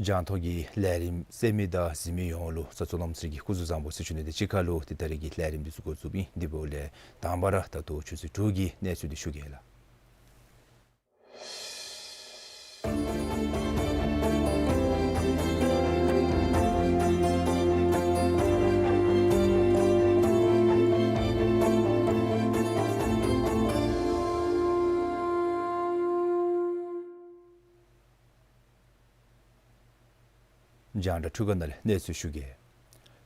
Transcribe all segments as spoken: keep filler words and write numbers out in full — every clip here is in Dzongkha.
རྒྱང་ཐོག་གི་ལས་རིམ་གསན་མི་དང་གཟིགས་མི་ཡོངས་ལུ་ས་ཚོ་ལམ་སེང་གི་སྐུ་གཟུགས་བཟང་པོ་ཟེར་ཞུ་ནི་དང་གཅིག་ཁར་ལུ་ཏེ་ད་རིས་ཀྱི་ལས་རིམ་འདི་ཚུ་འགོ་བཙུགསཔ་ཨིན། དེ་འབདཝ་ལས་དང་པ་ར་ད་ལྟོ་ཆུ་ཚོད་དྲུག་གི་གནས་ཚུལ་འདི་ཞུ་གེ་ལགས། རྒྱང་བསྒྲགས་འཕྲུལ་ཁང་ནང་ལས་གནས་ཚུལ་ཞུ་གེ།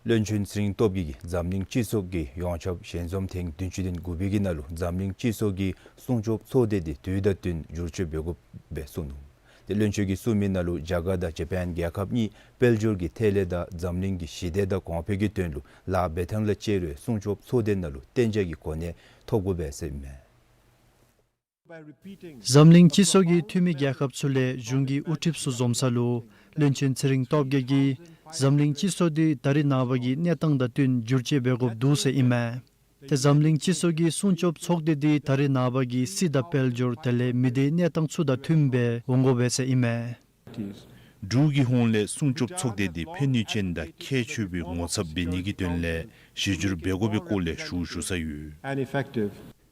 བློན་ཆེན་ཚེ་རིང་སྟོབས་རྒྱས་ཀྱིས་འཛམ་གླིང་སྤྱི་ཚོགས་ཀྱི་ཡོངས་ཁྱབ་ཞལ་འཛོམས་ཐེངས་བདུན་ཅུ་དོན་དགུ་པའི་གི་ནང་ལུ་འཛམ་གླིང་སྤྱི་ཚོགས་ཀྱི་སྲུང་སྐྱོབ་ཚོགས་སྡེ་འདི་དུས་དང་བསྟུན་བསྒྱུར་བཅོས་འབད་དགོ་པའི་གསུངས་ནུག། ཏེ་བློན་ཆེན་གྱིས་གསུངས་མི་ནང་ལུ་རྒྱ་གར་དང་ཇ་པཱན་རྒྱལ་ཁབ་གཉིས་དཔལ་འབྱོར་གྱི་ཐད་ལས་དང་འཛམ་གླིང་གི་ཞི་བདེ་དང་གོང་འཕེལ་གྱི་དོན་ལུ་ལཱ་འབད་ཐངས་ལ་དཔྱད་རུང་སྲུང་སྐྱོབ་ཚོགས་སྡེ་ནང་ལུ་གཏན་འཇགས་ཀྱི་གོ་གནས་ཐོབ་དགོ་པས་ཟེར་ཨིན་མས། འཛམ་གླིང་སྤྱི་ཚོགས་ཀྱི་འཐུས་མི་རྒྱལ་ཁབ་ཚུ་ལས་གཞུང་གི་དབུ་ཁྲིདཔ་ཚུ་འཛོམས་ས་ལུ་བློན་ཆེན་ཚེ་རིང་སྟོབས་རྒྱས་ཀྱིས་འཛམ་གླིང་སྤྱི་ཚོགས་འདི་ད་རེས་ནངས་པ་གི་གནས་སྟངས་དང་བསྟུན་བསྒྱུར་བཅོས་འབད་དགོཔ་འདུག་ཟེར་ཨིན་མས། ཏེ་འཛམ་གླིང་སྤྱི་ཚོགས་ཀྱི་སྲུང་སྐྱོབ་ཚོགས་སྡེ་འདི་ད་རེས་ནངས་པ་གི་སྲིད་དང་དཔལ་འབྱོར་དེ་ལས་མི་སྡེའི་གནས་སྟངས་ཚུ་དང་མཐུནམ་སྦེ་འོང་དགོ་པས་ཟེར་ཨིན་མས། འབྲུག་གི་ཧོངས་ལས་སྲུང་སྐྱོབ་ཚོགས་སྡེ་འདི་ཕན་ནུས་ཅན་དང་ཁྱད་ཆོས་པའི་ངོ་ཚབ་འབད་ནི་གི་དོན་ལས་གཞི་བསྒྱུར་འབད་དགོ་པའི་སྐོར་ལས་ཞུ་ཞུ་ས་ཡོད།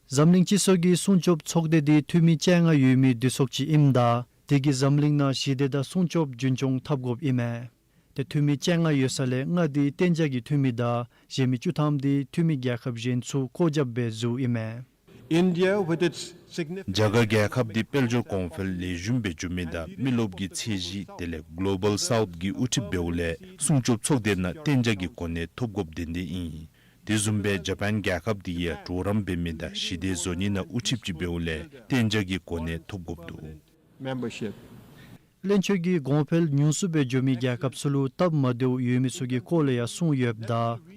འཛམ་གླིང་སྤྱི་ཚོགས་ཀྱི་སྲུང་སྐྱོབ་ཚོགས་སྡེ་འདི་འཐུས་མི་བཅོ་ལྔ་ཡོད་མི་འདི་ཚོགས་ཅིག་ཨིནམ་ད་དེ་གིས་འཛམ་གླིང་ནང་ཞི་བདེ་དང་སྲུང་སྐྱོབ་རྒྱུན་སྐྱོང་འཐབ་དགོཔ་ཨིན་མས། ཏེ་འཐུས་མི་བཅོ་ལྔ་ཡོད་ས་ལས་ལྔ་འདི་གཏན་འཇགས་ཀྱི་འཐུས་མི་དང་གཞན་མི་བཅུ་ཐམ་འདི་འཐུས་མི་རྒྱལ་ཁབ་གཞན་ཚུ་སྐོར་རྒྱབ་སྦེ་འཛུལཝ་ཨིན་མས། India with its significant རྒྱ་གར་རྒྱལ་ཁབ་འདི་དཔལ་འབྱོར་གོང་འཕེལ་ལེགས་ཤོམ་སྦེ་འགྱོ་མི་དང་མི་རློབས་ཀྱི་ཚད་གཞི་དེ་ལས་གོ་ལོ་བཱལ་སའུཐ་གི་དབུ་ཁྲིདཔ་འབདཝ་ལས་སྲུང་སྐྱོབ་ཚོགས་སྡེ་ནང་གཏན་འཇགས་ཀྱི་གོ་གནས་ཐོབ་དགོཔ་དེ་འདི་ཨིན། དེ་བཟུམ་སྦེ་ཇ་པཱན་རྒྱལ་ཁབ་འདི་ཡང་གྲོགས་རམ་འབད་མི་དང་ཞི་བདེ་བཟོ་ནི་ནང་དབུ་ཁྲིདཔ་ཅིག་འབདཝ་ལས་གཏན་འཇགས་ཀྱི་གོ་གནས་ཐོབ་དགོཔ་འདུག། Membership. བློན་ཆེན་གྱིས་གོང་འཕེལ་ཉུང་སུ་སྦེ་འགྱོ་མི་རྒྱལ་ཁབ་ཚུ་ལུ་སྟབས་མ་བདེཝ་ཡོད་མི་ཚུ་གི་སྐོར་ལས་ཡང་གསུངས་ཡོདཔ་ད་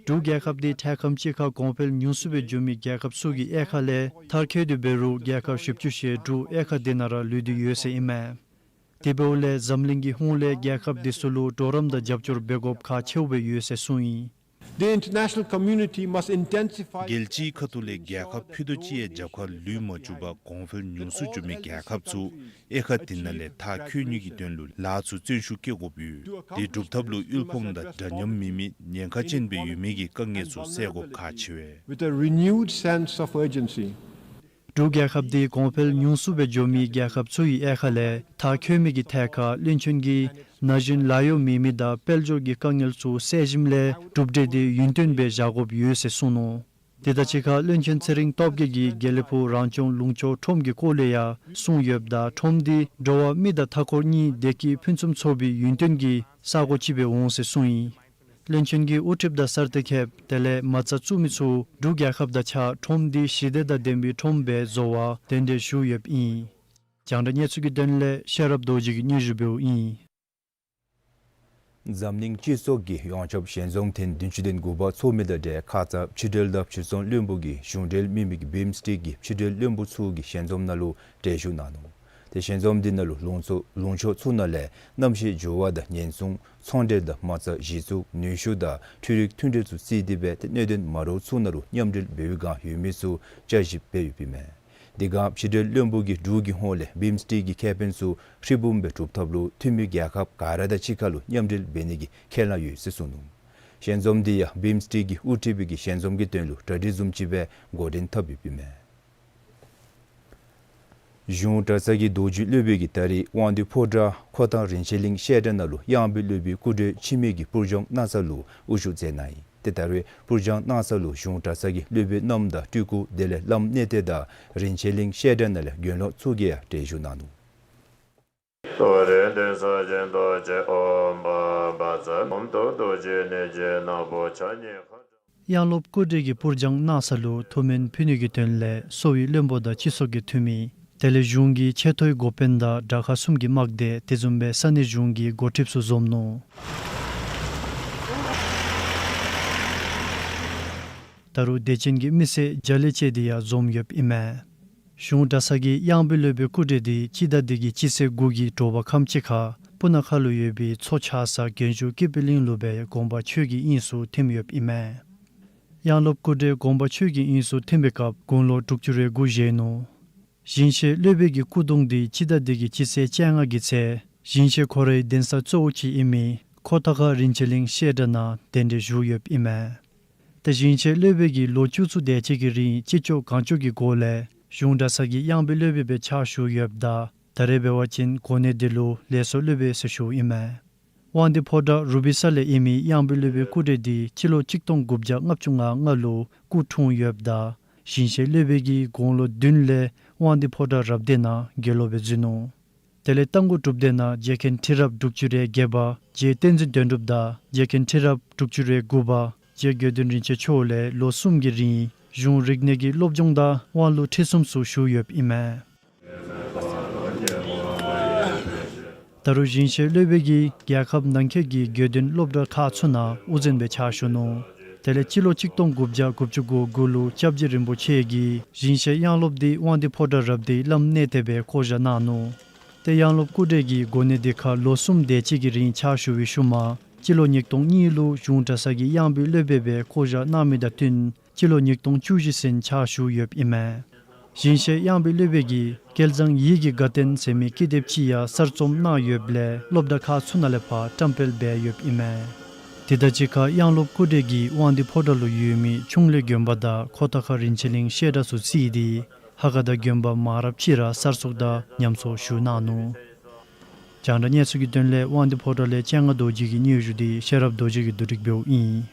འབྲུག་རྒྱལ་ཁབ་འདི་འཕྲལ་ཁམས་ཅིག་ཁར་གོང་འཕེལ་ཉུང་སུ་སྦེ་འགྱོ་མི་རྒྱལ་ཁབ་ཚུ་གི་དབྱེ་ཁ་ལས་མཐར་འཁྱོལ་ཏེ་འབད་རུང་རྒྱལ་ཁབ་བཞི་བཅུ་ཞེ་དྲུག་དབྱེ་ཁ་འདི་ནང་ར་ལུས་ཏེ་ཡོད་ཟེར་ཨིན་མས། དེ་འབདཝ་ལས་འཛམ་གླིང་གི་ཧོངས་ལས་རྒྱལ་ཁབ་འདི་ཚུ་ལུ་གྲོགས་རམ་དང་རྒྱབ་སྐྱོར་འབད་དགོཔ་ཁག་ཆེཝ་སྦེ་ཡོད་ཟེར་གསུངས་ཡི། The international community must intensify རྒྱལ་སྤྱིའི་ཁ་ཐུག་ལས་རྒྱལ་ཁབ་ཕུད་རྡོག་གཅིག་ཡང་རྒྱབ་ཁར་ལུས་མ་བཅུག་པར་གོང་འཕེལ་ཉུང་སུ་འགྱོ་མི་རྒྱལ་ཁབ་ཚུ་དབྱེ་ཁ་དེ་ནང་ལས་མཐར་འཁྱོལ་ནི་གི་དོན་ལུ་ལཱ་ཚུ་བརྩོན་ཤུགས་བསྐྱེད་དགོཔ་ཡོད། དེ་སྒྲུབ་ཐབས་ལུ་དབུལ་ཕོངས་དང་འདྲ་མཉམ་མེད་མི་ཉེན་ཁ་ཅན་སྦེ་ཡོད་མི་གི་དཀའ་ངལ་ཚུ་སེལ་དགོཔ་ཁག་ཆེ་བས། With a renewed sense of urgency. འབྲུག་རྒྱལ་ཁབ་འདི་གོང་འཕེལ་ཉུང་སུ་སྦེ་འགྱོ་མི་རྒྱལ་ཁབ་ཚུ་གི་དབྱེ་ཁ་ལས་མཐར་འཁྱོལ་མི་གི་ཐད་ཁར་བློན་ཆེན་གྱིས་ན་གཞོན་ལཱ་གཡོག་མེད་མི་དང་དཔལ་འབྱོར་གྱི་དཀའ་ངལ་ཚུ་སེལ་ཞིནམ་ལས་གྲུབ་འབྲས་འདི་ཡུན་བརྟན་སྦེ་བཞག་དགོཔ་ཡོད་ཟེར་གསུངས་ནུག། དེ་དང་གཅིག་ཁར་བློན་ཆེན་ཚེ་རིང་སྟོབས་རྒྱས་ཀྱིས་དགེ་ལེགས་ཕུག་རང་སྐྱོང་ལུང་ཕྱོགས་ཁྲོམ་གྱི་སྐོར་ལས་ཡང་གསུངས་ཡོདཔ་ད་ཁྲོམ་འདི་འགྲོ་བ་མི་དང་མཐའ་འཁོར་གཉིས་བདེ་སྐྱིད་ཕུན་སུམ་ཚོགས་པའི་ཡུན་བརྟན་གྱི་ས་གོ་ཅིག་སྦེ་འོང་ཟེར་གསུངས་ཡི། བློན་ཆེན་གྱིས་དབུ་ཁྲིདཔ་དང་གསར་གཏོད་མཁསཔ་དེ་ལས་མ་རྩ་བཙུགས་མི་ཚུ་འབྲུག་རྒྱལ་ཁབ་དང་གཅིག་ཁར་ཁྲོམ་འདི་ཞི་བདེ་དང་ལྡན་པའི་ཁྲོམ་སྦེ་བཟོ་བར་གདན་འདྲེན་ཞུ་ཡོདཔ་ཨིན། རྒྱང་བསྒྲགས་གནས་ཚུལ་གྱི་དོན་ལས་ཤེས་རབ་རྡོ་རྗེ་གིས་སྙན་ཞུ་འབདཝ་ཨིན། འཛམ་གླིང་སྤྱི་ཚོགས་ཀྱི་ཡོངས་ཁྱབ་ཞལ་འཛོམས་ཐེངས་བདུན་ཅུ་དོན་དགུ་པ་ཚོགས་མི་དང་འབྲེལ་ཁ་ཙ་ཕྱི་འབྲེལ་དང་ཕྱིར་ཚོང་བློན་པོ་གི་གཞུང་འབྲེལ་མེད་མི་གི་བིམ་སྟེག་གི་ཕྱི་འབྲེལ་བློན་པོ་ཚུ་གིས་ཞལ་འཛོམས་ནང་ལུ་གྲལ་བཞུགས་གནང་ནུག། ཏེ་ཞལ་འཛོམས་འདི་ནང་ལུ་ལུང་ཕྱོགས་ལུང་ཕྱོགས་ཚུ་ནང་ལས་གནམ་གཤིས་འགྱུར་བ་དང་ཉེན་སྲུང་ཚོང་འབྲེལ་དང་མ་རྩ་གཞི་བཙུགས་ནུས་ཤུགས་དང་འཕྲུལ་རིག་མཐུན་འབྲེལ་ཚུ་བརྩིས་ཏེ་སྦེ་ཏེ་གནད་དོན་མ་འདྲཝ་ཚུ་ནང་ལུ་མཉམ་འབྲེལ་འབད་བའི་བསྒང་ཡོད་མི་ཚུ་བསྐྱར་ཞིབ་འབད་ཡོདཔ་ཨིན་མས། དེ་བསྒང་ཕྱི་འབྲེལ་བློན་པོ་གིས་འབྲུག་གི་ཧོངས་ལས་བིམ་སྟེག་གི་ཁེ་ཕན་ཚུ་ཧྲིལ་བུམ་སྦེ་སྒྲུབ་ཐབས་ལུ་འཐུས་མི་རྒྱལ་ཁབ་ག་ར་དང་གཅིག་ཁར་ལུ་མཉམ་འབྲེལ་འབད་ནི་གི་ཁས་བླངས་ཡོད་ཟེར་གསུངས་ནུག། ཞལ་འཛོམས་འདི་ཡང་བིམ་སྟེག་གི་དབུ་ཁྲིདཔ་གི་ཞལ་འཛོམས་ཀྱི་དོན་ལུ་གྲ་སྒྲིག་བཟུམ་ཅིག་སྦེ་འགོ་འདྲེན་འཐབ་ཡོདཔ་ཨིན་མས། གཞུང་གྲྭ་ཚང་གི་རྡོ་རྗེ་སློབ་དཔོན་གྱིས་ད་རིས་དབང་འདུས་ཕོ་བྲང་ཁོ་ཐང་རིན་ཆེན་གླིང་བཤད་གྲྭ་ནང་ལུ་གཡང་འབོད་སློབ་དཔོན་སྐུ་བགྲེས་འཆི་མེད་ཀྱི་སྤུར་སྦྱོང་གནང་ས་ལུ་དབུ་བཞུགས་མཛད་གནང་ཡི། ཏེ་ད་རེས་སྤུར་སྦྱང་གནང་ས་ལུ་གཞུང་གྲྭ་ཚང་གི་སློབ་དཔོན་རྣམ་དང་སྤྲུལ་སྐུ་དེ་ལས་བླམ་གནས་བརྟན་དང་རིན་ཆེན་གླིང་བཤད་གྲྭ་ནང་ལས་དགེ་སློང་ཚུ་གིས་ཡང་གྲལ་བཞུགས་གནང་ནུག། ཏུ་རེ་འདོད་ས་ཅན་རྡོ་རྗེ་ཨོཾ་བཛྲ་བཛྲ་ཨོཾ་ཏུ་རྡོ་རྗེ་ནས་ཀྱི་ནག་པོ་ཕྱག་གཉིས་ཁ། ཡང་སློབ་སྐུ་བགྲེས་ཀྱིས་སྤུར་སྦྱང་གནང་ས་ལུ་ཐུགས་སྨོན་ཕུལ་ནི་གི་དོན་ལས་གསོ་བའི་བློན་པོ་དང་སྤྱི་ཚོགས་ཀྱི་འཐུས་མི་དེ་ལས་གཞུང་གི་ཆེ་མཐོའི་འགོ་དཔོན་དང་དྲག་ཁག་གསུམ་གྱི་དམག་སྡེ་དེ་བཟུམ་སྦེ་ས་གནས་གཞུང་གི་འགོ་ཁྲིདཔ་ཚུ་འཛོམས་ནུག། ད་རུང་དད་ཅན་གྱི་མི་སེར་བརྒྱ་ལས་བཅད་དེ་ཡང་འཛོམས་ཡོདཔ་ཨིན་མས། གཞུང་གྲྭ་ཚང་གི་གཡང་འབོད་སློབ་དཔོན་སྐུ་བགྲེས་དེ་སྤྱི་ཟླ་འདི་གི་སྤྱི་ཚེས་དགུ་གི་དྲོ་པ་ཁམས་ཅིག་ཁར་སྤུ་ན་ཁ་ལུ་ཡོད་པའི་མཚོ་ཆགས་ས་རྒྱན་ཞུ་ཀི་པི་ལིང་ལུ་སྦེ་དགོངས་པ་ཆོས་ཀྱི་དབྱིངས་སུ་ཐིམ་ཡོདཔ་ཨིན་མས། ཡང་སློབ་སྐུ་བགྲེས་དགོངས་པ་ཆོས་ཀྱི་དབྱིངས་སུ་ཐིམ་པའི་སྐབས་དགུང་ལོ་དྲུག་ཅུ་རེ་དགུ་བཞེས་ནུག། ཞིང་གཤེགས་སློབ་དཔོན་གྱི་སྐུ་གདུང་དེ་སྤྱི་ཟླ་འདི་གི་སྤྱི་ཚེས་བཅོ་ལྔ་གི་ཚེ་ཞིང་གཤེགས་ཁོ་རའི་གདན་ས་གཙོ་བོ་ཅིག་ཨིན་མི་ཁོ་ཐང་ཁ་རིན་ཆེན་གླིང་བཤད་གྲྭ་ནང་གདན་འདྲེན་ཞུ་ཡོདཔ་ཨིན་མས། ཏེ་ཞིང་གཤེགས་སློབ་དཔོན་གྱིས་ལོ་བཅུ་གསུམ་དེ་ཅིག་གི་རིང་ཅི་ལྕོགས་གང་ལྕོགས་ཀྱི་སྒོ་ལས་གཞུང་གྲྭ་ཚང་གི་གཡང་འབོད་སློབ་དཔོན་སྦེ་ཕྱག་ཞུ་ཡོདཔ་ད་ད་རེས་འབད་བ་ཅིན་གོ་གནས་དེ་ལུ་ལས་ཚོགས་སློབ་དཔོན་ཟེར་ཞུཝ་ཨིན་མས། དབང་འདུས་ཕོ་བྲང་རུ་སྦིས་ས་ལས་ཨིན་མི་གཡང་འབོད་སློབ་དཔོན་སྐུ་བགྲེས་དེ་སྤྱི་ལོ་གཅིག་སྟོང་དགུ་བརྒྱ་ལྔ་བཅུ་ང་ལྔ་ལུ་སྐུ་འཁྲུངས་ཡོདཔ་ད་ཞིང་གཤེགས་སློབ་དཔོན་གྱིས་དགུང་ལོ་བདུན་ལས་དབང་འདུས་ཕོ་བྲང་རབ་སྡེ་ནང་དགེ་སློབ་སྦེ་འཛུལ་ནུག། དེ་ལས་རྟ་མགོ་སྒྲུབ་སྡེ་ནང་རྗེ་མཁན་ཁྲི་རབས་དྲུག་ཅུ་རེ་བརྒྱད་པ་རྗེ་བསྟན་འཛིན་དོན་གྲུབ་དང་རྗེ་མཁན་ཁྲི་རབས་དྲུག་ཅུ་རེ་དགུ་པ་རྗེ་དགེ་འདུན་རིན་ཆེན་མཆོག་ལས་ལོ་གསུམ་གྱི་རིང་གཞུང་རིག་གནས་ཀྱི་སློབ་སྦྱོང་དང་དབང་ལུང་ཁྲིད་གསུམ་ཚུ་ཞུ་ཡོདཔ་ཨིན་མས། ད་རུང་ཞིང་གཤེགས་སློབ་དཔོན་གྱིས་རྒྱལ་ཁབ་ནང་འཁོད་ཀྱི་དགེ་འདུན་སློབ་གྲྭ་ཁག་ཚུ་ནང་དབུ་འཛིན་སྦེ་ཕྱག་ཞུ་ནུག། དེ་ལས་སྤྱི་ལོ་གཅིག་སྟོང་དགུ་བརྒྱ་དགུ་བཅུ་གོ་དགུ་ལུ་སྐྱབས་རྗེ་རིན་པོ་ཆེ་གིས་ཞིང་གཤེགས་གཡང་སློབ་དེ་དབང་འདུས་ཕོ་བྲང་རབ་སྡེའི་བླམ་གནས་བརྟན་སྦེ་བསྐོ་བཞག་གནང་ནུག། ཏེ་གཡང་སློབ་སྐུ་བགྲེས་ཀྱིས་གོ་གནས་དེ་ཁར་ལོ་གསུམ་དེ་ཅིག་གི་རིང་ཕྱག་ཞུ་བའི་ཤུལ་མ་སྤྱི་ལོ་ཉིས་སྟོང་གཉིས་ལུ་གཞུང་གྲྭ་ཚང་གི་གཡང་འབོད་སློབ་དཔོན་སྦེ་བསྐོ་བཞག་གནང་མི་དང་བསྟུན་སྤྱི་ལོ་ཉིས་སྟོང་བཅུ་བཞི་ཚུན་ཕྱག་ཞུ་ཡོདཔ་ཨིན་མས། ཞིང་གཤེགས་གཡང་འབོད་སློབ་དཔོན་གྱིས་བསྐལ་བཟང་ཡིད་ཀྱི་དགའ་སྟོན་ཟེར་མི་ཀི་དེབ་ཅིག་ཡང་གསར་རྩོམ་གནང་ཡོདཔ་ལས་སློབ་གྲྭ་ཁག་ཚུ་ནང་ལས་ཕར་བཀྲམ་སྤེལ་འབད་ཡོདཔ་ཨིན་མས། དེ་དང་གཅིག་ཁར་གཡང་སློབ་སྐུ་བགྲེས་ཀྱིས་དབང་འདུས་ཕོ་བྲང་ལུ་ཡོད་མི་ཁྱུང་ལེ་དགོན་པ་དང་ཁོ་ཐང་ཁ་རིན་ཆེན་གླིང་བཤད་གྲྭ་ཚུ་བརྩིས་ཏེ་ཧ་ག་དང་དགོན་པ་མང་རབས་ཅིག་ར་གསར་བཙུགས་དང་ཉམས་གསོ་ཞུ་གནང་ནུག། རྒྱང་བསྒྲགས་གནས་ཚུལ་གྱི་དོན་ལས་དབང་འདུས་ཕོ་བྲང་ལས་སྤྱན་སྔ་རྡོ་རྗེ་གི་སྙན་ཞུ་དེ་ཤེས་རབ་རྡོ་རྗེ་གིས་བསྡུ་སྒྲིག་འབདཝ་ཨིན།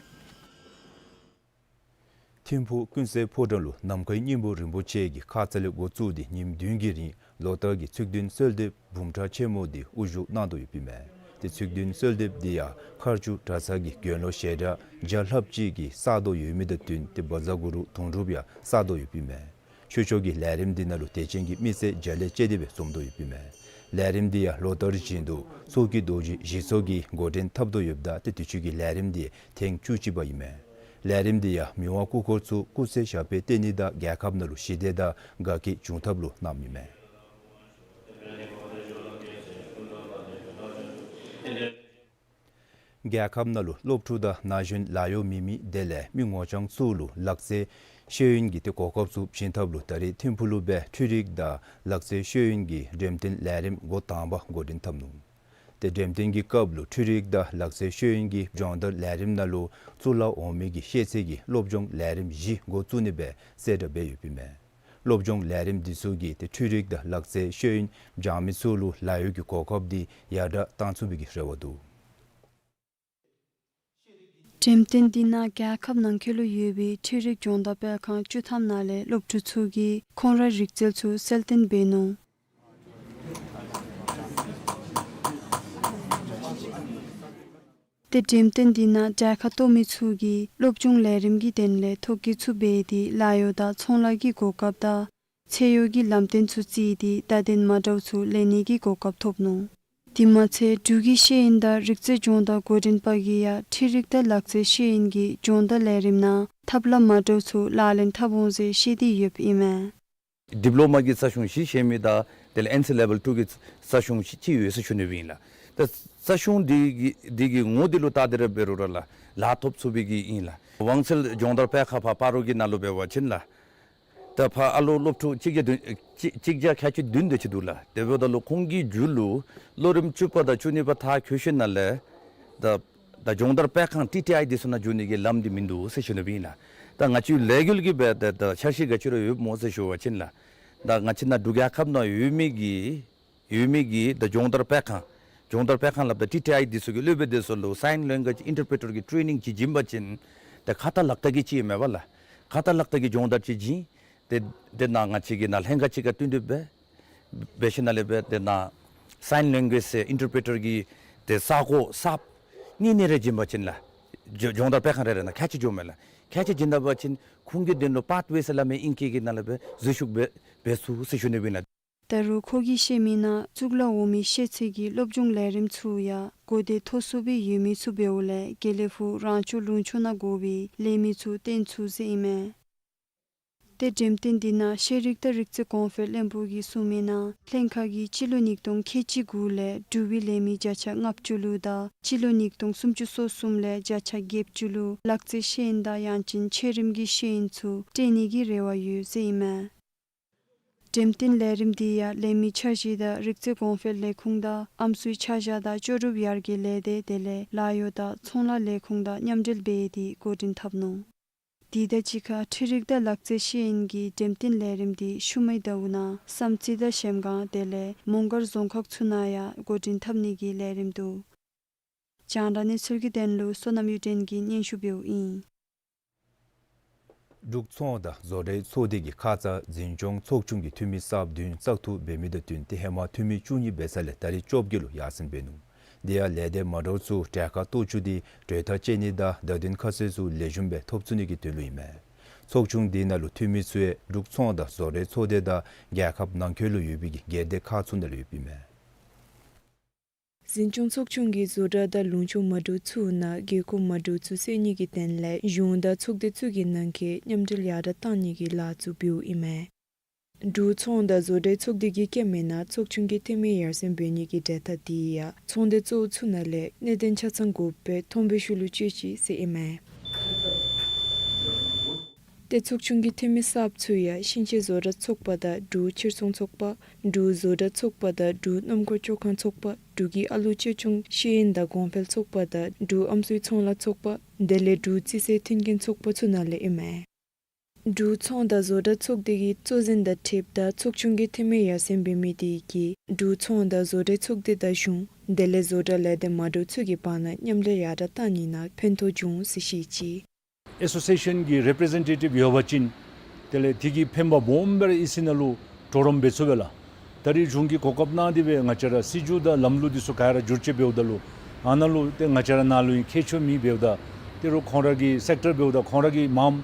ཐིམ་ཕུག་ཀུན་གསལ་ཕོ་བྲང་ལུ་ནམ་མཁའི་སྙིང་པོ་རིན་པོ་ཆེ་གི་ཁ་ཙ་ལས་འགོ་བཙུགས་ཏེ་ཉིནམ་བདུན་གྱི་རིང་ལོ་ལྟར་གྱི་ཚིག་བདུན་གསོལ་འདེབས་འབུམ་ཕྲག་ཆེན་མོ་དེ་དབུ་བཞུགས་གནང་དོ་ཡོདཔ་ཨིན་མས། ཏེ་ཚིག་བདུན་གསོལ་འདེབས་དེ་ཡང་མཁར་ཆུ་གྲྭ་ཚང་གི་དགེ་སློང་ཞལ་གྲངས་བརྒྱ་ལྷགཔ་ཅིག་གིས་བསགས་དོ་ཡོད་མི་དང་བསྟུན་ཏེ་བཛྲ་གུ་རུ་དུང་སྒྲུབ་ཡང་བསགས་དོ་ཡོདཔ་ཨིན་མས། ཆོས་ཕྱོགས་ཀྱི་ལས་རིམ་འདི་ནང་ལུ་དད་ཅན་གྱི་མི་སེར་བརྒྱ་ལས་བཅད་དེ་སྦེ་འཛོམས་དོ་ཡོདཔ་ཨིན་མས། ལས་རིམ་འདི་ཡང་ལོ་ལྟར་བཞིན་དུ་ཚོགས་ཀྱི་རྡོ་རྗེ་བཞི་ཚོགས་ཀྱིས་འགོ་འདྲེན་འཐབ་དོ་ཡོདཔ་ད་ཏེ་དུས་ཅི་གི་ལས་རིམ་འདི་ཐེངས་བཅུ་གཅིག་པ་ཨིན་མས། ལས་རིམ་འདི་ཡང་མི་དབང་སྐུ་འཁོར་ཚུ་སྐུ་ཚེ་ཞབས་པད་བརྟན་ནི་དང་རྒྱལ་ཁབ་ནང་ལུ་ཞི་བདེ་དང་དགའ་སྐྱིད་འབྱུང་ཐབས་ལུ་གནངམ་ཨིན་མས། རྒྱལ་ཁབ་ནང་ལུ་སློབ་ཕྲུག་དང་ན་གཞོན་ལཱ་གཡོག་མེད་མི་དེ་ལས་མི་ངོ་རྐྱང་ཚུ་ལུ་ལག་རྩལ་ཤེས་ཡོན་གྱི་ཏེ་གོ་སྐབས་ཚུ་བྱིན་ཐབས་ལུ་ད་རེས་ཐིམ་ཕུག་ལུ་སྦེ་འཕྲུལ་རིག་དང་ལག་རྩལ་ཤེས་ཡོན་གྱི་འགྲེམས་སྟོན་ལས་རིམ་འགོ་དང་པ་འགོ་འདྲེན་འཐབ་ནུག། ཏེ་འགྲེམས་སྟོན་གྱི་སྐབས་ལུ་འཕྲུལ་རིག་དང་ལག་རྩལ་ཤེས་ཡོན་གྱི་སྦྱོང་བརྡར་ལས་རིམ་ནང་ལུ་གཙུག་ལག་འོག་མའི་གི་ཤེས་ཚད་ཀྱི་སློབ་སྦྱོང་ལས་རིམ་བཞི་འགོ་བཙུགས་ནི་སྦེ་གསལ་བསྒྲགས་འབད་ཡོདཔ་ཨིན་མས། སློབ་སྦྱོང་ལས་རིམ་འདི་ཚུ་གིས་ཏེ་འཕྲུལ་རིག་དང་ལག་རྩལ་ཤེས་ཡོན་སྦྱང་མི་ཚུ་ལུ་ལཱ་གཡོག་གི་གོ་སྐབས་འདི་ཡར་དྲག་གཏང་ཚུགས་པའི་གི་རེ་བ་འདུག། འགྲེམས་སྟོན་འདི་ནང་རྒྱལ་ཁབ་ནང་འཁོད་ལུ་ཡོད་པའི་འཕྲུལ་རིག་སྦྱོང་བརྡར་སྤེལ་ཁང་བཅུ་ཐམ་ནང་ལས་སློབ་ཕྲུག་ཚུ་གིས་ཁོང་རའི་རིག་རྩལ་ཚུ་གསལ་སྟོན་འབད་ནུག། ཏེ་འགྲེམས་སྟོན་འདི་ནང་གྲལ་ཁར་གཏོགས་མི་ཚུ་གིས་སློབ་སྦྱོང་ལས་རིམ་གྱི་དོན་ལས་ཐོ་བཀོད་ཚུ་འབད་དེ་ལཱ་གཡོག་དང་ཚོང་ལཱ་གི་གོ་སྐབས་དང་ཚད་ཡོད་ཀྱི་ལམ་སྟོན་ཚུ་བརྩིས་ཏེ་བརྡ་དོན་མ་འདྲཝ་ཚུ་ལེན་ནི་གི་གོ་སྐབས་ཐོབ་ནུག། དེ་མ་ཚད་འབྲུག་གི་ཤེས་ཡོན་དང་རིག་རྩལ་སྦྱོང་བརྡར་འགོ་འདྲེན་པ་གིས་ཡང་འཕྲུལ་རིག་དང་ལག་རྩལ་ཤེས་ཡོན་གྱི་སྦྱོང་བརྡར་ལས་རིམ་ནང་ཐབས་ལམ་མ་འདྲཝ་ཚུ་ལག་ལེན་འཐབ་འོང་ཟེར་བཤད་དེ་ཡོདཔ་ཨིན་མས། ཌིབ་ལོ་མ་གི་རྩ་གཞུང་བཞི་བཞེས་མི་དང་དེ་ལས་ཨེན་སི་ལེ་བཱལ་ཊུ་གི་རྩ་གཞུང་བཞི་ཅིག་ཡོད་ཟེར་ཞུ་ནི་སྦེ་ཨིན་ལགས། ད་རྩ་གཞུང་འདི་གི་འདི་གི་ངོ་འདི་ལུ་བལྟ་སྟེ་ར་འབད་རུང་ར་ལགས་ལཱ་ཐོབ་ཚུགས་པའི་གི་ཨིན་ལགས། ཝང་ཚལ་སྦྱོང་བརྡར་སྤེལ་ཁང་ཕར་སྤ་རོ་གི་ནང་ལུ་འབད་བ་ཅིན་ལགས། ད་ཕར་ཨ་ལོ་སློབ་ཕྲུག་གཅིག་བརྒྱ་བདུན་གཅིག་གཅིག་བརྒྱ་ཁལ་གཅིག་བདུན་དེ་ཅིག་འདུག་ལགས། དེ་འབདཝ་ད་ལུ་ཁོང་གི་མཇུག་ལུ་ལོ་རིམ་བཅུ་པ་དང་བཅུ་གཉིས་པ་མཐར་འཁྱོལ་ཞིནམ་ལས་ད་ད་སྦྱོང་བརྡར་སྤེལ་ཁང་ཊི་ཊི་ཨའི་འདི་ཚུ་ནང་འགྱོ་ནི་གི་ལམ་འདི་མིན་འདུག་ཟེར་ཞུ་ནི་སྦེ་ཨིན་ལགས། ད་ང་བཅས་ལས་འགུལ་གྱི་སྦེ་ད་ད་འཆར་གཞི་ག་ཅི་ར་ཡོདཔ་སྨོ་ཟེར་ཞུ་བ་ཅིན་ལགས། ད་ང་བཅས་ནཱ་འབྲུག་རྒྱལ་ཁབ་ནང་ཡོད་མི་གི་ཡོད་མི་གི་ད་སྦྱོང་བརྡར་སྤེལ་ཁང་སྦྱོང་བརྡར་སྤེལ་ཁང་སླབ་ད་ཊི་ཊི་ཨའི་འདི་ཚུ་གི་སློབ་དཔོན་འདི་ཚུ་ལུ་སའིན་ལེང་གུ་ཨེཇ་ཨིན་ཊར་པི་རི་ཊར་གྱི་ཊེ་ནིང་ཅིག་བྱིན་པ་ཅིན་ད་ཁ་ཏ་ལག་བརྡ་གི་ཅིག་མེན་པ་ལགས། ཁ་ཏ་ལག་བརྡ་གི་སྦྱོང་བརྡར་ཅིག་བྱིན། ཏེ་དེ་ནང་ང་བཅས་ཀྱིས་ནཱ་ལྷན་ཁག་ཅིག་ཁར་བསྟུན་ཏེ་སྦེ་འབད་ཞིནམ་ལས་སྦེ་དེ་ནང་ སའིན་ལེང་གུ་ཨེཇ་ཟེར་ཨིན་ཊར་པི་རི་ཊར་གྱི་ཏེ་ས་གོ་གསརཔ་གཉིས་གཉིས་རེ་བྱིན་པ་ཅིན་ལགས། སྦྱོང་བརྡར་འབད་ཁན་རེ་རེ་ནང་ཁལ་གཅིག་འགྱོཝ་མས་ལགས། ཁལ་གཅིག་བྱིན་ད་པ་ཅིན་ཁོང་གི་དོན་ལུ་པཱཐ་ཝེ་ཟེར་སླབ་མི་ཨིང་སྐད་ཀྱི་ནང་ལུ་སྦེ་འཛུལ་ཞུགས་འབད་འབད་ཚུགས་ཟེར་ཞུ་ནི་ཨིན་ལགས། ད་རུང་ཁོ་གིས་བཤད་མི་ནང་གཙུག་ལག་འོག་མའི་ཤེས་ཚད་ཀྱི་སློབ་སྦྱོང་ལས་རིམ་ཚུ་ཡང་གོ་བདེ་མཐོ་སུ་སྦེ་ཡོད་མི་ཚུ་འབདཝ་ལས་དགེ་ལེགས་ཕུག་རང་སྐྱོང་ལུང་ཕྱོགས་ནང་དགོ་པའི་ལས་མི་ཚུ་བཏོན་ཚུགས་ཟེར་ཨིན་མས། ཏེ་འགྲེམས་སྟོན་འདི་ནང་ཤེས་རིག་དང་རིག་རྩལ་གོང་འཕེལ་བློན་པོ་གིས་གསུངས་མི་ནང་ལྷན་ཁག་གིས་སྤྱི་ལོ་ཉིས་སྟོང་ཁལ་གཅིག་དགུ་ལས་འབྲུག་པའི་ལས་མི་བརྒྱ་ཆ་ལྔ་བཅུ་ལུ་དང་སྤྱི་ལོ་ཉིས་སྟོང་སུམ་ཅུ་སོ་གསུམ་ལས་བརྒྱ་ཆ་བརྒྱད་ཅུ་ལུ་ལག་རྩལ་ཤེས་ཡོན་དང་ཡང་ཅིན་ཆེ་རིམ་གྱི་ཤེས་ཡོན་ཚུ་སྤྲོད་ནི་གི་རེ་བ་ཡོད་ཟེར་ཨིན་མས། འགྲེམས་སྟོན་ལས་རིམ་འདི་ཡང་ལས་མི་འཆར་གཞི་དང་རིག་རྩལ་གོང་འཕེལ་ལས་ཁུངས་དང་ཨམ་སྲུའི་ཆ་བཞག་དང་ལྕོགས་གྲུབ་ཡར་རྒྱས་ལས་སྡེ་དེ་ལས་ལཱ་གཡོག་དང་ཚོང་ལཱ་ལས་ཁུངས་དང་མཉམ་འབྲེལ་འབད་དེ་འགོ་འདྲེན་འཐབ་ནུག། དེ་དང་གཅིག་ཁར་འཕྲུལ་རིག་དང་ལག་རྩལ་ཤེས་ཡོན་གྱི་འགྲེམས་སྟོན་ལས་རིམ་འདི་ཤུལ་མའི་ཟླཝ་ནང་བསམ་རྩེ་དང་གཞལམ་སྒང་དེ་ལས་མོང་སྒར་རྫོང་ཁག་ཚུ་ནང་ཡང་འགོ་འདྲེན་འཐབ་ནི་གི་ལས་རིམ་འདུག། རྒྱང་བསྒྲགས་གནས་ཚུལ་གྱི་དོན་ལུ་བསོད་ནམས་གཡུ་སྒྲོན་གྱིས་སྙན་ཞུ་འབདཝ་ཨིན། འབྲུག་ཚོང་དང་བཟོ་གྲྭའི་ཚོགས་སྡེ་གིས་ཁ་ཙ་འཛིན་སྐྱོང་ཚོགས་ཆུང་གི་འཐུས་མི་གསརཔ་བདུན་བཙག་འཐུ་འབད་མི་དང་བསྟུན་ཏེ་ཧེ་མ་འཐུས་མི་བཅུ་གཉིས་འབད་ས་ལས་ད་རིས་བཅོ་བརྒྱད་ལུ་ཡར་སེང་འབད་ནུག། དེ་ཡང་ལས་སྡེ་མ་འདྲཝ་ཚུ་གྲལ་ཁར་གཏོགས་བཅུག་སྟེ་གྲོས་ཐག་བཅད་ནི་དང་བརྡ་དོན་ཁ་གསལ་ཚུ་ལེགས་ཤོམ་སྦེ་ཐོབ་ཚུགས་ནི་གི་དོན་ལུ་ཨིན་མས། ཚོགས་ཆུང་དེ་ནང་ལུ་འཐུས་མི་ཚུ་ཡང་འབྲུག་ཚོང་དང་བཟོ་གྲྭའི་ཚོགས་སྡེ་དང་རྒྱལ་ཁབ་ནང་འཁོད་ལུ་ཡོད་པའི་གི་སྒེར་སྡེ་ཁག་ཚུ་ནང་ལུ་ཡོདཔ་ཨིན་མས། འཛིན་སྐྱོང་ཚོགས་ཆུང་གིས་བཟོ་གྲྭ་དང་ལུང་ཕྱོགས་མ་འདྲཝ་ཚུ་ནང་དགོས་མཁོ་མ་འདྲཝ་ཚུ་སེལ་ནི་གི་དོན་ལས་གཞུང་དང་ཚོགས་སྡེ་ཚུ་གི་ནང་འཁོད་མཉམ་འབྲེལ་ཡར་དྲགས་གཏང་ནི་གི་ལཱ་ཚུ་འབདཝ་ཨིན་མས། འབྲུག་ཚོང་དང་བཟོ་གྲྭའི་ཚོགས་སྡེ་གིས་བཀོད་མི་ནང་ཚོགས་ཆུང་གི་འཐུས་མི་ཡར་སེང་འབད་ནི་གི་གྲལ་ཐག་དེ་ཡང་ཚོགས་སྡེ་གཙོ་བོ་ཚུ་ནང་ལས་གནད་དོན་ཆ་ཚང་དགོཔ་སྦེ་ཐོན་པའི་ཤུལ་ལུ་སྤྱོད་ཅི་ཟེར་ཨིན་མས། ཏེ་ཚོགས་ཆུང་གི་འཐུས་མི་གསརཔ་ཚུ་ཡང་ཤིང་ཆས་བཟོ་གྲྭ་ཚོགས་པ་དང་འབྲུག་ཕྱིར་ཚོང་ཚོགས་པ། འབྲུག་བཟོ་གྲྭ་ཚོགས་པ་དང་འབྲུག་སྣུམ་འཁོར་བཅོ་ཁང་ཚོགས་པ། འབྲུག་གི་ཨ་ལུ་གཅེས་སྐྱོང་ཤེས་ཡོན་དང་གོང་འཕེལ་ཚོགས་པ་དང་འབྲུག་ཨམ་སྲུའི་ཚོང་ལཱ་ཚོགས་པ། དེ་ལས་འབྲུག་རྩིས་སའི་མཐུན་རྐྱེན་ཚོགས་པ་ཚུ་ནང་ལས་ཨིན་མས། འབྲུག་ཚོང་དང་བཟོ་གྲྭ་ཚོགས་སྡེ་གི་གཙོ་འཛིན་དང་འཁྲིལཝ་ད་ཚོགས་ཆུང་གི་འཐུས་མི་ཡར་སེང་འབད་མི་དེ་གིས་འབྲུག་ཚོང་དང་བཟོ་གྲྭའི་ཚོགས་སྡེ་དང་གཞུང་དེ་ལས་བཟོ་གྲྭ་ལས་སྡེ་མ་འདྲཝ་ཚུ་གི་བར་ན་མཉམ་འབྲེལ་ཡར་དྲགས་གཏང་ནི་ནང་ཕན་ཐོགས་འབྱུང་ཟེར་བཤད་ཅི། ཨེ་སོ་སི་ཨེ་ཤཱན་གྱི་རི་པི་རི་ཟེན་ཊེ་ཊིབ་ཡོད་པ་ཅིན་དེ་ལས་དེ་གིས་ཕན་པ་སྦོམ་སྦེ་ར་ཨིན་ཟེར་ནང་ལུ་གྲོགས་རམ་འབད་ཚུགས་པས་ལགས། ད་རིས་གཞུང་གིས་གོ་སྐབས་གནང་སྟེ་སྦེ་ང་བཅས་ར་སྲིད་བྱུས་དང་ལམ་ལུགས་འདི་ཚུ་ག་ར་བསྒྱུར་བཅོས་འབདཝ་ད་ལུ་ཨ་ནཱ་ལུ་ཏེ་ང་བཅས་ར་ནང་ལུ་ཨིན་མཁས་མཆོག་མེདཔ་འབདཝ་ད་ཏེ་རུང་ཁོང་ར་གི་སེཀ་ཊར་འབདཝ་ད་ཁོང་ར་གི་མངམ་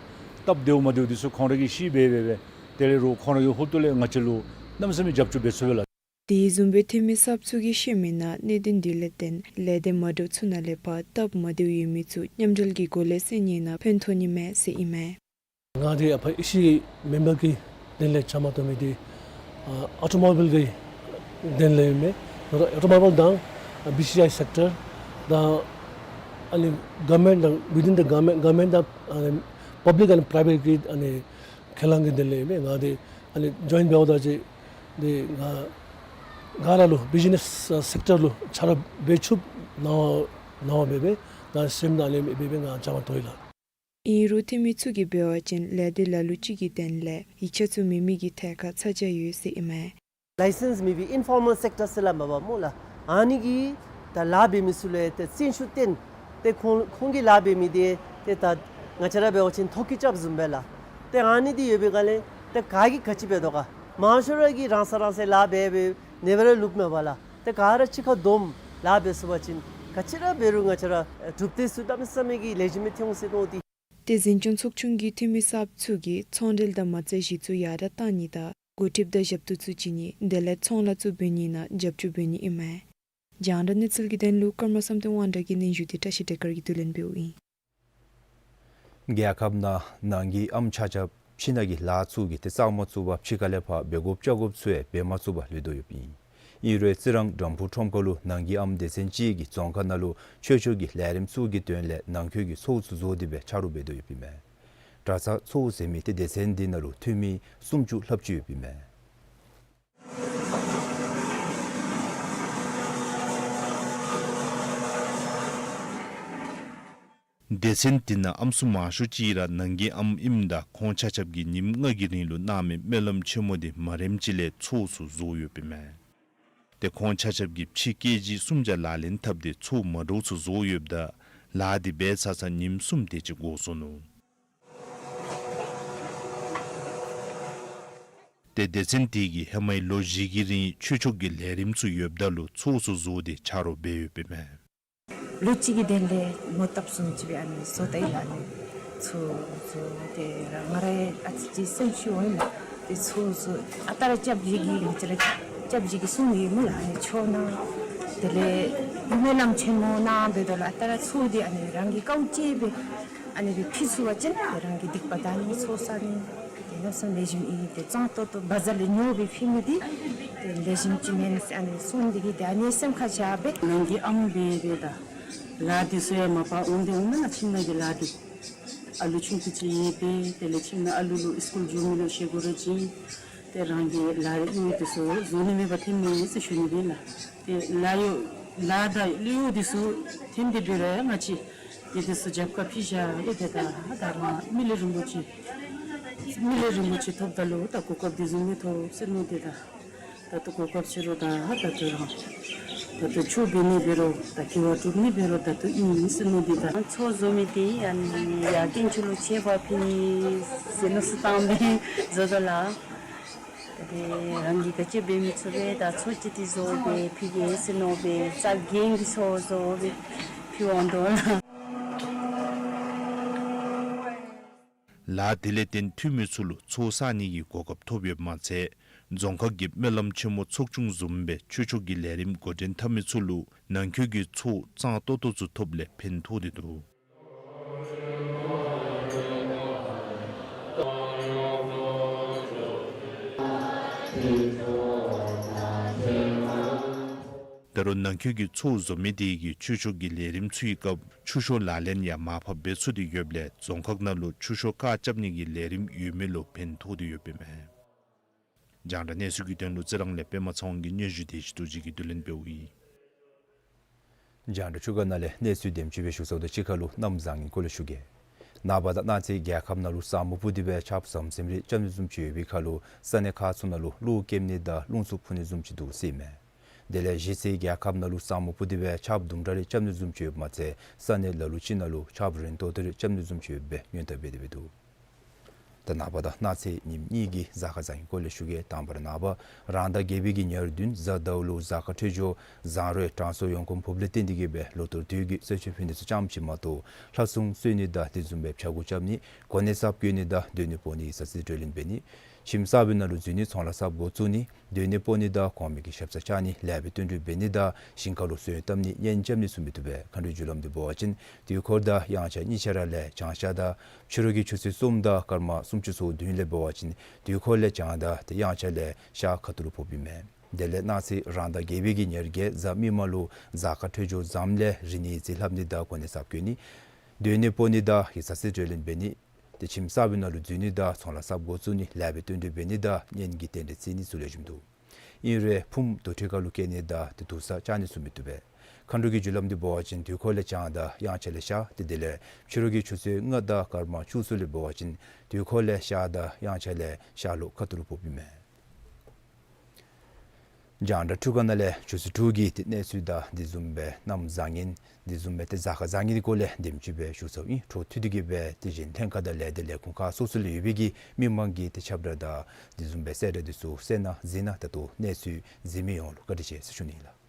སྟབས་བདེཝ་མ་བདེཝ་འདི་ཚུ་ཁོང་ར་གིས་ཤེས་འབད་འབད་སྦེ་དེ་ལས་རུང་ཁོང་ར་གི་ཧོངས་ལས་ང་བཅས་ལུ་གནམ་མེད་ས་མེད་རྒྱབ་སྐྱོར་འབད་ཚུགས་པས་ལགས། དེ་བཟུམ་སྦེ་འཐུས་མི་གསརཔ་ཚུ་གིས་བཤད་མི་ནང་གནད་དོན་འདི་ལས་བརྟེན་ལས་སྡེ་མ་འདྲཝ་ཚུ་ནང་ལས་ཕར་སྟབས་མ་བདེཝ་ཡོད་མི་ཚུ་མཉམ་འབྲེལ་གྱི་སྒོ་ལས་སེལ་ནི་ནང་ཕན་ཐོགས་ནི་མས་ཟེར་ཨིན་མས། ང་འདི་ཨ་ཕར་ཨི་སི་མེམ་བར་གྱི་དོན་ལས་བཅའ་མར་གཏོགས་མི་འདི་ཨ་ཨོ་ཊོ་མོ་བཱའིལ་གྱི་དོན་ལས་ཨིན་མས། ང་ཨོ་ཊོ་མོ་བཱའིལ་དང་ཨ་བི་སི་ཨའི་སེཀ་ཊར་དང་ཨ་ནི་གོ་ཝར་མེནཊ་དང་ཝི་དིན་ཛ་གོ་ཝར་མེནཊ་གོ་ཝར་མེནཊ་དང་ཨ་ནི་པབ་ལིཀ་ཨེནཌ་པྲའི་བེཊ་ཀྱི་ཨ་ནི་ཁས་བླངས་ཀྱི་དོན་ལས་ཨིན་མས། ང་འདི་ཨ་ནི་ཇོའིན་འབདཝ་ད་ཅིག་འདི་ང་ག་ར་ལུ་བི་ཛི་ནེསི་སེཀ་ཊར་ལུ་ཆ་རོགས་འབད་ཚུགསཔ་ནང་ནང་འབད་སྦེ་ང་སེམས་ནང་ལས་མེད་སྦེ་ང་བཅའ་མར་གཏོགས་ཡི་ལགས། ཨིན་རུང་འཐུས་མི་ཚུ་གིས་འབད་བ་ཅིན་ལས་སྡེ་ལ་ལུ་ཅིག་གི་དོན་ལས་ཡིག་ཆ་ཚུ་མེད་མི་གི་ཐད་ཁར་ཚ་གྱང་ཡོད་ཟེར་ཨིན་མས། ལའི་སེནསི་མེད་པའི་ཨིན་ཕོར་མཱལ་སེཀ་ཊར་ཟེར་སླབ་མས་པ་སྨོ་ལགས། ཨ་ནི་གིས་ད་ལཱ་འབད་མི་ཚུ་ལུ་ཏེ་བརྩོན་ཤུགས་བཏོན་ཏེ་ཁོང་ཁོང་གིས་ལཱ་འབད་མི་འདི་ཏེ་ད་ང་བཅས་ར་འབད་བ་ཅིན་ཐོ་བཀོད་རྐྱབ་བཟུམ་སྦེ་ལགས། ཏེ་ཨ་ནི་འདི་ཡོད་པའི་སྒང་ལས་ཏེ་ག་གིས་ག་ཅི་འབད་དོ་ག་མང་ཤོས་ར་གིས་རང་ས་རང་སའི་ལཱ་འབད་འབད་ནེ་བར་ལུག་མས་པ་ལགས། ཏེ་ག་ར་གཅིག་ཁར་བསྡོམས་ལཱ་འབད་ཚུགས་པ་ཅིན་ག་ཅི་ར་འབད་རུང་ང་བཅས་ར་གྲུབ་འབྲས་ཚུ་གནམ་མེད་ས་མེད་ཀྱི་ལེགས་ཤོམ་སྦེ་ཐོན་འོང་ཟེར་མནོ་སྟེ། ཏེ་འཛིན་སྐྱོང་ཚོགས་ཆུང་གི་འཐུས་མི་གསརཔ་ཚུ་གིས་ཚོང་འབྲེལ་དང་མ་རྩ་གཞི་བཙུགས་ཡར་དྲགས་གཏང་ནི་དང་འགོ་ཁྲིདཔ་དང་ཞབས་ཏོག་ཚུ་བྱིན་ནི་དེ་ལས་ཚོང་ལཱ་ཚུ་འབད་ནི་ནང་རྒྱབ་སྐྱོར་འབད་ནི་ཨིན་མས། རྒྱང་བསྒྲགས་གནས་ཚུལ་གྱི་དོན་ལུ་ཀརྨ་བསམ་གཏན་དབང་གྲགས་ཀྱི་སྙན་ཞུ་འདི་བཀྲ་ཤིས་བདེ་དཀར་གྱིས་བསྡུ་ལེན་འབདཝ་ཨིན། རྒྱལ་ཁབ་ནང་ནང་གི་ཨམ་ཆ་ཁྱབ་ཕྱི་ནང་གི་ལཱ་ཚུ་གི་ཏེ་བཙག་མ་ཚུགས་པར་ཕྱི་ཁ་ལས་ཕར་འབད་དགོཔ་རྐྱབ་དགོཔ་ཚུ་ཡང་འབད་མ་ཚུགས་པར་ལུས་དོ་ཡོདཔ་ཨིན། ཨིན་རུང་རྩི་རང་དམ་ཕུ་ཁྲོམ་ཁ་ལུ་ནང་གི་ཨམ་སྡེ་ཚན་ཅིག་གིས་རྫོང་ཁག་ནང་ལུ་ཆོས་ཕྱོགས་ཀྱི་ལས་རིམ་ཚུ་གི་དོན་ལས་ནང་འཁོད་ཀྱི་ཚོགས་ཚུ་བཟོ་སྟེ་སྦེ་ཆ་རོགས་འབད་དོ་ཡོདཔ་ཨིན་མས། གྲྭ་ཚང་ཚོགས་ཟེར་མི་ཏེ་སྡེ་ཚན་འདི་ནང་ལུ་འཐུས་མི་སུམ་ཅུ་ལྷགཔ་ཅིག་ཡོདཔ་ཨིན་མས། སྡེ་ཚན་འདི་ནང་ཨམ་སྲུ་མང་ཤོས་ཅིག་ར་ནང་གི་ཨམ་ཨིནམ་ད་ཁོང་ཆ་ཁྱབ་ཀྱིས་ཉིནམ་ལྔ་གི་རིང་ལུ་གནང་མི་སྨོན་ལམ་ཆེན་མོ་འདི་མ་རནམ་ཅིག་ལས་ཚོགས་ཚུ་བཟོ་ཡོདཔ་ཨིན་མས། ཏེ་ཁོང་ཆ་ཁྱབ་ཀྱིས་ཕྱི་སྐད་ཅིག་གསུམ་ཆ་ལག་ལེན་འཐབ་སྟེ་ཚོགས་མ་འདྲཝ་ཚུ་བཟོ་ཡོདཔ་ད་ལཱ་འདི་འབད་ཚར་ཚར་ཉིནམ་གསུམ་དེ་ཅིག་འགོར་སོ་ནུག། ཏེ་སྡེ་ཚན་དེ་གིས་ཧེ་མའི་ལོ་བཞི་གི་རིང་ཆོས་ཕྱོགས་ཀྱི་ལས་རིམ་ཚུ་ཡོདཔ་ད་ལུ་ཚོགས་སུ་བཟོ་སྟེ་ཆ་རོགས་འབད་ཡོདཔ་ཨིན་མས། ལོ་གཅིག་གི་དོན་ལས་མོ་བཏབ་བཟུམ་ཅིག་སྦེ་ཨ་ནི་བཟོ་ད་ཡི་ལགས། ཨ་ནི་ཚོགས་བཟོ་སྟེ་ར་ང་ར་ཨ་ཙི་ཅིག་སེམས་ཤུགས་འོང་ཡི་ལགས། ཏེ་ཚོགས་བཟོ་ཨ་རྟག་ར་སྐྱབས་རྗེ་གིས་ང་བཅས་ར་སྐྱབས་རྗེ་གིས་གསུངས་ཡོད་སྨོ་ལགས། ཨ་ནི་ཆོས་གནང་དེ་ལས་སྨོན་ལམ་ཆེན་མོ་གནང་འབདཝ་ད་ལུ་ཨ་རྟག་ར་ཚོགས་འདི་ཨ་ནི་རང་གིས་དཀའཝ་སྤྱད་སྦེ་ཨ་ནི་སྦེ་ཕུལ་ཚུགས་པ་ཅིན་རང་གི་སྡིག་པ་དག་ནི་ཚོགས་བསག་ནི། ཏེ་གནམ་མེད་ས་མེད་ལེགས་ཤོམ་ཨིན། ཏེ་གཙང་ཏོག་ཏོ་བ་ཛར་ལས་ཉོ་སྦེ་ཕུལ་མི་འདི་ཏེ་ལེགས་ཤོམ་ཅིག་མེན་ཟེར་ཨ་ནི་གསུངས་འདི་གིས་ཏེ་ཨ་ནི་སེམས་ཁར་བཞག་སྦེ་ནང་གི་ཨམ་འབད་སྦེ་ད་ལཱ་འདི་ཚུ་ཡང་མ་པ་འོང་སྟེ་འོང་མས་ལགས། ཁྱིམ་ནང་གི་ལཱ་འདི་ཨ་ལུ་ཆུང་ཀུ་ཅིག་ཡོད་པས། དེ་ལས་ཁྱིམ་ནང་ཨ་ལུ་ལུ་སི་ཀུལ་འགྱོ་མི་ལུ་བཤད་དགོ་ར་ཅིག། ཏེ་རང་གི་ལཱ་གཡོག་འདི་ཚུ་བཟོ་ནི་མེད་པར་ཐོན་མས་ཟེར་ཞུ་ནི་ཨིན་ལགས། ཏེ་ལཱ་གཡོག་ལཱ་དང་གཡོག་འདི་ཚུ་ཐོན་ཏེ་འབད་རུང་ང་བཅས་ཏེ་འདི་ཚུ་རྒྱབ་ཁར་ཕུལ་བཞག་ཡོད། ཏེ་ད་ད་རང་མི་ལུས་རིན་པོ་ཆེ་མི་ལུས་རིན་པོ་ཆེ་ཐོབ་ད་ལུ་ད་གོ་སྐབས་འདི་བཟུམ་མི་ཐོབ་ཟེར་མནོ་སྟེ་ད་ད་ལྟོ་གོ་སྐབས་ཕྱི་རུ་ད་ད་ལྟོ་རང་ད་ལྟོ་ཆོས་འབད་ནི་འབད་རུང་ད་དགེ་བ་སྒྲུབ་ནི་འབད་རུང་ད་ལྟོ་ཨིན་ཟེར་མནོ་སྟེ་ད། ཚོགས་བཟོ་མི་འདི་ཨ་ནི་ཡར་དཀོན་མཆོག་ལུ་མཆོད་པ་ཕུལ་ནི་ཟེར་མནོ་བསམ་བཏང་སྦེ་བཟོ་དོ་ལགས། ཏེ་རང་གིས་ག་ཅི་འབད་མི་ཚུགས་པས། ད་ཚོགས་ཅིག་འདི་བཟོ་སྦེ་ཕུལ་གེ་ཟེར་མནོ་སྦེ་རྩ་འགེངས་ཏེ་ཚོགས་བཟོ་སྦེ་ཕུལ་འོང་དོ་ལགས། ལཱ་དེ་ལས་བརྟེན་འཐུས་མི་ཚུ་ལུ་ཚོགས་བསག་ནི་གི་གོ་སྐབས་ཐོབ་ཡོདཔ་མ་ཚད་རྫོང་ཁག་གི་སྨོན་ལམ་ཆེན་མོ་ཚོགས་ཆུང་བཟུམ་སྦེ་ཆོས་ཕྱོགས་ཀྱི་ལས་རིམ་འགོ་འདྲེན་འཐབ་མི་ཚུ་ལུ་ནང་འཁོད་ཀྱི་ཚོགས་གཙང་ཏོག་ཏོ་ཚུ་ཐོབ་ལས་ཕན་ཐོགས་ཏེ་འདུག། ད་རུང་ནང་འཁོད་ཀྱི་ཚོགས་བཟོ་མི་དེ་གིས་ཆོས་ཕྱོགས་ཀྱི་ལས་རིམ་ཚུའི་སྐབས་ཆུ་ཤོག་ལག་ལེན་ཡང་མར་ཕབ་འབད་ཚུགས་ཏེ་ཡོདཔ་ལས་རྫོང་ཁག་ནང་ལུ་ཆུ་ཤོག་བཀག་རྐྱབ་ནི་གི་ལས་རིམ་ཡོད་མི་ལུ་ཕན་ཐོགས་ཏེ་ཡོདཔ་ཨིན་མས། རྒྱང་བསྒྲགས་གནས་ཚུལ་གྱི་དོན་ལུ་རྩི་རང་ལས་པདྨ་ཚེ་དབང་གི་སྙན་ཞུ་དེ་ཅིག་ཏུ་ཅིག་གིས་བསྡུ་ལེན་འབདཝ་ཨིན། རྒྱང་བསྒྲགས་ཕྱོགས་ཁ་ནང་ལས་གནས་ཚུལ་དེམ་ཅིག་སྦེ་ཞུ་ཚརཝ་དང་གཅིག་ཁར་ལུ་གནམ་བཟང་ངན་སྐོར་ལས་ཞུ་གེ། ནངས་པ་དང་གནངས་ཚེ་རྒྱལ་ཁབ་ནང་ལུ་ས་སྨུག་སྤུབས་ཏེ་སྦེ་ཆརཔ་ཟམ་ཟིམ་རེ་རྐྱབ་ནི་བཟུམ་ཅིག་ཡོད་པའི་ཁར་ལུ་ས་གནས་ཁག་ཚུ་ནང་ལུ་གློག་ཀེམ་ནི་དང་རླུང་འཚུབ་འཕུ་ནི་བཟུམ་ཅིག་འདུག་ཟེར་ཨིན་མས། དེ་ལས་གཞེས་ཚེ་རྒྱལ་ཁབ་ནང་ལུ་ས་སྨུག་སྤུབས་ཏེ་སྦེ་ཆརཔ་དུམ་གྲ་རེ་རྐྱབ་ནི་བཟུམ་ཅིག་ཡོདཔ་མ་ཚད་ས་གནས་ལ་ལུ་ཅིག་ནང་ལུ་ཆརཔ་རན་ཏོག་ཏོ་རེ་རྐྱབ་ནི་བཟུམ་ཅིག་ཡོད་པའི་སྔོན་བརྡ་འབད་དེ་སྦེ་འདུག། ད་ནངས་པ་དང་གནངས་ཚེ་ཉིནམ་གཉིས་ཀྱི་གཟའ་སྐར་བཟང་ངན་སྐོར་ལས་ཞུ་གེ། དང་པ་ར་ནངས་པ་རང་ཟླ་བརྒྱད་པའི་གི་ཉེར་བདུན་གཟའ་ཟླཝ་ལུ་གཟའ་སྐར་འཕྲོད་སྦྱོར་བཟང་རུང་དྲང་སྲོང་ཡོངས་གོང་ཕོགཔ་ལས་བརྟེན་ཏེ་གིས་སྦེ་ལོ་ལྟར་དུས་ཀྱི་གསོལ་མཆོད་ཕུལ་ནི་ཚུ་ཙམ་ཅིག་མ་གཏོགས་ལྷ་སྲུང་གསོལ་ནི་དང་དེ་བཟུམ་སྦེ་ཕྱྭ་འགུགས་རྐྱབ་ནི་གོ་གནས་གསརཔ་བསྐོ་ནི་དང་སྡོད་གནས་སྤོ་ནི་ཡིག་ཚང་རྩིས་སྤྲོད་ལེན་འབད་ནི་ཁྱིམ་གསརཔ་ནང་ལུ་འཛུལ་ནི་ཚོང་ལཱ་གསརཔ་འགོ་བཙུགས་ནི་སྡོད་གནས་སྤོ་ནི་དང་གོང་མའི་གི་ཞབས་སར་བཅར་ནི་ལེགས་པའི་བསྟུན་གྲོས་འབད་ནི་དང་ཞིང་ཁ་ལུ་སོན་བཏབ་ནི་གཉེན་རྐྱབ་ནི་ཚུ་མི་བཏུབ་པས། མཁའ་འགྲོའི་རྒྱུ་ལམ་འདི་འབད་བ་ཅིན་དུས་འཁོར་དང་དབྱངས་འཆར་གཉིས་ཆ་ར་ལས་བྱང་ཤར་དང་ཕྱི་རུ་གི་ཆུ་ཚོད་གསུམ་དང་སྐར་མ་སུམ་ཅུ་སོ་བདུན་ལས་འབད་བ་ཅིན་དུས་འཁོར་ལས་བྱང་དང་ཏེ་དབྱངས་འཆར་ལས་ཤར་ཁ་ཐུག་ལུ་ཕོགཔ་ཨིན་མས། དེ་ལས་གནངས་ཚེ་རང་ཟླ་བརྒྱད་པའི་གི་ཉེར་བརྒྱད་གཟའ་མིག་དམར་ལུ་གཟའ་སྐར་འཕྲོད་སྦྱོར་བཟངམ་ལས་རིག་གནས་རྩིས་ལྷབ་ནི་དང་གོ་གནས་གསརཔ་བསྐོ་ནི་སྡོད་གནས་སྤོ་ནི་དང་ཡིག་ཚང་རྩིས་སྤྲོད་ལེན་འབད་ནི་ཏེ་ཁྱིམ་གསརཔ་ནང་ལུ་འཛུལ་ནི་དང་ཚོང་ལཱ་གསརཔ་འགོ་བཙུགས་ནི་ལེགས་པའི་བསྟུན་གྲོས་འབད་ནི་དང་གཉེན་གྱི་རྟེན་འབྲེལ་བརྩི་ནི་ཚུ་ལེགས་ཤོམ་འདུག། ཨིན་རུང་ཕུངམ་དུར་ཁྲོད་ཁ་ལུ་བསྐྱལ་ནི་དང་ཏེ་དུར་ས་བཅག་ནི་ཚུ་མི་བཏུབ་པས། མཁའ་འགྲོ་གི་རྒྱུ་ལམ་འདི་འབད་བ་ཅིན་དུས་འཁོར་ལས་བྱང་དང་དབྱངས་འཆར་ལས་ཤར་ཏེ་དེ་ལས་ཕྱི་རུ་གི་ཆུ་ཚོད་ལྔ་དང་སྐར་མ་བཅུ་གསུམ་ལས་འབད་བ་ཅིན་དུས་འཁོར་ལས་ཤར་དང་དབྱངས་འཆར་ལས་ཤར་ལྷོ་ཁ་ཐུག་ལུ་ཕོགཔ་ཨིན་མས། རྒྱང་བསྒྲགས་འཕྲུལ་ཁང་ནང་ལས་ཆུ་ཚོད་དྲུག་གི་ཏེ་གནས་ཚུལ་དང་དེ་བཟུམ་སྦེ་གནམ་བཟང་ངན་དེ་བཟུམ་སྦེ་ཏེ་གཟའ་སྐར་བཟང་ངན་གྱི་སྐོར་ལས་དེམ་ཅིག་སྦེ་ཞུ་ཚརཝ་ཨིན། འཕྲོ་མཐུད་དེ་གིས་སྦེ་ཏེ་གཞན་ལྷན་ཁག་དང་ལས་སྡེ་ལས་ཁུངས་ཁག་སོ་སོ་ལུ་ཡོད་པའི་གི་མི་མང་གི་ཏེ་ཁྱབ་བསྒྲགས་དང་དེ་བཟུམ་སྦེ་གསལ་བསྒྲགས་དེ་ཚུ་གསན་གནང་གཟིགས་གནང་། ད་ལྟོ་གནས་ཚུལ་གཟིགས་མི་ཡོངས་ལུ་བཀའ་དྲིན་ཆེ་ཟེར་ཞུ་ནི་ཨིན་ལགས།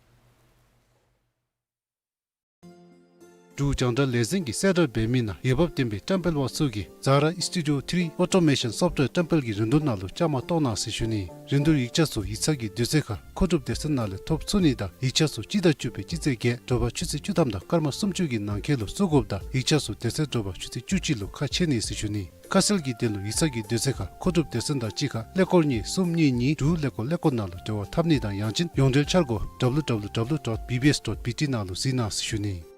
འབྲུག་རྒྱང་བསྒྲགས་ལས་འཛིན་གྱིས་གསལ་བསྒྲགས་འབད་མི་ནང་འོས་འབབ་ལྡན་པའི་བཀྲམ་སྤེལ་པ་ཚུ་གིས་Zara Studio three Automation Software བཀྲམ་སྤེལ་གྱི་རིན་བསྡུར་ནང་ལུ་བཅའ་མར་གཏོགས་གནང་ཟེར་ཞུ་ནི། རིན་བསྡུར་ཡིག་ཆ་ཚུ་ཡིག་ཚང་གི་དུས་ཚོད་ཁར་མཁོ་སྒྲུབ་སྡེ་ཚན་ནང་ལས་ཐོབ་ཚུགས་ནི་དང་ཡིག་ཆ་ཚུ་སྤྱི་ཟླ་བཅུ་པའི་སྤྱི་ཚེས་བརྒྱད་དྲོ་པ་ཆུ་ཚོད་བཅུ་ཐམ་དང་སྐར་མ་སུམ་ཅུ་གི་ནང་འཁོད་ལུ་བཙུགས་དགོཔ་དང་ཡིག་ཆ་ཚུ་དེ་ཚེ་དྲོ་པ་ཆུ་ཚོད་བཅུ་གཅིག་ལུ་ཁ་ཕྱེ་ནི་ཟེར་ཞུ་ནི། ཁ་གསལ་གྱི་དོན་ལུ་ཡིག་ཚང་གི་དུས་ཚོད་ཁར་མཁོ་སྒྲུབ་སྡེ་ཚན་དང་གཅིག་ཁར་ཀླད་ཀོར་གཉིས་གསུམ་གཉིས་གཉིས་དྲུག་ཀླད་ཀོར་ཀླད་ཀོར་ནང་ལུ་འབྲེལ་བ་འཐབ་ནི་དང་ཡང་ཅིན་ཡོངས་འབྲེལ་འཆར་སྒོ་W W W dot B B S dot B T ནང་ལུ་གཟིགས་གནང་ཟེར་ཞུ་ནི།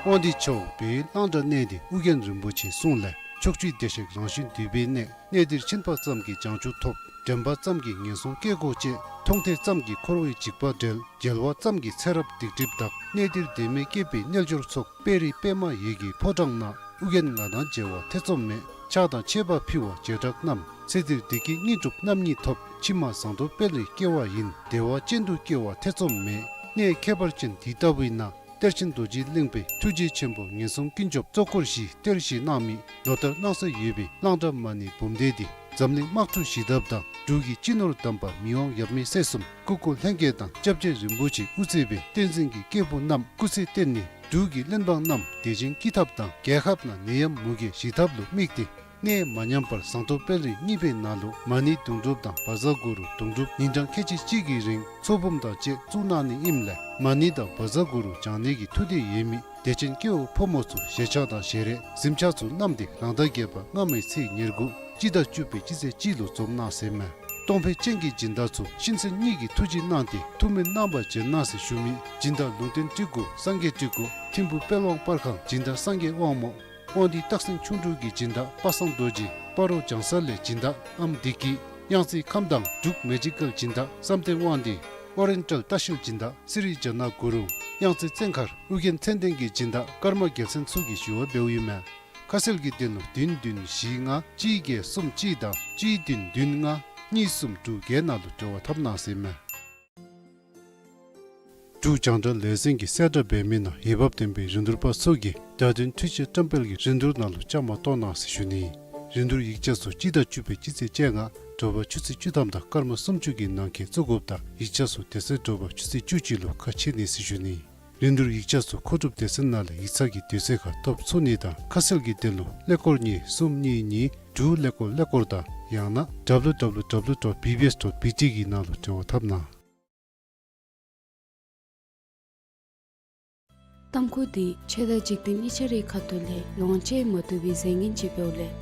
དབང་འདུས་ཆུ་བོ་བོད་གླང་བྲག་གནས་འདི་ཨོ་རྒྱན་རིན་པོ་ཆེས་གསུངས་ལས། ཕྱོགས་བཅུའི་བདེ་གཤེགས་རང་བཞིན་འདུས་པའི་གནས། གནས་འདིར་ཕྱིན་པ་ཙམ་གྱིས་བྱང་ཆུབ་ཐོབ། དྲན་པ་ཙམ་གྱིས་ངན་སོང་སྐྱེ་སྒོ་བཅད། མཐོང་ཐོས་ཙམ་གྱིས་འཁོར་བའི་འཇིགས་པ་བསྒྲལ། མཇལ་བ་ཙམ་གྱིས་ཚེ་རབས་སྡིག་སྒྲིབ་དག། གནས་འདིར་བདེན་མེད་སྐྱེས་པའི་རྣལ་འབྱོར་ཚོགས། དཔལ་རི་པདྨ་འོད་ཀྱི་ཕོ་བྲང་ན། ཨོ་རྒྱན་ང་དང་མཇལ་བ་ཐེ་ཚོམ་མེད། ཕྱག་དང་མཆོད་པ་ཕུལ་བ་བྱེ་བྲག་རྣམས། ཚེ་འདིར་བདེ་སྐྱིད་དངོས་གྲུབ་རྣམ་གཉིས་ཐོབ། ཕྱི་མ་ཟངས་མདོག་དཔལ་རིར་སྐྱེ་བ་ཡིན། བདེ་བ་ཅན་དུ་སྐྱེ་བ་ཐེ་ཚོམ་མེད། གནས་ཁྱད་པར་ཅན་འདི་ལྟ་བུའི་ནང་། གཏེར་ཆེན་རྡོ་རྗེ་གླིང་པའི་ཐུགས་རྗེ་ཆེན་པོ་ངན་སོང་ཀུན་སྐྱོབ་གཙོ་འཁོར་བཞིའི་གཏེར་བཞེས་གནང་མི་ལོ་ལྟར་གནང་སྲོལ་ཡོད་པའི་གླང་བྲག་མ་ཎི་འབུམ་སྡེ་འདི་ འཛམ་གླིང་དམག་འཁྲུག་ཞི་ཐབས་དང་འབྲུག་གི་སྤྱི་ནོར་དམ་པ་མི་དབང་ཡབ་མེས་སྲས་གསུམ་སྐུ་འཁོར་ལྷན་རྒྱས་དང་སྐྱབས་རྗེ་རིན་པོ་ཆེ་དབུ་གཙོས་པའི་བསྟན་འཛིན་གྱི་སྐྱེས་བུ་རྣམས་སྐུ་ཚེ་བརྟན་ནས་འབྲུག་གི་བློན་འབངས་རྣམས་བདེ་ཞིང་སྐྱིད་ཐབས་དང་རྒྱལ་ཁབ་ནང་ནད་ཡམས་མུ་གེ་ཞི་ཐབས་ལུ་དམིགས་ཏེ། གནས་མ་ཉམས་པར་ཟངས་མདོག་དཔལ་རི་གཉིས་པའི་ནང་ལུ་མ་ཎི་དུང་སྒྲུབ་དང་བཛྲ་གུ་རུ་དུང་སྒྲུབ་ཉིན་གྲངས་ཁལ་གཅིག་གཅིག་གི་རིང་ཚོགས་འབུམ་དང་བཅས་བཙུགས་གནང་ནི་ཨིནམ་ལས་མ་ཎི་དང་བཛྲ་གུ་རུ་བགྱང་ནི་གི་ཐུགས་འདོད་ཡོད་མི་དད་ཅན་སྐྱེ་བོ་ཕོ་མོ་ཚུ་ཞལ་ཆས་དང་ཞལ་རས་གཟིམ་ཆས་ཚུ་བསྣམས་ཏེ་རང་ཟླ་བརྒྱད་པ་སྔ་མའི་ཚེས་ཉེར་དགུ་སྤྱི་ཟླ་བཅུ་པའི་སྤྱི་ཚེས་གཅིག་ལུ་འཛོམས་གནང་ཟེར་མས། གཏོང་ཕོད་ཅན་གྱི་སྦྱིན་བདག་ཚུ་གཤིན་གསོན་གཉིས་ཀྱི་ཐུགས་རྗེ་གནང་སྟེ་ཐུགས་སྨོན་གནང་བར་བྱོན་གནང་ཟེར་ཞུ་མི་སྦྱིན་བདག་ལུང་བསྟན་སྤྲུལ་སྐུ་སངས་རྒྱས་སྤྲུལ་སྐུ་ཐིམ་ཕུག་དཔལ་དབང་པར་ཁང་སྦྱིན་བདག་སངས་རྒྱས་དབང་མོ། དབང་འདུས་སྟག་སེང་ཁྱུང་འབྲུག་གི་སྦྱིན་བདག་པ་སངས་རྡོ་རྗེ། སྤ་རོ་བྱང་ས་ལས་སྦྱིན་བདག་ཨམ་བདེ་སྐྱིད། གཡང་རྩེ་ཁམས་དྭངས་འབྲུག་མེ་ཇི་ཀལ་སྦྱིན་བདག་བསམ་གཏན་དབང་འདུས། ཨོ་རེན་ཊལ་ལྟ་བཤལ་སྦྱིན་བདག་སི་རི་ཇ་ན་གུ་རུང་། གཡང་རྩེ་བཙན་མཁར་ཨུ་རྒྱན་མཚན་ལྡན་གྱི་སྦྱིན་བདག་ཀརྨ་རྒྱལ་མཚན་ཚུ་གིས་ཞུ་བ་འབདཝ་ཨིན་མས། ཁ་གསལ་གྱི་དོན་ལུ་བདུན་བདུན་བཞི་ལྔ་གཅིག་བརྒྱད་གསུམ་གཅིག་དང་གཅིག་བདུན་བདུན་ལྔ་གཉིས་གསུམ་དྲུག་བརྒྱད་ནང་ལུ་འབྲེལ་བ་འཐབ་གནང་ཟེར་མས། འབྲུག་རྒྱང་བསྒྲགས་ལས་འཛིན་གྱིས་གསལ་བསྒྲགས་འབད་མི་ནང་འོས་འབབ་ལྡན་པའི་རིན་བསྡུར་པ་ཚུ་གིས་བརྡ་དོན་འཕྲུལ་ཆས་བཀྲམ་སྤེལ་གྱི་རིན་བསྡུར་ནང་ལུ་བཅའ་མར་གཏོགས་གནང་ཟེར་ཞུ་ནི། རིན་བསྡུར་ཡིག་ཆ་ཚུ་སྤྱི་ཟླ་བཅུ་པའི་སྤྱི་ཚེས་བཅོ་ལྔ་དྲོ་པ་ཆུ་ཚོད་བཅུ་ཐམ་དང་སྐར་མ་སུམ་ཅུ་གི་ནང་འཁོད་བཙུགས་དགོཔ་དང་ཡིག་ཆ་ཚུ་དེ་ཚེ་དྲོ་པ་ཆུ་ཚོད་བཅུ་གཅིག་ལུ་ཁ་ཕྱེ་ནི་ཟེར་ཞུ་ནི། རིན་བསྡུར་ཡིག་ཆ་ཚུ་མཁོ་སྒྲུབ་སྡེ་ཚན་ནང་ལས་ཡིག་ཚང་གི་དུས་ཚོད་ཁར་ཐོབ་ཚུགས་ནི་དང་ཁ་གསལ་གྱི་དོན་ལུ་ཀླད་ཀོར་གཉིས་གསུམ་གཉིས་གཉིས་དྲུག་ཀླད་ཀོར་ཀླད་ཀོར་དང་ཡང་ན་W W W dot B B S dot B T གི་ནང་ལུ་འབྲེལ་བ་འཐབ་གནང་། ཏམ་ཁུ་འདི་ཆོས་དང་འཇིག་རྟེན་གཉིས་ཆ་རའི་ཁ་ཐུག་ལས་ལོངས་སྤྱོད་མ་བཏུབ་པའི་རྫས་ངན་ཅིག་འབདཝ་ལས་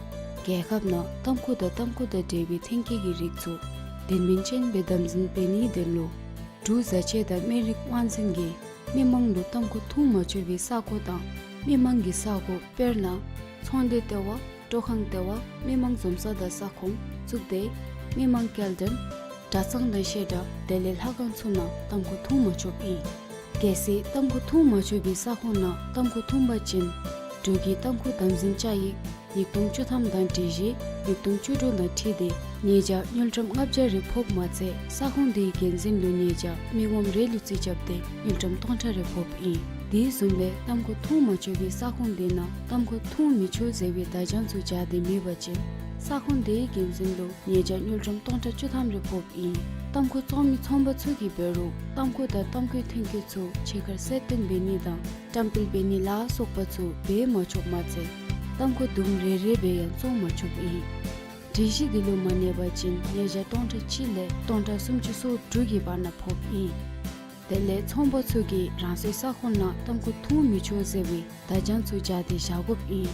རྒྱལ་ཁབ་ནང་ཏམ་ཁུ་དང་ཏམ་ཁུ་དང་འབྲེལ་བའི་ཐོན་སྐྱེད་ཀྱི་རིགས་ཚུ་དོན་སྨིན་ཅན་སྦེ་དམ་འཛིན་འབད་ནིའི་དོན་ལུ་འབྲུག་བཟའ་ཆས་དང་སྨན་རིགས་དབང་འཛིན་གྱིས་མི་མང་ལུ་ཏམ་ཁུ་འཐུང་མ་ཆོག་པའི་ས་གོ་དང་མི་མང་གི་ས་གོ་དཔེར་ན་ཚོང་སྡེ་ལྟེ་བ། སྤྲོ་ཁང་ལྟེ་བ། མི་མང་འཛོམས་ས་དང་ས་ཁོངས་གཙུག་སྡེ། མི་མང་སྐྱེལ་འདྲེན། གྲྭ་ཚང་དང་བཤད་གྲྭ་དེ་ལས་ལྷ་ཁང་ཚུ་ནང་ཏམ་ཁུ་འཐུང་མ་ཆོགཔ་ཨིན། གལ་སྲིད་ཏམ་ཁུ་འཐུང་མ་ཆོག་པའི་ས་ཁོངས་ནང་ཏམ་ཁུ་འཐུང་པ་ཅིན་འབྲུག་གི་ཏམ་ཁུ་དམ་འཛིན་བཅའ་ཡིག་ཉིས་སྟོང་བཅུ་ཐམ་དང་སྒྲིག་གཞི་ཉིས་སྟོང་བཅུ་དྲུག་དང་འཁྲིལ་ཏེ་ཉེས་བྱ་དངུལ་ཀྲམ་ལྔ་བརྒྱ་རེ་ཕོགཔ་མ་ཚད་ས་ཁོངས་དེའི་འགན་འཛིན་ལུ་ཉེས་བྱ་མི་ངོམ་རེ་ལུ་རྩིས་རྐྱབ་སྟེ་དངུལ་ཀྲམ་སྟོང་ཕྲག་རེ་ཕོགཔ་ཨིན། དེ་བཟུམ་སྦེ་ཏམ་ཁུ་འཐུང་མ་ཆོག་པའི་ས་ཁོངས་དེ་ནང་ཏམ་ཁུ་འཐུང་མི་ཆོག་ཟེར་བའི་བརྡ་བྱང་ཚུ་སྦྱར་ཏེ་མེད་པ་ཅིན་ས་ཁོངས་དེའི་འགན་འཛིན་ལུ་ཉེས་བྱ་དངུལ་ཀྲམ་སྟོང་ཕྲག་བཅུ་ཐམ་རེ་ཕོགཔ་ཨིན། ཏམ་ཁུ་བཙོང་མི་ཚོང་པ་ཚུ་གིས་འབད་རུང་ཏམ་ཁུ་དང་ཏམ་ཁུའི་ཐོན་སྐྱེད་ཚུ་ཕྱི་ཁར་གསལ་སྟོན་འབད་ནི་དང་བཀྲམ་སྤེལ་འབད་ནི་ལ་སོགས་པ་ཚུ་འབད་མ་ཆོགཔ་མ་ཚད་ཏམ་ཁུ་དུམ་རེ་རེ་སྦེ་ཡང་བཙོང་མ་ཆོགཔ་ཨིན། སྒྲིག་གཞི་འདི་ལུ་མ་གནས་པ་ཅིན་ཉེས་བྱ་སྟོང་ཕྲག་གཅིག་ལས་སྟོང་ཕྲག་སུམ་ཅུ་སོ་དྲུག་གི་བར་ན་ཕོགཔ་ཨིན། དེ་ལས་ཚོང་པ་ཚུ་གིས་རང་སོའི་ས་ཁོངས་ནང་ཏམ་ཁུ་འཐུང་མི་ཆོག་ཟེར་བའི་བརྡ་བྱང་ཚུ་སྦྱར་ཏེ་བཞག་དགོཔ་ཨིན།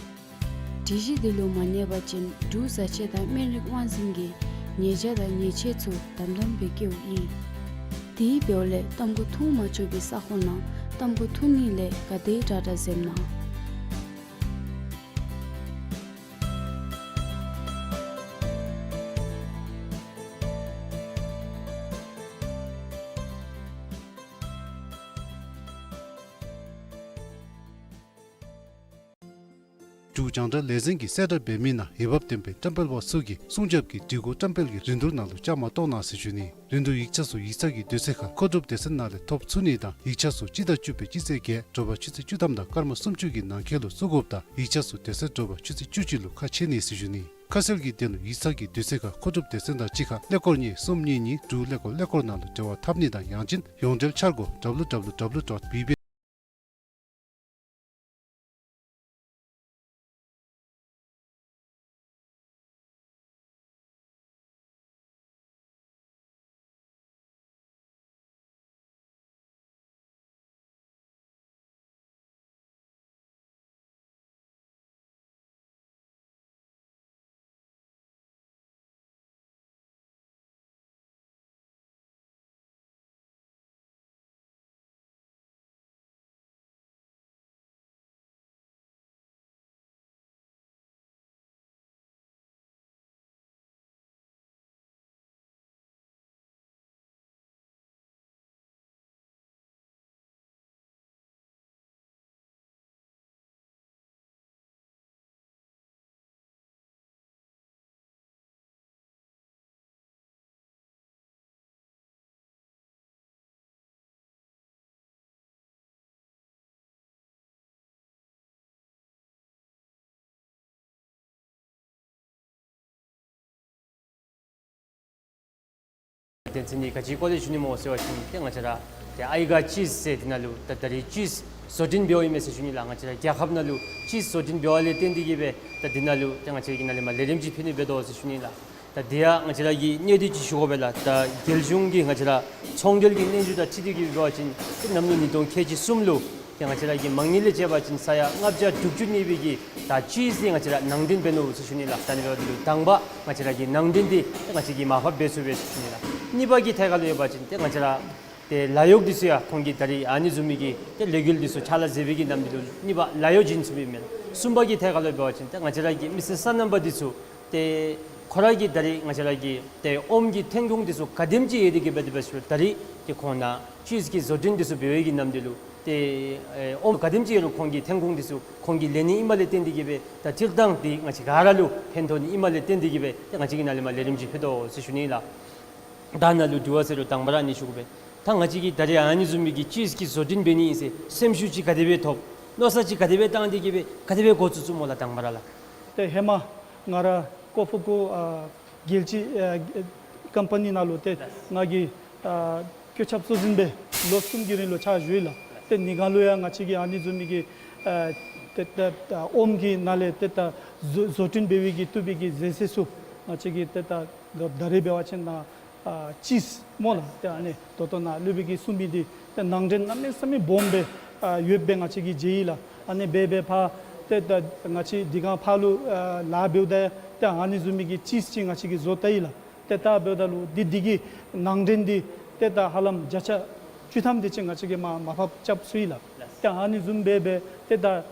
སྒྲིག་གཞི་འདི་ལུ་མ་གནས་པ་ཅིན་འབྲུག་བཟའ་ཆས་དང་སྨན་རིགས་དབང་འཛིན་གྱིས་ཉེས་བྱ་དང་ཉེས་ཆད་ཚུ་དམ་དམ་སྦེ་བཀལཝ་ཨིན། དེ་འབདཝ་ལས་ཏམ་ཁུ་འཐུང་མ་ཆོག་པའི་ས་ཁོངས་ནང་ཏམ་ཁུ་འཐུང་ནི་ལས་ག་དེ་དྲག་དྲག་འཛེམ་གནང་། འབྲུག་རྒྱང་བསྒྲགས་ལས་འཛིན་གྱིས་གསལ་བསྒྲགས་འབད་མི་ནང་འོས་འབབ་ལྡན་པའི་བཀྲམ་སྤེལ་པ་ཚུ་གིས་སྲུང་སྐྱོབ་ཀྱི་སྒྲིག་གོ་བཀྲམ་སྤེལ་གྱི་རིན་བསྡུར་ནང་ལུ་བཅའ་མར་གཏོགས་གནང་ཟེར་ཞུ་ནི། རིན་བསྡུར་ཡིག་ཆ་ཚུ་ཡིག་ཚང་གི་དུས་ཚོད་ཁར་མཁོ་སྒྲུབ་སྡེ་ཚན་ནང་ལས་ཐོབ་ཚུགས་ནི་དང་ཡིག་ཆ་ཚུ་སྤྱི་ཟླ་བཅུ་པའི་སྤྱི་ཚེས་བརྒྱད་དྲོ་པ་ཆུ་ཚོད་བཅུ་ཐམ་དང་སྐར་མ་སུམ་ཅུ་གི་ནང་འཁོད་ལུ་བཙུགས་དགོཔ་དང་ཡིག་ཆ་ཚུ་དེ་ཚེ་དྲོ་པ་ཆུ་ཚོད་བཅུ་གཅིག་ལུ་ཁ་ཕྱེ་ནི་ཟེར་ཞུ་ནི། ཁ་གསལ་གྱི་དོན་ལུ་ཡིག་ཚང་གི་དུས་ཚོད་ཁར་མཁོ་སྒྲུབ་སྡེ་ཚན་དང་གཅིག་ཁར་ཀླད་ཀོར་གཉིས་གསུམ་གཉིས་གཉིས་དྲུག་ཀླད་ཀོར་ཀླད་ཀོར་ནང་ལུ་འབྲེལ་བ་འཐབ་ནི་དང་ཡང་ཅིན་ཡོངས་འབྲེལ་འཆར་སྒོ་W W W dot B B དོན་ཚན་འདི་ག་ཅིའི་སྐོར་ལས་ཞུ་ནི་སྨོ་ཟེར་བ་ཅིན་ཏེ་ང་བཅས་ར་ཏེ་ཨའི་ག་ཅིས་ཟེར་འདི་ནང་ལུ་ད་ད་རིས་ཅིས་བཟོ་སྐྲུན་འབདཝ་ཨིན་མས་ཟེར་ཞུ་ནི་ལགས། ང་བཅས་ར་རྒྱལ་ཁབ་ནང་ལུ་ཅིས་བཟོ་སྐྲུན་འབདཝ་ལས་བརྟེན་ཏེ་གིས་སྦེ་ད་འདི་ནང་ལུ་ཏེ་ང་བཅས་ཀྱིས་ནཱ་ལས་མར་ལས་རིམ་ཅིག་ཕུལ་ནི་འབད་དོ་ཟེར་ཞུ་ནི་ལགས། ད་འདི་ཡང་ང་བཅས་ར་གིས་གནད་དོན་ཅིག་ཞུ་དགོ་པས་ལགས། ད་རྒྱལ་གཞུང་གི་ང་བཅས་ར་ཚོང་འབྲེལ་གྱི་སྙན་ཞུ་དང་འཁྲིལ་ཏེ་གིས་འབད་བ་ཅིན་ཏེ་གནམ་ལོ་ཉིས་སྟོང་ཁལ་གཅིག་གསུམ་ལུ་ཏེ་ང་བཅས་ར་གི་མ་དངུལ་ལས་བཅད་པ་ཅིན་ས་ཡ་ལྔ་བརྒྱ་དྲུག་ཅུ་གནས་པའི་གི་ད་ཅིས་འདི་ང་བཅས་ར་ནང་འདྲེན་འབད་ནུག་ཟེར་ཞུ་ནི་ལགས། ད་ནི་འབདཝ་ད་ལུ་དང་པ་ང་བཅས་ར་གི་ནང་འདྲེན་འདི་ང་བཅས་ཀྱིས་མར་ཕབ་འབད་ཚུགས་པས་ཟེར་ཞུ་ནི་ལགས། གཉིས་པ་གི་ཐད་ཁར་ལུ་ཡོད་པ་ཅིན་ཏེ་ང་བཅས་ར་ཏེ་ལཱ་གཡོག་འདི་ཚུ་ཡང་ཁོང་གིས་ད་རིས་ཨ་ནི་བཟུམ་མའི་གི་ཏེ་ལས་འགུལ་འདི་ཚུ་ཕྱག་ལཱ་མཛད་པའི་གི་ནམ་དུས་ལུ་གཉིས་པ་ལཱ་གཡོག་བྱིན་ཚུགས་པས་མེན་ན། གསུམ་པ་གི་ཐད་ཁར་ལུ་འབད་བ་ཅིན་ཏེ་ང་བཅས་ར་གི་མི་སེར་སོ་ནམ་པ་འདི་ཚུ་ཏེ་ཁོ་ར་གིས་ད་རིས་ང་བཅས་ར་གི་ཏེ་ཨོམ་གྱི་ཐོན་ཁུངས་འདི་ཚུ་ག་དེམ་ཅིག་ཡོད་དེ་གིས་སྦེ་དེ་སྦེ་ཞུ་ད་རིས་ཏེ་ཁོང་ནཱ་ཅིས་ཀྱི་བཟོ་སྐྲུན་འདི་ཚུ་འབད་བའི་གི་ནམ་དུས་ལུ་ཏེ་ཨེ་ཨོམ་ག་དེམ་ཅིག་ཡོད་རུང་ཁོང་གི་ཐོན་ཁུངས་འདི་ཚུ་ཁོང་གིས་ལེན་ནི་ཨིནམ་ལས་བརྟེན་ཏེ་གིས་སྦེ་ད་སྤྱིར་བཏང་འདི་ང་བཅས་ག་ར་ལུ་ཕན་ཐོགས་ནི་ཨིནམ་ལས་བརྟེན་ཏེ་གིས་སྦེ་ཏེ་ང་བཅས་ཀྱིས་ནཱ་ལས་མར་ལས་རིམ་ཅིག་ཕུལ་དོ་ཟེར་ཞུ་ནི་ལགས། ད་ནཱ་ལུ་དྲི་བ་ཟེར་རུང་དང་པ་ར་ཨ་ནི་ཞུ་དགོ་པས། ད་ང་བཅས་ཀྱིས་ད་རིས་ཨ་ནི་བཟུམ་མའི་གི་ཅིས་ཀྱི་བཟོ་སྐྲུན་འབད་ནི་ཨིན་ཟེར་སེམས་ཤུགས་ཅིག་ག་དེ་སྦེ་ཐོབ། མནོ་བསམ་ཅིག་ག་དེ་སྦེ་བཏང་སྟེ་གིས་སྦེ་ག་དེ་སྦེ་འགོ་བཙུགས་བཙུགསཔ་སྨོ་ལགས་དང་པ་ར་ལགས། ཏེ་ཧེ་མ་ང་ར་ཀོ་ཕུ་ཀུ་ཨ་རྒྱལ་སྤྱི་ཨ་ཀམ་པ་ནི་ནང་ལུ་ཏེ་ང་གིས་ཨ་བཀོད་ཁྱབ་གཙོ་འཛིན་སྦེ་ལོ་གསུམ་གྱི་རིང་ལུ་ཕྱག་ཞུ་ཡི་ལགས། ཏེ་ནི་ག་ལུ་ཡང་ང་བཅས་ཀྱིས་ཨ་ནི་བཟུམ་མའི་གི་ཨ་ཏེ་ད་ཨོམ་གྱི་ནང་ལས་ཏེ་ད་བཟོ་བཟོ་སྐྲུན་འབད་བའི་གི་བཏུབ་པའི་གི་ཟད་ཚད་ཚུ་ང་བཅས་ཀྱིས་ཏེ་ད་ད་རིས་འབད་བ་ཅིན་ནཱ་ཨ་ཅིས་སྨོ་ལགས། ཏེ་ཨ་ནི་ད་ལྟོ་ནཱ་སློབ་དཔོན་གྱིས་གསུངས་མི་འདི་ཏེ་ནང་འདྲེན་གནམ་མེད་ས་མེད་སྦོམ་སྦེ་ཨ་ཡོདཔ་སྦེ་ང་བཅས་ཀྱིས་མཇལ་ཡི་ལགས། ཨ་ནི་འབད་འབད་ཕར་ཏེ་ད་ང་བཅས་འདི་ག་ཕར་ལུ་ཨ་ལཱ་འབདཝ་ད་ཏེ་ཨ་ནི་བཟུམ་མའི་གི་ཅིས་ཅིག་ང་བཅས་ཀྱིས་བཟོ་བལྟ་ཡི་ལགས། ཏེ་ད་འབདཝ་ད་ལུ་འདི་འདི་གི་ནང་འདྲེན་འདི་ཏེ་ད་ཧ་ལམ་བརྒྱ་ཆ་བཅུ་ཐམ་དེ་ཅིག་ང་བཅས་ཀྱིས་མར་མར་ཕབ་རྐྱབ་ཚུགས་ཡི་ལགས། ཏེ་ཨ་ནི་བཟུམ་འབད་འབད་ཏེ་ད་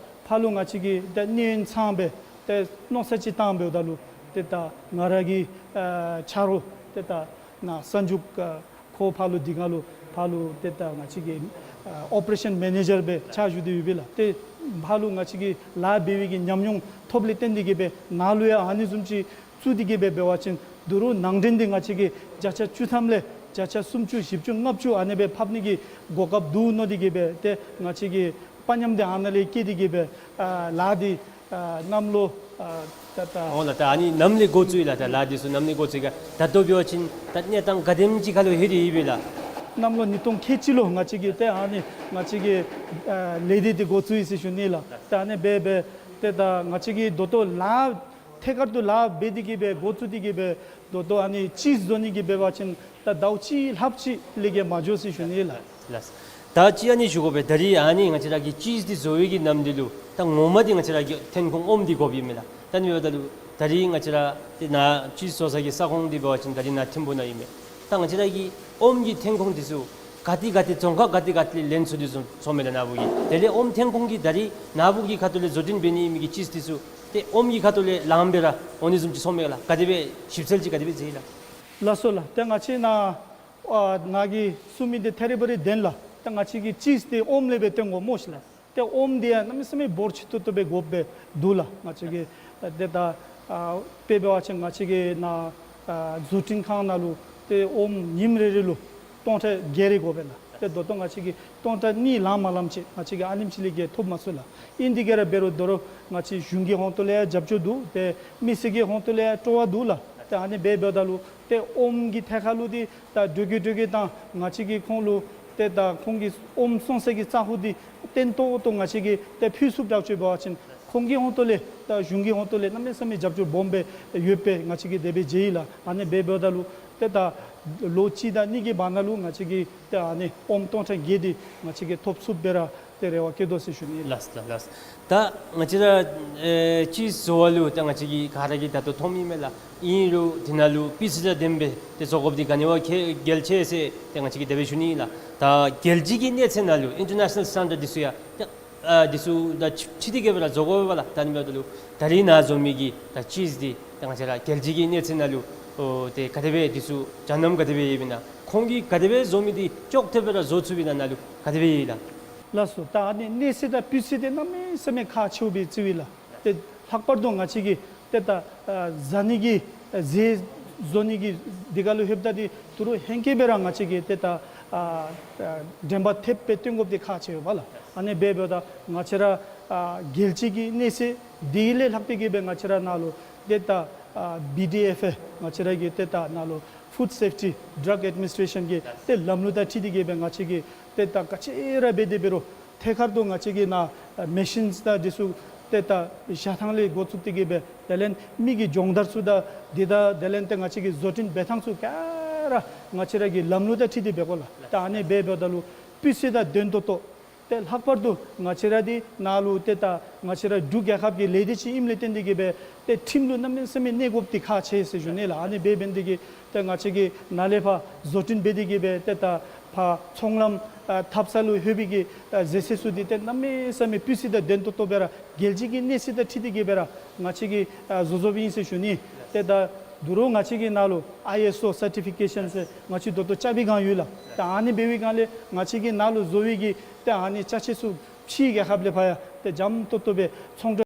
ཕར་ལུ་ང་བཅས་ཀྱིས་ཏེ་གནས་ཡུན་ཚང་སྦེ་ཏེ་མནོ་བསམ་ཅིག་བཏང་འབདཝ་ད་ལུ་ཏེ་ད་ང་ར་གི་ཨ་ཆ་རོགས་ཏེ་ད་ནཱ་གསར་འགྱུར་ཨ་ཁོ་ཕར་ལུ་འདི་ག་ལུ་ཕར་ལུ་ཏེ་ད་ང་བཅས་ཀྱི་ཨ་ཨོ་པ་རེ་ཤཱན་མེ་ནེ་ཇར་སྦེ་ཕྱག་ཞུ་སྟེ་ཡོད་པས་ལགས། ཏེ་ཕར་ལུ་ང་བཅས་ཀྱིས་ལཱ་འབད་བའི་གི་ཉམས་མྱོང་ཐོབ་ལས་བརྟེན་ཏེ་གིས་སྦེ་ནཱ་ལུ་ཡང་ཨ་ནི་བཟུམ་ཅིག་བཙུགས་ཏེ་གིས་སྦེ་འབད་བ་ཅིན་ད་རུང་ནང་འདྲེན་འདི་ང་བཅས་ཀྱིས་བརྒྱ་ཆ་བཅུ་ཐམ་ལས་བརྒྱ་ཆ་སུམ་ཅུ་བཞི་བཅུ་ལྔ་བཅུ་ཨ་ནི་སྦེ་ཕབ་ནི་གི་གོ་སྐབས་འདུག་མནོ་སྟེ་གིས་སྦེ་ཏེ་ང་བཅས་ཀྱིས་དཔའ་ཉམས་འདི་ཨ་ནཱ་ལས་བསྐྱེད་དེ་གིས་སྦེ་ཨ་ལཱ་འདི་ཨ་གནམ་ལོ་ཨ་ད་ད་འོང་ལགས། ད་ཨ་ནི་ནམ་ལས་འགོ་བཙུགས་ཡི་ལགས། ད་ལཱ་འདི་ཚུ་ནམ་ལས་འགོ་བཙུགས་ཡི་ག། ད་ལྟོ་འབད་བ་ཅིན་ད་གནས་སྟངས་ག་དེམ་ཅིག་ཁར་ལུ་ལྷོད་དེ་ཡོད་པས་ལགས། གནམ་ལོ་ཉིས་སྟོང་ཁལ་གཅིག་ལུ་ང་བཅས་ཀྱིས་ཏེ་ཨ་ནི་ང་བཅས་ཀྱི་ཨ་ལས་སྡེ་འདི་འགོ་བཙུགས་ཡི་ཟེར་ཞུ་ནི་ལགས། ཏེ་ཨ་ནི་འབད་འབད་ཏེ་ད་ང་བཅས་ཀྱིས་ད་ལྟོ་ལཱ་ཐད་ཀར་དུ་ལཱ་འབད་དེ་གིས་སྦེ་འགོ་བཙུགས་ཏེ་གིས་སྦེ་ད་ལྟོ་ཨ་ནི་ཅིས་བཟོ་ནི་གི་འབད་བ་ཅིན་ད་ཟླཝ་གཅིག་ལྷགཔ་ཅིག་ལས་བརྒལ་མ་འགྱོ་ཟེར་ཞུ་ནི་ལགས། ལགས། ད་ཅི་ཨ་ནི་ཞུ་དགོ་པས། ད་རིས་ཨ་ནི་ང་བཅས་ར་གིས་ཅིས་འདི་བཟོ་བའི་གི་ནམ་དུས་ལུ་ད་ངོ་མ་འདི་ང་བཅས་ར་གི་ཐོན་ཁུངས་ཨོམ་འདི་དགོཔ་ཨིན་མས་ལགས། ད་ཨ་ནི་འབདཝ་ད་ལུ་ད་རིས་ང་བཅས་ར་ཏེ་ནཱ་ཅིས་བཟོ་ས་གི་ས་ཁོངས་འདི་འབད་བ་ཅིན་ད་རིས་ནཱ་ཐིམ་ཕུ་ནང་ཨིན་མས། ད་ང་བཅས་ར་གི་ཨོམ་གྱི་ཐོན་ཁུངས་འདི་ཚུ་ག་ཏེ་ག་ཏེ་རྫོང་ཁག་ག་ཏེ་ག་ཏེ་ལས་ལེན་ཚུགས་ཏེ་སོང་སོངམ་མས་ལགས་ནཱ་བུ་གིས། དེ་ལས་ཨོམ་ཐོན་ཁུངས་འདི་ད་རིས་ནཱ་བུ་གི་ཁ་ཐུག་ལས་བཟོ་སྐྲུན་འབད་ནི་ཨིན་མི་གི་ཅིས་འདི་ཚུ་ཏེ་ཨོམ་གྱི་ཁ་ཐུག་ལས་ལངམ་སྦེ་ར་འོང་ནི་བཟུམ་ཅིག་སོངམ་མས་ལགས། ག་དེ་སྦེ་ཞིབ་འཚོལ་ཅིག་ག་དེ་སྦེ་མཛད་ཡི་ལགས། ལགས་སོ་ལགས། ཏེ་ང་བཅས་ནཱ་ཨ་ནཱ་གིས་གསུངས་མི་འདི་ཐད་རི་བ་རི་བདེན་ལགས། ཏེ་ང་བཅས་ཀྱིས་ཅིས་འདི་ཨོམ་ལས་སྦེ་བཏོན་དགོཔ་སྨོ་ཤིག་ལགས། ཏེ་ཨོམ་འདི་ཡང་གནམ་མེད་ས་མེད་འབོར་ཆེ་ཏོག་ཏོ་སྦེ་དགོཔ་སྦེ་འདུག་ལགས། ང་བཅས་ཀྱིས་ཨ་ཏེ་ད་ཨ་དཔེ་འབད་བ་ཅིན་ང་བཅས་ཀྱི་ནཱ་ཨ་བཟོ་སྐྲུན་ཁང་ནང་ལུ་ཏེ་ཨོམ་ཉིནམ་རེ་རེ་ལུ་སྟོང་ཕྲག་བརྒྱད་རེ་དགོ་པས་ལགས། ཏེ་ད་ལྟོ་ང་བཅས་ཀྱིས་སྟོང་ཕྲག་གཉིས་ལང་མ་ལངམ་ཅིག་ང་བཅས་ཀྱིས་ཨ་ནེམ་ཅིག་ལས་བརྒལ་ཐོབ་མ་ཚུགས་ལགས། ཨིན་དེ་གིས་ར་འབད་རུང་ད་རུང་ང་བཅས་གཞུང་གི་ཧོངས་ཏོ་ལས་ཡང་རྒྱབ་སྐྱོར་འདུག། ཏེ་མི་སེར་གྱི་ཧོངས་ཏོ་ལས་ཡང་སྤྲོ་བ་འདུག་ལགས། ཏེ་ཨ་ནི་འབད་འབདཝ་ད་ལུ་ཏེ་ཨོམ་གྱི་ཐད་ཁར་ལུ་འདི་ད་འགྲོ་གི་འགྲོ་གི་དང་ང་བཅས་ཀྱིས་ཁོང་ལུ་ཏེ་ད་ཁོང་གི་ཨོམ་བཙོང་ས་གི་ས་ཁོངས་འདི་བརྟན་ཏོག་ཏོ་ང་བཅས་ཀྱིས་ཏེ་ཕུལ་ཚུགསཔ་དྲག་ཅིག་འབད་བ་ཅིན་ཁོང་གི་ཧོངས་ཏོ་ལས་ད་གཞུང་གི་ཧོངས་ཏོ་ལས་གནམ་མེད་ས་མེད་རྒྱབ་སྐྱོར་སྦོམ་སྦེ་ཡོདཔ་སྦེ་ང་བཅས་ཀྱིས་དེ་སྦེ་མཇལ་ཡི་ལགས། ཨ་ནི་འབད་འབདཝ་ད་ལུ་ཏེ་ད་ལོ་གཅིག་དང་གཉིས་ཀྱི་བར་ན་ལུ་ང་བཅས་ཀྱིས་ཏེ་ཨ་ནི་ཨོམ་སྟོང་ཕྲག་བརྒྱད་འདི་ང་བཅས་ཀྱིས་ཐོབ་ཚུགསཔ་སྦེ་ར་ཏེ་རེ་བ་བསྐྱེད་དོ་ཟེར་ཞུ་ནི་ལགས། ལགས་ལགས་ལགས། ད་ང་བཅས་ར་ཨེ་ཅིས་བཟོ་བ་ལུ་ད་ང་བཅས་ཀྱིས་ག་ར་གིས་ད་ལྟོ་མཐོངམ་ཨིན་མས་ལགས། ཨིན་རུང་དེ་ནང་ལུ་སྤུས་ཚད་དང་ལྡནམ་སྦེ་ཏེ་བཟོ་དགོཔ་འདི་ག་ནི་བ་གལ་གལ་ཆེ་ཟེར་ཏེ་ང་བཅས་ཀྱིས་དེ་སྦེ་ཞུ་ནི་ལགས། ད་རྒྱལ་སྤྱི་གི་གནས་ཚད་ནང་ལུ་ཨིན་ཊར་ནེ་ཤ་ནལ་སི་ཊེན་ཌརཌ་འདི་ཚུ་ཡང་ཏེ་ཨ་འདི་ཚུ་དང་ཁྲིད་དེ་གིས་སྦེ་ར་བཟོ་དགོ་པས་ལགས། ད་ཨ་ནི་འབདཝ་ད་ལུ་ད་རིས་ནཱ་བཟོ་མི་གི་ད་ཅིས་འདི་ད་ང་བཅས་ར་རྒྱལ་སྤྱི་གི་གནས་ཚད་ནང་ལུ་ཨོ་ཏེ་ག་དེ་སྦེ་འདི་ཚུ་སྦྱང་གནམ་ག་དེ་སྦེ་ཡོདཔ་ཨིན་ན། ཁོང་གིས་ག་དེ་སྦེ་བཟོ་མི་འདི་ཅོག་འཐདཔ་སྦེ་ར་བཟོ་ཚུགསཔ་ཨིན་ན་ནཱ་ལུ་ག་དེ་སྦེ་ཡོད་ལགས། ལགས་སོ། ད་ཨ་ནི་གནས་ཚད་དང་སྤུས་ཚད་འདི་གནམ་མེད་ས་མེད་ཁག་ཆེཝ་སྦེ་བརྩིཝ་ཨིན་ལགས། ཏེ་ལྷག་པར་དུ་ང་བཅས་ཀྱིས་ཏེ་ད་ཨ་བཟའ་ནི་གི་ཨ་ཟས་བཟོ་ནི་གི་འདི་ག་ལུ་ལྷོདཔ་ད་འདི་ད་རུང་ཧེང་སྐལ་སྦེ་ར་ང་བཅས་ཀྱིས་ཏེ་ད་ཨ་ཨ་འགྲེམས་པ་ཐེབས་སྦེ་སྟོན་དགོཔ་འདི་ཁག་ཆེ་བས་ལགས། ཨ་ནི་འབད་འབདཝ་ད་ང་བཅས་ར་ཨ་རྒྱལ་སྤྱི་གི་གནས་ཚད་འདི་ལས་ལྷག་སྟེ་གིས་སྦེ་ང་བཅས་ར་ནཱ་ལུ་ཏེ་ད་ཨ་བི་ཌི་ཨེཕ་ཨེ་ང་བཅས་ར་གི་ཏེ་ད་ནཱ་ལུ་ Food Safety Drug Administration གི་ཏེ་ལམ་ལུགས་དང་འཁྲིལ་ཏེ་གི་སྦེ་ང་བཅས་ཀྱིས་ཏེ་ད་ག་ཅི་ར་འབད་དེ་འབད་རུང་ཐད་ཀར་དུ་ང་བཅས་ཀྱི་ནཱ་མེ་ཤིནསི་དང་འདི་ཚུ་ཏེ་ད་བཞག་ཐངས་ལས་འགོ་བཙུགས་ཏེ་གི་སྦེ་དེ་ལས་མི་གི་སྦྱོང་བརྡར་ཚུ་དང་འདི་དང་དེ་ལས་ཏེ་ང་བཅས་ཀྱི་བཟོ་སྐྲུན་འབད་ཐངས་ཚུ་ག་ར་ང་བཅས་ར་གི་ལམ་ལུགས་དང་འཁྲིལ་ཏེ་འབད་དགོ་ལགས། ད་ཨ་ནི་འབད་འབདཝ་ད་ལུ་སྤུས་ཚད་དང་ལྡན་ཏོག་ཏོ། ཏེ་ལྷག་པར་དུ་ང་བཅས་ར་འདི་ནཱ་ལུ་ཏེ་ད་ང་བཅས་ར་འབྲུག་རྒྱལ་ཁབ་ཀྱི་ལས་སྡེ་ཅིག་ཨིནམ་ལས་བརྟེན་ཏེ་གི་སྦེ་ཏེ་ཁྲིམས་ལུ་གནམ་མེད་ས་མེད་གནས་དགོཔ་འདི་ཁག་ཆེ་ཟེར་ཞུ་ནི་ལགས། ཨ་ནི་འབད་འབད་ནི་དེ་གིས་ཏེ་ང་བཅས་ཀྱིས་ནཱ་ལས་ཕར་བཟོ་སྐྲུན་འབད་དེ་གི་སྦེ་ཏེ་ད་ཕར་ཚོང་ལམ་ཨ་འཐབ་ས་ལུ་ལྷོད་པའི་གི་ཨ་ཟས་ཟས་ཚུ་འདི་ཏེ་གནམ་མེད་ས་མེད་སྤུས་ཚད་དང་ལྡན་ཏོག་ཏོ་སྦེ་ར་རྒྱལ་སྤྱི་གི་གནས་ཚད་དང་འཁྲིལ་ཏེ་གི་སྦེ་ར་ང་བཅས་ཀྱིས་ཨ་བཟོ་བཟོཝ་ཨིན་ཟེར་ཞུ་ནི། ཏེ་ད་དོ་རུང་ང་བཅས་ཀྱི་ནཱ་ལུ་ཨའི་ཨེསི་ཨོ་སར་ཊི་ཕི་ཀེ་ཤཱན་ཟེར་ང་བཅས་ད་ལྟོ་རྐྱབ་པའི་སྒང་ཡོད་ལགས། ད་ཨ་ནི་འབད་བའི་སྒང་ལས་ང་བཅས་ཀྱི་ནཱ་ལུ་བཟོ་བའི་གི་ཏེ་ཨ་ནི་ཅ་ཆས་ཚུ་ཕྱིའི་རྒྱལ་ཁབ་ལས་ཕར་ཡང་ཏེ་འཇམ་ཏོག་ཏོ་སྦེ་ཚོང་འབྲེལ།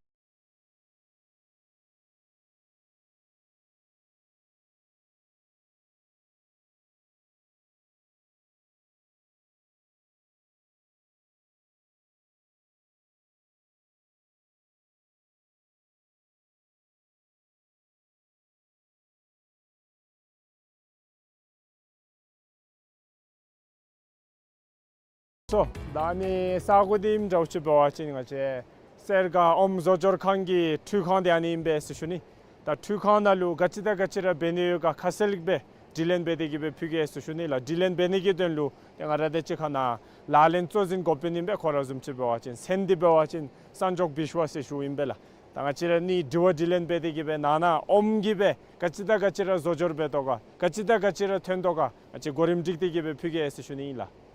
སོ་ད་ཨ་ནི་ས་གོ་འདི་ཨིནམ་འདྲཝ་ཅིག་འབད་བ་ཅིན་ང་བཅས་སེར་སྒང་ཨོམ་བཟོ་སྦྱོར་ཁང་གི་འཕྲུལ་ཁང་འདི་ཨ་ནི་ཨིན་པས་ཟེར་ཞུ་ནི། ད་འཕྲུལ་ཁང་ནང་ལུ་ག་ཅི་དང་ག་ཅི་ར་འབད་ནི་ཡོད་ག་ཁ་གསལ་སྦེ་དྲི་ལན་འབད་དེ་གི་སྦེ་ཕུལ་གེ་ཟེར་ཞུ་ནི་ལགས། དྲི་ལན་འབད་ནི་གི་དོན་ལུ་ཏེ་ང་ར་དང་གཅིག་ཁར་ནཱ་ལག་ལེན་གཙོ་འཛིན་འགོ་དཔོན་ཨིན་པས། ཁོ་ར་བཟུམ་ཅིག་འབད་བ་ཅིན་མཚན་འདི་འབད་བ་ཅིན་སན་ཇོག་བིཤ་ཝ་ཟེར་ཞུཝ་ཨིན་པས་ལགས། ད་ང་བཅས་ར་ཨ་ནི་དྲི་བ་དྲི་ལན་འབད་དེ་གི་སྦེ་ནང་ན་ཨོམ་གྱིས་སྦེ་ག་ཅི་དང་ག་ཅི་ར་བཟོ་སྦྱོར་འབད་དོ་ག་ག་ཅི་དང་ག་ཅི་ར་ཐོན་དོ་ག་ང་བཅས་གོ་རིམ་སྒྲིག་སྟེ་གི་སྦེ་ཕུལ་གེ་ཟེར་ཞུ་ནི་ཨིན་ལགས།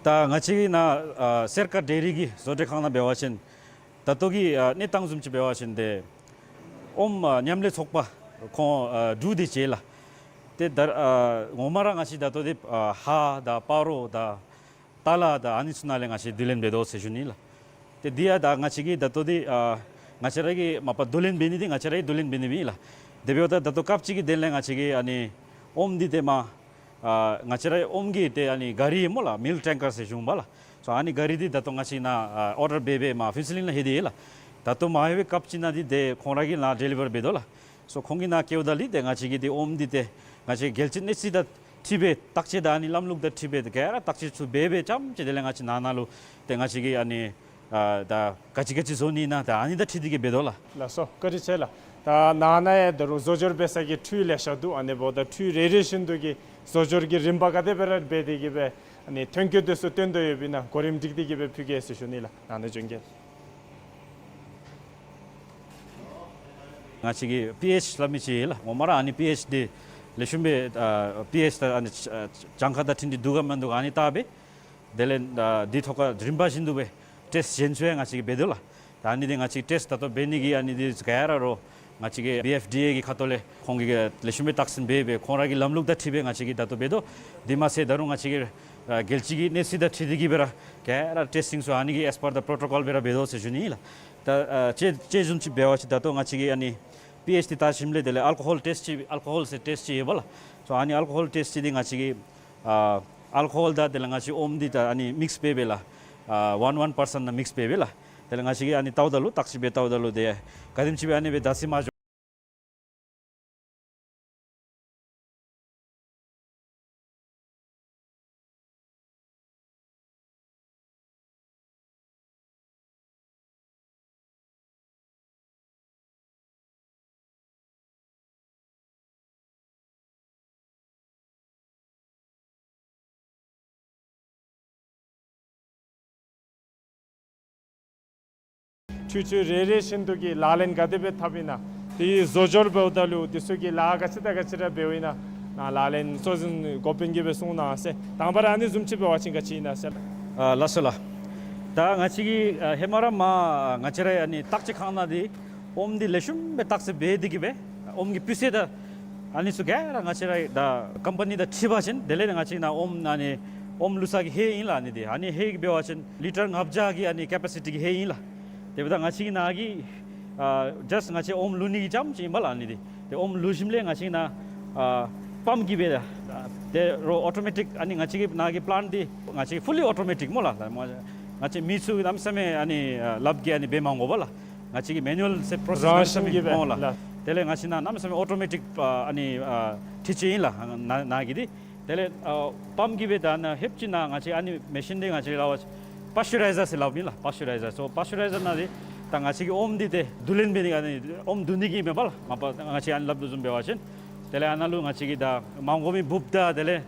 ད་ང་བཅས་ཀྱི་ནཱ་ཨ་སེར་སྒང་ཌེ་རི་གི་བཟོ་གྲྭ་ཁང་ནང་འབད་བ་ཅིན་ད་ལྟོ་གི་ཨ་གནས་སྟངས་བཟུམ་ཅིག་འབད་བ་ཅིན་ཏེ་ཨོམ་ཨ་མཉམ་ལས་ཚོགས་པ་ཁོང་ཨ་དྲུག་དེ་ཅིག་ལགས། ཏེ་ད་ཨ་ངོ་མ་ར་ང་བཅས་ད་ལྟོ་འདི་ཨ་ཧཱ་དང་སྤ་རོ་དང་ཏ་ལ་དང་ཨ་ནི་ཚུ་ནང་ལས་ང་བཅས་བསྡུ་ལེན་འབད་དོ་ཟེར་ཞུ་ནི་ལགས། ཏེ་འདི་ཡང་ད་ང་བཅས་ཀྱིས་ད་ལྟོ་འདི་ཨ་ང་བཅས་ར་གིས་མ་པ་བསྡུ་ལེན་འབད་ནི་འདི་ང་བཅས་ར་གིས་བསྡུ་ལེན་འབད་ནི་ཨིན་ལགས། དེ་འབདཝ་ད་ད་ལྟོ་སྐབས་ཅིག་གི་དོན་ལས་ང་བཅས་ཀྱིས་ཨ་ནི་ཨོམ་འདི་ཏེ་མ་ཨ་ང་བཅས་ར་ཨོམ་གྱི་ཏེ་ཨ་ནི་ག་རི་སྨོ་ལགས། མིལཀ་ཊེང་ཀར་ཟེར་ཞུཝ་ཨིན་པས་ལགས། སོ་ཨ་ནི་ག་རི་འདི་ད་ལྟོ་ང་བཅས་ནཱ་ཨ་ཨོར་ཌར་འབད་འབད་མར་ཕུན་ཚོགས་གླིང་ལུ་ལྷོད་དེ་ཡོད་ལགས། ད་ལྟོ་མ་ལྷོད་པའི་སྐབས་ཅིག་ནང་འདི་ཏེ་ཁོང་ར་གིས་ནཱ་ཌེ་ལི་བར་འབད་དོ་ལགས། སོ་ཁོང་གིས་ནཱ་བསྐྱལཝ་ད་ལུ་ཏེ་ང་བཅས་ཀྱིས་ཏེ་ཨོམ་འདི་ཏེ་ང་བཅས་རྒྱལ་སྤྱིའི་གནས་ཚད་དང་འཁྲིལ་སྦེ་བརྟག་དཔྱད་དང་ཨ་ནི་ལམ་ལུགས་དང་འཁྲིལ་སྦེ་ག་ར་བརྟག་དཔྱད་ཚུ་འབད་འབད་རྐྱངམ་ཅིག་དེ་ལས་ང་བཅས་ནང་ན་ལུ་ཏེ་ང་བཅས་ཀྱིས་ཨ་ནི་ཨ་ད་ག་ཅི་ག་ཅི་བཟོ་ནི་ཨིན་ན་ད་ཨ་ནི་དང་འཁྲིལ་ཏེ་གི་འབད་དོ་ལགས། ལགས་སོ་བཀའ་དྲིན་ཆེ་ལགས། ད་ནང་ན་ཡང་ད་རུང་བཟོ་སྦྱོར་འབད་ས་གི་འཕྲུལ་ལེ་ཤ་འདུག། ཨ་ནི་འབདཝ་ད་འཕྲུལ་རེ་རེ་བཞིན་དུ་གི་བཟོ་སྦྱོར་གྱི་རིམ་པ་ག་དེ་སྦེ་ར་འབད་དེ་གི་སྦེ་ཨ་ནི་ཐོན་སྐྱེད་དེ་ཚུ་བཏོན་དོ་ཡོདཔ་ཨིན་ན་གོ་རིམ་སྒྲིག་སྟེ་གི་སྦེ་ཕུལ་གེ་ཟེར་ཞུ་ནི་ལགས། ནང་ན་བྱོན་གེ། ང་བཅས་ཀྱི་པི་ཨེཆ་སླབ་མི་ཅིག་ཡོད་ལགས། ངོ་མ་ར་ཨ་ནི་པི་ཨེཆ་འདི་ལེགས་ཤོམ་སྦེ་ཨ་པི་ཨེཆ་ད་ཨ་ནི་ཨ་གྱངས་ཁ་དང་འཁྲིལ་ཏེ་འདུག་ག་མིན་འདུག་ག་ཨ་ནི་བལྟ་སྦེ་དེ་ལས་ཨ་འདི་ཐོག་ཁར་རིམ་པ་བཞིན་དུ་སྦེ་ཊེསཊ་གཞན་ཚུ་ཡང་ང་བཅས་ཀྱིས་འབད་དོ་ལགས། ད་ཨ་ནི་འདི་ང་བཅས་ཊེསཊ་ད་ལྟོ་འབད་ནི་གི་ཨ་ནི་འདི་ག་ར་རོགས་ང་བཅས་ཀྱི་བི་ཨེཕ་ཌི་ཨེ་གི་ཁ་ཐུག་ལས་ཁོང་གིས་ལེགས་ཤོམ་སྦེ་བརྟག་ཞིབ་འབད་འབད་ཁོང་ར་གི་ལམ་ལུགས་དང་འཁྲིལ་སྦེ་ང་བཅས་ཀྱིས་ད་ལྟོ་འབད་དོ། དེ་མ་ཚད་ད་རུང་ང་བཅས་ཀྱི་ཨ་རྒྱལ་སྤྱི་གི་གནས་ཚད་དང་འཁྲིལ་ཏེ་གི་སྦེ་ར་ག་ར་ཊེསི་ཊིང་ཚུ་ཨ་ནི་གི་ཨེས་པར་ད་པྲོ་ཊོ་ཀོལ་སྦེ་ར་འབད་དོ་ཟེར་ཞུ་ནི་ཨིན་ལགས། ད་ཨ་དཔྱེ་དཔྱེ་བཟུམ་ཅིག་འབད་བ་ཅིན་ད་ལྟོ་ང་བཅས་ཀྱིས་ཨ་ནི་པི་ཨེཆ་འདི་བལྟ་ཞིནམ་ལས་དེ་ལས་ཨལ་ཀོ་ཧོལ་ཊེསཊ་ཅིག་ཨལ་ཀོ་ཧོལ་ཟེར་ཊེསཊ་ཅིག་ཡོད་པ་ལགས། སོ་ཨ་ནི་ཨལ་ཀོ་ཧོལ་ཊེསཊ་ཅིག་འདི་ང་བཅས་ཀྱིས་ཨ་ཨལ་ཀོ་ཧོལ་དང་དེ་ལས་ང་བཅས་ཨོམ་འདི་ད་ཨ་ནི་མིགསི་འབད་འབད་ལགས། ཨ་ཝན་ཝན་པར་སེནཊ་ནང་མིགསི་འབད་འབད་ལགས། དེ་ལས་ང་བཅས་ཀྱིས་ཨ་ནི་བལྟཝ་ད་ལུ་བརྟག་ཞིབ་འབད་བལྟཝ་ད་ལུ་ཏེ་ག་དེམ་ཅིག་སྦེ་ཨ་ནི་སྦེ་བདག་འཛིན་མ་འགྱོ། འཕྲུལ་ཆས་རེ་རེ་བཞིན་དུ་གི་ལག་ལེན་ག་དེ་སྦེ་འཐབ་ཨིན་ན། དེ་བཟོ་སྦྱོར་འབདཝ་ད་ལུ་དེ་ཚུ་གི་ལཱ་ག་ཅི་དང་ག་ཅི་ར་འབདཝ་ཨིན་ན། ནཱ་ལག་ལེན་གཙོ་འཛིན་འགོ་དཔོན་གྱིས་སྦེ་གསུང་གནང་ཟེར། དང་པ་ར་ཨ་ནི་བཟུམ་ཅིག་འབད་བ་ཅིན་ག་ཅི་ཨིན་ན་ཟེར་ལགས། ཨ་ལགས་སོ་ལགས། ད་ང་བཅས་ཀྱིས་ཨ་ཧེ་མ་ར་མར་ང་བཅས་ར་ཨ་ནི་བརྟག་དཔྱད་ཁང་ནང་འདི་ཨོམ་འདི་ལེགས་ཤོམ་སྦེ་བརྟག་དཔྱད་འབད་དེ་གི་སྦེ་ཨོམ་གྱི་སྤུས་ཚད་དང་ཨ་ནི་ཚུ་ག་ར་ང་བཅས་ར་ད་ཀམ་པ་ནི་དང་འཁྲིལ་བ་ཅིན་དེ་ལས་ང་བཅས་ནཱ་ཨོམ་ཨ་ནི་ཨོམ་བླུག་ས་གི་ཧེ་ཨིན་ལགས། ཨ་ནི་འདི་ཨ་ནི་ཧེ་གི་འབད་བ་ཅིན་ལི་ཊར་ལྔ་བརྒྱ་གི་ཨ་ནི་ཀེ་པ་སི་ཊི་གི་ཧེ་ཨིན་ལགས། དེ་འབདཝ་ད་ང་བཅས་ཀྱི་ནཱ་གི་ཨ་ཇཱསཊ་ང་བཅས་ཨོམ་བླུག་ནི་གི་རྐྱངམ་ཅིག་ཨིན་པས་ལགས། ཨ་ནི་འདི་ཏེ་ཨོམ་བླུག་ཞིནམ་ལས་ང་བཅས་ནཱ་ཨ་པམཔ་གིས་སྦེ་ད་དེ་རོགས་ཨོ་ཊོ་མེ་ཊིཀ་ཨ་ནི་ང་བཅས་ཀྱི་ནཱ་གི་པ་ལེནཊ་འདི་ང་བཅས་ཕུ་ལི་ཨོ་ཊོ་མེ་ཊིཀ་སྨོ་ལགས། ང་བཅས་མི་ཚུ་གནམ་མེད་ས་མེད་ཨ་ནི་ཨ་ལགཔ་གིས་ཨ་ནི་འབད་མ་དགོ་པས་ལགས། ང་བཅས་ཀྱི་མེ་ནུ་ཨལ་ཟེར་པྲོ་སེསི་རང་བཞིན་གྱིས་སྦེ་འོང་ལགས། ལགས། དེ་ལས་ང་བཅས་ནཱ་གནམ་མེད་ས་མེད་ཨོ་ཊོ་མེ་ཊིཀ་ཨ་ཨ་ནི་ཨ་འཁྲུད་ཅིག་ཨིན་ལགས། ནཱ་ནཱ་གི་འདི་དེ་ལས་ཨ་པམཔ་གིས་སྦེ་ད་ནཱ་ལྷོདཔ་ཅིག་ནཱ་ང་བཅས་ཨ་ནི་མེ་ཤིན་འདི་ང་བཅས་ལགས་པཱ་ཤུ་རའི་ཛར་ཟེར་སླབ་ཨིན་ལགས། པཱ་ཤུ་རའི་ཛར། སོ་པཱ་ཤུ་རའི་ཛར་ནང་འདི་ད་ང་བཅས་ཀྱི་ཨོམ་འདི་ཏེ་བསྡུ་ལེན་འབད་ནི་ཨ་ནི་ཨོམ་བསྡུ་ནི་གི་མེན་པ་ལགས། མ་པ་ང་བཅས་ཨ་ནི་སླབ་དོ་བཟུམ་འབད་བ་ཅིན་དེ་ལས་ཨ་ནཱ་ལུ་ང་བཅས་ཀྱིས་ད་མ་དགོ་མི་འབུཔ་དང་དེ་ལས་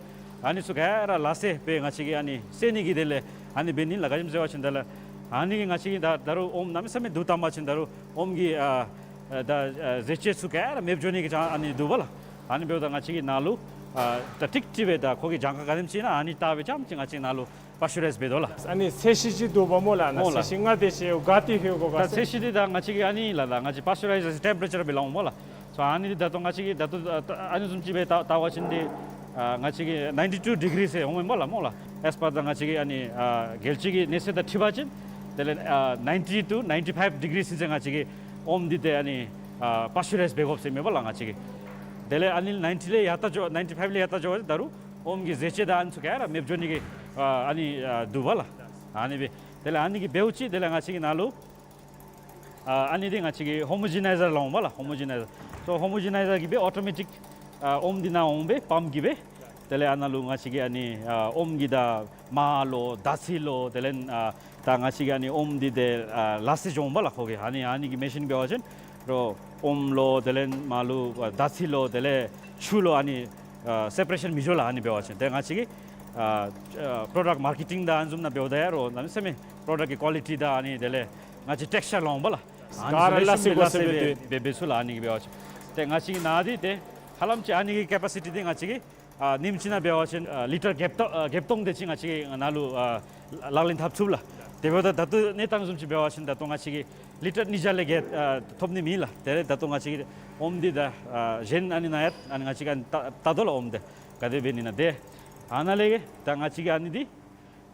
ཨ་ནི་ཚུ་ག་ར་ལ་སེ་སྦེ་ང་བཅས་ཀྱིས་ཨ་ནི་བསད་ནི་གི་དེ་ལས་ཨ་ནི་འབད་ནི་ལགས། ག་ཅི་སྨོ་ཟེར་བ་ཅིན་དེ་ལས་ཨ་ནི་གིས་ང་བཅས་ཀྱིས་ད་ད་རུང་ཨོམ་གནམ་མེད་ས་མེད་བསྡུ་བཏང་པ་ཅིན་ད་རུང་ཨོམ་གྱི་ཨ་ཨ་ད་ཨ་ཟས་བཅུད་ཚུ་ག་ར་མེདཔ་འགྱོ་ནི་གི་ཅང་ཨ་ནི་འདུག་པ་ལགས། ཨ་ནི་འབདཝ་ད་ང་བཅས་ཀྱིས་ནཱ་ལུ་ཨ་ད་ཀྲིག་ཀྲི་སྦེ་ད་ཁོ་གི་གྱངས་ཁ་ག་དེམ་ཅིག་ཨིན་ན་ཨ་ནི་བལྟ་སྦེ་རྐྱངམ་ཅིག་ང་བཅས་ནཱ་ལུ་པཱ་ཤུ་རའིཛ་འབད་དོ་ལགས། ཨ་ནི་ཚད་གཞི་ཅིག་འདུག་པ་སྨོ་ལགས། ཨ་ནཱ་སྨོ་ལགས། ཚད་གཞི་ལྔ་དེ་ཅིག་ག་ཏེ་ལྷོད་དགོ་ག་ད་ཟེར། ཚད་གཞི་འདི་ད་ང་བཅས་ཀྱིས་ཨ་ནི་ལགས་ད་ང་བཅས་པཱ་ཤུ་རའི་ཛར་ཊེམ་པེ་རེ་ཅར་སྦེ་སླབ་འོང་སྨོ་ལགས། སོ་ཨ་ནི་འདི་ད་ལྟོ་ང་བཅས་ཀྱིས་ད་ལྟོ་ཨ་ད་ཨ་ནི་བཟུམ་ཅིག་སྦེ་བལྟ་བལྟ་བ་ཅིན་འདི་ཨ་ང་བཅས་ཀྱིས་ནའིན་ཊི་ཊུ་ཌི་གི་རི་ཟེར་འོང་མས་སྨོ་ལགས། སྨོ་ལགས། ཨེས་པར་ད་ང་བཅས་ཀྱི་ཨ་ནི་ཨ་རྒྱལ་སྤྱི་གི་གནས་ཚད་དང་འཁྲིལ་བ་ཅིན་དེ་ལས་ཨ་ནའིན་ཊི་ཊུ་ནའིན་ཊི་ཕའིབ་ཌི་གི་རི་ཟིན་ཅིག་ང་བཅས་ཀྱིས་ཨོམ་འདི་ཏེ་ཨ་ནི་ཨ་པཱ་ཤུ་རའིཛ་འབད་དགོཔ་ཟེར་མས་སྨོ་ལགས་ང་བཅས་ཀྱིས། དེ་ལས་ཨ་ནི་ནའིན་ཊི་ལས་ཡར་ལྟ་འགྱོ་ནའིན་ཊི་ཕའིབ་ལས་ཡར་ལྟ་འགྱོ་བ་ཅིན་ད་རུང་ཨོམ་གྱི་ཟས་བཅུད་དང་ཨ་ནི་ཚུ་ག་ར་མེདཔ་འགྱོ་ནི་གི་ཨ་ཨ་ནི་ཨ་འདུག་པ་ལགས། ཨ་ནི་སྦེ་དེ་ལས་ཨ་ནི་གིས་འབདཝ་ཅིག་དེ་ལས་ང་བཅས་ཀྱིས་ནཱ་ལུ་ཨ་ཨ་ནི་འདི་ང་བཅས་ཀྱིས་ཧོ་མོ་ཇི་ནའི་ཛར་སླབ་འོང་སྨོ་ལགས། ཧོ་མོ་ཇི་ནའི་ཛར། སོ་ཧོ་མོ་ཇི་ནའི་ཛར་གྱིས་སྦེ་ཨོ་ཊོ་མེ་ཊིཀ་ཨ་ཨོམ་འདི་ནཱ་འོང་སྦེ་པམཔ་གིས་སྦེ་དེ་ལས་ཨ་ནཱ་ལུ་ང་བཅས་ཀྱིས་ཨ་ནི་ཨ་ཨོམ་གྱི་ད་མར་ལོ་ད་ཚི་ལོ་དེ་ལས་ཨ་ད་ང་བཅས་ཀྱིས་ཨ་ནི་ཨོམ་འདི་ཏེ་ཨ་ལ་སེ་འགྱོ་འོང་སྨོ་ལགས་ཁོ་གིས། ཨ་ནི་ཨ་ནི་གི་མེ་ཤིན་འབད་བ་ཅིན་རོགས་ཨོམ་ལོ་དེ་ལས་མར་ལོ་ཨ་ད་ཚི་ལོ་དེ་ལས་ཆུ་ལོ་ཨ་ནི་ཨ་སེ་པ་རེ་ཤཱན་མི་འགྱོ་ལགས། ཨ་ནི་འབད་བ་ཅིན་ཏེ་ང་བཅས་ཀྱིས་ཨ་ཨ་པྲོ་ཌཀཊ་མར་ཀེ་ཊིང་དང་ཨ་ནི་བཟུམ་ནང་འབདཝ་ད་ཡང་རོགས་གནམ་མེད་ས་མེད་པྲོ་ཌཀཊ་ཀྱི་ཀོ་ལི་ཊི་དང་ཨ་ནི་དེ་ལས་ང་བཅས་ཊེགས་ཅར་སླབ་འོང་སྨོ་ལགས། ཨ་ནི་ག་ར་ཚུ་ལ་སེ་ལེགས་ཤོམ་སྦེ་ལ་སེ་སྦེ་འབད་འབད་འབད་ཚུགས་ལགས། ཨ་ནི་གིས་འབད་བ་ཅིན་ཏེ་ང་བཅས་ཀྱིས་ནཱ་འདི་ཏེ་ཧ་ལམ་ཅིག་ཨ་ནི་གི་ཀེ་པ་སི་ཊི་འདི་ང་བཅས་ཀྱིས་ཨ་ཉིནམ་གཅིག་ནང་འབད་བ་ཅིན་ཨ་ལི་ཊར་བརྒྱད་སྟོང་ཨ་བརྒྱད་སྟོང་དེ་ཅིག་ང་བཅས་ཀྱིས་ནཱ་ལུ་ཨ་ལག་ལེན་འཐབ་ཚུགས་ལགས། དེ་འབདཝ་ད་ད་ལྟོ་གནས་སྟངས་བཟུམ་ཅིག་འབད་བ་ཅིན་ད་ལྟོ་ང་བཅས་ཀྱིས་ལི་ཊར་ཉིས་བརྒྱ་ལས་བརྒལ་ཨ་ཐོབ་ནི་མེད་ལགས། དེ་ལས་ད་ལྟོ་ང་བཅས་ཀྱིས་ཨོམ་འདི་ད་ཨ་གཞན་ཨ་ནི་ནང་ཡང་ཨ་ནི་ང་བཅས་ཀྱིས་ཨ་ནི་བལྟ་བལྟ་དོ་ལགས། ཨོམ་འདི་ག་དེ་འབད་ནི་ཨིན་ན་ཏེ་ཨ་ནཱ་ལས་ད་ང་བཅས་ཀྱིས་ཨ་ནི་འདི་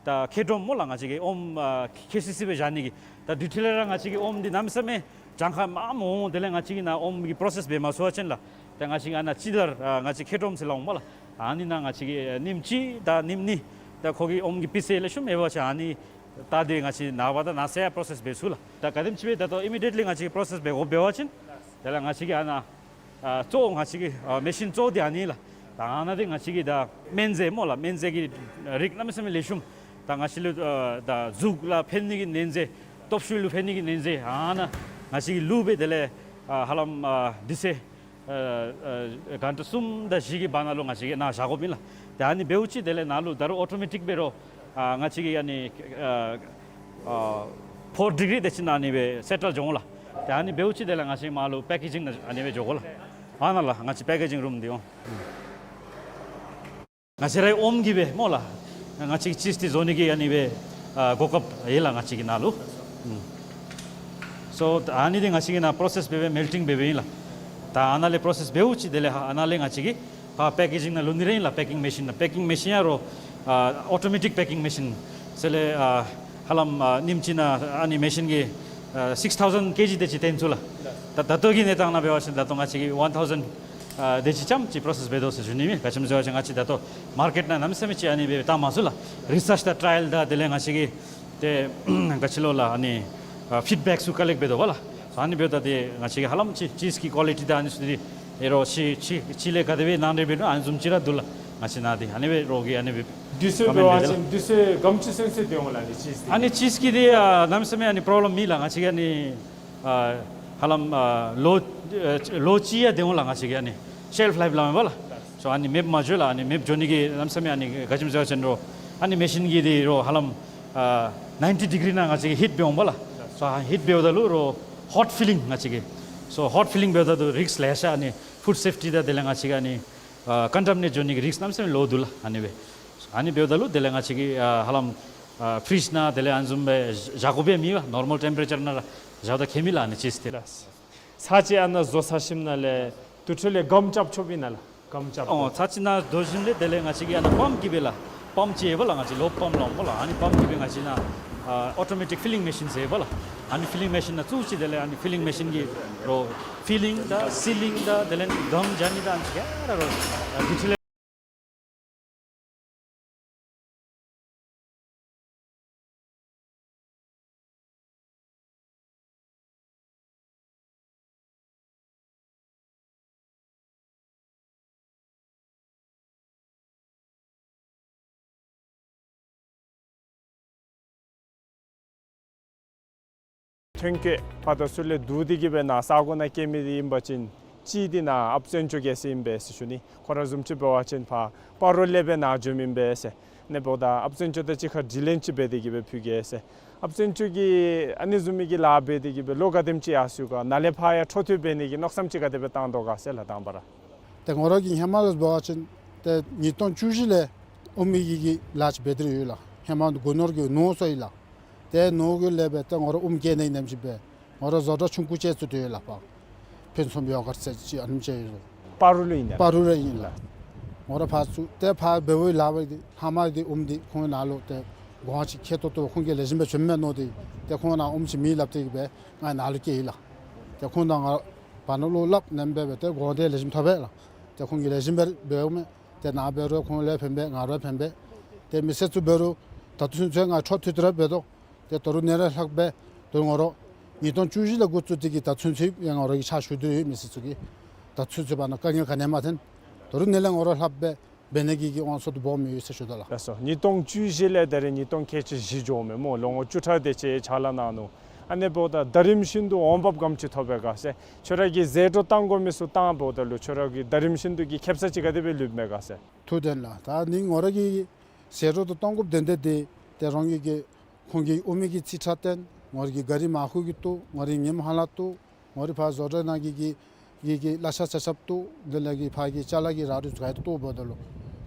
ད་ཁེ་ཌོམ་སྨོ་ལགས། ང་བཅས་ཀྱིས་ཨོམ་ཨ་ཁེ་སི་སི་སྦེ་བཞག་ནི་གི་ད་དེ་འཕྲོ་ལས་ར་ང་བཅས་ཀྱིས་ཨོམ་འདི་གནམ་མེད་ས་མེད་གྱངས་ཁ་མངམ་འོང་། དེ་ལས་ང་བཅས་ཀྱིས་ནཱ་ཨོམ་གྱི་པྲོ་སེསི་འབད་མ་ཚུགས་པ་ཅིན་ལགས་ཏེ་ང་བཅས་ཀྱིས་ཨ་ནཱ་ཅི་ལྟར་ཨ་ང་བཅས་ཁེ་ཌོམ་ཟེར་སླབ་འོང་སྨོ་ལགས། ཨ་ནི་ནང་ང་བཅས་ཀྱིས་ཨ་ཉིནམ་གཅིག་དང་ཉིནམ་གཉིས་ད་ཁོ་གི་ཨོམ་གྱི་པི་སི་ལེགས་ཤོམ་ཡོད་པ་ཅིན་ཨ་ནི་བལྟ་སྟེ་ང་བཅས་ནངས་པ་དང་གནངས་ཚེ་ཡང་པྲོ་སེསི་འབད་ཚུགས་ལགས། ད་ག་དེམ་ཅིག་སྦེ་ད་ལྟོ་ཨི་མི་ཌི་ཡེཊ་ལི་ང་བཅས་ཀྱིས་པྲོ་སེསི་འབད་དགོཔ་འབད་བ་ཅིན་དེ་ལས་ང་བཅས་ཀྱིས་ཨ་ནཱ་ཨ་གཙོ་བོ་ང་བཅས་ཀྱི་ཨ་མེ་ཤིན་གཙོ་བོ་འདི་ཨ་ནི་ལགས། ད་ཨ་ནཱ་འདི་ང་བཅས་ཀྱི་ད་སྨན་རྫས་སྨོ་ལགས། སྨན་རྫས་ཀྱི་རིགས་གནམ་མེད་ས་མེད་ལེགས་ཤོམ། ད་ང་བཅས་ལུ་ཨ་ད་གཟུགས་ལུ་ཕན་ནི་གི་སྨན་རྫས་སྟོབས་ཤུགས་ལུ་ཕན་ནི་གི་སྨན་རྫས་ཨ་ནཱ་ང་བཅས་ཀྱིས་བླུགས་སྦེ་དེ་ལས་ཨ་ཧ་ལམ་ཨ་དུས་ཚོད་ཨ་ཨ་གྷན་ཊ་གསུམ་དང་བཞི་གི་བར་ན་ལུ་ང་བཅས་ཀྱིས་ནཱ་བཞག་དགོཔ་ཨིན་ལགས། ཏེ་ཨ་ནི་འབདཝ་ཅིག་དེ་ལས་ནཱ་ལུ་ད་རུང་ཨོ་ཊོ་མེ་ཊིཀ་འབད་རུང་ཨ་ང་བཅས་ཀྱིས་ཨ་ནི་ཨ་ཨ་ཕོར་ཌི་གི་རི་དེ་ཅིག་ནང་ཨ་ནི་སྦེ་སེ་ཊལ་འགྱོ་འོང་ལགས། ཏེ་ཨ་ནི་འབདཝ་ཅིག་དེ་ལས་ང་བཅས་མར་ལུ་པེ་ཀེ་ཇིང་ནང་ཨ་ནི་སྦེ་འགྱོ་དགོ་ལགས། ཨ་ནཱ་ལགས་ང་བཅས་པེ་ཀེ་ཇིང་རུམ་འདི་འོང་། ང་བཅས་རའི་ཨོམ་གྱིས་སྦེ་སྨོ་ལགས། ང་བཅས་ཀྱིས་ཅིསི་འདི་བཟོ་ནི་གི་ཨ་ནི་སྦེ་ཨ་གོ་སྐབས་ཡོད་ལགས་ང་བཅས་ཀྱི་ནཱ་ལུ། ཨུམ། སོ་ཨ་ནི་འདི་ང་བཅས་ཀྱིས་ནཱ་པྲོ་སེསི་འབད་འབད་མེལ་ཊིང་འབད་འབདཝ་ཨིན་ལགས། ད་ཨ་ནཱ་ལས་པྲོ་སེསི་འབདཝ་ཅིག་དེ་ལས་ཨ་ནཱ་ལས་ང་བཅས་ཀྱིས་ཕར་པེ་ཀེ་ཇིང་ནང་བླུག་ནི་ར་ཨིན་ལགས། པེ་ཀིང་མེ་ཤིན་ནང་པེ་ཀིང་མེ་ཤིན་ཡང་རོགས་ཨ་ཨོ་ཊོ་མེ་ཊིཀ་པེ་ཀིང་མེ་ཤིན་ཟེར་ལས་ཨ་ཧ་ལམ་ཨ་ཉིནམ་གཅིག་ནང་ཨ་ནི་མེ་ཤིན་གྱིས་ཨ་སིགས་ཐའུ་ཟེན་ཀེ་ཇི་དེ་ཅིག་བཏོན་ཚུགས་ལགས། ད་ད་ལྟོ་གི་གནས་སྟངས་ནང་འབད་བ་ཅིན་ད་ལྟོ་ང་བཅས་ཀྱིས་ཝན་ཐའུ་ཟེན་ཨ་དེ་ཅིག་ཙམ་ཅིག་པྲོ་སེསི་འབད་དོ་ཟེར་ཞུ་ནི་མས། ག་ཅི་སྨོ་ཟེར་བ་ཅིན་ང་བཅས་ད་ལྟོ་མར་ཀེཊ་ནང་གནམ་མེད་ས་མེད་ཅིག་ཨ་ནི་སྦེ་བཏང་མ་ཚུགས་ལགས། རི་སརཆ་དང་ཊ་རའི་ཡལ་དང་དེ་ལས་ང་བཅས་ཀྱིས་ཏེ་ག་ཅི་ལོ་ལགས་ཨ་ནི་ཨ་ཕིཌ་བེཀ་ཚུ་ཀ་ལེཀཊ་འབད་དོ་བ་ལགས། ཨ་ནི་འབདཝ་ད་ཏེ་ང་བཅས་ཀྱིས་ཧ་ལམ་ཅིག་ཅིསི་གི་ཀོ་ལི་ཊི་དང་ཨ་ནི་ཚུ་འདི་ཨེ་རོགས་ཅིག་ཅིག་ཅིག་ལས་ག་དེ་སྦེ་ནང་འདྲེན་འབད་ནུག་ཨ་ནི་བཟུམ་ཅིག་ར་འདུག་ལགས། ང་བཅས་ནཱ་འདི་ཨ་ནི་སྦེ་རོགས་ཀྱིས་ཨ་ནི་སྦེ་དུས་ཚོད་འབད་བ་ཅིན་དུས་ཚོད་ག་དེམ་ཅིག་ཚུན་ཚོད་སྡོད་འོང་ལགས་ཨ་ནི་ཅིསི་འདི། ཨ་ནི་ཅིསི་གི་འདི་ཨ་གནམ་མེད་ས་མེད་ཨ་ནི་པྲོབ་ལེམ་མེད་ལགས། ང་བཅས་ཀྱིས་ཨ་ནི་ཨ་ཧ་ལམ་ཨ་ལོ་ཨ་ལོ་གཅིག་ཡང་སྡོད་འོང་ལགས། ང་བཅས་ཀྱིས་ཨ་ནི་ཤེལཕ་ལའིཕ་སླབ་མས་པ་ལགས། སོ་ཨ་ནི་མེདཔ་མ་འགྱོ་ལགས། ཨ་ནི་མེདཔ་འགྱོ་ནི་གི་གནམ་མེད་ས་མེད་ཨ་ནི་ག་ཅི་སྨོ་ཟེར་བ་ཅིན་རོགས་ཨ་ནི་མེ་ཤིན་གྱིས་འདི་རོགས་ཧ་ལམ་ཨ་ནའིན་ཊི་ཌི་གི་རི་ནང་ང་བཅས་ཀྱིས་ཧིཊ་འབད་འོང་པ་ལགས། སོ་ཧིཊ་འབདཝ་ད་ལུ་རོགས་ཧོཊ་ཕི་ལིང་ང་བཅས་ཀྱིས་སོ་ཧོཊ་ཕི་ལིང་འབདཝ་ད་ལུ་རིསཀ་ལེ་ཤ་ཨ་ནི་ཕུཌ་སེཕ་ཊི་དང་དེ་ལས་ང་བཅས་ཀྱི་ཨ་ནི་ཨ་ཀོན་ཊ་མི་ནེཊ་འགྱོ་ནི་གི་རིསཀ་གནམ་མེད་ས་མེད་ལོ་འདུག་ལགས། ཨ་ནི་སྦེ་ཨ་ནི་འབདཝ་ད་ལུ་དེ་ལས་ང་བཅས་ཀྱིས་ཨ་ཧ་ལམ་ཨ་ཕི་རིཇ་ནང་དེ་ལས་ཨ་ནི་བཟུམ་སྦེ་བཞག་དགོཔ་ཡང་མེད་པ། ནོར་མལ་ཊེམ་པེ་རེ་ཅར་ནང་ར་བཞགཔ་ད་ཁྱད་མེད་ལགས་ཨ་ནི་ཅིསི་འདི། ལགས། ཚར་གཅིག་ཨ་ནཱ་བཟོ་ཚར་ཞིནམ་ལས་དེ་འཕྲོ་ལས་སྒམ་རྐྱབ་ཆོགཔ་ཨིན་ན་ལགས། སྒམ་རྐྱབ། ཨོ་ཚར་གཅིག་ནཱ་བཟོ་ཞིནམ་ལས་དེ་ལས་ང་བཅས་ཀྱིས་ཨ་ནཱ་པམཔ་གིས་སྦེ་ལགས། པམཔ་ཅིག་ཡོད་པ་ལགས། ང་བཅས་ལོ་པམཔ་སླབ་འོང་པ་ལགས། ཨ་ནི་པམཔ་གིས་སྦེ་ང་བཅས་ནཱ་ཨ་ཨོ་ཊོ་མེ་ཊིཀ་ཕི་ལིང་མེ་ཤིན་ཟེར་ཡོད་པ་ལགས། ཨ་ནི་ཕི་ལིང་མེ་ཤིན་ནང་བཙུགས་ཅི། དེ་ལས་ཨ་ནི་ཕི་ལིང་མེ་ཤིན་གྱིས་རོགས་ཕི་ལིང་དང་སི་ལིང་དང་དེ་ལས་སྒམ་རྐྱབ་ནི་དང་ཨ་ནི་ཚུ་ག་ར་རོགས་ཨ་དེ་འཕྲོ་ལས་ ཐོན་སྐྱེད་ཕར་དང་ཚུར་ལས་བསྡུ་སྟེ་གི་སྦེ་ནཱ་ས་གོ་ནང་སྐྱེལ་མི་འདི་ཨིན་པ་ཅིན་གཅིག་འདི་ནཱ་ཨཔ་བཙན་སྐྱོག་རྒྱལ་མཚན་ཨིན་པས་ཟེར་ཞུ་ནི། ཁོ་ར་བཟུམ་ཅིག་འབད་བ་ཅིན་ཕར་སྤ་རོ་ལས་སྦེ་ནཱ་འབྱོནམ་ཨིན་པས་ཟེར། ཨ་ནི་འབདཝ་ད་ཨཔ་བཙན་སྐྱོག་དང་གཅིག་ཁར་དྲི་ལན་ཅིག་འབད་དེ་གི་སྦེ་ཕུལ་གེ་ཟེར། ཨཔ་བཙན་སྐྱོག་གིས་ཨ་ནི་བཟུམ་མའི་གི་ལཱ་འབད་དེ་གི་སྦེ་ལོ་ག་དེམ་ཅིག་ཡར་སོ་ཡི་ག། ནཱ་ལས་ཕར་ཡང་འཕྲོ་མཐུད་འབད་ནི་གི་མནོ་བསམ་ཅིག་ག་དེ་སྦེ་བཏང་དོ་ག་ཟེར་ལགས་དང་པ་ར། ཏེ་ང་ར་གིས་ཧེ་མ་ལས་འབད་བ་ཅིན་ཏེ་ཉིས་སྟོང་བཅུ་བཞི་ལས་ཨོམ་གྱི་གི་ལཱ་ཅིག་འབད་དེ་ར་ཡོད་ལགས། ཧེ་མ་སྒོ་ནོར་གྱི་ནོར་སོང་ཡི་ལགས། ཏེ་ནོར་གྱི་ལས་འབད་ཏེ་ང་ར་ཨོམ་སྐྱེལ་ནི་ནམ་ཅིག་འབད་ང་ར་བཟོ་གྲྭ་ཆུང་ཀུ་ཅིག་བཙུགས་ཏེ་ཡོད་ལགས། ཕར་ཕུན་སུམ་ཡོ་གརཊ་ཟེར་ཅིག་ཨ་ནེམ་ཅིག་ཡོད་ལགས། སྤ་རོ་ལུ་ཨིན་ན། སྤ་རོ་ལུ་ཨིན་ལགས། ང་ར་ཕར་ཚུར་ཏེ་ཕར་འབད་བའི་ལཱ་འབད་དེ་ལྷག་མ་འདི་ཨོམ་འདི་ཁོང་ནཱ་ལུ་ཏེ་གོང་ཅིག་ཁེ་ཏོག་ཏོ་ཁོང་གིས་ལེགས་ཤོམ་སྦེ་བྱིནམ་མས་མནོ་སྟེ་ཏེ་ཁོང་ནཱ་ཨོམ་ཅིག་མེད་སླབ་སྟེ་གི་སྦེ་ང་ནཱ་ལུ་བསྐྱལ་ཡི་ལགས། ཏེ་ཁོང་དང་ང་བར་ན་བློ་སླབ་ནེམ་སྦེ་འབད་དེ་གོང་འདི་ལེགས་ཤོམ་ཐོབ་པས་ལགས། ཏེ་ཁོང་གིས་ལེགས་ཤོམ་སྦེ་འབདཝ་མས། ཏེ་ནཱ་འབད་རུང་ཁོང་ལུ་ཕན་པས། ང་ར་ཕན་པས། ཏེ་མི་སེར་ཚུ་འབད་རུང་ད་ལྟོ་ཚུན་ཚོད་ང་འཕྲོ་མཐུད་དེ་ར་འབད་དོ། ཏེ་ད་རུང་ནཱ་ལས་ལྷག་སྦེ་ད་རུང་ང་ར་ཉིས་སྟོང་བཅུ་བཞི་ལས་འགོ་བཙུགས་ཏེ་གི་ད་ཚུན་ཚོད་ཡང་ང་ར་གིས་ཕྱག་ཞུ་སྟེ་ཡོད། མི་སེར་ཚུ་གི་ད་ཚུན་ཚོད་བར་ན་དཀའ་ངལ་ག་ནི་ཡང་མ་ཐོན། ད་རུང་ནཱ་ལས་ང་ར་ལྷག་སྦེ་འབད་ནི་གི་གི་དབང་ཚད་དུ་སྦོམ་ཡོད་ཟེར་ཞུ་དོ་ལགས། ལགས་སོ། ཉིས་སྟོང་བཅུ་བཞི་ལས་ད་རེས་ཉིས་སྟོང་ཁལ་གཅིག་བཞི་འགྱོཝ་མས་སྨོ། ལོ་ངོ་བཅུ་ཕྲག་དེ་ཅིག་ཕྱག་ལཱ་གནང་ནུག། ཨ་ནི་འབདཝ་ད་ད་རིམ་བཞིན་དུ་འོང་འབབ་ག་དེམ་ཅིག་ཐོབ་པས་ག་ཟེར། ཁྱོད་ར་གིས་ཟད་འགྲོ་གཏང་དགོ་མི་ཚུ་བཏང་འབདཝ་ད་ལུ་ཁྱོད་ར་གི་ད་རིམ་བཞིན་དུ་གི་ཁེབ་ས་ཅིག་ག་དེ་སྦེ་ལུསཔ་མས་ག་ཟེར། ཐུགས་བདེན་ལགས། ད་ནི་ང་ར་གིས་ཟད་འགྲོ་དང་གཏང་དགོཔ་དོན་དག་འདི་ཏེ་རང་གི་གི་ཁོང་གི་ཨོམ་གྱི་རྩིས་ཁྲ་བཏོན། ང་ར་གི་གཱ་རི་མར་ཁུ་གི་བཏོག། ང་ར་གི་ངནམ་ཧ་ལམ་བཏོག། ང་ར་ཕར་བཟོ་གྲྭ་ནང་གི་གི་གི་གི་གླ་ཆ་ཆ་ཁྱབ་བཏོག། དེ་ལས་གི་ཕར་གྱི་ཅ་ལ་གི་རག་རིགས་ག་ཡོད་བཏོག་འབདཝ་ད་ལུ་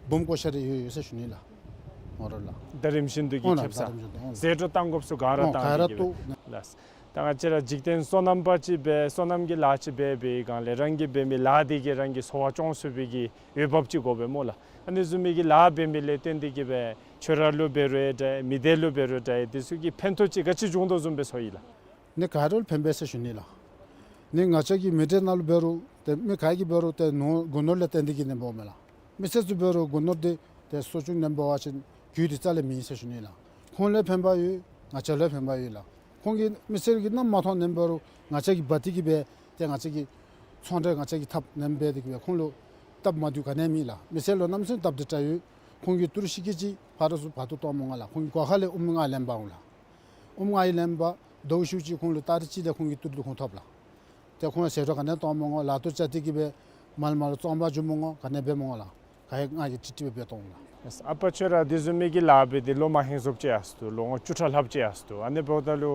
འབུམ་བརྐོ་ཤ་རེ་ཡོད་ཡོད་ཟེར་ཞུ་ནི་ལགས། ང་ར་ལགས། ད་རིམ་བཞིན་དུ་གི་ཨོ་ན་ཁེབ་ས། ད་རིམ་བཞིན་དུ་ཨོ་ན། ཟད་འགྲོ་གཏང་དགོཔ་ཚུ་ག་ར་ཨོ་ག་ར་བཏང་སྟེ་གི་བཏོག་སྦེ། ལགས། ད་ང་བཅས་ར་འཇིག་རྟེན་སོ་ནམ་པ་ཅིག་སྦེ་སོ་ནམ་གྱི་ལཱ་ཅིག་འབད་བའི་སྒང་ལས་རང་གིས་འབད་མི་ལཱ་འདི་གིས་རང་གི་འཚོ་བ་སྐྱོང་ཚུགས་པའི་གི་འོས་འབབ་ཅིག་དགོ་པས་སྨོ་ལགས། ཨ་ནི་བཟུམ་མའི་གི་ལཱ་འབད་མི་ལས་བརྟེན་ཏེ་གི་སྦེ་ཁྱོད་ར་ལུ་འབད་རུང་ཡང་འདྲ་མི་སྡེ་ལུ་འབད་རུང་འདྲ་དེ་ཚུ་གི་ཕན་ཐོགས་ཅིག་ག་ཅི་བྱུང་དོ་བཟུམ་སྦེ་ཚོར་ཡི་ལགས། ནི་ག་ར་ལུ་ཕན་པས་ཟེར་ཞུ་ནི་ལགས། ནི་ང་བཅས་ཀྱི་མི་སྡེ་ནང་ལུ་འབད་རུང་ཏེ་མི་ག་གིས་འབད་རུང་ཏེ་ནོར་སྒོ་ནོར་ལས་བརྟེན་ཏེ་གི་ནི་འབདཝ་མས་ལགས། མི་སེར་ཚུ་འབད་རུང་སྒོ་ནོར་འདི་ཏེ་གསོ་སྐྱོང་ནི་འབད་བ་ཅིན་རྒྱུ་འདི་རྩ་ལས་མེད་ཟེར་ཞུ་ནི་ལགས། ཁོང་ལུ་ཕན་པ་ཡོད། ང་བཅས་ལུ་ཕན་པ་ཡོད་ལགས། ཁོང་གིས་མི་སེར་གྱིས་གནམ་མ་མཐོང་ནི་འབད་རུང་ང་བཅས་ཀྱིས་འབག་སྟེ་གི་སྦེ་ཏེ་ང་བཅས་ཀྱི་ཚོང་འབྲེལ་ང་བཅས་ཀྱིས་འཐབ་ནི་འབད་དེ་གི་སྦེ་ཁོང་ལུ་སྟབས་མ་བདེཝ་ག་ནི་ཡང་མེད་ལགས། མི་སེར་ལུ་གནམ་མེད་ས་མེད་སྟབས་བདེ་དྲགས་ཡོད། ཁོང་གིས་ཏི་རུ་ཤིག་ཀེ་ཅིག་ཕར་དང་ཚུར་འབག་སྟེ་གཏང་མི་དགོ་ལགས། ཁོང་གི་སྒོ་ཁ་ལས་ཨོམ་ང་ལེན་འབག་འོང་ལགས། ཨོམ་ང་ཡང་ལེན་འབག། ཟླཝ་གཅིག་ཁོང་ལུ་ཏ་རིག་གཅིག་ལས་ཁོང་གི་ཏི་རུ་འདི་ཁོང་ཐོབ་ལགས། ཏེ་ཁོང་ཟད་འགྲོ་ག་ནི་ཡང་གཏང་མི་དགོ། ལཱ་ཐོག་བཅར་ཏེ་གི་སྦེ་མལ་མལ་ལུ་བཙོང་འབག་འགྱོ་མི་དགོ། ག་ནི་འབད་མི་དགོ་ལགས། ག་ཡང་ང་གིས་ཀྲིག་ཀྲི་སྦེ་འབད་གཏང་འོང་ལགས། ཨ་པ་ཁྱོད་ར་དེ་བཟུམ་མའི་གི་ལཱ་འབད་དེ་ལོ་མ་ཧེང་སྐལ་ཅིག་ཡར་སོ་ནུག། ལོ་ངོ་བཅུ་ཕྲག་ལྷགཔ་ཅིག་ཡར་སོ་ནུག། ཨ་ནི་འབདཝ་ད་ལུ་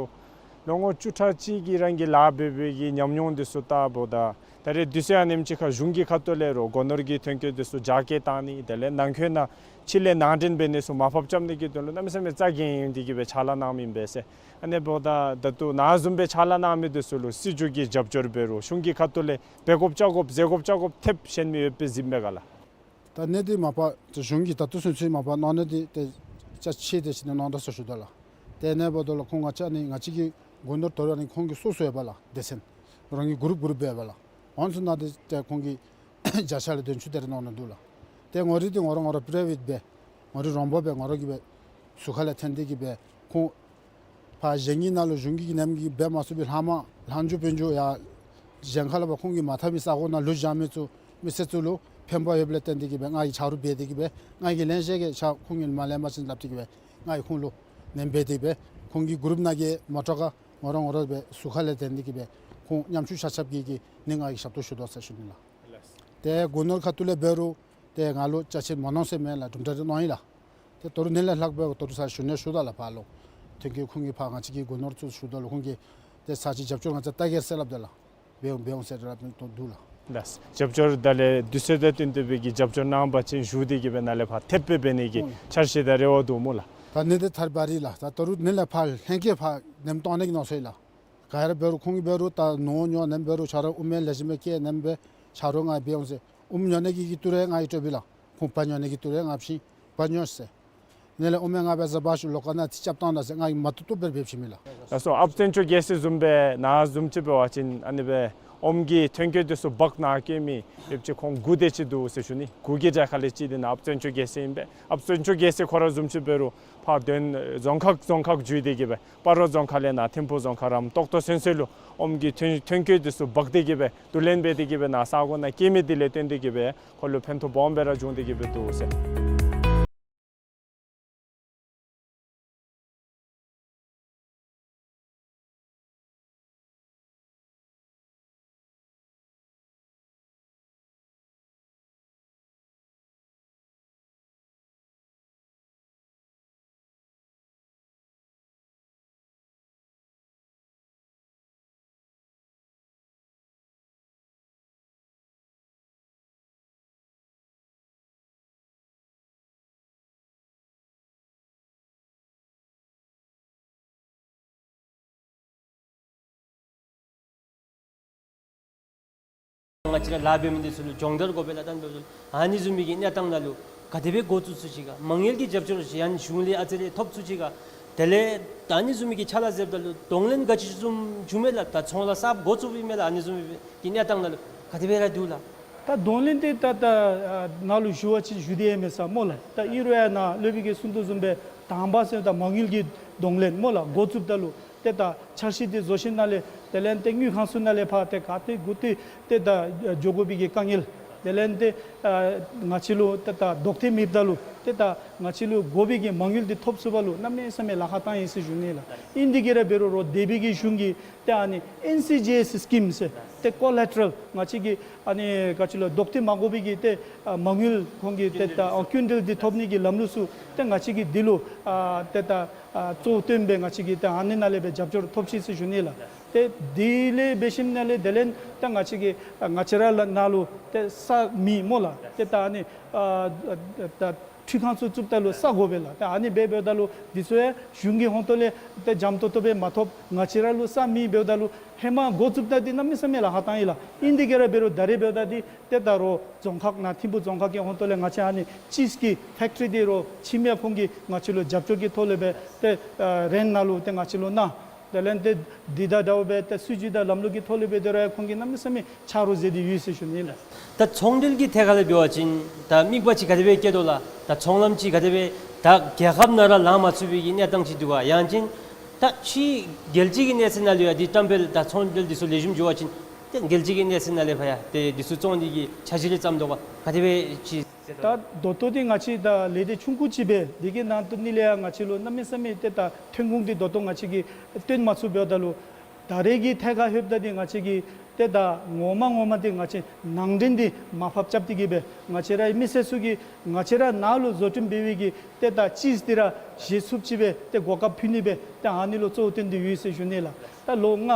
ལོ་ངོ་བཅུ་ཕྲག་གཅིག་གི་རང་གི་ལཱ་འབད་བའི་གི་ཉམས་མྱོང་འདི་ཚུ་བལྟཝ་ད་ད་རེས་དུས་ཚོད་ཨ་ནེམ་ཅིག་ཁར་གཞུང་གི་ཁ་ཐུག་ལས་རུང་སྒོ་ནོར་གྱི་ཐོན་སྐྱེད་འདི་ཚུ་རྒྱ་སྐྱེད་གཏང་ནི་དེ་ལས་ནང་འཁོད་ནང་ཕྱི་ལས་ནང་འདྲེན་འབད་ནི་ཚུ་མར་ཕབ་རྐྱབ་ནི་གི་དོན་ལུ་གནམ་མེད་ས་མེད་རྩ་འགེངས་ཏེ་གི་སྦེ་ཕྱག་ལཱ་གནངམ་ཨིན་པས་ཟེར། ཨ་ནི་འབདཝ་ད་ད་ལྟོ་ནཱ་བཟུམ་སྦེ་ཕྱག་ལཱ་གནང་མི་འདི་ཚུ་ལུ་སྲིད་བྱུས་ཀྱི་རྒྱབ་སྐྱོར་འབད་རུང་གཞུང་གི་ཁ་ཐུག་ལས་འབད་དགོཔ་བཅའ་དགོཔ་ཟེར་དགོཔ་བཅའ་དགོཔ་ཐེབས་གཞན་མི་ཡོདཔ་སྦེ་གཟིགསཔ་མས་ག་ལགས། ད་ནི་འདི་མ་པ་ཏེ་གཞུང་གིས་ད་ལྟོ་ཚུན་ཚོད་མ་པ་གནང་ནི་འདི་ཏེ་ཅ་ཆས་དེ་ཅིག་ནི་གནང་ད་ཟེར་ཞུ་དོ་ལགས། ཏེ་ཨ་ནི་འབདཝ་ད་ལུ་ཁོང་ང་བཅས་ནི་ང་བཅས་ཀྱི་སྒོ་ནོར་དོ་རུང་ཨ་ནི་ཁོང་གི་སོ་སོ་ཡོད་པས་ལགས། སྡེ་ཚན་རང་གི་གུ་རུབ་གུ་རུབ་སྦེ་ཡོད་པས་ལགས། ཨོ་ན་ཚུ་ནང་འདི་ཏེ་ཁོང་གིས་བརྒྱ་ཆ་ལས་དོན་ཅུ་དེ་རེ་གནང་ནི་འདུག་ལགས། ཏེ་ང་རའི་འདི་ང་ར་ང་ར་པ་རའི་ཝེཊ་སྦེ་ང་རའི་རོང་འབོར་སྦེ་ང་ར་གིས་སྦེ་ཟུར་ཁ་ལས་འཐེན་ཏེ་གི་སྦེ་ཁོང་ཕར་གཞན་གྱི་ནང་ལུ་གཞུང་གི་ནང་གི་འབད་མ་ཚུགས་པའི་ལྷག་མ་ལྷག་འགྱོ་འབག་འགྱོ་ཡར་གཞན་ཁ་ལས་ཕར་ཁོང་གིས་མ་འཐབ་མི་ས་གོ་ནང་ལུ་བཞག་མི་ཚུ་མི་སེར་ཚུ་ལུ་ཕན་པ་ཡོདཔ་ལས་བརྟེན་ཏེ་གི་སྦེ་ང་གིས་ཆ་རོགས་འབད་དེ་གི་སྦེ་ང་གིས་ལེན་ཤེས་གི་ཆ་ཁོང་གིས་མ་ལེན་པ་ཅིན་སླབ་སྟེ་གི་སྦེ་ང་གིས་ཁོང་ལུ་ལེན་འབད་དེ་སྦེ་ཁོང་གི་གུ་རུབ་ནང་གི་མ་འདྲཝ་ག་ང་ར་ང་ར་སྦེ་ཟུར་ཁ་ལས་འཐེན་ཏེ་གི་སྦེ་ཁོང་ཉམ་ཆུང་ཆ་ཁྱབ་ཀྱི་གི་ནི་ང་གིས་ཞབས་ཏོག་ཞུ་དོ་ཟེར་ཞུ་ནི་ལགས། ཏེ་སྒོ་ནོར་ཁ་ཐུག་ལས་འབད་རུང་ཏེ་ང་ལུ་ཅ་ཆས་མ་གནང་ཟེར་མེད་ལགས། གྲུབ་འབྲས་རེ་གནང་ཡི་ལགས། ཏེ་ད་རུང་ནི་ལས་ལྷག་སྦེ་ད་རུང་ས་ཞུ་ནི་ཞུ་དོ་ལགས། ཕར་ལུ་ཐོན་སྐྱེད་ཁོང་གིས་ཕར་ང་བཅས་ཀྱི་སྒོ་ནོར་ཚུ་ཞུ་དོ་ལགས། ཁོང་གིས་ཏེ་ས་ཅིག་རྒྱབ་སྐྱོར་ང་བཅས་བལྟ་གེ་ཟེར་སླབ་དེ་ལགས། འབད་འོང་འབད་འོང་ཟེར་ར་འབད་དོ་འདུག་ལགས། ལགས། རྒྱབ་སྐྱོར་ད་ལས་དུས་ཚོད་དང་བསྟུན་ཏེ་སྦེ་གི་རྒྱབ་སྐྱོར་གནང་པ་ཅིན་ཞུ་སྟེ་གི་སྦེ་ནཱ་ལས་ཕར་ཐེབས་སྦེ་འབད་ནི་གི་ཨོ་འཆར་གཞི་དང་རེ་བ་འདུག་སྨོ་ལགས། ད་ནི་འདི་ཐར་བ་རི་ལགས། ད་ད་རུང་ནི་ལས་ཕར་ལྷན་རྒྱས་ཕར་ནེམ་གཏང་ནི་གི་གནང་སོང་ཡི་ལགས། ག་ར་འབད་རུང་ཁོང་གིས་འབད་རུང་ད་ནོར་ཉོ་ནེམ་འབད་རུང་ཆ་རོགས་ཨོམ་ལེགས་ཤོམ་སྦེ་སྐྱེལ་ནེམ་སྦེ་ཆ་རོགས་ང་འབད་འོང་ཟེར། ཨོམ་ཉོ་ནི་གི་གི་ཏི་རུ་ང་གིས་སྤྲོད་པས་ལགས། ཁོང་བལ་ཉོ་ནི་གི་ཏི་རུ་ང་བྱིན་བལ་ཉོ་ཟེར། ནི་ལས་ཨོམ་ང་འབད་ཟ་བ་ཤུ་ལོ་ཀ་ནང་ཏེ་རྐྱབ་བཏང་ད་ཟེར་ང་གིས་མ་བཏུབ་བཏུབ་སྦེ་འབད་བྱིན་མས་ལགས། ལགས་སོ། ཨཔ་བཙན་སྐྱོག་རྒྱལ་མཚན་བཟུམ་སྦེ་ནཱ་བཟུམ་ཅིག་འབད་བ་ཅིན་ཨ་ནི་སྦེ་ཨོམ་གྱི་ཐོན་སྐྱེད་འདི་ཚུ་འབག་ནཱ་སྐྱེལ་མི་ཡོདཔ་ཅིག་ཁོང་དགུ་དེ་ཅིག་འདུག་ཟེར་ཞུ་ནི། དགུ་གི་གྲལ་ཁ་ལས་གཅིག་འདི་ནཱ་ཨཔ་བཙན་སྐྱོག་རྒྱལ་མཚན་ཨིན་པས། ཨཔ་བཙན་སྐྱོག་རྒྱལ་མཚན་ཁོ་ར་བཟུམ་ཅིག་འབད་རུང་ཕར་དོན་རྫོང་ཁག་རྫོང་ཁག་བརྒྱུད་དེ་གི་སྦེ་སྤ་རོ་རྫོང་ཁག་ལས་ནཱ་ཐིམ་ཕུ་རྫོང་ཁག་རམ་ཏོག་ཏོ་ཚུན་ཚོད་ལུ་ཨོམ་གྱི་ཐོན་ཐོན་སྐྱེད་འདི་ཚུ་འབག་སྟེ་གི་སྦེ་བསྡུ་ལེན་འབད་དེ་གི་སྦེ་ནཱ་ས་གོ་ནང་སྐྱེལ་མི་འདི་ལས་བརྟེན་ཏེ་གི་སྦེ་ཁོ་ལུ་ཕན་ཐོགས་སྦོམ་སྦེ་ར་བྱུང་སྟེ་གི་སྦེ་འདུག་ཟེར། ང་བཅས་ར་ལཱ་འབད་མི་འདི་ཚུ་ལུ་སྦྱོང་བརྡར་དགོ་པས་ལགས། ད་ཨ་ནི་བཟུམ་མའི་གི་གནས་སྟངས་ནང་ལུ་ག་དེ་སྦེ་འགོ་བཙུགས་ཚུགས་ཅི་ག། མ་དངུལ་གྱི་རྒྱབ་སྐྱོར་ཅིག་ཡང་གཞུང་ལས་ཨ་ཙི་རེ་ཐོབ་ཚུགས་ཅི་ག། དེ་ལས་ད་ཨ་ནི་བཟུམ་མའི་གི་ཕྱག་ལཱ་མཛདཔ་ད་ལུ་གདོང་ལེན་ག་ཅི་བཟུམ་བྱུངམ་མས་ལགས། ད་ཚོང་ལཱ་གསརཔ་འགོ་བཙུགསཔ་ཨིན་མས་ལགས། ཨ་ནི་བཟུམ་མའི་གི་གནས་སྟངས་ནང་ལུ་ག་དེ་སྦེ་ར་འདུག་ལགས། ད་གདོང་ལེན་འདི་ད་ད་ཨ་ནཱ་ལུ་ཞུ་བ་ཅིན་ཞུ་སྟེ་ཡང་མེད་ས་སྨོ་ལགས། ད་ཨིན་རུང་ཡང་ནཱ་སློབ་དཔོན་གྱིས་གསུང་དོ་བཟུམ་སྦེ་དང་པ་ཟེར་ད་མ་དངུལ་གྱི་གདོང་ལེན་སྨོ་ལགས། འགོ་བཙུགསཔ་ད་ལུ་ཏེ་ད་འཆར་གཞི་འདི་བཟོ་ཞིནམ་ལས་དེ་ལས་ཏེ་དངུལ་ཁང་ཚུ་ནང་ལས་ཕར་ཏེ་ག་ཏེ་གུ་ཏེ་ཏེ་ད་འགྱོ་དགོ་པའི་གི་དཀའ་ངལ། དེ་ལས་ཏེ་ཨ་ང་བཅས་ལུ་ཏེ་ད་ལྡོག་ཐེབས་མེདཔ་ད་ལུ་ཏེ་ད་ང་བཅས་ལུ་དགོ་པའི་གི་མ་དངུལ་འདི་ཐོབ་ཚུགས་པ་ལུ་གནམ་མེད་ས་མེད་ལཱ་ཁག་བཏང་ཡི་ཟེར་ཞུ་ནི་ལགས། ཨིན་དེ་གིས་ར་འབད་རུང་རོགས་འདས་པའི་གི་གཞུང་གིས་ཏེ་ཨ་ནི་ཨེན་སི་ཇི་ཨེསི་སི་ཀིམ་ཟེར་ཏེ་ཀོ་ལེ་ཊ་རཱལ་ང་བཅས་ཀྱི་ཨ་ནི་ག་ཅི་ལོ་ལྡོག་ཐེབས་མ་དགོ་པའི་གི་ཏེ་ཨ་མ་དངུལ་ཁོང་གིས་ཏེ་ད་ཨ་ཀུན་འདུལ་འདི་ཐོབ་ནི་གི་ལམ་ལུགས་ཚུ་ཏེ་ང་བཅས་ཀྱིས་འདི་ལུ་ཨ་ཏེ་ད་ཨ་གཙོ་བོ་བཏོན་སྦེ་ང་བཅས་ཀྱིས་ཏེ་ཨ་ནི་ནང་ལས་སྦེ་རྒྱབ་སྐྱོར་ཐོབ་ཅི་ཟེར་ཞུ་ནི་ལགས། ཏེ་དེ་ལས་འབད་ཞིནམ་ལས་དེ་ལས་ད་ང་བཅས་ཀྱིས་ཨ་ང་བཅས་ར་ལུ་ནཱ་ལུ་ཏེ་ས་མེད་སྨོ་ལགས། ཏེ་ད་ཨ་ནི་ཨ་ད་འཕྲུལ་ཁང་ཚུ་བཙུགསཔ་ད་ལུ་ས་དགོ་པས་ལགས། ཏེ་ཨ་ནི་འབད་འབདཝ་ད་ལུ་འདི་ཚུ་ཡང་གཞུང་གི་ཧོང་ཏོ་ལས་ཏེ་འཇམ་ཏོང་ཏོ་སྦེ་མ་ཐོབ། ང་བཅས་ར་ལུ་ས་མེད་འབདཝ་ད་ལུ་ཧེ་མ་འགོ་བཙུགསཔ་ད་འདི་གནམ་མེད་ས་མེད་ལཱ་ཁག་བཏང་ཡི་ལགས། ཨིན་དེ་གིས་ར་འབད་རུང་ད་རེས་འབདཝ་ད་འདི་ཏེ་ད་རོགས་རྫོང་ཁག་ནཱ་ཐིམ་ཕུ་རྫོང་ཁག་གི་ཧོང་ཏོ་ལས་ང་བཅས་ཨ་ནི་ཅིསི་གི་ཕེཀ་ཊི་རི་འདི་རོགས་ཕྱི་མི་ཁོང་གིས་ང་བཅས་ལུ་རྒྱབ་སྐྱོར་གྱི་ཐོག་ལས་སྦེ་ཏེ་ཨ་རེནཊ་ནང་ལུ་ཏེ་ང་བཅས་ལུ་གནང་། དེ་ལས་ཏེ་འདི་དང་འདྲཝ་སྦེ་ཏེ་སྲིད་བྱུས་དང་ལམ་ལུགས་ཀྱི་ཐོག་ལས་སྦེ་དེ་ར་ཁོང་གིས་གནམ་མེད་ས་མེད་ཆ་རོགས་མཛད་དེ་ཡོད་ཟེར་ཞུ་ནི་ལགས། ད་ཚོང་འབྲེལ་གྱི་ཐད་ཁར་ལས་འབད་བ་ཅིན་ད་དམིགས་པ་ཅིག་ག་དེ་སྦེ་བསྐྱེད་དོ་ལགས། ད་ཚོང་ལམ་ཅིག་ག་དེ་སྦེ་ད་རྒྱལ་ཁབ་ནང་ར་ལང་མ་ཚུགས་པའི་གི་གནས་སྟངས་ཅིག་འདུག་ག། ཡང་ཅིན་ད་ཕྱི་རྒྱལ་སྤྱི་གི་གནས་ཚད་ནང་ལུ་ཡང་འདི་བཀྲམ་སྤེལ་དང་ཚོང་འབྲེལ་འདི་ཚུ་ལེགས་ཤོམ་འགྱོ་བ་ཅིན་ཏེ་རྒྱལ་སྤྱི་གི་གནས་ཚད་ནང་ལས་ཕར་ཡང་ཏེ་འདི་ཚུ་བཙོང་ནི་གི་འཆར་གཞི་རེ་བརྩམས་དོ་ག། ག་དེ་སྦེ་ཅིག་ད་ད་ལྟོ་འདི་ང་བཅས་ད་ལས་སྡེ་ཆུང་ཀུ་ཅིག་སྦེ་འདི་གི་ནང་དུ་ནི་ལས་ཡང་ང་བཅས་ལུ་གནམ་མེད་ས་མེད་ཏེ་ད་ཐོན་ཁུངས་འདི་ད་ལྟོ་ང་བཅས་ཀྱིས་བཏོན་མ་ཚུགས་འབདཝ་ད་ལུ་ད་རེས་ཀྱི་ཐད་ཁར་ལྷོདཔ་ད་འདི་ང་བཅས་ཀྱིས་ཏེ་ད་ངོ་མ་ངོ་མ་འདི་ང་བཅས་ནང་འདྲེན་འདི་མར་ཕབ་རྐྱབ་སྟེ་གི་སྦེ་ང་བཅས་རའི་མི་སེར་ཚུ་གིས་ང་བཅས་ར་ནཱ་ལུ་བཟོ་སྐྲུན་འབད་བའི་གི་ཏེ་ད་ཅིསི་འདི་ར་བཞེས་ཚུགསཔ་ཅིག་སྦེ་ཏེ་གོ་སྐབས་ཕུལ་ནི་སྦེ་ཏེ་ཨ་ནི་ལུ་གཙོ་བོ་བཏོན་ཏེ་ཡོད་ཟེར་ཞུ་ནི་ལགས། ད་ལོ་ལྔ་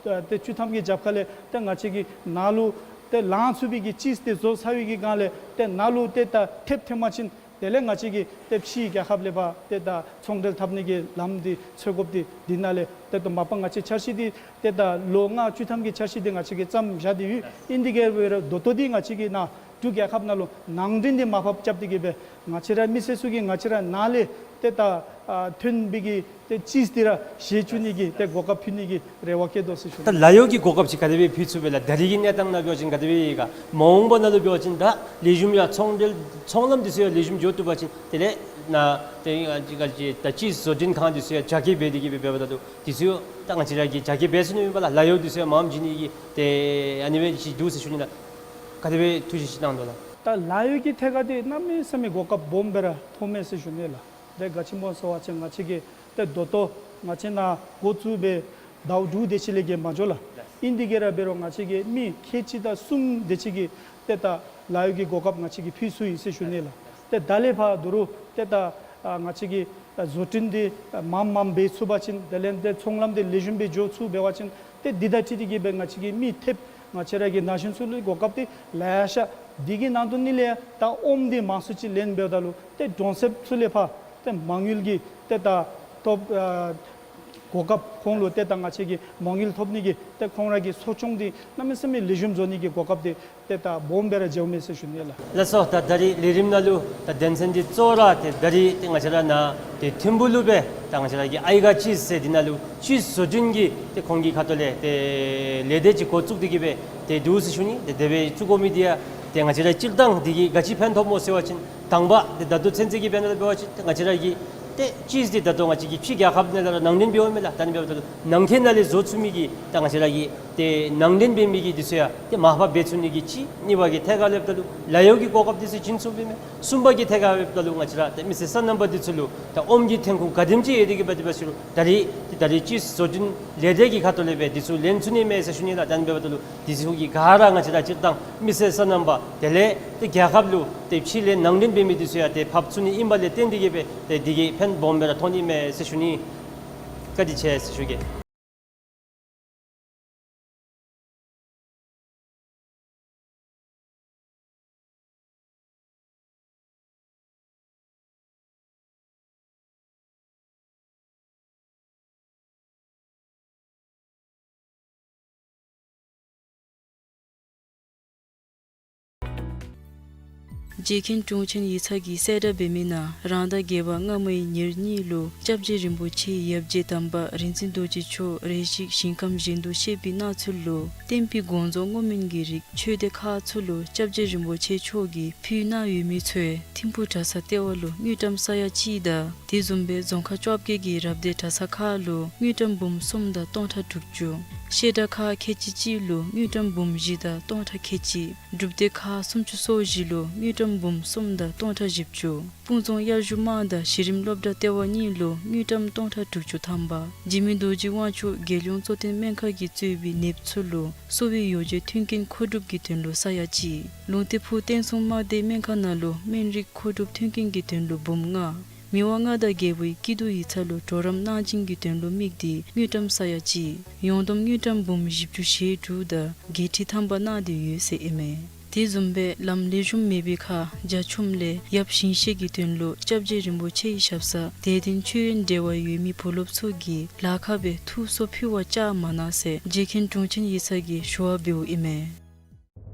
ཏེ་བཅུ་ཐམ་གྱི་རྒྱབ་ཁ་ལས་ཏེ་ང་བཅས་ཀྱིས་ནཱ་ལུ་ཏེ་ལང་ཚུགས་པའི་གི་ཅིསི་འདི་བཟོ་ཚར་བའི་གི་སྒང་ལས་ཏེ་ནཱ་ལུ་ཏེ་ད་ཐེབས་ཐོན་པ་ཅིན་དེ་ལས་ང་བཅས་ཀྱིས་ཏེ་ཕྱི་རྒྱལ་ཁབ་ལས་ཕར་ཏེ་ད་ཚོང་འབྲེལ་འཐབ་ནི་གི་ལམ་འདི་འཚོལ་དགོཔ་འདི་འདི་ནང་ལས་ཏེ་ད་མ་པ་ང་བཅས་འཆར་གཞི་འདི་ཏེ་ད་ལོ་ལྔ་བཅུ་ཐམ་གྱི་འཆར་གཞི་འདི་ང་བཅས་ཀྱིས་བརྩམས་བཞག་སྟེ་ཡོད། ཨིན་དེ་གིས་འབད་རུང་ད་ལྟོ་འདི་ང་བཅས་ཀྱིས་ནཱ་འབྲུག་རྒྱལ་ཁབ་ནང་ལུ་ནང་འདྲེན་འདི་མར་ཕབ་རྐྱབ་སྟེ་གི་སྦེ་ང་བཅས་ར་མི་སེར་ཚུ་གིས་ང་བཅས་ར་ནཱ་ལས་ཏེ་ད་ཨ་ཐོན་པའི་གི་ཏེ་ཅིསི་འདི་ར་བཞེས་བཅུག་ནི་གི་ཏེ་གོ་སྐབས་ཕུལ་ནི་གི་རེ་བ་བསྐྱེད་དོ་ཟེར་ཞུ་ནི། ད་ལཱ་གཡོག་གི་གོ་སྐབས་ཅིག་ག་དེ་སྦེ་ཕུལ་ཚུགས་པས་ལགས། ད་རེས་ཀྱི་གནས་སྟངས་ནང་འབད་བ་ཅིན་ག་དེ་སྦེ་ཡོད་ག། མ་འོངས་པ་ནང་ལུ་འབད་བ་ཅིན་ད་ལེགས་ཤོམ་ཡང་ཚོང་འབྲེལ་ཚོང་ལམ་འདི་ཚུ་ཡང་ལེགས་ཤོམ་འགྱོ་བཏུབ་པ་ཅིན་དེ་ལས་ནཱ་ཏེ་ཨ་ཅི་ག་ཅི་ད་ཅིསི་བཟོ་སྐྲུན་ཁང་འདི་ཚུ་ཡང་རྒྱ་སྐྱེད་འབད་དེ་གི་སྦེ་འབདཝ་ད་ལུ་འདི་ཚུ་ཡང་ད་ང་བཅས་ར་གིས་རྒྱ་སྐྱེད་འབད་ཚུགས་ནི་ཨིན་པས་ལགས། ལཱ་གཡོག་འདི་ཚུ་ཡང་མངམ་བྱིན་ནི་གི་ཏེ་ཨ་ནི་སྦེ་ཅིག་འདུག་ཟེར་ཞུ་ནི་ལགས། ག་དེ་སྦེ་ཐུགས་བཞེད་ཅིག་གནང་དོ་ལགས། ད་ལཱ་གཡོག་གི་ཐད་ཁར་འདི་གནམ་མེད་ས་མེད་གོ་སྐབས་སྦོམ་སྦེ་ར་ཐོབ་མས་ཟེར་ཞུ་ནི་ལགས། ཏེ་ག་ཅི་སྨོ་ཟེར་བ་ཅིན་ང་བཅས་ཀྱིས་ཏེ་ད་ལྟོ་ང་བཅས་ནཱ་འགོ་བཙུགས་སྦེ་ཟླཝ་དྲུག་དེ་ཅིག་ལས་བརྒལ་མ་འགྱོ་ལགས། ཨིན་དེ་གིས་ར་འབད་རུང་ང་བཅས་ཀྱིས་མི་ཁལ་གཅིག་དང་གསུམ་དེ་ཅིག་གི་ཏེ་ད་ལཱ་གཡོག་གི་གོ་སྐབས་ང་བཅས་ཀྱིས་ཕུལ་ཚུགས་ཡི་ཟེར་ཞུ་ནི་ལགས། ཏེ་ད་ལས་ཕར་ད་རུང་ཏེ་ད་ཨ་ང་བཅས་ཀྱིས་ཨ་བཟོ་སྐྲུན་འདི་ཨ་མངམ་མངམ་འབད་ཚུགས་པ་ཅིན་དེ་ལས་ཏེ་ཚོང་ལམ་འདི་ལེགས་ཤོམ་སྦེ་འགྱོ་ཚུགས་འབད་བ་ཅིན་ཏེ་འདི་དང་འཁྲིལ་ཏེ་གི་སྦེ་ང་བཅས་ཀྱི་མི་ཐེབས་ང་བཅས་ར་གི་ན་གཞོན་ཚུ་ལུ་གོ་སྐབས་འདི་ལེ་ཤ། འདི་གི་ནང་དོན་འདི་ལས་ད་ཨོམ་འདི་མང་སུ་ཅིག་ལེན་འབདཝ་ད་ལུ་ཏེ་གྲོང་གསེབ་ཚུ་ལས་ཕར་ཏེ་མ་དངུལ་གྱི་ཏེ་ད་ཐོབ་ཨ་གོ་སྐབས་ཁོང་ལུ་ཏེ་ད་ང་བཅས་ཀྱིས་མ་དངུལ་ཐོབ་ནི་གི་ཏེ་ཁོང་ར་གི་གསོ་སྐྱོང་འདི་གནམ་མེད་ས་མེད་ལེགས་ཤོམ་བཟོ་ནི་གི་གོ་སྐབས་འདི་ཏེ་ད་སྦོམ་སྦེ་ར་འགྱོཝ་མས་ཟེར་ཞུ་ནི་ལགས། ལགས་སོ། ད་ད་རིས་ལས་རིམ་ནང་ལུ་ད་དོན་ཚན་འདི་གཙོ་བོ་ར་ཏེ་ད་རིས་ཏེ་ང་བཅས་ར་ནཱ་ཏེ་ཐིམ་ཕུ་ལུ་སྦེ་ད་ང་བཅས་ར་གི་ཨའི་ག་ཅིསི་ཟེར་འདི་ནང་ལུ་ཅིསི་བཟོ་སྐྲུན་གྱི་ཏེ་ཁོང་གི་ཁ་ཐུག་ལས་ཏེ་ལས་སྡེ་ཅིག་འགོ་བཙུགས་ཏེ་གི་སྦེ་ཏེ་འདུག་ཟེར་ཞུ་ནི། ཏེ་དེ་སྦེ་བཙུགས་དགོ་མི་འདི་ཡང་ཏེ་ང་བཅས་ར་སྤྱིར་བཏང་འདི་གིས་ག་ཅི་ཕན་ཐོགས་སྨོ་ཟེར་བ་ཅིན་དང་པ་ཏེ་ད་ལྟོ་ཚུན་ཚོད་ཀྱི་དཔེར་ན་ལུ་འབད་བ་ཅིན་ཏེ་ང་བཅས་ར་གི་ཏེ་ཅིསི་འདི་ད་ལྟོ་ང་བཅས་ཀྱི་ཕྱི་རྒྱལ་ཁབ་ནང་ལས་ར་ནང་འདྲེན་འབདཝ་མས་ལགས། ད་ཨ་ནི་འབདཝ་ད་ལུ་ནང་འཁོད་ནང་ལས་བཟོ་ཚུགས་མི་གི་ད་ང་བཅས་ར་གི་ཏེ་ནང་འདྲེན་འབད་མི་གི་འདི་ཚུ་ཡང་ཏེ་མར་ཕབ་འབད་ཚུགས་ནི་གི་གཅིག། གཉིས་པ་གི་ཐད་ཁར་ལྷོདཔ་ད་ལུ་ལཱ་གཡོག་གི་གོ་སྐབས་འདི་ཚུ་བྱིན་ཚུགསཔ་ཨིན་མས། གསུམ་པ་གི་ཐད་ཁར་ལྷོདཔ་ད་ལུ་ང་བཅས་ར་ཏེ་མི་སེར་སོ་ནམ་པ་འདི་ཚུ་ལུ་ད་ཨོམ་གྱི་ཐོན་ཁུངས་ག་དེམ་ཅིག་ཡོད་དེ་གི་འབད་དེ་འབད་ཟེར་རུང་ད་རིས་ཏེ་ད་རིས་ཅིསི་བཟོ་སྐྲུན་ལས་སྡེ་གི་ཁ་ཐུག་ལས་སྦེ་འདི་ཚུ་ལེན་ཚུགས་ནི་མས་ཟེར་ཞུ་ནི་ལགས། ད་ཨ་ནི་འབདཝ་ད་ལུ་འདི་ཚུ་གི་ག་ར་ང་བཅས་ར་སྤྱིར་བཏང་མི་སེར་སོ་ནམ་པ་དེ་ལས་ཏེ་རྒྱལ་ཁབ་ལུ་ཏེ་ཕྱི་ལས་ནང་འདྲེན་འབད་མི་འདི་ཚུ་ཡང་ཏེ་ཕབ་ཚུགས་ནི་ཨིན་པ་ལས་བརྟེན་ཏེ་གི་སྦེ་ཏེ་འདི་གིས་ཕན་སྦོམ་སྦེ་ར་ཐོགས་ནི་མས་ཟེར་ཞུ་ནི། བཀའ་དྲིན་ཆེ་ཟེར་ཞུ་གེ། རྗེ་མཁན་དྲུང་ཆེན་ཡིག་ཚང་གིས་གསལ་བསྒྲགས་འབད་མི་ནང་རང་ཟླ་བརྒྱད་པ་སྔ་མའི་ཉེར་གཉིས་ལུ་སྐྱབས་རྗེ་རིན་པོ་ཆེ་ཡབ་རྗེ་དམ་པ་རིག་འཛིན་རྡོ་རྗེ་མཆོག་རེ་ཞིག་ཞིང་ཁམས་གཞན་དུ་གཤེགས་པའི་གནས་ཚུལ་ལུ་བསྟན་པའི་དགོངས་རྫོགས་བསྔོ་སྨོན་གྱི་རིགས་ཆོས་སྡེ་ཁག་ཚུ་ལུ་སྐྱབས་རྗེ་རིན་པོ་ཆེ་མཆོག་གིས་ཕུལ་གནང་ཡོད་མི་ཚུ་ཐིམ་ཕུ་གྲྭ་ཚང་ལྟེ་བ་ལུ་དངུལ་ཀྲམ་ས་ཡ་གཅིག་དང་དེ་བཟུམ་སྦེ་རྫོང་ཁག་བཅོ་བརྒྱད་ཀྱི་རབ་སྡེ་གྲྭ་ཚང་ཁག་ལུ་དངུལ་ཀྲམ་འབུམ་གསུམ་དང་སྟོང་ཕྲག་དྲུག་ཅུ། བཤད་གྲྭ་ཁག་ཁལ་གཅིག་གཅིག་ལུ་དངུལ་ཀྲམ་འབུམ་བཞི་དང་སྟོང་ཕྲག་ཁལ་གཅིག། སྒྲུབ་སྡེ་ཁག་སུམ་ཅུ་སོ་བཞི་ལུ་དངུལ་ཀྲམ་འབུམ་གསུམ་དང་སྟོང་ཕྲག་བཞི་བཅུ། སྤུངས་རྫོང་དབྱར་བཞུགས་དམངས་དང་གཞི་རིམ་སློབ་གྲྭ་ལྟེ་བ་གཉིས་ལུ་དངུལ་ཀྲམ་སྟོང་ཕྲག་དྲུག་ཅུ་ཐམ་པ། འཇིགས་མེད་རྡོ་རྗེ་དབང་ཕྱུག་རྒྱལ་ཡོངས་གཙོ་བསྟེན་སྨན་ཁང་གིས་གཙོས་པའི་ནདཔ་ཚུ་ལུ་གསོ་བའི་ཡོ་བྱད་མཐུན་རྐྱེན་མཁོ་སྒྲུབ་ཀྱི་དོན་ལུ་ས་ཡ་གཅིག། ལུང་བསྟན་ཕུག་བསྟན་སྲུང་དམག་སྡེ་སྨན་ཁང་ནང་ལུ་སྨན་རིགས་མཁོ་སྒྲུབ་མཐུན་རྐྱེན་གྱི་དོན་ལུ་འབུམ་ལྔ། མི་དབང་མངའ་བདག་རྒྱལ་པོའི་སྐྱིད་སྡུག་ཡིག་ཚང་ལུ་གྲོགས་རམ་གནང་སྦྱིན་གྱི་དོན་ལུ་དམིགས་ཏེ་དངུལ་ཀྲམ་ས་ཡ་གཅིག། ཡོངས་བསྡོམས་དངུལ་ཀྲམ་འབུམ་བཞི་བཅུ་ཞེ་དྲུག་དང་བརྒྱད་ཁྲི་ཐམ་པ་གནང་སྟེ་ཡོད་ཟེར་ཨིན་མས། དེ་བཟུམ་སྦེ་ལམ་ལེགས་ཤོམ་མེད་པའི་ཁར་རྒྱ་ཁྱོན་ལས་ཡབ་ཞིང་གཤེགས་ཀྱི་དོན་ལུ་སྐྱབས་རྗེ་རིན་པོ་ཆེའི་ཞབས་སར་དད་ལྡན་མཆོད་ཡོན་འབྲེལ་བ་ཡོད་མི་བུ་སློབ་ཚུ་གིས་ལཱ་ཁག་སྦེ་ཐུགས་གསོ་ཕུལ་བར་བཅར་མ་གནང་ཟེར་རྗེ་མཁན་དྲུང་ཆེན་ཡིག་ཚང་གིས་ཞུ་བ་འབདཝ་ཨིན་མས།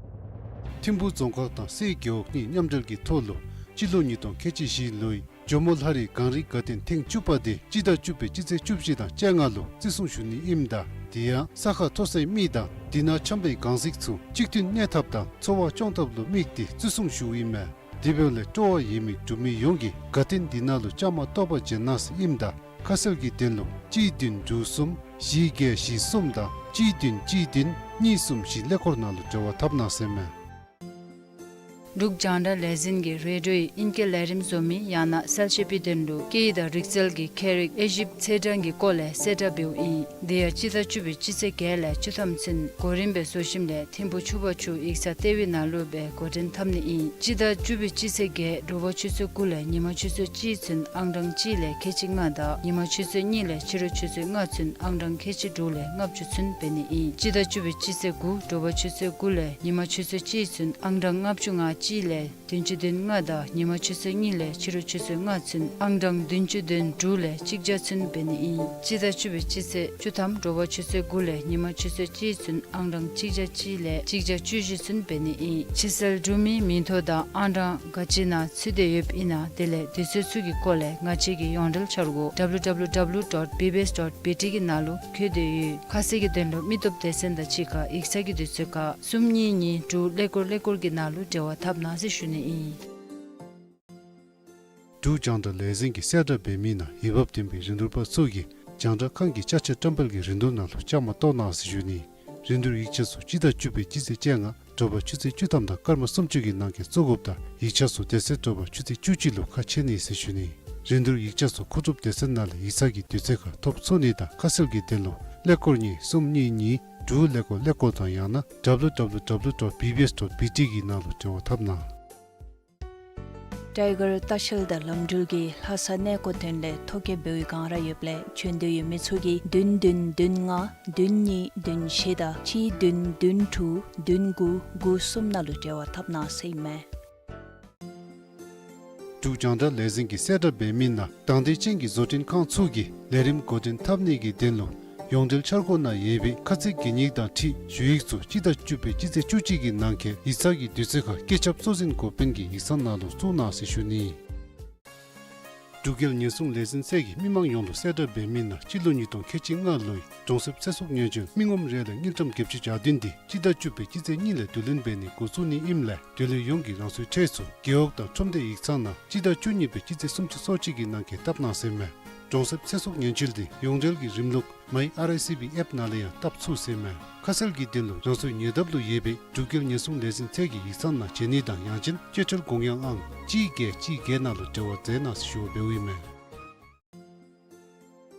ཐིམ་ཕུ་རྫོང་ཁག་དང་སེ་རྒེད་འོག་གཉིས་མཉམ་འབྲེལ་གྱི་ཐོག་ལུ་སྤྱི་ལོ་ཉིས་སྟོང་ཁལ་གཅིག་བཞི་ལོའི་ཇོ་མོ་ལྷ་རི་གངས་རིའི་དགའ་སྟོན་ཐེངས་བཅུ་པ་དེ་སྤྱི་ཟླ་བཅུ་པའི་སྤྱི་ཚེས་བཅུ་བཞི་དང་བཅོ་ལྔ་ལུ་བརྩི་སྲུང་ཞུ་ནི་ཨིནམ་ད་དེ་ཡང་ས་ཁ་མཐོ་སའི་མི་དང་དེ་ནང་འཁྱམས་པའི་གངས་རྫིག་ཚུ་གཅིག་མཐུན་གནས་ཐབས་དང་འཚོ་བ་སྐྱོང་ཐབས་ལུ་དམིགས་ཏེ་བརྩི་སྲུང་ཞུཝ་ཨིན་མས། དེ་འབདཝ་ལས་སྤྲོ་བ་ཡོད་མི་འབྲུག་མི་ཡོངས་ཀྱིས་དགའ་སྟོན་འདི་ནང་ལུ་བཅའ་མར་གཏོགས་པར་བྱོན་གནང་ཟེར་ཨིནམ་ད་ཁ་གསལ་གྱི་དོན་ལུ་གཅིག་བདུན་དྲུག་གསུམ་བཞི་བརྒྱད་བཞི་གསུམ་དང་གཅིག་བདུན་གཅིག་བདུན་གཉིས་གསུམ་བཞི་ཀླད་ཀོར་ནང་ལུ་འབྲེལ་བ་འཐབ་གནང་ཟེར་མས། འབྲུག་རྒྱང་བསྒྲགས་ལས་འཛིན་གྱིས་རེ་ཌིའོ་ཡི་ཨིང་སྐད་ལས་རིམ་བཟོ་མི་ཡང་ན་གསལ་བཤད་པའི་དོན་ལུ་སྐད་ཡིག་དང་རིག་རྩལ་གྱི་ཁྱད་རིག་དབྱེ་ཞིབ་ཚད་གྲངས་ཀྱི་སྐོར་ལས་གསལ་བསྒྲགས་འབདཝ་ཨིན། དེ་ཡང་སྤྱི་ཟླ་བཅུ་པའི་སྤྱི་ཚེས་བརྒྱད་ལས་བཅུ་ཐམ་ཚུན་གོ་རིམ་སྦེ་བཟོ་ཞིནམ་ལས་ཐིམ་ཕུ་ཆུ་བར་ཆུ་ཡིག་ཚང་ལྟེ་བའི་ནང་ལུ་སྦེ་འགོ་འདྲེན་འཐབ་ནི་ཨིན། སྤྱི་ཟླ་བཅུ་པའི་སྤྱི་ཚེས་བརྒྱད་དྲོ་པ་ཆུ་ཚོད་དགུ་ལས་ཉི་མ་ཆུ་ཚོད་གཅིག་ཚུན་ཨང་གྲངས་གཅིག་ལས་ཁལ་གཅིག་ལྔ་དང་ཉི་མ་ཆུ་ཚོད་གཉིས་ལས་ཕྱི་རུ་ཆུ་ཚོད་ལྔ་ཚུན་ཨང་གྲངས་ཁལ་གཅིག་དྲུག་ལས་ལྔ་བཅུ་ཚུན་འབད་ནི་ཨིན། སྤྱི་ཟླ་བཅུ་པའི་སྤྱི་ཚེས་དགུ་དྲོ་པ་ཆུ་ཚོད་དགུ་ལས་ཉི་མ་ཆུ་ཚོད་གཅིག་ཚུན་ཨང་གྲངས་ལྔ་བཅུ་ང་གཅིག་ལས་བདུན་ཅུ་དོན་ལྔ་དང་ཉི་མ་ཆུ་ཚོད་གཉིས་ལས་ཕྱི་རུ་ཆུ་ཚོད་ལྔ་ཚུན་ཨང་གྲངས་བདུན་ཅུ་དོན་དྲུག་ལས་གཅིག་བརྒྱ་ཚུན་འབད་ནི་ཨིན། སྤྱི་ཟླ་བཅུ་པའི་སྤྱི་ཚེས་བཅུ་ཐམ་དྲོ་པ་ཆུ་ཚོད་དགུ་ལས་ཉི་མ་ཆུ་ཚོད་གཅིག་ཚུན་ཨང་གྲངས་གཅིག་བརྒྱ་གཅིག་ལས་གཅིག་བརྒྱ་བཅུ་བཞི་ཚུན་འབད་ནི་ཨིན། ཕྱི་སེལ་གྲུབ་མིའི་མིང་ཐོ་དང་ཨང་གྲངས་ག་ཅི་ནང་ཚུད་དེ་ཡོདཔ་ཨིན་ན་དེ་ལས་དུས་ཚོད་ཚུ་གི་སྐོར་ལས་ང་བཅས་ཀྱི་ཡོངས་འབྲེལ་འཆར་སྒོ་W W W dot B B S dot B T གི་ནང་ལུ་བཀོད་དེ་ཡོད། ཁ་གསལ་གྱི་དོན་ལུ་མི་སྟོབས་སྡེ་ཚན་དང་གཅིག་ཁར་ཡིག་ཚང་གི་དུས་ཚོད་ཁར་གསུམ་གཉིས་གཉིས་དྲུག་ཀླད་ཀོར་ཀླད་ཀོར་གྱི་ནང་ལུ་འབྲེལ་བ་འཐབ་གནང་ཟེར་ཞུ་ནི་ཨིན། འབྲུག་རྒྱང་བསྒྲགས་ལས་འཛིན་གྱིས་གསལ་བསྒྲགས་འབད་མི་ནང་འོས་འབབ་ལྡན་པའི་རིན་བསྡུར་པ་ཚུ་གིས་རྒྱང་བསྒྲགས་ཁང་གི་ཅ་ཆས་བཀྲམ་སྤེལ་གྱི་རིན་བསྡུར་ནང་ལུ་བཅའ་མར་གཏོགས་གནང་ཟེར་ཞུ་ནི། རིན་བསྡུར་ཡིག་ཆ་ཚུ་སྤྱི་ཟླ་བཅུ་པའི་སྤྱི་ཚེས་བཅོ་ལྔ་དྲོ་པ་ཆུ་ཚོད་བཅུ་ཐམ་དང་སྐར་མ་སུམ་ཅུ་གི་ནང་འཁོད་བཙུགས་དགོཔ་དང་ཡིག་ཆ་ཚུ་དེ་ཚེ་དྲོ་པ་ཆུ་ཚོད་བཅུ་གཅིག་ལུ་ཁ་ཕྱེ་ནི་ཟེར་ཞུ་ནི། རིན་བསྡུར་ཡིག་ཆ་ཚུ་མཁོ་སྒྲུབ་སྡེ་ཚན་ནང་ལས་ཡིག་ཚང་གི་དུས་ཚོད་ཁར་ཐོབ་ཚུགས་ནི་དང་ཁ་གསལ་གྱི་དོན་ལུ་ཀླད་ཀོར་གཉིས་གསུམ་གཉིས་གཉིས་དྲུག་ཀླད་ཀོར་ཀླད་ཀོར་དང་ཡང་ན་W W W dot B B S dot B T གི་ནང་ལུ་འབྲེལ་བ་འཐབ་གནང་། ཊའི་གར་ལྟ་བཤལ་དང་ལམ་འགྲུལ་གྱིས་ལྷ་ས་གནས་སྐོར་ཐོན་ལས་ཐོ་བཀོད་འབད་བའི་སྒང་ར་ཡོདཔ་ལས་བྱོན་འདོད་ཡོད་མི་ཚུ་གིས་བདུན་བདུན་བདུན་ལྔ་བདུན་གཉིས་བདུན་བཞི་དང་གཅིག་བདུན་བདུན་དྲུག་བདུན་དགུ་དགུ་གསུམ་ནང་ལུ་འབྲེལ་བ་འཐབ་གནང་ཟེར་ཨིན་མས། འབྲུག་རྒྱང་བསྒྲགས་ལས་འཛིན་གྱིས་གསལ་བསྒྲགས་འབད་མི་ནང་དང་འདོད་ཅན་གྱི་བཟོ་སྐྲུན་ཁང་ཚུ་གིས་ལས་རིམ་འགོ་འདྲེན་འཐབ་ནི་གི་དོན་ལུ་ཡོངས་འབྲེལ་འཆར་སྒོ་ནང་ཡོད་པའི་ཁ་ཚིག་གན་ཡིག་དང་འཁྲིལ་ཞུ་ཡིག་ཚུ་སྤྱི་ཟླ་བཅུ་པའི་སྤྱི་ཚེས་བཅུ་གཅིག་གི་ནང་འཁོད་ཡིག་ཚང་གི་དུས་ཚོད་ཁར་བཀོད་ཁྱབ་གཙོ་འཛིན་འགོ་དཔོན་གྱི་ཡིག་ཚང་ནང་ལུ་བཙུགས་གནང་ཟེར་ཞུ་ནི། འབྲུག་རྒྱལ་ཉེན་སྲུང་ལས་འཛིན་ཚད་ཀྱིས་མི་མང་ཡོངས་ལུ་གསལ་བསྒྲགས་འབད་མི་ནང་སྤྱི་ལོ་ཉིས་སྟོང་ཁལ་གཅིག་ལྔ་ལོའི་གྲོང་གསེབ་ཚེ་སྲོག་ཉེན་བཅོལ་མི་ངོམ་རེ་ལས་དངུལ་ཀྲམ་བརྒྱད་ཅུ་གྱ་བདུན་དེ་སྤྱི་ཟླ་བཅུ་པའི་སྤྱི་ཚེས་གཉིས་ལས་བསྡུ་ལེན་འབད་ནི་འགོ་བཙུགས་ནི་ཨིནམ་ལས་དེ་ལས་ཡོངས་ཀྱིས་རང་སོའི་གྲས་ཚུ་རྒེད་འོག་དང་ཁྲོམ་སྡེ་ཡིག་ཚང་ནང་སྤྱི་ཟླ་བཅུ་གཉིས་པའི་སྤྱི་ཚེས་སུམ་ཅུ་སོ་གཅིག་གི་ནང་འཁོད་བཏབ་གནང་ཟེར་མས། གྲོང་གསེབ་ཚེ་སྲོག་ཉེན་བཅོལ་དེ་ཡོངས་འབྲེལ་གྱི་རིམ་ལུགས་མའི་ཨར་ཨའི་སི་བི་ཨེཔ་ནང་ལས་ཡང་བཏབ་ཚུགས་ཟེར་མས། ཁ་གསལ་གྱི་དོན་ལུ་རང་སོའི་ཉེ་འདབས་ལུ་ཡོད་པའི་འབྲུག་རྒྱལ་ཉེན་སྲུང་ལས་འཛིན་ཚད་ཀྱི་ཡིག་ཚང་ནང་བྱོན་ནི་དང་ཡང་ཅིན་སྤྱོད་ཁྲལ་དགོངས་ཡངས་ཨང་གཅིག་བརྒྱད་གཅིག་བརྒྱད་ནང་ལུ་འབྲེལ་བ་མཛད་གནང་ཟེར་ཞུ་བ་འབདཝ་ཨིན་མས།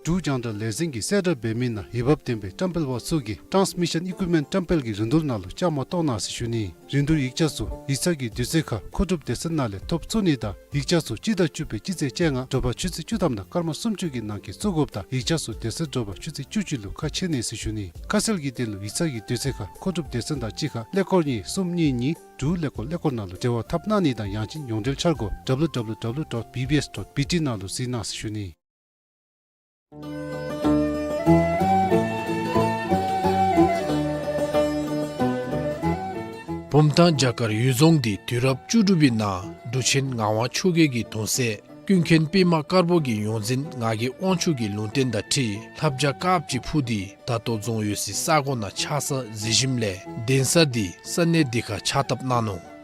འབྲུག་རྒྱང་བསྒྲགས་ལས་འཛིན་གྱིས་གསལ་བསྒྲགས་འབད་མི་ནང་འོས་འབབ་ལྡན་པའི་བཀྲམ་སྤེལ་པ་ཚུ་གིས་ཊཱནས་མི་ཤཱན་ཨི་ཀུའིཔ་མེནཊ་བཀྲམ་སྤེལ་གྱི་རིན་བསྡུར་ནང་ལུ་བཅའ་མར་གཏོགས་གནང་ཟེར་ཞུ་ནི། རིན་བསྡུར་ཡིག་ཆ་ཚུ་ཡིག་ཚང་གི་དུས་ཚོད་ཁར་མཁོ་སྒྲུབ་སྡེ་ཚན་ནང་ལས་ཐོབ་ཚུགས་ནི་དང་ཡིག་ཆ་ཚུ་སྤྱི་ཟླ་བཅུ་པའི་སྤྱི་ཚེས་བཅོ་ལྔ་དྲོ་པ་ཆུ་ཚོད་བཅུ་ཐམ་དང་སྐར་མ་སུམ་ཅུ་གི་ནང་འཁོད་བཙུགས་དགོཔ་དང་ཡིག་ཆ་ཚུ་དེ་ཚེ་དྲོ་པ་ཆུ་ཚོད་བཅུ་གཅིག་ལུ་ཁ་ཕྱེ་ནི་ཟེར་ཞུ་ནི། ཁ་གསལ་གྱི་དོན་ལུ་ཡིག་ཚང་གི་དུས་ཚོད་ཁར་མཁོ་སྒྲུབ་སྡེ་ཚན་དང་གཅིག་ཁར་ཀླད་ཀོར་གཉིས་གསུམ་གཉིས་གཉིས་དྲུག་ཀླད་ཀོར་ཀླད་ཀོར་ནང་ལུ་འབྲེལ་བ་འཐབ་གནང་ནི་དང་ཡང་ཅིན་ཡོངས་འབྲེལ་འཆར་སྒོ་W W W dot B B S dot B T ནང་ལུ་གཟིགས་གནང་ཟེར་ཞུ་ནི། བུམ་ཐང་བྱ་དཀར་གཡུལ་རྫོང་འདི་དུས་རབས་བཅུ་དྲུག་པའི་ནང་འབྲུག་ཆེན་ངག་དབང་ཆོས་རྒྱལ་གྱི་གདུང་སྲས་ཀུན་མཁྱེན་པདྨ་དཀར་པོ་གི་ཡོངས་འཛིན་ངག་གི་དབང་ཕྱུག་གི་ལུང་བསྟན་དང་འཁྲིལ་ལྷ་བྱ་དཀརཔོ་ཅིག་འཕུར་ཏེ་ད་ལྟོ་རྫོང་ཡོད་སའི་ས་གོ་ནང་ཆགས་ས་གཟིགས་ཞིནམ་ལས་གདན་ས་འདི་ས་གནས་འདི་ཁར་ཕྱག་བཏབ་གནང་ནུག།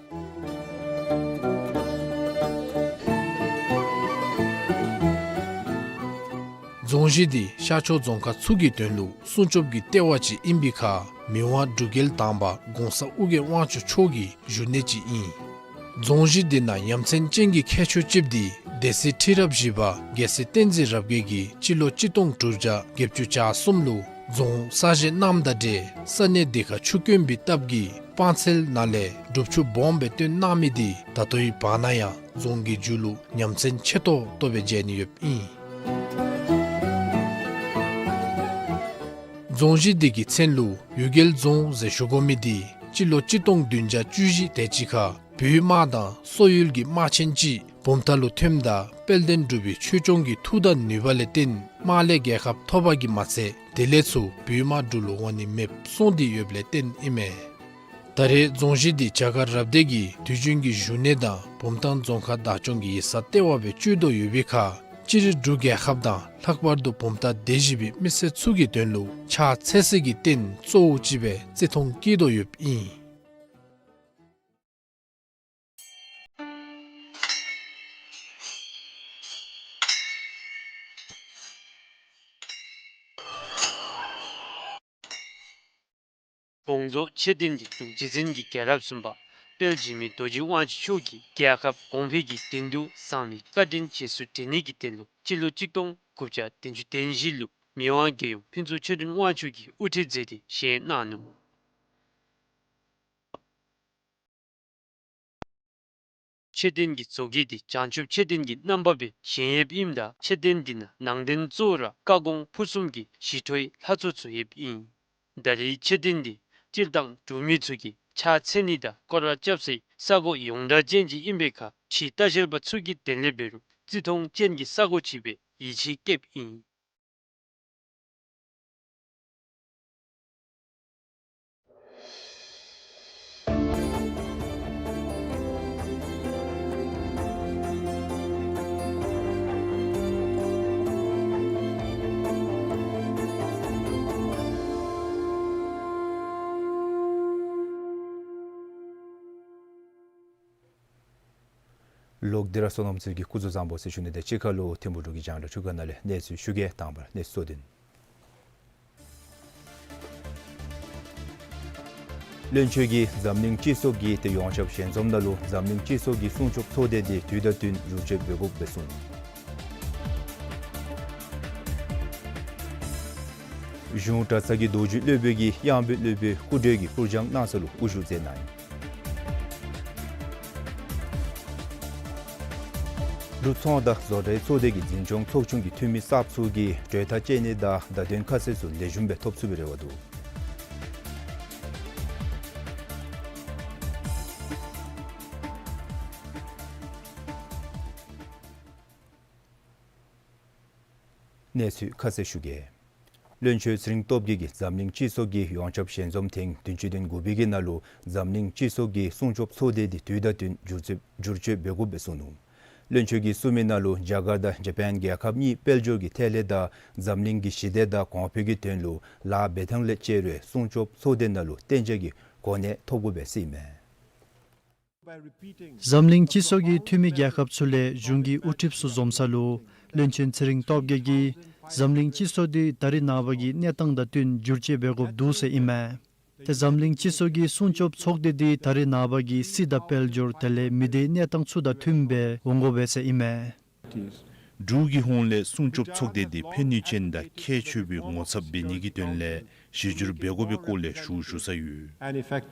རྫོང་གཞི་འདི་ཤར་ཕྱོགས་རྫོང་ཁག་ཚུ་གི་དོན་ལུ་སྲུང་སྐྱོབ་ཀྱི་ལྟེ་བ་ཅིག་ཨིན་པའི་ཁར་མི་དབང་འབྲུག་རྒྱལ་དང་པ་གོང་ས་ཨོ་རྒྱན་དབང་ཕྱུག་མཆོག་གི་བཞུགས་གནས་ཅིག་ཨིན། རྫོང་གཞི་འདི་ནང་ཡ་མཚན་ཅན་གྱི་ཁྱད་ཆོས་ཅིག་འདི་སྡེ་སྲིད་ཁྲི་རབས་བཞི་པ་རྒྱལ་སྲས་བསྟན་འཛིན་རབ་རྒྱས་ཀྱིས་སྤྱི་ལོ་གཅིག་སྟོང་དྲུག་བརྒྱ་བརྒྱད་ཅུ་གྱ་གསུམ་ལུ་རྫོང་གསར་བཞེངས་གནངམ་དང་འབྲེལ་ས་གནས་འདི་ཁར་ཆུ་དཀོན་པའི་སྟབས་ཀྱིས་སྤང་ཚལ་ནང་ལས་སྒྲུབ་ཆུ་སྦོམ་སྦེ་བཏོན་གནང་མི་འདི་ད་ལྟོའི་བར་ན་ཡང་རྫོང་གི་མཇུག་ལུ་ཡ་མཚན་ཆེ་ཏོག་ཏོ་སྦེ་མཇལ་ནི་ཡོདཔ་ཨིན། རྫོང་གཞི་འདི་གི་མཚན་ལུ་གཡུལ་རྒྱལ་རྫོང་ཟེར་ཞུ་དགོ་མི་འདི་སྤྱི་ལོ་གཅིག་སྟོང་བདུན་བརྒྱ་བཅུ་བཞི་དེ་ཅིག་ཁར་བོད་དམག་དང་སོག་ཡུལ་གྱི་དམག་ཆེན་ཅིག་བུམ་ཐང་ལུ་ཐོནམ་ད་དཔལ་ལྡན་འབྲུག་པའི་ཆོས་སྐྱོང་གི་མཐུ་དང་ནུས་པ་ལས་བརྟེན་དམག་ལས་རྒྱལ་ཁ་ཐོབ་པ་གིས་མ་ཚད་དེ་ལས་ཚུར་བོད་དམག་འབྲུག་ལུ་འོང་ནི་མེདཔ་སོང་སྟེ་ཡོདཔ་ལས་བརྟེན་ཨིན་མས། ད་རེས་རྫོང་གཞི་འདི་བྱ་དཀར་རབ་སྡེ་གི་དུས་རྒྱུན་གྱི་བཞུགས་གནས་དང་བུམ་ཐང་རྫོང་ཁག་བདག་སྐྱོང་གི་ཡིག་ཚང་ལྟེ་བ་སྦེ་སྤྱོད་དོ་ཡོད་པའི་ཁར་སྤྱིར་འབྲུག་རྒྱལ་ཁབ་དང་ལྷག་པར་དུ་བུམ་ཐང་སྡེ་བཞི་པའི་མི་སེར་ཚུ་གི་དོན་ལུ་ཕྱག་འཚལ་སའི་གི་རྟེན་གཙོ་བོ་ཅིག་སྦེ་བརྩི་མཐོང་བསྐྱེད་དོ་ཡོདཔ་ཨིན། དགོངས་རྫོགས་མཆོད་རྟེན་འདི་འབྲུག་རྗེ་བཙུན་གྱི་རྒྱལ་རབས་གསུམ་པ་དཔལ་འཇིགས་མེད་རྡོ་རྗེ་དབང་ཕྱུག་མཆོག་གིས་རྒྱལ་ཁབ་གོང་འཕེལ་གྱི་དོན་དུ་བསམ་པའི་བཀའ་དྲིན་རྗེས་སུ་དྲན་ནི་གི་དོན་ལུ་སྤྱི་ལོ་གཅིག་སྟོང་དགུ་བརྒྱ་བདུན་ཅུ་དོན་བཞི་ལུ་མི་དབང་རྒྱལ་ཡུམ་ཕུན་ཚོགས་ཆོས་སྒྲོན་དབང་ཕྱུག་གིས་དབུ་ཁྲིད་མཛད་དེ་བཞེངས་གནང་ནུག། མཆོད་རྟེན་གྱི་བཟོ་བཀོད་འདི་བྱང་ཆུབ་མཆོད་རྟེན་གྱི་རྣམ་པ་སྦེ་བཞེངས་ཡོདཔ་ཨིནམ་ད་མཆོད་རྟེན་འདི་ནང་ནང་རྟེན་གཙོ་བོ་ར་བཀའ་དགོངས་ཕུར་གསུམ་གྱི་ཞི་ཁྲོའི་ལྷ་ཚོགས་ཚུ་ཡོདཔ་ཨིན། ད་རེས་མཆོད་རྟེན་འདི་སྤྱིར་བཏང་འབྲུག་མི་ཚུ་གིས་ཕྱག་འཚལ་ནི་དང་སྐོར་ར་རྐྱབ་སའི་ས་གོ་ཡོངས་གྲགས་ཅན་ཅིག་ཨིན་པའི་ཁར་ཕྱི་ལྟ་བཤལ་པ་ཚུ་གིས་དེ་ལས་འབད་རུང་བརྩི་མཐོང་ཅན་གྱི་ས་གོ་ཅིག་སྦེ་ཡིད་ཆེས་བསྐྱེདཔ་ཨིན། ལོག་སྟེ་ར་བསོད་ནམས་ཚེ་རིང་གི་སྐུ་གཟུགས་བཟང་པོ་ཟེར་ཞུ་ནི་དང་གཅིག་ཁར་ལུ་ཐིམ་ཕུག་འབྲུག་གི་རྒྱང་བསྒྲགས་ཁྲི་ཀ་ནང་ལས་གནས་ཚུལ་ཞུ་གེ། དང་པ་ར་གནས་ཚུལ་གཙོ་དོན། བློན་ཆེན་གྱིས་འཛམ་གླིང་སྤྱི་ཚོགས་ཀྱི་ཏེ་ཡོངས་ཁྱབ་ཞལ་འཛོམས་ནང་ལུ་འཛམ་གླིང་སྤྱི་ཚོགས་ཀྱི་སྲུང་སྐྱོབ་ཚོགས་སྡེ་འདི་དུས་དང་བསྟུན་བསྒྱུར་བཅོས་འབད་དགོཔ་སྦེ་གསུངས། གཞུང་གྲྭ་ཚང་གི་རྡོ་རྗེ་སློབ་དཔོན་གྱིས་གཡང་འབོད་སློབ་དཔོན་སྐུ་བགྲེས་ཀྱི་པུར་སྦྱང་གནང་ས་ལུ་དབུ་བཞུགས་མཛད་གནང་ཡི། འབྲུག་ཚོང་དང་བཟོ་གྲྭའི་ཚོགས་སྡེ་གི་འཛིན་སྐྱོང་ཚོགས་ཆུང་གི་འཐུས་མི་གསརཔ་ཚུ་གིས་གྲོས་ཐག་བཅད་ནི་དང་བརྡ་དོན་ཁ་གསལ་ཚུ་ལེགས་ཤོམ་སྦེ་ཐོབ་ཚུགས་པའི་རེ་བ་འདུག། གནས་ཚུལ་ཁ་གསལ་ཞུ་གེ། བློན་ཆེན་ཚེ་རིང་སྟོབས་རྒྱས་ཀྱིས་འཛམ་གླིང་སྤྱི་ཚོགས་ཀྱི་ཡོངས་ཁྱབ་ཞལ་འཛོམས་ཐེངས་བདུན་ཅུ་དོན་དགུ་པའི་གི་ནང་ལུ་འཛམ་གླིང་སྤྱི་ཚོགས་ཀྱི་སྲུང་སྐྱོབ་ཚོགས་སྡེ་འདི་དུས་དང་བསྟུན་བསྒྱུར་བཅོས་བསྒྱུར་བཅོས་འབད་དགོཔ་སྦེ་གསུངས་ནུག། བློན་ཆེན་གྱིས་གསུངས་མི་ནང་ལུ་རྒྱ་གར་དང་ཇ་པཱན་རྒྱལ་ཁབ་གཉིས་དཔལ་འབྱོར་གྱི་ཐད་ལས་དང་འཛམ་གླིང་གི་ཞི་བདེ་དང་གོང་འཕེལ་གྱི་དོན་ལུ་ལཱ་འབད་ཐངས་ལས་དཔྱད་རུང་སྲུང་སྐྱོབ་ཚོགས་སྡེ་ནང་ལུ་གཏན་འཇགས་ཀྱི་གོ་གནས་ཐོབ་དགོཔ་སྦེ་གསུངས་མས། འཛམ་གླིང་སྤྱི་ཚོགས་ཀྱི་འཐུས་མི་རྒྱལ་ཁབ་ཚུ་ལས་གཞུང་གི་དབུ་ཁྲིདཔ་ཚུ་འཛོམས་ས་ལུ་བློན་ཆེན་ཚེ་རིང་སྟོབས་རྒྱས་ཀྱིས་འཛམ་གླིང་སྤྱི་ཚོགས་འདི་ད་རེས་ནངས་པ་གི་གནས་སྟངས་དང་བསྟུན་བསྒྱུར་བཅོས་འབད་དགོཔ་འདུག་ཟེར་ཨིན་མས། ཏེ་འཛམ་གླིང་སྤྱི་ཚོགས་ཀྱི་སྲུང་སྐྱོབ་ཚོགས་སྡེ་འདི་ད་རེས་ནངས་པ་གི་སྲིད་དང་དཔལ་འབྱོར་དེ་ལས་མི་སྡེའི་གནས་སྟངས་ཚུ་དང་མཐུནམ་སྦེ་འོང་དགོ་པས་ཟེར་ཨིན་མས། འབྲུག་གི་ཧོངས་ལས་སྲུང་སྐྱོབ་ཚོགས་སྡེ་འདི་ཕན་ནུས་ཅན་དང་ཁྱད་ཆོས་པའི་ངོ་ཚབ་འབད་ནི་གི་དོན་ལས་གཞི་བསྒྱུར་འབད་དགོ་པའི་སྐོར་ལས་ཞུ་ཞུ་ས་ཡོད།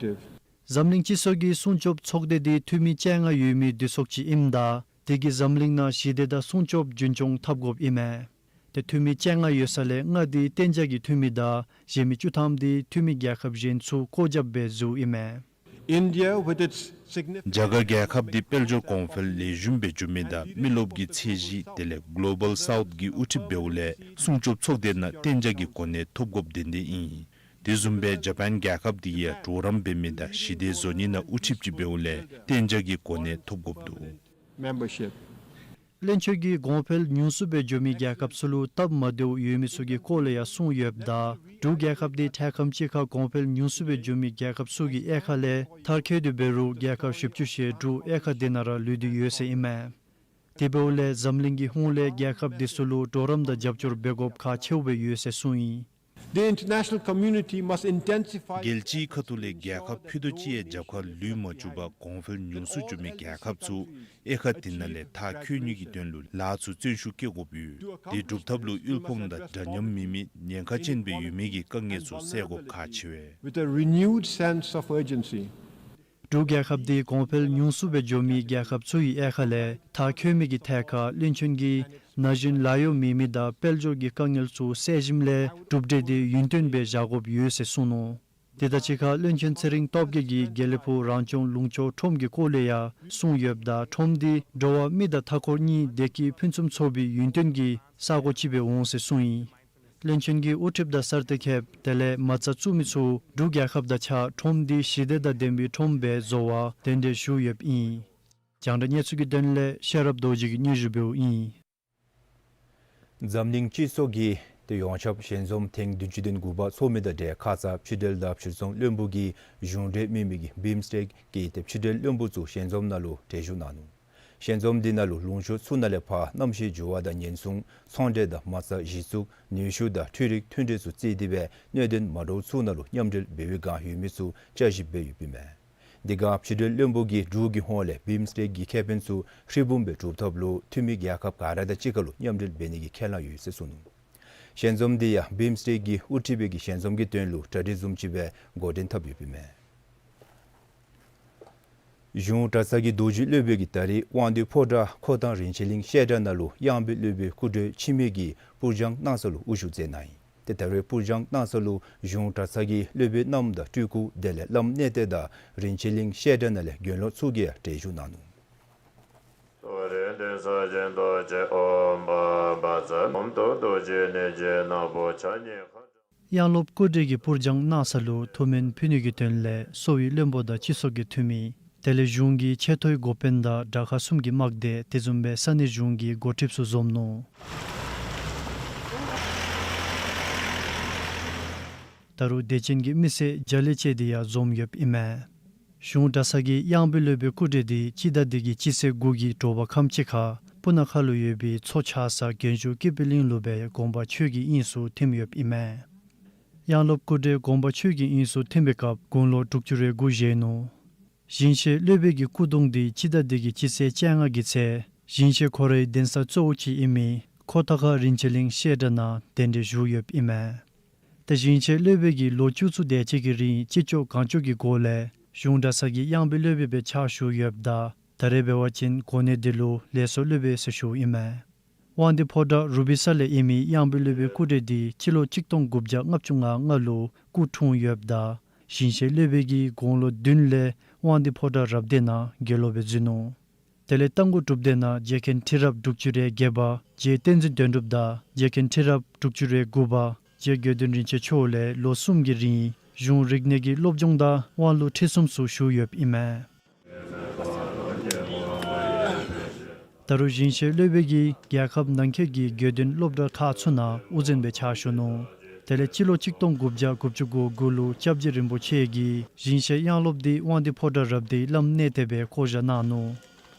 འཛམ་གླིང་སྤྱི་ཚོགས་ཀྱི་སྲུང་སྐྱོབ་ཚོགས་སྡེ་འདི་འཐུས་མི་བཅོ་ལྔ་ཡོད་མི་འདུས་ཚོགས་ཅིག་ཨིནམ་ད་དེ་གིས་འཛམ་གླིང་ནང་ཞི་བདེ་དང་སྲུང་སྐྱོབ་རྒྱུན་སྐྱོང་འཐབ་དགོཔ་ཨིན་མས། ཏེ་འཐུས་མི་བཅོ་ལྔ་ཡོད་ས་ལས་ལྔ་འདི་གཏན་འཇགས་ཀྱི་འཐུས་མི་དང་གཞན་མི་བཅུ་ཐམ་འདི་འཐུས་མི་རྒྱལ་ཁབ་གཞན་ཚུ་སྐོར་རྒྱབ་སྦེ་འཛུལཝ་ཨིན་མས། India with its significant རྒྱ་གར་རྒྱལ་ཁབ་འདི་དཔལ་འབྱོར་གོང་འཕེལ་ལེགས་ཤོམ་སྦེ་འགྱོ་མི་དང་མི་རློབས་ཀྱི་ཚད་གཞི་དེ་ལས་གོ་ལོ་བཱལ་སའུཐ་གི་དབུ་ཁྲིདཔ་འབདཝ་ལས་སྲུང་སྐྱོབ་ཚོགས་སྡེ་ནང་གཏན་འཇགས་ཀྱི་གོ་གནས་ཐོབ་དགོཔ་དེ་འདི་ཨིན། དེ་བཟུམ་སྦེ་ཇ་པཱན་རྒྱལ་ཁབ་འདི་ཡང་གྲོགས་རམ་འབད་མི་དང་ཞི་བདེ་བཟོ་ནི་ནང་དབུ་ཁྲིདཔ་ཅིག་འབདཝ་ལས་གཏན་འཇགས་ཀྱི་གོ་གནས་ཐོབ་དགོཔ་འདུག། Membership. བློན་ཆེན་གྱིས་གོང་འཕེལ་ཉུང་སུ་སྦེ་འགྱོ་མི་རྒྱལ་ཁབ་ཚུ་ལུ་སྟབས་མ་བདེཝ་ཡོད་མི་ཚུ་གི་སྐོར་ལས་ཡང་གསུངས་ཡོདཔ་ད་འབྲུག་རྒྱལ་ཁབ་འདི་ཐེངས་ཁམས་ཅིག་ཁར་གོང་འཕེལ་ཉུང་སུ་སྦེ་འགྱོ་མི་རྒྱལ་ཁབ་ཚུ་གི་དབྱེ་ཁག་ལས་མཐར་འཁྱོལ་ཏེ་འབད་རུང་རྒྱལ་ཁབ་བཞི་བཅུ་ཞེ་དྲུག་དབྱེ་ཁག་འདི་ནང་ར་ལུས་ཏེ་ཡོད་ཟེར་ཨིན་མས། དེ་འབདཝ་ལས་འཛམ་གླིང་གི་ཧོངས་ལས་རྒྱལ་ཁབ་འདི་ཚུ་ལུ་གྲོགས་རམ་དང་རྒྱབ་སྐྱོར་འབད་དགོཔ་ཁག་ཆེཝ་སྦེ་ཡོད་ཟེར་གསུངས་ཡི། The international community must intensify རྒྱལ་སྤྱིའི་ཁ་ཐུག་ལས་རྒྱལ་ཁབ་ཕུད་རྡོག་ཅིག་ཡང་རྒྱབ་ཁར་ལུས་མ་བཅུག་པར་གོང་འཕེལ་ཉུང་སུ་འགྱོ་མི་རྒྱལ་ཁབ་ཚུ་དབྱེ་ཁག་འདི་ནང་ལས་མཐར་འཁྱོལ་ནི་གི་དོན་ལུ་ལཱ་ཚུ་བརྩོན་ཤུགས་བསྐྱེད་དགོཔ་ཡོད། དེ་སྒྲུབ་ཐབས་ལུ་དབུལ་ཕོངས་དང་འདྲ་མཉམ་མེད་མི་ཉེན་ཁ་ཅན་སྦེ་ཡོད་མི་གི་དཀའ་ངལ་ཚུ་སེལ་དགོཔ་ཁག་ཆེ་བས། With a renewed sense of urgency. འབྲུག་རྒྱལ་ཁབ་འདི་གོང་འཕེལ་ཉུང་སུ་སྦེ་འགྱོ་མི་རྒྱལ་ཁབ་ཚུ་ཡི་དབྱེ་ཁག་ལས་མཐར་འཁྱོལ་མི་གི་ཐད་ཁར་བློན་ཆེན་གྱིས་ན་གཞོན་ལཱ་གཡོག་མེད་མི་དང་དཔལ་འབྱོར་གྱི་དཀའ་ངལ་ཚུ་སེལ་ཞིནམ་ལས་གྲུབ་འབྲས་འདི་ཡུན་བརྟན་སྦེ་བཞག་དགོཔ་ཡོད་ཟེར་གསུངས་ནུག། དེ་དང་གཅིག་ཁར་བློན་ཆེན་ཚེ་རིང་སྟོབས་རྒྱས་ཀྱིས་དགེ་ལེགས་ཕུག་རང་སྐྱོང་ལུང་ཕྱོགས་ཁྲོམ་གྱི་སྐོར་ལས་ཡང་གསུངས་ཡོདཔ་ད་ཁྲོམ་འདི་འགྲོ་བ་མི་དང་མཐའ་འཁོར་གཉིས་བདེ་སྐྱིད་ཕུན་སུམ་ཚོགས་པའི་ཡུན་བརྟན་གྱི་ས་གོ་ཅིག་སྦེ་འོང་ཟེར་གསུངས་ཡི། བློན་ཆེན་གྱིས་དབུ་ཁྲིདཔ་དང་གསར་གཏོད་མཁསཔ་དེ་ལས་མ་རྩ་བཙུགས་མི་ཚུ་འབྲུག་རྒྱལ་ཁབ་དང་གཅིག་ཁར་ཁྲོམ་འདི་ཞི་བདེ་དང་ལྡན་པའི་ཁྲོམ་སྦེ་བཟོ་བར་གདན་འདྲེན་ཞུ་ཡོདཔ་ཨིན། རྒྱང་བསྒྲགས་གནས་ཚུལ་གྱི་དོན་ལས་ཤེས་རབ་རྡོ་རྗེ་གིས་སྙན་ཞུ་འབདཝ་ཨིན། འཛམ་གླིང་སྤྱི་ཚོགས་ཀྱིས་ཏེ་ཡོངས་ཁྱབ་ཞལ་འཛོམས་ཐེངས་བདུན་ཅུ་དོན་དགུ་པ་ཚོགས་མི་དང་འབྲེལ་ཁ་ཙ་ཕྱི་འབྲེལ་དང་ཕྱིར་ཚོང་བློན་པོ་གིས་གཞུང་འབྲེལ་མེན་མི་གི་བིམ་སི་ཊེཀ་གི་ཏེ་ཕྱི་འབྲེལ་བློན་པོ་ཚུ་ཞལ་འཛོམས་ནང་ལུ་གྲལ་བཞུགས་གནང་ནུག། ཞལ་འཛོམས་འདི་ནང་ལུ་ལུང་ཕྱོགས་ཚུ་ནང་ལས་ཕར་གནམ་གཤིས་འགྱུར་བ་དང་ཉེན་སྲུང་ཚོང་འབྲེལ་དང་མ་རྩ་གཞི་བཙུགས་ནུས་ཤུགས་དང་འཕྲུལ་རིག་མཐུད་འབྲེལ་ཚུ་བརྩིས་ཏེ་སྦེ་གནད་དོན་མ་འདྲཝ་ཚུ་ནང་ལུ་མཉམ་འབྲེལ་འབད་བའི་བསྒང་ཡོད་མི་ཚུ་བསྐྱར་ཞིབ་འབད་ཡོདཔ་ཨིན་མས། དེ་སྒང་ཕྱི་འབྲེལ་བློན་པོ་གིས་འབྲུག་གི་ཧོངས་ལས་བིམ་སི་ཊེཀ་གི་ཁེ་ཕན་ཚུ་ཧྲིལ་བུམ་སྦེ་སྒྲུབ་ཐབས་ལུ་འཐུས་མི་རྒྱལ་ཁབ་ག་ར་དང་གཅིག་ཁར་ལུ་མཉམ་འབྲེལ་འབད་ནི་གི་ཁས་བླངས་ཡོད་ཟེར་གསུངས་ནུག། ཞལ་འཛོམས་འདི་ཡང་བིམ་སི་ཊེཀ་གི་དབུ་ཁྲིདཔ་གི་ཞལ་འཛོམས་ཀྱི་དོན་ལུ་གྲ་སྒྲིག་བཟུམ་ཅིག་སྦེ་འགོ་འདྲེན་འཐབ་ཡོདཔ་ཨིན་མས། གཞུང་གྲྭ་ཚང་གི་རྡོ་རྗེ་སློབ་དཔོན་གྱིས་ད་རིས་དབང་འདུས་ཕོ་བྲང་ཁོ་ཐང་རིན་ཆེན་གླིང་བཤད་གྲྭ་ནང་ལུ་གཡང་འབོད་སློབ་དཔོན་སྐུ་བགྲེས་འཆི་མེད་ཀྱིས་སྤུར་སྦྱང་གནང་ས་ལུ་དབུ་བཞུགས་མཛད་གནང་ཡི། ཏེ་ད་རིས་སྤུར་སྦྱང་གནང་ས་ལུ་གཞུང་གྲྭ་ཚང་གི་སློབ་དཔོན་རྣམས་དང་སྤྲུལ་སྐུ་དེ་ལས་བླམ་གནས་བརྟན་དང་རིན་ཆེན་གླིང་བཤད་གྲྭ་ནང་ལས་དགེ་སློང་ཚུ་གིས་ཡང་གྲལ་བཞུགས་གནང་ནུག། གཡང་སློབ་སྐུ་བགྲེས་ཀྱིས་སྤུར་སྦྱང་གནང་ས་ལུ་ཐུགས་སྨོན་ཕུལ་ནི་གི་དོན་ལས་གསོ་བའི་བློན་པོ་དང་སྤྱི་ཚོགས་ཀྱི་འཐུས་མི་དེ་ལས་གཞུང་གི་ཆེ་མཐོའི་འགོ་དཔོན་དང་དྲག་ཁག་གསུམ་གྱི་དམག་སྡེ་དེ་བཟུམ་སྦེ་ས་གནས་གཞུང་གི་འགོ་ཁྲིདཔ་ཚུ་འཛོམས་ནུག། ད་རུང་དད་ཅན་གྱི་མི་སེར་བརྒྱ་ལས་བཅད་དེ་ཡང་འཛོམས་ཡོདཔ་ཨིན་མས། གཞུང་གྲྭ་ཚང་གི་གཡང་འབོད་སློབ་དཔོན་སྐུ་བགྲེས་འདི་སྤྱི་ཟླ་འདི་གི་སྤྱི་ཚེས་དགུ་གི་དྲོ་པ་ཁམས་ཅིག་ཁར་སྤུ་ན་ཁ་ལུ་ཡོད་པའི་མཚོ་ཆགས་ས་མགོན་ཆུ་ཀི་པི་ལིང་ལུ་སྦེ་དགོངས་པ་ཆོས་ཀྱི་དབྱིངས་སུ་ཐིམ་ཡོདཔ་ཨིན་མས། གཡང་སློབ་སྐུ་བགྲེས་དགོངས་པ་ཆོས་ཀྱི་དབྱིངས་སུ་ཐིམ་པའི་སྐབས་དགུང་ལོ་དྲུག་ཅུ་རེ་དགུ་བཞེས་ནུག། ཞིང་གཤེགས་སློབ་དཔོན་གྱི་སྐུ་གདུང་འདི་སྤྱི་ཟླ་འདི་གི་སྤྱི་ཚེས་བཅོ་ལྔ་གི་ཚེ་ཞིང་གཤེགས་ཁོ་རའི་གདན་ས་གཙོ་བོ་ཅིག་ཨིན་མི་ཁོ་ཐང་ཁ་རིན་ཆེན་གླིང་བཤད་གྲྭ་ནང་གདན་འདྲེན་ཞུ་ཡོདཔ་ཨིན་མས། ཏེ་ཞིང་གཤེགས་སློབ་དཔོན་གྱིས་ལོ་བཅུ་ཚུ་དེ་ཅིག་གི་རིང་ཅི་ལྕོགས་གང་ལྕོགས་ཀྱི་སྒོ་ལས་གཞུང་གྲྭ་ཚང་གི་གཡང་འབོད་སློབ་དཔོན་སྦེ་ཕྱག་ཞུ་ཡོདཔ་ད་ད་རེས་འབད་བ་ཅིན་གོ་གནས་འདི་ལུ་ལས་ཚོགས་སློབ་དཔོན་ཟེར་ཞུཝ་ཨིན་མས། དབང་འདུས་ཕོ་བྲང་རུ་སྦིས་ས་ལས་ཨིན་མི་གཡང་འབོད་སློབ་དཔོན་སྐུ་བགྲེས་འདི་སྤྱི་ལོ་གཅིག་སྟོང་དགུ་བརྒྱ་ལྔ་བཅུ་ང་ལྔ་ལུ་སྐུ་འཁྲུངས་ཡོདཔ་ད་ཞིང་གཤེགས་སློབ་དཔོན་གྱིས་དགུང་ལོ་བདུན་ལས་དབང་འདུས་ཕོ་བྲང་རབ་སྡེ་ནང་དགེ་སློང་སྦེ་འཛུལ་ནུག། དེ་ལས་རྟ་མགོ་སྒྲུབ་སྡེ་ནང་རྗེ་མཁན་ཁྲི་རབས་དྲུག་ཅུ་རེ་བརྒྱད་པ་རྗེ་བསྟན་འཛིན་དོན་གྲུབ་དང་རྗེ་མཁན་ཁྲི་རབས་དྲུག་ཅུ་རེ་དགུ་པ་རྗེ་དགེ་འདུན་རིན་ཆེན་མཆོག་ལས་ལོ་གསུམ་གྱི་རིང་གཞུང་རིག་གནས་ཀྱི་སློབ་སྦྱོང་དང་དབང་ལུང་ཁྲིད་གསུམ་ཚུ་ཞུ་ཡོདཔ་ཨིན་མས། ད་རུང་ཞིང་གཤེགས་སློབ་དཔོན་གྱིས་རྒྱལ་ཁབ་ནང་འཁོད་ཀྱི་དགེ་འདུན་སློབ་གྲྭ་ཁག་ཚུ་ནང་དབུ་འཛིན་སྦེ་ཕྱག་ཞུ་ནུག། དེ་ལས་སྤྱི་ལོ་གཅིག་སྟོང་དགུ་བརྒྱ་དགུ་བཅུ་གོ་དགུ་ལུ་སྐྱབས་རྗེ་རིན་པོ་ཆེ་གིས་ཞིང་གཤེགས་གཡང་སློབ་འདི་དབང་འདུས་ཕོ་བྲང་རབ་སྡེའི་བླམ་གནས་བརྟན་སྦེ་བསྐོ་བཞག་གནང་ནུག།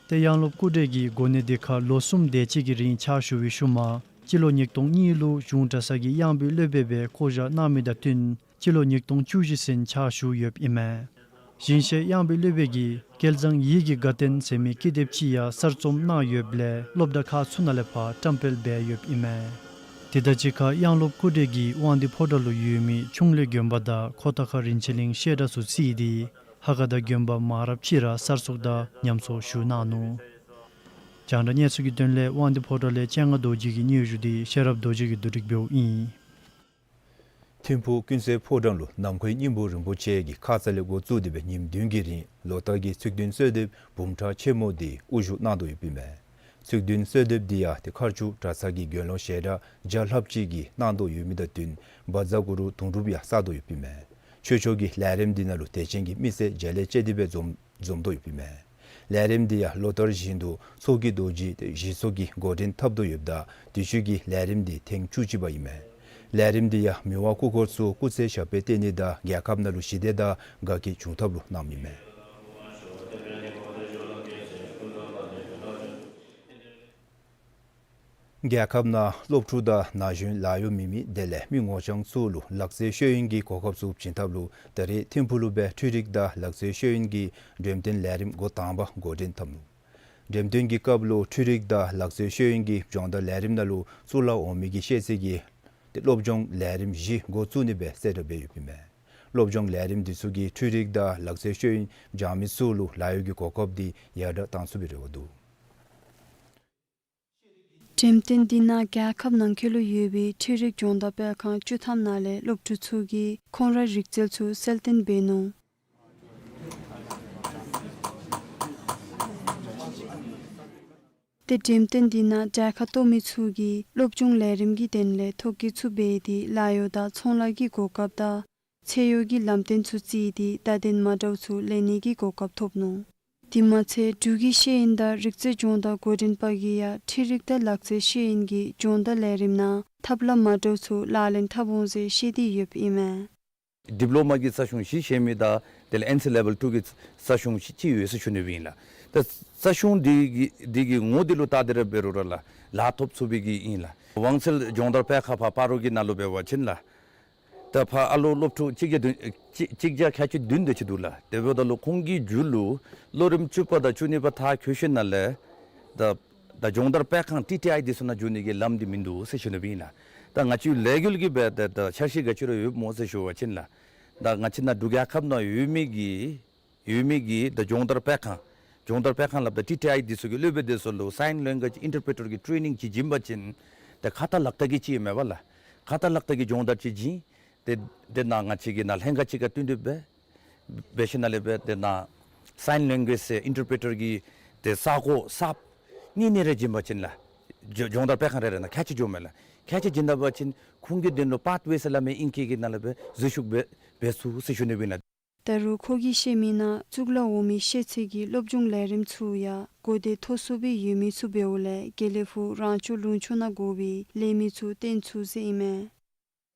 ཏེ་གཡང་སློབ་སྐུ་བགྲེས་ཀྱིས་གོ་གནས་འདི་ཁར་ལོ་གསུམ་དེ་ཅིག་གི་རིང་ཕྱག་ཞུ་བའི་ཤུལ་མ་སྤྱི་ལོ་ཉིས་སྟོང་གཉིས་ལུ་གཞུང་གྲྭ་ཚང་གི་གཡང་འབོད་སློབ་དཔོན་སྦེ་བསྐོ་བཞག་གནང་མི་དང་བསྟུན་སྤྱི་ལོ་ཉིས་སྟོང་བཅུ་བཞི་ཚུན་ཕྱག་ཞུ་ཡོདཔ་ཨིན་མས། ཞིང་གཤེགས་གཡང་འབོད་སློབ་དཔོན་གྱིས་སྐལ་བཟང་ཡིད་ཀྱི་དགའ་སྟོན་ཟེར་མི་ཀི་དེབ་ཅིག་ཡང་གསར་རྩོམ་གནང་ཡོདཔ་ལས་སློབ་གྲྭ་ཁག་ཚུ་ནང་ལས་ཕར་བཀྲམ་སྤེལ་འབད་ཡོདཔ་ཨིན་མས། དེ་དང་གཅིག་ཁར་གཡང་སློབ་སྐུ་བགྲེས་ཀྱིས་དབང་འདུས་ཕོ་བྲང་ལུ་ཡོད་མི་ཁྱུང་ལས་དགོན་པ་དང་ཁོ་ཐང་ཁ་རིན་ཆེན་གླིང་བཤད་གྲྭ་ཚུ་བརྩིས་ཏེ་ཧ་ག་དང་དགོན་པ་མང་རབས་ཅིག་ར་གསར་བཙུགས་དང་ཉམས་གསོ་ཞུ་གནང་ནུག། རྒྱང་བསྒྲགས་གནས་ཚུལ་གྱི་དོན་ལས་དབང་འདུས་ཕོ་བྲང་ལས་སྤྱན་སྔ་རྡོ་རྗེ་གིས་སྙན་ཞུ་འདི་ཤེས་རབ་རྡོ་རྗེ་གིས་བསྡུ་སྒྲིག་འབདཝ་ཨིན། ཐིམ་ཕུག་ཀུན་གསལ་ཕོ་བྲང་ལུ་ནམ་མཁའི་སྙིང་པོ་རིན་པོ་ཆེ་གིས་ཁ་ཙ་ལས་འགོ་བཙུགས་ཏེ་སྦེ་ཉིནམ་བདུན་གྱི་རིང་ལོ་ལྟར་གྱི་ཚིག་བདུན་གསོལ་འདེབས་འབུམ་ཕྲག་ཆེན་མོ་འདི་དབུ་བཞུགས་གནང་དོ་ཡོདཔ་ཨིན་མས། ཚིག་བདུན་གསོལ་འདེབས་འདི་ཡང་ཏེ་མཁར་ཆུ་གྲྭ་ཚང་གི་དགེ་སློང་ཞལ་གྲངས་བརྒྱ་ལྷགཔ་ཅིག་གིས་གནང་དོ་ཡོད་མི་དང་བསྟུན་བཛྲ་གུ་རུ་དུང་སྒྲུབ་ཡང་བསགས་དོ་ཡོདཔ་ཨིན་མས། ཆོས་ཕྱོགས་ཀྱི་ལས་རིམ་འདི་ནང་ལུ་དད་ཅན་གྱི་མི་སེར་མཇལ་ལས་བཅད་དེ་སྦེ་འཛོམས་འཛོམས་དོ་ཡོདཔ་ཨིན་མས། ལས་རིམ་འདི་ཡང་ལོ་ལྟར་བཞིན་དུ་ཚོགས་ཀྱི་རྡོ་རྗེ་ཏེ་གཞི་ཚོགས་ཀྱིས་འགོ་འདྲེན་འཐབ་དོ་ཡོདཔ་ད་དུས་ཅི་གི་ལས་རིམ་འདི་ཐེངས་བཅུ་གཅིག་པ་ཨིན་མས། ལས་རིམ་འདི་ཡང་མི་དབང་སྐུ་འཁོར་ཚུ་སྐུ་ཚེ་ཞབས་པད་བརྟན་ནི་དང་རྒྱལ་ཁབ་ནང་ལུ་ཞི་བདེ་དང་དགའ་སྐྱིད་འབྱུང་ཐབས་ལུ་གནངམ་ཨིན་མས། རྒྱལ་ཁབ་ནང་སློབ་ཕྲུག་དང་ན་གཞོན་ལཱ་གཡོག་མེད་མི་དེ་ལས་མི་ངོ་རྐྱང་ཚུ་ལུ་ལག་རྩལ་ཤེས་ཡོན་གྱི་གོ་སྐབས་ཚུ་བྱིན་ཐབས་ལུ་ད་རེས་ཐིམ་ཕུག་ལུ་སྦེ་འཕྲུལ་རིག་དང་ལག་རྩལ་ཤེས་ཡོན་གྱི་འགྲེམས་སྟོན་ལས་རིམ་འགོ་དང་པ་འགོ་འདྲེན་འཐབ་ནུག། འགྲེམས་སྟོན་གྱི་སྐབས་ལུ་འཕྲུལ་རིག་དང་ལག་རྩལ་ཤེས་ཡོན་གྱི་སྦྱོང་བརྡར་ལས་རིམ་ནང་ལུ་གཙུག་ལག་འོག་མའི་གི་ཤེས་ཚད་ཀྱི་ཏེ་སློབ་སྦྱོང་ལས་རིམ་བཞི་འགོ་བཙུགས་ནི་སྦེ་གསལ་བསྒྲགས་འབད་ཡོདཔ་ཨིན་མས། སློབ་སྦྱོང་ལས་རིམ་འདི་ཚུ་གིས་འཕྲུལ་རིག་དང་ལག་རྩལ་ཤེས་ཡོན་སྦྱང་མི་ཚུ་ལུ་ལཱ་གཡོག་གི་གོ་སྐབས་འདི་ཡར་དྲགས་གཏང་ཚུགས་པའི་རེ་བ་འདུག། འགྲེམས་སྟོན་འདི་ནང་རྒྱལ་ཁབ་ནང་འཁོད་ལུ་ཡོད་པའི་འཕྲུལ་རིག་སྦྱོང་བརྡར་སྤེལ་ཁང་བཅུ་ཐམ་ནང་ལས་སློབ་ཕྲུག་ཚུ་གིས་ཁོང་རའི་རིག་རྩལ་ཚུ་གསལ་སྟོན་འབད་ནུག། ཏེ་འགྲེམས་སྟོན་འདི་ནང་གྲལ་ཁར་གཏོགས་མི་ཚུ་གིས་སློབ་སྦྱོང་ལས་རིམ་གྱི་དོན་ལས་ཐོ་བཀོད་ཚུ་འབད་དེ་ལཱ་གཡོག་དང་ཚོང་ལཱ་གི་གོ་སྐབས་དང་ཚད་ཡོད་ཀྱི་ལམ་སྟོན་ཚུ་བརྩིས་ཏེ་བརྡ་དོན་མ་འདྲཝ་ཚུ་ལེན་ནི་གི་གོ་སྐབས་ཐོབ་ནུག། དེ་མ་ཚད་འབྲུག་གི་ཤེས་ཡོན་དང་རིག་རྩལ་སྦྱོང་བརྡར་འགོ་འདྲེན་པ་གིས་ཡང་འཕྲུལ་རིག་དང་ལག་རྩལ་ཤེས་ཡོན་གྱི་སྦྱོང་བརྡར་ལས་རིམ་ནང་ཐབས་ལམ་མ་འདྲཝ་ཚུ་ལག་ལེན་འཐབ་འོང་ཟེར་བཤད་དེ་ཡོདཔ་ཨིན་མས། ཌིཔ་ལོ་མ་གི་རྩ་གཞུང་བཞི་ཤེས་མི་དང་དེ་ལས་ཨེན་སི་ལེ་ཝེལ་ཊུ་གི་རྩ་གཞུང་ཅིག་ཅིག་ཡོད་ཟེར་ཞུ་ནི་སྦེ་ཨིན་ལགས། ད་རྩ་གཞུང་འདི་གི་འདི་གི་ངོ་འདི་ལུ་བལྟ་སྟེ་ར་འབད་རུང་ར་ལགས་ལཱ་ཐོབ་ཚུགས་པའི་གི་ཨིན་ལགས། དབང་ཚད་སྦྱོང་བརྡར་སྤེལ་ཁང་ཕར་སྤ་རོ་གི་ནང་ལུ་འབད་བ་ཅིན་ལགས། ད་ཕར་ཨ་ལོ་སློབ་ཕྲུག་གཅིག་བརྒྱ་བདུན་གཅིག་གཅིག་བརྒྱ་ཁལ་གཅིག་བདུན་དེ་ཅིག་འདུག་ལགས། དེ་འབདཝ་ད་ལུ་ཁོང་གི་མཇུག་ལུ་ལོ་རིམ་བཅུ་པ་དང་བཅུ་གཉིས་པ་མཐར་འཁྱོལ་ཞིནམ་ལས་ད་ད་སྦྱོང་བརྡར་སྤེལ་ཁང་ཊི་ཊི་ཨའི་འདི་ཚུ་ནང་འགྱོ་ནི་གི་ལམ་འདི་མིན་འདུག་ཟེར་ཞུ་ནི་སྦེ་ཨིན་ལགས། ད་ང་བཅས་ལས་འགུལ་གྱི་སྦེ་ད་ད་འཆར་གཞི་ག་ཅི་ར་ཡོདཔ་སྨོ་ཟེར་ཞུ་བ་ཅིན་ལགས། ད་ང་བཅས་ནཱ་འབྲུག་རྒྱལ་ཁབ་ནང་ཡོད་མི་གི་ཡོད་མི་གི་ད་སྦྱོང་བརྡར་སྤེལ་ཁང་སྦྱོང་བརྡར་སྤེལ་ཁང་སླབ་ད་ཊི་ཊི་ཨའི་འདི་ཚུ་གི་སློབ་དཔོན་འདི་ཚུ་ལུ་སའིན་ལེང་གུ་ཨེཇ་ཨིན་ཊར་པི་རི་ཊར་གྱི་ཊེ་ནིང་ཅིག་བྱིན་པ་ཅིན་ད་ཁ་ཏ་ལག་བརྡ་གི་ཅིག་མེད་པ་ལགས། ཁ་ཏ་ལག་བརྡ་གི་སྦྱོང་བརྡར་ཅིག་བྱིན། ཏེ་དེ་ནང་ང་བཅས་ཀྱི་ནཱ་ལྷན་ཁག་ཅིག་ཁར་བསྟུན་ཏེ་སྦེ་འབད་ཞིནམ་ལས་སྦེ་དེ་ནང་སའིན་ལེང་གུ་ཨེཇ་ཟེར་ཨིན་ཊར་པི་རི་ཊར་གྱི་ཏེ་ས་གོ་གསརཔ་གཉིས་གཉིས་རེ་བྱིན་པ་ཅིན་ལགས། སྦྱོ་སྦྱོང་བརྡར་སྤེལ་ཁང་རེ་རེ་ནང་ཁལ་གཅིག་འགྱོཝ་མས་ལགས། ཁལ་གཅིག་བྱིན་ད་པ་ཅིན་ཁོང་གི་དོན་ལུ་པཱཐ་ཝེ་ཟེར་སླབ་མི་ཨིང་སྐད་ཀྱི་ནང་ལུ་སྦེ་འཛུལ་ཞུགས་འབད་འབད་ཚུགས་ཟེར་ཞུ་ནི་སྦེ་ཨིན་ལགས། ད་རུང་ཁོ་གིས་བཤད་མི་ནང་གཙུག་ལག་འོག་མའི་ཤེས་ཚད་ཀྱི་སློབ་སྦྱོང་ལས་རིམ་ཚུ་ཡང་གོ་བདེ་ཐོབ་ཚུགས་པའི་ཡོད་མི་ཚུ་འབདཝ་ལས་དགེ་ལེགས་ཕུག་རང་སྐྱོང་ལུང་ཕྱོགས་ནང་དགོ་པའི་ལས་མི་ཚུ་བཏོན་ཚུགས་ཟེར་ཨིན་མས།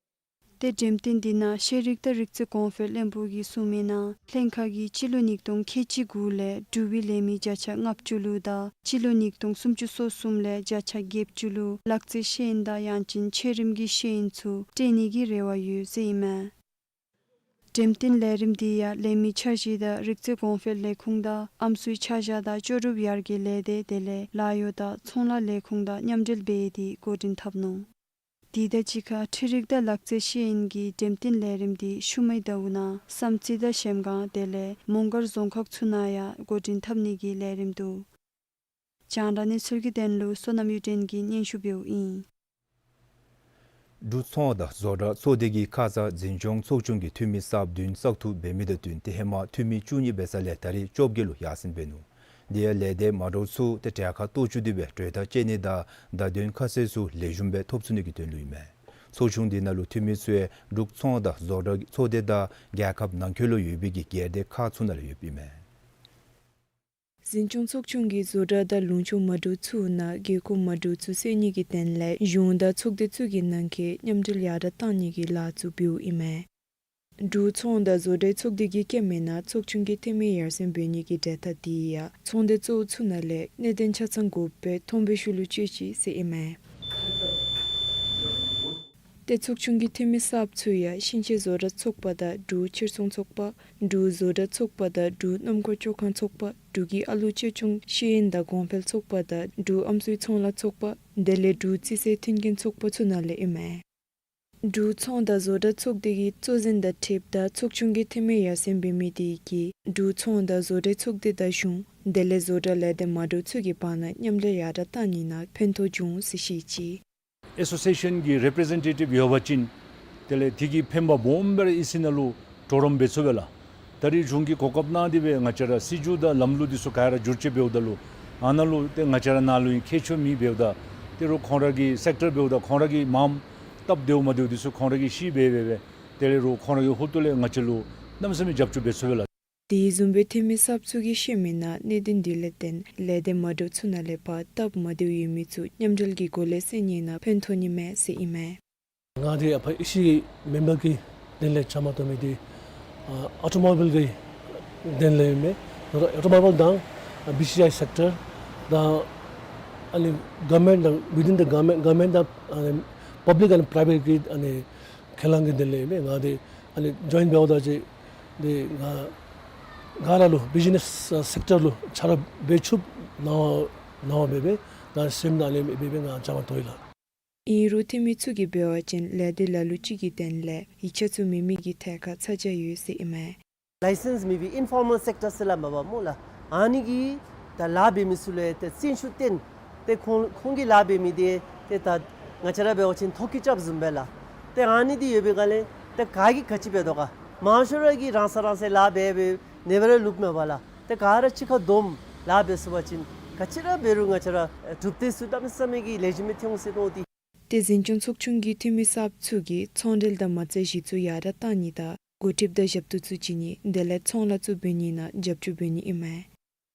ཏེ་འགྲེམས་སྟོན་འདི་ནང་ཤེས་རིག་དང་རིག་རྩལ་གོང་འཕེལ་བློན་པོ་གིས་གསུངས་མི་ནང་ལྷན་ཁག་གིས་སྤྱི་ལོ་ཉིས་སྟོང་ཁལ་གཅིག་དགུ་ལས་འབྲུག་པའི་ལས་མི་བརྒྱ་ཆ་ལྔ་བཅུ་ལུ་དང་སྤྱི་ལོ་ཉིས་སྟོང་སུམ་ཅུ་སོ་གསུམ་ལས་བརྒྱ་ཆ་བརྒྱད་ཅུ་ལུ་ལག་རྩལ་ཤེས་ཡོན་དང་ཡང་ཅིན་ཆེ་རིམ་གྱི་ཤེས་ཡོན་ཚུ་སྤྲོད་ནི་གི་རེ་བ་ཡོད་ཟེར་ཨིན་མས། འགྲེམས་སྟོན་ལས་རིམ་འདི་ཡང་ལས་མི་འཆར་གཞི་དང་རིག་རྩལ་གོང་འཕེལ་ལས་ཁུངས་དང་ཨམ་སྲུའི་ཆ་བཞག་དང་ལྕོགས་གྲུབ་ཡར་རྒྱས་ལས་སྡེ་དེ་ལས་ལཱ་གཡོག་དང་ཚོང་ལཱ་ལས་ཁུངས་དང་མཉམ་འབྲེལ་འབད་དེ་འགོ་འདྲེན་འཐབ་ནུག། དེ་དང་གཅིག་ཁར་འཕྲུལ་རིག་དང་ལག་རྩལ་ཤེས་ཡོན་གྱི་འགྲེམས་སྟོན་ལས་རིམ་འདི་ཤུལ་མའི་ཟླཝ་ནང་བསམ་རྩེ་དང་གཞལམ་སྒང་དེ་ལས་མོང་སྒར་རྫོང་ཁག་ཚུ་ནང་ཡང་འགོ་འདྲེན་འཐབ་ནི་གི་ལས་རིམ་འདུག། རྒྱང་བསྒྲགས་གནས་ཚུལ་གྱི་དོན་ལུ་བསོད་ནམས་གཡུ་སྒྲོན་གྱིས་སྙན་ཞུ་འབདཝ་ཨིན། འབྲུག་ཚོང་དང་བཟོ་གྲྭ་ཚོགས་སྡེ་གིས་ཁ་ཙ་འཛིན་སྐྱོང་ཚོགས་ཆུང་གི་འཐུས་མི་གསརཔ་བདུན་བཙག་འཐུ་འབད་མི་དང་བསྟུན་ཏེ་ཧེ་མ་འཐུས་མི་བཅུ་གཉིས་འབད་ས་ལས་ད་རེས་བཅོ་བརྒྱད་ལུ་ཡར་སེང་འབད་ནུག། དེ་ཡང་ལས་སྡེ་མ་འདྲཝ་ཚུ་ཏེ་གྲལ་ཁར་གཏོགས་བཅུག་སྟེ་སྦེ་གྲོས་ཐག་བཅད་ནི་དང་བརྡ་དོན་ཁ་གསལ་ཚུ་ལེགས་ཤོམ་སྦེ་ཐོབ་ཚུགས་ནི་གི་དོན་ལུ་ཨིན་མས། ཚོགས་ཆུང་འདི་ནང་ལུ་འཐུས་མི་ཚུ་ཡང་འབྲུག་ཚོང་དང་བཟོ་གྲྭ་ཚོགས་སྡེ་དང་རྒྱལ་ཁབ་ནང་འཁོད་ལུ་ཡོད་པའི་གི་སྒེར་སྡེ་ཁག་ཚུ་ནང་ལས་ཡོདཔ་ཨིན་མས། འཛིན་སྐྱོང་ཚོགས་ཆུང་གིས་བཟོ་གྲྭ་དང་ལུང་ཕྱོགས་མ་འདྲཝ་ཚུ་ནང་དགོས་མཁོ་མ་འདྲཝ་ཚུ་སེལ་ནི་གི་དོན་ལས་གཞུང་དང་ཚོགས་སྡེ་ཚུ་གི་ནང་འཁོད་མཉམ་འབྲེལ་ཡར་དྲགས་གཏང་ནི་གི་ལཱ་ཚུ་འབདཝ་ཨིན་མས། འབྲུག་ཚོང་དང་བཟོ་གྲྭའི་ཚོགས་སྡེ་གིས་བཀོད་མི་ནང་ཚོགས་ཆུང་གི་འཐུས་མི་ཡར་སེང་འབད་ནི་གི་གྲལ་ཐག་འདི་ཡང་ཚོགས་སྡེ་གཙོ་བོ་ཚུ་ནང་ལས་གནད་དོན་ཆ་ཚང་དགོཔ་སྦེ་མཐོང་བའི་ཤུལ་ལུ་སྤྱོད་ཅི་ཟེར་ཨིན་མས། ཏེ་ཚོགས་ཆུང་གི་འཐུས་མི་གསརཔ་ཚུ་ཡང་ཤིང་ཆེན་བཟོ་གྲྭ་ཚོགས་པ་དང་འབྲུག་ཕྱིར་ཚོང་ཚོགས་པ། འབྲུག་བཟོ་གྲྭ་ཚོགས་པ་དང་འབྲུག་སྣུམ་འཁོར་བཅོ་ཁང་ཚོགས་པ། འབྲུག་གི་ཨ་ལུ་བཅོས་སྐྱོང་ཤེས་ཡོན་དང་གོང་འཕེལ་ཚོགས་པ་དང་འབྲུག་ཨམ་སྲུའི་ཚོང་ལཱ་ཚོགས་པ་དེ་ལས་འབྲུག་རྩིས་སའི་མཐུན་རྐྱེན་ཚོགས་པ་ཚུ་ནང་ལས་ཨིན་མས། འབྲུག་ཚོང་དང་བཟོ་གྲྭ་ཚོགས་སྡེ་གི་གཙོ་འཛིན་དང་འཁྲིལཝ་ད་ཚོགས་ཆུང་གི་འཐུས་མི་ཡར་སེང་འབད་མི་དེ་གིས་འབྲུག་ཚོང་དང་བཟོ་གྲྭའི་ཚོགས་སྡེ་དང་གཞུང་དེ་ལས་བཟོ་གྲྭ་ལས་སྡེ་མ་འདྲཝ་ཚུ་གི་བར་ན་མཉམ་ལས་ཡར་དྲགས་གཏང་ནི་ནང་ཕན་ཐོགས་འབྱུང་ཟེར་བཤད་ཅི། ཨེ་སོ་སི་ཨེ་ཤན་གྱི་རེ་པི་རི་ཟེན་ཊེ་ཊིབ་ཡོད་པ་ཅིན་དེ་ལས་དེ་གིས་ཕན་པ་སྦོམ་སྦེ་ར་ཨིན་ཟེར་ནང་ལུ་གྲོགས་རམ་འབད་ཚུགས་པས་ལགས། ད་རེས་གཞུང་གིས་གོ་སྐབས་གནང་སྟེ་སྦེ་ང་བཅས་ར་སྲིད་བྱུས་དང་ལམ་ལུགས་འདི་ཚུ་ག་ར་བསྒྱུར་བཅོས་འབདཝ་ད་ལུ་ ཨ་ནཱ་ལུ་ཏེ་ང་བཅས་ར་ནཱ་ལུ་ཨིན་མཁས་མཆོག་མི་འབདཝ་ད་ཏེ་རོགས་ཁོང་ར་གི་སེཀ་ཊར་འབདཝ་ད་ཁོང་ར་གི་མངམ་སྟབས་བདེཝ་མ་བདེཝ་འདི་ཚུ་ཁོང་ར་གིས་ཤེས་སྦེ་འབད་སྦེ་དེ་ལས་རོགས་ཁོང་ར་གི་ཧོངས་ལས་ང་བཅས་ལུ་གནམ་མེད་ས་མེད་རྒྱབ་སྐྱོར་འབད་ཚུགས་པས་ལགས། དེ་བཟུམ་སྦེ་འཐུས་མི་གསརཔ་ཚུ་གིས་བཤད་མི་ནང་གནད་དོན་འདི་ལས་བརྟེན་ལས་སྡེ་མ་འདྲཝ་ཚུ་ནང་ལས་ཕར་སྟབས་མ་བདེཝ་ཡོད་མི་ཚུ་མཉམ་འབྲེལ་གྱི་སྒོ་ལས་སེལ་ནི་ནང་ཕན་ཐོགས་ནི་མས་ཟེར་ཨིན་མས། ང་འདི་ཨ་ཕར་ཨི་སི་མེམ་བར་གི་དོན་ལས་བཅའ་མར་གཏོགས་མི་འདི་ཨ་ཨོ་ཊོ་མོ་བཱའིལ་གི་དོན་ལས་ཨིན་མས། ཨོ་ཊོ་མོ་བཱའིལ་དང་བི་སི་ཨའི་སེཀ་ཊར་དང་ཨ་ནི་གོ་ཝར་མེནཊ་དང་ཝི་དིན་ད་གོ་ཝར་མེནཊ་གོ་ཝར་མེནཊ་དང་ཨ་ནི་པབ་ལིཀ་ཨེནཌ་པྲའི་ཝེཊ་གི་ཨ་ནི་ཁས་བླངས་ཀྱི་དོན་ལས་ཨིན་མས། ང་འདི་ཨ་ནི་ཇོའིནཊ་འབདཝ་ད་ཅིག་འདི་ང་ག་ར་ལུ་བི་ཛི་ནེསི་སེཀ་ཊར་ལུ་ཆ་རོགས་འབད་ཚུགསཔ་ནང་ནང་འབད་སྦེ་ང་སེམས་ནང་ལས་འབད་སྦེ་ང་བཅའ་མར་གཏོགས་ཡི་ལགས། ཨིན་རུང་འཐུས་མི་ཚུ་གིས་འབད་བ་ཅིན་ལས་སྡེ་ལ་ལུ་ཅིག་གི་དོན་ལས་ཡིག་ཆ་ཚུ་མེད་མི་གི་ཐད་ཁར་ཚ་གྱང་ཡོད་ཟེར་ཨིན་མས། ལའི་སེནསི་མེད་པའི་ཨིན་ཕོར་མཱལ་སེཀ་ཊར་ཟེར་སླབ་མས་པ་སྨོ་ལགས། ཨ་ནི་གི་ད་ལཱ་འབད་མི་ཚུ་ལུ་ཏེ་བརྩོན་ཤུགས་བཏོན་ཏེ་ཁོང་ཁོང་གིས་ལཱ་འབད་མི་འདི་ཏེ་ད་ང་བཅས་ར་འབད་བ་ཅིན་ཐོ་བཀོད་རྐྱབ་བཟུམ་སྦེ་ལགས། ཏེ་ཨ་ནི་འདི་ཡོད་པའི་སྒང་ལས་ཏེ་ག་གིས་ག་ཅི་འབད་དོ་ག་མང་ཤོས་ར་གིས་རང་སོ་རང་སོའི་ལཱ་འབད་འབད་ནེ་བར་ལུག་མས་པ་ལགས། ཏེ་ག་ར་གཅིག་ཁར་བསྡོམས་ལཱ་འབད་ཚུགས་པ་ཅིན་ག་ཅི་ར་འབད་རུང་ང་བཅས་ར་གྲུབ་འབྲས་ཚུ་གནམ་མེད་ས་མེད་ཀྱི་ལེགས་ཤོམ་སྦེ་ཐོན་འོང་ཟེར་མནོ་སྟེ། ཏེ་འཛིན་སྐྱོང་ཚོགས་ཆུང་གི་འཐུས་མི་གསརཔ་ཚུ་གིས་ཚོང་འབྲེལ་དང་མ་རྩ་གཞི་ཚུ་ཡར་དྲག་གཏང་ནི་དང་འགོ་ཁྲིདཔ་དང་ཞབས་ཏོག་ཚུ་བྱིན་ནི་དེ་ལས་ཚོང་ལཱ་ཚུ་འབད་ནི་ནང་རྒྱབ་སྐྱོར་འབད་ནི་ཨིན་མས།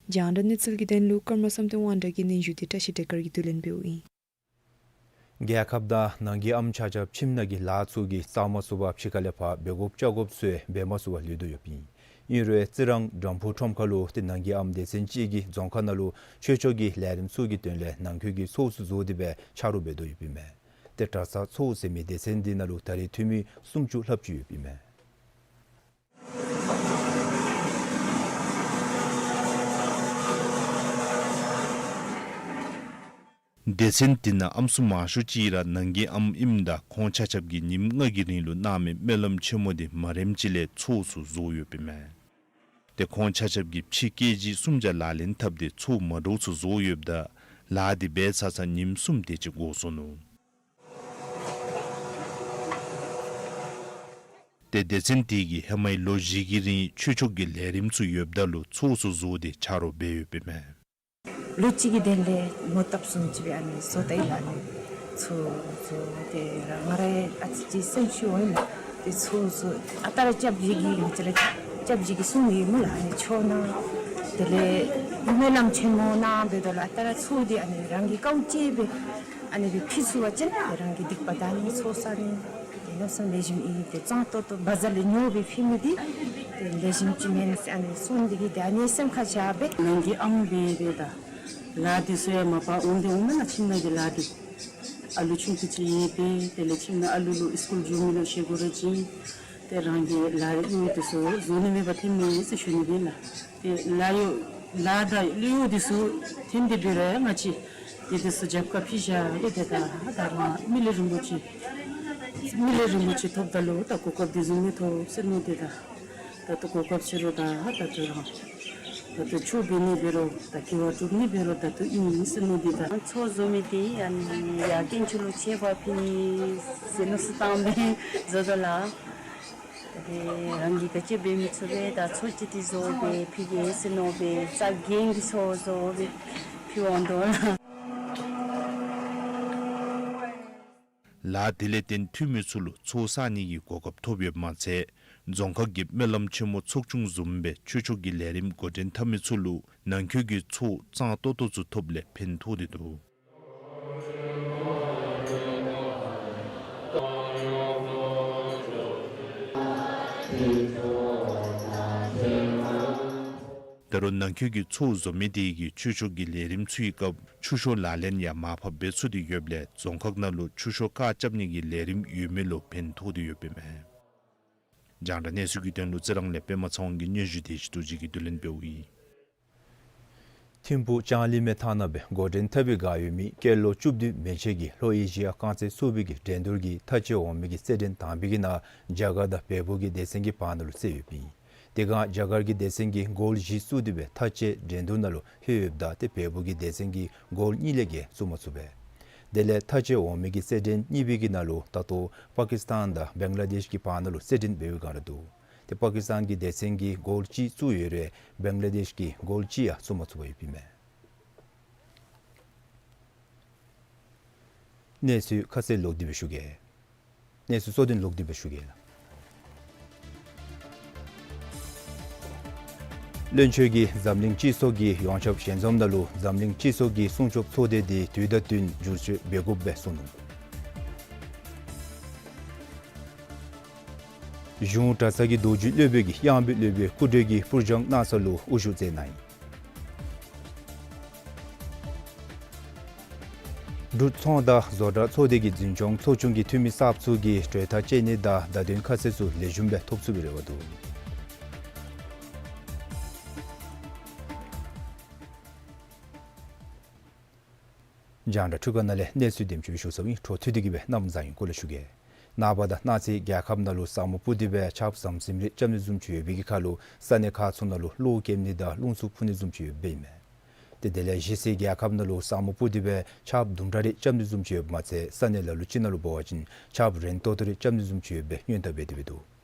རྒྱང་བསྒྲགས་གནས་ཚུལ་གྱི་དོན་ལུ་ཀརྨ་བསམ་གཏན་དབང་གྲགས་ཀྱི་སྙན་ཞུ་འདི་བཀྲ་ཤིས་བདེ་དཀར་གྱིས་བསྡུ་ལེན་འབདཝ་ཨིན། རྒྱལ་ཁབ་དང་ནང་གི་ཨམ་ཆ་ཁྱབ་ཁྱིམ་ནང་གི་ལཱ་ཚུ་གིས་བཙའ་མ་ཚུགས་པར་ཕྱི་ཁ་ལས་ཕར་འབད་དགོཔ་བཅའ་དགོཔ་ཚུ་ཡང་འབད་མ་ཚུགས་པར་ལུས་དོ་ཡོདཔ་ཨིན། ཨིན་རུང་རྩི་རང་དྲམ་ཕུག་ཁྲོམ་ཁ་ལུ་ཏེ་ནང་གི་ཨམ་སྡེ་ཚན་ཅིག་གིས་རྫོང་ཁག་ནང་ལུ་ཆོས་ཕྱོགས་ཀྱི་ལས་རིམ་ཚུ་གི་དོན་ལས་ནང་འཁོད་ཀྱི་ཚོགས་ཚུ་བཟོ་སྟེ་སྦེ་ཆ་རོགས་འབད་དོ་ཡོདཔ་ཨིན་མས། ཏེ་གྲྭ་ཚང་ཚོགས་ཟེར་མི་སྡེ་ཚན་འདི་ནང་ལུ་ད་རེས་འཐུས་མི་སུམ་ཅུ་ལྷགཔ་ཅིག་ཡོདཔ་ཨིན་མས། སྡེ་ཚན་འདི་ནང་ཨམ་སྲུ་མང་ཤོས་ཅིག་ར་ནང་གི་ཨམ་ཨིནམ་ད་ཁོང་ཆ་ཁྱབ་ཀྱིས་ཉིནམ་ལྔ་གི་རིང་ལུ་གནང་མི་སྨོན་ལམ་ཆེན་མོ་འདི་མ་རནམ་ཅིག་ལས་ཚོགས་ཚུ་བཟོ་ཡོདཔ་ཨིན་མས། ཏེ་ཁོང་ཆ་ཁྱབ་ཀྱིས་ཕྱི་སྐད་ཅིག་གསུམ་བརྒྱ་ལག་ལེན་འཐབ་སྟེ་ཚོགས་མ་འདྲཝ་ཚུ་བཟོ་ཡོདཔ་ད་ལཱ་འདི་འབད་ཚར་ཚར་ཉིནམ་གསུམ་དེ་ཅིག་འགོར་སོ་ནུག། ཏེ་སྡེ་ཚན་འདི་གིས་ཧེ་མའི་ལོ་བཞི་གི་རིང་ཆོས་ཕྱོགས་ཀྱི་ལས་རིམ་ཚུ་ཡོདཔ་ད་ལུ་ཚོགས་ཚུ་བཟོ་སྟེ་ཆ་རོགས་འབད་ཡོདཔ་ཨིན་མས། ལོ་གཅིག་གི་དོན་ལས་མོ་བཏབ་བཟུམ་ཅིག་སྦེ་ཨ་ནི་བཟོ་ད་ཡི་ལགས། ཨ་ནི་ཚོགས་བཟོ་སྟེ་ར་ང་ར་ཨ་ཙི་ཅིག་སེམས་ཤུགས་འོང་ཡི་ལགས། ཏེ་ཚོགས་བཟོ་ཨ་རྟག་ར་སྐྱབས་རྗེ་གིས་ང་བཅས་ར་སྐྱབས་རྗེ་གིས་གསུངས་ཡི་སྨོ་ལགས། ཨ་ནི་ཆོས་གནང་དེ་ལས་སྨོན་ལམ་ཆེན་མོ་གནང་འབདཝ་ད་ལུ་ཨ་རྟག་ར་ཚོགས་འདི་ཨ་ནི་རང་གིས་དཀའཝ་སྤྱད་སྦེ་ཨ་ནི་སྦེ་ཕུལ་ཚུགས་པ་ཅིན་རང་གི་སྡིག་པ་དག་ནི་ཚོགས་བསགས་ནི་ཏེ་མནོ་བསམ་ལེགས་ཤོམ་ཨིན། ཏེ་གཙང་ཏོག་ཏོ་བ་ཛར་ལས་ཉོ་སྦེ་ཕུལ་མི་འདི་ཏེ་ལེགས་ཤོམ་ཅིག་མེན་ཟེར་ཨ་ནི་གསུངས་འདི་གིས་ཏེ་ཨ་ནི་སེམས་ཁར་བཞག་སྦེ་ནང་གི་ཨམ་འབད་འབདཝ་ད་ལཱ་འདི་ཚུ་ཡང་མ་པ་འོང་སྟེ་འོངམ་ན་ཁྱིམ་ནང་གི་ལཱ་འདི་ཨ་ལུ་ཆུང་ཀུ་ཅིག་ཡོད་པས། དེ་ལས་ཁྱིམ་ནང་ཨ་ལུ་ལུ་སི་ཀུལ་འགྱོ་མི་ལུ་བཤལ་དགོ་ར་བྱིན། ཏེ་རང་གི་ལཱ་གཡོག་འདི་ཚུ་བཟོ་ནི་མེད་པར་ཐོནམ་མས་ཟེར་ཞུ་ནི་ཨིན་ལགས། ཏེ་ལཱ་གཡོག་ལཱ་དང་གཡོག་འདི་ཚུ་ཐོན་ཏེ་འབད་རུང་ཡང་ང་བཅས་ཏེ་འདི་ཚུ་རྒྱབ་ཁར་ཕུལ་བཞག་སྦེ་ཏེ་ད་ད་རུང་མི་ལུས་རིན་པོ་ཆེ་མི་ལུས་རིན་པོ་ཆེ་ཐོབ་ད་ལུ་ད་གོ་སྐབས་འདི་བཟུམ་མི་ཐོབ་ཟེར་མནོ་སྟེ་ད་ད་ལྟོ་གོ་སྐབས་ཕྱི་རུ་ད་ད་ལྟོ་རང་ད་ལྟོ་ཆོས་འབད་ནི་འབད་རུང་ད་དགེ་བ་སྒྲུབ་ནི་འབད་རུང་ད་ལྟོ་ཨིན་ཟེར་མནོ་སྟེ་ད་ཚོགས་བཟོ་མི་འདི་ཨ་ནི་ཡར་དཀོན་མཆོག་ལུ་མཆོད་པ་ཕུལ་ནི་ཟེར་མནོ་བསམ་བཏང་སྦེ་བཟོ་དོ་ལགས། ཏེ་རང་གིས་ག་ཅི་འབད་མི་ཚུགས་པས། ད་ཚོགས་ཅིག་འདི་བཟོ་སྦེ་ཕུལ་གེ་ཟེར་མནོ་སྦེ་རྩ་འགེངས་ཀྱི་ཚོགས་བཟོ་སྦེ་ཕུལ་འོང་དོ་ལགས། ལཱ་འདི་ལས་བརྟེན་འཐུས་མི་ཚུ་ལུ་ཚོགས་བསག་ནི་གི་གོ་སྐབས་ཐོབ་ཡོདཔ་མ་ཚད་རྫོང་ཁག་གི་སྨོན་ལམ་ཆེན་མོ་ཚོགས་ཆུང་བཟུམ་སྦེ་ཆོས་ཕྱོགས་ཀྱི་ལས་རིམ་འགོ་འདྲེན་འཐབ་མི་ཚུ་ལུ་ནང་འཁོད་ཀྱི་ཚོགས་གཙང་ཏོག་ཏོ་ཚུ་ཐོབ་ལས་ཕན་ཐོགས་ཏེ་འདུག། ད་རུང་ནང་འཁོད་ཀྱི་ཚོགས་བཟོ་མི་དེ་གིས་ཆོས་ཕྱོགས་ཀྱི་ལས་རིམ་ཚུའི་སྐབས་ཆུ་ཤོག་ལག་ལེན་ཡང་མར་ཕབ་འབད་ཚུགས་ཏེ་ཡོདཔ་ལས་རྫོང་ཁག་ནང་ལུ་ཆུ་ཤོག་བཀག་རྐྱབ་ནི་གི་ལས་རིམ་ཡོད་མི་ལུ་ཕན་ཐོགས་ཏེ་ཡོདཔ་ཨིན་མས། རྒྱང་བསྒྲགས་གནས་ཚུལ་གྱི་དོན་ལུ་རྩི་རང་ལས་པདྨ་ཚེ་དབང་གི་སྙན་ཞུ་དེ་ཅིག་ཏུ་ཅིག་གིས་བསྡུ་ལེན་འབདཝ་ཨིན། ཐིམ་ཕུག་ལྕང་གླིང་མའི་ཐང་ནང་སྦེ་འགོ་འདྲེན་འཐབ་པའི་བསྒང་ཡོད་མི་སྐྱེས་ལོ་བཅུ་བདུན་མན་ཆད་ཀྱི་ལྷོ་ཨེ་ཤི་ཡ་རྐང་རྩེད་ཚོགས་པའི་འགྲན་བསྡུར་གྱི་མཐའ་དཔྱད་འོང་མི་གི་རྩེད་འགྲན་དང་པའི་ནང་རྒྱ་གར་དང་བལ་པོ་གི་སྡེ་ཚན་གྱི་བར་ན་ལུ་རྩེད་ཡོདཔ་ཨིན། དེ་སྒང་རྒྱ་གར་གྱི་སྡེ་ཚན་གྱིས་གོལ་བཞི་བཙུགས་ཏེ་སྦེ་མཐའ་དཔྱད་འགྲན་བསྡུར་ནང་ལུ་ལྷོད་ཡོདཔ་ད་ཏེ་བལ་པོ་གི་སྡེ་ཚན་གྱིས་གོལ་གཉིས་ལས་བརྒལ་བཙུགས་མ་ཚུགས་པས། དེ་ལས་མཐའ་དཔྱད་འོང་མི་གི་རྩེད་འགྲན་གཉིས་པའི་ནང་ལུ་ད་ལྟོ་པ་ཀི་སི་ཐན་དང་བེང་ལ་དེཤ་གི་བར་ན་ལུ་རྩེད་འགྲན་འབད་བའི་བསྒང་ར་འདུག། ཏེ་པ་ཀི་སི་ཐན་གྱི་སྡེ་ཚན་གྱིས་གོལ་གཅིག་བཙུགས་ཡོད་རུང་བེང་ལ་དེཤ་གིས་གོལ་གཅིག་ཡང་བཙུགས་མ་ཚུགས་པར་ཡོདཔ་ཨིན་མས། གནས་ཚུལ་ཁ་གསལ་ལོག་སྟེ་སྦེ་ཞུ་གེ། གནས་ཚུལ་གཙོ་དོན་ལོག་སྟེ་སྦེ་ཞུ་གེ་ལགས། བློན་ཆེན་གྱིས་འཛམ་གླིང་སྤྱི་ཚོགས་ཀྱི་ཡོངས་ཁྱབ་ཞལ་འཛོམས་ནང་ལུ་འཛམ་གླིང་སྤྱི་ཚོགས་ཀྱི་སྲུང་སྐྱོབ་ཚོགས་སྡེ་འདི་དུས་དང་བསྟུན་བསྒྱུར་བཅོས་འབད་དགོཔ་སྦེ་གསུངས་ནུག། གཞུང་གྲྭ་ཚང་གི་རྡོ་རྗེ་སློབ་དཔོན་གྱིས་གཡང་འབུམ་སློབ་དཔོན་སྐུ་བགྲེས་ཀྱི་པུར་སྦྱང་གནང་ས་ལུ་དབུ་བཞུགས་མཛད་གནང་ཡི། འབྲུག་ཚོང་དང་བཟོ་གྲྭ་ཚོགས་སྡེ་གི་འཛིན་སྐྱོང་ཚོགས་ཆུང་གི་འཐུས་མི་གསརཔ་ཚུ་གིས་གྲོས་ཐག་བཅད་ནི་དང་བརྡ་དོན་ཁ་གསལ་ཚུ་ལེགས་ཤོམ་སྦེ་ཐོབ་ཚུགས་པའི་རེ་བ་འདུག། རྒྱང་བསྒྲགས་འཕྲུལ་ཁང་ནང་ལས་གནས་ཚུལ་འདེམས་སྤྱོད་ཞུ་ཚརཝ་ཨིན། འཕྲོ་མཐུད་དེ་གིས་སྦེ་གནམ་བཟང་ངན་སྐོར་ལས་ཞུ་གེ། ནངས་པ་དང་གནངས་ཚེ་རྒྱལ་ཁབ་ནང་ལུ་ས་སྨུག་སྤུབས་ཏེ་སྦེ་ཆརཔ་ཟམ་ཟིམ་རེ་རྐྱབ་ནི་བཟུམ་ཅིག་ཡོད་པའི་གི་ཁར་ལུ་ས་གནས་ཁག་ཚུ་ནང་ལུ་གློག་ཀེམ་ནི་དང་རླུང་འཚུབ་འཕུ་ནི་བཟུམ་ཅིག་ཡོདཔ་ཨིན་མས། ཏེ་དེ་ལས་གཞེས་ཚེ་རྒྱལ་ཁབ་ནང་ལུ་ས་སྨུག་སྤུབས་ཏེ་སྦེ་ཆརཔ་དུམ་གྲ་རེ་རྐྱབ་ནི་བཟུམ་ཅིག་ཡོདཔ་མ་ཚད་ས་གནས་ལ་ལུ་ཅིག་ནང་ལུ་འབད་བ་ཅིན་ཆརཔ་རན་ཏོག་ཏོ་རེ་རྐྱབ་ནི་བཟུམ་ཅིག་ཡོདཔ་སྦེ་སྔོན་བརྡ་འབད་དེ་སྦེ་འདུག།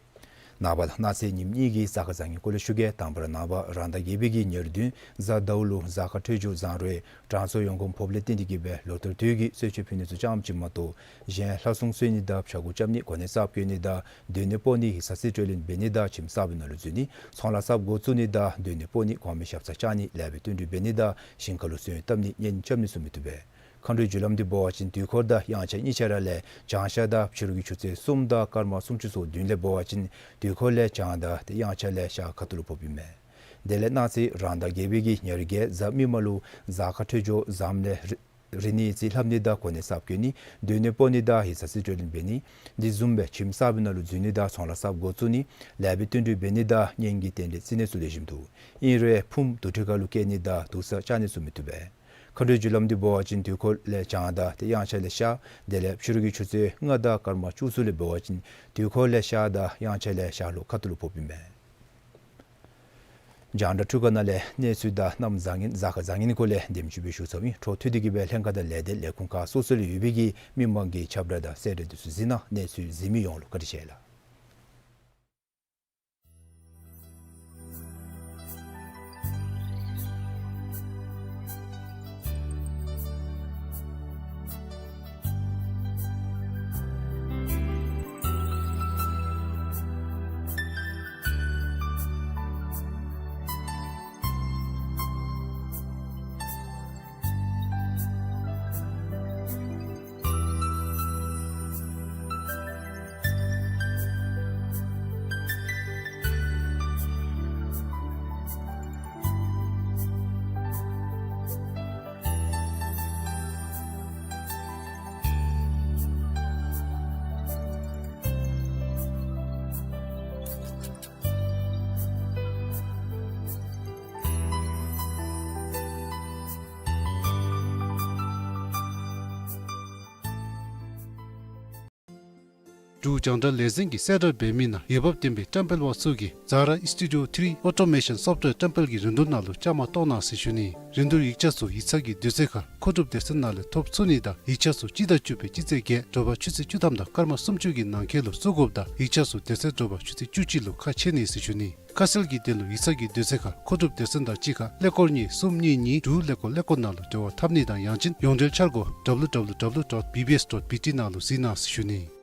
ནངས་པ་དང་གནངས་ཚེ་ཉིནམ་གཉིས་ཀྱི་གཟའ་སྐར་བཟང་ངན་སྐོར་ལས་ཞུ་གེ། དང་པ་ར་ནངས་པ་རང་ཟླ་བརྒྱད་པའི་གི་ཉེར་བདུན་གཟའ་ཟླཝ་ལུ་གཟའ་སྐར་འཕྲོད་སྦྱོར་བཟང་རུང་དྲང་སྲོང་ཡོངས་གོང་འབོབ་ལས་བརྟེན་ཏེ་གིས་སྦེ་ལོ་ལྟར་དུས་ཀྱི་གསོལ་མཆོད་ཕུལ་ནི་ཚུ་ཙམ་ཅིག་མ་གཏོགས་གཞན་ལྷ་སྲུང་གསོལ་ནི་དང་ཕྱྭ་འགུགས་རྐྱབ་ནི་གོ་གནས་གསརཔ་བསྐོ་ནི་དང་སྡོད་གནས་སྤོ་ནི་ཡིག་ཚང་རྩིས་སྤྲོད་ལེན་འབད་ནི་དང་ཁྱིམ་གསར་པའི་ནང་ལུ་འཛུལ་ནི་ཚོང་ལཱ་གསརཔ་འགོ་བཙུགས་ནི་དང་སྡོད་གནས་སྤོ་ནི་གོང་མའི་ཞབས་སར་བཅར་ནི་ལེགས་པའི་བསྟུན་གྲོས་འབད་ནི་དང་ཞིང་ཁ་ལུ་སོན་བཏབ་ནི་གཉེན་རྐྱབ་ནི་ཚུ་མི་བཏུབ་པས། མཁའ་འགྲོའི་རྒྱུ་ལམ་འདི་འབད་བ་ཅིན་དུས་འཁོར་དང་དབྱངས་འཆར་གཉིས་ཆ་ར་ལས་བྱང་ཤར་དང་ཕྱི་རུ་གི་ཆུ་ཚོད་གསུམ་དང་སྐར་མ་སུམ་ཅུ་སོ་བདུན་ལས་འབད་བ་ཅིན་དུས་འཁོར་ལས་བྱང་དང་ཏེ་དབྱངས་འཆར་ལས་ཤར་ཁ་ཐུག་ལུ་ཕོགཔ་ཨིན་མས། དེ་ལས་གནངས་ཚེ་རང་ཟླ་བརྒྱད་པའི་གི་ཉེར་བརྒྱད་གཟའ་མིག་དམར་ལུ་གཟའ་སྐར་འཕྲོད་སྦྱོར་བཟངམ་ལས་རི་རི་ནི་རྩིས་ལྷབ་ནི་དང་གོ་གནས་གསརཔ་བསྐོ་ནི་སྡོད་གནས་སྤོ་ནི་དང་ཡིག་ཚང་རྩིས་སྤྲོད་ལེན་འབད་ནི་འདི་བཟུམ་སྦེ་ཁྱིམ་གསར་པའི་ནང་ལུ་འཛུལ་ནི་དང་ཚོང་ལཱ་གསརཔ་འགོ་བཙུགས་ནི་ལེགས་པའི་བསྟུན་གྲོས་འབད་ནི་དང་གཉེན་གྱི་རྟེན་འབྲེལ་བརྩི་ནི་ཚུ་ལེགས་ཤོམ་འདུག། ཨིན་རུང་ཕུངམ་དུར་ཁྲོད་ཁ་ལུ་བསྐྱལ་ནི་དང་དུར་ས་བཅག་ནི་ཚུ་མི་བཏུབ་པས། མཁའ་འགྲོའི་རྒྱུ་ལམ་འདི་འབད་བ་ཅིན་དུས་འཁོར་ལས་བྱང་དང་ཏེ་དབྱངས་འཆར་ལས་ཤར། དེ་ལས་ཕྱི་རུ་གི་ཆུ་ཚོད་ལྔ་དང་སྐར་མ་བཅུ་གསུམ་ལས་འབད་བ་ཅིན་དུས་འཁོར་ལས་ཤར་དང་དབྱངས་འཆར་ལས་ཤར་ལྷོ་ཁ་ཐུག་ལུ་ཕོགཔ་ཨིན་མས། རྒྱང་བསྒྲགས་འཕྲུལ་ཁང་ནང་ལས་གནས་ཚུལ་དང་གནམ་བཟང་ངན་གཟའ་སྐར་བཟང་ངན་སྐོར་ལས་འདེམས་སྤྱོད་སྦེ་ཞུ་ཚརཝ་ཨིན། འཕྲོ་མཐུད་དེ་གིས་སྦེ་ལྷན་ཁག་དང་ལས་སྡེ་ལས་ཁུངས་ཁག་སོ་སོ་ལུ་ཡོད་པའི་གི་མི་མང་གི་ཁྱབ་བསྒྲགས་དང་གསལ་བསྒྲགས་འདི་ཚུ་གཟིགས་གནང་། གནས་ཚུལ་གཟིགས་མི་ཡོངས་ལུ་བཀའ་དྲིན་ཆེ་ལགས། འབྲུག་རྒྱང་བསྒྲགས་ལས་འཛིན་གྱིས་གསལ་བསྒྲགས་འབད་མི་ནང་འོས་འབབ་ལྡན་པའི་བཀྲམ་སྤེལ་པ་ཚུ་གིས་Zara Studio three Automation Software བཀྲམ་སྤེལ་གྱི་རིན་བསྡུར་ནང་ལུ་བཅའ་མར་གཏོགས་གནང་ཟེར་ཞུ་ནི། རིན་བསྡུར་ཡིག་ཆ་ཚུ་ཡིག་ཚང་གི་དུས་ཚོད་ཁར་མཁོ་སྒྲུབ་སྡེ་ཚན་ནང་ལས་ཐོབ་ཚུགས་ནི་དང་ཡིག་ཆ་ཚུ་སྤྱི་ཟླ་བཅུ་པའི་སྤྱི་ཚེས་བརྒྱད་དྲོ་པ་ཆུ་ཚོད་བཅུ་ཐམ་དང་སྐར་མ་སུམ་ཅུ་གི་ནང་འཁོད་ལུ་བཙུགས་དགོཔ་དང་ཡིག་ཆ་ཚུ་དེ་ཚེ་དྲོ་པ་ཆུ་ཚོད་བཅུ་གཅིག་ལུ་ཁ་ཕྱེ་ནི་ཟེར་ཞུ་ནི། ཁ་གསལ་གྱི་དོན་ལུ་ཡིག་ཚང་གི་དུས་ཚོད་ཁར་མཁོ་སྒྲུབ་སྡེ་ཚན་དང་གཅིག་ཁར་ཀླད་ཀོར་གཉིས་གསུམ་གཉིས་གཉིས་དྲུག་ཀླད་ཀོར་ཀླད་ཀོར་ནང་ལུ་འབྲེལ་བ་འཐབ་ནི་དང་ཡང་ཅིན་ཡོངས་འབྲེལ་འཆར་སྒོ་W W W dot B B S dot B T ནང་ལུ་གཟིགས་གནང་ཟེར་ཞུ་ནི།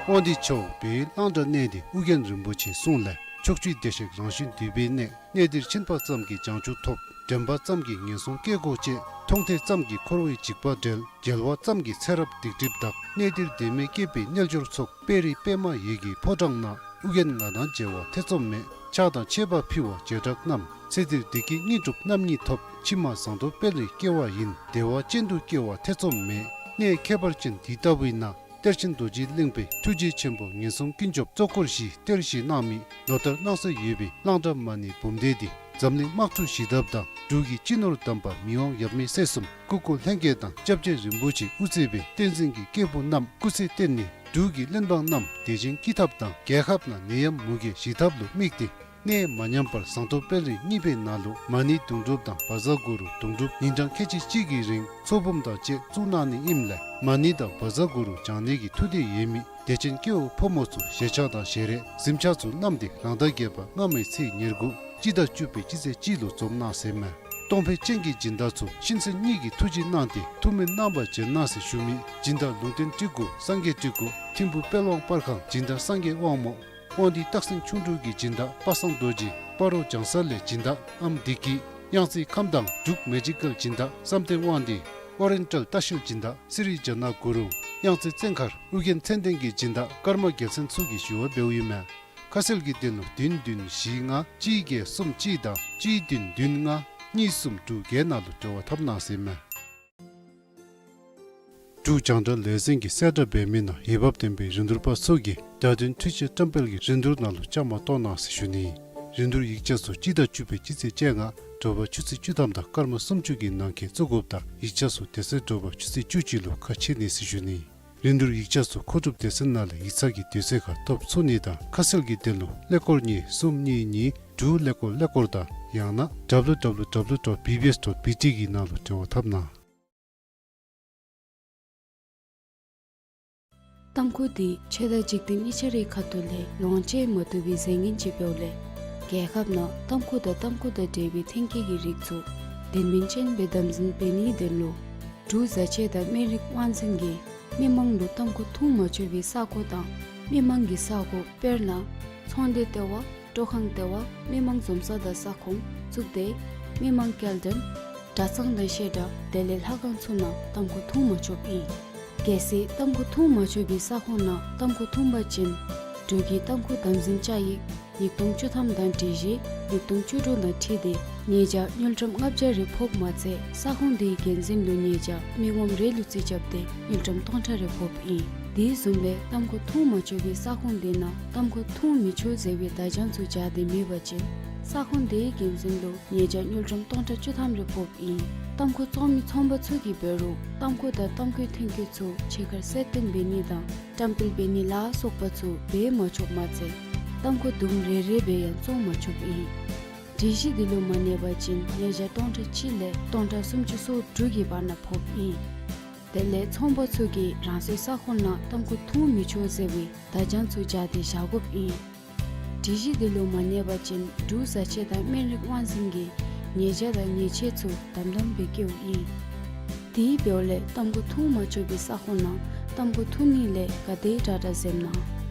དབང་འདུས་ཆོས་འཕེལ་གླང་བྲག་གནས་འདི་ཨོ་རྒྱན་རིན་པོ་ཆེའི་གསུང་ལས། ཕྱོགས་བཅུའི་བདེ་གཤེགས་རང་བཞིན་འདུས་པའི་གནས། གནས་འདིར་ཕྱིན་པ་ཙམ་གྱིས་བྱང་ཆུབ་ཐོབ། དྲན་པ་ཙམ་གྱིས་ངན་སོང་སྐྱེ་སྒོ་བཅད། མཐོང་ཐོས་ཙམ་གྱིས་འཁོར་བའི་འཇིགས་པ་བྲལ། བརྒྱལ་བ་ཙམ་གྱིས་ཚེ་རབས་སྡིག་སྒྲིབ་དག། གནས་འདིར་བདེན་མེད་སྐྱེས་པའི་རྣལ་འབྱོར་ཚོགས། དཔལ་རི་པདྨ་འོད་ཀྱི་ཕོ་བྲང་ན། ཨོ་རྒྱན་ང་དང་མཇལ་བ་ཐེ་ཚོམ་མེད། ཕྱག་དང་མཆོད་པ་ཕུལ་བ་བྱེ་བྲག་རྣམས། ཚེ་འདིར་བདེ་སྐྱིད་དངོས་གྲུབ་རྣམ་གཉིས་ཐོབ། ཕྱི་མ་ཟངས་མདོག་དཔལ་རིར་སྐྱེ་བ་ཡིན། བདེ་བ་ཅན་དུ་སྐྱེ་བ་ཐེ་ཚོམ་མེད། གནས་ཁྱད་པར་ཅན་འདི་ལྟ་བུའི་ནང་། གཏེར་ཆེན་རྡོ་རྗེ་གླིང་པའི་ཐུགས་རྗེ་ཆེན་པོ་ངན་སོང་ཀུན་སྐྱོབ་གཙོ་འཁོར་བཞིའི་གཏེར་གཞི་གནང་མི་ལོ་ལྟར་གནང་སྲོལ་ཡོད་པའི་གླང་བྲག་མ་ཎི་འབུམ་སྡེ་འདི་འཛམ་གླིང་དམག་འཁྲུག་ཞི་ཐབས་དང་འབྲུག་གི་སྤྱི་ནོར་དམ་པ་མི་དབང་ཡབ་མེས་སྲས་གསུམ་སྐུ་འཁོར་ལྷན་རྒྱས་དང་སྐྱབས་རྗེ་རིན་པོ་ཆེ་དབུ་གཙོས་པའི་བསྟན་འཛིན་གྱི་སྐྱེས་བུ་རྣམས་སྐུ་ཚེ་བརྟན་ནས་འབྲུག་གི་བློན་འབངས་རྣམས་བདེ་ཞིང་སྐྱིད་ཐབས་དང་རྒྱལ་ཁབ་ནང་ནད་ཡམས་མུ་གེ་ཞི་ཐབས་ལུ་དམིགས་ཏེ། གནས་མ་ཉམས་པར་ཟངས་མདོག་དཔལ་རི་གཉིས་པའི་ནང་ལུ་མ་ཎི་དུང་སྒྲུབ་དང་བཛྲ་གུ་རུ་དུང་སྒྲུབ་ཉིན་གྲངས་ཁལ་གཅིག་གཅིག་གི་རིང་ཚོགས་འབུམ་དང་བཅས་བཙུགས་གནང་ནི་ཨིནམ་ལས་མ་ཎི་དང་བཛྲ་གུ་རུ་བགྱང་ནི་གི་ཐུགས་འདོད་ཡོད་མི་དད་ཅན་སྐྱེ་བོ་ཕོ་མོ་ཚུ་ཞལ་ཆད་དང་ཞལ་རས་གཟིམ་ཆས་ཚུ་བསྣམས་ཏེ་རང་ཟླ་བརྒྱད་པ་སྔ་མའི་ཚེས་ཉེར་དགུ་སྤྱི་ཟླ་བཅུ་པའི་སྤྱི་ཚེས་གཅིག་ལུ་འཛོམས་གནང་ཟེར་མས། གཏོང་ཕོད་ཅན་གྱི་སྦྱིན་བདག་ཚུ་གཤིན་གསོན་གཉིས་ཀྱི་ཐུགས་རྗེ་གནང་སྟེ་ཐུགས་སྨོན་གནང་བར་བྱོན་གནང་ཟེར་ཞུ་མི་སྦྱིན་བདག་ལུང་བསྟན་སྤྲུལ་སྐུ་སངས་རྒྱས་སྤྲུལ་སྐུ་ཐིམ་ཕུག་དཔལ་དབང་པར་ཁང་སྦྱིན་བདག་སངས་རྒྱས་དབང་མོ་དབང་འདུས་སྟག་སེང་ཁྱུང་འབྲུག་གི་སྦྱིན་བདག་པ་སངས་རྡོ་རྗེ། སྤ་རོ་བྱང་ས་ལས་སྦྱིན་བདག་ཨམ་བདེ་སྐྱིད། གཡང་རྩེ་ཁམས་དྭངས་འབྲུག་མེ་ཇི་ཀལ་སྦྱིན་བདག་བསམ་གཏན་དབང་འདུས། ཨོ་རེན་ཊལ་ལྟ་བཤལ་སྦྱིན་བདག་སི་རི་ཇ་ན་གུ་རུང་། གཡང་རྩེ་བཙན་མཁར་ཨོ་རྒྱན་མཚན་ལྡན་གྱི་སྦྱིན་བདག་ཀརྨ་རྒྱལ་མཚན་ཚུ་གིས་ཞུ་བ་འབདཝ་ཨིན་མས། ཁ་གསལ་གྱི་དོན་ལུ་བདུན་བདུན་བཞི་ལྔ་གཅིག་བརྒྱད་གསུམ་གཅིག་དང་གཅིག་བདུན་བདུན་ལྔ་གཉིས་གསུམ་དྲུག་བརྒྱད་ནང་ལུ་འབྲེལ་བ་འཐབ་གནང་ཟེར་ཨིན་མས། འབྲུག་རྒྱང་བསྒྲགས་ལས་འཛིན་གྱིས་གསལ་བསྒྲགས་འབད་མི་ནང་འོས་འབབ་ལྡན་པའི་རིན་བསྡུར་པ་ཚུ་གིས་བརྡ་དོན་འཕྲུལ་ཆས་བཀྲམ་སྤེལ་གྱི་རིན་བསྡུར་ནང་ལུ་བཅའ་མར་གཏོགས་གནང་ཟེར་ཞུ་ནི། རིན་བསྡུར་ཡིག་ཆ་ཚུ་སྤྱི་ཟླ་བཅུ་པའི་སྤྱི་ཚེས་བཅོ་ལྔ་དྲོ་པ་ཆུ་ཚོད་བཅུ་ཐམ་དང་སྐར་མ་སུམ་ཅུ་གི་ནང་འཁོད་བཙུགས་དགོཔ་དང་ཡིག་ཆ་ཚུ་དེ་ཚེ་དྲོ་པ་ཆུ་ཚོད་བཅུ་གཅིག་ལུ་ཁ་ཕྱེ་ནི་ཟེར་ཞུ་ནི། རིན་བསྡུར་ཡིག་ཆ་ཚུ་མཁོ་སྒྲུབ་སྡེ་ཚན་ནང་ལས་ཡིག་ཚང་གི་དུས་ཚོད་ཁར་ཐོབ་ཚུགས་ནི་དང་ཁ་གསལ་གྱི་དོན་ལུ་ཀླད་ཀོར་གཉིས་གསུམ་གཉིས་གཉིས་དྲུག་ཀླད་ཀོར་ཀླད་ཀོར་དང་ཡང་ན་ཌབ་ལུ་ཌབ་ལུ་ཌབ་ལུ་ཌོཊ་བི་བི་ཨེསི་ཌོཊ་བི་ཊི་གི་ནང་ལུ་འབྲེལ་བ་འཐབ་གནང་། ཏམ་ཁུ་འདི་ཆོས་དང་འཇིག་རྟེན་གཉིས་ཆ་རའི་ཁ་ཐུག་ལས་ལོངས་སྤྱོད་མ་བཏུབ་པའི་རྫས་ངན་ཅིག་འབདཝ་ལས་རྒྱལ་ཁབ་ནང་ཏམ་ཁུ་དང་ཏམ་ཁུ་དང་འབྲེལ་བའི་ཐོན་སྐྱེད་ཀྱི་རིགས་ཚུ་དོན་སྨིན་ཅན་སྦེ་དམ་འཛིན་འབད་ནིའི་དོན་ལུ་འབྲུག་བཟའ་ཆས་དང་སྨན་རིགས་དབང་འཛིན་གྱིས་མི་མང་ལུ་ཏམ་ཁུ་འཐུང་མ་ཆོག་པའི་ས་གོ་དང་མི་མང་གི་ས་གོ་དཔེར་ན་ཚོང་སྡེ་ལྟེ་བ། སྤྲོ་ཁང་ལྟེ་བ། མི་མང་འཛོམས་ས་དང་ས་ཁོངས་བཙུགས་ཏེ་མི་མང་སྐྱེལ་འདྲེན། གྲྭ་ཚང་དང་བཤད་གྲྭ་དེ་ལས་ལྷ་ཁང་ཚུ་ནང་ཏམ་ཁུ་འཐུང་མ་ཆོགཔ་ཨིན། གལ་སྲིད་ཏམ་ཁུ་འཐུང་མ་ཆོག་པའི་ས་ཁོངས་ནང་ཏམ་ཁུ་འཐུང་པ་ཅིན་འབྲུག་གི་ཏམ་ཁུ་དམ་འཛིན་བཅའ་ཡིག་ཉིས་སྟོང་བཅུ་ཐམ་དང་སྒྲིག་གཞི་ཉིས་སྟོང་བཅུ་དྲུག་དང་འཁྲིལ་ཏེ་ཉེས་བྱ་དངུལ་ཀྲམ་ལྔ་བརྒྱ་རེ་ཕོགཔ་མ་ཚད་ས་ཁོངས་དེའི་འགན་འཛིན་ལུ་ཉེས་བྱ་མི་ངོམ་རེ་ལུ་རྩིས་རྐྱབ་སྟེ་དངུལ་ཀྲམ་སྟོང་ཕྲག་རེ་ཕོགཔ་ཨིན། དེ་བཟུམ་སྦེ་ཏམ་ཁུ་འཐུང་མ་ཆོག་པའི་ས་ཁོངས་དེ་ནང་ཏམ་ཁུ་འཐུང་མི་ཆོག་ཟེར་བའི་བརྡ་བྱང་ཚུ་སྦྱར་ཏེ་མེད་པ་ཅིན་ས་ཁོངས་དེའི་འགན་འཛིན་ལུ་ཉེས་བྱ་དངུལ་ཀྲམ་སྟོང་ཕྲག་བཅུ་ཐམ་རེ་ཕོགཔ་ཨིན། ཏམ་ཁུ་བཙོང་མི་ཚོང་པ་ཚུ་གིས་འབད་རུང་ཏམ་ཁུ་དང་ཏམ་ཁུའི་ཐོན་སྐྱེད་ཚུ་ཕྱི་ཁར་གསལ་སྟོན་འབད་ནི་དང་བཀྲམ་སྤེལ་འབད་ནི་ལ་སོགས་པ་ཚུ་འབད་མ་ཆོགཔ་མ་ཚད་ཏམ་ཁུ་དུམ་རེ་རེ་སྦེ་ཡང་བཙོང་མ་ཆོགཔ་ཨིན། སྒྲིག་གཞི་འདི་ལུ་མ་གནས་པ་ཅིན་ཉེས་བྱ་སྟོང་ཕྲག་གཅིག་ལས་སྟོང་ཕྲག་སུམ་ཅུ་སོ་དྲུག་གི་བར་ན་ཕོགཔ་ཨིན། དེ་ལས་ཚོང་པ་ཚུ་གིས་རང་སོའི་ས་ཁོངས་ནང་ཏམ་ཁུ་འཐུང་མི་ཆོག་ཟེར་བའི་བརྡ་བྱང་ཚུ་སྦྱར་ཏེ་བཞག་དགོཔ་ཨིན། སྒྲིག་གཞི་འདི་ལུ་མ་གནས་པ་ཅིན་འབྲུག་བཟའ་ཆས་དང་སྨན་རིགས་དབང་འཛིན་གྱིས་ཉེས་བྱ་དང་ཉེས་ཆད་ཚུ་དམ་དམ་སྦེ་བཀལཝ་ཨིན། དེ་འབདཝ་ལས་ཏམ་ཁུ་འཐུང་མ་ཆོག་པའི་ས་ཁོངས་ནང་ཏམ་ཁུ་འཐུང་ནི་ལས་ག་དེ་དྲག་དྲག་འཛེམ་གནང་།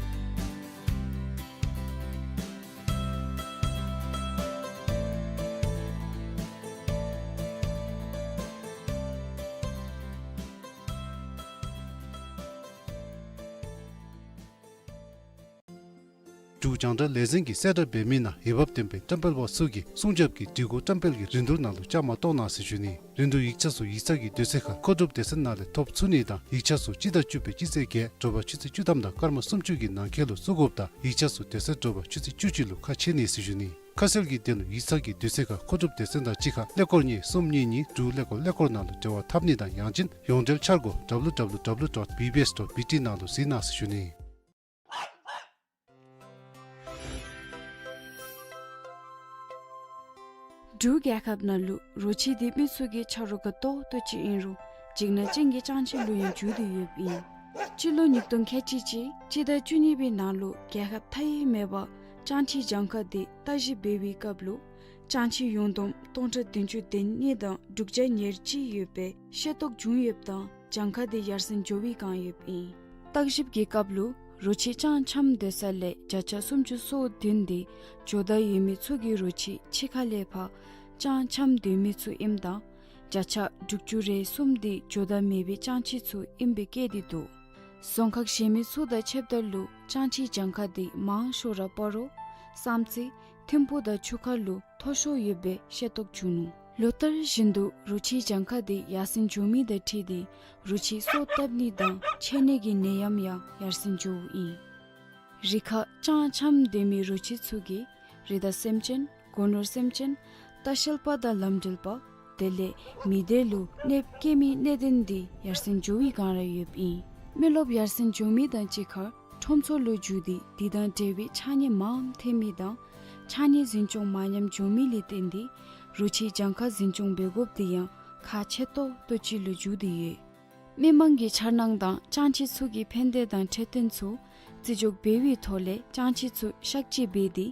འབྲུག་རྒྱང་བསྒྲགས་ལས་འཛིན་གྱིས་གསལ་བསྒྲགས་འབད་མི་ནང་འོས་འབབ་ལྡན་པའི་བཀྲམ་སྤེལ་པ་ཚུ་གིས་སྲུང་སྐྱོབ་ཀྱི་སྒྲིག་གོ་བཀྲམ་སྤེལ་གྱི་རིན་བསྡུར་ནང་ལུ་བཅའ་མར་གཏོགས་གནང་ཟེར་ཞུ་ནི། རིན་བསྡུར་ཡིག་ཆ་ཚུ་ཡིག་ཚང་གི་དུས་ཚོད་ཁར་མཁོ་སྒྲུབ་སྡེ་ཚན་ནང་ལས་ཐོབ་ཚུགས་ནི་དང་ཡིག་ཆ་ཚུ་སྤྱི་ཟླ་བཅུ་པའི་སྤྱི་ཚེས་བརྒྱད་དྲོ་པ་ཆུ་ཚོད་བཅུ་ཐམ་དང་སྐར་མ་སུམ་ཅུ་གི་ནང་འཁོད་ལུ་བཙུགས་དགོཔ་དང་ཡིག་ཆ་ཚུ་དེ་ཚེ་དྲོ་པ་ཆུ་ཚོད་བཅུ་གཅིག་ལུ་ཁ་ཕྱེ་ནི་ཟེར་ཞུ་ནི། ཁ་གསལ་གྱི་དོན་ལུ་ཡིག་ཚང་གི་དུས་ཚོད་ཁར་མཁོ་སྒྲུབ་སྡེ་ཚན་དང་གཅིག་ཁར་ཀླད་ཀོར་གཉིས་གསུམ་གཉིས་གཉིས་དྲུག་ཀླད་ཀོར་ཀླད་ཀོར་ནང་ལུ་འབྲེལ་བ་འཐབ་ནི་དང་ཡང་ཅིན་ཡོངས་འབྲེལ་འཆར་སྒོ་ཌབ་ལུ་ཌབ་ལུ་ཌབ་ལུ་ཌོཊ་བི་བི་ཨེསི་ཌོཊ་བི་ཊི་ནང་ལུ་གཟིགས་གནང་ཟེར་ཞུ་ནི། འབྲུག་རྒྱལ་ཁབ་ནང་ལུ་རོ་ཁྱི་འདི་མི་ཚུ་གི་ཆ་རོགས་ཁག་ཏོག་ཏོ་ཅིག་ཨིན་རུང་འཇིགས་སྣང་ཅན་གྱི་ཅང་ཆི་ལུ་ཡང་འགྱུར་ཏེ་ཡོདཔ་ཨིན། སྤྱི་ལོ་ཉིས་སྟོང་ཁལ་གཅིག་གཅིག་སྤྱི་ཟླ་བཅུ་གཉིས་པའི་ནང་ལུ་རྒྱལ་ཁབ་མཐའ་དབུས་མེད་པར་ཅང་ཆི་གྱངས་ཁ་འདི་བརྟག་ཞིབ་འབད་བའི་སྐབས་ལུ་ཅང་ཆི་ཡོངས་བསྡོམས་སྟོང་ཕྲག་བདུན་ཅུ་དོན་གཉིས་དང་དྲུག་བརྒྱ་ཉེར་གཅིག་ཡོད་པའི་ཤེས་རྟོགས་བྱུང་ཡོདཔ་དང་གྱངས་ཁ་འདི་ཡར་སེང་འགྱོ་བའི་བསྒང་ཡོདཔ་ཨིན། བརྟག་ཞིབ་ཀྱི་སྐབས་ལུ་རོ་ཁྱི་ཅང་འཁྱམས་སྡོད་ས་ལས་བརྒྱ་ཆ་སུམ་ཅུ་སོ་བདུན་འདི་ཇོ་བདག་ཡོད་མི་ཚུ་གིས་རོ་ཁྱི་ཕྱི་ཁ་ལས་ཕར་ཅང་འཁྱམས་སྡོད་མི་ཚུ་ཨིནམ་དང་བརྒྱ་ཆ་དྲུག་ཅུ་རེ་གསུམ་འདི་ཇོ་བདག་མེད་པའི་ཅང་ཆི་ཚུ་ཨིནམ་སྦེ་བཀོད་དེ་འདུག། རྫོང་ཁག་གཞན་མི་ཚུ་དང་ཕྱདཔ་ད་ལུ་ཅང་ཆིའི་གྱངས་ཁ་འདི་མང་ཤོས་ར་སྤ་རོ་བསམ་རྩེ་ཐིམ་ཕུག་དང་ཆུ་ཁ་ལུ་མཐོ་ཤོས་ཡོད་པའི་ཤེས་རྟོགས་བྱུང་ནུག། ལོ་ལྟར་བཞིན་དུ་རོ་ཁྱིའི་གྱངས་ཁ་འདི་ཡར་སེང་འགྱོ་མི་དང་འཁྲིལ་ཏེ་རོ་ཁྱི་སོ་བཏབ་ནི་དང་འཕྱད་ནི་གི་ནད་ཡམས་ཡང་ཡར་སེང་འགྱོཝ་ཨིན། རི་ཁར་ཅང་འཁྱམས་སྡོད་མི་རོ་ཁྱི་ཚུ་གིས་རི་དྭགས་སེམས་ཅན་སྒོ་ནོར་སེམས་ཅན་ལྟ་བཤལ་པ་དང་ལམ་འགྲུལ་པ་དེ་ལས་མི་སྡེ་ལུ་གནོདཔ་བཀལ་མི་གནད་དོན་འདི་ཡར་སེང་འགྱོ་བའི་བསྒང་ར་ཡོདཔ་ཨིན། མི་རློབས་ཡར་སེང་འགྱོ་མི་དང་གཅིག་ཁར་ཁྲོམ་ཚོགས་ལུ་འགྱུར་ཏེ་དེ་དང་འབྲེལ་བའི་ཕྱགས་སྙིགས་མངམ་ཐོན་མི་དང་ཕྱགས་སྙིགས་འཛིན་སྐྱོང་མ་ཉམས་འགྱོ་མི་ལས་བརྟེན་ཏེ་རོ་ཁྱིའི་གྱངས་ཁ་འཛིན་སྐྱོང་འབད་དགོཔ་འདི་ཡང་ཁག་ཆེ་ཏོག་ཏོ་ཅིག་ལུ་འགྱུར་ཏེ་ཡོད། མི་མང་གི་འཆར་སྣང་དང་ཅང་ཆི་ཚུ་གི་ཕན་བདེ་དང་འཕྲོད་བསྟེན་ཚུ་ བརྩི་འཇོག་འབད་བའི་ཐོག་ལས་ཅང་ཆི་ཚུ་གཤག་བཅོས་འབད་དེ་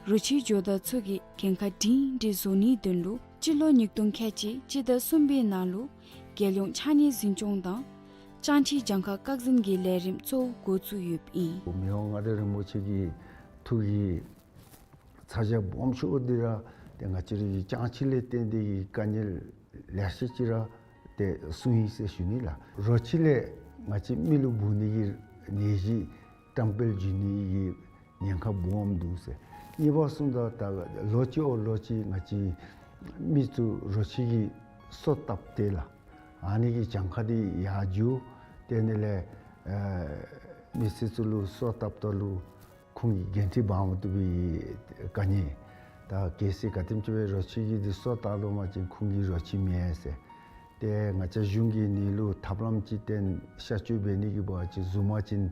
རོ་ཁྱི་ཇོ་བདག་ཚུ་གི་འགན་ཁག་སྒྲིང་སྒྲི་བཟོ་ནིའི་དོན་ལུ་སྤྱི་ལོ་ཉིས་སྟོང་ཁལ་གཅིག་སྤྱི་ཟླ་གསུམ་པའི་ནང་ལུ་རྒྱལ་ཡོངས་ཕྱགས་སྙིགས་འཛིན་སྐྱོང་དང་ཅང་ཆི་གྱངས་ཁ་བཀག་འཛིན་གྱི་ལས་རིམ་གཙོ་བོ་འགོ་བཙུགས་ཡོདཔ་ཨིན། མི་དབང་མངའ་བདག་རིན་པོ་ཆེ་གི་ཐུགས་ཀྱི་ཚ་གྱང་སྦོམ་ཤོས་འདི་ར་ཏེ་ང་བཅས་རའི་ཅང་ཆི་ལས་བརྟེན་ཏེ་གི་དཀའ་ངལ་ལེ་ཤ་ཅིག་ར་ཏེ་བྱུང་ཡི་ཟེར་ཞུ་ནི་ལགས། རོ་ཁྱི་ལས་ང་བཅས་མི་ལུ་འབུ་ནི་གི་ནད་གཞི་བཀྲམ་སྤེལ་འགྱོ་ནི་གི་ཉེན་ཁ་སྦོམ་འདུག་ཟེར། གཉིས་པ་གསུངམ་ད་ད་ལོ་གཅིག་འོག་ལོ་གཅིག་ང་བཅས་མི་ཚུ་རོ་ཁྱི་གིས་སོ་བཏབ་སྟེ་ལགས། ཨ་ནི་གི་གྱངས་ཁ་འདི་ཡར་འགྱོ། དེ་ནི་ལས་ཨ་མི་སེར་ཚུ་ལུ་སོ་བཏབ་ད་ལུ་ཁོང་གིས་འགན་འཁྲི་འབག་མ་བཏུབ་པའི་དཀའ་ངལ། ད་གལ་སྲིད་ག་དེམ་ཅིག་སྦེ་རོ་ཁྱི་གིས་འདི་སོ་བཏབ་ལོང་པ་ཅིན་ཁོང་གིས་རོ་ཁྱི་མེན་ཟེར། ཏེ་ང་བཅས་གཞུང་གིས་ཨ་ནི་ལུ་ཐབས་ལམ་ཅིག་བཏོན་གཤག་བཅོས་འབད་ནི་གི་འབད་བ་ཅིན་བཟུང་པ་ཅིན་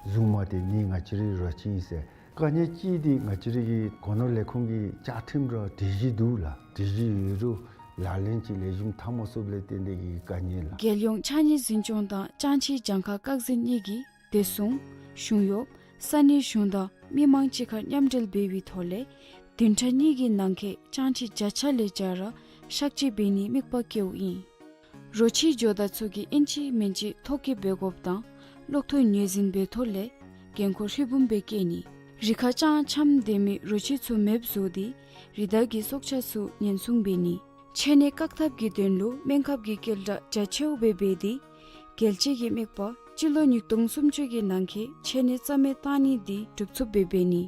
བཟུང་མ་སྟེར་ནི་ང་བཅས་རའི་རོ་ཁྱི་ཨིན་ཟེར། དཀའ་ངལ་གཅིག་འདི་ང་བཅས་རའི་གི་སྒོ་ནོར་ལས་ཁུངས་ཀྱི་བཅའ་ཁྲིམས་ར་སྒྲིག་གཞི་འདུག་ལགས། སྒྲིག་གཞི་ཡོད་རུང་ལག་ལེན་ཅིག་ལེགས་ཤོམ་འཐབ་མ་ཚུགསཔ་ལས་བརྟེན་ཏེ་གི་དཀའ་ངལ་ལགས། རྒྱལ་ཡོངས་ཕྱགས་སྙིགས་འཛིན་སྐྱོང་དང་ཅང་ཆི་གྱངས་ཁ་བཀག་འཛིན་གཉིས་ཀྱིས་བདེ་སྲུང་གཞུང་གཡོག་ས་གནས་གཞུང་དང་མི་མང་གཅིག་ཁར་མཉམ་འབྲེལ་འབད་བའི་ཐོག་ལས་བདུན་ཕྲག་གཉིས་ཀྱི་ནང་འཁོད་ཅང་ཆི་བརྒྱ་ཆ་ལས་བརྒྱ་ར་གཤག་བཅོས་འབད་ནིའི་དམིགས་པ་བསྐྱེདཔ་ཨིན། རོ་ཁྱི་ཇོ་བདག་ཚུ་གིས་ཨིན་ཅི་མིན་ཅི་ཐོ་བཀོད་འབད་དགོཔ་དང་གློག་ཐོག་ངོས་འཛིན་འབད་ཐོག་ལས་འགན་ཁུར་ཧྲིལ་བུམ་སྦེ་བཀལ་ནི། རི་ཁར་ཅང་འཁྱམས་སྡོད་མི་རོ་ཁྱི་ཚུ་མེདཔ་བཟོ་སྟེ་རི་དྭགས་ཀྱི་སྲོག་ཆགས་ཚུ་ཉེན་སྲུང་འབད་ནི། འཆོལ་ནད་བཀག་ཐབས་ཀྱི་དོན་ལུ་སྨན་ཁབ་ཀྱི་སྐྱེལ་གྲབས་རྒྱ་ཆེཝ་སྦེ་འབད་དེ་རྒྱལ་སྤྱི་གི་དམིགས་པ་སྤྱི་ལོ་ཉིས་སྟོང་སུམ་ཅུ་གི་ནང་འཁོད་འཆོལ་ནད་རྩ་མེད་བཏང་ནི་འདི་འགྲུབ་ཚུགསཔ་སྦེ་འབད་ནི།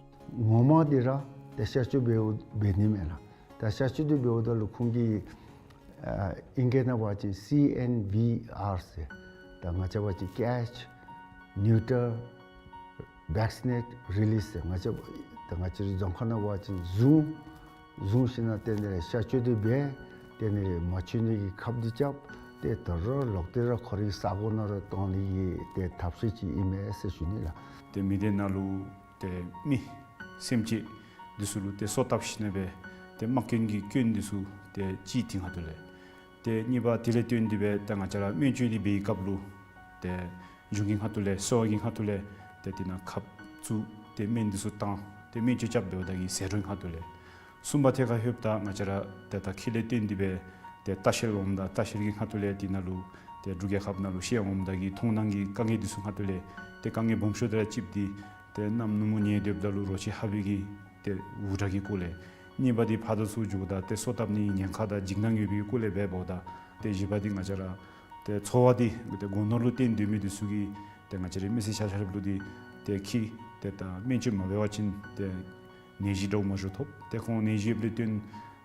ངོ་མ་འདི་ར་ཏེ་གཤག་བཅོས་འབདཝ་འབད་ནི་མས་ལགས། ད་གཤག་བཅོས་འདི་འབདཝ་ད་ལུ་ཁོང་གིས་ཨ་ཨིང་སྐད་ནང་འབད་བ་ཅིན་སི་ཨེན་བི་ཨར་ཟེར། ད་ང་བཅས་འབད་བ་ཅིན་ཀེཆ་ནིའུ་ཊར་བེག་སི་ནེཊ་རི་ལིས་ཟེར། ང་བཅས་ད་ང་བཅས་རའི་རྫོང་ཁ་ནང་འབད་བ་ཅིན་བཟུང་བཟུང་ཞིནམ་ལས་དེ་ནི་གཤག་བཅོས་འདི་འབད། དེ་ནི་མ་འཆོལ་ནི་གི་ཁབ་འདི་རྐྱབ། ཏེ་ད་རུང་ལོག་སྟེ་ར་ཁོ་རའི་ས་གོ་ནང་ར་གཏང་ནི་གི་ཏེ་ཐབས་ཤེས་ཅིག་ཨིན་མས་ཟེར་ཞུ་ནི་ལགས། ཏེ་མི་སྡེ་ནང་ལུ་ཏེ་མི་སེམས་ཅན་འདི་ཚུ་ལུ་ཏེ་སོ་བཏབ་ཞིནམ་ལས་སྦེ་ཏེ་དམག་སྐྱོན་གྱི་སྐྱོན་འདི་ཚུ་ཏེ་གཅིག་དེ་ཁ་ཐུག་ལས། ཏེ་གཉིས་པ་དེ་ལས་བརྟེན་ཏེ་སྦེ་ཏེ་ང་བཅས་ར་སྨན་བཅོས་འདི་འབད་བའི་སྐབས་ལུ་ཏེ་གཞུང་གི་ཁ་ཐུག་ལས་གསོ་བ་གི་ཁ་ཐུག་ལས་ཏེ་དེ་ནང་ཁབ་བཙུགས་ཏེ་སྨན་འདི་ཚུ་བཏང་ཏེ་སྨན་བཅོས་རྐྱབ་འབདཝ་ད་གི་ཟད་འགྲོ་གི་ཁ་ཐུག་ལས། གསུམ་པ་ཐད་ཁར་ལྷོདཔ་ད་ང་བཅས་ར་ཏེ་ད་ཁེ་ལས་བརྟེན་ཏེ་སྦེ་ཏེ་ལྟ་བཤལ་འོངམ་ད་ལྟ་བཤལ་གྱི་ཁ་ཐུག་ལས་དེ་ནང་ལུ་ཏེ་འབྲུག་རྒྱལ་ཁབ་ནང་ལུ་བཤལ་འོངམ་ད་གི་མཐོང་སྣང་གི་དཀའ་ངལ་འདི་ཚུ་ཁ་ཐུག་ལས་ཏེ་དཀའ་ངལ་སྦོམ་ཤོས་དེ་ར་གཅིག་འདི་ཏེ་གནམ་ནུབ་མོ་ཉལ་སྡོདཔ་ད་ལུ་རོ་ཁྱི་ཧ་བི་གི་ཏེ་འུར་སྒྲ་གི་སྐོར་ལས། གཉིས་པ་འདི་ཕར་དང་ཚུར་འགྱོཝ་ད་ཏེ་སོ་བཏབ་ནི་ཉེན་ཁ་དང་འཇིགས་སྣང་ཡོད་པའི་སྐོར་ལས་འབདཝ་ད། ཏེ་བཞི་པ་འདི་ང་བཅས་ར་ཏེ་འཚོ་བ་འདི་ཏེ་སྒོ་ནོར་ལུ་བརྟེན་སྡོད་མི་འདི་ཚུ་གིས་ཏེ་ང་བཅས་རའི་མི་སེར་ཆ་ཁྱབ་ལུ་འདི་ཏེ་ཁྱི་ཏེ་ད་སྨན་བཅོས་མ་འབད་བ་ཅིན་ཏེ་ནད་གཞི་འདྲཝ་མ་འགྱོ་ཐོབ། ཏེ་ཁོང་ནད་གཞི་ཡོདཔ་ལས་བརྟེན་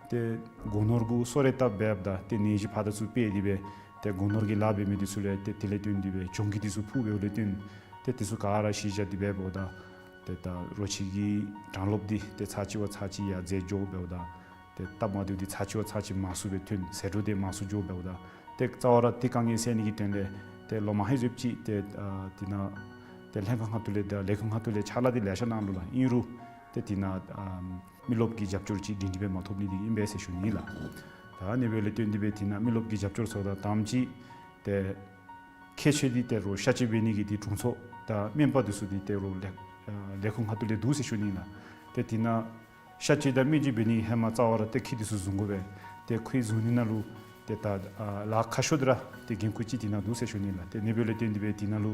ཏེ་སྒོ་ནོར་གུ་སོ་རེ་བཏབ་འབདཝ་ད་ཏེ་ནད་གཞི་ཕར་དང་ཚུར་སྤེལ་ཏེ་སྦེ་ཏེ་སྒོ་ནོར་གྱི་ལཱ་འབད་མི་འདི་ཚུ་ལས་ཏེ་དེ་ལས་བརྟེན་ཏེ་སྦེ་གྱོང་གུད་འདི་ཚུ་ཕོག་འབདཝ་ལས་བརྟེན་ཏེ་འདི་ཚུ་ག་ར་གཞི་བཞག་སྟེ་འབདཝ་ད་ཏེ་ད་རོ་ཁྱི་གི་གྲངས་ལོངམ་འདི་ཏེ་ཚར་གཅིག་བ་ཚར་གཅིག་ཡར་འཛེགས་འགྱོ་འབདཝ་ད། ཏེ་སྟབས་མ་བདེཝ་འདི་ཚར་གཅིག་བ་ཚར་གཅིག་མང་སུ་སྦེ་ཐོན། ཟད་འགྲོ་འདི་མང་སུ་འགྱོ་འབདཝ་ད། ཏེ་རྩ་བ་ར་ཏེ་དཀའ་ངལ་སེལ་ནི་གི་དོན་ལས་ཏེ་ལོ་མ་ཧེ་ཟེབ་ཅིག་ཏེ་ཨ་དེ་ནང་ཏེ་ལྷན་ཁག་ཁ་ཐུག་ལས་ཏེ་ལས་ཁུངས་ཁ་ཐུག་ལས་ཕྱག་ལཱ་འདི་ལེ་ཤ་གནང་ནུག་ལགས། ཨིན་རུང་ཏེ་དེ་ནང་ཨ་མི་རློབས་ཀྱི་རྒྱབ་སྐྱོར་ཅིག་སྒྲིང་སྒྲི་སྦེ་མ་ཐོབ་ནི་འདི་ཨིན་པས་ཟེར་ཞུ་ནི་ལགས། ད་ཨ་ནི་འབདཝ་ལས་བརྟེན་ཏེ་སྦེ་དེ་ནང་མི་རློབས་ཀྱི་རྒྱབ་སྐྱོར་ཚུ་དང་དང་པ་ཅིག་ཏེ་ཁྱད་ཆོས་འདི་ཏེ་རོ་གཤག་བཅོས་འབད་ནི་གི་འདི་དྲུང་འཚོ་དང་སྨན་པ་འདི་ཚུ་འདི་ཏེ་རོ་ལས་ཨ་ལས་ཁུངས་ཁ་ཐུག་ལས་འདུག་ཟེར་ཞུ་ནི་ལགས། ཏེ་དེ་ནང་གཤག་བཅོས་དང་སྨན་བཅོས་འབད་ནི་ཧེ་མ་རྩ་བ་ར་ཏེ་ཁྱི་འདི་ཚུ་བཟུང་དགོ་པས། ཏེ་ཁྱི་བཟུང་ནི་ནང་ལུ་ཏེ་ད་ཨ་ལཱ་ཁག་ཤོས་འདི་ར་ཏེ་འགན་ཁུར་ཅིག་དེ་ནང་འདུག་ཟེར་ཞུ་ནི་ལགས། ཏེ་ཨ་ནི་འབདཝ་ལས་བརྟེན་ཏེ་སྦེ་དེ་ནང་ལུ་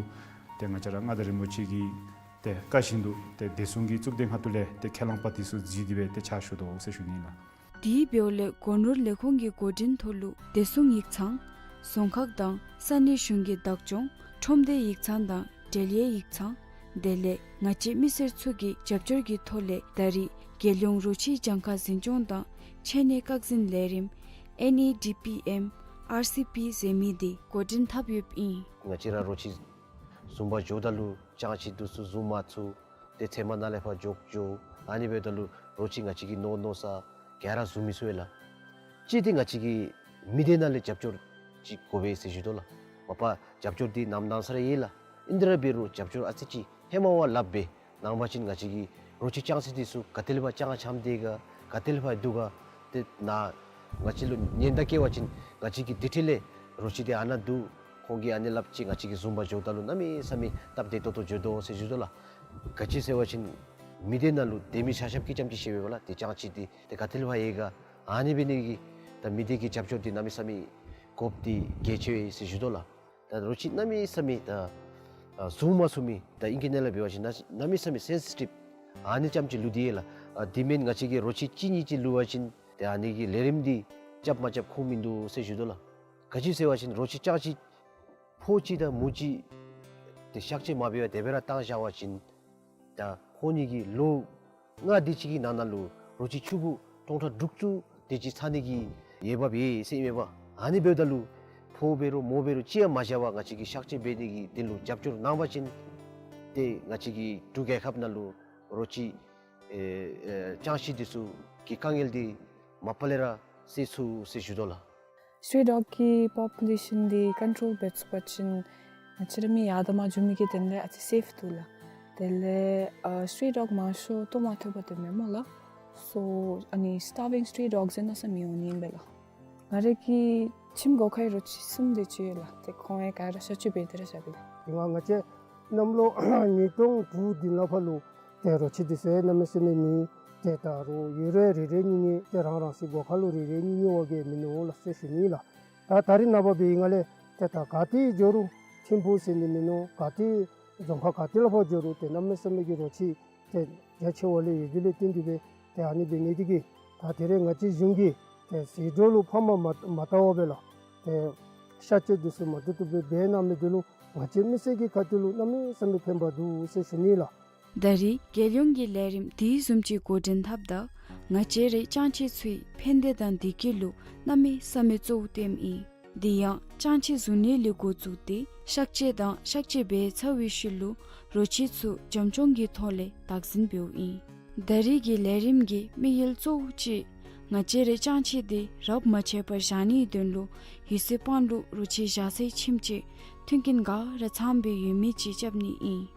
ཏེ་ང་བཅས་ར་མངའ་བདག་རིན་པོ་ཆེ་གིས་ཏེ་བཀའ་བཞིན་དུ་ཏེ་བདེ་སྲུང་གི་གཙུག་སྡེ་ཁ་ཐུག་ལས་ཏེ་ཁས་བླངས་པ་འདི་ཚུ་གཟིགས་ཏེ་སྦེ་ཏེ་ཕྱག་ཞུ་དོ་ཟེར་ཞུ་ནི་ལགས། དེ་འབདཝ་ལས་སྒོ་ནོར་ལས་ཁུངས་ཀྱི་འགོ་འདྲེན་ཐོག་ལུ་བདེ་སྲུང་ཡིག་ཚང་རྫོང་ཁག་དང་ས་གནས་གཞུང་གི་བདག་སྐྱོང་ཁྲོམ་སྡེ་ཡིག་ཚང་དང་འབྲེལ་ཡོད་ཡིག་ཚང་དེ་ལས་ང་བཅས་མི་སེར་ཚུ་གི་རྒྱབ་སྐྱོར་གྱི་ཐོག་ལས་ད་རེས་རྒྱལ་ཡོངས་རོ་ཁྱི་གྱངས་ཁ་འཛིན་སྐྱོང་དང་འཆོལ་ནད་བཀག་འཛིན་ལས་རིམ་ཨེན་ཨི་ཌི་པི་ཨེམ་ཨར་སི་པི་ཟེར་མི་འདི་འགོ་འདྲེན་འཐབ་ཡོདཔ་ཨིན། ང་བཅས་ར་རོ་ཁྱི་བཟུང་པར་འགྱོཝ་ད་ལུ་ཅང་ཆི་འདི་ཚུ་བཟུང་མ་ཚུགས། ཏེ་ཚལ་མ་ནང་ལས་ཕར་འགྱོ་འགྱོ། ཨ་ནི་འབདཝ་ད་ལུ་རོ་ཁྱི་ང་བཅས་ཀྱི་མནོ་མནོ་ས་ག་ར་བཟུང་མི་ཚུགས་པས་ལགས། གཅིག་འདི་ང་བཅས་ཀྱི་མི་སྡེ་ནང་ལས་རྒྱབ་སྐྱོར་ཅིག་དགོ་པས་ཟེར་ཞུ་དོ་ལགས། མ་པ་རྒྱབ་སྐྱོར་འདི་ནམ་གནང་ས་ར་ཡོད་ལགས། ཨིན་ཏེ་ར་འབད་རུང་རྒྱབ་སྐྱོར་ཨ་ཙི་ཅིག་ཧེ་མ་བ་ལྷགཔ་སྦེ་གནང་པ་ཅིན་ང་བཅས་ཀྱི་རོ་ཁྱི་ཅང་ཆི་འདི་ཚུ་ག་ཏེ་ལས་ཕར་ཅང་འཁྱམས་ཏེ་ག་ག་ཏེ་ལས་ཕར་འདུག་ག། ཏེ་ནཱ་ང་བཅས་ལུ་ཉེན་བརྡ་བཀལ་བ་ཅིན་ང་བཅས་ཀྱིས་དེ་འཕྲལ་ལས་རོ་ཁྱི་འདི་ཨ་ནཱ་འདུག། ཁོང་གིས་ཨ་ནི་སླབ་ཅི་ང་བཅས་ཀྱིས་བཟུང་པར་འགྱོཝ་ད་ལུ་གནམ་མེད་ས་མེད་སྟབས་བདེ་ཏོག་ཏོ་འགྱོ་དོ་ཟེར་ཞུ་དོ་ལགས། ག་ཅི་ཟེར་བ་ཅིན་མི་སྡེ་ནང་ལུ་སྡེ་མི་ཆ་ཁྱབ་ཀྱིས་རྐྱངམ་ཅིག་ཤེས་པས་ལགས། ཏེ་རྐྱངམ་ཅིག་འདི་ཏེ་ག་ཏེ་ལས་ཕར་ཡོད་ག། ཨ་ནི་འབད་ནི་གིས་ད་མི་སྡེ་གི་རྒྱབ་སྐྱོར་འདི་གནམ་མེད་ས་མེད་དགོཔ་འདི་གལ་ཆེ་བས་ཟེར་ཞུ་དོ་ལགས། ད་རོ་ཁྱི་གནམ་མེད་ས་མེད་ད་ཨ་བཟུང་མ་ཚུགས་མི་ད་ཨིང་སྐད་ནང་ལས་འབད་བ་ཅིན་གནམ་གནམ་མེད་ས་མེད་སེན་སི་ཊིབ་ཨ་ནི་རྐྱངམ་ཅིག་ལུས་ཏེ་ཡོད་ལགས། ཨ་འདི་མེན་ང་བཅས་ཀྱིས་རོ་ཁྱི་གཅིག་གཉིས་ཅིག་ལུས་པ་ཅིན་ཏེ་ཨ་ནི་གི་ལས་རིམ་འདི་རྐྱབ་མ་རྐྱབ་ཁུངས་མིན་འདུག་ཟེར་ཞུ་དོ་ལགས། ག་ཅི་ཟེར་བ་ཅིན་རོ་ཁྱི་རྐྱངམ་ཅིག་ཕོ་གཅིག་དང་མོ་གཅིག་ཏེ་གཤག་བཅོས་མ་འབད་བར་དེ་སྦེ་ར་བཏང་བཞག་པ་ཅིན་ད་ཁོང་གཉིས་ཀྱི་ལོ་ལྔ་དེ་ཅིག་གི་ནང་ན་ལུ་རོ་ཁྱི་ཕྲུ་གུ་སྟོང་ཕྲག་དྲུག་ཅུ་དེ་ཅིག་ཚང་ནི་གི་འོས་འབབ་ཡོད་ཟེར་ཨིན་མས་པ། ཨ་ནི་འབདཝ་ད་ལུ་ཕོ་འབད་རུང་མོ་འབད་རུང་གཅིག་ཡང་མ་བཞག་པར་ང་བཅས་ཀྱིས་གཤག་བཅོས་འབད་ནི་གི་དོན་ལུ་རྒྱབ་སྐྱོར་གནང་པ་ཅིན་ཏེ་ང་བཅས་ཀྱི་འབྲུག་རྒྱལ་ཁབ་ནང་ལུ་རོ་ཁྱི་ཨེ་ཨེ་རྐྱངམ་ཅིག་འདི་ཚུ་གི་དཀའ་ངལ་འདི་མ་པ་ལས་ར་སེལ་ཚུགས་ཟེར་ཞུ་དོ་ལགས། སི་ཊི་རི་ཌོག་གི་པོ་པུ་ལེ་ཤཱན་འདི་ཀོན་ཊོལ་འབད་ཚུགས་པ་ཅིན་ང་བཅས་ར་མི་ཡར་དང་མར་འགྱོ་མི་གི་དོན་ལས་ཨ་ཙི་སེཕ་འདུག་ལགས། དེ་ལས་ཨ་སི་ཊི་རི་ཌོག་མང་ཤོས་ལྟོ་མ་ཐོབ་པར་སྡོདཔ་མས་སྨོ་ལགས། སོ་ཨ་ནི་སི་ཊར་བིང་སི་ཊི་རི་ཌོག་ཟེར་མནོ་ས་མི་འོང་ནི་ཨིན་པས་ལགས། ང་རའི་གི་ཁྱིམ་སྒོ་ཁའི་རོ་ཁྱི་གསུམ་དེ་ཅིག་ཡོད་ལགས། ཏེ་ཁོང་ཡང་ག་ར་གཤག་བཅོས་འབད་དེ་ར་བཞག་པས་ལགས། དེ་སྔ་ང་བཅས་གནམ་ལོ་ཉིས་སྟོང་དྲུག་འདི་ནང་ཕར་ལུ་ཏེ་རོ་ཁྱི་འདི་ཚུ་གནམ་མེད་ས་མེད་མེད། ཏེ་ད་རུང་ཡོད་རུང་རེ་རེ་གཉིས་གཉིས་ཏེ་རང་རང་སོའི་སྒོ་ཁ་ལུ་རེ་རེ་གཉིས་གཉིས་བ་གིས་མེན་ནོ་ལགས་ཟེར་ཞུ་ནི་ལགས། ད་ད་རིས་ནངས་པ་འབད་བའི་སྒང་ལས་ཏེ་ད་ག་ཏེ་འགྱོ་རུང་ཐིམ་ཕུག་ཟེར་ནི་མེན་ནོ་ག་ཏེ་རྫོང་ཁག་ག་ཏེ་ལུ་ཕར་འགྱོ་རུང་ཏེ་གནམ་མེད་ས་མེད་ཀྱི་རོ་ཁྱི་ཏེ་རྒྱ་ཆེ་བ་ལས་ཡོད་དེ་ལས་བརྟེན་ཏེ་སྦེ་ཏེ་ཨ་ནི་འབད་ནི་དེ་གིས་ད་དེ་རིང་ང་བཅས་གཞུང་གིས་ཏེ་ཟད་འགྲོ་ལུ་ཕམ་མ་མ་བཏང་བར་སྦེ་ལགས། ཏེ་གཤག་བཅོས་འདི་ཚུ་མ་བཏུབ་བཏུབ་སྦེ་འབད་གནང་མི་འདི་ལུ་ང་བཅས་མི་སེར་གྱི་ཁ་ཐུག་ལུ་གནམ་མེད་ས་མེད་ཕན་པ་འདུག་ཟེར་ཞུ་ནི་ལགས། ད་རེས་རྒྱལ་ཡོངས་ཀྱི་ལས་རིམ་དེ་བཟུམ་ཅིག་འགོ་འདྲེན་འཐབ་ད་ང་བཅས་རའི་རྐྱངམ་ཅིག་ཚུའི་ཕན་བདེ་དང་བདེ་སྐྱིད་ལུ་གནམ་མེད་ས་མེད་གཙོ་བོ་བཏོནམ་ཨིན། དེ་ཡང་རྐྱངམ་ཅིག་བཟུང་ནི་ལས་འགོ་བཙུགས་ཏེ་གཤག་བཅོས་དང་གཤག་བཅོས་འབད་ཚར་བའི་ཤུལ་ལུ་རོ་ཁྱི་ཚུ་བྱམས་སྐྱོང་གི་ཐོག་ལས་བདག་འཛིན་འབདཝ་ཨིན། ད་རེས་ཀྱི་ལས་རིམ་གྱི་དམིགས་ཡུལ་གཙོ་བོ་ཅིག་ང་བཅས་རའི་རྐྱངམ་ཅིག་དེ་རབ་མ་ཆད་པར་བཞག་ནིའི་དོན་ལུ་ཡོད་ཚད་སྤང་ལུ་རོ་ཁྱི་བཞག་སའི་ཁྱིམ་ཅིག་མཐུན་རྐྱེན་ག་ར་ཚངམ་སྦེ་ཡོད་མི་ཅིག་རྐྱབ་ནི་ཨིན།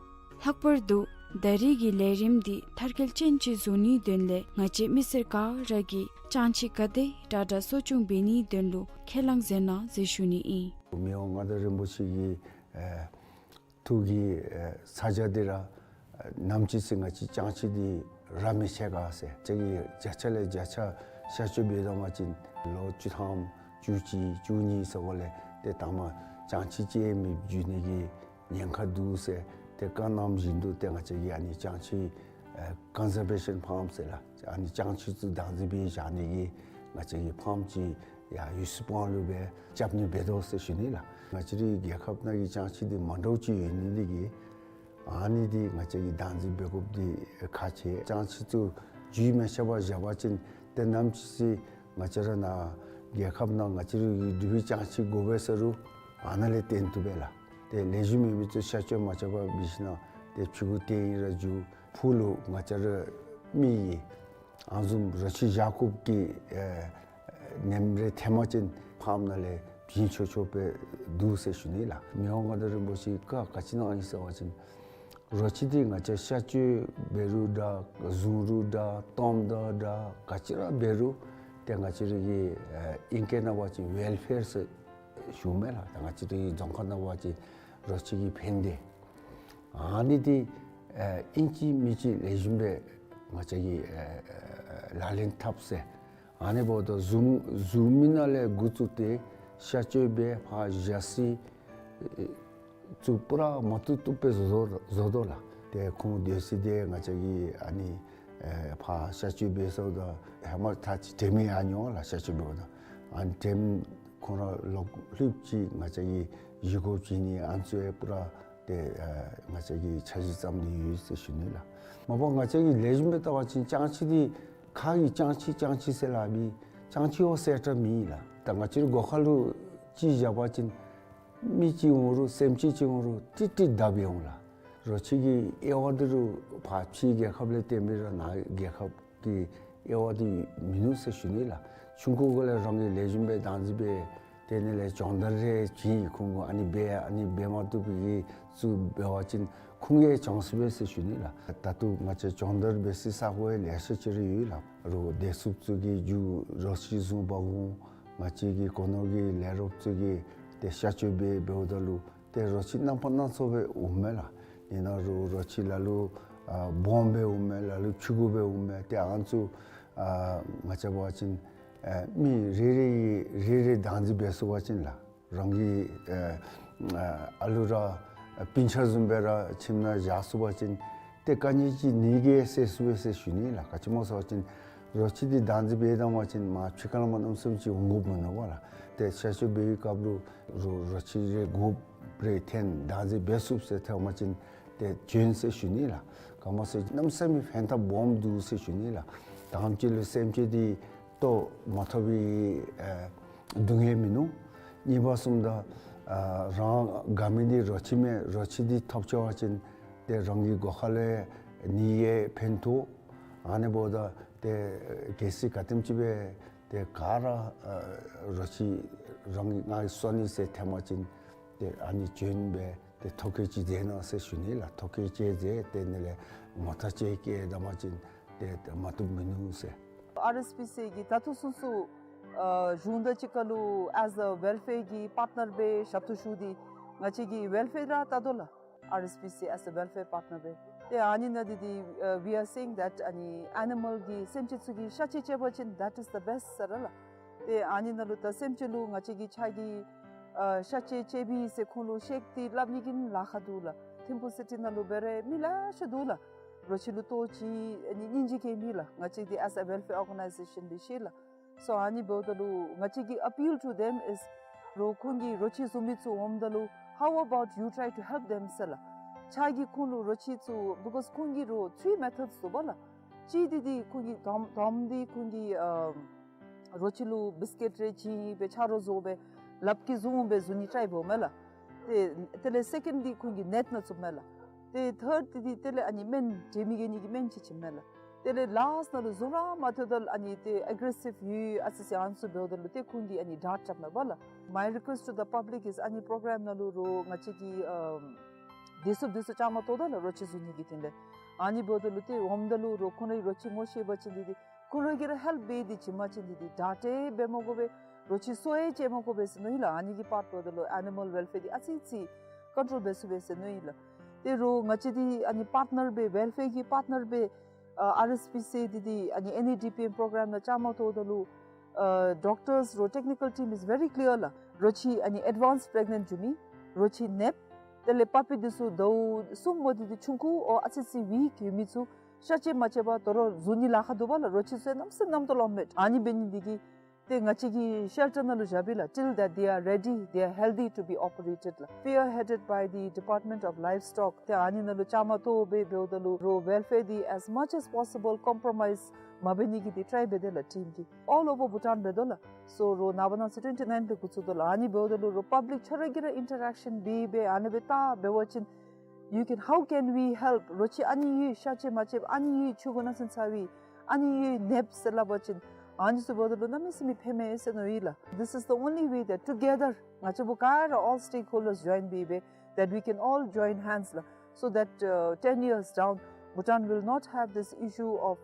ལྷག་པར་དུ་ད་རེས་ཀྱི་ལས་རིམ་འདི་མཐར་འཁྱོལ་ཅན་ཅིག་བཟོ་ནིའི་དོན་ལས་ང་བཅས་མི་སེར་ག་ར་གིས་རྐྱངམ་ཅིག་ག་དེ་དྲག་དྲག་གསོ་སྐྱོང་འབད་ནིའི་དོན་ལུ་ཁས་བླངས་མཛད་གནང་ཟེར་ཞུ་ནི་ཨིན། མི་དབང་མངའ་བདག་རིན་པོ་ཆེ་གི་ཨེ་ཐུགས་ཀྱི་ཨེ་ཚ་གྱང་འདི་ར་ཨེ་ནམ་ཅིག་ཚེ་ང་བཅས་རྐྱངམ་ཅིག་འདི་རབ་མི་ཆད་ག་ཟེར་ང་བཅས་ཀྱིས་བརྒྱ་ཆ་ལས་བརྒྱ་ཆ་གཤག་བཅོས་འབད་དོ་བ་ཅིན་ལོ་བཅུ་ཐམ་བཅུ་གཅིག་བཅུ་གཉིས་ཟེར་བ་ལས་ཏེ་ད་མ་རྐྱངམ་ཅིག་ཅིག་མེདཔ་འགྱོ་ནི་གི་ཉེན་ཁ་འདུག་ཟེར་ཏེ་བཀའ་གནངམ་བཞིན་དུ་ཏེ་ང་བཅས་ཀྱིས་ཨ་ནི་རྐྱངམ་ཅིག་ཨེ་ཀོན་ཛར་བེ་ཤཱན་ཕཱརམ་ཟེར་ལགས། ཨ་ནི་རྐྱངམ་ཅིག་ཚུ་བདག་འཛིན་འབད་བཞག་ནི་གི་ང་བཅས་ཀྱི་ཕཱརམ་ཅིག་ཡར་ཡུ་སི་པང་ལུ་སྦེ་རྐྱབ་ནི་འབད་དོ་ཟེར་ཞུ་ནི་ལགས། ང་བཅས་རའི་རྒྱལ་ཁབ་ནང་གི་རྐྱངམ་ཅིག་འདི་མ་འདྲཝ་ཅིག་ཡོད་ནི་འདི་གིས་ཨ་ནི་འདི་ང་བཅས་ཀྱིས་བདག་འཛིན་འབད་དགོཔ་འདི་ཁག་ཆེ། རྐྱངམ་ཅིག་ཚུ་རྒྱུས་མ་ཆད་པར་བཞག་པ་ཅིན་ཏེ་ནམ་ཅིག་ཚེ་ང་བཅས་ར་ནཱ་རྒྱལ་ཁབ་ནང་ང་བཅས་རའི་འབྲུག་པའི་རྐྱངམ་ཅིག་དགོ་པས་ཟེར་རུང་ཨ་ནཱ་ལས་བཏོན་བཏུབ་པས་ལགས། ཏེ་ལེགས་ཤོམ་མེད་མི་ཚུ་གཤག་བཅོས་མ་རྐྱབ་པར་འབད་ཞིན་ན་ཏེ་ཕྱི་གུ་བཏོན་ར་འགྱོ། ཕུགས་ལུ་ང་བཅས་ར་མི་གིས་ཨ་ནི་བཟུམ་རོ་ཁྱི་བཞག་དགོཔ་གི་ཨེ་ནེམ་རེ་ཐོན་པ་ཅིན་ཕཱརམ་ནང་ལས་བྱིན་ཆོག་ཆོག་སྦེ་འདུག་ཟེར་ཞུ་ནི་ལགས། མི་དབང་མངའ་བདག་རིན་པོ་ཆེ་བཀའ་ག་ཅི་གནང་ཡི་ཟེར་བ་ཅིན་རོ་ཁྱི་འདི་ང་བཅས་གཤག་བཅོས་འབད་རུང་འདྲ་བཟུང་རུང་འདྲ་བཏངམ་ད་འདྲ་ག་ཅི་ར་འབད་རུང་ཏེ་ང་བཅས་ར་གི་ཨེ་ཨིང་སྐད་ནང་འབད་བ་ཅིན་ཝེལ་ཕེར་ཟེར་ཞུཝ་མས་ལགས། ད་ང་བཅས་རའི་རྫོང་ཁག་ནང་འབད་བ་ཅིན་རོ་ཁྱི་གི་ཕན་བདེ་ཨ་ནི་འདི་ཨེ་ཨིན་ཅི་མིན་ཅི་ལེགས་ཤོམ་སྦེ་ང་བཅས་ཀྱིས་ཨེ་ལག་ལེན་འཐབ་ཟེར། ཨ་ནི་འབདཝ་ད་བཟུང་བཟུང་མི་ནང་ལས་འགོ་བཙུགས་ཏེ་གཤག་བཅོས་འབད་ཕར་བཞག་སའི་ཨེ་ཚུ་པུ་ར་མ་བཏུབ་བཏུབ་སྦེ་བཟོ་བཟོ་བཟོ་དོ་ལགས། ཏེ་ཁོང་སྡོད་ས་འདི་ང་བཅས་ཀྱིས་ཨ་ནི་ཨེ་ཕར་གཤག་བཅོས་འབད་སོངམ་ད་ཧེ་མ་ད་ཅི་དྲན་མི་ཡང་མྱོང་ལགས། གཤག་བཅོས་འབདཝ་ད་ཨ་ནི་དྲན་ཁོང་ར་ལོག་ལྷོདཔ་ཅིག་ང་བཅས་ཀྱིས་བཞེས་སྒོ་བྱིན་ནི་ཨ་ནི་ཚུ་ཡང་པུ་ར་ཏེ་ཨེ་ང་བཅས་ཀྱིས་འཆར་གཞི་བརྩམས་ཏེ་ཡོད་ཟེར་ཞུ་ནི་ལགས། མ་པ་ང་བཅས་ཀྱིས་ལེགས་ཤོམ་སྦེ་བལྟ་བ་ཅིན་རྐྱངམ་ཅིག་འདི་ཁ་གིས་རྐྱངམ་ཅིག་རྐྱངམ་ཅིག་ཟེར་སླབ་མི་རྐྱངམ་ཅིག་འོང་ཟེར་དྲག་མེད་ལགས། ད་ང་བཅས་རའི་སྒོ་ཁ་ལུ་ཅིག་བཞག་པ་ཅིན་མི་ཅིག་འོང་རུང་སེམས་ཅན་ཅིག་འོང་རུང་ཏིག་ཏིག་བརྡབ་སྦེ་འོང་ལགས། རོ་ཁྱི་གི་དབྱེ་བ་འདི་རུང་ཕར་ཕྱི་རྒྱལ་ཁབ་ལས་བརྟེན་པའི་ར་ནཱ་རྒྱལ་ཁབ་ཀྱི་དབྱེ་བ་འདི་མིན་ནུག་ཟེར་ཞུ་ནི་ལགས། ཆུང་ཀུ་གུ་ལས་རང་གིས་ལེགས་ཤོམ་སྦེ་བདག་འཛིན་འབད་དེ་ནི་ལས་སྦྱོང་བརྡར་རེ་བྱིན་ཁོང་གུ་ཨ་ནི་འབད་ཨ་ནི་འབད་མ་བཏུབ་པའི་གི་ཚུ་འབད་བ་ཅིན་ཁོང་གིས་སྦྱང་ཚུགས་པས་ཟེར་ཞུ་ནི་ལགས། ད་ལྟོ་ང་བཅས་སྦྱོང་བརྡར་འབད་སའི་ས་གོ་ཡང་ལེ་ཤ་ཅིག་ར་ཡོད་ལགས། རོགས་བདེ་སྲུངཔ་ཚུ་གིས་རྒྱུ་རོ་ཁྱི་བཟུང་འབག་འོང་། ང་བཅས་ཀྱི་སྒོ་ནོར་གྱི་ལས་རོགསཔ་ཚུ་གིས་ ཏེ་གཤག་བཅོས་འབད་འབདཝ་ད་ལུ་ཏེ་རོ་ཁྱི་རྣམ་པ་སྣ་ཚོགས་སྦེ་འོངམ་མས་ལགས། ཨིན་རུང་རོ་ཁྱི་ལ་ལུ་ཨ་སྦོམ་སྦེ་འོངམ་མས། ལ་ལུ་ཕྱུ་གུ་སྦེ་འོངམ་མས། ཏེ་ཨ་ནི་ཚུ་ཨ་ང་བཅས་འབད་བ་ཅིན་ཨ་མི་རེ་རེ་གིས་རེ་རེ་བདག་འཛིན་འབད་ཚུགས་པ་ཅིན་ལགས། རང་གི་ཨ་ཨ་ལུ་ར་ཨ་སྤུན་ཆ་བཟུམ་སྦེ་ར་ཁྱིམ་ནང་བཞག་ཚུགས་པ་ཅིན་ཏེ་ག་ནི་ཅིག་ནད་ཀྱིས་བསད་ཚུགས་པས་ཟེར་ཞུ་ནི་ལགས། ག་ཅི་སྨོ་ཟེར་བ་ཅིན་རོ་ཁྱི་འདི་བདག་འཛིན་འབད་བཏང་པ་ཅིན་མར་ཕྱི་ཁར་ལས་མར་གནམ་མེད་ས་མེད་ཅིག་འོང་དགོཔ་མིན་ནུག་པ་ལགས། ཏེ་གཤག་བཅོས་འབད་བའི་སྐབས་ལུ་རོ་རོ་ཁྱི་རེ་དགུ་རེ་འཐོན་བདག་འཛིན་འབད་ཚུགས་ཟེར་ཐོན་པ་ཅིན་ཏེ་བྱོན་ཟེར་ཞུ་ནི་ལགས། ག་སྨོ་ཟེར་གནམ་མེད་ས་མེད་ཕན་ཐབས་སྦོམ་འདུག་ཟེར་ཞུ་ནི་ལགས། དང་པ་ཅིག་ལུ་སེམས་ཅན་འདི་ལྟོ་མ་ཐོབ་པའི་ཨ་སྡུག་བསྔལ་མིན་ནུག། གཉིས་པ་བཟུམ་ད་ཨ་རང་དགའ་མི་འདི་རོ་ཁྱི་མས། རོ་ཁྱི་འདི་ཐོབ་ཚུགས་པ་ཅིན་ཏེ་རང་གི་སྒོ་ཁ་ལས་ནད་ཀྱིས་ཕན་ཐོགས། ཨ་ནི་འབདཝ་ད་ཏེ་གལ་སྲིད་ག་དེམ་ཅིག་སྦེ་ཏེ་ག་ར་ཨ་རོ་ཁྱི་རང་གིས་ང་གིས་གསོ་ནི་ཟེར་ཐོན་པ་ཅིན་ཏེ་ཨ་ནི་བྱོན་སྦེ་ཏེ་ཐོ་བཀོད་ཅིག་མཛད་གནང་ཟེར་ཞུ་ནི་ལགས། ཐོ་བཀོད་ཅིག་མཛད་ཏེ་ནི་ལས་ངོ་ཐག་ཅིག་བཀལ་ད་པ་ཅིན་ཏེ་མ་བཏུབ་མིན་ནུག་ཟེར། ཨར་ཨེསི་པི་སི་གིས་ད་ལྟོ་ཚུན་ཚོད་ཨ་གཞུང་དང་གཅིག་ཁར་ལུ་as a welfare གི་པཱརཊ་ནར་སྦེ་ཞབས་ཏོག་ཞུ་སྟེ་ང་བཅས་ཀྱི་ཝེལ་ཕེར་ར་བལྟ་དོ་ལགས། ཨར་ཨེསི་པི་སི་as a welfare partner སྦེ། ཏེ་ཨ་ནི་ནང་འདི་འདི་ཨ་we are saying that ཨ་ནི་ཨེ་ནི་མཱལ་གྱི་སེམས་ཅན་ཚུ་གི་གཤག་བཅོས་རྐྱབ་པ་ཅིན་that is the best ཟེར་ར་ལགས། ཏེ་ཨ་ནི་ནང་ལུ་ད་སེམས་ཅན་ལུ་ང་བཅས་ཀྱི་ཕྱགས་ཀྱི་ཨ་གཤག་བཅོས་རྐྱབ་པས་ཟེར་ཁོང་ལུ་བཤད་དེ་སླབ་ནི་གི་ལཱ་ཁག་འདུག་ལགས། ཐིམ་ཕུག་སི་ཊི་ནང་ལུ་འབད་རུང་མི་ལེ་ཤ་འདུག་ལགས། རོ་ཁྱི་ལུ་ལྟོ་ཅིག་ཨ་ནི་སྙིང་རྗེ་སྐྱེ་མི་ལགས། ང་བཅས་འདི་as a welfare organization འདི་ཤེས་ལགས། So ཨ་ནི་འབདཝ་ད་ལུ་ང་བཅས་ཀྱི་appeal to them is རོ་ཁོང་གིས་རོ་ཁྱི་བཟུང་མི་ཚུ་འོངམ་ད་ལུ how about you try to help them ཟེར་ལགས། ཕྱགས་ཀྱིས་ཁོང་ལུ་རོ་ཁྱི་ཚུ་because ཁོང་གིས་རོ་three methods འདུག་པ་ལགས། གཅིག་འདི་འདི་ཁོང་གིས་དང་དང་པ་འདི་ཁོང་གིས་ཨ་རོ་ཁྱི་ལུ་བིསི་ཀིཊ་རེ་བྱིན་སྦེ་ཆ་རོགས་བཟོ་སྦེ་ལགཔ་གིས་བཟུང་སྦེ་བཟུང་ནི་ཊའི་འབདཝ་མས་ལགས། ཏེ་དེ་ལས་སེ་ཀེནཌ་འདི་ཁོང་གིས་ནེཊ་ནང་བཙུགསཔ་མས་ལགས། ཏེ་ཐརཌ་འདི་འདི་དེ་ལས་ཨ་ནི་སྨན་འདྲེ་མི་རྒྱལ་ནི་གི་སྨན་ཅིག་བྱིནམ་མས་ལགས། དེ་ལས་ལཱསཊ་ནང་ལུ་བཟུང་ར་མ་ཐོབ་ད་ལུ་ཨ་ནི་ཏེ་ཨེག་རེ་སིབ་ཡོད་ཨ་ཙི་ཙི་ཨ་ནི་ཚུ་འབདཝ་ད་ལུ་ཏེ་ཁོང་གིས་ཨ་ནི་ཌརཊ་རྐྱབ་མས་པ་ལགས། My request to the public is ཨ་ནི་པོརོ་གརམ་ནང་ལུ་རོ་ང་བཅས་ཀྱི་ཨམ་བདེ་སྲུངཔ་འདི་ཚུ་བཅའ་མར་གཏོགས་ད་ལགས་རོ་ཁྱི་བཟུང་ནི་གི་དོན་ལས། ཨ་ནི་འབདཝ་ད་ལུ་ཏེ་འོངམ་ད་ལུ་རོ་ཁོང་རའི་རོ་ཁྱི་ངོ་ཤེས་པ་ཅིན་འདི་འདི་ཁོང་ར་གིས་ར་ཧེལཔ་འབད་དེ་བྱིན་པ་ཅིན་འདི་འདི་ཌརཊ་འབད་མ་དགོ་པས། རོ་ཁྱི་གསོ་ཡང་བྱེད་མ་དགོ་པས་ཟེར་མནོ་ཡི་ལགས། ཨ་ནི་གི་པཱརཊ་འབདཝ་ད་ལུ་ཨེ་ནི་མཱལ་ཝེལ་ཕེར་འདི་ཨ་ཙི་ཙི་ཀོན་ཊོལ་འབད་ཚུགས་པས་ཟེར་མནོ་ཡི་ལགས། ཏེ་རོ་ང་བཅས་འདི་ཨ་ནི་པཱརཊ་ནར་སྦེ་ཝེལ་ཕེར་གྱི་པཱརཊ་ནར་སྦེ་ཨ་ཨར་ཨེསི་པི་སི་འདི་འདི་ཨ་ནི་ཨེན་ཨེ་ཌི་པི་ཨེམ་པོརོ་གརམ་ནང་བཅའ་མར་གཏོགས་ད་ལུ་ཨ་ཌོག་ཊརསི་རོ་ཊེཀ་ནི་ཀལ་ཊིམ་is very clear ལགས། རོ་ཁྱི་ཨ་ནི་ཨེཌ་ཝཱནསི་པི་རེག་ནེནཊ་འགྱོ་མི་རོ་ཁྱི་ནདཔ་དེ་ལས་པ་པི་འདི་ཚུ་ཟླཝ་གསུམ་འོང་སྟེ་འདི་ཆུང་ཀུ་འོང་ཨ་ཙི་ཙི་ཝིཀ་ཡོད་མི་ཚུ་གཤག་བཅོས་མ་རྐྱབ་པར་དོ་རུང་བཟུང་ནི་ལཱ་ཁག་འདུག་པ་ལགས། རོ་ཁྱི་ཚུ་གནམ་མེད་ས་མེད་རྣམ་རྟོག་ལང་མས། ཨ་ནི་འབད་ནི་འདི་གིས་ཏེ་ང་བཅས་ཀྱི་ཤེལ་ཊར་ནང་ལུ་བཞག་པས་ལགས། Till that they are ready, they are healthy to be operated ལགས། Spearheaded by the Department of Livestock ཏེ་ཨ་ནི་ནང་ལུ་བཅའ་མར་གཏོགས་སྦེ་འབདཝ་ད་ལུ་རོ་ཝེལ་ཕེར་འདི་as much as possible ཀོམ་པོརོ་མའིསི་མ་འབད་ནི་གི་འདི་ཊའི་འབད་དེ་ལགས་ཊིམ་གྱིས། All over Bhutan འབད་དོ་ལགས། སོ་རོ་ནངས་པ་གནངས་ཚེ་ཊུ་ཝེན་ཊི་ནའིན་ལས་འགོ་བཙུགས་དོ་ལགས། ཨ་ནི་འབདཝ་ད་ལུ་རོ་པབ་ལིཀ་ཁྱོད་ར་གིས་ར་ཨིན་ཊ་རེག་ཤཱན་འབད་སྦེ་ཨ་ནི་སྦེ་བལྟ་འབད་བ་ཅིན you can, how can we help? རོ་ཁྱི་ཨ་ནི་ཡོད་གཤག་བཅོས་མ་རྐྱབ། ཨ་ནི་ཡོད་ཆུ་གུ་ནང་སོང་ཚར་བས། ཨ་ནི་ཡོད་ནདཔ་ཟེར་སླབ་པ་ཅིན་ཨ་ནི་ཚུ་འབདཝ་ད་ལུ་གནམ་མེད་ས་མེད་ཕན་མས་ཟེར་མནོ་ཡི་ལགས། This is the only way that together ང་བཅས་འབོ་ག་ར་all stakeholders join འབད་སྦེ་that we can all join hands ལགས། So that uh, ten years down, Bhutan will not have this issue of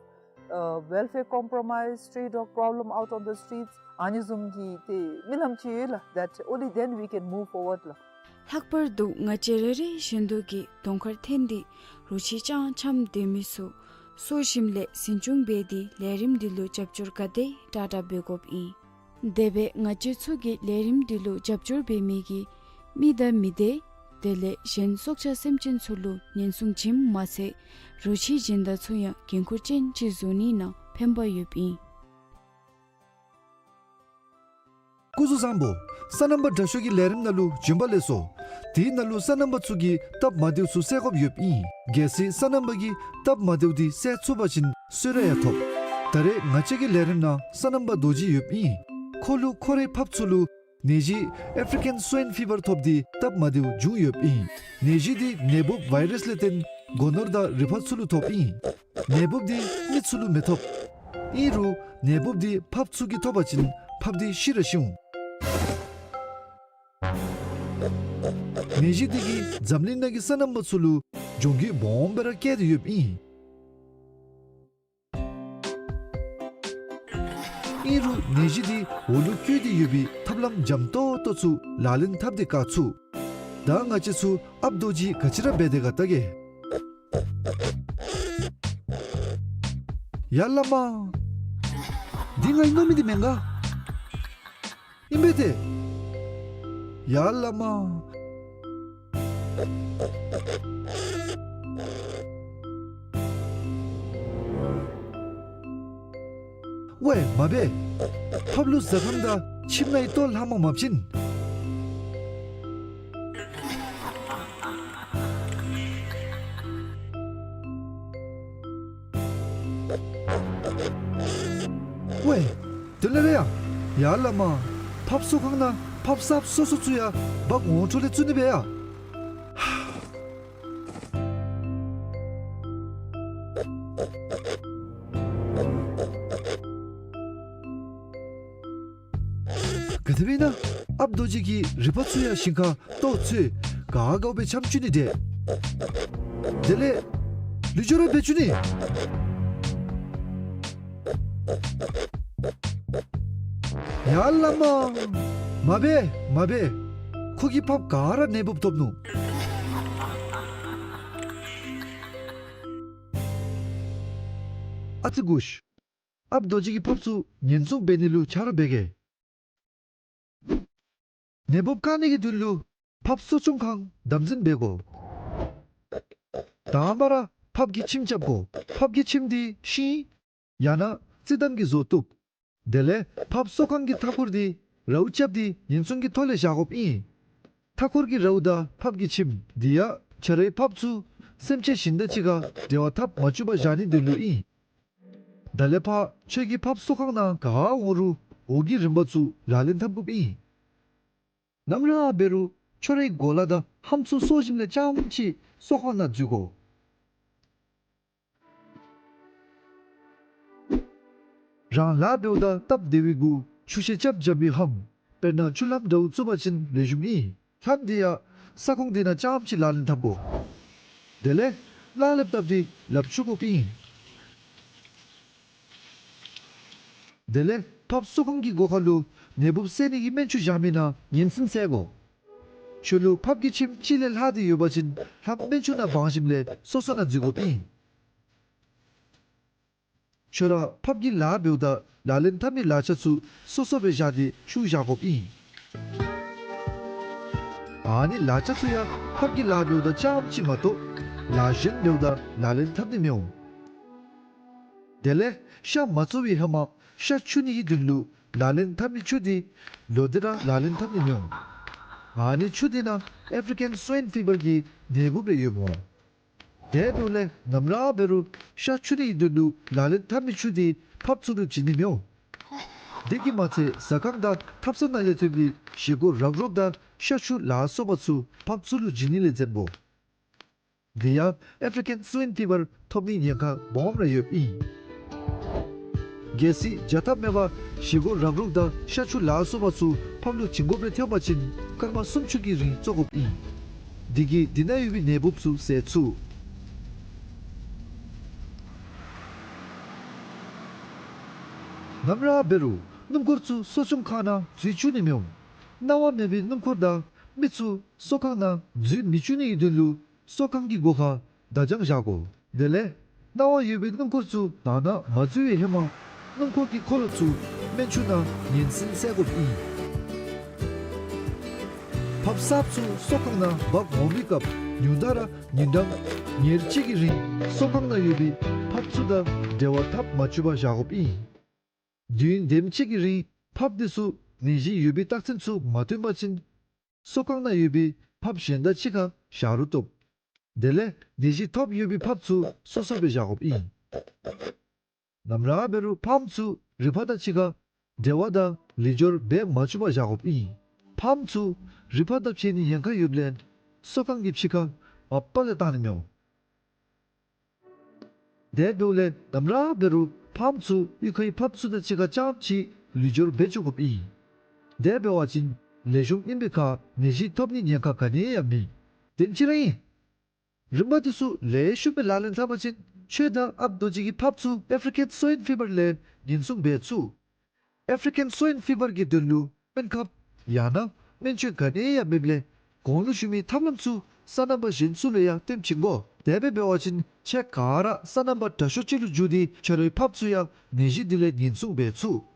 uh, welfare compromise, stray dog problem out on the streets. ཨ་ནི་བཟུམ་གྱི་ཏེ་རྨི་ལམ་ཅིག་ཡོད་ལགས། That only then we can move forward ལགས། ལྷག་པར་དུ་ང་བཅས་རེ་རེ་བཞིན་དུ་གིས་གདོང་ཁར་འཐོན་ཏེ་རོ་ཁྱི་ཅང་འཆམ་སྡོད་མི་ཚུ་གསོ་ཞིནམ་ལས་འཛིན་སྐྱོང་འབད་དེ་ལས་རིམ་འདི་ལུ་རྒྱབ་སྐྱོར་ག་དེ་དྲག་དྲག་འབད་དགོཔ་ཨིན། དེ་སྦེ་ང་བཅས་ཚུ་གིས་ལས་རིམ་འདི་ལུ་རྒྱབ་སྐྱོར་འབད་མི་གི་མི་དང་མི་སྡེ་དེ་ལས་གཞན་སྲོག་ཆགས་སེམས་ཅན་ཚུ་ལུ་ཉེན་སྲུང་བྱིནམ་མ་ཚད་རོ་ཁྱི་སྦྱིན་བདག་ཚུ་ཡང་འགན་ཁུར་ཅན་ཅིག་བཟོ་ནི་ནང་ཕན་པ་ཡོདཔ་ཨིན། སྐུ་གཟུགས་བཟང་པོ། སོ་ནམ་པ་དྲག་ཤོས་ཀྱི་ལས་རིམ་ནང་ལུ་བྱོན་པ་ལེགས་སོ། དེའི་ནང་ལུ་སོ་ནམ་པ་ཚུ་གི་སྟབས་མ་བདེཝ་ཚུ་སེལ་དགོཔ་ཡོདཔ་ཨིན། གལ་སྲིད་སོ་ནམ་པ་གི་སྟབས་མ་བདེཝ་འདི་སེལ་ཚུགས་པ་ཅིན་གསོལ་རས་ཡང་ཐོབ། ད་རེས་ང་བཅས་ཀྱི་ལས་རིམ་ནང་སོ་ནམ་པ་རྡོ་རྗེ་ཡོདཔ་ཨིན། ཁོ་ལུ་ཁོ་རའི་ཕགཔ་ཚུ་ལུ་ནད་གཞི་ཨེ་ཕི་རི་ཀཱན་སུ་ཝའིན་ཕི་བར་ཐོབ་སྟེ་སྟབས་མ་བདེཝ་བྱུང་ཡོདཔ་ཨིན། ནད་གཞི་འདི་ནད་འབུཔ་ཝའི་རཱསི་ལས་བརྟེན་སྒོ་ནོར་དང་རི་ཕག་ཚུ་ལུ་ཐོབ་ཨིན། ནད་འབུཔ་འདི་མི་ཚུ་ལུ་མི་ཐོབ། ཨིན་རུང་ནད་འབུཔ་འདི་ཕགཔ་ཚུ་གིས་ཐོབ་པ་ཅིན་ཕགཔ་འདི་ཤི་ར་ཤི་འོང་། ནད་གཞི་འདི་གིས་འཛམ་གླིང་ནང་གི་སོ་ནམ་པ་ཚུ་ལུ་གྱོང་གུད་སྦོམ་སྦེ་ར་བཀལ་ཏེ་ཡོདཔ་ཨིན། ཨིན་རུང་ནད་གཞི་འདི་འོག་ལུ་བཀོད་དེ་ཡོད་པའི་ཐབས་ལམ་འཇམ་ཏོང་ཏོ་ཚུ་ལག་ལེན་འཐབ་སྟེ་བཀག་ཚུགས། ད་ང་བཅས་ཚུ་ཨཔ་རྡོ་རྗེ་ག་ཅི་ར་འབད་དེ་ག་བལྟ་གེ། ཡ་བླ་མ། འདི་ང་གིས་མནོ་མི་འདི་མེན་ག། ཨིན་པས་ཏེ། ཡ་བླ་མ། ཝའི་མ་འབད། ཕགཔ་ལུ་ཟ་ཁང་དང་ཁྱིམ་ནང་གི་ལྟོ་ལྷག་མ་མ་བྱིན། ཝའི། དེ་ལས་ར་ཡ། ཡ་བླ་མ། ཕགཔ་གསོ་ཁང་ནང་ཕགཔ་གསརཔ་སོ་སོ་ཚུ་ཡང་འབག་འོང་འཕྲོ་ལས་བཙུགས་ནི་སྦེ་ཡ། ག་དེ་སྦེ་ཨིན་ན། ཨཔ་རྡོ་རྗེ་གིས་རི་པ་ཚུ་ཡང་ཞིང་ཁར་ལྟོ་འཚོལ་ག་དགའཝ་སྦེ་འཁྱམས་བཅུག་ནི་འདི། དེ་ལས་ལུས་སྦྱོར་ར་འབད་བཅུག་ནི། ཡ་བླ་མ། མ་འབད་མ་འབད། ཁོ་གིས་ཕགཔ་ག་ར་ནད་འབུཔ་ཐོབ་ནུག། ཨ་ཙི་གུ་ཤ། ཨཔ་རྡོ་རྗེ་གིས་ཕགཔ་ཚུ་ཉེན་སྲུང་འབད་ནི་ལུ་ཆ་རོགས་འབད་གེ། ནད་འབུཔ་བཀག་ནི་གི་དོན་ལུ་ཕགཔ་གསོ་སྐྱོང་ཁང་དམ་འཛིན་འབད་དགོ། དང་པ་ར་ཕགཔ་གི་ཁྱིམ་རྐྱབ་དགོ། ཕགཔ་གི་ཁྱིམ་འདི་ཤིང་ཡང་ན་རྩི་དམ་གྱིས་བཟོ་བཏུབ། དེ་ལས་ཕགཔ་གསོ་ཁང་གི་མཐའ་འཁོར་འདི་རཝ་རྐྱབ་སྟེ་ཉེན་སྲུང་གི་ཐོག་ལས་བཞག་དགོཔ་ཨིན། མཐའ་འཁོར་གྱི་རཝ་དང་ཕགཔ་གི་ཁྱིམ་འདི་ཡང་ཆ་རའི་ཕགཔ་ཚུ་སེམས་ཅན་གཞན་དང་གཅིག་ཁར་འབྲེལ་བ་འཐབ་མ་བཅུག་པར་བཞག་ནིའི་དོན་ལུ་ཨིན། ད་ལས་ཕར་ཁྱོད་ཀྱིས་ཕགཔ་གསོ་ཁང་ནང་ག་འོང་རུང་འོག་གི་རིམ་པ་ཚུ་ལག་ལེན་འཐབ་དགོཔ་ཨིན། ནམ་ར་འབད་རུང་ཁྱོད་རའི་གོ་ལ་དང་ལྷམ་ཚུ་གསོ་ཞིནམ་ལས་རྐྱངམ་ཅིག་གསོ་ཁང་ནང་འཛུལ་དགོ། རང་ལཱ་འབདཝ་ད་སྟབས་བདེ་བའི་གུ་ཆུ་ཤེལ་རྐྱབ་འཇམ་པའི་ལྷམ་དཔེར་ན་ཆུ་ལྷམ་འདྲཝ་བཙུགས་པ་ཅིན་ལེགས་ཤོམ་ཨིན། ལྷམ་འདི་ཡང་ས་ཁོངས་འདི་ནང་རྐྱངམ་ཅིག་ལག་ལེན་འཐབ་དགོ། དེ་ལས་གླང་ལེབ་བཏབ་སྟེ་ལགཔ་འཁྱུ་དགོཔ་ཨིན། དེ་ལས་ཕགཔ་གསོ་ཁང་གི་སྒོ་ཁར་ལུ་ནད་འབུཔ་བསལ་ནི་གི་སྨན་ཆུ་བཞག་མི་ནང་ཉེན་སྲུང་བསལ་དགོ། ཁྱོད་ལུ་ཕགཔ་གི་ཁྱིམ་གཅིག་ལས་ལྷག་སྟེ་ཡོད་པ་ཅིན་ལྷམ་སྨན་ཆུ་ནང་སྦང་ཞིནམ་ལས་སོ་སོ་ནང་འཛུལ་དགོཔ་ཨིན། ཁྱོད་ར་ཕགཔ་གི་ལཱ་འབདཝ་ད་ལག་ལེན་འཐབ་མི་ལག་ཆ་ཚུ་སོ་སོ་སྦེ་བཞག་སྟེ་བཤུད་བཞག་དགོཔ་ཨིན། ཨ་ནི་ལག་ཆ་ཚུ་ཡང་ཕགཔ་གི་ལཱ་འབདཝ་ད་རྐྱངམ་ཅིག་མ་གཏོགས་ལཱ་གཞན་འབདཝ་ད་ལག་ལེན་འཐབ་ནི་མི་འོང་། དེ་ལས་ཤ་མ་བཙོ་བའི་ཧེ་མ་ཤ་འཁྱུ་ནི་གི་དོན་ལུ་ལག་ལེན་འཐབ་མི་ཆུ་འདི་ལོག་སྟེ་ར་ལག་ལེན་འཐབ་ནི་མི་འོང་། ཨ་ནི་ཆུ་འདི་ནང་ཨེཕ་རི་ཀན་སུ་ཝའིན་ཕི་བར་གྱི་ནད་འབུཔ་རེ་ཡོདཔ་འོང་། དེ་འབདཝ་ལས་ནམ་ར་འབད་རུང་ཤ་འཁྱུ་ནི་གི་དོན་ལུ་ལག་ལེན་འཐབ་མི་ཆུ་འདི་ཕགཔ་ཚུ་ལུ་བྱིན་ནི་མི་འོང་། དེ་གིས་མ་ཚད་ཟ་ཁང་དང་ཐབ་ཚང་ནང་ལས་ཐོན་པའི་བཞེས་སྒོ་རག་རོག་དང་ཤ་ཆུ་ལ་སོགས་པ་ཚུ་ཕགཔ་ཚུ་ལུ་བྱིན་ནི་ལས་འཛེམ་དགོ། དེ་ཡང་ཨེཕ་རི་ཀན་སུ་ཝའིན་ཕི་བར་ཐོབ་ནིའི་ཉེན་ཁ་སྦོམ་ར་ཡོདཔ་ཨིན། གལ་སྲིད་བྱ་ཐབས་མེད་པར་བཞེས་སྒོ་རག་རོག་དང་ཤ་ཆུ་ལ་སོགས་པ་ཚུ་ཕགཔ་ལུ་བྱིན་དགོཔ་རེ་ཐོན་པ་ཅིན་སྐར་མ་སུམ་ཅུ་གི་རིང་བཙོ་དགོཔ་ཨིན། དེ་གིས་དེ་ནང་ཡོད་པའི་ནད་འབུཔ་ཚུ་བསལ་ཚུགས། ནམ་ར་འབད་རུང་སྣུམ་འཁོར་ཚུ་གསོ་སྐྱོང་ཁང་ནང་འཛུལ་བཅུག་ནི་མི་འོང་། གནང་བ་མེད་པའི་སྣུམ་འཁོར་དང་མི་ཚུ་གསོ་ཁང་ནང་འཛུལ་མི་བཅུག་ནི་གི་དོན་ལུ་གསོ་ཁང་གི་སྒོ་ཁར་བརྡ་བྱང་བཞག་དགོ། དེ་ལས་གནང་བ་ཡོད་པའི་སྣུམ་འཁོར་ཚུ་ནང་ན་མ་འཛུལ་བའི་ཧེ་མ་སྣུམ་འཁོར་གྱི་འཁོར་ལོ་ཚུ་སྨན་ཆུ་ནང་ཉེན་སྲུང་བསལ་དགོཔ་ཨིན། ཕགཔ་གསརཔ་ཚུ་གསོ་ཁང་ནང་འབག་འོང་པའི་སྐབས་ཉུང་མཐའ་ར་ཉིན་གྲངས་ཉེར་གཅིག་གི་རིང་གསོ་ཁང་ནང་ཡོད་པའི་ཕགཔ་ཚུ་དང་འབྲེལ་བ་འཐབ་མ་བཅུག་པར་བཞག་དགོཔ་ཨིན། དུས་ཡུན་དེམ་ཅིག་གི་རིང་ཕགཔ་དེ་ཚུ་ནད་གཞི་ཡོད་པའི་རྟགས་མཚན་ཚུ་མ་སྟོན་པ་ཅིན་གསོ་ཁང་ནང་ཡོད་པའི་ཕགཔ་གཞན་དང་གཅིག་ཁར་བཞག་རུང་བཏུབ། དེ་ལས་ནད་གཞི་ཐོབ་ཡོད་པའི་ཕགཔ་ཚུ་སོ་སོ་སྦེ་བཞག་དགོཔ་ཨིན། ནམ་ར་འབད་རུང་ཕགཔ་ཚུ་རི་ཕག་དང་གཅིག་ཁར་འབྲེལ་བ་དང་ལེགས་སྦྱོར་འབད་མ་བཅུག་པར་བཞག་དགོཔ་ཨིན། ཕགཔ་ཚུ་རི་ཕག་དང་ཕྱད་ནིའི་ཉེན་ཁ་ཡོདཔ་ལས་གསོ་ཁང་གི་ཕྱི་ཁར་མ་པ་ལས་བཏང་ནི་མི་འོང་། དེ་འབདཝ་ལས་ནམ་ར་འབད་རུང་ཕགཔ་ཚུ་གཡུས་ཁའི་ཕགཔ་ཚུ་དང་གཅིག་ཁར་རྐྱངམ་ཅིག་ལུས་སྦྱོར་འབད་བཅུག་དགོཔ་ཨིན། དེ་འབད་བ་ཅིན་ལེགས་ཤོམ་ཨིན་པའི་ཁར་ནད་གཞི་ཐོབ་ནིའི་ཉེན་ཁ་ག་ནི་ཡང་མེད། དེམ་ཅིག་ར་ཨིན། རིམ་པ་དེ་ཚུ་ལེགས་ཤོམ་སྦེ་ལག་ལེན་འཐབ་པ་ཅིན་ཁྱོད་དང་ཨཔ་རྡོ་རྗེ་གི་ཕགཔ་ཚུ་ཨེཕ་རི་ཀན་སོའིན་ཕི་བར་ལས་ཉེན་སྲུང་འབད་ཚུགས། ཨེ་ཕྲི་ཀན་སོའིན་ཕི་བར་གྱི་དོན་ལུ་སྨན་ཁབ་ཡང་ན་སྨན་བཅོས་ག་ནི་ཡང་མེདཔ་ལས་གོང་ལུ་ཞུ་མི་ཐབས་ལམ་ཚུ་སོ་ནམ་པ་གཞན་ཚུ་ལུ་ཡང་སྟོན་བྱིན་དགོ། དེ་སྦེ་འབད་བ་ཅིན་ཁྱེད་ག་ར་སོ་ནམ་པ་དྲག་ཤོས་ཅིག་ལུ་འགྱུར་ཏེ་ཁྱོད་རའི་ཕམ་ཚུ་ཡང་ནད་གཞི་འདི་ལས་ཉེན་སྲུང་འབད་ཚུགས།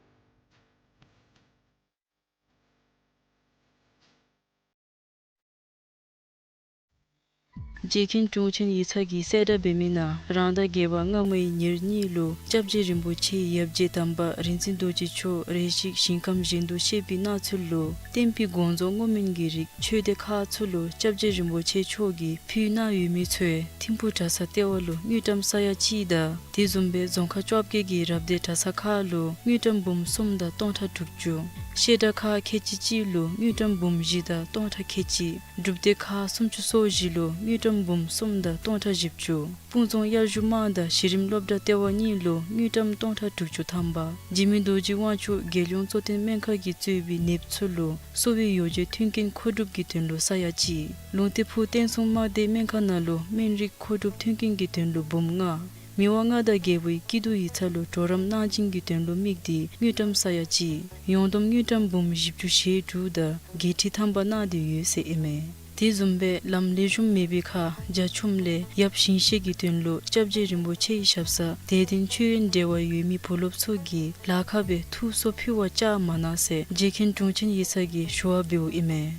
རྗེ་མཁན་དྲུང་ཆེན་ཡིག་ཚང་གིས་གསལ་བསྒྲགས་འབད་མི་ནང་རང་ཟླ་བརྒྱད་པ་སྔ་མོའི་ཉེར་གཉིས་ལུ་སྐྱབས་རྗེ་རིན་པོ་ཆེ་ཡབ་རྗེ་དམ་པ་རིག་འཛིན་རྡོ་རྗེ་མཆོག་རེ་ཞིག་ཞིང་ཁམས་གཞན་དུ་གཤེགས་པའི་གནས་ཚུལ་ལུ་བསྟན་པའི་དགོངས་རྫོགས་བསྔོ་སྨོན་གྱི་རིགས་ཆོས་སྡེ་ཁག་ཚུ་ལུ་སྐྱབས་རྗེ་རིན་པོ་ཆེ་མཆོག་གིས་ཕུལ་གནང་ཡོད་མི་ཚུ་ཐིམ་ཕུག་གྲྭ་ཚང་ལྟེ་བ་ལུ་དངུལ་ཀྲམ་ས་ཡ་གཅིག་དང་དེ་བཟུམ་སྦེ་རྫོང་ཁག་བཅོ་བརྒྱད་ཀྱི་རབ་སྡེ་གྲྭ་ཚང་ཁག་ལུ་དངུལ་ཀྲམ་འབུམ་གསུམ་དང་སྟོང་ཕྲག་དྲུག་ཅུ། བཤད་གྲྭ་ཁག་ཁལ་གཅིག་གཅིག་ལུ་དངུལ་ཀྲམ་འབུམ་བཞི་དང་སྟོང་ཕྲག་ཁལ་གཅིག། སྒྲུབ་སྡེ་ཁག་སུམ་ཅུ་སོ་བཞི་ལུ་དངུལ་ཀྲམ་འབུམ་གསུམ་དང་སྟོང་ཕྲག་བཞི་བཅུ། སྤུངས་རྫོང་དབྱར་བཞུགས་དམངས་དང་གཞི་རིམ་སློབ་གྲྭ་ལྟེ་བ་གཉིས་ལུ་དངུལ་ཀྲམ་སྟོང་ཕྲག་དྲུག་ཅུ་ཐམ་པ། འཇིགས་མེད་རྡོ་རྗེ་དབང་ཕྱུག་རྒྱལ་ཡོངས་གཙོ་བསྟེན་སྨན་ཁང་གིས་གཙོས་པའི་ནདཔ་ཚུ་ལུ་གསོ་བའི་ཡོ་བྱད་མཐུན་རྐྱེན་མཁོ་སྒྲུབ་ཀྱི་དོན་ལུ་ས་ཡ་གཅིག། ལུང་བསྟན་ཕུག་བསྟན་སྲུང་དམག་སྡེའི་སྨན་ཁང་ནང་ལུ་སྨན་རིགས་མཁོ་སྒྲུབ་མཐུན་རྐྱེན་གྱི་དོན་ལུ་འབུམ་ལྔ། མི་དབང་མངའ་བདག་རྒྱལ་པོའི་སྐྱིད་སྡུག་ཡིག་ཚང་ལུ་གྲོགས་རམ་གནང་སྦྱིན་གྱི་དོན་ལུ་དམིགས་ཏེ་དངུལ་ཀྲམ་ས་ཡ་གཅིག། ཡོངས་བསྡོམས་དངུལ་ཀྲམ་འབུམ་བཞི་བཅུ་ཞེ་དྲུག་དང་བརྒྱད་ཁྲི་ཐམ་པ་གནང་སྟེ་ཡོད་ཟེར་ཨིན་མས། དེ་བཟུམ་སྦེ་ལམ་ལེགས་ཤོམ་མེད་པའི་ཁར་རྒྱ་ཁྱོན་ལས་ཡབ་ཞིང་གཤེགས་ཀྱི་དོན་ལུ་སྐྱབས་རྗེ་རིན་པོ་ཆེའི་ཞབས་སར་དད་ལྡན་མཆོད་ཡོན་འབྲེལ་བ་ཡོད་མི་བུ་སློབ་ཚུ་གིས་ལཱ་ཁག་སྦེ་ཐུགས་གསོ་ཕུལ་བར་བཅར་མ་གནང་ཟེར་རྗེ་མཁན་དྲུང་ཆེན་ཡིག་ཚང་གིས་ཞུ་བ་འབདཝ་ཨིན་མས།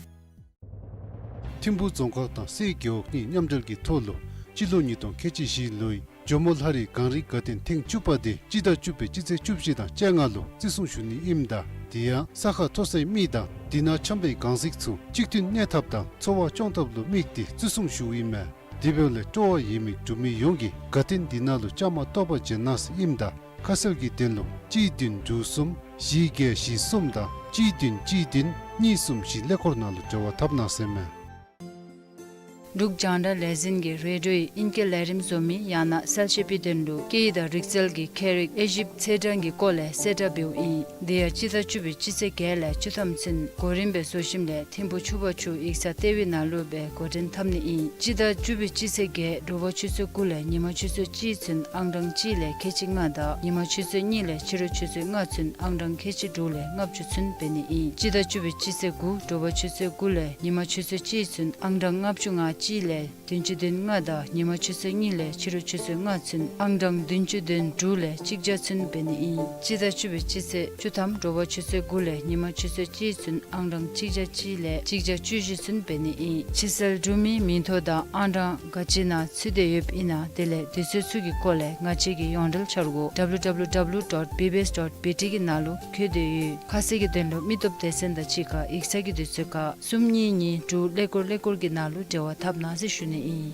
ཐིམ་ཕུག་རྫོང་ཁག་དང་སའི་རྒེད་འོག་གཉིས་མཉམ་འབྲེལ་གྱི་ཐོག་ལུ་སྤྱི་ལོ་ཉིས་སྟོང་ཁལ་གཅིག་བཞི་ལོའི་ཇོ་མོ་ལྷ་རིའི་གངས་རིའི་དགའ་སྟོན་ཐེངས་བཅུ་པ་དེ་སྤྱི་ཟླ་བཅུ་པའི་སྤྱི་ཚེས་བཅུ་བཞི་དང་བཅོ་ལྔ་ལུ་བརྩི་སྲུང་ཞུ་ནི་ཨིནམ་ད་དེ་ཡང་ས་ཁ་མཐོ་སའི་མི་དང་དེ་ནང་འཁྱམས་པའི་གངས་རྫིག་ཚུ་གཅིག་མཐུན་གནས་ཐབས་དང་འཚོ་བ་སྐྱོང་ཐབས་ལུ་དམིགས་ཏེ་བརྩི་སྲུང་ཞུཝ་ཨིན་མས། དེ་འབདཝ་ལས་སྤྲོ་བ་ཡོད་མི་འབྲུག་མི་ཡོངས་ཀྱིས་དགའ་སྟོན་འདི་ནང་ལུ་བཅའ་མར་གཏོགས་པར་བྱོན་གནང་ཟེར་ཨིནམ་ད་ཁ་གསལ་གྱི་དོན་ལུ་གཅིག་བདུན་དྲུག་གསུམ་བཞི་བརྒྱད་བཞི་གསུམ་དང་གཅིག་བདུན་གཅིག་བདུན་གཉིས་གསུམ་བཞི་ཀླད་ཀོར་ནང་ལུ་འབྲེལ་བ་འཐབ་གནང་ཟེར་མས། འབྲུག་རྒྱང་བསྒྲགས་ལས་འཛིན་གྱིས་རེ་ཌིའོ་ཡི་ཨིང་སྐད་ལས་རིམ་བཟོ་མི་ཡང་ན་གསལ་བཤད་པའི་དོན་ལུ་སྐད་ཡིག་དང་རིག་རྩལ་གྱི་ཁྱད་རིག་དབྱེ་ཞིབ་ཚེས་གྲངས་ཀྱི་སྐོར་ལས་གསལ་བསྒྲགས་འབདཝ་ཨིན། དེ་ཡང་སྤྱི་ཟླ་བཅུ་པའི་སྤྱི་ཚེས་བརྒྱད་ལས་བཅུ་ཐམ་ཚུན་གོ་རིམ་སྦེ་བཟོ་ཞིནམ་ལས་ཐིམ་ཕུག་ཆུ་བར་ཆུ་ཡིག་ཚང་ལྟེ་བའི་ནང་ལུ་སྦེ་འགོ་འདྲེན་འཐབ་ནི་ཨིན། སྤྱི་ཟླ་བཅུ་པའི་སྤྱི་ཚེས་བརྒྱད་དྲོ་པ་ཆུ་ཚོད་དགུ་ལས་ཉི་མ་ཆུ་ཚོད་གཅིག་ཚུན་ཨང་གྲངས་གཅིག་ལས་ཁལ་གཅིག་ལྔ་དང་ཉི་མ་ཆུ་ཚོད་གཉིས་ལས་ཕྱི་རུ་ཆུ་ཚོད་ལྔ་ཚུན་ཨང་གྲངས་ཁལ་གཅིག་དྲུག་ལས་ལྔ་བཅུ་ཚུན་འབད་ནི་ཨིན། སྤྱི་ཟླ་བཅུ་པའི་སྤྱི་ཚེས་དགུ་དྲོ་པ་ཆུ་ཚོད་དགུ་ལས་ཉི་མ་ཆུ་ཚོད་གཅིག་ཚུན་ཨང་གྲངས་ལྔ་བཅུ་ང་གཅིག་ལས་བདུན་ཅུ་དོན་ལྔ་དང་ཉི་མ་ཆུ་ཚོད་གཉིས་ལས་ཕྱི་རུ་ཆུ་ཚོད་ལྔ་ཚུན་ཨང་གྲངས་བདུན་ཅུ་དོན་དྲུག་ལས་གཅིག་བརྒྱ་ཚུན་འབད་ནི་ཨིན། སྤྱི་ཟླ་བཅུ་པའི་སྤྱི་ཚེས་བཅུ་ཐམ་དྲོ་པ་ཆུ་ཚོད་དགུ་ལས་ཉི་མ་ཆུ་ཚོད་གཅིག་ཚུན་ཨང་གྲངས་གཅིག་བརྒྱ་གཅིག་ལས་གཅིག་བརྒྱ་བཅུ་བཞི་ཚུན་འབད་ནི་ཨིན། ཕྱི་སེལ་འབྲུག་མིའི་མིང་ཐོ་དང་ཨང་གྲངས་ག་ཅི་ནང་ཚུད་དེ་ཡོདཔ་ཨིན་ན་དེ་ལས་དུས་ཚོད་ཚུ་གི་སྐོར་ལས་ང་བཅས་ཀྱི་ཡོངས་འབྲེལ་འཆར་སྒོ་ཌབ་ལུ་ཌབ་ལུ་ཌབ་ལུ་ཌོཊ་བི་བི་ཨེསི་ཌོཊ་བི་ཊི་གི་ནང་ལུ་འཁོད་དེ་ཡོད། ཁ་གསལ་གྱི་དོན་ལུ་མི་སྟོབས་སྡེ་ཚན་དང་གཅིག་ཁར་ཡིག་ཚང་གི་དུས་ཚོད་ཁར་གསུམ་གཉིས་གཉིས་དྲུག་ཀླད་ཀོར་ཀླད་ཀོར་གྱི་ནང་ལུ་འབྲེལ་བ་འཐབ་གནང་ཟེར་ཞུ་ནི་ཨིན།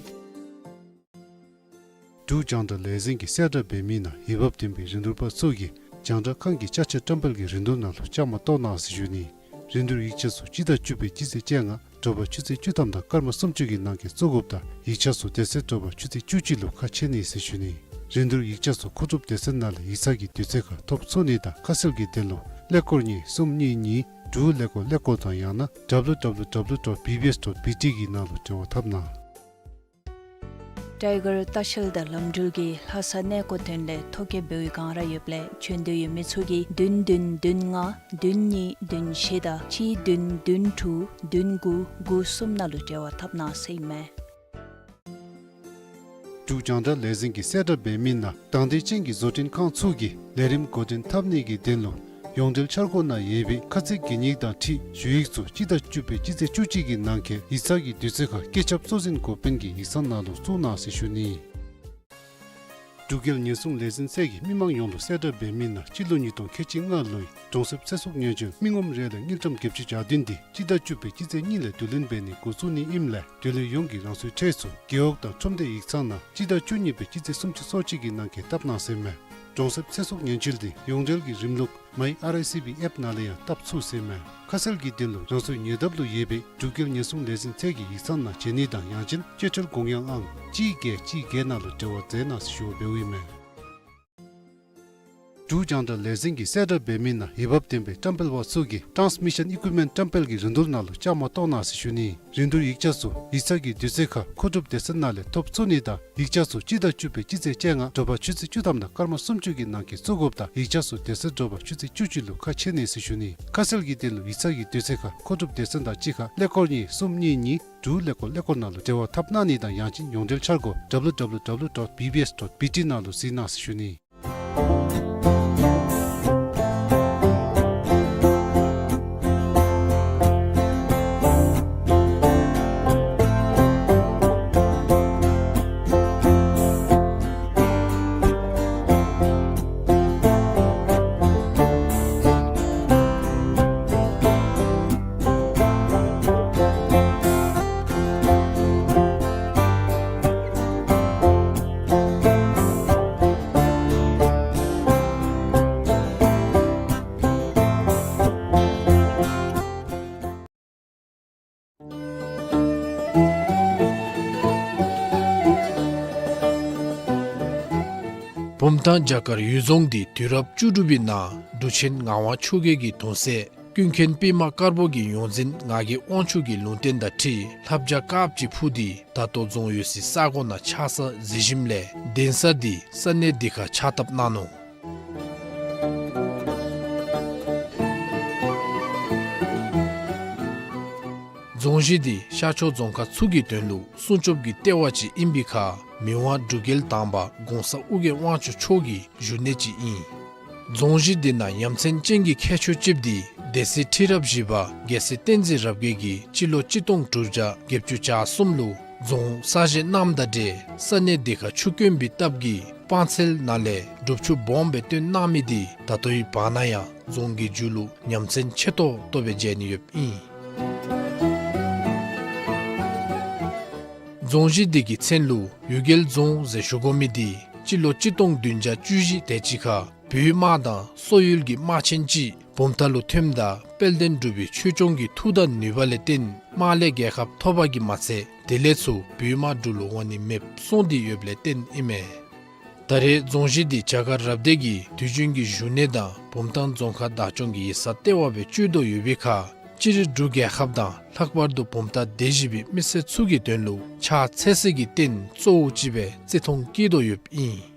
འབྲུག་རྒྱང་བསྒྲགས་ལས་འཛིན་གྱིས་གསལ་བསྒྲགས་འབད་མི་ནང་འོས་འབབ་ལྡན་པའི་རིན་བསྡུར་པ་ཚུ་གིས་རྒྱང་བསྒྲགས་ཁང་གི་ཅ་ཆས་བཀྲམ་སྤེལ་གྱི་རིན་བསྡུར་ནང་ལུ་བཅའ་མར་གཏོགས་གནང་ཟེར་ཞུ་ནི། རིན་བསྡུར་ཡིག་ཆ་ཚུ་སྤྱི་ཟླ་བཅུ་པའི་སྤྱི་ཚེས་བཅོ་ལྔ་དྲོ་པ་ཆུ་ཚོད་བཅུ་ཐམ་དང་སྐར་མ་སུམ་ཅུ་གི་ནང་འཁོད་བཙུགས་དགོཔ་དང་ཡིག་ཆ་ཚུ་དེ་ཚེ་དྲོ་པ་ཆུ་ཚོད་བཅུ་གཅིག་ལུ་ཁ་ཕྱེ་ནི་ཟེར་ཞུ་ནི། རིན་བསྡུར་ཡིག་ཆ་ཚུ་མཁོ་སྒྲུབ་སྡེ་ཚན་ནང་ལས་ཡིག་ཚང་གི་དུས་ཚོད་ཁར་ཐོབ་ཚུགས་ནི་དང་ཁ་གསལ་གྱི་དོན་ལུ་ཀླད་ཀོར་གཉིས་གསུམ་གཉིས་གཉིས་དྲུག་ཀླད་ཀོར་ཀླད་ཀོར་དང་ཡང་ན་ཌབ་ལུ་ཌབ་ལུ་ཌབ་ལུ་ཌོཊ་བི་བི་ཨེསི་ཌོཊ་བི་ཊི་གི་ནང་ལུ་འབྲེལ་བ་འཐབ་གནང་། ཊའི་གར་ལྟ་བཤལ་དང་ལམ་འགྲུལ་གྱི་ལྷ་ས་གནས་སྐོར་དོན་ལས་ཐོ་བཀོད་འབད་བའི་སྒང་ར་ཡོདཔ་ལས་བྱོན་འདོད་ཡོད་མི་ཚུ་གིས་བདུན་བདུན་བདུན་ལྔ་བདུན་གཉིས་བདུན་བཞི་དང་གཅིག་བདུན་བདུན་དྲུག་བདུན་དགུ་དགུ་གསུམ་ནང་ལུ་འབྲེལ་བ་འཐབ་གནང་ཟེར་ཨིན་མས། འབྲུག་རྒྱང་བསྒྲགས་ལས་འཛིན་གྱིས་གསལ་བསྒྲགས་འབད་མི་ནང་དང་འདོད་ཅན་གྱི་བཟོ་སྐྲུན་ཁང་ཚུ་གིས་ལས་རིམ་འགོ་འདྲེན་འཐབ་ནི་གི་དོན་ལུ་ཡོངས་འབྲེལ་འཆར་སྒོ་ནང་ཡོད་པའི་ཁ་ཚིག་གི་ཉིག་དང་འཁྲིལ་ཞུ་ཡིག་ཚུ་སྤྱི་ཟླ་བཅུ་པའི་སྤྱི་ཚེས་བཅུ་གཅིག་གི་ནང་འཁོད་ཡིག་ཚང་གི་དུས་ཚོད་ཁར་བཀོད་ཁྱབ་གཙོ་འཛིན་འགོ་དཔོན་གྱི་ཡིག་ཚང་ནང་ལུ་བཙུགས་གནང་ཟེར་ཞུ་ནི། འབྲུག་རྒྱལ་ཉེན་སྲུང་ལས་འཛིན་ཚད་ཀྱིས་མི་མང་ཡོངས་ལུ་གསལ་བསྒྲགས་འབད་མི་ནང་སྤྱི་ལོ་ཉིས་སྟོང་ཁལ་གཅིག་ལྔ་ལོའི་གྲོང་གསེབ་ཚེ་སྲོག་ཉེན་བཅོལ་མི་ངོམ་རེ་ལས་དངུལ་ཀྲམ་བརྒྱད་ཅུ་གྱ་བདུན་དེ་སྤྱི་ཟླ་བཅུ་པའི་སྤྱི་ཚེས་གཉིས་ལས་བསྡུ་ལེན་འབད་ནི་འགོ་བཙུགས་ནི་ཨིནམ་ལས་འབྲེལ་ཡོད་ཡོངས་ཀྱིས་རང་སོའི་ཁྲལ་ཚུ་རྒེད་འོག་དང་ཁྲོམ་སྡེ་ཡིག་ཚང་ནང་སྤྱི་ཟླ་བཅུ་གཉིས་པའི་སྤྱི་ཚེས་སུམ་ཅུ་སོ་གཅིག་གི་ནང་འཁོད་བཏབ་གནང་ཟེར་མས། གྲོང་གསེབ་ཚེ་སྲོག་ཉེན་བཅོལ་དེ་ཡོངས་འབྲེལ་གྱི་རིམ་ལུགས་མའི་ཨར་ཨའི་སི་བི་ཨེཔ་ནང་ལས་ཡང་བཏབ་ཚུགས་ཟེར་མས། ཁ་གསལ་གྱི་དོན་ལུ་རང་སོའི་ཉེ་འདབས་ལུ་ཡོད་པའི་འབྲུག་རྒྱལ་ཉེན་སྲུང་ལས་འཛིན་ཚད་ཀྱི་ཡིག་ཚང་ནང་བྱོན་ནི་དང་ཡང་ཅིན་སྤྱོད་ཁྲལ་དགོངས་ཡངས་ཨང་གཅིག་བརྒྱད་གཅིག་བརྒྱད་ནང་ལུ་འབྲེལ་བ་མཛད་གནང་ཟེར་ཞུ་བ་འབདཝ་ཨིན་མས། འབྲུག་རྒྱང་བསྒྲགས་ལས་འཛིན་གྱིས་གསལ་བསྒྲགས་འབད་མི་ནང་འོས་འབབ་ལྡན་པའི་བཀྲམ་སྤེལ་པ་ཚུ་གིས་ཊཱནསི་མི་ཤཱན་ཨི་ཀུའིབ་མེནཊ་བཀྲམ་སྤེལ་གྱི་རིན་བསྡུར་ནང་ལུ་བཅའ་མར་གཏོགས་གནང་ཟེར་ཞུ་ནི། རིན་བསྡུར་ཡིག་ཆ་ཚུ་ཡིག་ཚང་གི་དུས་ཚོད་ཁར་མཁོ་སྒྲུབ་སྡེ་ཚན་ནང་ལས་ཐོབ་ཚུགས་ནི་དང་ཡིག་ཆ་ཚུ་སྤྱི་ཟླ་བཅུ་པའི་སྤྱི་ཚེས་བཅོ་ལྔ་དྲོ་པ་ཆུ་ཚོད་བཅུ་ཐམ་དང་སྐར་མ་སུམ་ཅུ་གི་ནང་འཁོད་བཙུགས་དགོཔ་དང་ཡིག་ཆ་ཚུ་དེ་ཚེ་དྲོ་པ་ཆུ་ཚོད་བཅུ་གཅིག་ལུ་ཁ་ཕྱེ་ནི་ཟེར་ཞུ་ནི། ཁ་གསལ་གྱི་དོན་ལུ་ཡིག་ཚང་གི་དུས་ཚོད་ཁར་མཁོ་སྒྲུབ་སྡེ་ཚན་དང་གཅིག་ཁར་ཀླད་ཀོར་གཉིས་གསུམ་གཉིས་གཉིས་དྲུག་ཀླད་ཀོར་ཀླད་ཀོར་ནང་ལུ་འབྲེལ་བ་འཐབ་གནང་ནི་དང་ཡང་ཅིན་ཡོངས་འབྲེལ་འཆར་སྒོ་W W W dot B B S dot B T ནང་ལུ་གཟིགས་གནང་ཟེར་ཞུ་ནི། བུམ་ཐང་བྱ་དཀར་གཡུལ་རྫོང་འདི་དུས་རབས་བཅུ་དྲུག་པའི་ནང་འབྲུག་ཆེན་ངག་དབང་ཆོས་རྒྱལ་གྱི་གདུང་སྲས་ཀུན་མཁྱེན་པདྨ་དཀར་པོ་གི་ཡོངས་འཛིན་ངག་གི་དབང་ཕྱུག་གི་ལུང་བསྟན་དང་འཁྲིལ་ལྷ་བྱ་དཀརཔོ་ཅིག་འཕུར་ཏེ་ད་ལྟོ་རྫོང་ཡོད་སའི་ས་གོ་ནང་ཆགས་ས་གཟིགས་ཞིནམ་ལས་གདན་ས་འདི་ས་གནས་འདི་ཁར་ཕྱག་བཏབ་གནང་ནུག། རྫོང་གཞི་འདི་ཤར་ཕྱོགས་རྫོང་ཁག་ཚུ་གི་དོན་ལུ་སྲུང་སྐྱོབ་ཀྱི་ལྟེ་བ་ཅིག་ཨིན་པའི་ཁར་མི་དབང་འབྲུག་རྒྱལ་དང་པ་གོང་ས་ཨོ་རྒྱན་དབང་ཕྱུག་མཆོག་གི་བཞུགས་གནས་ཅིག་ཨིན། རྫོང་གཞི་འདི་ནང་ཡ་མཚན་ཅན་གྱི་ཁྱད་ཆོས་ཅིག་འདི་སྡེ་སྲིད་ཁྲི་རབས་བཞི་པ་རྒྱལ་སྲས་བསྟན་འཛིན་རབ་རྒྱས་ཀྱིས་སྤྱི་ལོ་གཅིག་སྟོང་དྲུག་བརྒྱ་བརྒྱད་ཅུ་གྱ་གསུམ་ལུ་རྫོང་གསར་བཞེངས་གནངམ་དང་འབྲེལ་ས་གནས་འདི་ཁར་ཆུ་དཀོན་པའི་སྟབས་ཀྱིས་སྤང་ཚལ་ནང་ལས་སྒྲུབ་ཆུ་སྦོམ་སྦེ་བཏོན་གནང་མི་འདི་ད་ལྟོའི་བར་ན་ཡང་རྫོང་གི་མཇུག་ལུ་ཡ་མཚན་ཆེ་ཏོག་ཏོ་སྦེ་མཇལ་ནི་ཡོདཔ་ཨིན། རྫོང་གཞི་འདི་གི་མཚན་ལུ་གཡུལ་རྒྱལ་རྫོང་ཟེར་ཞུ་དགོ་མི་འདི་སྤྱི་ལོ་གཅིག་སྟོང་བདུན་བརྒྱ་བཅུ་བཞི་དེ་ཅིག་ཁར་བོད་དམག་དང་སོག་ཡུལ་གྱི་དམག་ཆེན་ཅིག་བུམ་ཐང་ལུ་ཐོནམ་ད་དཔལ་ལྡན་འབྲུག་པའི་ཆོས་སྐྱོང་གི་མཐུ་དང་ནུས་པ་ལས་བརྟེན་དམག་ལས་རྒྱལ་ཁ་ཐོབ་པ་གིས་མ་ཚད་དེ་ལས་ཚུར་བོད་དམག་འབྲུག་ལུ་འོང་ནི་མེདཔ་སོང་སྟེ་ཡོདཔ་ལས་བརྟེན་ཨིན་མས། ད་རེས་རྫོང་གཞི་འདི་བྱ་དཀར་རབ་སྡེ་གི་དུས་རྒྱུན་གྱི་བཞུགས་གནས་དང་བུམ་ཐང་རྫོང་ཁག་བདག་སྐྱོང་གི་ཡིག་ཚང་ལྟེ་བ་སྦེ་སྤྱོད་དོ་ཡོད་པའི་ཁར་སྤྱིར་འབྲུག་རྒྱལ་ཁབ་དང་ལྷག་པར་དུ་བུམ་ཐང་སྡེ་བཞི་པའི་མི་སེར་ཚུ་གི་དོན་ལུ་ཕྱག་འཚལ་ས་གི་རྟེན་གཙོ་བོ་ཅིག་སྦེ་བརྩི་མཐོང་བསྐྱེད་དོ་ཡོདཔ་ཨིན།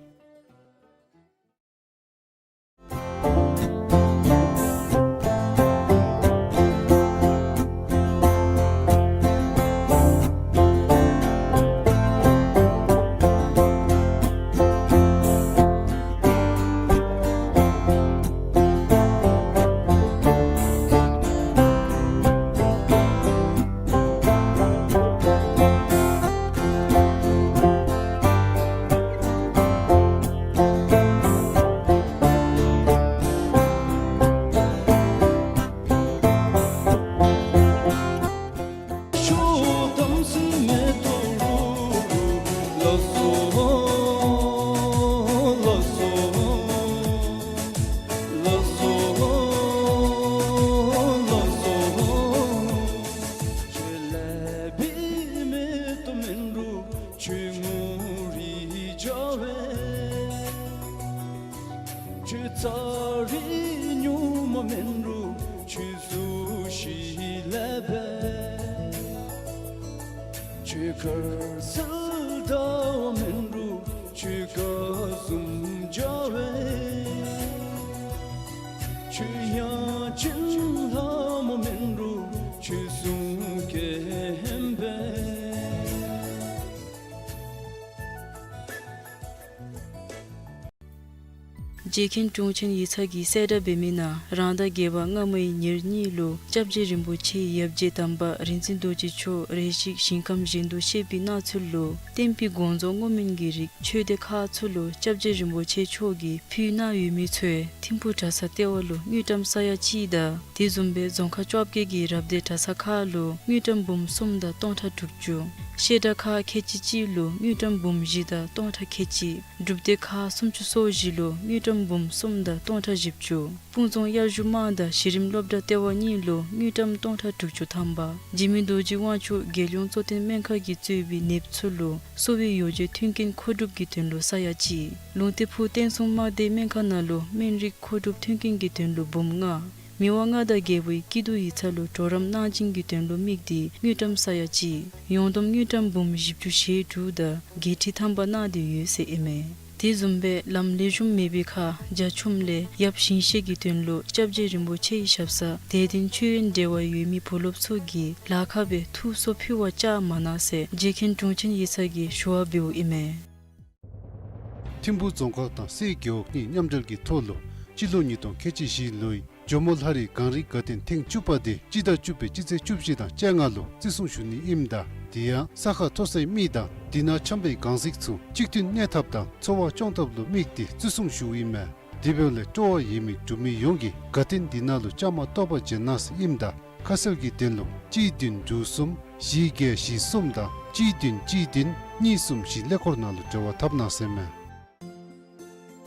ཁྱོད་ཚ་རི་སྨྱུག་མ་མེན་རུང་ཁྱོད་གཟུགས་ཞི་ལེགས་པས། ཁྱོད་དཀར་གསལ་ཟླ་བ་མེན་རུང་ཁྱོད་སྐུ་གསུམ་འཇའ་བས། ཁྱོད་ཡང་ཅིན་ལྷ་མོ་མེན་རུང་ཁྱོད་གསུང་སྐད་ཧན་པས། རྗེ་མཁན་དྲུང་ཆེན་ཡིག་ཚང་གིས་གསལ་བསྒྲགས་འབད་མི་ནང་རང་ཟླ་བརྒྱད་པ་སྔ་མའི་ཉེར་གཉིས་ལུ་སྐྱབས་རྗེ་རིན་པོ་ཆེ་ཡབ་རྗེ་དམ་པ་རིག་འཛིན་རྡོ་རྗེ་མཆོག་རེ་ཞིག་ཞིང་ཁམས་གཞན་དུ་གཤེགས་པའི་གནས་ཚུལ་ལུ་བསྟན་པའི་དགོངས་རྫོགས་བསྔོ་སྨོན་གྱི་རིགས་ཆོས་སྡེ་ཁག་ཚུ་ལུ་སྐྱབས་རྗེ་རིན་པོ་ཆེ་མཆོག་གིས་ཕུལ་གནང་ཡོད་མི་ཚུ་ཐིམ་ཕུག་གྲྭ་ཚང་ལྟེ་བ་ལུ་དངུལ་ཀྲམ་ས་ཡ་གཅིག་དང་དེ་བཟུམ་སྦེ་རྫོང་ཁག་བཅོ་བརྒྱད་ཀྱི་རབ་སྡེ་གྲྭ་ཚང་ཁག་ལུ་དངུལ་ཀྲམ་འབུམ་གསུམ་དང་སྟོང་ཕྲག་དྲུག་ཅུ། བཤད་གྲྭ་ཁག་ཁལ་གཅིག་གཅིག་ལུ་དངུལ་ཀྲམ་འབུམ་བཞི་དང་སྟོང་ཕྲག་ཁལ་གཅིག། སྒྲུབ་སྡེ་ཁག་སུམ་ཅུ་སོ་བཞི་ལུ་དངུལ་ཀྲམ་འབུམ་གསུམ་དང་སྟོང་ཕྲག་བཞི་བཅུ། སྤུངས་རྫོང་དབྱར་བཞུགས་དམངས་དང་གཞི་རིམ་སློབ་གྲྭ་ལྟེ་བ་གཉིས་ལུ་དངུལ་ཀྲམ་སྟོང་ཕྲག་དྲུག་ཅུ་ཐམ་པ། འཇིགས་མེད་རྡོ་རྗེ་དབང་ཕྱུག་རྒྱལ་ཡོངས་གཙོ་བསྟེན་སྨན་ཁང་གིས་གཙོས་པའི་ནདཔ་ཚུ་ལུ་གསོ་བའི་ཡོ་བྱད་མཐུན་རྐྱེན་མཁོ་སྒྲུབ་ཀྱི་དོན་ལུ་ས་ཡ་གཅིག། ལུང་བསྟན་ཕུག་བསྟན་སྲུང་དམག་སྡེ་སྨན་ཁང་ནང་ལུ་སྨན་རིགས་མཁོ་སྒྲུབ་མཐུན་རྐྱེན་གྱི་དོན་ལུ་འབུམ་ལྔ། མི་དབང་མངའ་བདག་རྒྱལ་པོའི་སྐྱིད་སྡུག་ཡིག་ཚང་ལུ་གྲོགས་རམ་གནང་སྦྱིན་གྱི་དོན་ལུ་དམིགས་ཏེ་དངུལ་ཀྲམ་ས་ཡ་གཅིག། ཡོངས་བསྡོམས་དངུལ་ཀྲམ་འབུམ་བཞི་བཅུ་ཞེ་དྲུག་དང་བརྒྱད་ཁྲི་ཐམ་པ་གནང་སྟེ་ཡོད་ཟེར་ཨིན་མས། དེ་བཟུམ་སྦེ་ལམ་ལེགས་ཤོམ་མེད་པའི་ཁར་རྒྱ་ཁྱོན་ལས་ཡབ་ཞིང་གཤེགས་ཀྱི་དོན་ལུ་སྐྱབས་རྗེ་རིན་པོ་ཆེའི་ཞབས་སར་དད་ལྡན་མཆོད་ཡོན་འབྲེལ་བ་ཡོད་མི་བུ་སློབ་ཚུ་གིས་ལཱ་ཁག་སྦེ་ཐུགས་གསོ་ཕུལ་བར་བཅར་མ་གནང་ཟེར་རྗེ་མཁན་དྲུང་ཆེན་ཡིག་ཚང་གིས་ཞུ་བ་འབདཝ་ཨིན་མས། ཐིམ་ཕུག་རྫོང་ཁག་དང་སའི་རྒེད་འོག་གཉིས་མཉམ་འབྲེལ་གྱི་ཐོག་ལུ་སྤྱི་ལོ་ཉིས་སྟོང་ཁལ་གཅིག་བཞི་ལོའི་ཇོ་མོ་ལྷ་རིའི་གངས་རིའི་དགའ་སྟོན་ཐེངས་བཅུ་པ་དེ་སྤྱི་ཟླ་བཅུ་པའི་སྤྱི་ཚེས་བཅུ་བཞི་དང་བཅོ་ལྔ་ལུ་བརྩི་སྲུང་ཞུ་ནི་ཨིནམ་ད་དེ་ཡང་ས་ཁ་མཐོ་སའི་མི་དང་དེ་ནང་འཁྱམས་པའི་གངས་རྫིག་ཚུ་གཅིག་མཐུན་གནས་ཐབས་དང་འཚོ་བ་སྐྱོང་ཐབས་ལུ་དམིགས་ཏེ་བརྩི་སྲུང་ཞུཝ་ཨིན་མས། དེ་འབདཝ་ལས་སྤྲོ་བ་ཡོད་མི་འབྲུག་མི་ཡོངས་ཀྱིས་དགའ་སྟོན་འདི་ནང་ལུ་བཅའ་མར་གཏོགས་པར་བྱོན་གནང་ཟེར་ཨིནམ་ད་ཁ་གསལ་གྱི་དོན་ལུ་གཅིག་བདུན་དྲུག་གསུམ་བཞི་བརྒྱད་བཞི་གསུམ་དང་གཅིག་བདུན་གཅིག་བདུན་གཉིས་གསུམ་བཞི་ཀླད་ཀོར་ནང་ལུ་འབྲེལ་བ་འཐབ་གནང་ཟེར་མས།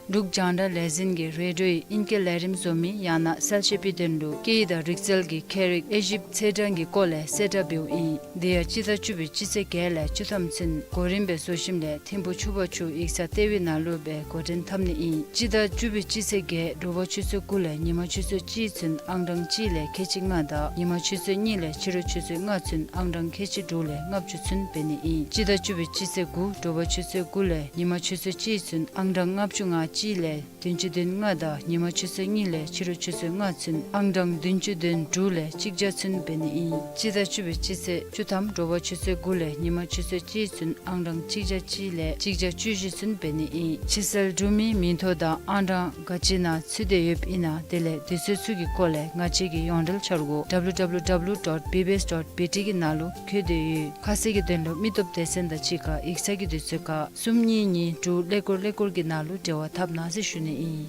འབྲུག་རྒྱང་བསྒྲགས་ལས་འཛིན་གྱིས་རེ་ཌིའོ་ཡི་ཨིང་སྐད་ལས་རིམ་བཟོ་མི་ཡང་ན་གསལ་བཤད་པའི་དོན་ལུ་སྐད་ཡིག་དང་རིག་རྩལ་གྱི་མཁས་རིག་དབྱེ་ཞིབ་ཚེས་གྲངས་ཀྱི་སྐོར་ལས་གསལ་བསྒྲགས་འབདཝ་ཨིན། དེ་ཡང་སྤྱི་ཟླ་བཅུ་པའི་སྤྱི་ཚེས་བརྒྱད་ལས་བཅུ་ཐམ་ཚུན་གོ་རིམ་སྦེ་བཟོ་ཞིནམ་ལས་ཐིམ་ཕུག་ཆུ་བར་ཆུ་ཡིག་ཚང་ལྟེ་བའི་ནང་ལུ་སྦེ་འགོ་འདྲེན་འཐབ་ནི་ཨིན། སྤྱི་ཟླ་བཅུ་པའི་སྤྱི་ཚེས་བརྒྱད་དྲོ་པ་ཆུ་ཚོད་དགུ་ལས་ཉི་མ་ཆུ་ཚོད་གཅིག་ཚུན་ཨང་གྲངས་གཅིག་ལས་ཁལ་གཅིག་ལྔ་དང་ཉི་མ་ཆུ་ཚོད་གཉིས་ལས་ཕྱི་རུ་ཆུ་ཚོད་ལྔ་ཚུན་ཨང་གྲངས་ཁལ་གཅིག་དྲུག་ལས་ལྔ་བཅུ་ཚུན་འབད་ནི་ཨིན། སྤྱི་ཟླ་བཅུ་པའི་སྤྱི་ཚེས་དགུ་དྲོ་པ་ཆུ་ཚོད་དགུ་ལས་ཉི་མ་ཆུ་ཚོད་གཅིག་ཚུན་ཨང་གྲངས་ལྔ་བཅུ་ང་གཅིག་ལས་བདུན་ཅུ་དོན་ལྔ་དང་ཉི་མ་ཆུ་ཚོད་གཉིས་ལས་ཕྱི་རུ་ཆུ་ཚོད་ལྔ་ཚུན་ཨང་གྲངས་བདུན་ཅུ་དོན་དྲུག་ལས་གཅིག་བརྒྱ་ཚུན་འབད་ནི་ཨིན། སྤྱི་ཟླ་བཅུ་པའི་སྤྱི་ཚེས་བཅུ་ཐམ་དྲོ་པ་ཆུ་ཚོད་དགུ་ལས་ཉི་མ་ཆུ་ཚོད་གཅིག་ཚུན་ཨང་གྲངས་གཅིག་བརྒྱ་གཅིག་ལས་གཅིག་བརྒྱ་བཅུ་བཞི་ཚུན་འབད་ནི་ཨིན། ཕྱི་སེལ་འབྲུག་མིའི་མིང་ཐོ་དང་ཨང་གྲངས་ག་ཅི་ནང་ཚུད་དེ་ཡོདཔ་ཨིན་ན་དེ་ལས་དུས་ཚོད་ཚུ་གི་སྐོར་ལས་ང་བཅས་ཀྱི་ཡོངས་འབྲེལ་འཆར་སྒོ་W W W dot B B S dot B T གི་ནང་ལུ་བཀོད་དེ་ཡོད། ཁ་གསལ་གྱི་དོན་ལུ་མི་སྟོབས་སྡེ་ཚན་དང་གཅིག་ཁར་ཡིག་ཚང་གི་དུས་ཚོད་ཁར་གསུམ་གཉིས་གཉིས་དྲུག་ཀླད་ཀོར་ཀླད་ཀོར་གྱི་ནང་ལུ་འབྲེལ་བ་འཐབ་གནང་ཟེར་ཞུ་ནི་ཨིན།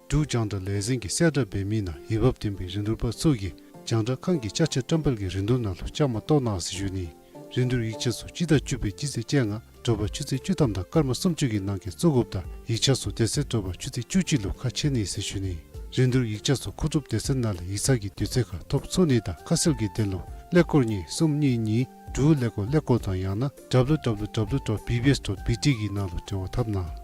འབྲུག་རྒྱང་བསྒྲགས་ལས་འཛིན་གྱིས་གསལ་བསྒྲགས་འབད་མི་ནང་འོས་འབབ་ལྡན་པའི་རིན་བསྡུར་པ་ཚུ་གིས་རྒྱང་བསྒྲགས་ཁང་གི་ཅ་ཆས་བཀྲམ་སྤེལ་གྱི་རིན་བསྡུར་ནང་ལུ་བཅའ་མར་གཏོགས་གནང་ཟེར་ཞུ་ནི། རིན་བསྡུར་ཡིག་ཆ་ཚུ་སྤྱི་ཟླ་བཅུ་པའི་སྤྱི་ཚེས་བཅོ་ལྔ་དྲོ་པ་ཆུ་ཚོད་བཅུ་ཐམ་དང་སྐར་མ་སུམ་ཅུ་གི་ནང་འཁོད་བཙུགས་དགོཔ་དང་ཡིག་ཆ་ཚུ་དེ་ཚེ་དྲོ་པ་ཆུ་ཚོད་བཅུ་གཅིག་ལུ་ཁ་ཕྱེ་ནི་ཟེར་ཞུ་ནི། རིན་བསྡུར་ཡིག་ཆ་ཚུ་མཁོ་སྒྲུབ་སྡེ་ཚན་ནང་ལས་ཡིག་ཚང་གི་དུས་ཚོད་ཁར་ཐོབ་ཚུགས་ནི་དང་ཁ་གསལ་གྱི་དོན་ལུ་ཀླད་ཀོར་གཉིས་གསུམ་གཉིས་གཉིས་དྲུག་ཀླད་ཀོར་ཀླད་ཀོར་དང་ཡང་ན་W W W dot B B S dot B T གི་ནང་ལུ་འབྲེལ་བ་འཐབ་གནང་།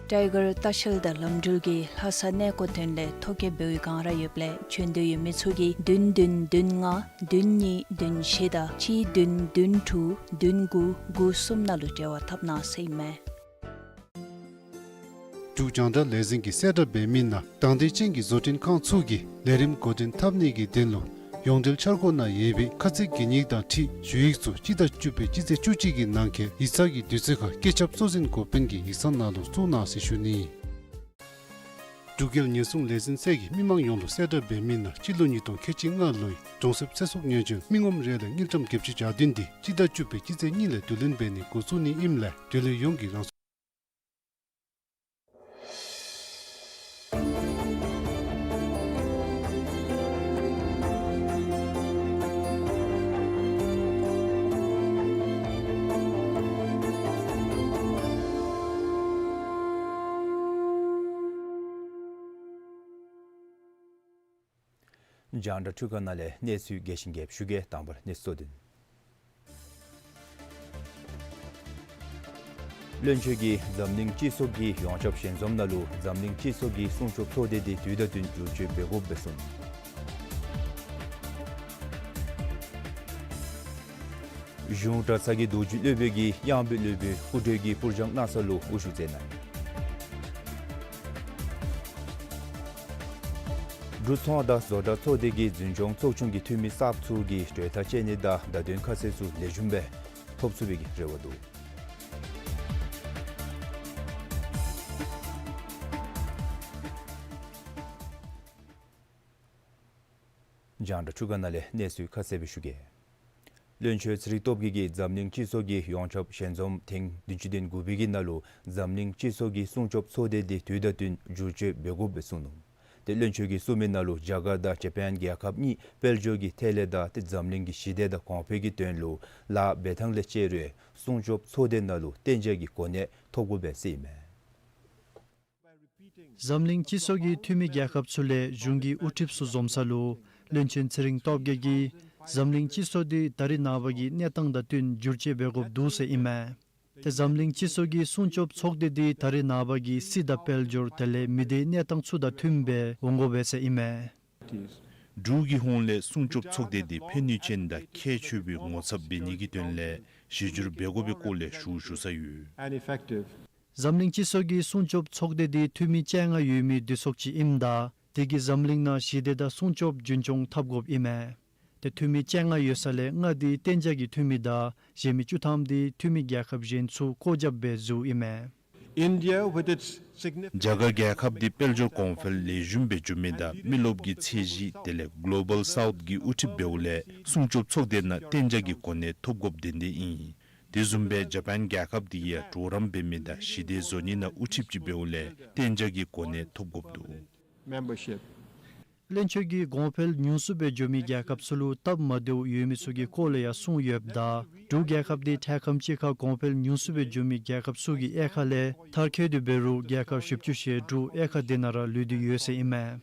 ཊའི་གར་ལྟ་བཤལ་དང་ལམ་འགྲུལ་གྱིས་ལྷ་ས་གནས་སྐོར་དོན་ལས་ཐོ་བཀོད་འབད་བའི་སྒང་ར་ཡོདཔ་ལས་བྱོན་འདོད་ཡོད་མི་ཚུ་གིས་བདུན་བདུན་བདུན་ལྔ་བདུན་གཉིས་བདུན་བཞི་དང་གཅིག་བདུན་བདུན་དྲུག་བདུན་དགུ་དགུ་གསུམ་ནང་ལུ་འབྲེལ་བ་འཐབ་གནང་ཟེར་ཨིན་མས། འབྲུག་རྒྱང་བསྒྲགས་ལས་འཛིན་གྱིས་གསལ་བསྒྲགས་འབད་མི་ནང་དང་འདོད་ཅན་གྱི་བཟོ་སྐྲུན་ཁང་ཚུ་གིས་ལས་རིམ་འགོ་འདྲེན་འཐབ་ནི་གི་དོན་ལུ་ཡོངས་འབྲེལ་འཆར་སྒོ་ནང་ཡོད་པའི་ཁ་ཚིག་གི་ཉིག་དང་འཁྲིལ་ཞུ་ཡིག་ཚུ་སྤྱི་ཟླ་བཅུ་པའི་སྤྱི་ཚེས་བཅུ་གཅིག་གི་ནང་འཁོད་ཡིག་ཚང་གི་དུས་ཚོད་ཁར་བཀོད་ཁྱབ་གཙོ་འཛིན་འགོ་དཔོན་གྱི་ཡིག་ཚང་ནང་ལུ་བཙུགས་གནང་ཟེར་ཞུ་ནི། འབྲུག་རྒྱལ་ཉེན་སྲུང་ལས་འཛིན་ཚད་ཀྱིས་མི་མང་ཡོངས་ལུ་གསལ་བསྒྲགས་འབད་མི་ནང་སྤྱི་ལོ་ཉིས་སྟོང་ཁལ་གཅིག་ལྔ་ལོའི་གྲོང་གསེབ་ཚེ་སྲོག་ཉེན་བཅོལ་མི་ངོམ་རེ་ལས་དངུལ་ཀྲམ་བརྒྱད་ཅུ་གྱ་བདུན་དེ་སྤྱི་ཟླ་བཅུ་པའི་སྤྱི་ཚེས་གཉིས་ལས་བསྡུ་ལེན་འབད་ནི་འགོ་བཙུགས་ནི་ཨིནམ་ལས་དེ་ལས་ཡོངས་ཀྱིས་རང་སྲོག་རྒྱང་བསྒྲགས་འཕྲུལ་ཁང་ནང་ལས་གནས་ཚུལ་རྒྱས་ཤིང་རྒྱསཔ་ཞུ་གེ། དང་པ་ར་གནས་ཚུལ་གཙོ་དོན། བློན་ཆེན་གྱིས་འཛམ་གླིང་སྤྱི་ཚོགས་ཀྱི་ཡོངས་ཁྱབ་ཞལ་འཛོམས་ནང་ལུ་འཛམ་གླིང་སྤྱི་ཚོགས་ཀྱི་སྲུང་སྐྱོབ་ཚོགས་སྡེ་དེ་དུས་དང་བསྟུན་བསྒྱུར་བཅོས་འབད་དགོཔ་སྦེ་གསུངས། གཞུང་གྲྭ་ཚང་གི་རྡོ་རྗེ་སློབ་དཔོན་གྱིས་གཡང་འབོད་སློབ་དཔོན་སྐུ་བགྲེས་ཀྱི་པུར་སྦྱང་གནང་ས་ལུ་དབུ་བཞུགས་མཛད་གནང་། འབྲུག་ཚོང་དང་བཟོ་གྲྭ་ཚོགས་སྡེ་གི་འཛིན་སྐྱོང་ཚོགས་ཆུང་གི་འཐུས་མི་གསརཔ་ཚུ་གིས་གྲོས་ཐག་བཅད་ནི་དང་བརྡ་དོན་ཁ་གསལ་ཚུ་ལེགས་ཤོམ་སྦེ་ཐོབ་ཚུགས་པའི་གི་རེ་བ་འདུག། རྒྱང་བསྒྲགས་འཕྲུལ་ཁང་ནང་ལས་གནས་ཚུལ་ཁ་གསལ་སྦེ་ཞུ་གེ། བློན་ཆེན་ཚེ་རིང་སྟོབས་རྒྱས་ཀྱིས་འཛམ་གླིང་སྤྱི་ཚོགས་ཀྱི་ཡོངས་ཁྱབ་ཞལ་འཛོམས་ཐེངས་བདུན་ཅུ་དོན་དགུ་པའི་གི་ནང་ལུ་འཛམ་གླིང་སྤྱི་ཚོགས་ཀྱི་སྲུང་སྐྱོབ་ཚོགས་སྡེ་དེ་དུས་དང་བསྟུན་བསྒྱུར་བཅོས་འབད་དགོཔ་སྦེ་གསུངས་ནུག། ཏེ་བློན་ཆེན་གྱིས་གསུངས་མི་ནང་ལུ་རྒྱ་གར་དང་ཇ་པཱན་རྒྱལ་ཁབ་གཉིས་དཔལ་འབྱོར་གྱི་ཐད་ལས་དང་ཏེ་འཛམ་གླིང་གི་ཞི་བདེ་དང་གོང་འཕེལ་གྱི་དོན་ལུ་ལཱ་འབད་ཐངས་ལས་བཅས་རུང་སྲུང་སྐྱོབ་ཚོགས་སྡེ་ནང་ལུ་གཏན་འཇགས་ཀྱི་གོ་གནས་ཐོབ་དགོ་པས་ཟེར་ཨིན་མས། འཛམ་གླིང་སྤྱི་ཚོགས་ཀྱི་འཐུས་མི་རྒྱལ་ཁབ་ཚུ་ལས་གཞུང་གི་དབུ་ཁྲིདཔ་ཚུ་འཛོམས་ས་ལུ་བློན་ཆེན་ཚེ་རིང་སྟོབས་རྒྱས་ཀྱིས་འཛམ་གླིང་སྤྱི་ཚོགས་འདི་ད་རེས་ནངས་པ་གི་གནས་སྟངས་དང་བསྟུན་བསྒྱུར་བཅོས་འབད་དགོཔ་འདུག་ཟེར་ཨིན་མས། ཏེ་འཛམ་གླིང་སྤྱི་ཚོགས་ཀྱི་སྲུང་སྐྱོབ་ཚོགས་སྡེ་འདི་ད་རེས་ནངས་པ་གི་སྲིད་དང་དཔལ་འབྱོར་དེ་ལས་མི་སྡེའི་གནས་སྟངས་ཚུ་དང་མཐུནམ་སྦེ་འོང་དགོ་པས་ཟེར་ཨིན་མས། འབྲུག་གི་ཧོངས་ལས་སྲུང་སྐྱོབ་ཚོགས་སྡེ་འདི་ཕན་ནུས་ཅན་དང་ཁྱད་ཆོས་པའི་ངོ་ཚབ་འབད་ནི་གི་དོན་ལས་གཞི་བསྒྱུར་འབད་དགོ་པའི་སྐོར་ལས་ཞུ་ཞུ་ས་ཡོད། And effective. འཛམ་གླིང་སྤྱི་ཚོགས་ཀྱི་སྲུང་སྐྱོབ་ཚོགས་སྡེ་འདི་འཐུས་མི་བཅོ་ལྔ་ཡོད་མི་འདུས་ཚོགས་ཅིག་ཨིནམ་ད་དེ་གིས་འཛམ་གླིང་ནང་ཞི་བདེ་དང་སྲུང་སྐྱོབ་རྒྱུན་སྐྱོང་འཐབ་དགོཔ་ཨིན་མས། ཏེ་འཐུས་མི་བཅོ་ལྔ་ཡོད་ས་ལས་ལྔ་འདི་གཏན་འཇགས་ཀྱི་འཐུས་མི་དང་གཞན་མི་བཅུ་ཐམ་འདི་འཐུས་མི་རྒྱལ་ཁབ་གཞན་ཚུ་བཀོད་རྒྱབ་འབད་བཟོཝ་ཨིན་མས། India, with its significant རྒྱ་གར་རྒྱལ་ཁབ་འདི་དཔལ་འབྱོར་གོང་འཕེལ་ལེགས་ཤོམ་སྦེ་འགྱོ་མི་དང་མི་རློབས་ཀྱི་ཚད་གཞི་དེ་ལས་གོ་ལོ་བཱལ་སའུཐ་གི་དབུ་ཁྲིདཔ་འབདཝ་ལས་སྲུང་སྐྱོབ་ཚོགས་སྡེ་ནང་གཏན་འཇགས་ཀྱི་གོ་གནས་ཐོབ་དགོཔ་དེ་འདི་ཨིན། དེ་བཟུམ་སྦེ་ཇ་པཱན་རྒྱལ་ཁབ་འདི་ཡང་གྲོགས་རམ་འབད་མི་དང་ཞི་བདེ་བཟོ་ནི་ནང་དབུ་ཁྲིདཔ་ཅིག་འབདཝ་ལས་གཏན་འཇགས་ཀྱི་གོ་གནས་ཐོབ་དགོཔ་འདུག། Membership. བློན་ཆེན་གྱིས་གོང་འཕེལ་ཉུང་སུ་སྦེ་འགྱོ་མི་རྒྱལ་ཁབ་ཚུ་ལུ་སྟབས་མ་བདེཝ་ཡོད་མི་ཚུ་གི་སྐོར་ལས་ཡང་གསུངས་ཡོདཔ་ད་འབྲུག་རྒྱལ་ཁབ་འདི་ཐད་ཁམས་ཅིག་ཁར་གོང་འཕེལ་ཉུང་སུ་སྦེ་འགྱོ་མི་རྒྱལ་ཁབ་ཚུ་གི་དབྱེ་ཁ་ལས་མཐར་འཁྱོལ་ཏེ་འབད་རུང་རྒྱལ་ཁབ་བཞི་བཅུ་ཞེ་དྲུག་དབྱེ་ཁ་འདི་ནང་ར་ལུས་ཏེ་ཡོད་ཟེར་ཨིན་མས།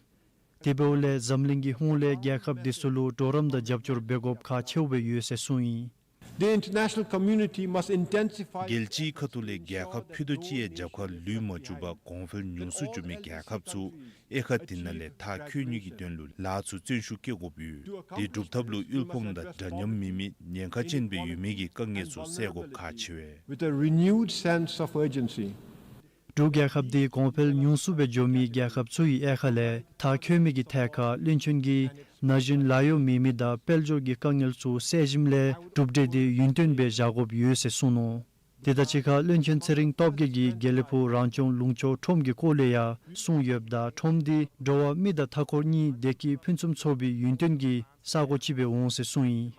དེ་འབདཝ་ལས་འཛམ་གླིང་གི་ཧོངས་ལས་རྒྱལ་ཁབ་འདི་ཚུ་ལུ་གྲོགས་རམ་དང་རྒྱབ་སྐྱོར་འབད་དགོཔ་ཁག་ཆེཝ་སྦེ་ཡོད་ཟེར་གསུངས་ཡི། The international community must intensify རྒྱལ་སྤྱིའི་ཁ་ཐུག་ལས་རྒྱལ་ཁབ་ཕུད་རྡོག་ཅིག་ཡང་རྒྱབ་ཁར་ལུས་མ་བཅུག་པར་གོང་འཕེལ་ཉུང་སུ་འགྱོ་མི་རྒྱལ་ཁབ་ཚུ་དབྱེ་ཁ་དེ་ནང་ལས་མཐར་འཁྱོལ་ནི་གི་དོན་ལུ་ལཱ་ཚུ་བརྩོན་ཤུགས་བསྐྱེད་དགོཔ་ཡོད། དེ་སྒྲུབ་ཐབས་ལུ་དབུལ་ཕོངས་དང་འདྲ་མཉམ་མེད་མི་ཉེན་ཁ་ཅན་སྦེ་ཡོད་མི་གི་དཀའ་ངལ་ཚུ་སེལ་དགོཔ་ཁག་ཆེ་བས། With a renewed sense of urgency. འབྲུག་རྒྱལ་ཁབ་འདི་གོང་འཕེལ་ཉུང་སུ་སྦེ་འགྱོ་མི་རྒྱལ་ཁབ་ཚུ་གི་དབྱེ་ཁ་ལས་མཐར་འཁྱོལ་མི་གི་ཐད་ཁར་བློན་ཆེན་གྱིས་ན་གཞོན་ལཱ་གཡོག་མེད་མི་དང་དཔལ་འབྱོར་གྱི་དཀའ་ངལ་ཚུ་སེལ་ཞིནམ་ལས་གྲུབ་འབྲས་འདི་ཡུན་བརྟན་སྦེ་བཞག་དགོཔ་ཡོད་ཟེར་གསུངས་ནུག། དེ་དང་གཅིག་ཁར་བློན་ཆེན་ཚེ་རིང་སྟོབས་རྒྱས་ཀྱིས་དགེ་ལེགས་ཕུག་རང་སྐྱོང་ལུང་ཕྱོགས་ཁྲོམ་གྱི་སྐོར་ལས་ཡང་གསུངས་ཡོདཔ་ད་ཁྲོམ་འདི་འགྲོ་བ་མི་དང་མཐའ་འཁོར་གཉིས་བདེ་སྐྱིད་ཕུན་སུམ་ཚོགས་པའི་ཡུན་བརྟན་གྱི་ས་གོ་ཅིག་སྦེ་འོང་ཟེར་གསུངས་ཡི།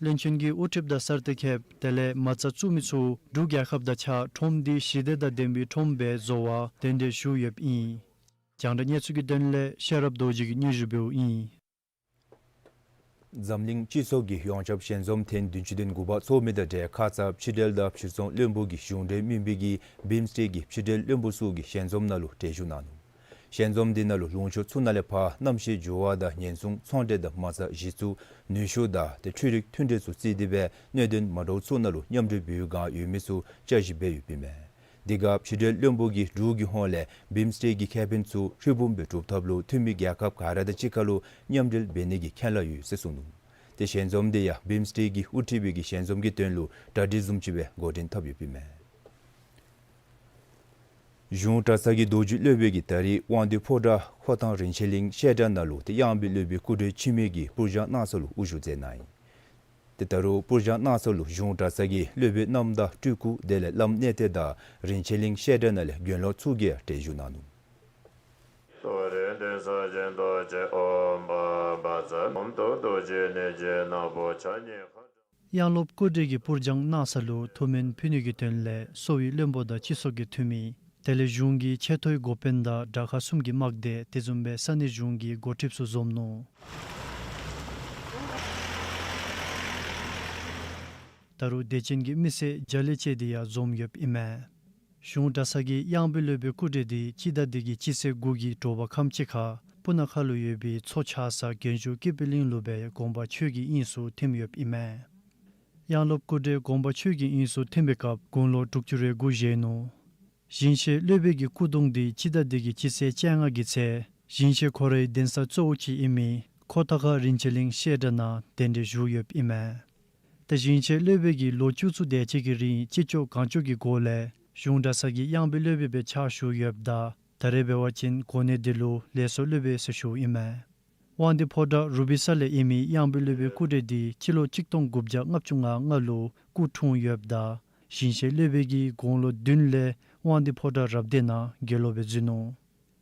བློན་ཆེན་གྱིས་དབུ་ཁྲིདཔ་དང་གསར་གཏོད་མཁན་དེ་ལས་མ་རྩ་བཙུགས་མི་ཚུ་འབྲུག་རྒྱལ་ཁབ་དང་གཅིག་ཁར་ཁྲོམ་འདི་ཞི་བདེ་དང་ལྡན་པའི་ཁྲོམ་སྦེ་བཟོ་བར་གདན་འདྲེན་ཞུ་ཡོདཔ་ཨིན། རྒྱང་བསྒྲགས་གནས་ཚུལ་གྱི་དོན་ལས་ཤེས་རབ་རྡོ་རྗེ་གིས་སྙན་ཞུ་འབདཝ་ཨིན། འཛམ་གླིང་སྤྱི་ཚོགས་ཀྱི་ཡོངས་ཁྱབ་ཞལ་འཛོམས་ཐེངས་བདུན་ཅུ་དོན་དགུ་པ་ཚོགས་མི་དང་འབྲེལ་ཁ་ཙ་ཕྱི་འབྲེལ་དང་ཕྱིར་ཚོང་བློན་པོ་གི་གཞུང་འབྲེལ་མིན་པའི་གི་བིམ་སི་ཊེཀ་གི་ཕྱི་འབྲེལ་བློན་པོ་ཚུ་གི་ཞལ་འཛོམས་ནང་ལུ་གྲལ་བཞུགས་གནང་ནུག། ཞལ་འཛོམས་འདི་ནང་ལུ་ལུང་ཕྱོགས་ཚུ་ནང་ལས་ཕར་གནམ་གཤིས་འགྱུར་བ་དང་ཉེན་སྲུང་ཚོང་འབྲེལ་དང་མ་རྩ་གཞི་བཙུགས་ནུས་ཤུགས་དང་ཏེ་འཕྲུལ་རིག་མཐུན་འབྲེལ་ཚུ་བརྩིས་ཏེ་སྦེ་གནད་དོན་མ་འདྲཝ་ཚུ་ནང་ལུ་མཉམ་འབྲེལ་འབད་བའི་བསྒང་ཡོད་མི་ཚུ་བཅའ་གཞི་འབད་ཡོདཔ་ཨིན་མས། དེ་སྐབས་ཕྱི་འབྲེལ་བློན་པོ་གིས་འབྲུག་གི་ཧོངས་ལས་བིམ་སི་ཊེཀ་གི་ཁེ་ཕན་ཚུ་ཧྲིལ་བུམ་སྦེ་སྒྲུབ་ཐབས་ལུ་འཐུས་མི་རྒྱལ་ཁབ་ག་ར་དང་གཅིག་ཁར་ལུ་མཉམ་འབྲེལ་འབད་ནི་གི་མཁྱེན་རླབས་ཡོད་ཟེར་གསུངས་ནུག། ཏེ་ཞལ་འཛོམས་འདི་ཡང་བིམ་སི་ཊེཀ་གི་དབུ་ཁྲིདཔ་གི་ཞལ་འཛོམས་ཀྱི་དོན་ལུ་གྲ་སྒྲིག་བཟུམ་ཅིག་སྦེ་འགོ་འདྲེན་འཐབ་ཡོདཔ་ཨིན་མས། གཞུང་གྲྭ་ཚང་གི་རྡོ་རྗེ་སློབ་དཔོན་གྱིས་ད་རིས་དབང་འདུས་ཕོ་བྲང་ཁོ་ཐང་རིན་ཆེན་གླིང་བཤད་གྲྭ་ནང་ལུ་ཏེ་གཡང་འབུལ་སློབ་དཔོན་སྐུ་བགྲེས་འཆི་མེད་ཀྱི་སྤུར་སྦྱང་གནང་ས་ལུ་དབུ་བཞུགས་མཛད་གནང་ཡི། ཏེ་ད་རུང་སྤུར་སྦྱང་གནང་ས་ལུ་གཞུང་གྲྭ་ཚང་གི་སློབ་དཔོན་རྣམ་དག་སྤྲུལ་སྐུ་དེ་ལས་བླམ་གནས་བརྟན་དང་རིན་ཆེན་གླིང་བཤད་གྲྭ་ནང་ལས་དགེ་སློང་ཚུ་གིས་གྲལ་བཞུགས་གནང་ནུག། གཡང་སློབ་སྐུ་བགྲེས་ཀྱི་སྤུར་སྦྱང་གནང་ས་ལུ་ཐུགས་སྨོན་ཕུལ་ནི་གི་དོན་ལས་གསོ་བའི་བློན་པོ་དང་སྤྱི་ཚོགས་ཀྱི་འཐུས་མི་དེ་ལས་གཞུང་གི་ཆེ་མཐོའི་འགོ་དཔོན་དང་དྲག་ཁག་གསུམ་གྱི་དམག་སྡེ་དེ་བཟུམ་སྦེ་ས་གནས་གཞུང་གི་འགོ་ཁྲིདཔ་ཚུ་འཛོམས་ནུག། ད་རུང་དད་ཅན་གྱི་མི་སེར་རྒྱ་ལས་བཅས་ཏེ་ཡང་འཛོམས་ཡོདཔ་ཨིན་མས། གཞུང་གྲྭ་ཚང་གི་གཡང་འབུལ་སློབ་དཔོན་སྐུ་བགྲེས་འདི་སྤྱི་ཟླ་འདི་གི་སྤྱི་ཚེས་དགུ་གི་དྲོ་པ་ཁམས་ཅིག་ཁར་སྤུ་ན་ཁ་ལུ་ཡོད་པའི་མཚོ་ཆགས་ས་རྒྱན་ཞུ་ཀི་པི་ལིང་ལུ་སྦེ་དགོངས་པ་ཆོས་ཀྱི་དབྱིངས་སུ་ཐིམ་ཡོདཔ་ཨིན་མས། གཡང་སློབ་སྐུ་བགྲེས་དགོངས་པ་ཆོས་ཀྱི་དབྱིངས་སུ་ཐིམ་པའི་སྐབས་དགུང་ལོ་དྲུག་ཅུ་རེ་དགུ་བཞེས་ནུག། ཞིང་གཤེགས་སློབ་དཔོན་གྱི་སྐུ་གདུང་འདི་སྤྱི་ཟླ་འདི་གི་སྤྱི་ཚེས་བཅོ་ལྔ་གི་ཚེ་ཞིང་གཤེགས་ཁོ་རའི་གདན་ས་གཙོ་བོ་ཅིག་ཨིན་མི་ཁོ་ཐང་ཁ་རིན་ཆེན་གླིང་བཤད་གྲྭ་ནང་གདན་འདྲེན་ཞུ་ཡོདཔ་ཨིན་མས། ཏེ་ཞིང་གཤེགས་སློབ་དཔོན་གྱིས་ལོ་བཅུ་ཚུ་དེ་ཅིག་གི་རིང་ཅི་ལྕོགས་གང་ལྕོགས་ཀྱི་སྒོ་ལས་གཞུང་གྲྭ་ཚང་གི་གཡང་འབུལ་སློབ་དཔོན་སྦེ་ཕྱག་ཞུ་ཡོདཔ་ད་ད་རེས་འབད་བ་ཅིན་གོ་གནས་འདི་ལུ་ལས་ཚོགས་སློབ་དཔོན་ཟེར་ཞུཝ་ཨིན་མས། དབང་འདུས་ཕོ་བྲང་རུ་སྦིས་ས་ལས་ཨིན་མི་གཡང་འབུལ་སློབ་དཔོན་སྐུ་བགྲེས་འདི་སྤྱི་ལོ་གཅིག་སྟོང་དགུ་བརྒྱ་ལྔ་བཅུ་ང་ལྔ་ལུ་སྐུ་འཁྲུངས་ཡོདཔ་ད་ཞིང་གཤེགས་སློབ་དཔོན་གྱིས་དགུང་ལོ་བདུན་ལས་དབང་འདུས་ཕོ་བྲང་རབ་སྡེ་ནང་དགེ་སློང་སྦེ་འཛུལ་ནུག།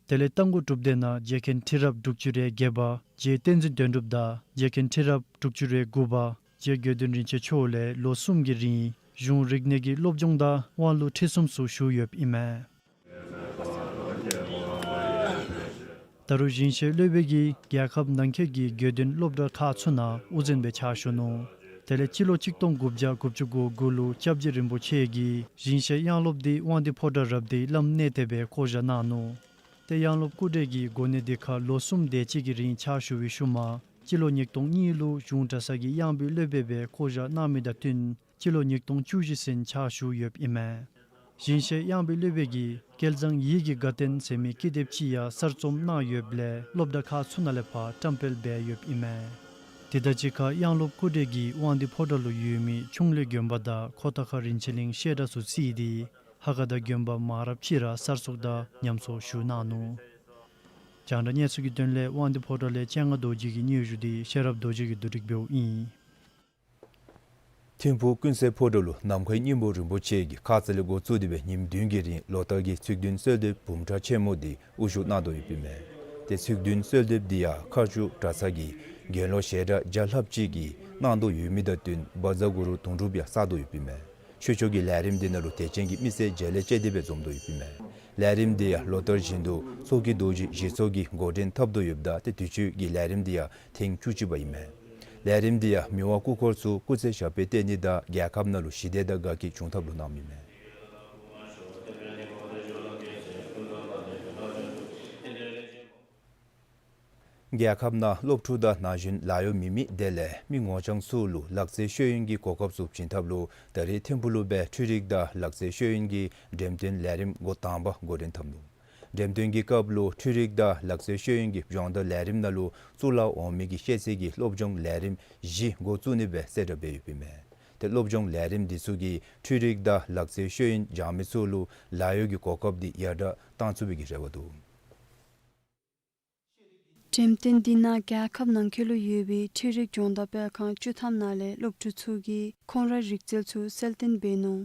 དེ་ལས་རྟ་མགོ་གྲུབ་སྡེ་ནང་རྗེ་མཁན་ཁྲི་རབས་དྲུག་ཅུ་རེ་བརྒྱད་པ་རྗེ་བསྟན་འཛིན་དོན་གྲུབ་དང་རྗེ་མཁན་ཁྲི་རབས་དྲུག་ཅུ་རེ་དགུ་པ་རྗེ་དགེ་འདུན་རིན་ཆེན་མཆོག་ལས་ལོ་གསུམ་གྱི་རིང་གཞུང་རིག་གནས་ཀྱི་སློབ་སྦྱོང་དང་དབང་ལུང་ཁྲིད་གསུམ་ཚུ་ཞུ་ཡོདཔ་ཨིན་མས། ད་རུང་ཞིང་གཤེགས་སློབ་དཔོན་གྱིས་རྒྱལ་ཁབ་ནང་འཁོད་ཀྱི་དགེ་འདུན་སློབ་གྲྭ་ཁག་ཚུ་ནང་དབུ་འཛིན་སྦེ་ཕྱག་ཞུ་ནུག། དེ་ལས་སྤྱི་ལོ་གཅིག་སྟོང་དགུ་བརྒྱ་དགུ་བཅུ་གོ་དགུ་ལུ་སྐྱབས་རྗེ་རིན་པོ་ཆེ་གིས་ཞིང་གཤེགས་དབྱངས་སློབ་འདི་དབང་འདུས་ཕོ་བྲང་རབ་སྡེའི་བླམ་གནས་བརྟན་སྦེ་བསྐོ་བཞག་གནང་ནུག། ཏེ་དབྱངས་སློབ་སྐུ་བགྲེས་ཀྱིས་གོ་གནས་འདི་ཁར་ལོ་གསུམ་དེ་ཅིག་གི་རིང་ཕྱག་ཞུ་བའི་ཤུལ་མ་སྤྱི་ལོ་ཉིས་སྟོང་གཉིས་ལུ་གཞུང་གྲྭ་ཚང་གི་དབྱངས་པའི་སློབ་དཔོན་སྦེ་བསྐོ་བཞག་གནང་མི་དང་བསྟུན་སྤྱི་ལོ་ཉིས་སྟོང་བཅུ་བཞི་ཟིན་ཕྱག་ཞུ་ཡོདཔ་ཨིན་མས། ཞིང་གཤེགས་དབྱངས་པའི་སློབ་དཔོན་གྱིས་བསྐལ་བཟང་ཡིད་ཀྱི་དགའ་སྟོན་ཟེར་མི་ཀི་དེབ་ཅིག་ཡང་གསར་རྩོམ་གནང་ཡོདཔ་ལས་སློབ་གྲྭ་ཁག་ཚུ་ནང་ལས་ཕར་བཀྲམ་སྤེལ་འབད་ཡོདཔ་ཨིན་མས། དེ་དང་གཅིག་ཁར་དབྱངས་སློབ་སྐུ་བགྲེས་ཀྱིས་དབང་འདུས་ཕོ་བྲང་ལུ་ཡོད་མི་ཁྱུང་ལི་དགོན་པ་དང་ཁོ་ཐང་ཁ་རིན་ཆེན་གླིང་བཤད་གྲྭ་ཚུ་བརྩིས་ཏེ་ཧ་ག་དང་དགོན་པ་མང་རབས་ཅིག་ར་གསར་བཙུགས་དང་ཉམས་གསོ་ཞུ་གནང་ནུག། རྒྱང་བསྒྲགས་གནས་ཚུལ་གྱི་དོན་ལས་དབང་འདུས་ཕོ་བྲང་ལས་སྤྱན་སྔ་རྡོ་རྗེ་གི་སྙན་ཞུ་འདི་ཤེས་རབ་རྡོ་རྗེ་གིས་བསྡུ་སྒྲིག་འབདཝ་ཨིན། ཐིམ་ཕུག་ཀུན་གསལ་ཕོ་བྲང་ལུ་ནམ་མཁའི་སྙིང་པོ་རིན་པོ་ཆེ་གིས་ཁ་ཙ་ལས་འགོ་བཙུགས་ཏེ་སྦེ་ཉིནམ་བདུན་གྱི་རིང་ལོ་ལྟར་གྱི་ཚིག་བདུན་གསོལ་འདེབས་འབུམ་ཕྲག་ཆེན་མོ་འདི་དབུ་བཞུགས་གནང་དོ་ཡོདཔ་ཨིན་མས། ཏེ་ཚིག་བདུན་གསོལ་འདེབས་འདི་ཡང་མཁར་ཆུ་གྲྭ་ཚང་གི་དགེ་སློང་ཞལ་གྲངས་བརྒྱ་ལྷགཔ་ཅིག་གིས་གནང་དོ་ཡོད་མི་དང་བསྟུན་བཛྲ་གུ་རུ་དུང་སྒྲུབ་ཡང་བསགས་དོ་ཡོདཔ་ཨིན་མས། ཆོས་ཕྱོགས་ཀྱི་ལས་རིམ་འདི་ནང་ལུ་དད་ཅན་གྱི་མི་སེར་བརྒྱ་ལས་བཅད་དེ་སྦེ་འཛོམས་དོ་ཡོདཔ་ཨིན་མས། ལས་རིམ་འདི་ཡང་ལོ་ལྟར་བཞིན་དུ་ཚོགས་ཀྱི་རྡོ་རྗེ་བཞི་ཚོགས་ཀྱིས་འགོ་འདྲེན་འཐབ་དོ་ཡོདཔ་ད་ཏེ་དུས་ཅི་གི་ལས་རིམ་འདི་ཡང་ཐེངས་བཅུ་གཅིག་པ་ཨིན་མས། ལས་རིམ་འདི་ཡང་མི་དབང་སྐུ་འཁོར་ཚུ་སྐུ་ཚེ་ཞབས་པད་བརྟན་ནི་དང་རྒྱལ་ཁབ་ནང་ལུ་ཞི་བདེ་དང་དགའ་སྐྱིད་འབྱུང་ཐབས་ལུ་གནངམ་ཨིན་མས། རྒྱལ་ཁབ་ནང་སློབ་ཕྲུག་དང་ན་གཞོན་ལཱ་གཡོག་མེད་མི་དེ་ལས་མི་ངོ་རྐྱང་ཚུ་ལུ་ལག་རྩལ་ཤེས་ཡོན་གྱི་གོ་སྐབས་ཚུ་བྱིན་ཐབས་ལུ་ད་རེས་ཐིམ་ཕུག་ལུ་སྦེ་འཕྲུལ་རིག་དང་ལག་རྩལ་ཤེས་ཡོན་གྱི་འགྲེམས་སྟོན་ལས་རིམ་འགོ་དང་པ་འགོ་འདྲེན་འཐབ་ནུག། འགྲེམས་སྟོན་གྱི་སྐབས་ལུ་འཕྲུལ་རིག་དང་ལག་རྩལ་ཤེས་ཡོན་གྱི་སྦྱོང་བརྡར་ལས་རིམ་ནང་ལུ་གཙུག་ལག་འོག་མིན་གྱི་ཤེས་ཚད་ཀྱི་སློབ་སྦྱོང་ལས་རིམ་བཞི་འགོ་བཙུགས་ནི་སྦེ་གསལ་བསྒྲགས་འབད་ཡོདཔ་ཨིན་མས། ཏེ་སློབ་སྦྱོང་ལས་རིམ་འདི་ཚུ་གིས་འཕྲུལ་རིག་དང་ལག་རྩལ་ཤེས་ཡོན་སྦྱང་མི་ཚུ་ལུ་ལཱ་གཡོག་གི་གོ་སྐབས་འདི་ཡར་དྲག་གཏང་ཚུགས་པའི་གི་རེ་བ་འདུག། འགྲེམས་སྟོན་འདི་ནང་རྒྱལ་ཁབ་ནང་འཁོད་ལུ་ཡོད་པའི་འཕྲུལ་རིག་སྦྱོང་བརྡར་སྤེལ་ཁང་བཅུ་ཐམ་ནང་ལས་སློབ་ཕྲུག་ཚུ་གིས་ཁོང་རའི་རིག་རྩལ་ཚུ་གསལ་སྟོན་འབད་ནུག།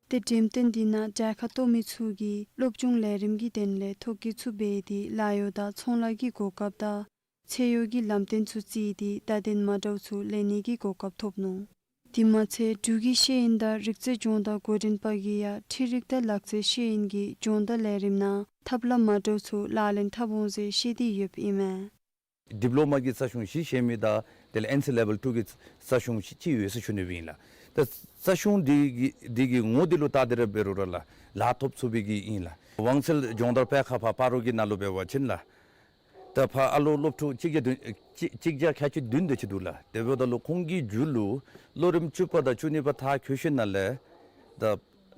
ཏེ་འགྲེམས་སྟོན་འདི་ནང་གྲལ་ཁར་གཏོགས་མི་ཚུ་གིས་སློབ་སྦྱོང་ལས་རིམ་གྱི་དོན་ལས་ཐོ་བཀོད་ཚུ་འབད་དེ་ལཱ་གཡོག་དང་ཚོང་ལཱ་གི་གོ་སྐབས་དང་ཚད་ཡོད་ཀྱི་ལམ་སྟོན་ཚུ་བརྩིས་ཏེ་བརྡ་དོན་མ་འདྲཝ་ཚུ་ལེན་ནི་གི་གོ་སྐབས་ཐོབ་ནུག། དེ་མ་ཚད་འབྲུག་གི་ཤེས་ཡོན་དང་རིག་རྩལ་སྦྱོང་བརྡར་འགོ་འདྲེན་པ་གིས་ཡང་འཕྲུལ་རིག་དང་ལག་རྩལ་ཤེས་ཡོན་གྱི་སྦྱོང་བརྡར་ལས་རིམ་ནང་ཐབས་ལམ་མ་འདྲཝ་ཚུ་ལག་ལེན་འཐབ་འོང་ཟེར་བཤད་དེ་ཡོདཔ་ཨིན་མས། ཌིཔ་ལོ་མ་གི་རྩ་གཞུང་བཞི་ཤེས་མི་དང་དེ་ལས་ཨེན་སི་ལེ་ཝེལ་ཊུ་གི་རྩ་གཞུང་བཞི་ཅིག་ཡོད་ཟེར་ཞུ་ནི་སྦེ་ཨིན་ལགས། ད་རྩ་གཞུང་འདི་གི་འདི་གི་ངོ་འདི་ལུ་བལྟ་སྟེ་ར་འབད་རུང་ར་ལགས་ལཱ་ཐོབ་ཚུགས་པའི་གི་ཨིན་ལགས། དབང་སེལ་སྦྱོང་བརྡར་སྤེལ་ཁང་ཕར་སྤ་རོ་གི་ནང་ལུ་འབད་བ་ཅིན་ལགས། ད་ཕར་ཨ་ལོ་སློབ་ཕྲུག་གཅིག་བརྒྱ་བདུན་གཅིག་གཅིག་བརྒྱ་ཁལ་གཅིག་བདུན་དེ་ཅིག་འདུག་ལགས། དེ་འབདཝ་ད་ལུ་ཁོང་གི་མཇུག་ལུ་ལོ་རིམ་བཅུ་པ་དང་བཅུ་གཉིས་པ་མཐར་འཁྱོལ་ཞིནམ་ལས་ད་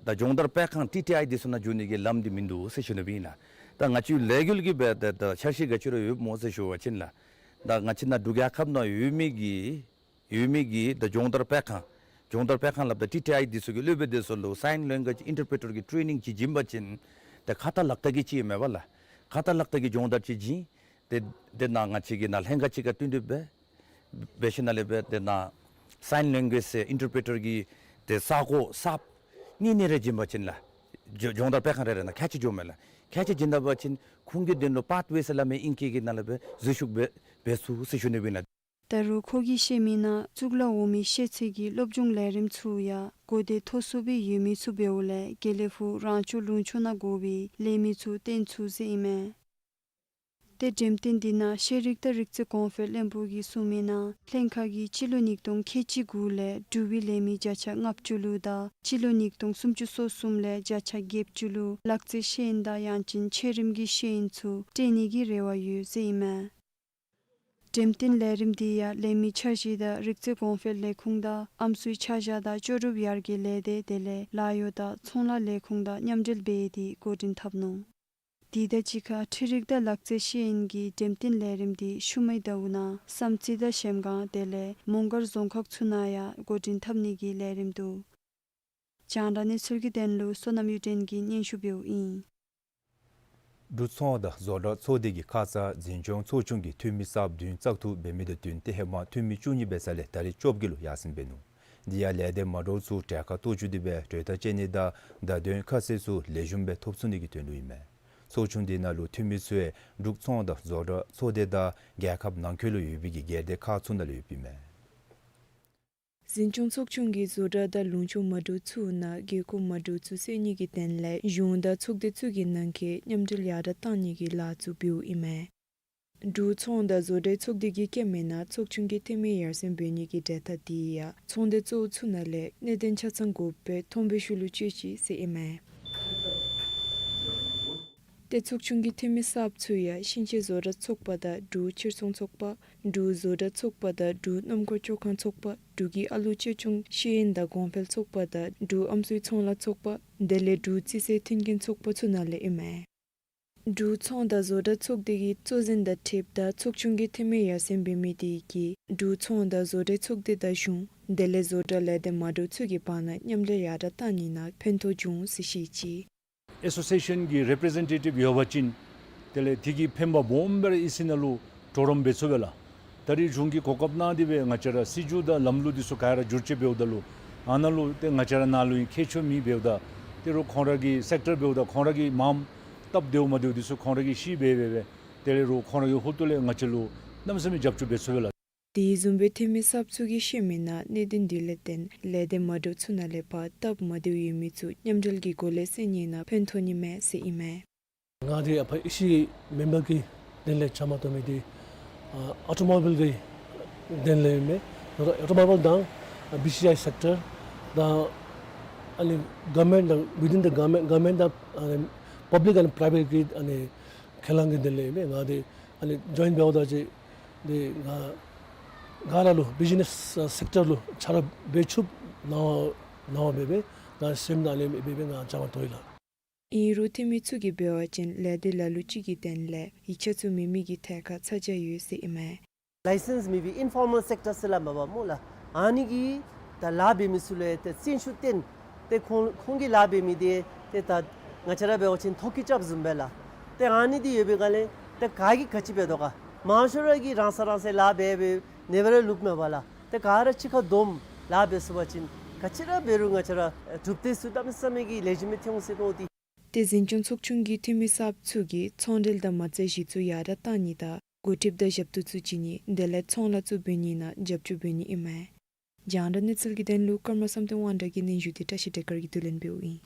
ད་སྦྱོང་བརྡར་སྤེལ་ཁང་ཊི་ཊི་ཨའི་འདི་ཚུ་ནང་འགྱོ་ནི་གི་ལམ་འདི་མིན་འདུག་ཟེར་ཞུ་ནི་སྦེ་ཨིན་ལགས། ད་ང་བཅས་ལས་འགུལ་གྱི་སྦེ་ད་ད་འཆར་གཞི་ག་ཅི་ར་ཡོདཔ་སྨོ་ཟེར་ཞུ་བ་ཅིན་ལགས། ད་ང་བཅས་ནཱ་འབྲུག་རྒྱལ་ཁབ་ནང་ཡོད་མི་གི་ཡོད་མི་གི་ད་སྦྱོང་བརྡར་སྤེལ་ཁང་སྦྱོང་བརྡར་སྤེལ་ཁང་སླབ་ད་ཊི་ཊི་ཨའི་འདི་ཚུ་གི་སློབ་དཔོན་འདི་ཚུ་ལུ་སའིན་ལེང་གུ་ཨེཇ་ཨིན་ཊར་པི་རི་ཊར་གྱི་ཊེ་ནིང་ཅིག་བྱིན་པ་ཅིན་ད་ཁ་ཏ་ལག་བརྡ་གི་ཅིག་མེད་པ་ལགས། ཁ་ཏ་ལག་བརྡ་གི་སྦྱོང་བརྡར་ཅིག་བྱིན། ཏེ་དེ་ནང་ང་བཅས་ཀྱིས་ནཱ་ལྷན་ཁག་ཅིག་ཁར་བསྟུན་ཏེ་འབད་འབད་ཞིནམ་ལས་འབད་དེ་ནང་སའིན་ལེང་གུ་ཨེཇ་ཨེ་ཨིན་ཊར་པི་རི་ཊར་གྱི་དེ་ས་གོ་གསརཔ་གཉིས་གཉིས་རེ་བྱིན་པ་ཅིན་ལགས། སྦྱོ་སྦྱོང་བརྡར་སྤེལ་ཁང་རེ་རེ་ནང་ཁལ་གཅིག་འགྱོཝ་མས་ལགས། ཁལ་གཅིག་བྱིན་ད་པ་ཅིན་ཁོང་གི་དོན་ལུ་པཱཐ་ཝེ་ཟེར་སླབ་མི་ཨིང་སྐད་ཀྱི་ནང་ལས་འབད་འཛུལ་ཞུགས་འབད་འབད་ཚུགས་ཟེར་ཞུ་ནི་སྦེ་ཨིན་ལགས། ད་རུང་ཁོ་གིས་བཤད་མི་ནང་གཙུག་ལག་འོག་མའི་ཤེས་ཚད་ཀྱི་སློབ་སྦྱོང་ལས་རིམ་ཚུ་ཡང་གོ་བདེ་མཐོ་སུ་སྦེ་ཡོད་མི་ཚུ་འབདཝ་ལས་དགེ་ལེགས་ཕུག་རང་སྐྱོང་ལུང་ཕྱོགས་ནང་དགོ་པའི་ལས་མི་ཚུ་བཏོན་ཚུགས་ཟེར་ཨིན་མས། ཏེ་འགྲེམས་སྟོན་འདི་ནང་ཤེས་རིག་དང་རིག་རྩལ་གོང་འཕེལ་བློན་པོ་གིས་གསུངས་མི་ནང་ལྷན་ཁག་གིས་སྤྱི་ལོ་ཉིས་སྟོང་ཁལ་གཅིག་དགུ་ལས་འབྲུག་པའི་ལས་མི་བརྒྱ་ཆ་ལྔ་བཅུ་ལུ་དང་སྤྱི་ལོ་ཉིས་སྟོང་སུམ་ཅུ་སོ་གསུམ་ལས་བརྒྱ་ཆ་བརྒྱད་ཅུ་ལུ་ལག་རྩལ་ཤེས་ཡོན་དང་ཡང་ཅིན་ཆེ་རིམ་གྱི་ཤེས་ཡོན་ཚུ་སྤྲོད་ནི་གི་རེ་བ་ཡོད་ཟེར་ཨིན་མས། འགྲེམས་སྟོན་ལས་རིམ་འདི་ཡང་ལས་མི་འཆར་གཞི་དང་རིག་རྩལ་གོང་འཕེལ་ལས་ཁུངས་དང་ཨམ་སྲུའི་ཆ་བཞག་དང་ལྕོགས་གྲུབ་ཡར་རྒྱས་ལས་སྡེ་དེ་ལས་ལཱ་གཡོག་དང་ཚོང་ལཱ་ལས་ཁུངས་དང་མཉམ་འབྲེལ་འབད་དེ་འགོ་འདྲེན་འཐབ་ནུག། དེ་དང་གཅིག་ཁར་འཕྲུལ་རིག་དང་ལག་རྩལ་ཤེས་ཡོན་གྱི་འགྲེམས་སྟོན་ལས་རིམ་འདི་ཤུལ་མའི་ཟླཝ་ནང་བསམ་རྩེ་དང་གཞལམ་སྒང་དེ་ལས་མོང་སྒར་རྫོང་ཁག་ཚུ་ནང་ཡང་འགོ་འདྲེན་འཐབ་ནི་གི་ལས་རིམ་འདུག། རྒྱང་བསྒྲགས་གནས་ཚུལ་གྱི་དོན་ལུ་བསོད་ནམས་གཡུ་སྒྲོན་གྱིས་སྙན་ཞུ་འབདཝ་ཨིན། འབྲུག་ཚོང་དང་བཟོ་གྲྭ་ཚོགས་སྡེ་གི་ཁ་ཙ་འཛིན་སྐྱོང་ཚོགས་ཆུང་གི་འཐུས་མི་གསརཔ་བདུན་བཙག་འཐུ་འབད་མི་དང་བསྟུན་ཏེ་ཧེ་མ་འཐུས་མི་བཅུ་གཉིས་འབད་ས་ལས་ད་རེས་བཅོ་བརྒྱད་ལུ་ཡར་སེང་འབད་ནུག། འདི་ཡང་ལས་སྡེ་མ་འདྲཝ་ཚུ་གྲལ་ཁར་གཏོགས་བཅུག་སྟེ་སྦེ་གྲོས་ཐག་བཅད་ནི་དང་བརྡ་དོན་ཁ་གསལ་ཚུ་ལེགས་ཤོམ་སྦེ་ཐོབ་ཚུགས་ནི་གི་དོན་ལུ་ཨིན་མས། ཚོགས་ཆུང་འདི་ནང་ལུ་འཐུས་མི་ཚུ་ཡང་འབྲུག་ཚོང་དང་བཟོ་གྲྭ་ཚོགས་སྡེ་དང་རྒྱལ་ཁབ་ནང་འཁོད་ལུ་ཡོད་པའི་གི་སྒེར་སྡེ་ཁག་ཚུ་ནང་ལས་ཡོདཔ་ཨིན་མས། འཛིན་སྐྱོང་ཚོགས་ཆུང་གིས་བཟོ་གྲྭ་དང་ལུང་ཕྱོགས་མ་འདྲཝ་ཚུ་ནང་དགོས་མཁོ་མ་འདྲཝ་ཚུ་སེལ་ནི་གི་དོན་ལས་གཞུང་དང་ཚོགས་སྡེ་ཚུ་གི་ནང་འཁོད་མཉམ་འབྲེལ་ཡར་དྲགས་གཏང་ནི་གི་ལཱ་ཚུ་འབདཝ་ཨིན་མས། འབྲུག་ཚོང་དང་བཟོ་གྲྭའི་ཚོགས་སྡེ་གིས་བཀོད་མི་ནང་ཚོགས་ཆུང་གིས་འཐུས་མི་ཡར་སེང་འབད་ནི་གི་གྲལ་ཐག་དེ་ཡང་ཚོང་སྡེ་གཙོ་བོ་ཚུ་ནང་ལས་གནད་དོན་ཆ་ཚང་དགོཔ་སྦེ་ཐོན་པའི་ཤུལ་ལུ་སྤྱོད་ཅི་ཟེར་ཨིན་མས། ཏེ་ཚོགས་ཆུང་གི་འཐུས་མི་གསརཔ་ཚུ་ཡང་ཤིང་ཆེན་བཟོ་གྲྭ་ཚོགས་པ་དང་འབྲུག་ཕྱིར་ཚོང་ཚོགས་པ། འབྲུག་བཟོ་གྲྭ་ཚོགས་པ་དང་འབྲུག་སྣུམ་འཁོར་སྐྱོར་ཁང་ཚོགས་པ། འབྲུག་གི་ཨ་ལུ་བཅོས་སྐྱོང་ཤེས་ཡོན་དང་གོང་འཕེལ་ཚོགས་པ་དང་འབྲུག་ཨམ་སྲུའི་ཚོང་ལཱ་ཚོགས་པ། དེ་ལས་འབྲུག་རྩི་སའི་མཐུན་རྐྱེན་ཚོགས་པ་ཚུ་ནང་ལས་ཨིན་མས། འབྲུག་ཚོང་དང་བཟོ་གྲྭ་ཚོགས་སྡེ་གི་གཙོ་འཛིན་དང་འཁྲིལཝ་ད་ཚོགས་ཆུང་གི་འཐུས་མི་ཡར་སེང་འབད་མི་དེ་གིས་འབྲུག་ཚོང་དང་བཟོ་གྲྭའི་ཚོགས་སྡེ་དང་གཞུང་དེ་ལས་བཟོ་གྲྭ་ལས་སྡེ་མ་འདྲཝ་ཚུ་གི་བར་ན་མཉམ་འབྲེལ་ཡར་དྲགས་གཏང་ནི་ནང་ཕན་ཐོགས་འབྱུང་ཟེར་བཤད་ཅི། ཨེ་སོ་སི་ཨེ་ཤཱན་གྱི་རེ་པི་རི་ཟེན་ཊེ་ཊིབ་ཡོད་པ་ཅིན་དེ་ལས་དེ་གིས་ཕན་པ་སྦོམ་སྦེ་ར་ཨིན་ཟེར་ནང་ལུ་གྲོགས་རམ་འབད་ཚུགས་པས་ལགས། ད་རེས་གཞུང་གིས་གོ་སྐབས་གནང་སྟེ་སྦེ་ང་བཅས་ར་སྲིད་བྱུས་དང་ལམ་ལུགས་འདི་ཚུ་ག་ར་བསྒྱུར་བཅོས་འབདཝ་ད་ལུ་ཨ་ནཱ་ལུ་ཏེ་ང་བཅས་ར་ནང་ལུ་ཨིན་མཁས་མཆོག་མེདཔ་འབདཝ་ད་ཏེ་རུང་ཁོང་ར་གི་སེཀ་ཊར་འབདཝ་ད་ཁོང་ར་གིས་མངམ་སྟབས་བདེཝ་མ་བདེཝ་འདི་ཚུ་ཁོང་ར་གིས་ཤེས་འབད་འབད་སྦེ་དེ་ལས་རུང་ཁོང་ར་གི་ཧོངས་ལས་ང་བཅས་ལུ་གནམ་མེད་ས་མེད་རྒྱབ་སྐྱོར་འབད་ཚུགས་པས་ལགས། དེ་བཟུམ་སྦེ་འཐུས་མི་གསརཔ་ཚུ་གིས་བཤད་མི་ནང་གནད་དོན་འདི་ལས་བརྟེན་ལས་སྡེ་མ་འདྲཝ་ཚུ་ནང་ལས་ཕར་སྟབས་མ་བདེཝ་ཡོད་མི་ཚུ་མཉམ་འབྲེལ་གྱི་སྒོ་ལས་སེལ་ནི་ནང་ཕན་ཐོགས་ནི་མས་ཟེར་ཨིན་མས། ང་འདི་ཨ་ཕར་ཨེ་སི་མེམ་བར་གྱི་དོན་ལས་བཅའ་མར་གཏོགས་མི་འདི་ཨ་ཨོ་ཊོ་མོ་བཱའིལ་གྱི་དོན་ལས་ཨིན་མས། ཨོ་ཊོ་མོ་བཱའིལ་དང་ཨ་བི་སི་ཨའི་སེཀ་ཊར་དང་ཨ་ནི་གོ་ཝར་མེནཊ་དང་ཝི་ཐིན་ཛ་གོ་ཝར་མེནཊ་གོ་ཝར་མེནཊ་དང་ཨ་ནི་པབ་ལིཀ་ཨེནཌ་པ་རའི་ཝེཊ་གི་ཨ་ནི་ཁས་བླངས་ཀྱི་དོན་ལས་ཨིན་མས། ང་འདི་ཨ་ནི་ཇོའིན་འབདཝ་ད་ཅིག་འདི་ང་ག་ར་ལུ་བི་ཛི་ནེསི་སེཀ་ཊར་ལུ་ཆ་རོགས་འབད་ཚུགསཔ་ནང་ནང་འབད་སྦེ་ང་སེམས་ནང་ལས་འབད་སྦེ་ང་བཅའ་མར་གཏོགས་ཡི་ལགས། ཨིན་རུང་འཐུས་མི་ཚུ་གིས་འབད་བ་ཅིན་ལས་སྡེ་ལ་ལུ་ཅིག་གི་དོན་ལས་ཡིག་ཆ་ཚུ་མེད་མི་གི་ཐད་ཁར་ཚ་གྱང་ཡོད་ཟེར་ཨིན་མས། ལའི་སེནསི་མེད་པའི་ཨིན་ཕོར་མཱལ་སེཀ་ཊར་ཟེར་སླབ་མས་པ་སྨོ་ལགས། ཨ་ནི་གིས་ད་ལཱ་འབད་མི་ཚུ་ལུ་ཏེ་བརྩོན་ཤུགས་བཏོན་ཏེ་ཁོང་ཁོང་གིས་ལཱ་འབད་མི་འདི་ཏེ་ད་ང་བཅས་ར་འབད་བ་ཅིན་ཐོ་བཀོད་རྐྱབ་བཟུམ་སྦེ་ལགས། ཏེ་ཨ་ནི་འདི་ཡོད་པའི་སྒང་ལས་ཏེ་ག་གིས་ག་ཅི་འབད་དོ་ག་མང་ཤོས་ར་གིས་རང་ས་རང་སའི་ལཱ་འབད་འབད་ནེ་བར་ལུག་མས་པ་ལགས། ཏེ་ག་ར་གཅིག་ཁར་བསྡོམས་ལཱ་འབད་ཚུགས་པ་ཅིན་ག་ཅི་ར་འབད་རུང་ང་བཅས་ར་གྲུབ་འབྲས་ཚུ་གནམ་མེད་ས་མེད་ཀྱི་ལེགས་ཤོམ་སྦེ་ཐོན་འོང་ཟེར་མནོ་སྟེ། ཏེ་འཛིན་སྐྱོང་ཚོགས་ཆུང་གི་འཐུས་མི་གསརཔ་ཚུ་གིས་ཚོང་འབྲེལ་དང་མ་རྩའི་གཞི་བཙུགས་ཡར་དྲགས་གཏང་ནི་དང་འགོ་ཁྲིདཔ་དང་ཞབས་ཏོག་ཚུ་བྱིན་ནི་དེ་ལས་ཚོང་ལཱ་ཚུ་འབད་ནི་ནང་རྒྱབ་སྐྱོར་འབད་ནི་ཨིན་མས། རྒྱང་བསྒྲགས་གནས་ཚུལ་གྱི་དོན་ལུ་ཀརྨ་བསམ་གཏན་དབང་གྲགས་ཀྱི་སྙན་ཞུ་འདི་བཀྲ་ཤིས་བདེ་དཀར་གྱིས་བསྡུ་ལེན་འབདཝ་ཨིན།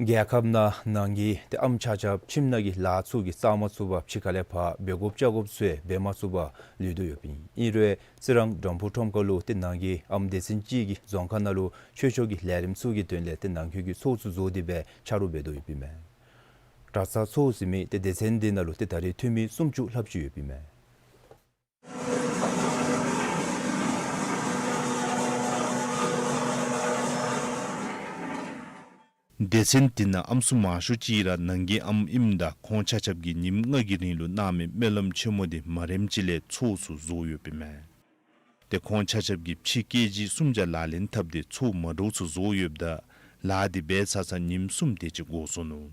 རྒྱལ་ཁབ་ནང་ནང་གི་ཏེ་ཨམ་ཆ་ཁྱབ་ཁྱིམ་ནང་གི་ལཱ་ཚུ་གིས་རྩ་མ་ཚུགས་པར་ཕྱི་ཁ་ལས་ཕར་འབད་དགོཔ་བཅའ་དགོཔ་ཚུ་ཡང་འབད་མ་ཚུགས་པར་ལུས་དོ་ཡོདཔ་ཨིན། ཨིན་རུང་རྩི་རང་སྦྲམ་ཕུག་ཁྲོམ་ཁ་ལུ་ཏེ་ནང་གི་ཨམ་སྡེ་ཚན་ཅིག་གིས་རྫོང་ཁག་ནང་ལུ་ཆོས་ཕྱོགས་ཀྱི་ལས་རིམ་ཚུ་གི་དོན་ལས་ཏེ་ནང་འཁོད་ཀྱི་ཚོགས་ཚུ་བཟོ་སྟེ་སྦེ་ཆ་རོགས་འབད་དོ་ཡོདཔ་ཨིན་མས། གྲྭ་ཚང་ཚོགས་ཟེར་མི་ཏེ་སྡེ་ཚན་འདི་ནང་ལུ་ཏེ་ད་རེས་འཐུས་མི་སུམ་ཅུ་ལྷགཔ་ཅིག་ཡོདཔ་ཨིན་མས། སྡེ་ཚན་འདི་ནང་ཨམ་སྲུ་མང་ཤོས་ཅིག་ར་ནང་གི་ཨམ་ཨིནམ་ད་ཁོང་ཆ་ཁྱབ་ཀྱིས་ཉིནམ་ལྔ་གི་རིང་ལུ་གནང་མི་སྨོན་ལམ་ཆེན་མོ་འདི་མ་རནམ་ཅིག་ལས་ཚོགས་ཚུ་བཟོ་ཡོདཔ་ཨིན་མས། ཏེ་ཁོང་ཆ་ཁྱབ་ཀྱིས་ཕྱི་སྐད་ཅིག་གསུམ་བརྒྱ་ལག་ལེན་འཐབ་སྟེ་ཚོགས་མ་འདྲཝ་ཚུ་བཟོ་ཡོདཔ་ད་ལཱ་འདི་འབད་ཚར་ཚར་ཉིནམ་གསུམ་དེ་ཅིག་འགོར་སོ་ནུག།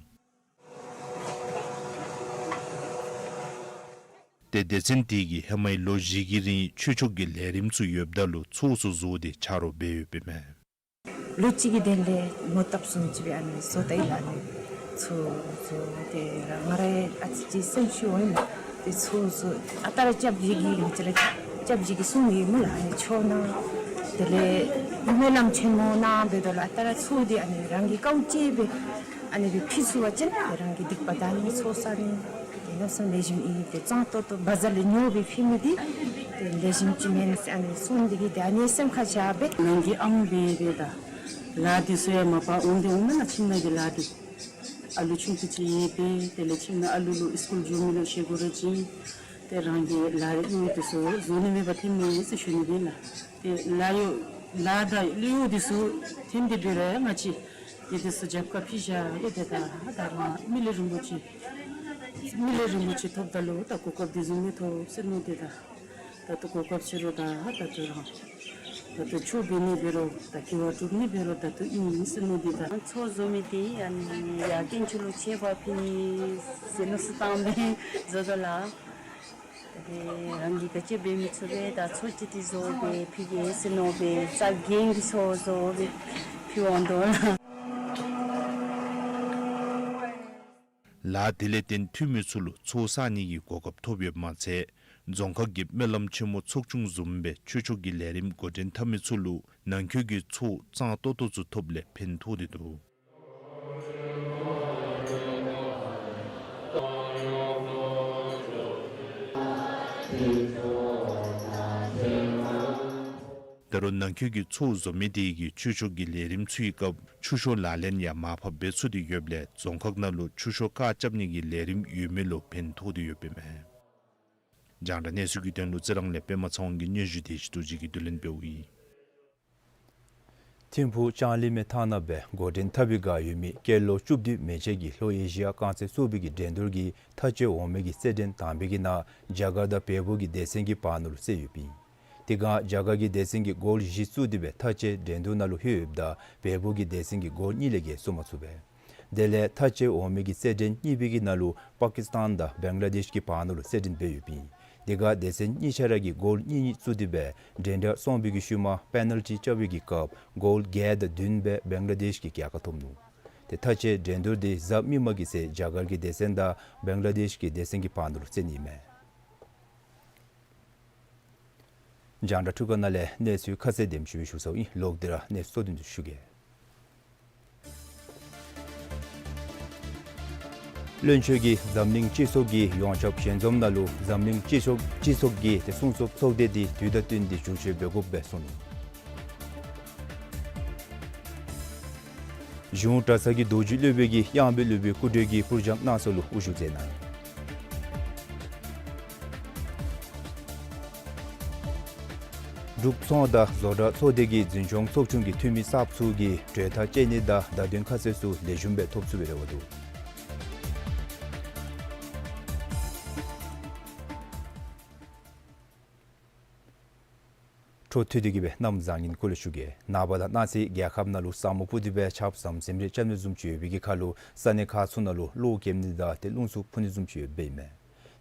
ཏེ་སྡེ་ཚན་འདི་གིས་ཧེ་མའི་ལོ་བཞི་གི་རིང་ཆོས་ཕྱོགས་ཀྱི་ལས་རིམ་ཚུ་ཡོདཔ་ད་ལུ་ཚོགས་ཚུ་བཟོ་སྟེ་ཆ་རོགས་འབད་ཡོདཔ་ཨིན་མས། ལོ་གཅིག་གི་དོན་ལས་མོ་བཏབ་སོང་ཅི་སྦེ་ཨ་ནི་བཟོ་ད་ཡི་ལགས། ཨ་ནི་ཚོགས་བཟོ་སྟེ་ར་ང་ར་ཨ་ཙི་ཅིག་སེམས་ཤུགས་འོང་ཡི་ལགས། ཏེ་ཚོགས་བཟོ་ཨ་རྟག་ར་སྐྱབས་རྗེ་གིས་ང་བཅས་ར་སྐྱབས་རྗེ་གིས་གསུང་ཡི་སྨོ་ལགས། ཨ་ནི་ཆོས་གནང་དེ་ལས་སྨོན་ལམ་ཆེན་མོ་གནང་འབདཝ་ད་ལུ་ཨ་རྟག་ར་ཚོགས་འདི་ཨ་ནི་རང་གིས་དཀའཝ་སྤྱད་སྦེ་ཨ་ནི་སྦེ་ཕུལ་ཚུགས་པ་ཅིན་རང་གི་སྡིག་པ་དག་ནི་ཚོགས་བསགས་ནི་ཏེ་གནམ་མེད་ས་མེད་ལེགས་ཤོམ་ཨིན། ཏེ་གཙང་ཏོག་ཏོ་བ་ཛར་ལས་ཉོ་སྦེ་ཕུལ་མི་འདི་ཏེ་ལེགས་ཤོམ་ཅིག་མེན་ཟེར་ཨ་ནི་གསུངས་ཏེ་གིས་ཏེ་ཨ་ནི་སེམས་ཁར་བཞག་སྦེ་ནང་གི་ཨམ་འབད་འབདཝ་ད་ལཱ་འདི་ཚུ་ཡང་མ་པ་འོང་སྟེ་འོང་མེན་ན། ཁྱིམ་ནང་གི་ལཱ་འདི་ཨ་ལུ་ཆུང་ཀུ་ཅིག་ཡོད་པས། དེ་ལས་ཁྱིམ་ནང་ཨ་ལུ་ལུ་སི་ཀུལ་འགྱོ་མི་ལུ་བཞེས་སྒོ་རེ་བྱིན། ཏེ་རང་གི་ལཱ་གཡོག་འདི་ཚུ་བཟོ་ནི་མེད་པར་ཐོན་མི་ཟེར་ཞུ་ནི་ཨིན་ལགས། ཏེ་ལཱ་གཡོག་ལཱ་དང་གཡོག་འདི་ཚུ་ཐོན་ཏེ་འབད་རུང་ང་བཅས་ཏེ་འདི་ཚུ་རྒྱབ་ཁར་ཕུལ་བཞག་ཡོད། ཏེ་ད་ད་རུང་མི་ལུས་རིན་པོ་ཆེ་མི་ལུས་རིན་པོ་ཆེ་ཐོབ་ད་ལུ་ད་གོ་སྐབས་འདི་བཟུམ་མི་ཐོབ་ཟེར་མནོ་སྟེ་ད་ད་ལྟོ་གོ་སྐབས་ཕྱི་རུ་ད་ད་ལྟོ་རང་ད་ལྟོ་ཆོས་འབད་ནི་འབད་རུང་ད་དགེ་བ་སྒྲུབ་ནི་འབད་རུང་ད་ལྟོ་ཨིན་ཟེར་མནོ་སྟེ་ད་ཚོགས་བཟོ་མི་འདི་ཨ་ནི་ཡར་དཀོན་མཆོག་ལུ་མཆོད་པ་ཕུལ་ནི་ཟེར་མནོ་བསམ་བཏང་སྦེ་བཟོ་དོ་ལགས། ཏེ་རང་གིས་ག་ཅི་འབད་མི་ཚུགས་པས། ད་ཚོགས་ཅིག་འདི་བཟོ་སྦེ་ཕུལ་གེ་ཟེར་མནོ་སྦེ་རྩ་འགེངས་ཏེ་ཚོགས་བཟོ་སྦེ་ཕུལ་འོང་དོ་ལགས། ལཱ་དེ་ལས་བརྟེན་འཐུས་མི་ཚུ་ལུ་ཚོགས་བསགས་ནི་གི་གོ་སྐབས་ཐོབ་ཡོདཔ་མ་ཚད་ རྫོང་ཁག་གི་སྨོན་ལམ་ཆེན་མོ་ཚོགས་ཆུང་བཟུམ་སྦེ་ཆོས་ཕྱོགས་ཀྱི་ལས་རིམ་འགོ་འདྲེན་འཐབ་མི་ཚུ་ལུ་ནང་འཁོད་ཀྱི་ཚོགས་གཙང་ཏོག་ཏོ་ཚུ་ཐོབ་ལས་ཕན་ཐོགས་ཏེ་འདུག། ད་རུང་ནང་འཁོད་ཀྱི་ཚོགས་བཟོ་མི་དེ་གིས་ཆོས་ཕྱོགས་ཀྱི་ལས་རིམ་ཚུ་གི་སྐབས་ཆུ་ཤོག་ལག་ལེན་ཡང་མར་ཕབ་འབད་ཚུགས་ཏེ་ཡོདཔ་ལས་རྫོང་ཁག་ནང་ལུ་ཆུ་ཤོག་བཀག་རྐྱབ་ནི་གི་ལས་རིམ་ཡོད་མི་ལུ་ཕན་ཐོགས་ཏེ་ཡོདཔ་ཨིན་མས། རྒྱང་བསྒྲགས་གནས་ཚུལ་གྱི་དོན་ལུ་རྩི་རང་ལས་པདྨ་ཚེ་དབང་གི་སྙན་ཞུ་དེ་ཅིག་ཏུ་ཅིག་གིས་བསྡུ་ལེན་འབདཝ་ཨིན། ཐིམ་ཕུག་ལྕང་གླིང་མའི་ཐང་ནང་སྦེ་འགོ་འདྲེན་འཐབ་པའི་བསྒང་ཡོད་མི་སྐྱེས་ལོ་བཅུ་བདུན་མན་ཆད་ཀྱི་ལྷོ་ཨེ་ཤི་ཡ་རྐང་རྩེད་ཚོགས་པའི་འགྲན་བསྡུར་གྱི་མཐའ་དཔྱད་འོག་མའི་རྩེད་འགྲན་དང་པའི་ནང་རྒྱ་གར་དང་བལ་པོ་གི་སྡེ་ཚན་གྱི་བར་ན་ལུ་རྩེད་ཡོདཔ་ཨིན། དེ་སྒང་རྒྱ་གར་གྱི་སྡེ་ཚན་གྱིས་གོལ་བཞི་བཙུགས་ཏེ་སྦེ་མཐའ་དཔྱད་འགྲན་བསྡུར་ནང་ལུ་ལྷོད་ཡོདཔ་ད་བལ་པོ་གི་སྡེ་ཚན་གྱིས་གོལ་གཉིས་ལས་བརྒལ་བཙུགས་མ་ཚུགས་པས། དེ་ལས་མཐའ་དཔྱད་འོག་མའི་རྩེད་འགྲན་གཉིས་པའི་ནང་ལུ་པ་ཀི་སི་ཐན་དང་བེང་ལ་དེཤ་གི་བར་ན་ལུ་རྩེད་འགྲན་འབད་ཡོདཔ་ཨིན། དེ་སྒང་སྡེ་ཚན་གཉིས་ཆ་ར་གིས་གོལ་གཉིས་གཉིས་བཙུགས་ཏེ་སྦེ་འགྲན་ཟླ་གསུམ་པའི་ཤུལ་མ་པེ་ནལ་ཊི་རྐྱབ་པའི་སྐབས་གོལ་བརྒྱད་དང་བདུན་སྦེ་བེང་ལ་དེཤ་གིས་རྒྱལ་ཁ་ཐོབ་ནུག། དེ་མཐའ་དཔྱད་འགྲན་བསྡུར་དེ་གཟའ་མིག་དམར་གྱི་ཚེ་རྒྱ་གར་གྱི་སྡེ་ཚན་དང་བེང་ལ་དེཤ་གི་སྡེ་ཚན་གྱི་བར་ན་ལུ་རྩེ་ནི་ཨིན་མས། རྒྱང་བསྒྲགས་འཕྲུལ་ཁང་ནང་ལས་གནས་ཚུལ་ཁ་གསལ་དེམ་ཅིག་སྦེ་ཞུ་ཚརཝ་ཨིན། ལོག་སྟེ་ར་གནས་ཚུལ་དོན་ཚུ་ཞུ་གེ། བློན་ཆེན་གྱིས་འཛམ་གླིང་སྤྱི་ཚོགས་ཀྱི་ཡོངས་ཁྱབ་ཞལ་འཛོམས་ནང་ལུ་འཛམ་གླིང་སྤྱི་ཚོགས་སྤྱི་ཚོགས་ཀྱི་དེ་སྲུང་སྐྱོབ་ཚོགས་སྡེ་དེ་དུས་དང་བསྟུན་ཏེ་བསྒྱུར་བཅོས་འབད་དགོཔ་སྦེ་གསུངས་ནུག། གཞུང་གྲྭ་ཚང་གི་རྡོ་རྗེ་སློབ་དཔོན་གྱིས་གཡང་འབོད་སློབ་དཔོན་སྐུ་དྲིན་གྱི་པུར་སྦྱང་གནང་ས་ལུ་དབུ་བཞུགས་མཛད་གནང་། འབྲུག་ཚོང་དང་བཟོ་གྲྭ་ཚོགས་སྡེ་གི་འཛིན་སྐྱོང་ཚོགས་ཆུང་གི་འཐུས་མི་གསརཔ་ཚུ་གིས་གྲོས་ཐག་བཅད་ནི་དང་བརྡ་དོན་ཁ་གསལ་ཚུ་ལེགས་ཤོམ་སྦེ་ཐོབ་ཚུགས་པའི་རེ་བ་འདུག། འཕྲོ་མཐུད་དེ་གིས་སྦེ་གནམ་བཟང་ངན་སྐོར་ལས་ཞུ་གེ། ནངས་པ་དང་གནངས་ཚེ་རྒྱལ་ཁབ་ནང་ལུ་ས་སྨུག་སྤུབས་ཏེ་སྦེ་ཆརཔ་ཟམ་ཟིམ་རེ་རྐྱབ་ནི་བཟུམ་ཅིག་ཡོད་པའི་ཁར་ལུ་ས་གནས་ཁག་ཚུ་ནང་ལུ་གློག་ཀེམ་ནི་དང་དེ་རླུང་འཚུབ་འཕུ་ནི་བཟུམ་ཅིག་ཡོདཔ་ཨིན་མས།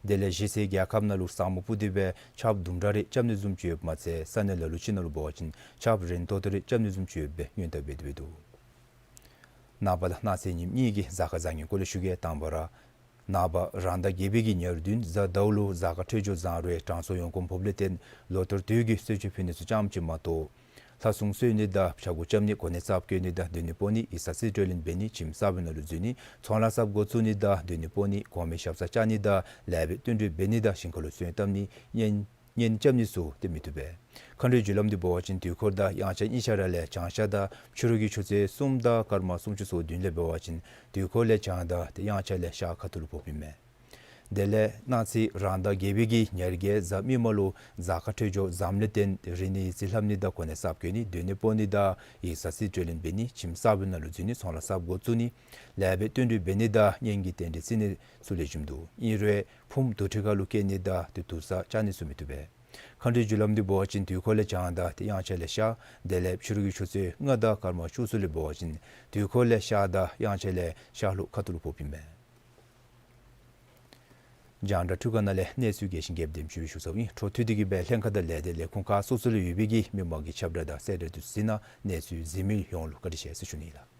དེ་ལས་གཞེས་ཚེ་རྒྱལ་ཁབ་ནང་ལུ་ས་སྨུག་སྤུབས་ཏེ་སྦེ་ཆརཔ་དུམ་གྲ་རེ་རྐྱབ་ནི་བཟུམ་ཅིག་ཡོདཔ་མ་ཚད་ས་གནས་ལ་ལུ་ཅིག་ནང་ལུ་འབད་བ་ཅིན་ཆརཔ་རན་ཏོག་ཏོ་རེ་རྐྱབ་ནི་བཟུམ་ཅིག་ཡོདཔ་སྦེ་སྔོན་བརྡ་འབད་དེ་འབད་འདུག། ནངས་པ་དང་གནངས་ཚེ་ཉིནམ་གཉིས་ཀྱི་གཟའ་སྐར་བཟང་ངན་སྐོར་ལས་ཞུ་གེ། དང་པ་ར་ནངས་པ་རང་ཟླ་བརྒྱད་པའི་ཉེར་བདུན་གཟའ་ཟླཝ་ལུ་གཟའ་སྐར་འཕྲོད་སྦྱོར་བཟང་རུང་དྲང་སྲོང་ཡོན་གོང་ཕོགཔ་ལས་བརྟེན་ལོ་ལྟར་དུས་ཀྱི་གསོལ་མཆོད་ཕུལ་ནི་ཚུ་ཙམ་ཅིག་མ་གཏོགས་ལྷ་སྲུང་གསོལ་ནི་དང་ཕྱྭ་འགུགས་རྐྱབ་ནི་གོ་གནས་གསརཔ་བཀོད་ནི་དང་སྡོད་གནས་སྤོ་ནི་ཡིག་ཚང་རྩིས་སྤྲོད་ལེན་འབད་ནི་ཁྱིམ་གསར་པའི་ནང་ལུ་འཛུལ་ནི་ཚོང་ལཱ་གསརཔ་འགོ་བཙུགས་ནི་དང་སྡོད་གནས་སྤོ་ནི་གོང་མའི་ཞབས་སར་བཅར་ནི་དང་ལེགས་པའི་བསྟུན་གྲོས་འབད་ནི་དང་ཞིང་ཁ་ལུ་སོན་བཏབ་ནི་གཉེན་གཉེན་རྐྱབ་ནི་ཚུ་དེ་མི་བཏུབ་པས། མཁའ་འགྲོའི་རྒྱུ་ལམ་འདི་འབད་བ་ཅིན་དུས་འཁོར་དང་དབྱངས་འཆར་གཉིས་ཆ་ར་ལས་བྱང་ཤར་དང་ཕྱི་རུ་གི་ཆུ་ཚོད་གསུམ་དང་སྐར་མ་སུམ་ཅུ་སོ་བདུན་ལས་འབད་བ་ཅིན་དུས་འཁོར་ལས་བྱང་དང་དེ་དབྱངས་འཆར་ལས་ཤར་ཁ་ཐུག་ལུ་ཕོགཔ་ཨིན་མས། དེ་ལས་གནངས་ཚེ་རང་ཟླ་བརྒྱད་པའི་གི་ཉེར་བརྒྱད་གཟའ་མིག་དམར་ལུ་གཟའ་སྐར་འཕྲོད་སྦྱོར་བཟངམ་ལས་བརྟེན་རིག་གནས་ཡིག་རྩིས་ལྷབ་ནི་དང་གོ་གནས་གསརཔ་བཀོད་ནི་སྡོད་གནས་སྤོ་ནི་དང་ཡིག་ཚང་རྩིས་སྤྲོད་ལེན་འབད་ནི་ཁྱིམ་གསར་པའི་ནང་ལུ་འཛུལ་ནི་ཚོང་ལཱ་གསརཔ་འགོ་བཙུགས་ནི་ལེགས་པའི་བསྟུན་གྲོས་འབད་ནི་དང་གཉེན་གྱི་རྟེན་འབྲེལ་བརྩི་ནི་ཚུ་ལེགས་ཤོམ་འདུག། ཨིན་རུང་ཕུངམ་དུར་ཁྲོད་ཁ་ལུ་བསྐྱལ་ནི་དང་དེ་དུར་སར་བཅར་ནི་ཚུ་མི་བཏུབ་པས། མཁའ་འགྲོའི་རྒྱུ་ལམ་འདི་འབད་བ་ཅིན་དུས་འཁོར་ལས་བྱང་དང་དེ་དབྱངས་འཆར་ལས་ཤར་དེ་ལས་ཕྱི་རུ་གི་ཆུ་ཚོད་ལྔ་དང་སྐར་མ་བཅུ་ཚུ་ལས་འབད་བ་ཅིན་དུས་འཁོར་ལས་ཤར་དང་དབྱངས་འཆར་ལས་ཤར་ལྷོ་ཁ་ཐུག་ལུ་ཕོགཔ་ཨིན་མས། རྒྱང་བསྒྲགས་འཕྲུལ་ཁང་ནང་ལས་གནས་ཚུལ་རྒྱས་ཤིང་རྒྱསཔ་དེམ་ཅིག་སྦེ་ཞུ་ཚརཝ་ཨིན། འཕྲོ་མཐུད་དེ་གིས་སྦེ་ལྷན་ཁག་དང་ལས་སྡེ་ལས་ཁུངས་ཁག་སོ་སོ་ལུ་ཡོད་པའི་གི་མི་མང་གི་ཁྱབ་བསྒྲགས་དང་གསལ་བསྒྲགས་དེ་ཚུ་གཟིགས་གནང་། གནས་ཚུལ་གཟིགས་མི་ཡོངས་ལུ་བཀའ་དྲིན་ཆེ་ཟེར་ཞུ་ནི་ལགས།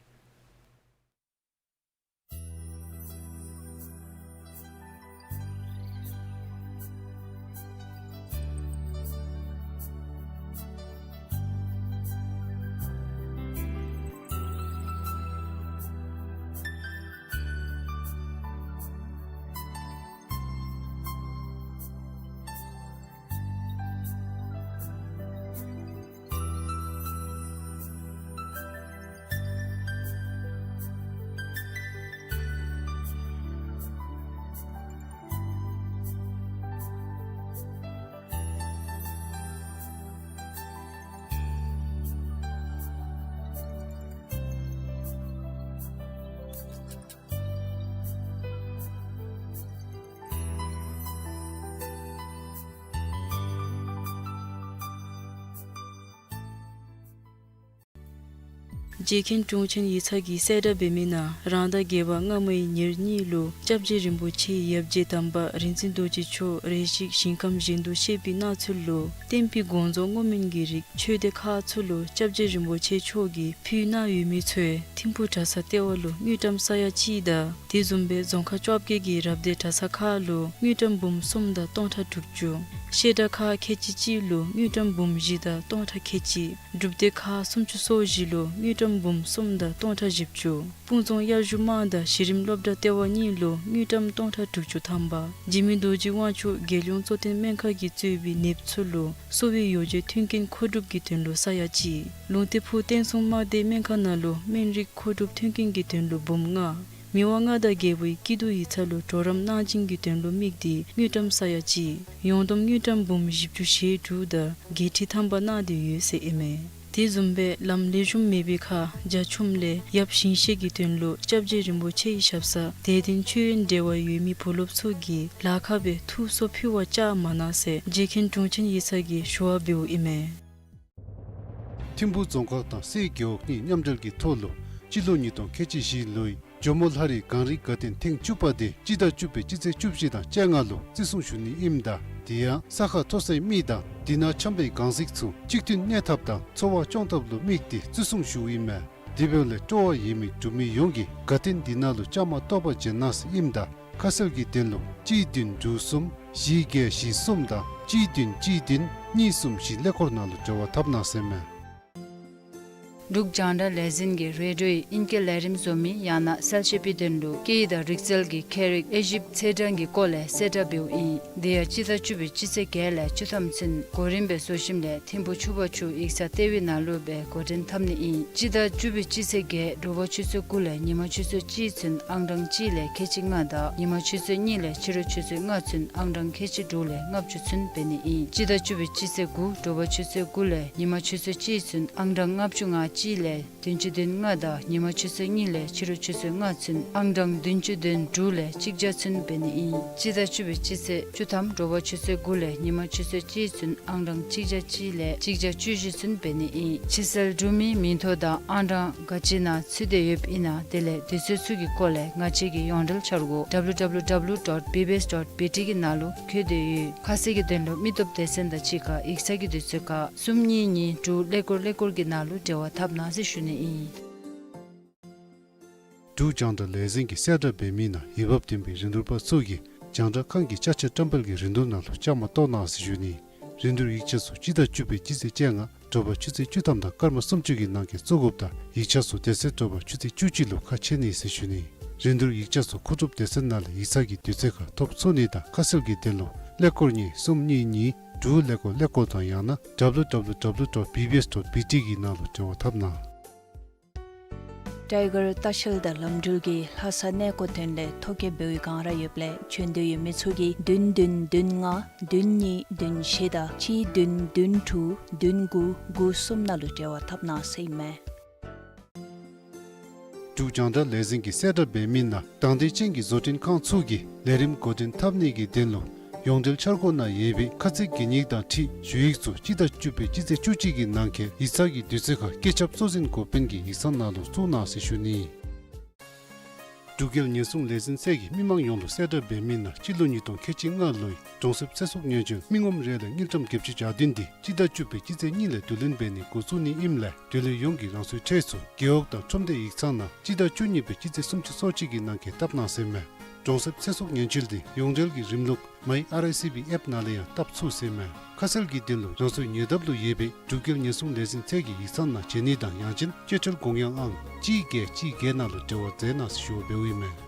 རྗེ་མཁན་དྲུང་ཆེན་ཡིག་ཚང་གིས་གསལ་བསྒྲགས་འབད་མི་ནང་རང་ཟླ་བརྒྱད་པ་སྔ་མའི་ཉེར་གཉིས་ལུ་སྐྱབས་རྗེ་རིན་པོ་ཆེའི་ཡབ་རྗེ་དམ་པ་རིག་འཛིན་རྡོ་རྗེ་མཆོག་རེ་ཞིག་ཞིང་ཁམས་གཞན་དུ་གཤེགས་པའི་གནས་ཚུལ་ལུ་བསྟན་པའི་དགོངས་རྫོགས་བསྔོ་སྨོན་གྱི་རིགས་ཆོས་སྡེ་ཁག་ཚུ་ལུ་སྐྱབས་རྗེ་རིན་པོ་ཆེ་མཆོག་གིས་ཕུལ་གནང་ཡོད་མི་ཚུ་ཐིམ་ཕུག་གྲྭ་ཚང་ལྟེ་བ་ལུ་དངུལ་ཀྲམ་ས་ཡ་གཅིག་དང་དེ་བཟུམ་སྦེ་རྫོང་ཁག་བཅོ་བརྒྱད་ཀྱི་རབ་སྡེ་གྲྭ་ཚང་ཁག་ལུ་དངུལ་ཀྲམ་འབུམ་གསུམ་དང་སྟོང་ཕྲག་དྲུག་ཅུ། བཤད་གྲྭ་ཁག་ཁལ་གཅིག་གཅིག་ལུ་དངུལ་ཀྲམ་འབུམ་བཞི་དང་སྟོང་ཕྲག་ཁལ་གཅིག། སྒྲུབ་སྡེ་ཁག་སུམ་ཅུ་སོ་བཞི་ལུ་དངུལ་ཀྲམ་འབུམ་གསུམ་དང་སྟོང་ཕྲག་བཞི་བཅུ། སྤུངས་རྫོང་དབྱར་བཞུགས་དམངས་དང་གཞི་རིམ་སློབ་གྲྭ་ལྟེ་བ་གཉིས་ལུ་དངུལ་ཀྲམ་སྟོང་ཕྲག་དྲུག་ཅུ་ཐམ་པ། འཇིགས་མེད་རྡོ་རྗེ་དབང་ཕྱུག་རྒྱལ་ཡོངས་གཙོ་བསྟེན་སྨན་ཁང་གིས་གཙོས་པའི་ནདཔ་ཚུ་ལུ་གསོ་བའི་ཡོ་བྱད་མཐུན་རྐྱེན་མཁོ་སྒྲུབ་ཀྱི་དོན་ལུ་ས་ཡ་གཅིག། ལུང་བསྟན་ཕུག་བསྟན་སྲུང་དམག་སྡེ་སྨན་ཁང་ནང་ལུ་སྨན་རིགས་མཁོ་སྒྲུབ་མཐུན་རྐྱེན་གྱི་དོན་ལུ་འབུམ་ལྔ། མི་དབང་མངའ་བདག་རྒྱལ་པོའི་སྐྱིད་སྡུག་ཡིག་ཚང་ལུ་གྲོགས་རམ་གནང་སྦྱིན་གྱི་དོན་ལུ་དམིགས་ཏེ་དངུལ་ཀྲམ་ས་ཡ་གཅིག། ཡོངས་བསྡོམས་དངུལ་ཀྲམ་འབུམ་བཞི་བཅུ་ཞེ་དྲུག་དང་བརྒྱད་ཁྲི་ཐམ་པ་གནང་སྟེ་ཡོད་ཟེར་ཨིན་མས། དེ་བཟུམ་སྦེ་ལམ་ལེགས་ཤོམ་མེད་པའི་ཁར་རྒྱ་ཁྱོན་ལས་ཡབ་ཞིང་གཤེགས་ཀྱི་དོན་ལུ་སྐྱབས་རྗེ་རིན་པོ་ཆེའི་ཞབས་སར་དད་ལྡན་མཆོད་ཡོན་འབྲེལ་བ་ཡོད་མི་བུ་སློབ་ཚུ་གིས་ལཱ་ཁག་སྦེ་ཐུགས་གསོ་ཕུལ་བར་བཅར་མ་གནང་ཟེར་རྗེ་མཁན་དྲུང་ཆེན་ཡིག་ཚང་གིས་ཞུ་བ་འབདཝ་ཨིན་མས། ཐིམ་ཕུག་རྫོང་ཁག་དང་སའི་རྒེད་འོག་གཉིས་མཉམ་འབྲེལ་གྱི་ཐོག་ལུ་སྤྱི་ལོ་ཉིས་སྟོང་ཁལ་གཅིག་བཞི་ལོའི་ཇོ་མོ་ལྷ་རི་གངས་རིའི་དགའ་སྟོན་ཐེངས་བཅུ་པ་དེ་སྤྱི་ཟླ་བཅུ་པའི་སྤྱི་ཚེས་བཅུ་བཞི་དང་བཅོ་ལྔ་ལུ་བརྩི་སྲུང་ཞུ་ནི་ཨིནམ་ད་དེ་ཡང་ས་ཁ་མཐོ་སའི་མི་དང་དེ་ནང་འཁྱམས་པའི་གངས་གཟིགས་ཚུ་གཅིག་མཐུན་གནས་ཐབས་དང་འཚོ་བ་སྐྱོང་ཐབས་ལུ་དམིགས་ཏེ་བརྩི་སྲུང་ཞུཝ་ཨིན་མས། དེ་འབདཝ་ལས་སྤྲོ་བ་ཡོད་མི་འབྲུག་མི་ཡོངས་ཀྱིས་དགའ་སྟོན་འདི་ནང་ལུ་བཅའ་མར་གཏོགས་པར་བྱོན་གནང་ཟེར་ཨིནམ་ད་ཁ་གསལ་གྱི་དོན་ལུ་གཅིག་བདུན་དྲུག་གསུམ་བཞི་བརྒྱད་བཞི་གསུམ་དང་གཅིག་བདུན་གཅིག་བདུན་གཉིས་གསུམ་བཞི་ཀླད་ཀོར་ནང་ལུ་འབྲེལ་བ་འཐབ་གནང་ཟེར་མས། འབྲུག་རྒྱང་བསྒྲགས་ལས་འཛིན་གྱིས་རེ་ཌིའོའི་ཨིང་སྐད་ལས་རིམ་བཟོ་མི་ཡང་ན་གསལ་བཤད་པའི་དོན་ལུ་སྐད་ཡིག་དང་རིག་རྩལ་གྱི་ཁྱད་རིག་དབྱེ་ཞིབ་ཚད་གྲངས་ཀྱི་སྐོར་ལས་གསལ་བསྒྲགས་འབདཝ་ཨིན། དེ་ཡང་སྤྱི་ཟླ་བཅུ་པའི་སྤྱི་ཚེས་བརྒྱད་ལས་བཅུ་ཐམ་ཚུན་གོ་རིམ་སྦེ་བཟོ་ཞིནམ་ལས་ཐིམ་ཕུག་ཕྱུག་པ་ཕྱུག་ཡིག་ཚང་ལྟེ་བའི་ནང་ལུ་སྦེ་འགོ་འདྲེན་འཐབ་ནི་ཨིན། སྤྱི་ཟླ་བཅུ་པའི་སྤྱི་ཚེས་བརྒྱད་དྲོ་པ་ཆུ་ཚོད་དགུ་ལས་ཉི་མ་ཆུ་ཚོད་གཅིག་ཚུན་ཨང་གྲངས་གཅིག་ལས་ཁལ་གཅིག་ལྔ་དང་ཉི་མ་ཆུ་ཚོད་གཉིས་ལས་ཕྱི་རུ་ཆུ་ཚོད་ལྔ་ཚུན་ཨང་གྲངས་ཁལ་གཅིག་དྲུག་ལས་ལྔ་བཅུ་ཚུན་འབད་ནི་ཨིན། སྤྱི་ཟླ་བཅུ་པའི་སྤྱི་ཚེས་དགུ་དྲོ་པ་ཆུ་ཚོད་དགུ་ལས་ཉི་མ་ཆུ་ཚོད་གཅིག་ཚུན་ཨང་གྲངས་ལྔ་བཅུ་ང་གཅིག་ལས་བདུན་ཅུ་དོན་ལྔ་དང་ཉི་མ་ཆུ་ཚོད་གཉིས་ལས་ཕྱི་རུ་ཆུ་ཚོད་ལྔ་ཚུན་ཨང་གྲངས་བདུན་ཅུ་དོན་དྲུག་ལས་གཅིག་བརྒྱ་ཚུན་འབད་ནི་ཨིན། སྤྱི་ཟླ་བཅུ་པའི་སྤྱི་ཚེས་བཅུ་ཐམ་དྲོ་པ་ཆུ་ཚོད་དགུ་ལས་ཉི་མ་ཆུ་ཚོད་གཅིག་ཚུན་ཨང་གྲངས་གཅིག་བརྒྱ་གཅིག་ལས་གཅིག་བརྒྱ་བཅུ་བཞི་ཚུན་འབད་ནི་ཨིན། ཕྱི་སེལ་གྲུབ་མིའི་མིང་ཐོ་དང་ཨང་གྲངས་ག་ཅི་ནང་ཚུད་དེ་ཡོདཔ་ཨིན་ན་དེ་ལས་དུས་ཚོད་ཚུ་གི་སྐོར་ལས་ང་བཅས་ཀྱི་ཡོངས་འབྲེལ་འཆར་སྒོ་W W W dot B B S dot B T གི་ནང་ལུ་བཀོད་དེ་ཡོད། ཁ་གསལ་གྱི་དོན་ལུ་མི་སྟོབས་སྡེ་ཚན་དང་གཅིག་ཁར་ཡིག་ཚང་གི་དུས་ཚོད་ཁར་གསུམ་གཉིས་གཉིས་དྲུག་ཀླད་ཀོར་ཀླད་ཀོར་གྱི་ནང་ལུ་འབྲེལ་བ་འཐབ་གནང་ཟེར་ཞུ་ནི་ཨིན། འབྲུག་རྒྱང་བསྒྲགས་ལས་འཛིན་གྱིས་གསལ་བསྒྲགས་འབད་མི་ནང་འོས་འབབ་ལྡན་པའི་རིན་བསྡུར་པ་ཚུ་གིས་རྒྱང་བསྒྲགས་ཁང་གི་ཅ་ཆས་བཀྲམ་སྤེལ་གྱི་རིན་བསྡུར་ནང་ལུ་བཅའ་མར་གཏོགས་གནང་ཟེར་ཞུ་ནི། རིན་བསྡུར་ཡིག་ཆ་ཚུ་སྤྱི་ཟླ་བཅུ་པའི་སྤྱི་ཚེས་བཅོ་ལྔ་དྲོ་པ་ཆུ་ཚོད་བཅུ་ཐམ་དང་སྐར་མ་སུམ་ཅུ་གི་ནང་འཁོད་བཙུགས་དགོཔ་དང་ཡིག་ཆ་ཚུ་དེ་ཚེ་དྲོ་པ་ཆུ་ཚོད་བཅུ་གཅིག་ལུ་ཁ་ཕྱེ་ནི་ཟེར་ཞུ་ནི། རིན་བསྡུར་ཡིག་ཆ་ཚུ་མཁོ་སྒྲུབ་སྡེ་ཚན་ནང་ལས་ཡིག་ཚང་གི་དུས་ཚོད་ཁར་ཐོབ་ཚུགས་ནི་དང་ཁ་གསལ་གྱི་དོན་ལུ་ཀླད་ཀོར་གཉིས་གསུམ་གཉིས་གཉིས་དྲུག་ཀླད་ཀོར་ཀླད་ཀོར་དང་ཡང་ན་W W W dot B B S dot B T གི་ནང་ལུ་འབྲེལ་བ་འཐབ་གནང་། ཊའི་གར་ལྟ་བཤལ་དང་ལམ་འགྲུལ་གྱིས་ལྷ་ས་གནས་སྐོར་དོན་ལས་ཐོ་བཀོད་འབད་བའི་སྒང་ར་ཡོདཔ་ལས་བྱོན་འདོད་ཡོད་མི་ཚུ་གིས་བདུན་བདུན་བདུན་ལྔ་བདུན་གཉིས་བདུན་བཞི་དང་གཅིག་བདུན་བདུན་དྲུག་བདུན་དགུ་དགུ་གསུམ་ནང་ལུ་འབྲེལ་བ་འཐབ་གནང་ཟེར་ཨིན་མས། འབྲུག་རྒྱང་བསྒྲགས་ལས་འཛིན་གྱིས་གསལ་བསྒྲགས་འབད་མི་ནང་དང་འདོད་ཅན་གྱི་བཟོ་སྐྲུན་ཁང་ཚུ་གིས་ལས་རིམ་འགོ་འདྲེན་འཐབ་ནི་གི་དོན་ལུ་ཡོངས་འབྲེལ་འཆར་སྒོ་ནང་ཡོད་པའི་ཁ་ཚིག་གན་ཡིག་དང་འཁྲིལ་ཞུ་ཡིག་ཚུ་སྤྱི་ཟླ་བཅུ་པའི་སྤྱི་ཚེས་བཅུ་གཅིག་གི་ནང་འཁོད་ཡིག་ཚང་གི་དུས་ཚོད་ཁར་བཀོད་ཁྱབ་གཙོ་འཛིན་འགོ་དཔོན་གྱི་ཡིག་ཚང་ནང་ལུ་བཙུགས་གནང་ཟེར་ཞུ་ནི། འབྲུག་རྒྱལ་ཉེན་སྲུང་ལས་འཛིན་ཚད་ཀྱིས་མི་མང་ཡོངས་ལུ་གསལ་བསྒྲགས་འབད་མི་ནང་སྤྱི་ལོ་ཉིས་སྟོང་ཁལ་གཅིག་ལྔ་ལོའི་གྲོང་གསེབ་ཚེ་སྲོག་ཉེན་བཅོལ་མི་ངོམ་རེ་ལས་དངུལ་ཀྲམ་བརྒྱད་ཅུ་གྱ་བདུན་དེ་སྤྱི་ཟླ་བཅུ་པའི་སྤྱི་ཚེས་གཉིས་ལས་བསྡུ་ལེན་འབད་ནི་འགོ་བཙུགས་ནི་ཨིནམ་ལས་དེ་ལུ་ཡོངས་ཀྱིས་རང་སོའི་གྲས་ཚུ་རྒེད་འོག་དང་ཁྲོམ་སྡེ་ཡིག་ཚང་ནང་སྤྱི་ཟླ་བཅུ་གཉིས་པའི་སྤྱི་ཚེས་སུམ་ཅུ་སོ་གཅིག་གི་ནང་འཁོད་བཏབ་གནང་ཟེར་མས། གྲོང་གསེབ་ཚེ་སྲོག་ཉེན་བཅོལ་དེ་ཡོངས་འབྲེལ་གྱི་རིམ་ལུགས་མའི་ཨར་ཨའི་སི་བི་ཨེཔ་ནང་ལས་ཡང་བཏབ་ཚུགས་ཟེར་མས། ཁ་གསལ་གྱི་དོན་ལུ་རང་སོའི་ཉེ་འདབས་ལུ་ཡོད་པའི་འབྲུག་རྒྱལ་ཉེན་སྲུང་ལས་འཛིན་ཚད་ཀྱི་ཡིག་ཚང་ནང་བྱོན་ནི་དང་ཡང་ཅིན་སྐྱེད་འཕྲོད་དགོངས་ཡངས་ཨང་གཅིག་བརྒྱད་གཅིག་བརྒྱད་ནང་ལུ་འབྲེལ་བ་མཛད་གནང་ཟེར་ཞུ་བ་འབདཝ་ཨིན་མས།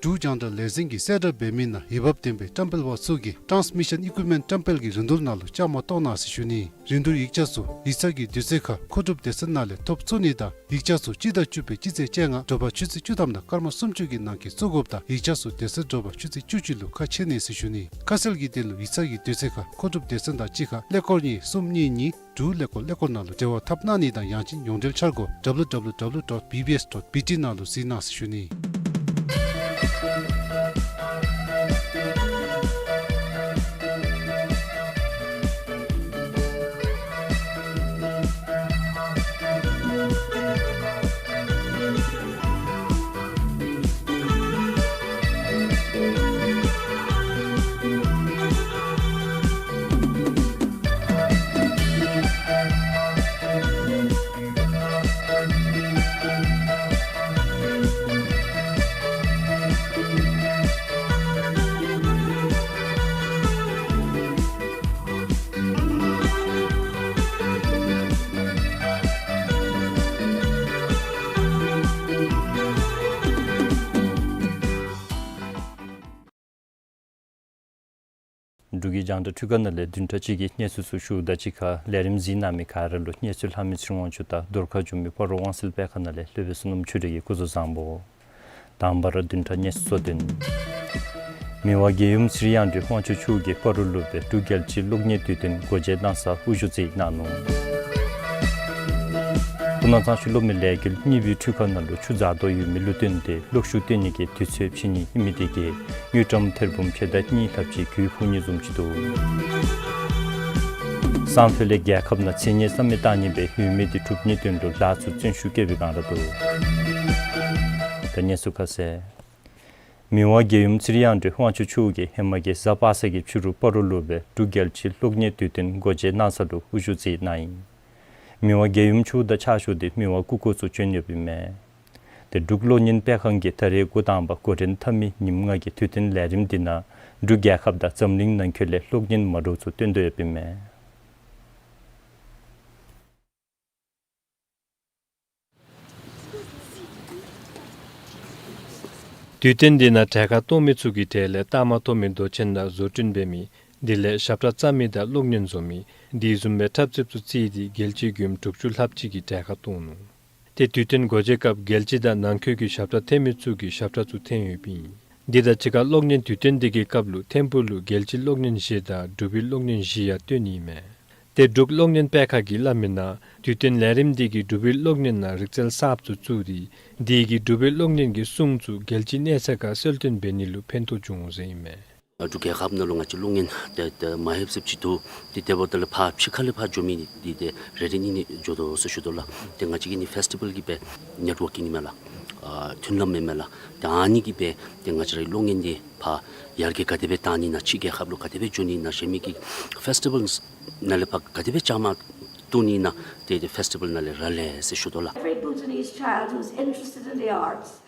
འབྲུག་རྒྱང་བསྒྲགས་ལས་འཛིན་གྱིས་གསལ་བསྒྲགས་འབད་མི་ནང་འོས་འབབ་ལྡན་པའི་བཀྲམ་སྤེལ་པ་ཚུ་གིས་ཊཱནས་མི་ཤཱན་ཨི་ཀུའིཔ་མེནཊ་བཀྲམ་སྤེལ་གྱི་རིན་བསྡུར་ནང་ལུ་བཅའ་མར་གཏོགས་གནང་ཟེར་ཞུ་ནི། རིན་བསྡུར་ཡིག་ཆ་ཚུ་ཡིག་ཚང་གི་དུས་ཚོད་ཁར་མཁོ་སྒྲུབ་སྡེ་ཚན་ནང་ལས་ཐོབ་ཚུགས་ནི་དང་ཡིག་ཆ་ཚུ་སྤྱི་ཟླ་བཅུ་པའི་སྤྱི་ཚེས་བཅོ་ལྔ་དྲོ་པ་ཆུ་ཚོད་བཅུ་ཐམ་དང་སྐར་མ་སུམ་ཅུ་གི་ནང་འཁོད་བཙུགས་དགོཔ་དང་ཡིག་ཆ་ཚུ་དེ་ཚེ་དྲོ་པ་ཆུ་ཚོད་བཅུ་གཅིག་ལུ་ཁ་ཕྱེ་ནི་ཟེར་ཞུ་ནི། ཁ་གསལ་གྱི་དོན་ལུ་ཡིག་ཚང་གི་དུས་ཚོད་ཁར་མཁོ་སྒྲུབ་སྡེ་ཚན་དང་གཅིག་ཁར་ཀླད་ཀོར་གཉིས་གསུམ་གཉིས་གཉིས་དྲུག་ཀླད་ཀོར་ཀླད་ཀོར་ནང་ལུ་འབྲེལ་བ་འཐབ་གནང་ནི་དང་ཡང་ཅིན་ཡོངས་འབྲེལ་འཆར་སྒོ་W W W dot B B S dot B T ནང་ལུ་གཟིགས་གནང་ཟེར་ཞུ་ནི། འབྲུག་གི་རྒྱང་བསྒྲགས་ཐོག་ཁ་ནང་ལས་བདུན་ཕྲག་གཅིག་གི་གནས་ཚུལ་ཚུ་ཞུཝ་ད་གཅིག་ཁར་ལས་རིམ་གཟིགས་གནང་མི་ག་ར་ལུ་གནས་ཚུལ་ལྷབ་མི་ཚེ་རིང་དབང་ཕྱུག་དང་རྫོང་ཁ་བྱོན་མི་སྤ་རོ་དབང་གསལ་སྦེ་ཁ་ནང་ལས་ལྷོད་པའི་བསོད་ནམས་ཆོས་སྒྲོན་གྱིས་སྐུ་གཟུགས་བཟང་པོ། དང་པ་ར་བདུན་ཕྲག་གནས་ཚུལ་གཙོ་དོན། མི་དབང་རྒྱལ་ཡུམ་ཚེ་རིང་གཡང་སྒྲོན་དབང་ཕྱུག་མཆོག་གིས་སྤ་རོ་ལུ་སྦེ་འབྲུག་རྒྱལ་སྤྱིའི་གློག་བརྙན་དུས་སྟོན་སྒོ་འབྱེད་གནང་སར་དབུ་བཞུགས་མཛད་གནང་ནུག། སྤུ་ན་གཙང་ཆུ་གློག་མེ་ལས་འགུལ་གཉིས་པའི་འཕྲུལ་ཁང་ནང་ལུ་ཆུ་འཛག་དོ་ཡོད་མི་ལུ་བརྟེན་ཏེ་གློག་ཤུགས་བཏོན་ནི་གི་དུས་ཚོད་ཕྱིས་ནི་ཨིན་མི་དེ་གིས་དངུལ་ཀྲམ་ཐེར་འབུམ་ཕྱེད་དང་གཉིས་ལྷགཔ་ཅིག་གྱོང་ཕོག་ནི་བཟུམ་ཅིག་འདུག། སང་ཕོད་ལས་རྒྱལ་ཁབ་ནང་མཚན་སྙན་བསམ་མི་བཏང་ནི་སྦེ་ཡོད་མི་དེ་གྲུབ་ནིའི་དོན་ལུ་ལཱ་ཚུ་བརྩོན་ཤུགས་བསྐྱེད་པའི་བསྒང་ར་འདུག། ད་གནས་ཚུལ་ཁ་གསལ། མི་དབང་རྒྱལ་ཡུམ་ཚེ་རིང་གཡང་སྒྲོན་དབང་ཕྱུག་མཆོག་གིས་ཧེ་མ་གི་གཟའ་པ་སངས་ཀྱི་ཕྱི་རུ་སྤ་རོ་ལུ་སྦེ་འབྲུག་རྒྱལ་སྤྱིའི་གློག་བརྙན་དུས་སྟོན་སྒོ་འབྱེད་གནང་ས་ལུ་དབུ་བཞུགས་མཛད་གནང་ཡི། མི་དབང་རྒྱལ་ཡུམ་མཆོག་དང་ཕྱག་ཞུ་སྟེ་མི་དབང་སྐུ་འཁོར་ཚུ་བྱོན་ཡོདཔ་ཨིན་མས། ཏེ་འབྲུག་གློག་བརྙན་སྤེལ་ཁང་གིས་ད་རེས་འགོ་དང་པ་འགོ་འདྲེན་འཐབ་མི་ཉིནམ་ལྔ་གི་དུས་སྟོན་ལས་རིམ་འདི་ནང་འབྲུག་རྒྱལ་ཁབ་དང་འཛམ་གླིང་ནང་འཁོད་ལས་གློག་བརྙན་མ་འདྲཝ་ཚུ་སྟོན་དོ་ཡོདཔ་ཨིན་མས། དུས་སྟོན་འདི་ནང་གྲལ་ཁར་གཏོགས་མི་ཚུ་གི་གྲས་ལས་རྟགས་མ་ཐོབ་མི་མདོ་ཆེན་དང་བཟོ་སྐྲུན་འབད་མི་དེ་ལས་ཞབས་ཁྲ་བརྩམ་མི་དང་གློག་བརྙན་བཟོ་མི་དེ་བཟུམ་སྦེ་འཁྲབ་རྩེདཔ་ཚུ་བརྩིས་ཏེ་རྒྱལ་སྤྱིའི་མགྱོནམ་དྲུག་ཅུ་ལྷགཔ་ཅིག་གི་གྲལ་ཁར་གཏོགས་ནུག། ཏེ་དུས་སྟོན་སྒོ་འབྱེད་སྐབས་རྒྱལ་སྤྱི་དང་ནང་འཁོད་ཀྱི་ཞབས་ཁྲ་འཐེན་མི་ཚུ་གིས་ཞབས་ཁྲ་ཚུ་འཐེན་ཡོདཔ་ཨིན། འདི་དང་གཅིག་ཁར་གློག་བརྙན་དུས་སྟོན་འདི་གི་སྐབས་ལུ་ཐིམ་ཕུག་ལུ་རྒྱལ་སྤྱིའི་གློག་བརྙན་བཞི་དང་འབྲུག་པའི་གློག་བརྙན་བཞི་ཡང་སྟོན་ནི་ཨིན་མས། ཏེ་འབྲུག་གློག་བརྙན་སྤེལ་ཁང་གིས་སླབ་མིའི་ནང་དུས་སྟོན་ལས་རིམ་འདི་གིས་འབྲུག་པའི་གློག་བརྙན་ནང་རིག་རྩལ་གསརཔ་ཚུ་བཙུགས་ཏེ་དེ་གིས་འབྲུག་པའི་གློག་བརྙན་གྱི་སྲུང་ཚུ་རྒྱལ་སྤྱིའི་གནས་ཚད་ཁར་གསལ་སྟོན་འབད་ནི་ལུ་ཕན་ཐོགས་འབྱུང་འོང་ཟེར་ཨིན་མས། འབྲུག་རྒྱལ་ཁབ་ནང་ལུ་ང་བཅས་གློག་བརྙན་དེ་དེ་མ་ལྷོདཔ་ཅིག་འདུག། དེ་དེ་འབདཝ་ད་ལུ་ཕར་ཕྱི་ཁ་ལས་ཕར་འགྱོ་མི་དེ་དེ་རེ་རེ་གཉིས་གཉིས་འགྱོ་དོ་ཟེར་ཞུ་དོ་ལགས། དེ་ང་བཅས་ཀྱི་ནི་ཕེསི་ཊི་བཱལ་གྱི་སྦེ་ནེཊ་ཝོརཀ་ཨིན་མས་ལགས། ཨ་མཐུན་ལམ་ཨིན་མས་ལགས། དེ་ཨ་ནི་གི་སྦེ་དེ་ང་བཅས་རའི་གློག་བརྙན་དེ་ཕར་ཡར་རྒྱས་ག་དེ་སྦེ་བཏང་ནི་ཨིན་ན་ཕྱི་རྒྱལ་ཁབ་ལུ་ག་དེ་སྦེ་འགྱོ་ནི་ཨིན་ན་ཞུ་མི་གི་ཕེསི་ཊི་བཱལ་ནང་ལས་ཕར་ག་དེ་སྦེ་བཅའ་མར་གཏོགས་ནི་ཨིན་ན་དེ་དེ་ཕེསི་ཊི་བཱལ་ནང་ལས་རག་ལས་ཟེར་ཞུ་དོ་ལགས། Every Bhutanese child who's interested in the arts.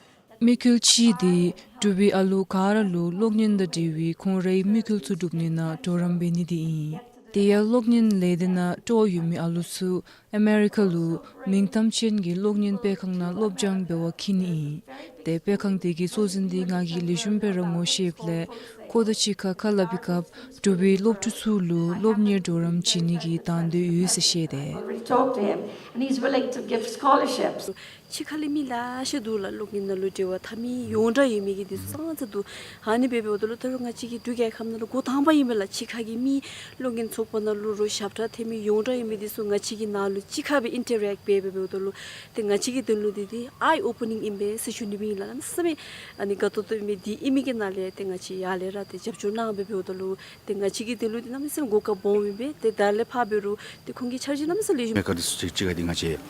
དམིགས་ཡུལ་གཅིག་དེ་འབྲུག་པའི་ཨ་ལུ་ག་ར་ལུ་གློག་བརྙན་དང་འབྲེལ་བའི་ཁོང་རའི་དམིགས་ཡུལ་ཚུ་སྒྲུབ་ནི་ནང་གྲོགས་རམ་འབད་ནི་དེ་ཨིན། དེ་ཡང་གློག་བརྙན་ལས་སྡེ་ནང་གྲོགས་ཡོད་མི་ཨ་ལུ་ཚུ་ཨ་མེ་རི་ཀ་ལུ་མིང་གཏམ་ཅན་གྱི་གློག་བརྙན་སྤེལ་ཁང་ནང་སློབ་སྦྱང་འབད་བར་འཁྱིད་ནི་ཨིན། ཏེ་སྤེལ་ཁང་དེ་གི་གཙོ་འཛིན་འདི་ང་གིས་ལེགས་ཤོམ་སྦེ་ར་ངོ་ཤེསཔ་ལས་ཁོ་དང་གཅིག་ཁར་ཁ་སླབ་པའི་སྐབས་འབྲུག་པའི་སློབ་ཕྲུག་ཚུ་ལུ་སློབ་གཉེར་གྲོགས་རམ་བྱིན་ནི་གི་དང་འདོད་ཡོད་ཟེར་བཤད་དེ། Already talked to him, and he's willing to give scholarships. ཕྱི་ཁ་ལས་མི་ལེ་ཤ་འདུག་ལགས། གློག་བརྙན་ནང་ལུ་འབྲེལ་བ་འཐབ་མི་ཡོངས་གྲགས་ཡོད་མི་གི་འདི་ཚུ་ཙང་ཙ་འདུག། ཨ་ནི་འབད་འབདཝ་ད་ལུ་ད་རུང་ང་བཅས་ཀྱི་འབྲུག་རྒྱལ་ཁབ་ནང་ལུ་འགོ་དང་པ་ཨིན་པས་ལགས། ཕྱི་ཁ་གི་མི་གློག་བརྙན་ཚོགས་པ་ནང་ལུ་རོགས་ཞབས་ཁྲ་འཐེན་མི་ཡོངས་གྲགས་ཡོད་མི་འདི་ཚུ་ང་བཅས་ཀྱི་ནང་ལུ་གཅིག་ཁར་སྦེ་ཨིན་ཊར་རེཀཊ་འབད་འབད་འབདཝ་ད་ལུ་ཏེ་ང་བཅས་ཀྱི་དོན་ལུ་འདི་འདི་ཨའི་ཨོ་པ་ནིང་ཨིན་པས་ཟེར་ཞུ་ནི་སྦེ་ཨིན་ལགས། གནམ་མེད་ས་མེད་ཨ་ནི་དགའ་ཏོག་ཏོ་ཨིན་མས། འདི་ཨིན་མི་གི་ནང་ལས་ཏེ་ང་བཅས་ཡར་ལས་ར་ཏེ་རྒྱབ་སྐྱོར་གནང་འབད་འབདཝ་ད་ལུ་ཏེ་ང་བཅས་ཀྱི་དོན་ལུ་འདི་གནམ་མེད་ས་མེད་གོ་སྐབས་སྦོམ་ཨིན་པས། ཏེ་ད་ལས་ཕར་འབད་རུང་ཏེ་ཁོང་གི་འཆར་གཞི་གནམ་མེད་ས་མེད་ལེགས་ཤོམ་མེ་ཀར་འདི་ཚུ་ཅིག་ཅིག་ཁར་འདི་ང་བཅས་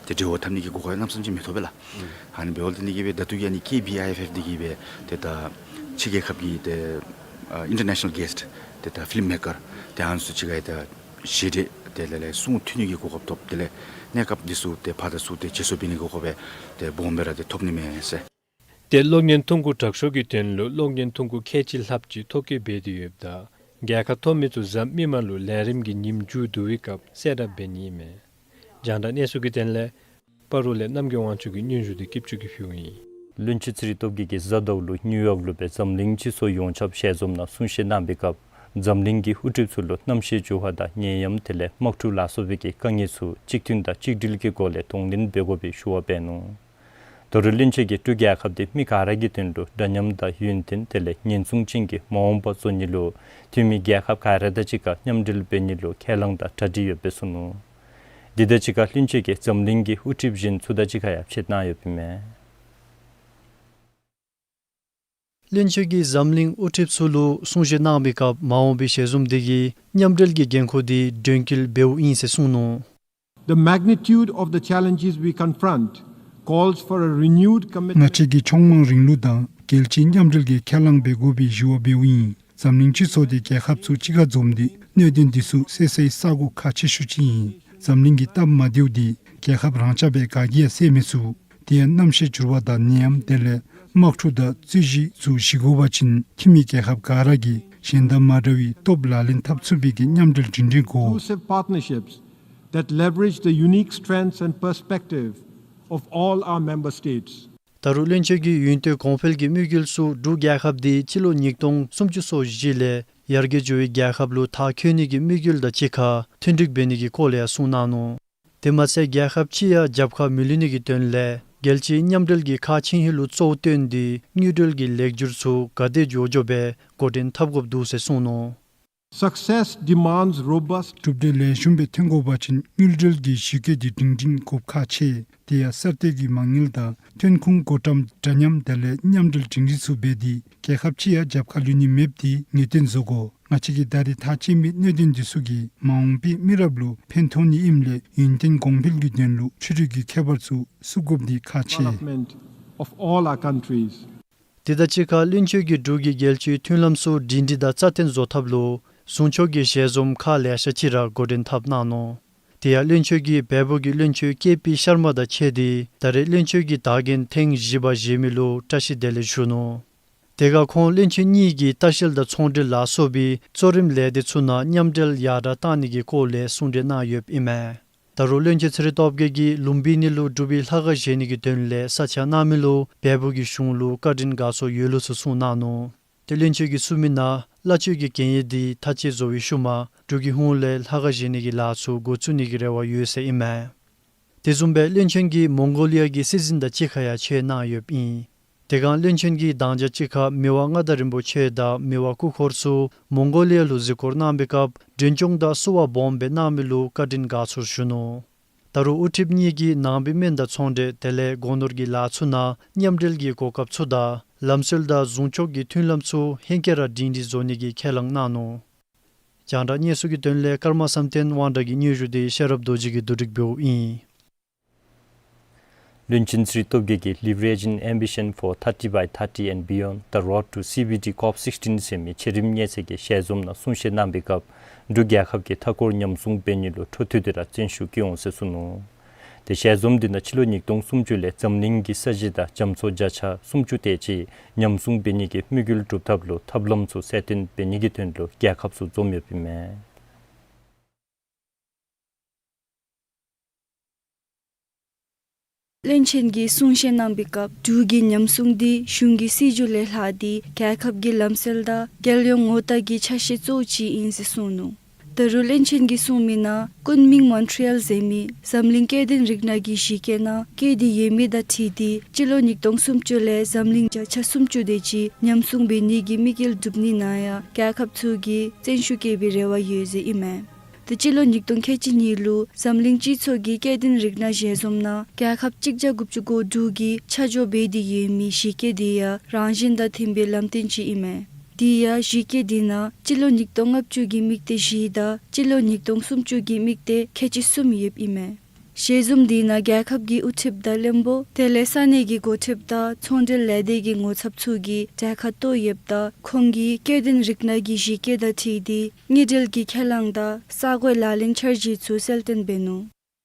ཏེ་འབྲེལ་བ་འཐབ་ནི་གི་གོ་སྐབས་གནམ་མེད་ས་མེད་ཅིག་མི་ཐོབ་པས་ལགས། ཨ་ནི་འབདཝ་ལས་འདི་གིས་སྦེ་ད་ལྟོ་ཡང་ཨ་ནི་ཀེ་བི་ཨའི་ཨེཕ་ཨེཕ་འདི་གིས་སྦེ་ཏེ་ད་ཕྱི་རྒྱལ་ཁབ་ཀྱི་ཏེ་ཨ་ཨིན་ཊར་ནེ་ཤ་ནཱལ་གེསཊ་ཏེ་ད་ཕིལམ་མེ་ཀར་ཏེ་ཨ་ནི་ཚུ་ཅིག་ཁར་ད་ཞལ་འདྲིས་དེ་ལས་ལས་གསུང་ཐོས་ནི་གི་གོ་སྐབས་ཐོབ། དེ་ལས་གནས་སྐབས་འདི་ཚུ་ཏེ་ཕར་དང་ཚུར་ཏེ་བརྗེ་སོར་འབད་ནི་གི་གོ་སྐབས་ཏེ་སྦོམ་སྦེ་ར་ཏེ་ཐོབ་ནི་མས་ཟེར། ཏེ་གློག་བརྙན་ཐོན་ཁུངས་དྲག་ཤོས་ཀྱི་དོན་ལུ་གློག་བརྙན་ཐོན་ཁུངས་ཁལ་གཅིག་ལྷགཔ་ཅིག་ཐོ་བཀོད་འབད་དེ་ཡོདཔ་ད་རྒྱལ་ཁ་ཐོབ་མི་ཚུ་གཟའ་མིག་དམར་ལུ་ལས་རིམ་གྱི་ཉིནམ་མཇུག་བསྡུ་བའི་སྐབས་གསལ་བསྒྲགས་འབད་ནི་ཨིན་མས། རྒྱང་བསྒྲགས་གནས་ཚུལ་གྱི་དོན་ལས་སྤ་རོ་ལས་རྣམ་རྒྱལ་དབང་ཕྱུག་གི་སྙན་ཞུ་འདི་སྐྱིད་ཆུ་གིས་ཕུལཝ་ཨིན། བློན་ཆེན་ཚེ་རིང་སྟོབས་རྒྱས་ཀྱིས་གཟའ་ཟླཝ་ལུ་ནིའུ་ཡོག་ལུ་སྦེ་འཛམ་གླིང་སྤྱི་ཚོགས་ཡོངས་ཁྱབ་ཞལ་འཛོམས་ནང་གསུང་བཤད་གནང་བའི་སྐབས་འཛམ་གླིང་གི་དབུ་ཁྲིདཔ་ཚུ་ལུ་གནམ་གཤིས་འགྱུར་བ་དང་ནད་ཡམས་དེ་ལས་དམག་འཁྲུག་ལ་སོགས་པའི་གི་དཀའ་ངལ་ཚུ་གཅིག་མཐུན་དང་གཅིག་སྒྲིལ་གྱི་སྒོ་ལས་གདོང་ལེན་འབད་དགོ་པའི་ཞུ་བ་འབད་ནུག། ད་རུང་བློན་ཆེན་གྱིས་འབྲུག་རྒྱལ་ཁབ་འདི་མི་ག་ར་གི་དོན་ལུ་འདྲ་མཉམ་དང་ཡུན་བརྟན་དེ་ལས་ཉེན་སྲུང་ཅན་གྱི་མ་འོངས་པ་བཟོ་ནི་ལུ་འཐུས་མི་རྒྱལ་ཁབ་ག་ར་དང་གཅིག་ཁར་མཉམ་འབྲེལ་འབད་ནི་ལུ་ཁས་བླངས་དང་གྲ་སྒྲིག་ཡོདཔ་སྦེ་གསུངས་ནུག། དེ་དང་གཅིག་ཁར་བློན་ཆེན་གྱིས་འཛམ་གླིང་གི་དབུ་ཁྲིདཔ་གཞན་ཚུ་དང་གཅིག་ཁར་ཡང་ཕྱད་གནང་ཡོདཔ་ཨིན་མས། བློན་ཆེན་གྱིས་འཛམ་གླིང་དབུ་ཁྲིདཔ་ཚུ་ལུ་གསུང་བཤད་གནང་བའི་སྐབས་མ་འོངས་པའི་ཞལ་འཛོམས་འདི་གིས་མཉམ་འབྲེལ་གྱི་འགན་ཁུར་འདི་དོན་འཁྱོལ་འབདཝ་ཨིན་ཟེར་གསུངས་ནུག། The magnitude of the challenges we confront calls for a renewed commitment. ང་བཅས་ཀྱིས་ཕྱོགས་མང་རིང་ལུགས་དང་རྒྱལ་སྤྱིའི་མཉམ་འབྲེལ་གྱི་ཁས་བླངས་འབད་དགོ་པའི་ཞུ་བ་འབདཝ་ཨིན། འཛམ་གླིང་སྤྱི་ཚོགས་འདི་རྒྱལ་ཁབ་ཚུ་གཅིག་ཁར་འཛོམས་ཏེ་གནད་དོན་འདི་ཚུ་སེལ་སའི་ས་གོ་ཁག་ཆེ་ཤོས་ཅིག་ཨིན། འཛམ་གླིང་གི་སྟབས་མ་བདེཝ་འདི་རྒྱལ་ཁབ་རང་ཅག་སྦེ་ག་གིས་ཡང་སེལ་མི་ཚུགས། དེ་ཡང་གནམ་གཤིས་འགྱུར་བ་དང་ནད་ཡམས་དེ་ལས་དམག་འཁྲུག་དང་རྩོད་གཞི་ཚུ་ཞི་དགོ་པ་ཅིན་འཐུས་མི་རྒྱལ་ཁབ་ག་ར་གིས་གཞན་དང་མ་འདྲ་བའི་སྟོབས་ལག་ལེན་འཐབ་ཚུགས་པའི་གི་མཉམ་འབྲེལ་སྒྲིང་སྒྲིང་དགོ། Inclusive partnerships that leverage the unique strengths and perspective of all our member states. ད་རུང་བློན་ཆེན་གྱིས་ཡུན་བརྟན་གོང་འཕེལ་གྱི་དམིགས་ཡུལ་ཚུ་འབྲུག་རྒྱལ་ཁབ་འདི་སྤྱི་ལོ་ཉིས་སྟོང་སུམ་ཅུ་སོ་བཞི་ལས་ ཡར་རྒྱས་འགྱོ་བའི་རྒྱལ་ཁབ་ལུ་མཐའ་འཁྱོལ་ནི་གི་དམིགས་ཡུལ་དང་གཅིག་ཁར་མཐུན་འགྲིག་འབད་ནི་གི་སྐོར་ལས་ཡང་གསུངས་གནང་ནུག། དེ་མ་ཚད་རྒྱལ་ཁབ་ཅིག་ཡང་རྒྱབ་ཁར་མི་ལུས་ནི་གི་དོན་ལས་རྒྱལ་སྤྱིའི་མཉམ་འབྲེལ་གྱི་ཁག་ཆེ་ཧིང་ལུ་གཙོ་བོ་བཏོན་ཏེ་དངུལ་འབྲེལ་གྱི་ལེགས་བསྒྱུར་ཚུ་ག་དེ་མགྱོགས་མགྱོགས་སྦེ་འགོ་འདྲེན་འཐབ་དགོཔ་འདུག་ཟེར་གསུངས་ནུག། Success demands robust གྲུབ་འབྲས་ལེགས་ཤོམ་སྦེ་ཐོན་དགོ་པ་ཅིན་དངུལ་འབྲེལ་གྱི་གཞི་བཀོད་འདི་སྒྲིང་སྒྲིང་དགོཔ་ཁག་ཆེ། དེ་ཡང་གསར་གཏོད་ཀྱི་མ་དངུལ་དང་ཐོན་ཁུངས་བགོ་བཀྲམ་འདྲ་མཉམ་དེ་ལས་མཉམ་འབྲེལ་སྒྲིང་སྒྲིང་ཚུ་འབད་དེ་རྒྱལ་ཁབ་ཅིག་ཡང་རྒྱབ་ཁར་ལུས་ནི་མེདཔ་འདི་ངེས་གཏན་བཟོ་དགོ། ང་བཅས་ཀྱིས་ད་རེས་ཐག་བཅད་མི་གནད་དོན་འདི་ཚུ་གིས་མ་འོངས་པའི་མི་རབས་ལུ་ཕན་ཐོགས་ནི་ཨིནམ་ལས་ཡུན་བརྟན་གོང་འཕེལ་གྱི་དོན་ལུ་ཕྱི་རོལ་གྱི་ཁྱད་པར་ཚུ་བསུབ་དགོཔ་འདི་ཁག་ཆེ། Development of all our countries. དེ་དང་གཅིག་ཁར་བློན་ཆེན་གྱིས་འབྲུག་གི་རྒྱལ་སྤྱིའི་མཐུན་ལམ་ཚུ་སྒྲིང་སྒྲིང་དང་རྩ་བརྟན་བཟོ་ཐབས་ལུ་ཟུང་ཕྱོགས་ཀྱི་ཞལ་འཛོམས་ཁག་ལེ་ཤ་ཅིག་ར་འགོ་འདྲེན་འཐབ་གནང་ནུག། དེ་ཡང་བློན་ཆེན་གྱིས་བལ་པོ་གི་བློན་ཆེན་ཀེ་པི་ཤར་མ་དང་ཕྱད་དེ་ད་རེས་བློན་ཆེན་གྱི་དག་འགན་ཐེངས་བཞི་པ་བཞེས་མི་ལུ་བཀྲ་ཤིས་བདེ་ལེགས་ཞུ་ནུག། དེ་ཁར་ཁོང་བློན་ཆེན་གཉིས་ཀྱིས་ལྟ་བཤལ་དང་ཚོང་འབྲེལ་ལ་སོགས་པའི་གཙོ་རིམ་ལས་སྡེ་ཚུ་ནང་མཉམ་འབྲེལ་ཡར་དྲག་གཏང་ནི་གི་སྐོར་ལས་གསུང་གྲོས་གནང་ཡོདཔ་ཨིན་མས། ད་རུང་བློན་ཆེན་ཚེ་རིང་སྟོབས་རྒྱས་ཀྱིས་ལུམ་བི་ནི་ལུ་འབྲུག་པའི་ལྷ་ཁང་བཞེངས་ནི་གི་དོན་ལས་ས་ཆ་གནང་མི་ལུ་བལ་པོ་གི་གཞུང་ལུ་བཀའ་དྲིན་དགའ་ཚོར་ཡོད་ལུགས་ཚུ་གསུངས་གནང་ནུག། ཏེ་བློན་ཆེན་གྱིས་གསུངས་མི་ནང་བླ་མཆོད་ཀྱི་གན་ཡིག་འདི་མཐའ་དཔྱད་བཟོ་བའི་ཤུལ་མ་འབྲུག་གི་ཧོངས་ལས་ལྷ་ཁང་བཞེངས་ནི་གི་ལཱ་ཚུ་འགོ་བཙུགས་ནི་གི་རེ་བ་ཡོད་ཟེར་ཨིན་མས། དེ་བཟུམ་སྦེ་བློན་ཆེན་གྱིས་མོང་གོ་ལི་ཡ་གི་སྲིད་འཛིན་དང་གཅིག་ཁར་ཡང་ཆད་གནང་ཡོདཔ་ཨིན། དེ་སྒང་བློན་ཆེན་གྱིས་དང་ཞག་གཅིག་ཁར་མི་དབང་མངའ་བདག་རིན་པོ་ཆེ་དང་མི་དབང་སྐུ་འཁོར་ཚུ་མོང་གོ་ལི་ཡ་ལུ་གཟིགས་སྐོར་གནང་བའི་སྐབས་མགྲོན་སྐྱོང་དང་བསུ་བ་སྦོམ་སྦེ་གནང་མི་ལུ་བཀའ་དྲིན་དགའ་ཚོར་ཞུ་ནུག། ད་རུང་དབུ་ཁྲིདཔ་གཉིས་ཀྱིས་ནང་པའི་སྨན་དང་ཚོང་འབྲེལ་དེ་ལས་སྒོ་ནོར་གྱི་ལཱ་ཚུ་ནང་མཉམ་འབྲེལ་གྱི་གོ་སྐབས་ཚུ་དང་ལམ་སྲོལ་དང་ཟུང་ཕྱོགས་ཀྱི་མཐུན་ལམ་ཚུ་ཧེང་སྐལ་ར་སྒྲིང་སྒྲིང་བཟོ་ནི་གི་ཁས་བླངས་གནང་ནུག། རྒྱང་བསྒྲགས་གནས་ཚུལ་གྱི་དོན་ལས་ཀརྨ་བསམ་གཏན་དབང་གྲགས་ཀྱི་སྙན་ཞུ་འདི་ཤེས་རབ་རྡོ་རྗེ་གིས་བསྡུ་སྒྲིག་འབདཝ་ཨིན། བློན་ཆེན་ཚེ་རིང་སྟོབས་རྒྱས་ཀྱིས་Leveraging Ambition for thirty by thirty and Beyond, The Road to C B D COP sixteen ཟེར་མི་ཆེ་རིམ་མཉེན་ཚད་ཀྱི་ཞལ་འཛོམས་ནང་གསུང་བཤད་གནང་བའི་སྐབས་འབྲུག་རྒྱལ་ཁབ་ཀྱི་མཐའ་འཁོར་ཉམས་སྲུང་འབད་ནི་ལུ་འཕྲོ་མཐུད་དེ་ར་བརྩོན་ཤུགས་བསྐྱེད་འོང་ཟེར་གསུངས་ནུག། ཏེ་ཞལ་འཛོམས་འདི་ནང་སྤྱི་ལོ་ཉིས་སྟོང་སུམ་ཅུ་ལས་འཛམ་གླིང་གི་ས་གཞི་དང་རྒྱ་མཚོ་བརྒྱ་ཆ་སུམ་ཅུ་དེ་ཅིག་ཉམས་སྲུང་འབད་ནི་གི་དམིགས་ཡུལ་སྒྲུབ་ཐབས་ལུ་ཐབས་ལམ་ཚུ་གསལ་སྟོན་འབད་ནི་གི་དོན་ལུ་རྒྱལ་ཁབ་ཚུ་འཛོམས་ཡོདཔ་ཨིན་མས། བློན་ཆེན་གྱིས་གསུང་བཤད་གནང་བའི་སྐབས་འབྲུག་གི་ཉམས་སྲུང་འདི་གཞུང་གི་སྲིད་བྱུས་ལས་ལྷག་སྟེ་རྒྱལ་ཁབ་ཀྱི་ལམ་སྲོལ་དང་རྒྱལ་ཡོངས་ངོ་རྟགས་ཀྱི་ཆ་ཤས་གཙོ་བོ་ཅིག་ཨིན་ཟེར་གསུངས་ནུག། ད་རུང་བློན་ཆེན་གྱིས་གསུངས་མི་ནང་ཀུན་མིང་མོན་ཊི་ཡལ་ཟེར་མི་འཛམ་གླིང་སྐྱེ་ལྡན་རིགས་སྣ་གི་གཞི་བཀོད་ནང་བཀོད་དེ་ཡོད་མི་དང་འཁྲིལ་ཏེ་སྤྱི་ལོ་ཉིས་སྟོང་སུམ་ཅུ་ལས་འཛམ་གླིང་བརྒྱ་ཆ་སུམ་ཅུ་དེ་ཅིག་ཉམས་སྲུང་འབད་ནི་གི་དམིགས་ཡུལ་སྒྲུབ་ནི་ནང་ཡང་རྒྱལ་ཁབ་ཚུ་གིས་བརྩོན་ཤུགས་བསྐྱེད་པའི་རེ་བ་ཡོད་ཟེར་ཨིན་མས། ཏེ་སྤྱི་ལོ་ཉིས་སྟོང་ཁལ་གཅིག་གཉིས་ལུ་འཛམ་གླིང་སྤྱི་ཚོགས་ཀྱི་སྐྱེ་ལྡན་རིགས་སྣ་ཞལ་འཛོམས་ནང་རྒྱལ་ཁབ་གཅིག་བརྒྱ་དགུ་བཅུ་གོ་དྲུག་གིས་ཆ་འཇོག་འབད་དེ་ཡོད་མི་གཞི་བཀོད་འདི་ཡང་རང་བཞིན་དང་མཐུན་པའི་ལམ་སྟོན་ཅིག་ཨིན་མས། དེ་ཡང་གཞི་བཀོད་འདི་ནང་སྤྱི་ལོ་ཉིས་སྟོང་ལྔ་བཅུ་གི་དམིགས་གཏད་བཞི་དང་སྤྱི་ལོ་ཉིས་སྟོང་སུམ་ཅུ་གི་དམིགས་གཏད་ཁལ་གཅིག་གསུམ་ཡོདཔ་ཨིན་མས། ཞལ་འཛོམས་འདི་ནང་རྒྱལ་ཁབ་ཀྱི་དབུ་ཁྲིདཔ་དང་བློན་པོ་དེ་ལས་ས་གནས་ཀྱི་འགོ་ཁྲིདཔ་དང་ཚོང་འབྲེལ་ལས་སྡེ་གི་ངོ་ཚབ་ཚུ་གིས་གྲལ་ཁར་གཏོགས་ཡོདཔ་ད་ཁོང་གིས་སྐྱེ་ལྡན་རིགས་སྣ་གི་གཞི་བཀོད་དང་འཁྲིལ་ཏེ་དངུལ་འབྲེལ་གྱི་ཁས་བླངས་དང་ས་བགོའི་ལག་ལེན་འཆར་གཞི་ཚུ་གསལ་སྟོན་འབད་ནུག།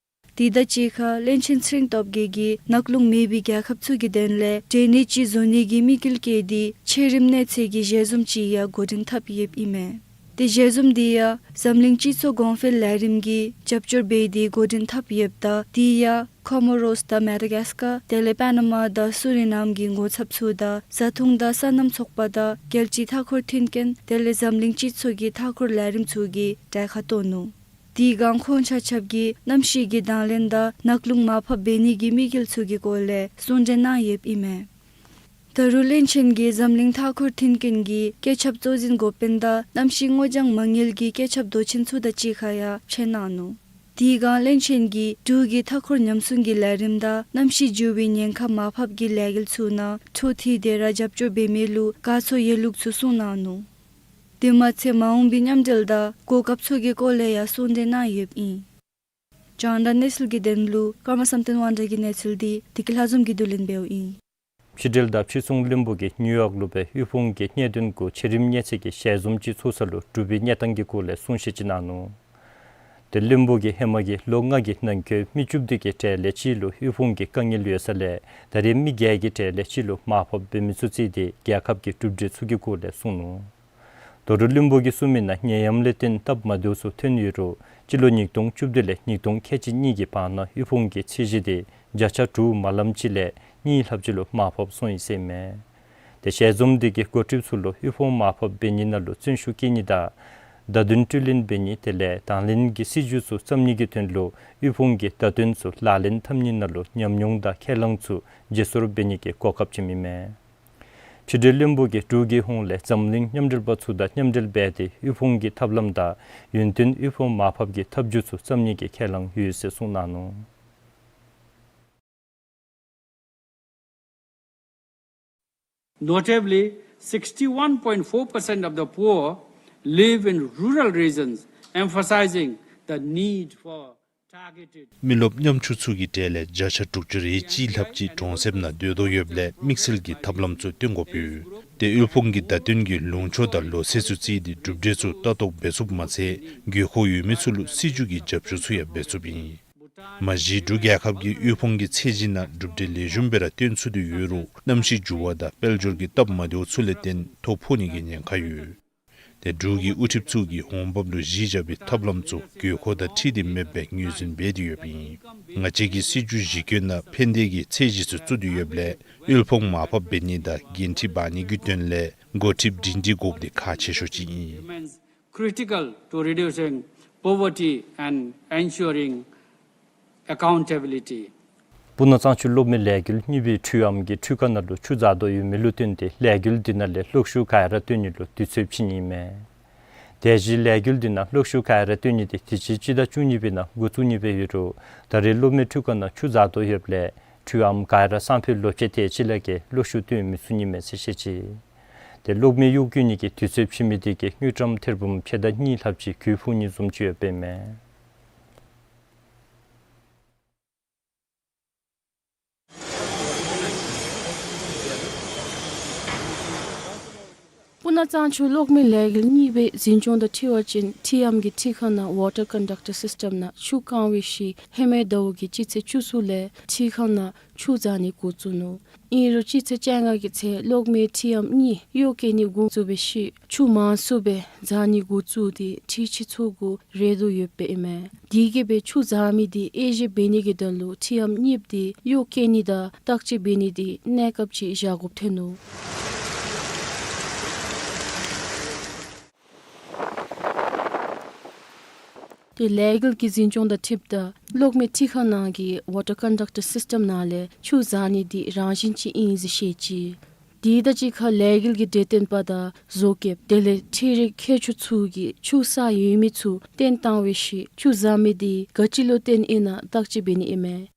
དེ་དང་གཅིག་ཁར་བློན་ཆེན་ཚེ་རིང་སྟོབས་རྒྱས་ཀྱིས་ནག་རླུང་མེད་པའི་རྒྱལ་ཁབ་ཚུ་གི་དོན་ལས་འབྲེལ་གནས་ཅིག་བཟོ་ནི་གི་དམིགས་ཡུལ་བསྐྱེད་དེ་ཆེ་རིམ་གནས་ཚད་ཀྱི་ཞལ་འཛོམས་ཅིག་ཡང་འགོ་འདྲེན་འཐབ་ཡོདཔ་ཨིན་མས། ཏེ་ཞལ་འཛོམས་འདི་ཡང་འཛམ་གླིང་སྤྱི་ཚོགས་གོང་འཕེལ་ལས་རིམ་གྱིས་རྒྱབ་སྐྱོར་འབད་དེ་འགོ་འདྲེན་འཐབ་ཡོདཔ་ད་དེ་ཡང་ཀོ་མོ་རོས་དང་མེ་ཌ་གཱས་ཀར་དེ་ལས་པ་ན་མ་དང་སུ་རི་ནམ་གྱི་ངོ་ཚབ་ཚུ་དང་བཟའ་འཐུང་དང་སོ་ནམ་ཚོགས་པ་དང་རྒྱལ་སྤྱིའི་མཐའ་འཁོར་མཐུན་རྐྱེན་དེ་ལས་འཛམ་གླིང་སྤྱི་ཚོགས་ཀྱི་མཐའ་འཁོར་ལས་རིམ་ཚུ་གི་གྲལ་ཁར་གཏོགས་ནུག། དེ་སྒང་ཁོང་ཆ་ཁྱབ་ཀྱིས་གནམ་གཤིས་ཀྱི་དང་ལེན་དང་ནག་རླུང་མར་ཕབ་འབད་ནི་གི་དམིགས་ཡུལ་ཚུ་གི་སྐོར་ལས་གསུང་གྲོས་གནང་ཡོདཔ་ཨིན་མས། ད་རུང་བློན་ཆེན་གྱིས་འཛམ་གླིང་མཐའ་འཁོར་མཐུན་རྐྱེན་གྱི་བཀོད་ཁྱབ་གཙོ་འཛིན་འགོ་དཔོན་དང་གནམ་གཤིས་སྔོ་ལྗང་མ་དངུལ་གྱི་བཀོད་ཁྱབ་མདོ་ཆེན་ཚུ་དང་གཅིག་ཁར་ཡང་ཕྱད་གནང་ནུག། དེ་སྒང་བློན་ཆེན་གྱིས་འབྲུག་གིས་མཐའ་འཁོར་ཉམས་སྲུང་གི་ལས་རིམ་དང་གནམ་གཤིས་འགྱུར་བའི་ཉེན་ཁ་མར་ཕབ་ཀྱི་ལས་འགུལ་ཚུ་ནང་འཕྲོ་མཐུད་དེ་ར་རྒྱབ་སྐྱོར་འབད་མི་ལུ་དགའ་ཚོར་ཡོད་ལུགས་ཚུ་གསུངས་གནང་ནུག། དེ་མ་ཚད་མ་འོངས་པའི་མཉམ་འབྲེལ་དང་གོ་སྐབས་ཚུ་གི་སྐོར་ལས་ཡང་གསུང་གྲོས་གནང་ཡོདཔ་ཨིན། རྒྱང་བསྒྲགས་གནས་ཚུལ་གྱི་དོན་ལུ་ཀརྨ་བསམ་གཏན་དབང་གྲགས་ཀྱི་གནས་ཚུལ་འདི་བདེ་སྐྱིད་ལྷ་འཛོམས་ཀྱིས་བསྡུ་ལེན་འབདཝ་ཨིན། ཕྱི་འབྲེལ་དང་ཕྱི་སྲུང་བློན་པོ་གིས་ནིའུ་ཡོག་ལུ་སྦེ་དབུལ་ཕོངས་ཀྱི་གནད་དོན་གུ་ཆེ་རིམ་གཉེར་ཚད་ཀྱི་ཞལ་འཛོམས་ཅིག་ཚོགས་ས་ལུ་འབྲུག་པའི་གནས་སྟངས་ཀྱི་སྐོར་ལས་གསུང་བཤད་ཅིག་གནང་ནུག། ཏེ་བློན་པོ་གིས་ཧེ་མ་གི་ལོ་ལྔ་གི་ནང་འཁོད་མི་བཅུ་བདུན་གྱི་གྲས་ལས་གཅིག་ལུ་དབུལ་ཕོངས་ཀྱི་དཀའ་ངལ་ཡོད་ས་ལས་ད་རེས་མི་བརྒྱད་ཀྱི་གྲས་ལས་གཅིག་ལུ་མར་ཕབ་འབད་མི་ཚུ་བརྩིས་ཏེ་རྒྱལ་ཁབ་ཀྱི་གྲུབ་འབྲས་ཚུ་གི་སྐོར་ལས་གསུངས་ནུག། ད་རུང་བློན་པོ་གིས་གསུངས་མི་ནང་ནད་ཡམས་ལས་བརྟེན་སྟབས་མ་བདེཝ་ཚུ་ཐོན་ཡོད་རུང་སྤྱི་ལོ་ཉིས་སྟོང་བཅུ་བདུན་ལས་ཉིས་སྟོང་ཁལ་གཅིག་གཉིས་ཀྱི་བར་ན་དབུལ་ཕོངས་ཀྱི་ཚད་གཞི་དེ་བརྒྱ་ཆ་དྲུག་མ་ལམ་ཅིག་ལས་གཉིས་ལྷགཔ་ཅིག་ལུ་མར་ཕབ་སོང་ཡི་ཟེར་ཨིན་མས། ཏེ་ཞལ་འཛོམས་འདི་གིས་འགོ་ཁྲིདཔ་ཚུ་ལུ་དབུལ་ཕོངས་མར་ཕབ་འབད་ནི་ནང་ལུ་བརྩོན་ཤུགས་བསྐྱེད་ནི་དང་བརྡ་དོན་སྤྲོད་ལེན་འབད་ནི་དེ་ལས་དང་ལེན་གྱི་སྲིད་བྱུས་ཚུ་བརྩམ་ནི་གི་དོན་ལུ་དབུལ་ཕོངས་ཀྱི་བརྡ་དོན་ཚུ་ལག་ལེན་འཐབ་ནི་ནང་ལུ་ཉམས་མྱོང་དང་ཁས་བླངས་ཚུ་བརྗེ་སོར་འབད་ནི་གི་གོ་སྐབས་ཅིག་ཨིན་མས། ཕྱི་འབྲེལ་བློན་པོ་གིས་འབྲུག་གི་ཧོངས་ལས་འཛམ་གླིང་མཉམ་འབྲེལ་པ་ཚུ་དང་མཉམ་འབྲེལ་འབད་དེ་དབུལ་ཕོངས་ཀྱི་ཐབས་ལམ་དང་ཡུན་བརྟན་དབུལ་ཕོངས་མར་ཕབ་ཀྱི་ཐབས་བྱུས་ཚུ་བརྩམ་ནི་གི་ཁས་བླངས་ཡོད་ཟེར་གསུངས་གནང་ནུག། Notably, sixty-one point four percent of the poor live in rural regions, emphasizing the need for targeted མི་རློབས་ཉམ་ཆུང་ཚུ་གི་གྲས་ལས་བརྒྱ་ཆ་དྲུག་ཅུ་རེ་གཅིག་ལྷགཔ་ཅིག་གྲོང་གསེབ་ནང་སྡོད་དོ་ཡོདཔ་ལས་དམིགས་བསལ་གྱི་ཐབས་ལམ་ཚུ་སྟོན་དགོཔ་ཡོད། ཏེ་དབུལ་ཕོངས་ཀྱི་བརྡ་དོན་གྱི་ལུང་ཕྱོགས་དང་ལོ་ཚད་ཚུ་བརྩིས་ཏེ་གྲུབ་འབྲས་ཚུ་ལྟ་རྟོག་འབད་ཚུགསཔ་མ་ཚད་དགོས་མཁོ་ཡོད་མི་ཚུ་ལུ་སྲིད་བྱུས་ཀྱི་རྒྱབ་སྐྱོར་ཚུ་ཡང་འབད་ཚུགསཔ་ཨིན། མ་གཞི་འབྲུག་རྒྱལ་ཁབ་ཀྱི་དབུལ་ཕོངས་ཀྱི་ཚད་གཞི་ནང་གྲུབ་འབྲས་ལེགས་ཤོམ་སྦེ་ར་སྟོན་ཚུགས་ཏེ་ཡོད་རུང་གནམ་གཤིས་འགྱུར་བ་དང་དཔལ་འབྱོར་གྱི་སྟབས་མ་བདེཝ་ཚུ་ལས་བརྟེན་ཐོ་ཕོག་ནི་གི་ཉེན་ཁ་ཡོད། ཏེ་འབྲུག་གི་དབུ་ཁྲིདཔ་ཚུ་གིས་འོང་འབབ་ལུ་གཞི་བཞག་པའི་ཐབས་ལམ་ཚུ་དགོས་མཁོ་དང་འཁྲིལ་ཏེ་མེདཔ་སྦེ་ངོས་འཛིན་འབད་དེ་ཡོདཔ་ཨིན། ང་བཅས་ཀྱིས་སྲིད་བྱུས་གཞི་བཀོད་ནང་ཕན་བདེ་གི་ཚད་གཞི་ཚུ་བཙུགས་ཏེ་ཡོདཔ་ལས་དབུལ་ཕོངས་མར་ཕབ་འབད་ནི་དང་འགན་འཁྲི་འབག་ནི་གི་དོན་ལས་འགོ་ཁྲིདཔ་སྒྲིང་སྒྲི་དགོཔ་འདི་ཁག་ཆེ་ཤོས་ཅིག་ཨིན། Remains critical to reducing poverty and ensuring accountability. སྤུ་ན་གཙང་ཆུ་གློག་མེ་ལས་འགུལ་གཉིས་པའི་འཕྲུལ་ཨམ་གྱིས་འཕྲུལ་ཁང་ནང་ལུ་ཆུ་འཛག་དོ་ཡོད་མི་ལུ་བརྟེན་ཏེ་ལས་འགུལ་འདི་ནང་ལས་གློག་ཤུགས་ག་ར་བཏོན་ནི་ལུ་དུས་ཚོད་ཕྱིན་ནི་ཨིན་མས། དེ་བཞིན་ལས་འགུལ་འདི་ནང་གློག་ཤུགས་ག་ར་བཏོན་ནི་འདི་དུས་ཅི་སྤྱི་ཟླ་བཅུ་གཉིས་པའི་ནང་འགོ་བཙུགས་ནི་སྦེ་ཡོད་རུང་ད་རེས་གློག་མེ་འཕྲུལ་ཁང་ནང་ཆུ་འཛག་དོ་ཡོདཔ་ལས་འཕྲུལ་ཨམ་ག་ར་སང་ཕོད་ལོ་ཕྱེད་དེ་ཅིག་ལས་བརྒལ་གློག་ཤུགས་བཏོན་མི་ཚུགས་ནི་མས་ཟེར་བཤད་ཅི། ཏེ་གློག་མེ་གཡོག་བཀོལ་ནི་གི་དུས་ཚོད་ཕྱིན་མི་འདི་གིས་དངུལ་ཀྲམ་ཐེར་འབུམ་ཕྱེད་དང་གཉིས་ལྷགཔ་ཅིག་གྱོང་ཕོག་ནི་བཟུམ་ཅིག་ཡོདཔ་ཨིན་མས། སྤུ་ན་གཙང་ཆུ་གློག་མེ་ལས་འགུལ་གཉིས་པའི་འཛིན་སྐྱོང་དང་འཁྲིལ་བ་ཅིན་འཕྲུལ་ཨམ་གྱི་འཕྲུལ་ཁང་ནང་water conductor system ནང་ཆུ་བཀང་བའི་ཤུལ་ཧེ་མའི་ཟླཝ་གི་སྤྱི་ཚེས་བཅུ་གསུམ་ལས་འཕྲུལ་ཁང་ནང་ཆུ་འཛག་ནི་འགོ་བཙུགས་ནུག། ཨིན་རུང་སྤྱི་ཚེས་བཅོ་ལྔ་གི་ཚེ་གློག་མེ་འཕྲུལ་ཨམ་གཉིས་གཡོག་བཀོལ་ནི་འགོ་བཙུགས་པའི་ཤུལ་ཆུ་མང་སུ་སྦེ་འཛག་ནི་འགོ་བཙུགས་ཏེ་འཕྲུལ་ཆས་ཚུ་གུ་རེག་དོ་ཡོདཔ་ཨིན་མས། དེ་གིས་སྦེ་ཆུ་འཛག་མི་འདི་དབྱེ་ཞིབ་འབད་ནི་གི་དོན་ལུ་འཕྲུལ་ཨམ་གཉིསཔོ་འདི་གཡོག་བཀོལ་ནི་དང་བརྟག་དཔྱད་འབད་ནི་འདི་གནས་སྐབས་ཅིག་བཞག་དགོཔ་ཐོན་ནུག། ཏེ་ལས་འགུལ་གྱི་འཛིན་སྐྱོང་དང་འཁྲིལཝ་ད་གློག་མེ་འཕྲུལ་ཁང་ནང་གི་water conductor system ནང་ལས་ཆུ་འཛག་ནི་འདི་རང་བཞིན་ཅིག་ཨིན་ཟེར་བཤད་ཅི། དེ་དང་གཅིག་ཁར་ལས་འགུལ་གྱི་འབྲེལ་ཐོན་པ་དང་བཟོ་མཁསཔ་དེ་ལས་འཕྲུལ་རིག་མཁས་མཆོག་ཚུ་གིས་ཆུ་ས་ཡོད་མི་ཚུ་བཏོན་བཏང་བའི་ཤུལ་ཆུ་འཛག་མི་འདི་ག་ཅི་ལུ་བརྟེན་ཨིན་ན་བརྟག་དཔྱད་འབད་ནི་ཨིན་མས།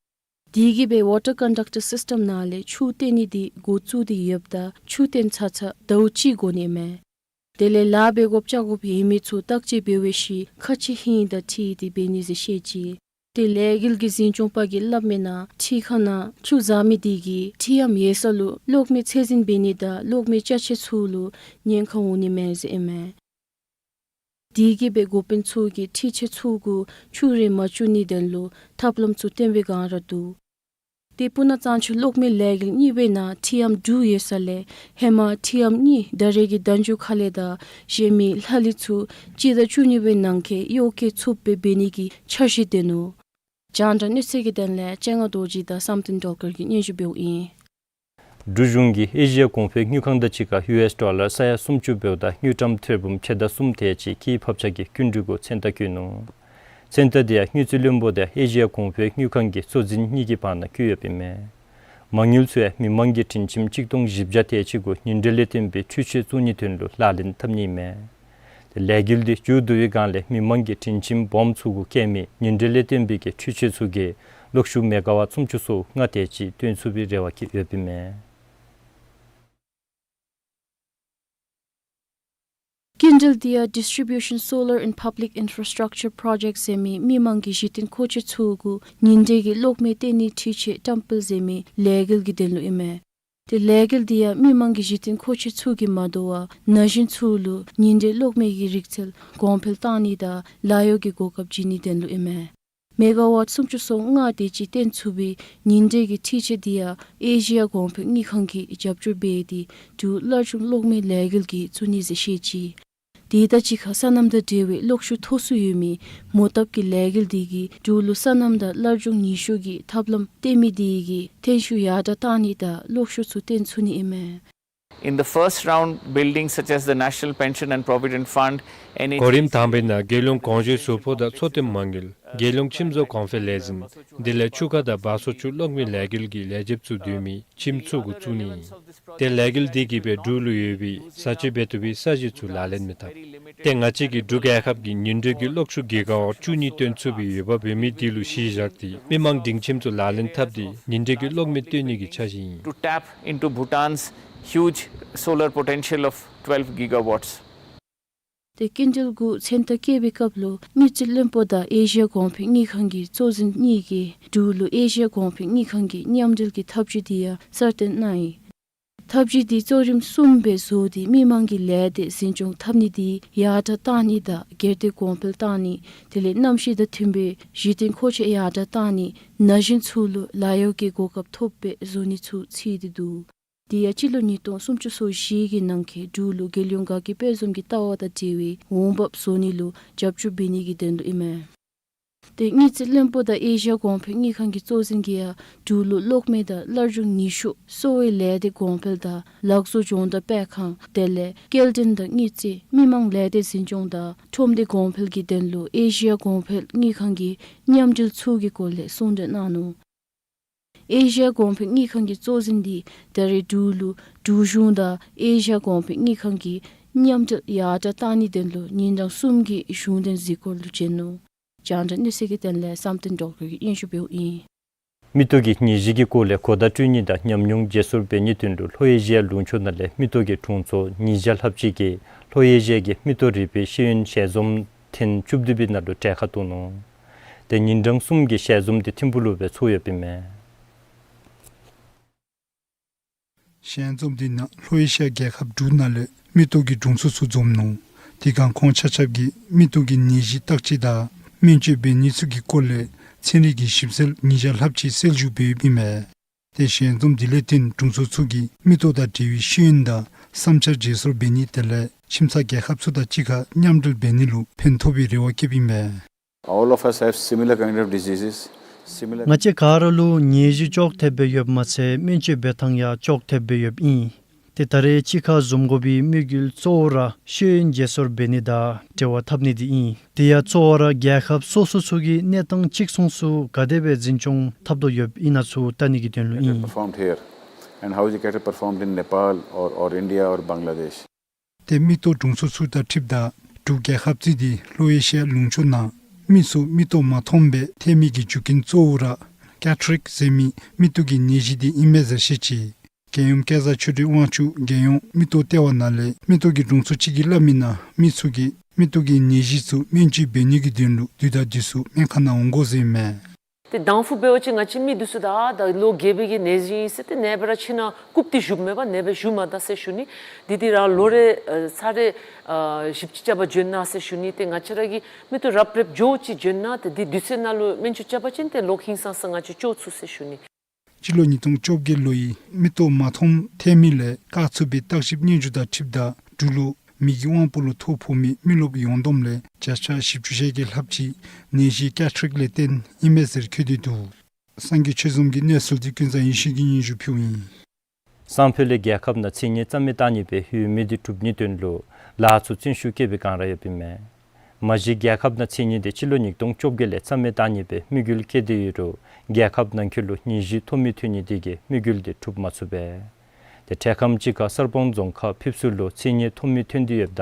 དེ་གིས་སྦེ་water conductor system ནང་ལས་ཆུ་བཏོན་ནི་འདི་འགོ་བཙུགས་ཏེ་ཡོདཔ་ད་ཆུ་བཏོན་ཚར་ཚར་ཟླཝ་གཅིག་འགོར་ནི་ཨིན་མས། དེ་ལས་ལཱ་འབད་དགོཔ་བཅའ་དགོཔ་ཡོད་མི་ཚུ་བརྟག་དཔྱད་འབད་བའི་ཤུལ་ཁག་ཆེ་ཧིང་དང་འཁྲིལ་ཏེ་འབད་ནི་ཟེར་བཤད་ཅི། ཏེ་ལས་འགུལ་གྱི་འཛིན་སྐྱོང་པ་གིས་སླབ་མིའི་ནང་འཕྲུལ་ཁང་ནང་ཆུ་འཛག་མི་འདི་གིས་འཕྲུལ་ཨམ་ཡོད་ས་ལུ་གློག་མེ་ཚད་འཛིན་འབད་ནི་དང་གློག་མེ་ཅ་ཆས་ཚུ་ལུ་ཉེན་ཁ་འོང་ནི་མས་ཟེར་ཨིན་མས། དེ་གིས་སྦེ་འགོ་དཔོན་ཚུ་གིས་འཕྲུལ་ཆས་ཚུ་གུ་ཆུ་རེག་མ་བཅུག་ནིའི་དོན་ལུ་ཐབས་ལམ་ཚུ་བཏོན་པའི་སྒང་ར་འདུག། ཏེ་སྤུ་ན་གཙང་ཆུ་གློག་མེ་ལས་འགུལ་གཉིས་པའི་ནང་འཕྲུལ་ཨམ་དྲུག་ཡོད་ས་ལས་ཧེ་མ་འཕྲུལ་ཨམ་གཉིས་ད་རེས་ཀྱི་དལ་འབྱོར་ཁ་ལས་དང་གཞན་མི་ལྷག་ལུས་ཚུ་སྤྱི་ཟླ་བཅུ་གཉིས་པའི་ནང་འཁོད་གཡོག་བཀོལ་ཚུགསཔ་སྦེ་འབད་ནི་གི་འཆར་གཞི་བཏོན་ནུག། རྒྱང་བསྒྲགས་གནས་ཚུལ་གྱི་དོན་ལས་སྤྱན་སྔ་རྡོ་རྗེ་དང་བསམ་གཏན་སྒྲོལ་དཀར་གྱིས་སྙན་ཞུ་འབདཝ་ཨིན། འབྲུག་གཞུང་གིས་ཨེ་ཤི་ཡ་གོང་འཕེལ་དངུལ་ཁང་དང་གཅིག་ཁར་ཡུ་ཨེསི་ཌོ་ལར་ས་ཡ་སུམ་ཅུ་འབདཝ་ད་དངུལ་ཀྲམ་ཐེར་འབུམ་ཕྱེད་དང་གསུམ་དེ་ཅིག་གི་ཕབ་ཆག་གི་སྐྱིན་འགྲུལ་གུ་མཚན་རྟགས་བཀོད་ནུག། མཚན་རྟགས་དེ་ཡང་དངུལ་རྩིས་བློན་པོ་དང་ཨེ་ཤི་ཡ་གོང་འཕེལ་དངུལ་ཁང་གི་གཙོ་འཛིན་གཉིས་ཀྱི་བར་ན་བཀོད་ཡོདཔ་ཨིན་མས། མ་དངུལ་ཚུ་ཡང་མི་མང་གི་དྲིན་ཆེན་གཅིག་སྟོང་བཞི་བརྒྱ་དེ་ཅིག་གུ་ཉིན་དྲོད་ལས་བརྟེན་པའི་འཕྲུལ་ཆས་བཙུགས་ནིའི་དོན་ལུ་ལག་ལེན་འཐབ་ནི་ཨིན་མས། ཏེ་ལས་འགུལ་འདི་མཇུག་བསྡུ་བའི་སྒང་ལས་མི་མང་གི་དྲིན་ཆེན་སྦོམ་ཚུ་གུ་བཀལ་མི་ཉིན་དྲོད་ལས་བརྟེན་པའི་གི་འཕྲུལ་ཆས་ཚུ་གིས་གློག་ཤུགས་མེ་ག་ཝཊ་སུམ་ཅུ་སོ་ལྔ་དེ་ཅིག་བཏོན་ཚུགས་པའི་རེ་བ་བསྐྱེད་ཡོདཔ་ཨིན་མས། སྐྱིན་འགྲུལ་འདི་ཡང་Distribution Solar and Public Infrastructure Project ཟེར་མི་མི་མང་གི་གཞི་རྟེན་མཁོ་ཆས་ཚུ་གུ་ཉིན་དྲོད་ཀྱི་གློག་མེ་བཏོན་ནིའི་འཕྲུལ་ཆས་བཀྲམ་སྤེལ་ཟེར་མི་ལས་འགུལ་གྱི་དོན་ལུ་ཨིན་མས། ཏེ་ལས་འགུལ་འདི་ཡང་མི་མང་གི་གཞི་རྟེན་མཁོ་ཆས་ཚུ་གིས་མ་དོ་བར་ན་གཞོན་ཚུ་ལུ་ཉིན་དྲོད་གློག་མེ་གི་རིག་རྩལ་གོང་འཕེལ་གཏང་ནི་དང་ལཱ་གཡོག་གི་གོ་སྐབས་བྱིན་ནིའི་དོན་ལུ་ཨིན་མས། མེ་ག་ཝཊ་སུམ་ཅུ་སོ་ལྔ་དེ་ཅིག་བཏོན་ཚུགས་པའི་ཉིན་དྲོད་ཀྱི་འཕྲུལ་ཆས་འདི་ཡང་ཨེ་ཤི་ཡ་གོང་འཕེལ་དངུལ་ཁང་གིས་རྒྱབ་སྐྱོར་འབད་དེ་འབྲུག་སླར་འབྱུང་གློག་མེ་ལས་འགུལ་གྱིས་བཙུགས་ནི་ཟེར་བཤད་ཅི། དེ་དང་གཅིག་ཁར་སོ་ནམ་དང་འབྲེལ་བའི་གློག་ཤུགས་མཐོ་སུ་ཡོད་མི་མོ་བཏབ་ཀྱི་ལས་འགུལ་འདི་གིས་འབྲུག་ལུ་སོ་ནམ་དང་སླར་འབྱུང་ནུས་ཤུགས་ཀྱི་ཐབས་ལམ་བཏོན་མི་འདི་གིས་ཐོན་ཤུགས་ཡར་དྲག་གཏང་ནི་དང་གློག་ཤུགས་ཚུ་བཏོན་ཚུགས་ནི་ཨིན་མས། In the first round, buildings such as the National Pension and Provident Fund, N H G, གོ་རིམ་དང་པའི་ནང་རྒྱལ་ཡོངས་གོང་ཞུས་ཟུར་ཕོགས་དང་འཚོ་རྟེན་མ་དངུལ། རྒྱལ་ཡོངས་ཁྱིམ་བཟོ་གོང་འཕེལ་ལས་འཛིན། དེ་ལས་ཆུ་ཁ་དང་བ་སོ་ཆུ་གློག་མེ་ལས་འགུལ་གྱི་ལས་བྱེདཔ་ཚུ་འདུས་མི་ཁྱིམ་ཚུ་གུ་བཙུགས་ནི་ཨིན། ཏེ་ལས་འགུལ་དེ་གིས་སྦེ་འབྲུག་ལུ་ཡོད་པའི་བཟའ་སྤྱོད་འབད་བཏུབ་པའི་ས་གཞི་ཚུ་ལག་ལེན་མི་འཐབ། ཏེ་ང་བཅས་ཀྱི་འབྲུག་རྒྱལ་ཁབ་ཀྱིས་ཉིན་དྲོད་ཀྱི་གློག་ཤུགས་གི་ག་ཝཊ་བཅུ་གཉིས་བཏོན་ཚུགས་པའི་འོས་འབབ་ཡོད་མི་དེ་ལུ་གཞི་བཞག་སྟེ་མི་མང་སྒྲིང་ཁྱིམ་ཚུ་ལག་ལེན་འཐབ་སྟེ་ཉིན་དྲོད་ཀྱི་གློག་མེ་བཏོན་ནི་གི་འཆར་གཞི་ཨིན། To tap into Bhutan's huge solar potential of twelve gigawatts. ཏེ་སྐྱིན་འགྲུལ་གྱི་མཚན་རྟགས་བཀོད་པའི་སྐབས་ལུ་དངུལ་རྩིས་བློན་པོ་དང་ཨེ་ཤི་ཡ་གོང་འཕེལ་དངུལ་ཁང་གི་གཙོ་འཛིན་གཉིས་ཀྱིས་འབྲུག་ལུ་ཨེ་ཤི་ཡ་གོང་འཕེལ་དངུལ་ཁང་གི་མཉམ་འབྲེལ་གྱི་ཐབས་བྱུས་དེ་ཡང་གསལ་སྟོན་གནང་ཡི། ཐབས་བྱུས་དེ་གཙོ་རིམ་གསུམ་སྦེ་བཟོ་སྟེ་མི་མང་གི་ལས་སྡེ་འཛིན་སྐྱོང་འཐབ་ནི་དེ་ཡར་དྲགས་གཏང་ནི་དང་སྒེར་སྡེ་གོང་འཕེལ་གཏང་ནི། དེ་ལས་གནམ་གཤིས་དང་མཐུན་པའི་གཞི་རྟེན་མཁོ་ཆས་ཡར་དྲགས་གཏང་ནི། ན་གཞོན་ཚུ་ལུ་ལཱ་གཡོག་གི་གོ་སྐབས་ཐོབ་པའི་བཟོ་ནི་ཚུ་ཚུད་དེ་འདུག། དེ་ཡང་སྤྱི་ལོ་ཉིས་སྟོང་སུམ་ཅུ་སོ་བཞི་གི་ནང་འཁོད་འབྲུག་ལུ་རྒྱལ་ཡོངས་དགའ་སྐྱིད་དཔལ་འཛོམས་ཀྱི་ལྟ་བ་དང་འབྲེལ་བའི་འོང་འབབ་བཟོ་ནི་ལུ་རྒྱབ་སྐྱོར་འབད་ནི་གི་དོན་ལུ་ཨིན་མས། ཏེ་དངུལ་རྩིས་བློན་པོ་དང་ཨེ་ཤི་ཡ་གོང་འཕེལ་དངུལ་ཁང་གི་གཙོ་འཛིན་གྱིས་ཡང་འབྲུག་ལུ་གློག་མེ་དང་སླར་འབྱུང་ནུས་ཤུགས་གསོ་བའི་ལས་སྡེ་གོང་འཕེལ་དང་ལག་བཟོ་སྦྱོང་བརྡར་སྤེལ་ཁང་དེ་ལས་སྐྱེལ་འདྲེན་དང་དངུལ་རྩིས་མི་མང་ལས་སྡེ་འཛིན་སྐྱོང་དང་ཁྲོམ་སྡེ་གོང་འཕེལ་གྱི་དོན་ལུ་ཨེ་ཤི་ཡ་གོང་འཕེལ་དངུལ་ཁང་གི་མཉམ་འབྲེལ་ཚུ་གི་སྐོར་ལས་གསུང་གྲོས་གནང་ནུག། ཨེ་ཤི་ཡ་གོང་འཕེལ་དངུལ་ཁང་གི་གཙོ་འཛིན་དེ་ད་རེས་འབྲུག་ལུ་འབྲུག་གཞུང་དང་ཨེ་ཤི་ཡ་གོང་འཕེལ་དངུལ་ཁང་གི་མཉམ་འབྲེལ་ཡར་དྲགས་གཏང་ནིའི་དོན་ལུ་ཉིན་གྲངས་གསུམ་གྱི་གཞུང་དོན་གཟིགས་སྐོར་ལུ་བྱོན་ནུག། རྒྱང་བསྒྲགས་གནས་ཚུལ་གྱི་དོན་ལས་བསམ་གཏན་སྒྲོལ་དཀར་གྱིས་སྙན་ཞུ་འབདཝ་ཨིན། མིག་ཏོ་གི་ནད་གཞི་གི་སྐོར་ལས་གོ་བརྡ་སྤྲོད་ནི་དང་ཉམས་མྱོང་བརྗེ་སོར་འབད་ནིའི་དོན་ལུ་ལྷོ་ཨེ་ཤི་ཡ་ལུང་ཕྱོགས་ནང་ལས་མིག་ཏོ་གི་དྲུང་འཚོ་ཉིས་བརྒྱ་ལྷགཔ་ཅིག་གིས་ལྷོ་ཨེ་ཤི་ཡ་གི་མིག་ཏོ་རིག་པའི་ཤེས་ཡོན་ཞལ་འཛོམས་ཐེངས་བཅུ་བདུན་པའི་ནང་ལུ་གྲལ་ཁར་གཏོགས་ནུག། ཏེ་ཉིན་གྲངས་གསུམ་གྱི་ཞལ་འཛོམས་དེ་ཐིམ་ཕུག་ལུ་སྦེ་ཚོགས་ཡོདཔ་ཨིན་མས། ཞལ་འཛོམས་དེ་ནང་ལྷོ་ཨེ་ཤི་ཡ་རྒྱལ་ཁབ་དྲུག་ནང་ལས་མིག་ཏོ་གི་དྲུང་འཚོ་ཚུ་འཛོམས་ནུག། དེ་སྒང་ཁོང་ཆ་ཁྱབ་ཀྱིས་མིག་ཏོ་གི་ནད་གཞི་བརྟག་དཔྱད་དང་སྨན་བཅོས་འབད་ནི་ཚུ་གི་སྐོར་ལས་ཚན་རིག་གི་ཞིབ་འཚོལ་ཉིས་བརྒྱ་ལྷགཔ་ཅིག་གསལ་ཞུ་འབདཝ་ཨིན་མས། ཏེ་ཞལ་འཛོམས་དེ་ལས་བརྟེན་དྲུང་འཚོ་ཚུ་གིས་མིག་ཏོ་དང་འབྲེལ་བའི་ཤེས་ཡོན་དང་བསམ་འཆར་བརྗེ་སོར་འབད་ནི་དེ་ལས་ཁྱིམ་ཚང་རྒྱལ་ཁབ་ཚུ་དང་གཅིག་ཁར་མཉམ་འབྲེལ་འབད་ནི་ལུ་ཕན་ཐོགས་པའི་རེ་བ་བསྐྱེདཔ་ཨིན་མས། All of us have similar kind of diseases, similar ང་བཅས་ག་ར་ལུ་ནད་གཞི་ཅོག་འཐདཔ་སྦེ་ཡོདཔ་མ་ཚད་སྨན་བཅོས་འབད་ཐངས་ཡང་ཅོག་འཐདཔ་སྦེ་ཡོདཔ་ཨིན། ཏེ་ད་རེས་གཅིག་ཁར་འཛོམས་དགོ་པའི་དམིགས་ཡུལ་གཙོ་བོ་ར་ཤེས་ཡོན་བརྗེ་སོར་འབད་ནི་དང་འབྲེལ་བ་འཐབ་ནི་དེ་ཨིན། དེ་ཡང་གཙོ་བོ་ར་རྒྱལ་ཁབ་སོ་སོ་ཚུ་གི་གནས་སྟངས་གཅིག་མཚུངས་སུ་ག་དེ་སྦེ་འཛིན་སྐྱོང་འཐབ་དོ་ཡོདཔ་ཨིན་ན་ཚུ་བལྟ་ནི་གི་དོན་ལུ་ཨིན། Performed here and how is the cataracts performed in Nepal or, or India or Bangladesh. ཏེ་མིག་ཏོ་དྲུང་འཚོ་ཚུ་དང་འཁྲིལཝ་ད་འབྲུག་རྒྱལ་ཁབ་ཅིག་དེ་ལྷོ་ཨེ་ཤི་ཡ་ལུང་ཕྱོགས་ནང་མི་ཚུ་མིག་ཏོ་མ་མཐོངམ་སྦེ་ཐལ་མི་གི་རྒྱུ་རྐྱེན་གཙོ་བོ་ར་ཀེ་ཊ་རེཀཊ་ཟེར་མི་མིག་ཏོ་གི་ནད་གཞི་དེ་ཨིན་མས་ཟེར་བཤད་ཅི། རྒྱལ་ཡུམ་སྐལ་བཟང་ཆོས་སྒྲོན་དབང་ཕྱུག་རྒྱལ་ཡོངས་མིག་ཏོ་ལྟེ་བ་ནང་ལས་མིག་ཏོ་གི་དྲུང་འཚོ་ཅིག་གིས་སླབ་མི་ནང་མི་ཚུ་གིས་མིག་ཏོ་གི་ནད་གཞི་ཚུ་སྨན་བཅོས་འབད་ནི་གི་དོན་ལུ་དུས་དང་དུས་སུ་སྨན་ཁང་ནང་འོང་དགོ་ཟེར་ཨིན་མས། ཏེ་དང་ཕུ་འབད་བ་ཅིན་ང་བཅས་མི་འདི་ཚུ་ད་ད་ལོ་རྒས་པའི་གི་ནད་གཞི་ཨིན་ཟེར་ཏེ་ཨ་ནེ་སྦེ་ར་ཁྱིམ་ནང་བཀུག་སྟེ་བཞུགསཔ་མེན་པར་ཨ་ནེ་སྦེ་བཞུགས་མ་ད་ཟེར་ཞུ་ནི། འདི་འདི་ར་ལོ་རེ་ཨ་ཚར་རེ་ཨ་ཞིབ་དཔྱད་རྐྱབ་པར་བྱོན་གནང་ཟེར་ཞུ་ནི། ཏེ་ང་བཅས་ར་གིས་མིག་ཏོ་རབ་རིབ་འགྱོ་ཅིག་བྱོན་གནང་། ཏེ་འདི་དུས་ཚོད་ནང་ལུ་སྨན་བཅོས་རྐྱབ་པ་ཅིན་ཏེ་ལོག་ཧིང་སངས་ས་ང་བཅས་འགྱོ་ཚུགས་ཟེར་ཞུ་ནི། སྤྱི་ལོ་ཉིས་སྟོང་བཅོ་བརྒྱད་ལོའི་མིག་ཏོ་མ་མཐོངམ་ཐལ་མི་ལས་བཀག་ཚུགས་པའི་བརྟག་ཞིབ་སྙན་ཞུ་དང་འཁྲིལཝ་ད་འབྲུག་ལུ་མི་གི་དབང་པོ་ལུ་ཐོ་ཕོག་མི་མི་རློབས་ཡོངས་བསྡོམས་ལས་བརྒྱ་ཆ་བཞི་བཅུ་ཞེ་བརྒྱད་ལྷགཔ་ཅིག་ནད་གཞི་ཀེ་ཊ་རེཀཊ་ལས་བརྟེན་ཨིན་མས་ཟེར་འཁོད་དེ་འདུག། སངས་རྒྱས་ཆོས་འཛོམས་ཀྱི་གནས་ཚུལ་འདི་ཀུན་བཟང་ཡེ་ཤེས་ཀྱིས་སྙན་ཞུ་ཕུལཝ་ཨིན། སང་ཕོད་ལས་རྒྱལ་ཁབ་ནང་མཚན་ཉིད་རྩ་མེད་གཏང་ནི་སྦེ་ཡོད་མི་དེ་སྒྲུབ་ནིའི་དོན་ལུ་ལཱ་ཚུ་བརྩོན་ཤུགས་བསྐྱེད་པའི་བསྒང་ར་ཡོདཔ་ཨིན་མས། མ་གཞི་རྒྱལ་ཁབ་ནང་མཚན་ཉིད་དེ་སྤྱི་ལོ་ཉིས་སྟོང་བཅོ་བརྒྱད་ལས་རྩ་མེད་གཏང་ནི་སྦེ་དམིགས་ཡུལ་བསྐྱེད་དེ་ཡོད་རུང་རྒྱལ་ཁབ་ནང་འཁོད་ལུ་ནད་གཞི་ཐོབ་མི་ཐོན་ནི་དེ་གིས་དམིགས་ཡུལ་དེ་འགྲུབ་མ་ཚུགས་པས། ཏེ་འཕྲལ་ཁམས་ཅིག་ཁར་གསར་སྤང་རྫོང་ཁག་ཕེབས་བསུ་ལུ་མཚན་ཉིད་ཐོབ་མི་ཐོན་ཏེ་ཡོདཔ་ད་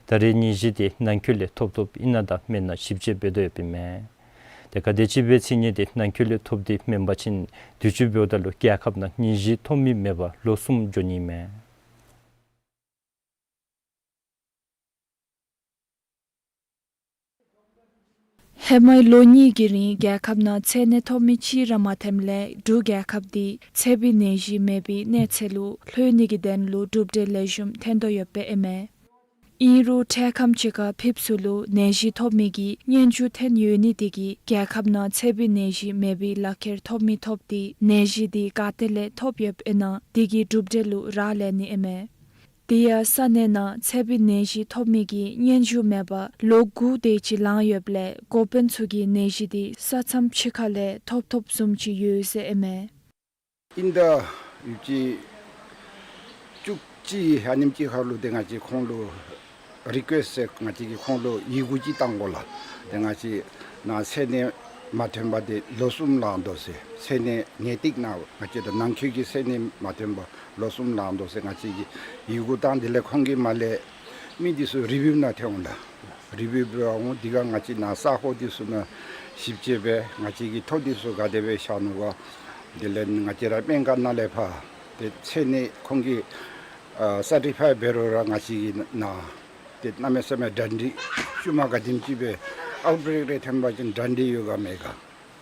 ད་རེས་ནད་གཞི་དེ་ནང་འཁོད་ལས་ཐོབ་ཐོབ་ཨིན་ན་དང་མེན་ན་ཞིབ་དཔྱད་འབད་དོ་ཡོདཔ་ཨིན་མས། ཏེ་ག་དེམ་ཅིག་སྦེ་མཚན་ཉིད་དེ་ནང་འཁོད་ལས་ཐོབ་སྟེ་མེན་པ་ཅིན་དུས་ཅི་འབདཝ་ད་ལུ་རྒྱལ་ཁབ་ནང་ནད་གཞི་ཐོབ་མི་མེད་པར་ལོ་གསུམ་འགྱོ་ནི་ཨིན་མས། ཧེ་མའི་ལོ་གཉིས་ཀྱི་རིང་རྒྱལ་ཁབ་ནང་ཚད་ནད་ཐོབ་མི་གཅིག་ར་མ་ཐོནམ་ལས་འབྲུག་རྒྱལ་ཁབ་འདི་ཚད་པའི་ནད་གཞི་མེད་པའི་གནས་ཚད་ལུ་ལྷོད་ནི་གི་དོན་ལུ་གྲུབ་འབྲས་ལེགས་ཤོམ་ཐོན་དོ་ཡོདཔ་ཨིན་མས། ཨིན་རུང་འཕྲལ་ཁམས་ཅིག་ཁར་ཕེབས་བསུ་ལུ་ནད་གཞི་ཐོབ་མི་གི་སྙན་ཞུ་ཐོན་ཡོད་ནི་དེ་གིས་རྒྱལ་ཁབ་ནང་ཚད་པའི་ནད་གཞི་མེད་པའི་ལག་ཁྱེར་ཐོབ་མི་ཐོབ་སྟེ་ནད་གཞི་དེ་ག་ཏེ་ལས་ཐོབ་ཡོདཔ་ཨིན་ན་དེ་གི་གྲུབ་འབྲས་ལུ་རག་ལས་ནི་ཨིན་མས། དེ་ཡང་ས་གནས་ནང་ཚད་པའི་ནད་གཞི་ཐོབ་མི་གི་སྙན་ཞུ་མེད་པར་ལོ་དགུ་དེ་ཅིག་ལང་ཡོདཔ་ལས་འགོ་དཔོན་ཚུ་གིས་ནད་གཞི་དེ་ས་མཚམས་ཕྱི་ཁ་ལས་ཐོབ་ཐོབ་བཟུམ་ཅིག་ཡོད་ཟེར་ཨིན་མས། ཨིན་ད་ཡོདཔ་ཅིག་བཅུ་ ཅིག་ཨ་ནེམ་ཅིག་ཁར་ལུ་ཏེ་ང་བཅས་ཁོང་ལུ་རི་ཀུ་ཨེསཊ་ཟེར་ང་བཅས་ཀྱིས་ཁོང་ལུ་ཡི་གུ་ཅིག་བཏང་དགོ་ལགས། ཏེ་ང་བཅས་ནཱ་མཚན་གནས་མ་ཐོན་པར་ཏེ་ལོ་གསུམ་ལང་དོ་ཟེར། མཚན་གནས་ངེས་ཏིག་ནང་ང་བཅས་ར་ནང་འཁོད་ཀྱི་མཚན་གནས་མ་ཐོན་པར་ལོ་གསུམ་ལང་དོ་ཟེར་ང་བཅས་ཀྱིས་ཡི་གུ་བཏང་། དེ་ལས་ཁོང་གིས་མར་ལས་མི་འདི་ཚུ་རི་བིའུ་ནང་ཐོན་འོང་ལགས། རི་བིའུ་འབད་འོང་། དེ་ཁར་ང་བཅས་ནཱ་ས་གོ་འདི་ཚུ་ནང་ཞིབ་དཔྱད་འབད། ང་བཅས་ཀྱི་ཐོ་འདི་ཚུ་ག་དེ་སྦེ་བཞག་ནུག་ག། དེ་ལས་ང་བཅས་ར་སྨན་ཁང་ནང་ལས་ཕར་ཏེ་མཚན་གནས་ཁོང་གི་ཨ་སར་ཊི་ཕའི་འབད་རུང་ར་ང་བཅས་ཀྱིས་ནཱ་ཏེ་གནམ་མེད་ས་མེད་གྲ་སྒྲིག་ཤུལ་མ་ག་དེམ་ཅིག་སྦེ་ཨའུཊ་བྷེ་རེཀ་རེ་ཐོན་པ་ཅིན་གྲ་སྒྲིག་ཡོད་ག་མེད་ག།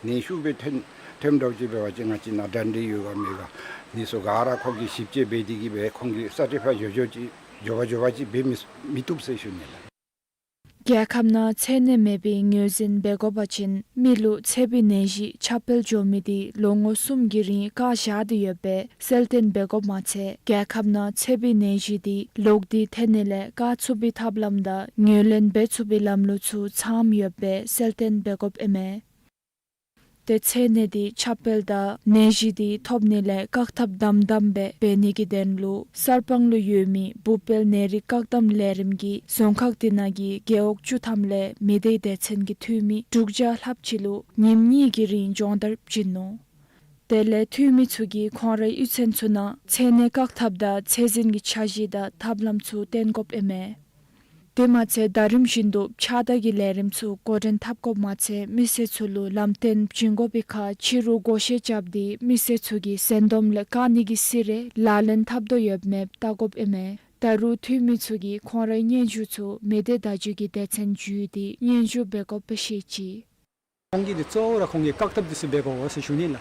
ནད་ཤུགས་སྦེ་ཐོན་ཐོན་འགྱོཝ་ཅིག་འབད་བ་ཅིན་ང་བཅས་ནཱ་གྲ་སྒྲིག་ཡོད་ག་མེད་ག། འདི་ཚུ་ག་ར་ཁོང་གིས་ཞིབ་དཔྱད་འབད་དེ་གིས་སྦེ་ཁོང་གིས་སར་ཊི་ཕའི་འགྱོ་འགྱོཝ་ཅིག་འགྱོ་བ་འགྱོ་བ་ཅིག་འབད་མི་མི་བཏུབ་ཟེར་ཞུ་ནི་ལགས། རྒྱལ་ཁབ་ནང་མཚན་གནས་མེད་པའི་ངོས་འཛིན་འབད་དགོ་པ་ཅིན་མི་ལུ་ཚད་པའི་ནད་གཞི་ཁྱབ་སྤེལ་འགྱོ་མི་དེ་ལོ་ངོ་གསུམ་གྱི་རིང་བཀག་བཞག་སྟེ་ཡོདཔ་སྦེ་གསལ་སྟོན་འབད་དགོཔ་མ་ཚད་རྒྱལ་ཁབ་ནང་ཚད་པའི་ནད་གཞི་དེ་ལོག་སྟེ་ཐོན་ནི་ལས་བཀག་ཚུགས་པའི་ཐབས་ལམ་དང་ངོས་ལེན་འབད་ཚུགས་པའི་ལམ་ལུགས་ཚུ་ཚངམ་ཡོདཔ་སྦེ་གསལ་སྟོན་འབད་དགོཔ་ཨིན་མས། ཏེ་མཚན་གནས་དེ་ཁྱབ་སྤེལ་དང་ནད་གཞི་དེ་ཐོབ་ནི་ལས་བཀག་ཐབས་དམ་དམ་སྦེ་འབད་ནི་གི་དོན་ལུ་གསར་སྤང་ལུ་ཡོད་མི་འབུཔ་སྤེལ་ནད་རིགས་བཀག་སྡོམ་ལས་རིམ་གྱིས་རྫོང་ཁག་དེ་ནང་གི་རྒེད་འོག་བཅུ་ཐམ་ལས་མི་སྡེ་སྡེ་ཚན་གྱི་འཐུས་མི་དྲུག་བརྒྱ་ལྷགཔ་ཅིག་ལུ་ཉིནམ་གཉིས་ཀྱི་རིང་སྦྱོང་བརྡར་བྱིན་ནུག། དེ་ལས་འཐུས་མི་ཚུ་གིས་ཁོང་རའི་གཡུས་ཚན་ཚུ་ནང་མཚན་གནས་བཀག་ཐབས་དང་ཚད་འཛིན་གྱི་འཆར་གཞི་དང་ཐབས་ལམ་ཚུ་བསྟན་དགོཔ་ཨིན་མས། དེ་མ་ཚད་ཟླ་རིམ་བཞིན་དུ་ཕྱགས་བདའ་གི་ལས་རིམ་ཚུ་འགོ་འདྲེན་འཐབ་དགོཔ་མ་ཚད་མི་སེར་ཚུ་ལུ་ལམ་སྟོན་བྱིན་དགོ་པའི་ཁར་ཕྱི་རུ་བགོ་བཤའ་རྐྱབ་སྟེ་མི་སེར་ཚུ་གིས་ཟན་དོམ་ལས་བཀག་ནི་གི་སི་རེ་ལག་ལེན་འཐབ་དོ་ཡོདཔ་མེདཔ་བལྟ་དགོཔ་ཨིན་མས། ད་རུང་འཐུས་མི་ཚུ་གིས་ཁོང་རའི་སྙན་ཞུ་ཚུ་མི་སྡེ་བརྡ་བརྒྱུད་ཀྱི་སྡེ་ཚན་བརྒྱུད་དེ་སྙན་ཞུ་འབད་དགོཔ་སྦེ་བཤད་ཅི། ཁོང་གིས་འདི་གཙོ་བོ་ར་ཁོང་གིས་བཀག་ཐབས་འདི་ཚུ་འབད་དགོ་ཟེར་ཞུ་ནི་ལགས།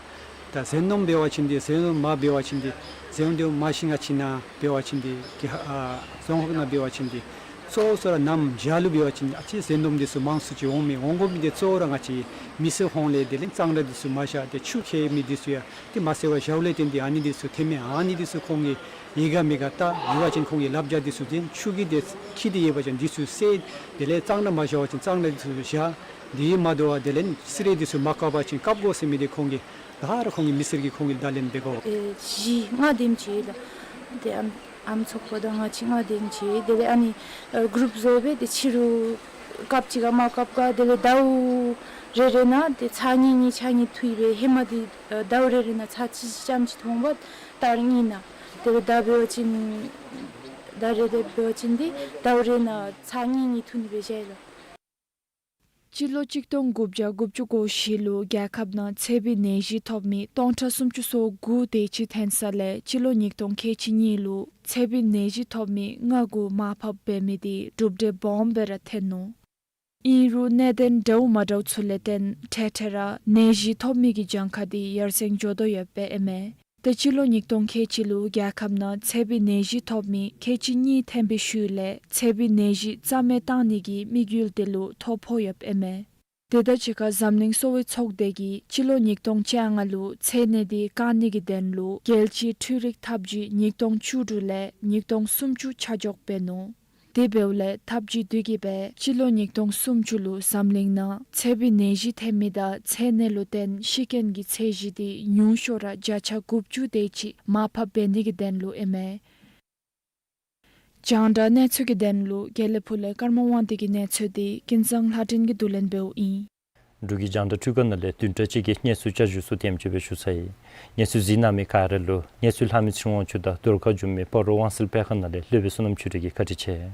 ད་ཟན་དོམ་འབད་བ་ཅིན་འདི་ཟན་དོམ་མ་འབད་བ་ཅིན་འདི་ཟན་དོམ་མ་ཤིང་ང་བྱིན་ན་འབད་བ་ཅིན་འདི་གི་ཨ་རྫོང་ཁག་ནང་འབད་བ་ཅིན་འདི་གཙོ་བོ་ཚུ་ར་གནམ་བྱཱར་ལུ་འབད་བ་ཅིན་ཨ་ཙི་ཟན་དོམ་འདི་ཚུ་མང་སུ་ཅིག་འོང་མི་འོང་དགོ་མི་འདི་གཙོ་བོ་ར་ང་བཅས་མི་སེར་ཁོང་ལས་དེ་ལས་གཙང་སྦྲ་འདི་ཚུ་མ་བཞག་སྟེ་ཆུ་འཁྱིལ་མི་འདི་ཚུ་ཡང་ཏེ་མ་བསལ་བར་བཞགཔ་ལས་བརྟེན་ཏེ་ཨ་ནི་འདི་ཚུ་ཐོན་མས། ཨ་ནི་འདི་ཚུ་ཁོང་གིས་ཡོད་ག་མེད་ག་བལྟ། ཡོད་པ་ཅིན་ཁོང་གིས་ལགཔ་རྒྱག་འདི་ཚུ་དེ་ཆུ་གིས་དེ་འཁྱིལ་ཏེ་ཡོད་པ་ཅིན་འདི་ཚུ་བསལ། དེ་ལས་གཙང་སྦྲ་མ་བཞག་པ་ཅིན་གཙང་སྦྲ་འདི་ཚུ་བཞག། དེ་མ་དོ་བར་དེ་ལས་སི་རེ་འདི་ཚུ་མ་བཀག་པ་ཅིན་བཀག་དགོ་ཟེར་མི་འདི་ཁོང་གིས་ད་ར་ཁོང་གིས་མི་སེར་གྱིས་ཁོང་གིས་བརྡ་ལན་འབད་དགོ། ཨེ་བཞི་ལྔ་དེམ་ཅིག་ལགས། ཏེ་ཨམ་ཨམ་ཚོགས་པ་དང་ང་བཅས་ལྔ་དེམ་ཅིག་དེ་ལས་ཨ་ནི་ཨེ་གུ་རུབ་བཟོ་སྦེ་ཏེ་ཕྱི་རུ་བཀགཔ་ཅིག་ག་མ་བཀགཔ་ག་དེ་ལས་ཟླཝ་རེ་རེ་ནང་ཏེ་ཚར་གཉིས་གཉིས་ཚར་གཉིས་འཐུ་སྦེ་ཧེ་མ་འདི་ཨེ་ཟླཝ་རེ་རེ་ནང་ཚར་གཅིག་ཙམ་ཅིག་འཐུ་འོང་པ། ད་རིས་གཉིས་ནང་དེ་ལས་ཟླ་འབད་བ་ཅིན་ཟླ་རེ་རེ་འབད་བ་ཅིན་འདི་ཟླཝ་རེ་ནང་ཚར་གཉིས་གཉིས་འཐུ་ནི་སྦེ་བཞག་ཡི་ལགས། སྤྱི་ལོ་གཅིག་སྟོང་དགུ་བརྒྱ་དགུ་བཅུ་གོ་བཞི་ལུ་རྒྱལ་ཁབ་ནང་ཚད་པའི་ནད་གཞི་ཐོབ་མི་སྟོང་ཕྲག་སུམ་ཅུ་སོ་དགུ་དེ་ཅིག་ཐོན་ས་ལས་སྤྱི་ལོ་ཉིས་སྟོང་ཁལ་གཅིག་གཉིས་ལུ་ཚད་པའི་ནད་གཞི་ཐོབ་མི་ལྔ་དགུ་མར་ཕབ་འབད་མི་དེ་གྲུབ་འབྲས་སྦོམ་སྦེ་ར་ཐོན་ནུག། ཨིན་རུང་གནད་དོན་འདྲཝ་མ་འདྲཝ་ཚུ་ལས་བརྟེན་འཕྲལ་འཕྲལ་ར་ནད་གཞི་ཐོབ་མི་གི་གྱངས་ཁ་དེ་ཡར་སེང་འགྱོ་དོ་ཡོདཔ་ཨིན་མས། ཏེ་སྤྱི་ལོ་ཉིས་སྟོང་ཁལ་གཅིག་ལུ་རྒྱལ་ཁབ་ནང་ཚད་པའི་ནད་གཞི་ཐོབ་མི་ཁལ་གཅིག་གཉིས་ཐོན་པའི་ཤུལ་ལས་ཚད་པའི་ནད་གཞི་རྩ་མེད་བཏང་ནི་གི་དམིགས་ཡུལ་དེ་ལུ་ཐོ་ཕོག་ཡོདཔ་ཨིན་མས། དེ་དང་གཅིག་ཁར་འཛམ་གླིང་གསོ་བའི་ཚོགས་སྡེ་གིས་སྤྱི་ལོ་ཉིས་སྟོང་བཅོ་ལྔ་ལུ་ཚད་ནད་དེ་བཀག་ནི་གི་དོན་ལུ་རྒྱལ་སྤྱིའི་འཕྲུལ་རིག་ཐབས་ཇུས་ཉིས་སྟོང་བཅུ་དྲུག་ལས་ཉིས་སྟོང་སུམ་ཅུ་ཆ་འཇོག་འབད་ནུག། དེ་འབདཝ་ལས་ཐབས་ཇུས་དེ་གིས་སྦེ་སྤྱི་ལོ་ཉིས་སྟོང་སུམ་ཅུ་ལུ་འཛམ་གླིང་ནང་ཚད་པའི་ནད་གཞི་ཐོན་མི་དང་ཚད་ནད་ལུ་བརྟེན་ཤི་རྐྱེན་གྱི་ཚད་གཞི་དེ་ཉུང་ཤོས་ར་བརྒྱ་ཆ་དགུ་བཅུ་དེ་ཅིག་མར་ཕབ་འབད་ནི་གི་དོན་ལུ་ཨིན་མས། རྒྱང་བསྒྲགས་གནས་ཚུལ་གྱི་དོན་ལུ་དགེ་ལེགས་ཕུག་ལས་ཀརྨ་དབང་འདུས་ཀྱི་གནས་ཚུལ་དེ་ཀུན་བཟང་ལྷ་སྒྲོན་གྱིས་བསྡུ་ལེན་འབདཝ་ཨིན། འབྲུག་གི་རྒྱང་བསྒྲགས་ཁྲུས་ཁང་ནང་ལས་བདུན་ཕྲག་གཅིག་གི་གནས་ཚུལ་བསྐྱར་ཞུ་ཚུ་དེམ་ཅིག་སྦེ་ཞུ་ཚར་ཡི། གནས་ཚུལ་གཟིགས་གནང་མི་ག་ར་ལུ་གནས་ཚུལ་ལྷག་མི་ཚེ་རིང་དབང་ཕྱུག་དང་བསྡུར་ཁ་བྱོན་མི་སྤ་རོ་དབང་གསལ་དཔེ་ཁང་ནང་ལས་སློབ་དཔོན་བསོད་ནམས་ཆོས་སྒྲོན་གྱིས་བཀའ་དྲིན་ཆེ།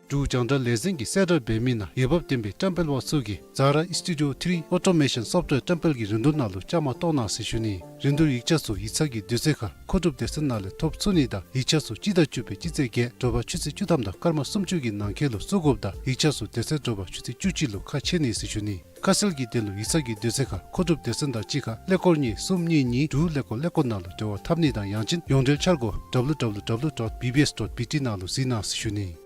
འབྲུག་རྒྱང་བསྒྲགས་ལས་འཛིན་གྱིས་གསལ་བསྒྲགས་འབད་མི་ནང་འོས་འབབ་ལྡན་པའི་བཀྲམ་སྤེལ་པ་ཚུ་གིས་Zara Studio three Automation Software བཀྲམ་སྤེལ་གྱི་རིན་བསྡུར་ནང་ལུ་བཅའ་མར་གཏོགས་གནང་ཟེར་ཞུ་ནི། རིན་བསྡུར་ཡིག་ཆ་ཚུ་ཡིག་ཚང་གི་དུས་ཚོད་ཁར་མཁོ་སྒྲུབ་སྡེ་ཚན་ནང་ལས་ཐོབ་ཚུགས་ནི་དང་ཡིག་ཆ་ཚུ་སྤྱི་ཟླ་བཅུ་པའི་སྤྱི་ཚེས་བརྒྱད་དྲོ་པ་ཆུ་ཚོད་བཅུ་ཐམ་དང་སྐར་མ་སུམ་ཅུ་གི་ནང་འཁོད་ལུ་བཙུགས་དགོཔ་དང་ཡིག་ཆ་ཚུ་དེ་ཚེ་དྲོ་པ་ཆུ་ཚོད་བཅུ་གཅིག་ལུ་ཁ་ཕྱེ་ནི་ཟེར་ཞུ་ནི། ཁ་གསལ་གྱི་དོན་ལུ་ཡིག་ཚང་གི་དུས་ཚོད་ཁར་མཁོ་སྒྲུབ་སྡེ་ཚན་དང་གཅིག་ཁར་ཀླད་ཀོར་གཉིས་གསུམ་གཉིས་གཉིས་དྲུག་ཀླད་ཀོར་ཀླད་ཀོར་ནང་ལུ་འབྲེལ་བ་འཐབ་ནི་དང་ཡང་ཅིན་ཡོངས་འབྲེལ་འཆར་སྒོ་W W W dot B B S dot B T ནང་ལུ་གཟིགས་གནང་ཟེར་ཞུ་ནི།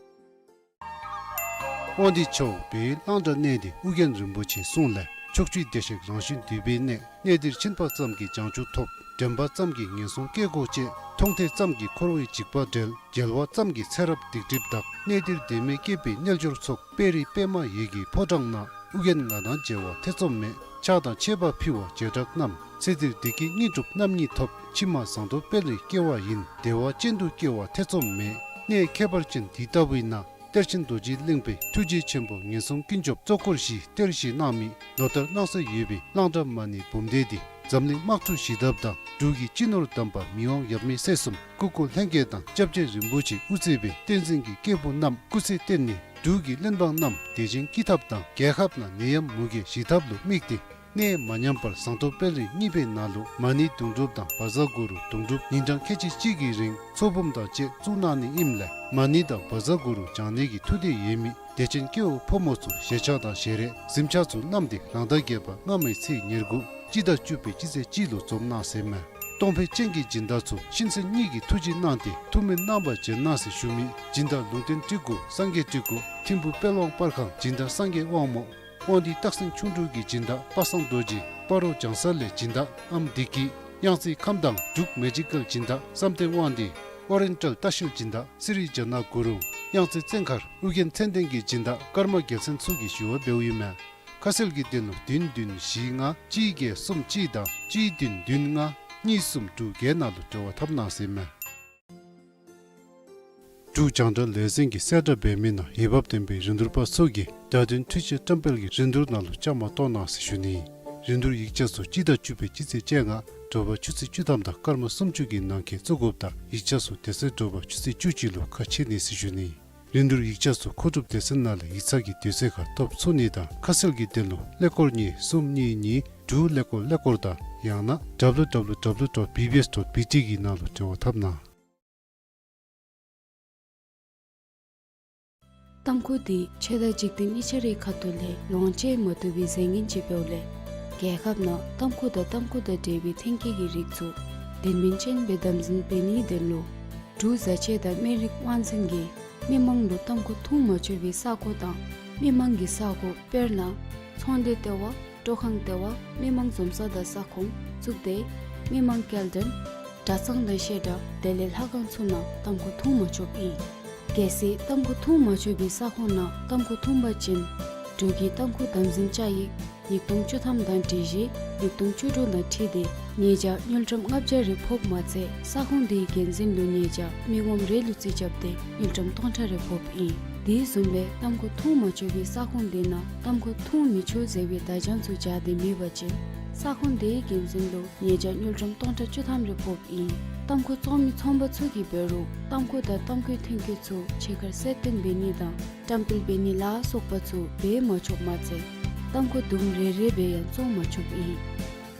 དབང་འདུས་ཕྱོགས་བོད་གླང་དར་གནས་འདི་ཨོ་རྒྱན་རིན་པོ་ཆེའི་གསུང་ལས། ཕྱོགས་བཅུའི་བདེ་གཤེགས་རང་བཞིན་འདུས་པའི་གནས། གནས་འདིར་ཕྱིན་པ་ཙམ་གྱིས་བྱང་ཆུབ་ཐོབ། འདྲེན་པ་ཙམ་གྱིས་ངན་སོང་སྐྱེ་སྒོ་བཅད། མཐོང་ཐོས་ཙམ་གྱིས་འཁོར་བའི་འཇིགས་པ་བསྒྲལ། མཇལ་བ་ཙམ་གྱིས་ཚེ་རབས་སྡིག་སྒྲིབ་དག། གནས་འདིར་བདེན་མེད་སྐྱེས་པའི་རྣལ་འབྱོར་ཚོགས། དཔལ་རི་པདྨ་འོད་ཀྱི་ཕོ་བྲང་ན། ཨོ་རྒྱན་ང་དང་མཇལ་བ་ཐེ་ཚོམ་མེད། ཕྱག་དང་མཆོད་པ་ཕུལ་བ་བྱེ་བྲག་རྣམས། ཚེ་འདིར་བདེ་སྐྱིད་དངོས་གྲུབ་རྣམ་གཉིས་ཐོབ། ཕྱི་མ་ཟངས་མདོག་དཔལ་རིར་སྐྱེ་བ་ཡིན། བདེ་བ་ཅན་དུ་སྐྱེ་བ་ཐེ་ཚོམ་མེད། གནས་ཁྱད་པར་ཅན་འདི་ལྟ་བུའི་ནང་། གཏེར་ཆེན་རྡོ་རྗེ་གླིང་པའི་ཐུགས་རྗེ་ཆེན་པོ་ངན་སོང་ཀུན་སྐྱོབ་གཙོ་འཁོར་བཞིའི་གཏེར་བཞེས་གནང་མི་ལོ་ལྟར་གནང་སྲོལ་ཡོད་པའི་གླང་དར་མ་ཎི་འབུམ་སྡེ་འདི་འཛམ་གླིང་དམག་འཁྲུག་ཞི་ཐབས་དང་འབྲུག་གི་སྤྱི་ནོར་དམ་པ་མི་དབང་ཡབ་མེས་སྲས་གསུམ་སྐུ་འཁོར་ལྷན་རྒྱས་དང་སྐྱབས་རྗེ་རིན་པོ་ཆེ་དབུ་གཙོས་པའི་བསྟན་འཛིན་གྱི་སྐྱེས་བུ་རྣམས་སྐུ་ཚེ་བརྟན་ནས་འབྲུག་གི་བློན་འབངས་རྣམས་བདེ་ཞིང་སྐྱིད་ཐབས་དང་རྒྱལ་ཁབ་ནང་ནད་ཡམས་མུ་གེ་ཞི་ཐབས་ལུ་དམིགས་ཏེ། གནས་མ་ཉམས་པར་ཟངས་མདོག་དཔལ་རི་གཉིས་པའི་ནང་ལུ་མ་ཎི་དུང་སྒྲུབ་དང་བཛྲ་གུ་རུ་དུང་སྒྲུབ་ཉིན་གྲངས་ཁལ་གཅིག་གཅིག་གི་རིང་ཚོགས་འབུམ་དང་བཅས་བཙུགས་གནང་ནི་ཨིནམ་ལས་མ་ཎི་དང་བཛྲ་གུ་རུ་བགྱང་ནི་གི་ཐུགས་འདོད་ཡོད་མི་དད་ཅན་སྐྱེ་བོ་ཕོ་མོ་ཚུ་ཞལ་ཆས་དང་ཞལ་རས་གཟིམ་ཆས་ཚུ་བསྣམས་ཏེ་རང་ཟླ་བརྒྱད་པ་སྔ་མའི་ཚེས་ཉེར་དགུ་སྤྱི་ཟླ་བཅུ་པའི་སྤྱི་ཚེས་གཅིག་ལུ་འཛོམས་གནང་ཟེར་མས། གཏོང་ཕོད་ཅན་གྱི་སྦྱིན་བདག་ཚུ་གཤིན་གསོན་གཉིས་ཀྱི་ཐུགས་རྗེ་གནང་སྟེ་ཐུགས་སྨོན་གནང་བར་བྱོན་གནང་ཟེར་ཞུ་མི་སྦྱིན་བདག་ལུང་བསྟན་སྤྲུལ་སྐུ་སངས་རྒྱས་སྤྲུལ་སྐུ་ཐིམ་ཕུག་དཔལ་དབང་པར་ཁང་སྦྱིན་བདག་སངས་རྒྱས་དབང་མོ། དབང་འདུས་སྟག་སེང་ཁྱུང་འབྲུག་གི་སྦྱིན་བདག་པ་སངས་རྡོ་རྗེ། སྤ་རོ་བྱང་ས་ལས་སྦྱིན་བདག་ཨམ་བདེ་སྐྱིད། གཡང་རྩེ་ཁམས་དྭངས་འབྲུག་མེ་ཇི་ཀལ་སྦྱིན་བདག་བསམ་གཏན་དབང་འདུས། ཨོ་རེན་ཊལ་ལྟ་བཤལ་སྦྱིན་བདག་སི་རི་ཇ་ན་གུ་རུང་། གཡང་རྩེ་བཙན་མཁར་ཨོ་རྒྱན་མཚན་ལྡན་གྱི་སྦྱིན་བདག་ཀརྨ་རྒྱལ་མཚན་ཚུ་གིས་ཞུ་བ་འབདཝ་ཨིན་མས། ཁ་གསལ་གྱི་དོན་ལུ་བདུན་བདུན་བཞི་ལྔ་གཅིག་བརྒྱད་གསུམ་གཅིག་དང་གཅིག་བདུན་བདུན་ལྔ་གཉིས་གསུམ་དྲུག་བརྒྱད་ནང་ལུ་འབྲེལ་བ་འཐབ་གནང་ཟེར་མས། འབྲུག་རྒྱང་བསྒྲགས་ལས་འཛིན་གྱིས་གསལ་བསྒྲགས་འབད་མི་ནང་འོས་འབབ་ལྡན་པའི་རིན་བསྡུར་པ་ཚུ་གིས་བརྡ་དོན་འཕྲུལ་ཆས་བཀྲམ་སྤེལ་གྱི་རིན་བསྡུར་ནང་ལུ་བཅའ་མར་གཏོགས་གནང་ཟེར་ཞུ་ནི། རིན་བསྡུར་ཡིག་ཆ་ཚུ་སྤྱི་ཟླ་བཅུ་པའི་སྤྱི་ཚེས་བཅོ་ལྔ་དྲོ་པ་ཆུ་ཚོད་བཅུ་ཐམ་དང་སྐར་མ་སུམ་ཅུ་གི་ནང་འཁོད་བཙུགས་དགོཔ་དང་ཡིག་ཆ་ཚུ་དེ་ཚེ་དྲོ་པ་ཆུ་ཚོད་བཅུ་གཅིག་ལུ་ཁ་ཕྱེ་ནི་ཟེར་ཞུ་ནི། རིན་བསྡུར་ཡིག་ཆ་ཚུ་མཁོ་སྒྲུབ་སྡེ་ཚན་ནང་ལས་ཡིག་ཚང་གི་དུས་ཚོད་ཁར་ཐོབ་ཚུགས་ནི་དང་ཁ་གསལ་གྱི་དོན་ལུ་ཀླད་ཀོར་གཉིས་གསུམ་གཉིས་གཉིས་དྲུག་ཀླད་ཀོར་ཀླད་ཀོར་དང་ཡང་ན་W W W dot B B S dot B T གི་ནང་ལུ་འབྲེལ་བ་འཐབ་གནང་། ཏམ་ཁུ་འདི་ཆོས་དང་འཇིག་རྟེན་གཉིས་ཆ་རའི་ཁ་ཐུག་ལས་ལོངས་སྤྱོད་མ་བཏུབ་པའི་རྫས་ངན་ཅིག་འབདཝ་ལས་རྒྱལ་ཁབ་ནང་ཏམ་ཁུ་དང་ཏམ་ཁུ་དང་འབྲེལ་བའི་ཐོན་སྐྱེད་ཀྱི་རིགས་ཚུ་དོན་སྨིན་ཅན་སྦེ་དམ་འཛིན་འབད་ནིའི་དོན་ལུ་འབྲུག་བཟའ་ཆས་དང་སྨན་རིགས་དབང་འཛིན་གྱིས་མི་མང་ལུ་ཏམ་ཁུ་འཐུང་མ་ཆོག་པའི་ས་གོ་དང་མི་མང་གི་ས་གོ་དཔེར་ན་ཚོང་སྡེ་ལྟེ་བ། སྤྲོ་ཁང་ལྟེ་བ། མི་མང་འཛོམས་ས་དང་ས་ཁོངས་བཙུགས་ཏེ་མི་མང་སྐྱེལ་འདྲེན་གྲྭ་ཚང་དང་བཤད་གྲྭ་དེ་ལས་ལྷ་ཁང་ཚུ་ནང་ཏམ་ཁུ་འཐུང་མ་ཆོགཔ་ཨིན། གལ་སྲིད་ཏམ་ཁུ་འཐུང་མ་ཆོག་པའི་ས་ཁོངས་ནང་ཏམ་ཁུ་འཐུང་པ་ཅིན་འབྲུག་གི་ཏམ་ཁུ་དམ་འཛིན་བཅའ་ཡིག་ཉིས་སྟོང་བཅུ་ཐམ་དང་སྒྲིག་གཞི་ཉིས་སྟོང་བཅུ་དྲུག་དང་འཁྲིལ་ཏེ་ཉེས་བྱ་དངུལ་ཀྲམ་ལྔ་བརྒྱ་རེ་ཕོགཔ་མ་ཚད་ས་ཁོངས་དེའི་འགན་འཛིན་ལུ་ཉེས་བྱ་མི་ངོམ་རེ་ལུ་རྩིས་རྐྱབ་སྟེ་དངུལ་ཀྲམ་སྟོང་ཕྲག་རེ་ཕོགཔ་ཨིན། དེ་བཟུམ་སྦེ་ཏམ་ཁུ་འཐུང་མ་ཆོག་པའི་ས་ཁོངས་དེ་ནང་ཏམ་ཁུ་འཐུང་མི་ཆོག་ཟེར་བའི་བརྡ་བྱང་ཚུ་སྦྱར་ཏེ་མེད་པ་ཅིན་ས་ཁོངས་དེའི་འགན་འཛིན་ལུ་ཉེས་བྱ་དངུལ་ཀྲམ་སྟོང་ཕྲག་བཅུ་ཐམ་རེ་ཕོགཔ་ཨིན། ཏམ་ཁུ་བཙོང་མི་ཚོང་པ་ཚུ་གིས་འབད་རུང་ཏམ་ཁུ་དང་ཏམ་ཁུའི་ཐོན་སྐྱེད་ཚུ་ཕྱི་ཁར་གསལ་སྟོན་འབད་ནི་དང་བཀྲམ་སྤེལ་འབད་ནི་ལ་སོགས་པ་ཚུ་འབད་མ་ཆོགཔ་མ་ཚད་ཏམ་ཁུ་དུམ་རེ་རེ་སྦེ་ཡང་བཙོང་མ་ཆོགཔ་ཨིན།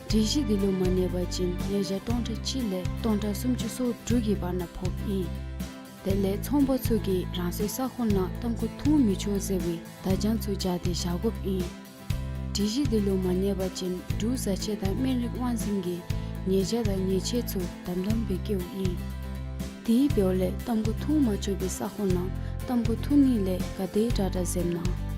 སྒྲིག་གཞི་འདི་ལུ་མ་གནས་པ་ཅིན་ཉེས་བྱ་སྟོང་ཕྲག་གཅིག་ལས་སྟོང་ཕྲག་སུམ་ཅུ་སོ་དྲུག་གི་བར་ན་ཕོགཔ་ཨིན། དེ་ལས་ཚོང་པ་ཚུ་གིས་རང་སོའི་ས་ཁོངས་ནང་ཏམ་ཁུ་འཐུང་མི་ཆོག་ཟེར་བའི་བརྡ་བྱང་ཚུ་སྦྱར་ཏེ་བཞག་དགོཔ་ཨིན། སྒྲིག་གཞི་འདི་ལུ་མ་གནས་པ་ཅིན་འབྲུག་བཟའ་ཆས་དང་སྨན་རིགས་དབང་འཛིན་གྱིས་ཉེས་བྱ་དང་ཉེས་ཆད་ཚུ་དམ་དམ་སྦེ་བཀལཝ་ཨིན། དེ་འབདཝ་ལས་ཏམ་ཁུ་འཐུང་མ་ཆོག་པའི་ས་ཁོངས་ནང་ཏམ་ཁུ་འཐུང་ནི་ལས་ག་དེ་དྲག་དྲག་འཛེམ་གནང་།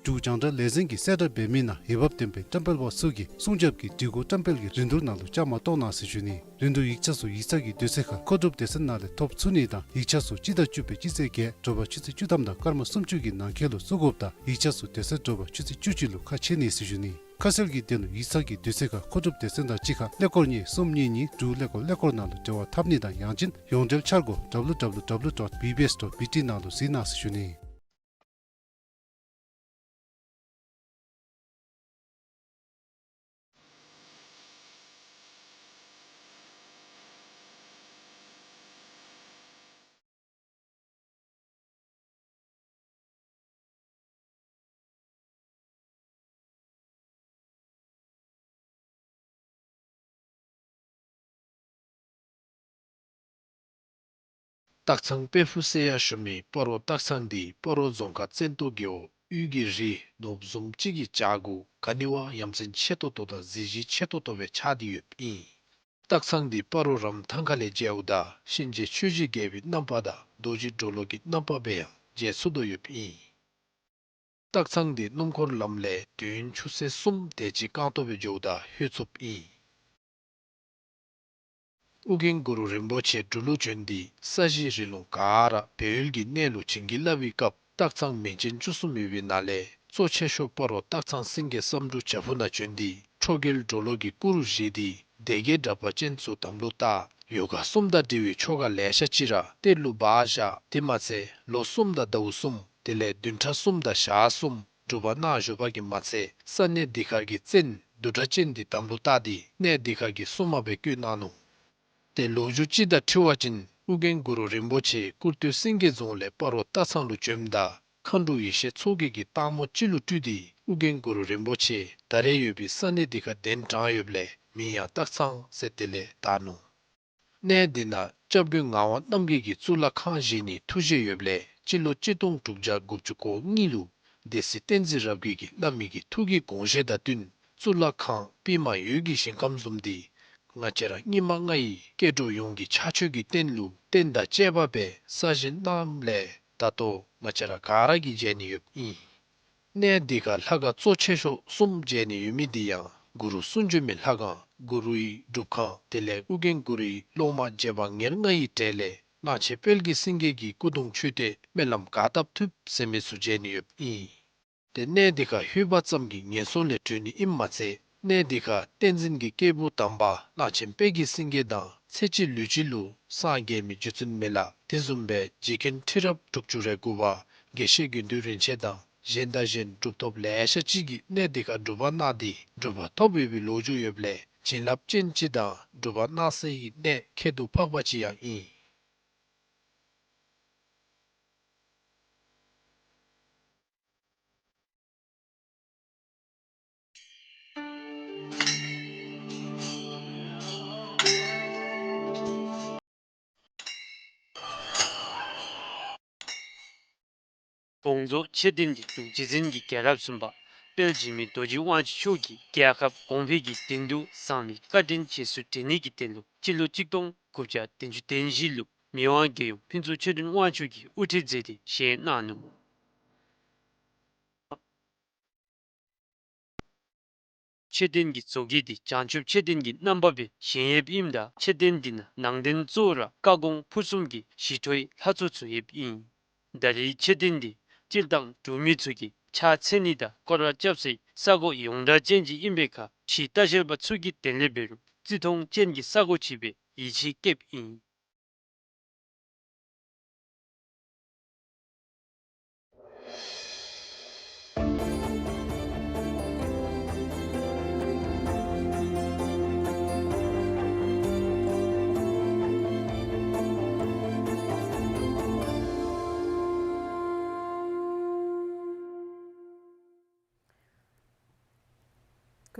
འབྲུག་རྒྱང་བསྒྲགས་ལས་འཛིན་གྱིས་གསལ་བསྒྲགས་འབད་མི་ནང་འོས་འབབ་ལྡན་པའི་བཀྲམ་སྤེལ་པ་ཚུ་གིས་སྲུང་སྐྱོབ་ཀྱི་སྒྲིག་གོ་བཀྲམ་སྤེལ་གྱི་རིན་བསྡུར་ནང་ལུ་བཅའ་མར་གཏོགས་གནང་ཟེར་ཞུ་ནི། རིན་བསྡུར་ཡིག་ཆ་ཚུ་ཡིག་ཚང་གི་དུས་ཚོད་ཁར་མཁོ་སྒྲུབ་སྡེ་ཚན་ནང་ལས་ཐོབ་ཚུགས་ནི་དང་ཡིག་ཆ་ཚུ་སྤྱི་ཟླ་བཅུ་པའི་སྤྱི་ཚེས་བརྒྱད་དྲོ་པ་ཆུ་ཚོད་བཅུ་ཐམ་དང་སྐར་མ་སུམ་ཅུ་གི་ནང་འཁོད་ལུ་བཙུགས་དགོཔ་དང་ཡིག་ཆ་ཚུ་དེ་ཚེ་དྲོ་པ་ཆུ་ཚོད་བཅུ་གཅིག་ལུ་ཁ་ཕྱེ་ནི་ཟེར་ཞུ་ནི། ཁ་གསལ་གྱི་དོན་ལུ་ཡིག་ཚང་གི་དུས་ཚོད་ཁར་མཁོ་སྒྲུབ་སྡེ་ཚན་དང་གཅིག་ཁར་ཀླད་ཀོར་གཉིས་གསུམ་གཉིས་གཉིས་དྲུག་ཀླད་ཀོར་ཀླད་ཀོར་ནང་ལུ་འབྲེལ་བ་འཐབ་ནི་དང་ཡང་ཅིན་ཡོངས་འབྲེལ་འཆར་སྒོ་W W W dot B B S dot B T ནང་ལུ་གཟིགས་གནང་ཟེར་ཞུ་ནི། སྟག་ཚང་དཔལ་ཕུག་ཟེར་ཡང་ཞུ་མི་སྤ་རོ་སྟག་ཚང་འདི་སྤ་རོ་རྫོང་ཁག་བཙན་ཏོ་རྒེད་འོག་དབུས་ཀྱི་རི་ནོར་བུ་བཟུམ་ཅིག་གི་བྱག་གུ་ག་ནི་བ་ཡ་མཚན་ཆེ་ཏོག་ཏོ་དང་གཟི་བརྗིད་ཆེ་ཏོག་ཏོ་སྦེ་ཆགས་ཏེ་ཡོདཔ་ཨིན། སྟག་ཚང་འདི་སྤ་རོ་རམ་ཐང་ཁ་ལས་མཇལཝ་ད་གཤིན་རྗེ་ཆོས་ཀྱི་རྒྱལ་པོའི་རྣམ་པ་དང་རྡོ་རྗེ་གྲོ་ལོད་ཀྱི་རྣམ་པ་སྦེ་ཡང་མཇལ་ཚུགས་དོ་ཡོདཔ་ཨིན། སྟག་ཚང་འདི་སྣུམ་འཁོར་ལམ་ལས་དུས་ཡུན་ཆུ་ཚོད་གསུམ་དེ་ཅིག་རྐང་ཐང་སྦེ་འགྱོཝ་ད་ལྷོད་ཚུགསཔ་ཨིན། ཨོ་རྒྱན་གུ་རུ་རིན་པོ་ཆེ་འབྲུག་ལུ་བྱོན་ཏེ་ས་གཞི་རི་ལུང་ག་ར་སྦས་ཡུལ་གྱི་གནས་ལུ་བྱིན་གྱིས་བརླབས་པའི་སྐབས་སྟག་ཚང་མིང་ཅན་བཅུ་གསུམ་ཡོད་པའི་ནང་ལས་གཙོ་ཆེ་ཤོས་སྤ་རོ་སྟག་ཚང་སེང་གེ་བསམ་འགྲུབ་བྱག་ཕུག་ནང་བྱོན་ཏེ་ཁྲོ་རྒྱལ་གྲོ་ལོད་ཀྱི་སྐུ་རུ་བཞེངས་ཏེ་སྡེ་བརྒྱད་དྲེགས་པ་ཅན་ཚུ་དམ་ལུ་བཏགས། ཡོ་ག་གསུམ་དང་འབྲེལ་བའི་ཆོ་ག་ལེ་ཤ་ཅིག་ར་གཏེར་ལུ་སྦ་བཞག། དེ་མ་ཚད་ལོ་གསུམ་དང་ཟླཝ་གསུམ་དེ་ལས་བདུན་ཕྲག་གསུམ་དང་ཞག་གསུམ་སྒྲུབ་པ་གནང་བཞུགས་པ་གིས་མ་ཚད་ས་གནས་འདི་ཁར་གྱི་བཙན་བདུད་དྲག་ཅན་འདི་དམ་ལུ་བཏགས་ཏེ་གནས་འདི་ཁར་གྱི་སྲུང་མ་སྦེ་བསྐོས་གནང་ནུག། ཏེ་ལོ་རྒྱུས་ཅིག་དང་འཁྲིལ་བ་ཅིན་ཨོ་རྒྱན་གུ་རུ་རིན་པོ་ཆེ་ཀུར་སྟོད་སེང་གེ་རྫོང་ལས་སྤ་རོ་སྟག་ཚང་ལུ་བྱོནམ་ད་མཁའ་འགྲོ་ཡེ་ཤེས་མཚོ་རྒྱལ་གྱིས་སྟག་མོ་ཅིག་ལུ་སྤྲུལ་ཏེ་ཨོ་རྒྱན་གུ་རུ་རིན་པོ་ཆེ་ད་རེས་ཡོད་པའི་ས་གནས་འདི་ཁར་གདན་དྲངས་ཡོདཔ་ལས་མིང་ཡང་སྟག་ཚང་ཟེར་དེ་ལས་བཏགས་ནུག། གནས་འདི་ནང་སྐྱབས་མགོན་ངག་དབང་རྣམ་རྒྱལ་གྱིས་གཙུག་ལག་ཁང་བཞེངས་ནིའི་ཐུགས་བཞེད་ཡོདཔ་ལས་སྤྱི་ལོ་གཅིག་སྟོང་དྲུག་བརྒྱ་དགུ་བཅུ་གོ་གཉིས་ལུ་སྡེ་སྲིད་བསྟན་འཛིན་རབ་རྒྱས་ཀྱིས་བླ་མའི་གི་ཐུགས་ཀྱི་དགོངས་བཞེད་དང་བསྟུན་གཙུག་ལག་ཁང་པདྨ་འོད་ཀྱི་ཞིང་ཁམས་བཟུམ་འདི་ང་བཅས་ར་སྙིགས་མ་ལྔ་ཡི་སྐྱེ་འགྲོ་ཡོངས་ཀྱི་ཕྱག་མཆོད་ཀྱི་རྟེན་ལུ་རྟེན་དང་བཅས་པ་སྦེ་གསར་བཞེངས་གནངམ་ལས་ད་ལྟོ་ང་བཅས་ར་ག་ར་གིས་མཇལ་ནི་ཡོདཔ་ཨིན། གནས་འདི་ཁར་ལྷ་ཁང་གཙོ་ཆེ་ཤོས་གསུམ་མཇལ་ནི་ཡོད་མི་འདི་ཡང་གུ་རུ་གསུང་བྱོན་མའི་ལྷ་ཁང་གུ་རུའི་སྒྲུབ་ཁང་དེ་ལས་ཨོ་རྒྱན་གུ་རུའི་སློབ་མ་རྗེ་འབངས་ཉེར་ལྔ་ཡི་གྲས་ལས་གླང་ཆེན་དཔལ་གྱི་སེང་གེ་གི་སྐུ་གདུང་མཆོད་རྟེན་སྨོན་ལམ་ག་བཏབ་ཐུབ་ཟེར་མི་ཚུ་མཇལ་ནི་ཡོདཔ་ཨིན། ཏེ་གནས་འདི་ཁར་ལྷོད་པ་ཙམ་གྱིས་ངན་སོང་ལས་གྲོལ་ནི་ཨིནམ་མ་ཚད་གནས་འདི་ཁར་བསྟན་འཛིན་གྱི་སྐྱེས་བུ་དམ་པ་གླང་ཆེན་དཔལ་གྱི་སེང་གེ་དང་ཚེ་གཅིག་ལུས་གཅིག་ལུ་སངས་རྒྱས་མི་རྗེ་བཙུན་མི་ལ་དེ་བཟུམ་སྦེ་རྗེ་མཁན་ཁྲི་རབས་དྲུག་ཅུ་རེ་དགུ་པ་དགེ་བཤེས་དགེ་འདུན་རིན་ཆེན་དང་གཞན་དང་གཞན་གྲུབ་ཐོབ་ལེ་ཤ་ཅིག་གིས་གནས་འདི་ཁར་སྒྲུབ་པ་གནང་སྟེ་གྲུབ་པ་ཐོབ་ཡོད་པའི་ལོ་རྒྱུས་ཡོདཔ་ལས་བྱིན་རླབས་ཅན་ཅིག་དང་སྒྲུབ་པ་གནང་སའི་གནས་ཁྱད་དུ་འཕགས་པ་ཅིག་ཡང་ཨིན། དགོངས་རྫོགས་མཆོད་རྟེན་འདི་འབྲུག་རྗེ་བཙུན་གྱི་རྒྱལ་རབས་གསུམ་པ་དཔལ་འཇིགས་མེད་རྡོ་རྗེ་དབང་ཕྱུག་མཆོག་གིས་རྒྱལ་ཁབ་གོང་འཕེལ་གྱི་དོན་དུ་བསམ་པའི་བཀའ་དྲིན་རྗེས་སུ་དྲན་ནི་གི་དོན་ལུ་སྤྱི་ལོ་གཅིག་སྟོང་དགུ་བརྒྱ་བདུན་ཅུ་དོན་བཞི་ལུ་མི་དབང་རྒྱལ་ཡུམ་ཕུན་ཚོགས་ཆོས་སྒྲོན་དབང་ཕྱུག་གིས་དབུ་ཁྲིད་མཛད་དེ་བཞེངས་གནང་ནུག། མཆོད་རྟེན་གྱི་བཟོ་བཀོད་འདི་བྱང་ཆུབ་མཆོད་རྟེན་གྱི་རྣམ་པ་སྦེ་བཞེངས་ཡོདཔ་ཨིནམ་ད་མཆོད་རྟེན་འདི་ནང་ནང་རྟེན་གཙོ་བོ་ར་བཀའ་དགོངས་ཕུར་གསུམ་གྱི་ཞི་ཁྲོའི་ལྷ་ཚོགས་ཚུ་ཡོདཔ་ཨིན། ད་རེས་མཆོད་རྟེན་འདི་སྤྱིར་བཏང་འབྲུག་མི་ཚུ་གིས་ཕྱག་འཚལ་ནི་དང་སྐོར་ར་རྐྱབ་སའི་ས་གོ་ཡོངས་གྲགས་ཅན་ཅིག་ཨིན་པའི་ཁར་ཕྱིའི་ལྟ་བཤལ་པ་ཚུ་གི་དོན་ལས་འབད་རུང་བརྩི་མཐོང་ཅན་གྱི་ས་གོ་ཅིག་སྦེ་ཡིད་ཆེས་བསྐྱེདཔ་ཨིན།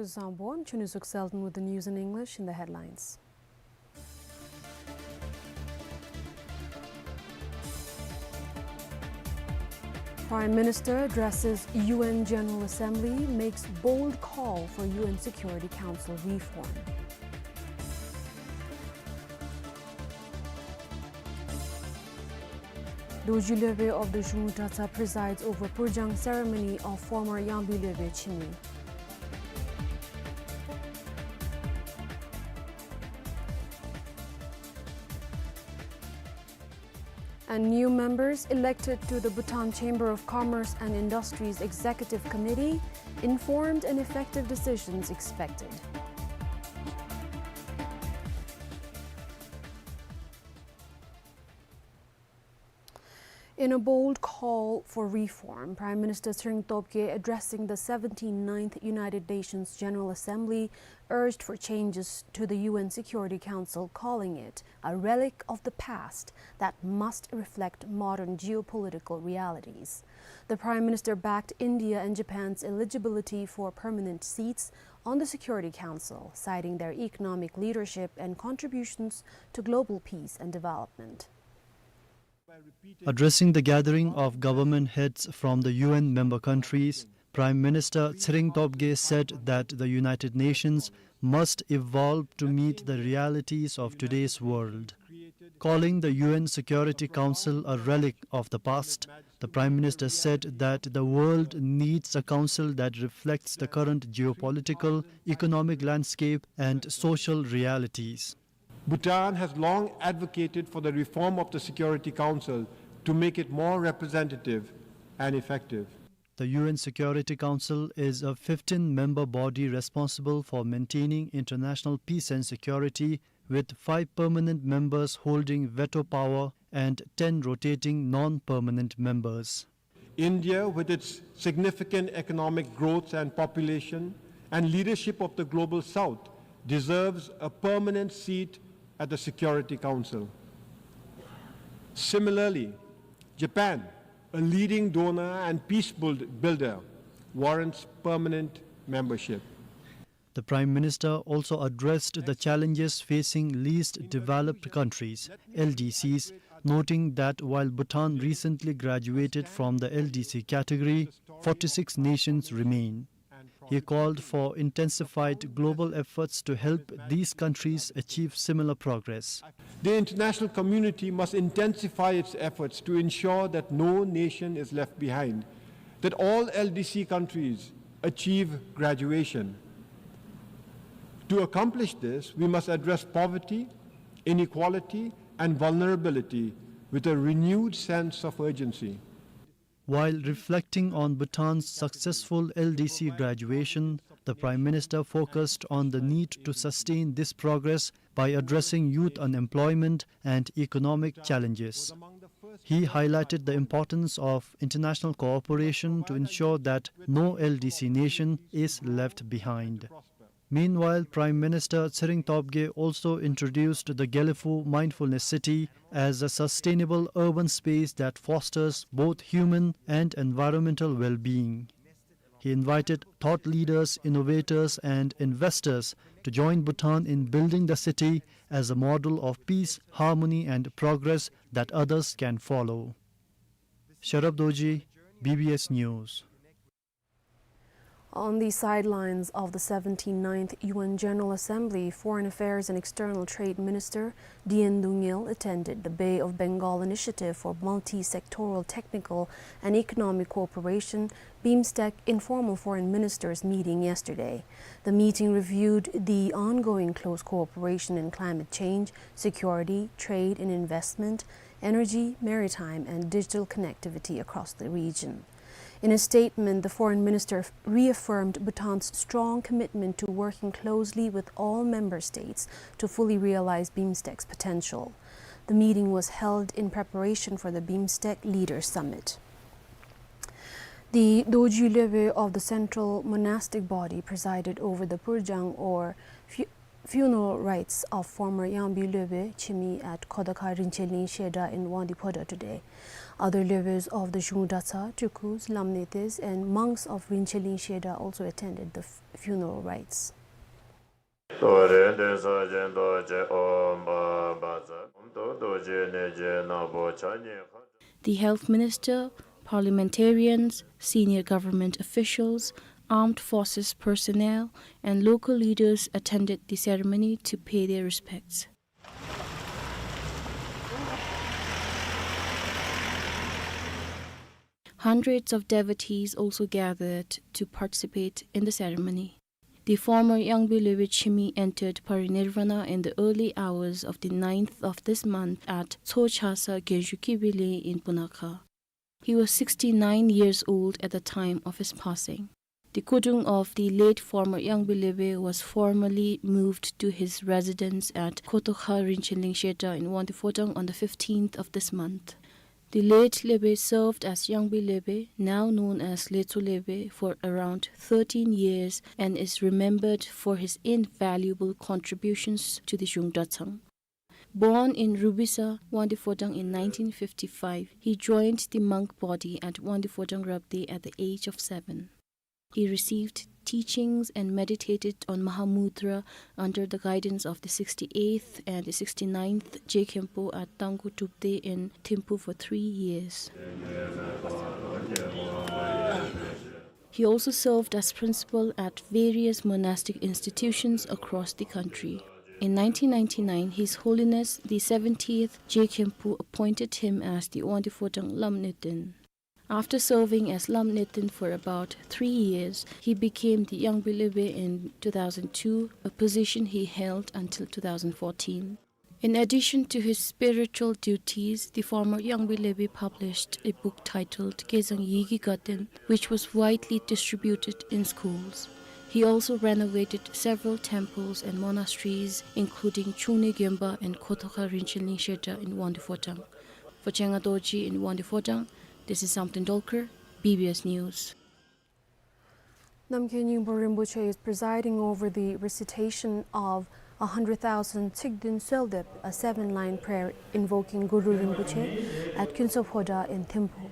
Kuzuzangpo, I'm Chunizuk Selden with the news in English in the headlines. Prime Minister addresses U N General Assembly, makes bold call for U N Security Council reform. Dorji Lwepwe of the Zhunglu Dratshang presides over Purjang ceremony of former Yangpyu Lwepwe Chimi. And new members elected to the Bhutan Chamber of Commerce and Industries Executive Committee informed and effective decisions expected. In a bold call for reform, Prime Minister Tshering Tobgay, addressing the seventy-ninth United Nations General Assembly, urged for changes to the U N Security Council, calling it a relic of the past that must reflect modern geopolitical realities. The Prime Minister backed India and Japan's eligibility for permanent seats on the Security Council, citing their economic leadership and contributions to global peace and development. Addressing the gathering of government heads from the U N member countries, Prime Minister Tshering Tobgay said that the United Nations must evolve to meet the realities of today's world. Calling the U N Security Council a relic of the past, the Prime Minister said that the world needs a council that reflects the current geopolitical, economic landscape and social realities. Bhutan has long advocated for the reform of the Security Council to make it more representative and effective. The U N Security Council is a fifteen-member body responsible for maintaining international peace and security, with five permanent members holding veto power and ten rotating non-permanent members. India, with its significant economic growth and population and leadership of the Global South, deserves a permanent seat at the Security Council. Similarly, Japan, a leading donor and peace build-, builder, warrants permanent membership. The Prime Minister also addressed the challenges facing least developed countries, L D Cs, noting that while Bhutan recently graduated from the L D C category, forty-six nations remain. He called for intensified global efforts to help these countries achieve similar progress. The international community must intensify its efforts to ensure that no nation is left behind, that all L D C countries achieve graduation. To accomplish this, we must address poverty, inequality, and vulnerability with a renewed sense of urgency. While reflecting on Bhutan's successful L D C graduation, the Prime Minister focused on the need to sustain this progress by addressing youth unemployment and economic challenges. He highlighted the importance of international cooperation to ensure that no L D C nation is left behind. Meanwhile, Prime Minister Tshering Tobgay also introduced the Gelephu Mindfulness City as a sustainable urban space that fosters both human and environmental well-being. He invited thought leaders, innovators, and investors to join Bhutan in building the city as a model of peace, harmony, and progress that others can follow. Sharab Dorji, B B S News. On the sidelines of the seventy-ninth U N General Assembly, Foreign Affairs and External Trade Minister D N Dungel attended the Bay of Bengal Initiative for Multi-Sectoral Technical and Economic Cooperation, BIMSTEC, informal foreign ministers meeting yesterday. The meeting reviewed the ongoing close cooperation in climate change, security, trade and investment, energy, maritime and digital connectivity across the region. In a statement, the foreign minister reaffirmed Bhutan's strong commitment to working closely with all member states to fully realize BIMSTEC's potential. The meeting was held in preparation for the BIMSTEC Leaders Summit. The Dorji Lwepwe of the Central Monastic Body presided over the Purjang or fu-, funeral rites of former Yangpyu Lwepwe Chimi at Khodakha Rinche Lin Shedra in Wangdue Phodrang today. Other Lwepwes of the Zhunglu Dratshang, Tukus, Lamnetes, and monks of Rinche Lin Shedra also attended the f-, funeral rites. The health minister, parliamentarians, senior government officials, armed forces personnel, and local leaders attended the ceremony to pay their respects. Hundreds of devotees also gathered to participate in the ceremony. The former Yangpi Lwebe Chimi entered parinirvana in the early hours of the ninth of this month at Tso Chasa Genju Kibi Ling in Punakha. He was sixty-nine years old at the time of his passing. The kudung of the late former Yangpi Lwebe was formally moved to his residence at Khotokha Rinchen Lingshetra in Wangdue Phodrang on the fifteenth of this month. The late Lwebe served as Yangpi Lwebe, now known as Letso Lwebe, for around thirteen years and is remembered for his invaluable contributions to the Zhung Dratshang. Born in Rubisa, Wangdue Phodrang in nineteen fifty-five, he joined the monk body at Wangdue Phodrang Rabdey at the age of seven. He received teachings and meditated on Mahamudra under the guidance of the sixty-eighth and the sixty-ninth Je Khenpo at Tangkhul Drupdey in Thimphu for three years. He also served as principal at various monastic institutions across the country. In nineteen ninety-nine, His Holiness the seventieth Je Khenpo appointed him as the Wangdue Phodrang Lamniten. After serving as Lamniten for about three years, he became the Yangpi Lwebe in two thousand two, a position he held until two thousand fourteen. In addition to his spiritual duties, the former Yangpi Lwebe published a book titled Gezang Yigi Gaten, which was widely distributed in schools. He also renovated several temples and monasteries, including Chungnoi Genpa and Khotokha Rinchen Lingshetra in Wangdue Phodrang. For Chenga Dorji in Wangdue Phodrang, this is Samten Dolkar, B B S News. Namkhai Nyingpo Rinpoche is presiding over the recitation of a hundred thousand Tsikdin Sueldep, a seven-line prayer invoking Guru Rinpoche at Khyentse Phodrang in Thimphu.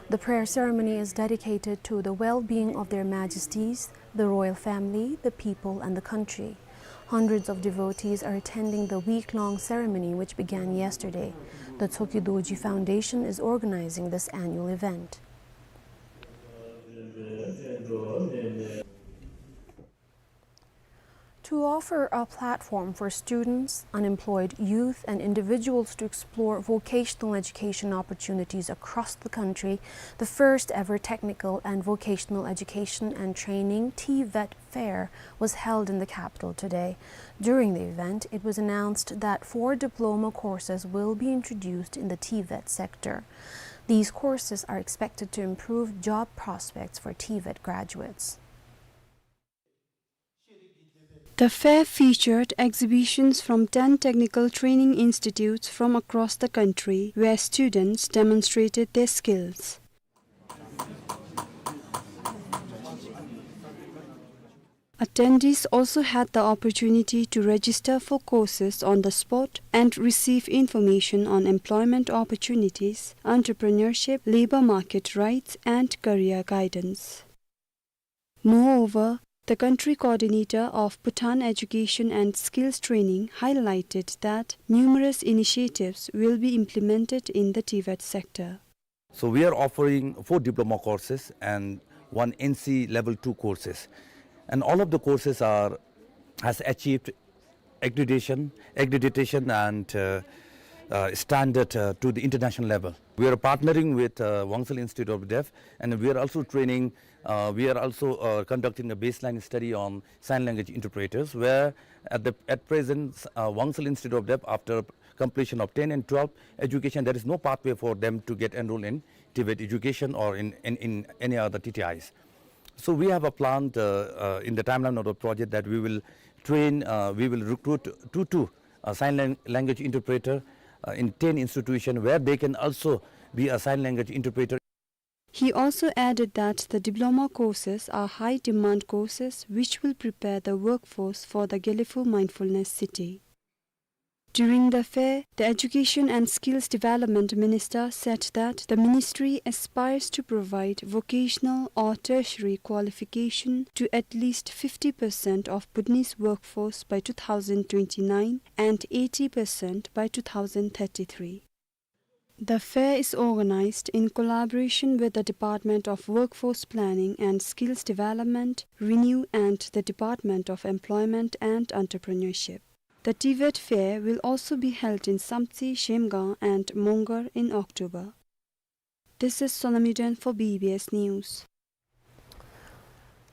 The prayer ceremony is dedicated to the well-being of Their Majesties, the royal family, the people, and the country. Hundreds of devotees are attending the week-long ceremony, which began yesterday. The Tsoki Dorji Foundation is organizing this annual event. To offer a platform for students, unemployed youth, and individuals to explore vocational education opportunities across the country, the first ever Technical and Vocational Education and Training, TVET, Fair was held in the capital today. During the event, it was announced that four diploma courses will be introduced in the TVET sector. These courses are expected to improve job prospects for TVET graduates. The fair featured exhibitions from ten technical training institutes from across the country, where students demonstrated their skills. Attendees also had the opportunity to register for courses on the spot and receive information on employment opportunities, entrepreneurship, labor market rights, and career guidance. Moreover, the country coordinator of Bhutan Education and Skills Training highlighted that numerous initiatives will be implemented in the TVET sector. So we are offering four diploma courses and one N C level two courses. And all of the courses are, has achieved accreditation, accreditation and, uh, uh, standard, uh, to the international level. We are partnering with, uh, Wangsil Institute of Deaf, and we are also training, uh, we are also, uh, conducting a baseline study on sign language interpreters, where at the, at present, uh, Wangsil Institute of Deaf, after completion of ten and twelve education, there is no pathway for them to get enrolled in TVET education or in, in, in any other T T Is. So we have a plan, uh, uh, in the timeline of the project that we will train, uh, we will recruit two, two, uh, sign lang-, language interpreter, uh, in ten institution where they can also be a sign language interpreter. He also added that the diploma courses are high demand courses which will prepare the workforce for the Gelephu Mindfulness City. During the fair, the Education and Skills Development Minister said that the ministry aspires to provide vocational or tertiary qualification to at least fifty percent of Bhutanese workforce by two thousand twenty-nine and eighty percent by two thousand thirty-three. The fair is organized in collaboration with the Department of Workforce Planning and Skills Development, RENEW, and the Department of Employment and Entrepreneurship. The TVET fair will also be held in Samtse, Zhemgang, and Mongar in October. This is Sonami Jain for B B S News.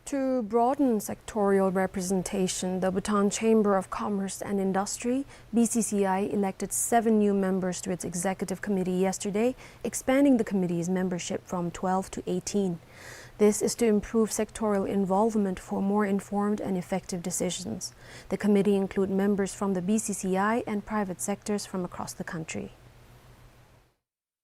To broaden sectorial representation, the Bhutan Chamber of Commerce and Industry, B C C I, elected seven new members to its executive committee yesterday, expanding the committee's membership from twelve to eighteen. This is to improve sectorial involvement for more informed and effective decisions. The committee include members from the B C C I and private sectors from across the country.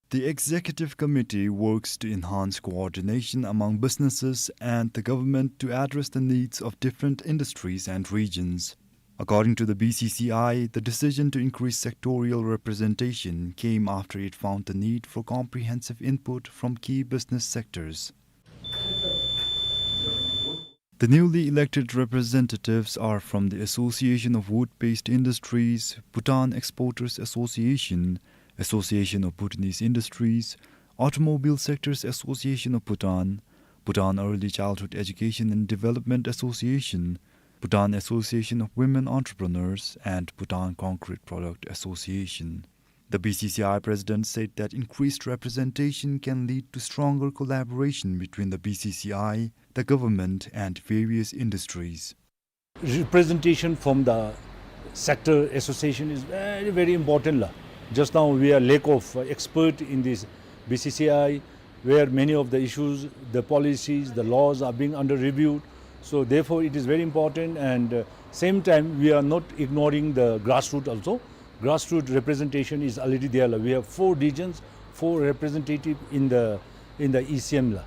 The executive committee works to enhance coordination among businesses and the government to address the needs of different industries and regions. According to the B C C I, the decision to increase sectorial representation came after it found the need for comprehensive input from key business sectors. The newly elected representatives are from the Association of Wood-Based Industries, Bhutan Exporters Association, Association of Bhutanese Industries, Automobile Sectors Association of Bhutan, Bhutan Early Childhood Education and Development Association, Bhutan Association of Women Entrepreneurs, and Bhutan Concrete Product Association. The B C C I president said that increased representation can lead to stronger collaboration between the B C C I, the government, and various industries. Representation from the sector association is very, very important la. Just now we are lack of expert in this B C C I, where many of the issues, the policies, the laws are being under reviewed. So therefore it is very important, and, uh, same time we are not ignoring the grassroots also. Grassroots representation is already there la. We have four regions, four representative in the, in the E C M la.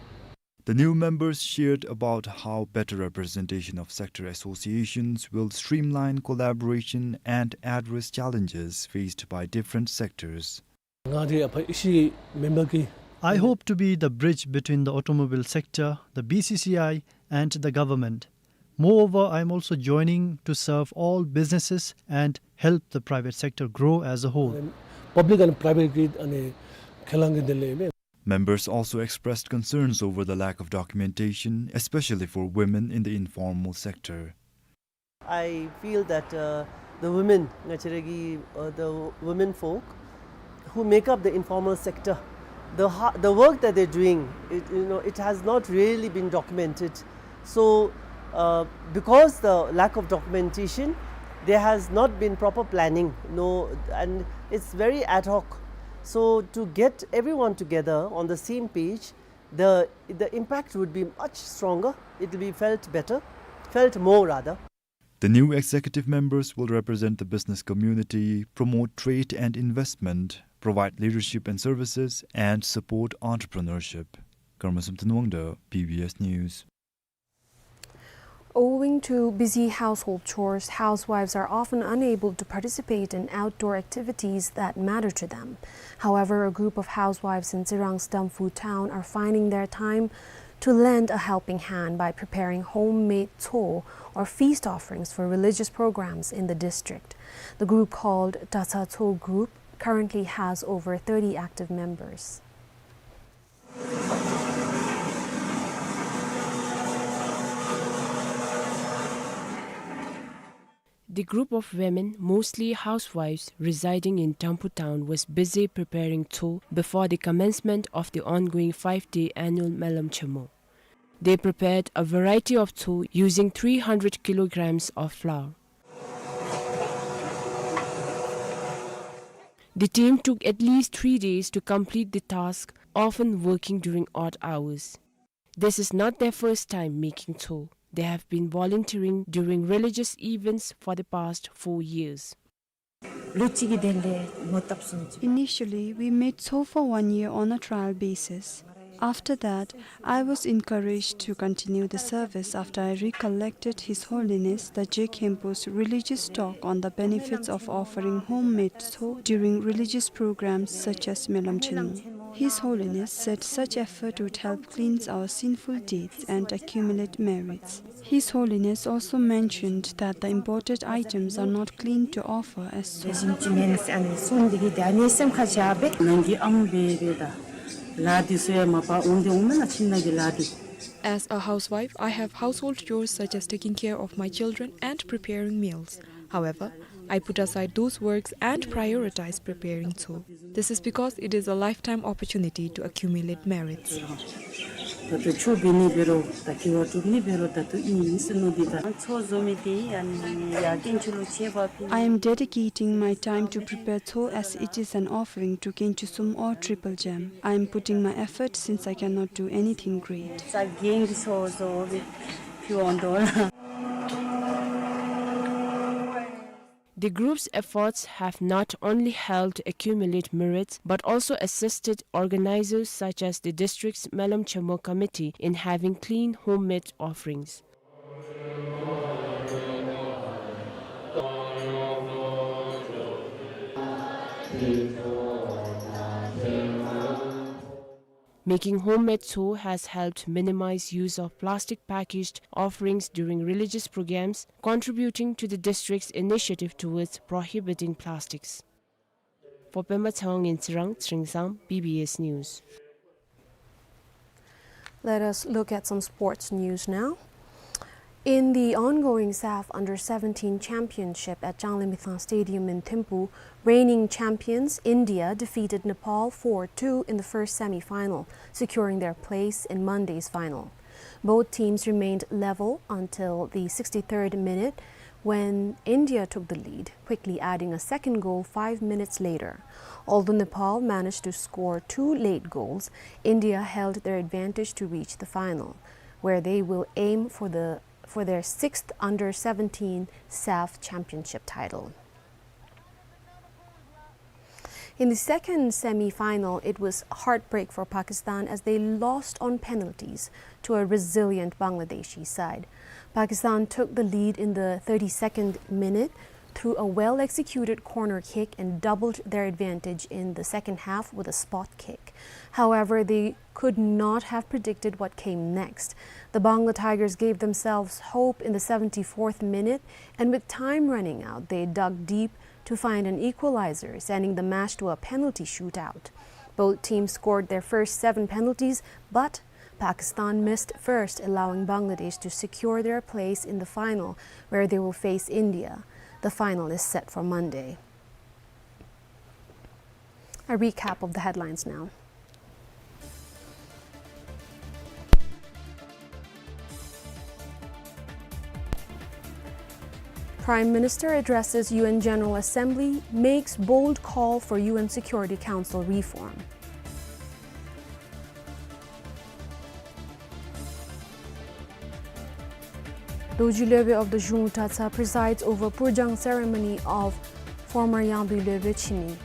The new members shared about how better representation of sector associations will streamline collaboration and address challenges faced by different sectors. ང་འདི་ཨ་ཕ་ཨི་ཤི་མེམ་བར་གི། I hope to be the bridge between the automobile sector, the B C C I, and the government. Moreover, I am also joining to serve all businesses and help the private sector grow as a whole. Public and private གི་ཨ་ནི་ཁས་བླངས་ཀྱི་དེ་ལས་མེད། Members also expressed concerns over the lack of documentation, especially for women in the informal sector. I feel that, uh, the women, naturally, uh, the women folk who make up the informal sector, the ha-, the work that they're doing, it, you know, it has not really been documented. So, uh, because the lack of documentation, there has not been proper planning, no, and it's very ad hoc. So, to get everyone together on the same page, the, the impact would be much stronger. It will be felt better, felt more rather. The new executive members will represent the business community, promote trade and investment, provide leadership and services, and support entrepreneurship. Karma Samten Wangda, B B S News. Owing to busy household chores, housewives are often unable to participate in outdoor activities that matter to them. However, a group of housewives in Tsirang's Damphu town are finding their time to lend a helping hand by preparing homemade tso, or feast offerings, for religious programs in the district. The group, called Tatsa Tso Group, currently has over thirty active members. The group of women, mostly housewives, residing in Damphu town was busy preparing tso before the commencement of the ongoing five-day annual Melam Chemo. They prepared a variety of tso using three hundred kilograms of flour. The team took at least three days to complete the task, often working during odd hours. This is not their first time making tso. They have been volunteering during religious events for the past four years. Initially, we made tso for one year on a trial basis. After that, I was encouraged to continue the service after I recollected His Holiness the Je Khenpo's religious talk on the benefits of offering homemade tso during religious programs such as Melam Chemo. His Holiness said such effort would help cleanse our sinful deeds and accumulate merits. His Holiness also mentioned that the imported items are not clean to offer as tso. As a housewife, I have household chores such as taking care of my children and preparing meals. However, I put aside those works and prioritize preparing tso. This is because it is a lifetime opportunity to accumulate merits. I am dedicating my time to prepare tso as it is an offering to Kenchusum or Triple Gem. I am putting my effort since I cannot do anything great. The group's efforts have not only helped accumulate merits, but also assisted organizers such as the district's Melam Chemo Committee in having clean homemade offerings. Making homemade tso has helped minimize use of plastic packaged offerings during religious programs, contributing to the district's initiative towards prohibiting plastics. For Pema Tshewang in Tsirang, Tsering Sam, B B S News. Let us look at some sports news now. In the ongoing SAFF Under seventeen Championship at Changlimithang Stadium in Thimphu, reigning champions India defeated Nepal four two in the first semi-final, securing their place in Monday's final. Both teams remained level until the sixty-third minute, when India took the lead, quickly adding a second goal five minutes later. Although Nepal managed to score two late goals, India held their advantage to reach the final, where they will aim for the, for their sixth under seventeen SAFF championship title. In the second semi-final, it was heartbreak for Pakistan as they lost on penalties to a resilient Bangladeshi side. Pakistan took the lead in the thirty-second minute through a well-executed corner kick and doubled their advantage in the second half with a spot kick. However, they could not have predicted what came next. The Bangla Tigers gave themselves hope in the seventy-fourth minute, and with time running out, they dug deep to find an equalizer, sending the match to a penalty shootout. Both teams scored their first seven penalties, but Pakistan missed first, allowing Bangladesh to secure their place in the final, where they will face India. The final is set for Monday. A recap of the headlines now. Prime Minister addresses U N General Assembly, makes bold call for U N Security Council reform. Dorji Lobey of the Zhung Tatsa presides over Purjang ceremony of former Yangdui Lobey Chini.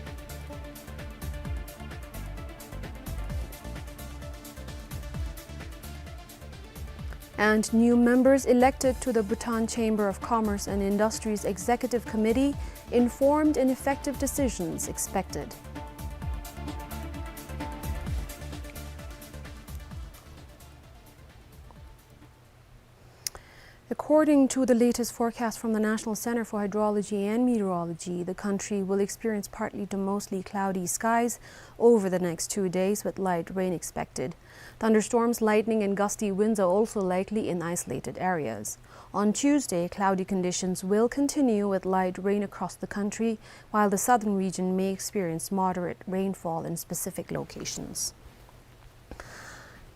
And new members elected to the Bhutan Chamber of Commerce and Industry's Executive Committee, informed and effective decisions expected. According to the latest forecast from the National Center for Hydrology and Meteorology, the country will experience partly to mostly cloudy skies over the next two days with light rain expected. Thunderstorms, lightning and gusty winds are also likely in isolated areas. On Tuesday, cloudy conditions will continue with light rain across the country, while the southern region may experience moderate rainfall in specific locations.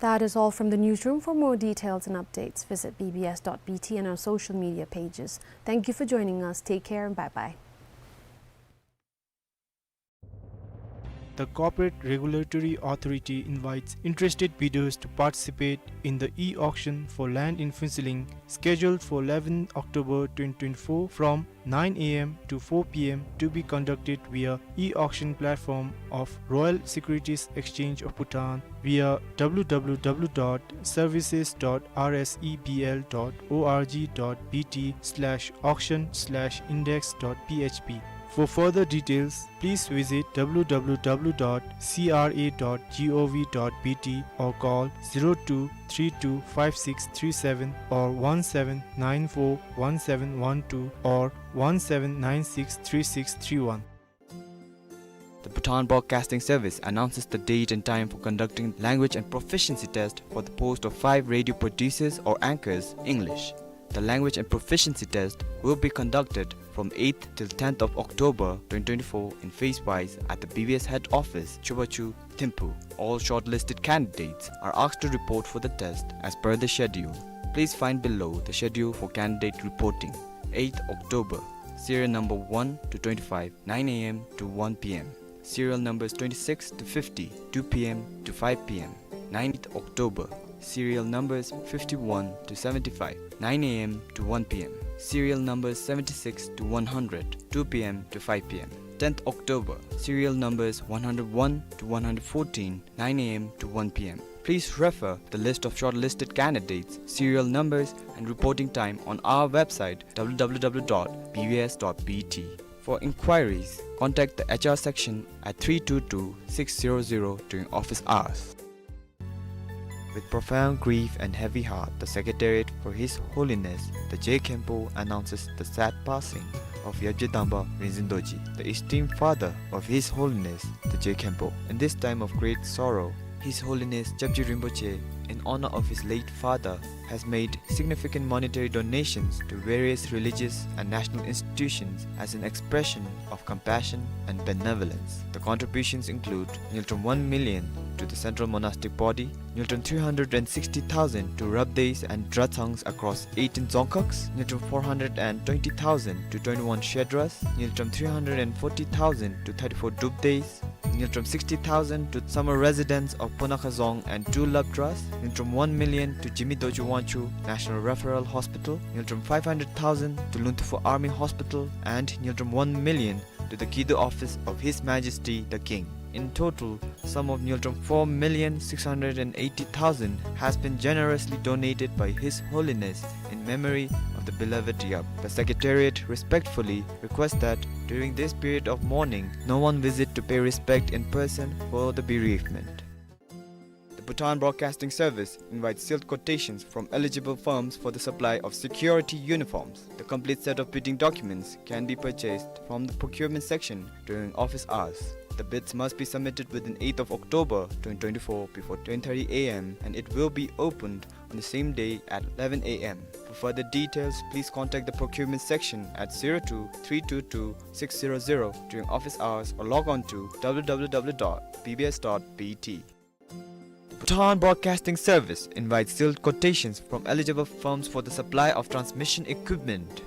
That is all from the newsroom. For more details and updates, visit B B S dot B T and our social media pages. Thank you for joining us. Take care and bye-bye. The Corporate Regulatory Authority invites interested bidders to participate in the e-auction for land in Phuentsholing, scheduled for eleventh October twenty twenty-four from nine A M to four P M, to be conducted via e-auction platform of Royal Securities Exchange of Bhutan via W W W dot services dot R S E B L dot org dot B T slash auction slash index dot P H P. For further details, please visit W W W dot C R A dot gov dot B T or call zero two three two five six three seven or one seven nine four one seven one two or one seven nine six three six three one. The Bhutan Broadcasting Service announces the date and time for conducting language and proficiency test for the post of five radio producers or anchors, English. The language and proficiency test will be conducted from eighth till tenth of October twenty twenty-four in phase wise at the B B S head office, Chubachu, Thimphu. All shortlisted candidates are asked to report for the test as per the schedule. Please find below the schedule for candidate reporting. Eighth October, serial number one to twenty-five, nine A M to one P M. Serial numbers twenty-six to fifty, two P M to five P M. Ninth October, serial numbers fifty-one to seventy-five, nine A M to one P M. Serial numbers seventy-six to one hundred, two P M to five P M. Tenth October, serial numbers one hundred one to one hundred fourteen, nine A M to one P M. Please refer the list of shortlisted candidates, serial numbers, and reporting time on our website, W W W dot B B S dot B T. For inquiries, contact the H R section at three two two, six zero zero during office hours. With profound grief and heavy heart, the Secretariat for His Holiness the Je Khenpo announces the sad passing of Yabje Dangpa Rinzin Dorji, the esteemed father of His Holiness the Je Khenpo. In this time of great sorrow, His Holiness Jabje Rinpoche, in honor of his late father, has made significant monetary donations to various religious and national institutions as an expression of compassion and benevolence. The contributions include ngultrum one million to the Central Monastic Body, ngultrum three hundred and sixty thousand to Rabdeis and Dratsangs across eighteen Dzongkhags, ngultrum four hundred and twenty thousand to twenty-one Shedras, ngultrum three hundred and forty thousand to thirty-four Drupdeis, ngultrum sixty thousand to summer residents of Punakha Dzong and Tulapdras, ngultrum one million to Jigme Dorji Wangchuck National Referral Hospital, ngultrum five hundred thousand to Lunthufu Army Hospital, and ngultrum one million to the Kido office of His Majesty the King. In total, sum of ngultrum four million six hundred and eighty thousand has been generously donated by His Holiness in memory of the beloved Yap. The Secretariat respectfully requests that during this period of mourning, no one visit to pay respect in person for the bereavement. The Bhutan Broadcasting Service invites sealed quotations from eligible firms for the supply of security uniforms. The complete set of bidding documents can be purchased from the procurement section during office hours. The bids must be submitted within eighth of October twenty twenty-four before ten thirty A M, and it will be opened on the same day at eleven A M. For further details, please contact the procurement section at zero two three two two six zero zero during office hours or log on to W W W dot B B S dot B T. The Bhutan Broadcasting Service invites sealed quotations from eligible firms for the supply of transmission equipment.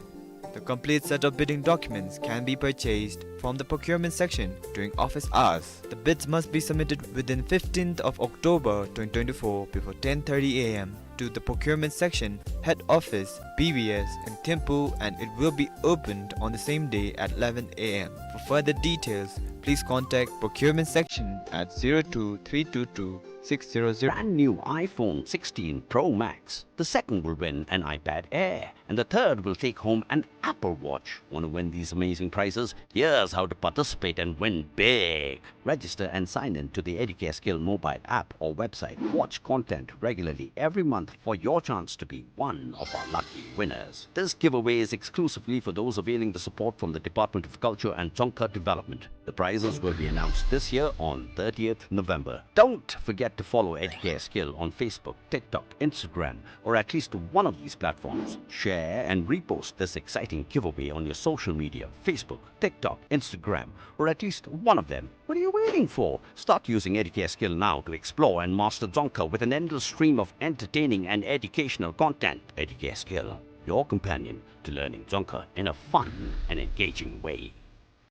The complete set of bidding documents can be purchased from the procurement section during office hours. The bids must be submitted within fifteenth of October twenty twenty-four before ten thirty A M to the procurement section, head office, B B S in Thimphu, and it will be opened on the same day at eleven A M. For further details, please contact procurement section at zero two three two two six zero zero. Brand new iPhone sixteen Pro Max. The second will win an iPad Air, and the third will take home an Apple Watch. Want to win these amazing prizes? Here's how to participate and win big. Register and sign in to the Educare Skill mobile app or website. Watch content regularly every month for your chance to be one of our lucky winners. This giveaway is exclusively for those availing the support from the Department of Culture and Dzongkha Development. The prizes will be announced this year on thirtieth November. Don't forget to follow Educare Skill on Facebook, TikTok, Instagram, or at least one of these platforms. Share and repost this exciting giveaway on your social media, Facebook, TikTok, Instagram, or at least one of them. What are you waiting for? Start using Educare Skill now to explore and master Dzongkha with an endless stream of entertaining and educational content. Educare Skill, your companion to learning Dzongkha in a fun and engaging way.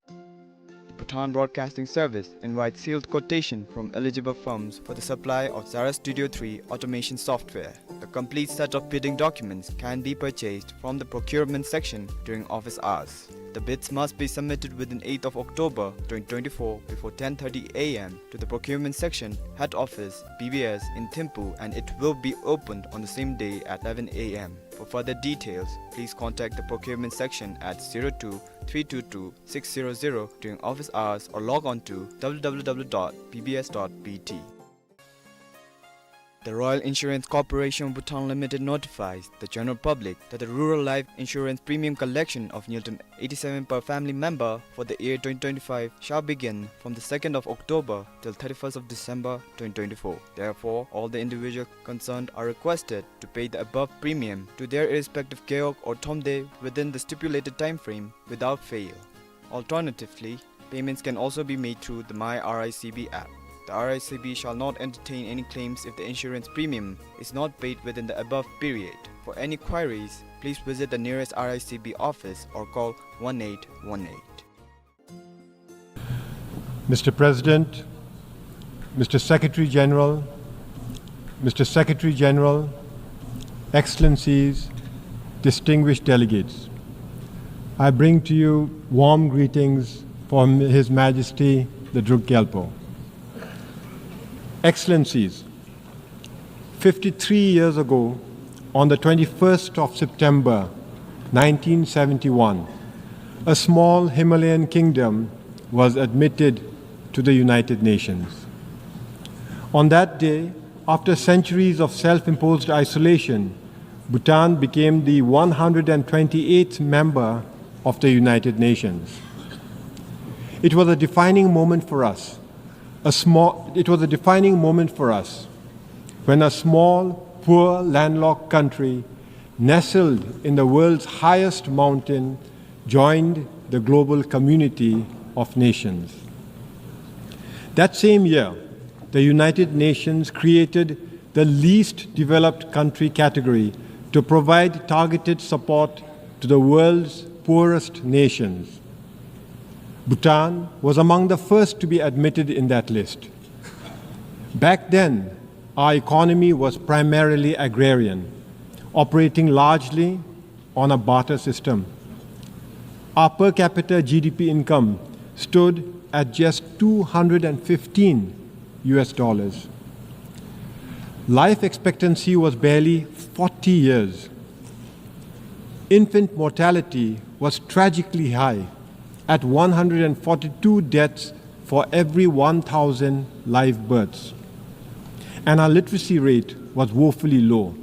The Bhutan Broadcasting Service invites sealed quotation from eligible firms for the supply of Zara Studio three automation software. The complete set of bidding documents can be purchased from the procurement section during office hours. The bids must be submitted within eighth of October twenty twenty-four before ten thirty A M to the procurement section, head office, B B S in Thimphu, and it will be opened on the same day at eleven A M. For further details, please contact the procurement section at zero two three two two six zero zero during office hours or log on to W W W dot B B S dot B T. The Royal Insurance Corporation of Bhutan Limited notifies the general public that the rural life insurance premium collection of Ngultrum eighty-seven per family member for the year twenty twenty-five shall begin from the second of October till thirty-first of December twenty twenty-four. Therefore, all the individual concerned are requested to pay the above premium to their respective gewog or tomde within the stipulated time frame without fail. Alternatively, payments can also be made through the My R I C B app. The R I C B shall not entertain any claims if the insurance premium is not paid within the above period. For any queries, please visit the nearest R I C B office or call one eight one eight. Mister President, Mister Secretary General, Mister Secretary General, Excellencies, distinguished delegates, I bring to you warm greetings from His Majesty the Druk Gyalpo. Excellencies, fifty-three years ago, on the twenty-first of September nineteen seventy-one, a small Himalayan kingdom was admitted to the United Nations. On that day, after centuries of self-imposed isolation, Bhutan became the one hundred and twenty-eighth member of the United Nations. It was a defining moment for us. A small, it was a defining moment for us when a small, poor, landlocked country nestled in the world's highest mountain joined the global community of nations. That same year, the United Nations created the least developed country category to provide targeted support to the world's poorest nations. Bhutan was among the first to be admitted in that list. Back then, our economy was primarily agrarian, operating largely on a barter system. Our per capita G D P income stood at just two hundred and fifteen U S dollars. Life expectancy was barely forty years. Infant mortality was tragically high, at one hundred and forty-two deaths for every one thousand live births. And our literacy rate was woefully low.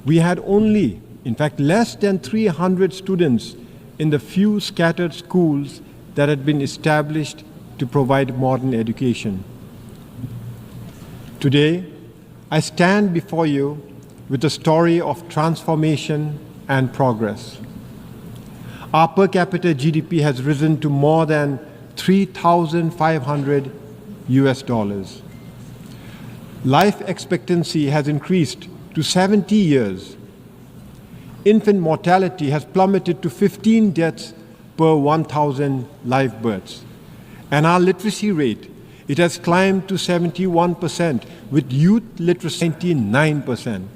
We had only, in fact, less than three hundred students in the few scattered schools that had been established to provide modern education. Today, I stand before you with a story of transformation and progress. Our per capita G D P has risen to more than three thousand five hundred U S dollars. Life expectancy has increased to seventy years. Infant mortality has plummeted to fifteen deaths per one thousand live births. And our literacy rate, it has climbed to seventy-one percent, with youth literacy ninety-nine percent.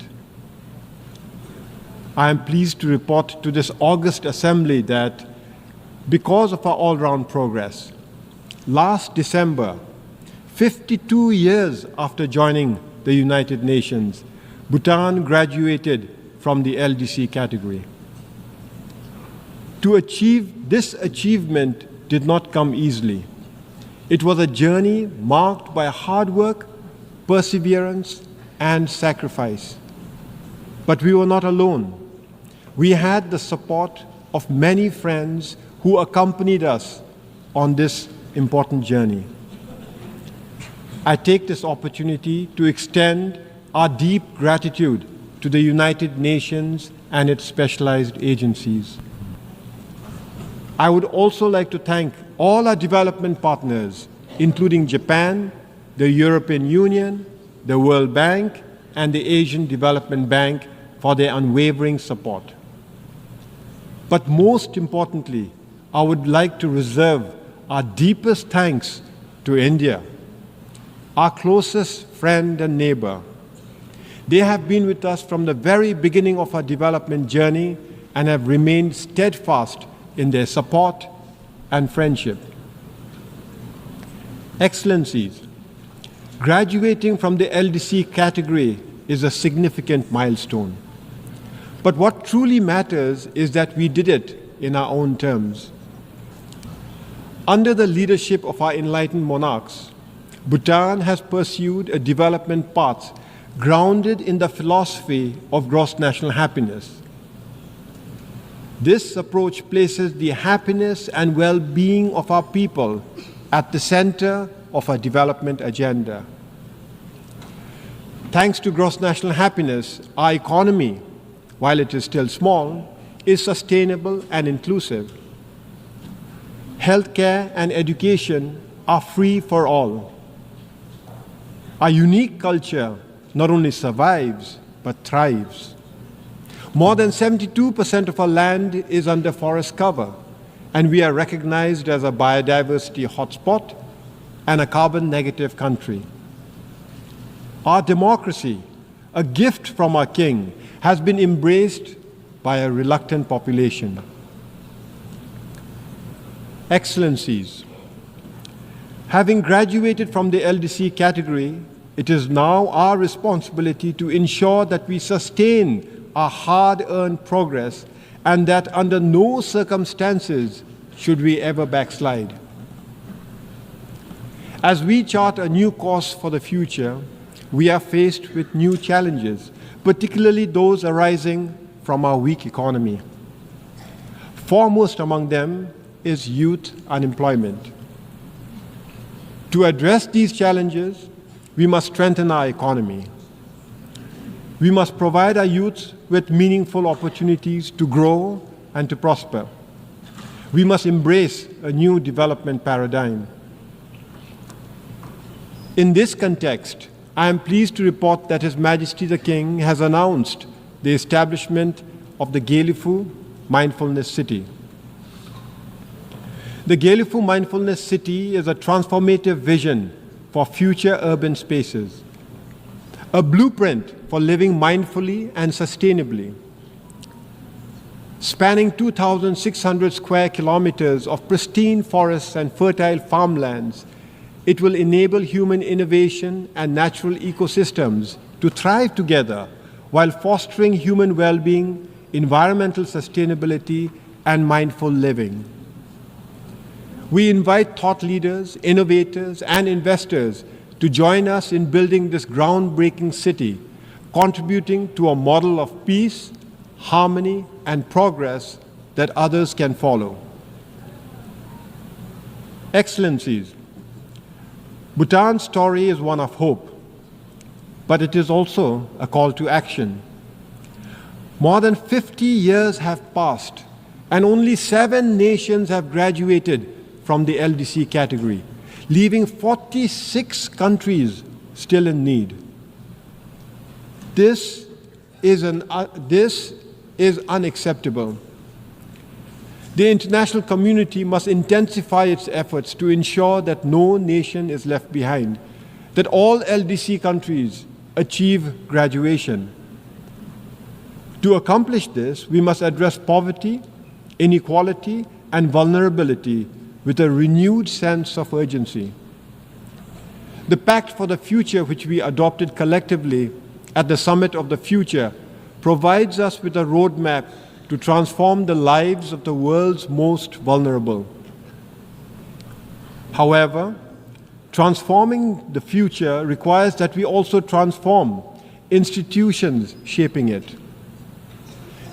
I am pleased to report to this august assembly that because of our all-round progress, last December, fifty-two years after joining the United Nations, Bhutan graduated from the L D C category. To achieve this achievement did not come easily. It was a journey marked by hard work, perseverance, and sacrifice. But we were not alone. We had the support of many friends who accompanied us on this important journey. I take this opportunity to extend our deep gratitude to the United Nations and its specialized agencies. I would also like to thank all our development partners, including Japan, the European Union, the World Bank, and the Asian Development Bank for their unwavering support. But most importantly, I would like to reserve our deepest thanks to India, our closest friend and neighbor. They have been with us from the very beginning of our development journey and have remained steadfast in their support and friendship. Excellencies, graduating from the L D C category is a significant milestone. But what truly matters is that we did it in our own terms. Under the leadership of our enlightened monarchs, Bhutan has pursued a development path grounded in the philosophy of gross national happiness. This approach places the happiness and well-being of our people at the center of our development agenda. Thanks to gross national happiness, our economy, while it is still small, is sustainable and inclusive. Healthcare and education are free for all. Our unique culture not only survives, but thrives. More than seventy-two percent of our land is under forest cover, and we are recognized as a biodiversity hotspot and a carbon negative country. Our democracy, a gift from our king, has been embraced by a reluctant population. Excellencies, having graduated from the L D C category, it is now our responsibility to ensure that we sustain our hard-earned progress and that under no circumstances should we ever backslide. As we chart a new course for the future, we are faced with new challenges, particularly those arising from our weak economy. Foremost among them is youth unemployment. To address these challenges, we must strengthen our economy. We must provide our youths with meaningful opportunities to grow and to prosper. We must embrace a new development paradigm. In this context, I am pleased to report that His Majesty the King has announced the establishment of the Gelephu Mindfulness City. The Gelephu Mindfulness City is a transformative vision for future urban spaces, a blueprint for living mindfully and sustainably. Spanning two thousand six hundred square kilometers of pristine forests and fertile farmlands, it will enable human innovation and natural ecosystems to thrive together while fostering human well-being, environmental sustainability, and mindful living. We invite thought leaders, innovators, and investors to join us in building this groundbreaking city, contributing to a model of peace, harmony, and progress that others can follow. Excellencies, Bhutan's story is one of hope, but it is also a call to action. More than fifty years have passed, and only seven nations have graduated from the L D C category, leaving forty-six countries still in need. This is an, uh, this is unacceptable. The international community must intensify its efforts to ensure that no nation is left behind, that all L D C countries achieve graduation. To accomplish this, we must address poverty, inequality, and vulnerability with a renewed sense of urgency. The Pact for the Future, which we adopted collectively at the Summit of the Future, provides us with a roadmap to transform the lives of the world's most vulnerable. However, transforming the future requires that we also transform institutions shaping it.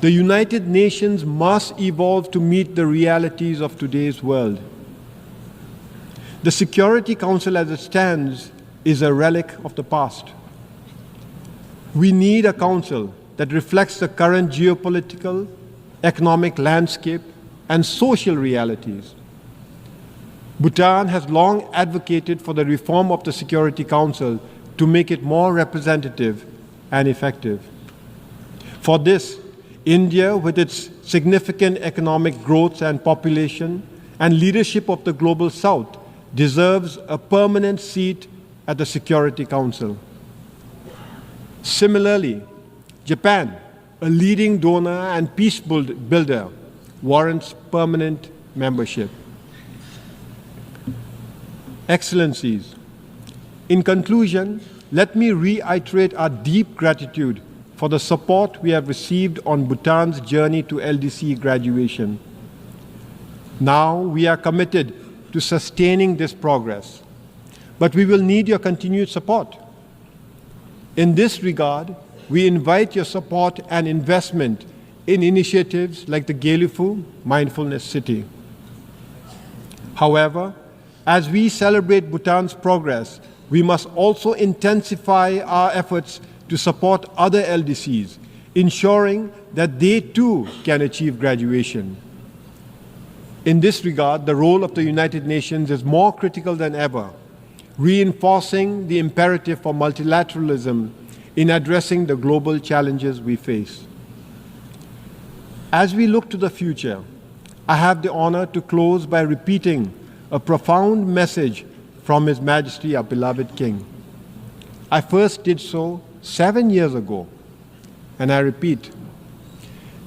The United Nations must evolve to meet the realities of today's world. The Security Council as it stands is a relic of the past. We need a council that reflects the current geopolitical, economic landscape, and social realities. Bhutan has long advocated for the reform of the Security Council to make it more representative and effective. For this, India, with its significant economic growth and population and leadership of the Global South, deserves a permanent seat at the Security Council. Similarly, Japan, a leading donor and peace build-, builder, warrants permanent membership. Excellencies, in conclusion, let me reiterate our deep gratitude for the support we have received on Bhutan's journey to L D C graduation. Now we are committed to sustaining this progress, but we will need your continued support. In this regard, we invite your support and investment in initiatives like the Gelephu Mindfulness City. However, as we celebrate Bhutan's progress, we must also intensify our efforts to support other L D Cs, ensuring that they too can achieve graduation. In this regard, the role of the United Nations is more critical than ever, reinforcing the imperative for multilateralism in addressing the global challenges we face. As we look to the future, I have the honor to close by repeating a profound message from His Majesty, our beloved King. I first did so seven years ago, and I repeat,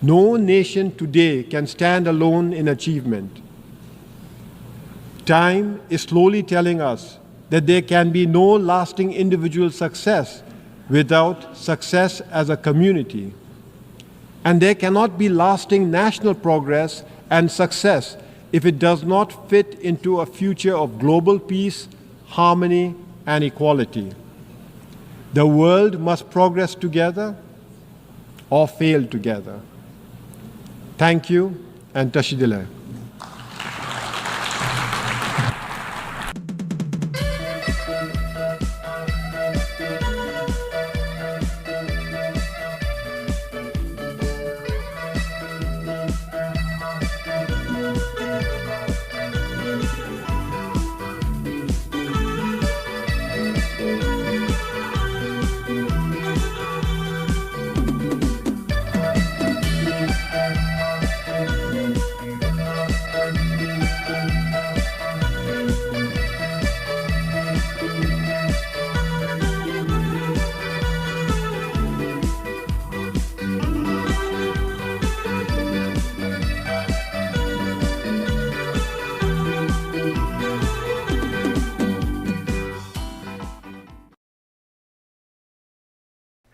no nation today can stand alone in achievement. Time is slowly telling us that there can be no lasting individual success without success as a community. And there cannot be lasting national progress and success if it does not fit into a future of global peace, harmony, and equality. The world must progress together or fail together. Thank you and Tashi Delek.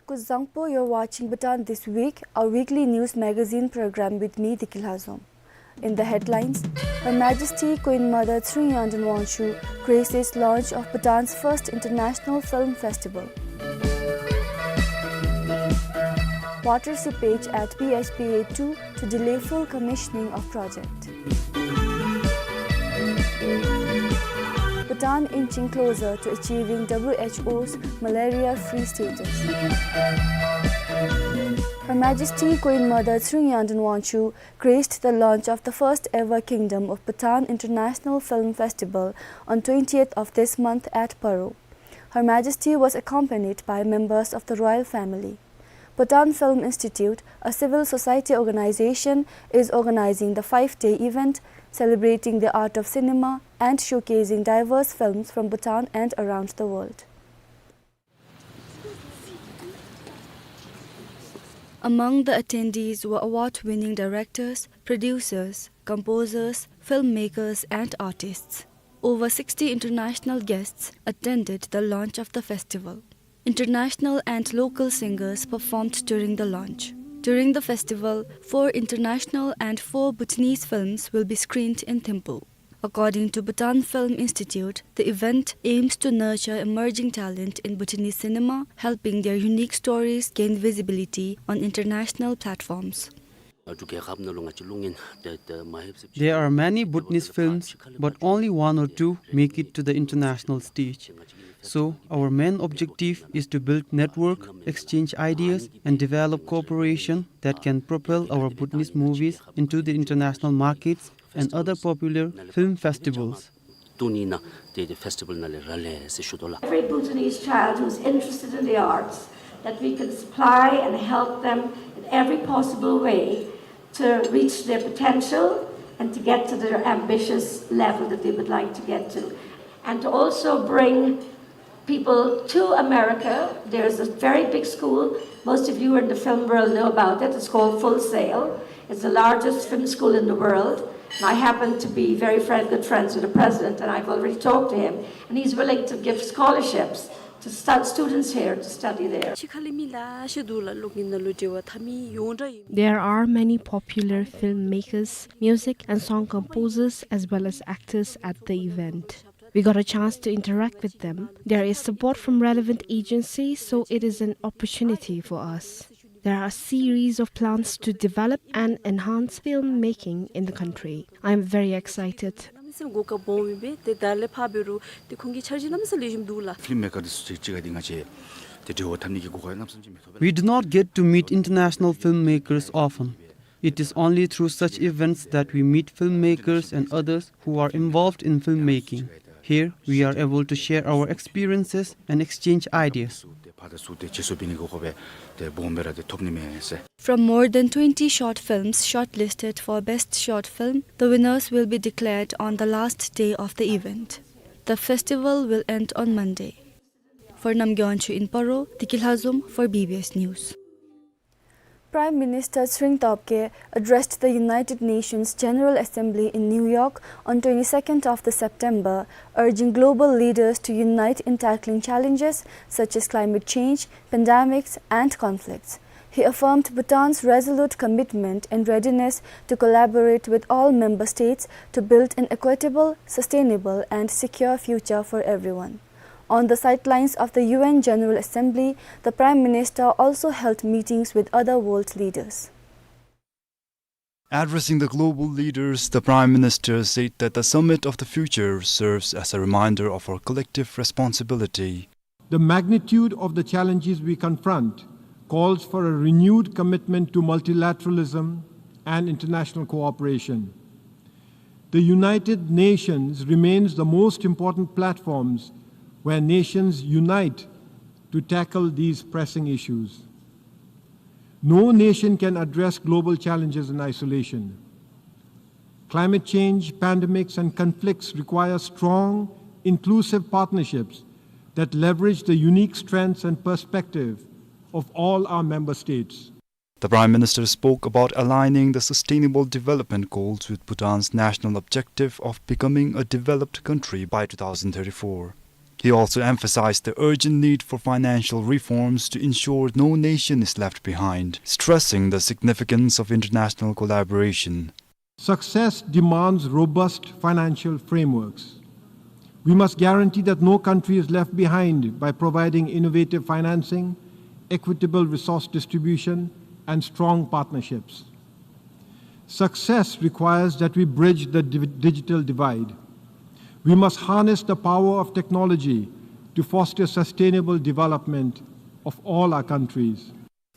Kuzuzangpo, you're watching Bhutan This Week, our weekly news magazine program with me, Deki Lhazom. In the headlines, Her Majesty Queen Mother Tshering Yangden Wangchuck graces launch of Bhutan's first international film festival. Water seepage at P H P A two to delay full commissioning of project. Bhutan inching closer to achieving W H O's malaria-free status. Her Majesty Queen Mother Tshering Yangden Wangchuck graced the launch of the first ever Kingdom of Bhutan International Film Festival on twentieth of this month at Paro. Her Majesty was accompanied by members of the royal family. Bhutan Film Institute, a civil society organization, is organizing the five-day event celebrating the art of cinema and showcasing diverse films from Bhutan and around the world. Among the attendees were award-winning directors, producers, composers, filmmakers, and artists. Over sixty international guests attended the launch of the festival. International and local singers performed during the launch. During the festival, four international and four Bhutanese films will be screened in Thimphu. According to Bhutan Film Institute, the event aims to nurture emerging talent in Bhutanese cinema, helping their unique stories gain visibility on international platforms. There are many Bhutanese films, but only one or two make it to the international stage. So, our main objective is to build network, exchange ideas, and develop cooperation that can propel our Bhutanese movies into the international markets and other popular film festivals. ཏུ་ནི་ནང་ཏེ་ཏེ་ཕེསི་ཊི་བཱལ་ནང་ལས་རག་ལས་ཟེར་ཞུ་དོ་ལགས། Every Bhutanese child who's interested in the arts, that we can supply and help them in every possible way to reach their potential and to get to their ambitious level that they would like to get to. And to also bring people to America. There's a very big school. Most of you in the film world know about it. It's called Full Sail. It's the largest film school in the world. And I happen to be very friend, good friends with the president, and I've already talked to him. And he's willing to give scholarships to start students here to study there. ཕྱི་ཁ་ལས་མི་ལེ་ཤ་འདུག་ལགས། གློག་བརྙན་ནང་ལུ་འབྲེལ་བ་འཐབ་མི་ཡོངས་གྲགས་ཨིན། There are many popular filmmakers, music and song composers, as well as actors at the event. We got a chance to interact with them. There is support from relevant agencies, so it is an opportunity for us. There are a series of plans to develop and enhance filmmaking in the country. I am very excited. གནམ་མེད་ས་མེད་གོ་སྐབས་སྦོམ་ཨིན་པས། ཏེ་ད་ལས་ཕར་འབད་རུང་ཏེ་ཁོང་གི་འཆར་གཞི་གནམ་མེད་ས་མེད་ལེགས་ཤོམ་འདུག་ལགས། ཕིལམ་མེ་ཀར་འདི་ཚུ་ཅིག་ཅིག་ཁར་འདི་ང་བཅས་ཏེ་འབྲེལ་བ་འཐབ་ནི་གི་གོ་སྐབས་གནམ་མེད་ས་མེད་ཅིག་མི་ཐོབ་པས། We do not get to meet international filmmakers often. It is only through such events that we meet filmmakers and others who are involved in filmmaking. Here, we are able to share our experiences and exchange ideas. ཏེ་ཕར་དང་ཚུར་ཏེ་བརྗེ་སོར་འབད་ནི་གི་གོ་སྐབས་ཏེ་སྦོམ་སྦེ་ར་ཏེ་ཐོབ་ནི་མས་ཟེར། From more than twenty short films shortlisted for Best Short Film, the winners will be declared on the last day of the event. The festival will end on Monday. For Namgay Wangchuk in Paro, Tiki Lhazom for B B S News. Prime Minister Tshering Tobgay addressed the United Nations General Assembly in New York on twenty-second of the September, urging global leaders to unite in tackling challenges such as climate change, pandemics, and conflicts. He affirmed Bhutan's resolute commitment and readiness to collaborate with all member states to build an equitable, sustainable, and secure future for everyone. On the sidelines of the U N General Assembly, the Prime Minister also held meetings with other world leaders. Addressing the global leaders, the Prime Minister said that the Summit of the Future serves as a reminder of our collective responsibility. The magnitude of the challenges we confront calls for a renewed commitment to multilateralism and international cooperation. The United Nations remains the most important platforms where nations unite to tackle these pressing issues. No nation can address global challenges in isolation. Climate change, pandemics, and conflicts require strong, inclusive partnerships that leverage the unique strengths and perspective of all our member states. The Prime Minister spoke about aligning the Sustainable Development Goals with Bhutan's national objective of becoming a developed country by two thousand thirty-four. He also emphasized the urgent need for financial reforms to ensure no nation is left behind, stressing the significance of international collaboration. Success demands robust financial frameworks. We must guarantee that no country is left behind by providing innovative financing, equitable resource distribution, and strong partnerships. Success requires that we bridge the div-, digital divide. We must harness the power of technology to foster sustainable development of all our countries.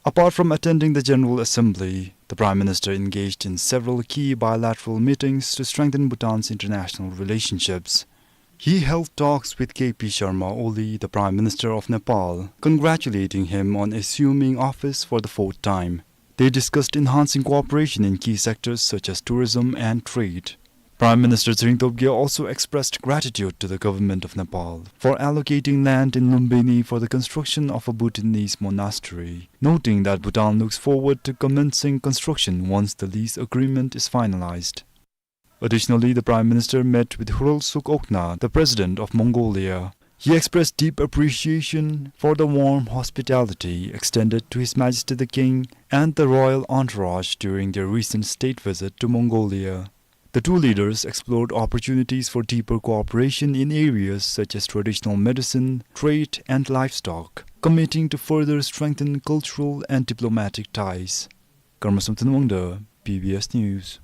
Apart from attending the General Assembly, the Prime Minister engaged in several key bilateral meetings to strengthen Bhutan's international relationships. He held talks with K P Sharma Oli, the Prime Minister of Nepal, congratulating him on assuming office for the fourth time. They discussed enhancing cooperation in key sectors such as tourism and trade. Prime Minister Tshering Tobgay also expressed gratitude to the government of Nepal for allocating land in Lumbini for the construction of a Bhutanese monastery, noting that Bhutan looks forward to commencing construction once the lease agreement is finalized. Additionally, the Prime Minister met with Khurelsukh Okna, the President of Mongolia. He expressed deep appreciation for the warm hospitality extended to His Majesty the King and the royal entourage during their recent state visit to Mongolia. The two leaders explored opportunities for deeper cooperation in areas such as traditional medicine, trade, and livestock, committing to further strengthen cultural and diplomatic ties. Karma Samten Wangda, B B S News.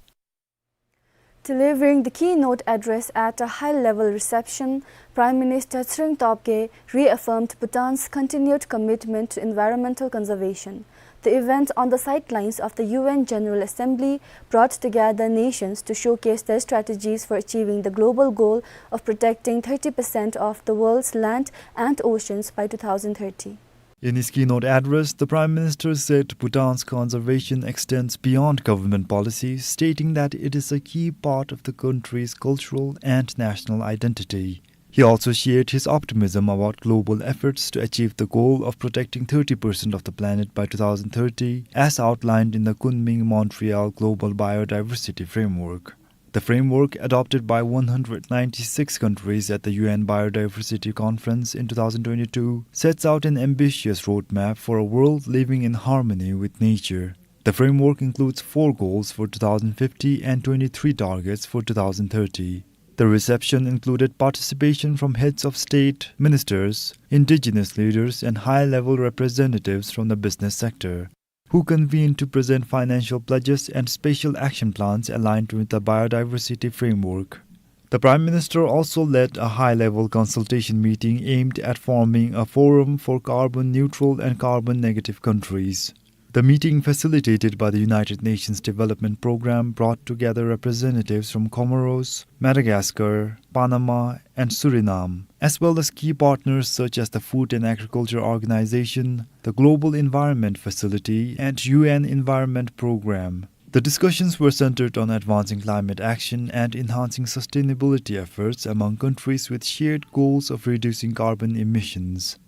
Delivering the keynote address at a high-level reception, Prime Minister Tshering Tobgay reaffirmed Bhutan's continued commitment to environmental conservation. The event on the sidelines of the U N General Assembly brought together nations to showcase their strategies for achieving the global goal of protecting thirty percent of the world's land and oceans by two thousand thirty. In his keynote address, the Prime Minister said Bhutan's conservation extends beyond government policies, stating that it is a key part of the country's cultural and national identity. He also shared his optimism about global efforts to achieve the goal of protecting thirty percent of the planet by two thousand thirty, as outlined in the Kunming Montreal Global Biodiversity Framework. The framework, adopted by one hundred ninety-six countries at the U N Biodiversity Conference in two thousand twenty-two, sets out an ambitious roadmap for a world living in harmony with nature. The framework includes four goals for two thousand fifty and twenty-three targets for two thousand thirty. The reception included participation from heads of state, ministers, indigenous leaders, and high-level representatives from the business sector, who convened to present financial pledges and special action plans aligned with the biodiversity framework. The Prime Minister also led a high-level consultation meeting aimed at forming a forum for carbon-neutral and carbon-negative countries. The meeting, facilitated by the United Nations Development Programme, brought together representatives from Comoros, Madagascar, Panama, and Suriname, as well as key partners such as the Food and Agriculture Organization, the Global Environment Facility, and U N Environment Programme. The discussions were centered on advancing climate action and enhancing sustainability efforts among countries with shared goals of reducing carbon emissions.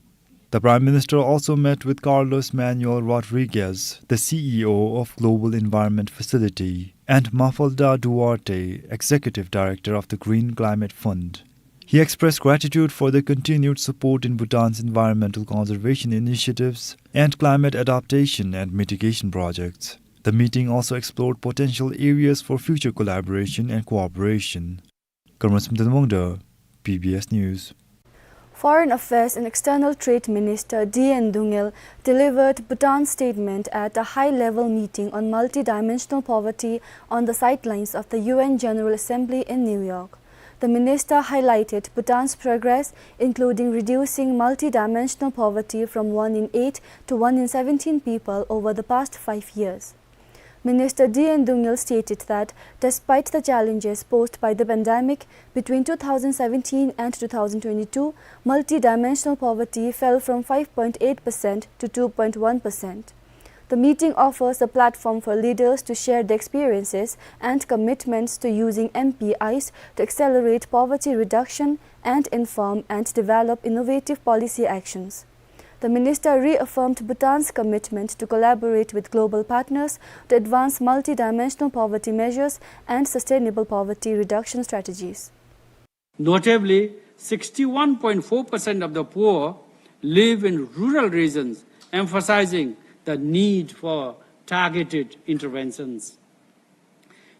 The Prime Minister also met with Carlos Manuel Rodriguez, the C E O of Global Environment Facility, and Mafalda Duarte, Executive Director of the Green Climate Fund. He expressed gratitude for their continued support in Bhutan's environmental conservation initiatives and climate adaptation and mitigation projects. The meeting also explored potential areas for future collaboration and cooperation. Karma Samten Wangda, B B S News. Foreign Affairs and External Trade Minister D N Dungel delivered Bhutan's statement at a high-level meeting on multidimensional poverty on the sidelines of the U N General Assembly in New York. The minister highlighted Bhutan's progress, including reducing multidimensional poverty from one in eight to one in seventeen people over the past five years. Minister D N Dungel stated that despite the challenges posed by the pandemic, between two thousand seventeen and two thousand twenty-two, multidimensional poverty fell from five point eight percent to two point one percent. The meeting offers a platform for leaders to share their experiences and commitments to using M P Is to accelerate poverty reduction and inform and develop innovative policy actions. The minister reaffirmed Bhutan's commitment to collaborate with global partners to advance multidimensional poverty measures and sustainable poverty reduction strategies. Notably, sixty-one point four percent of the poor live in rural regions, emphasizing the need for targeted interventions.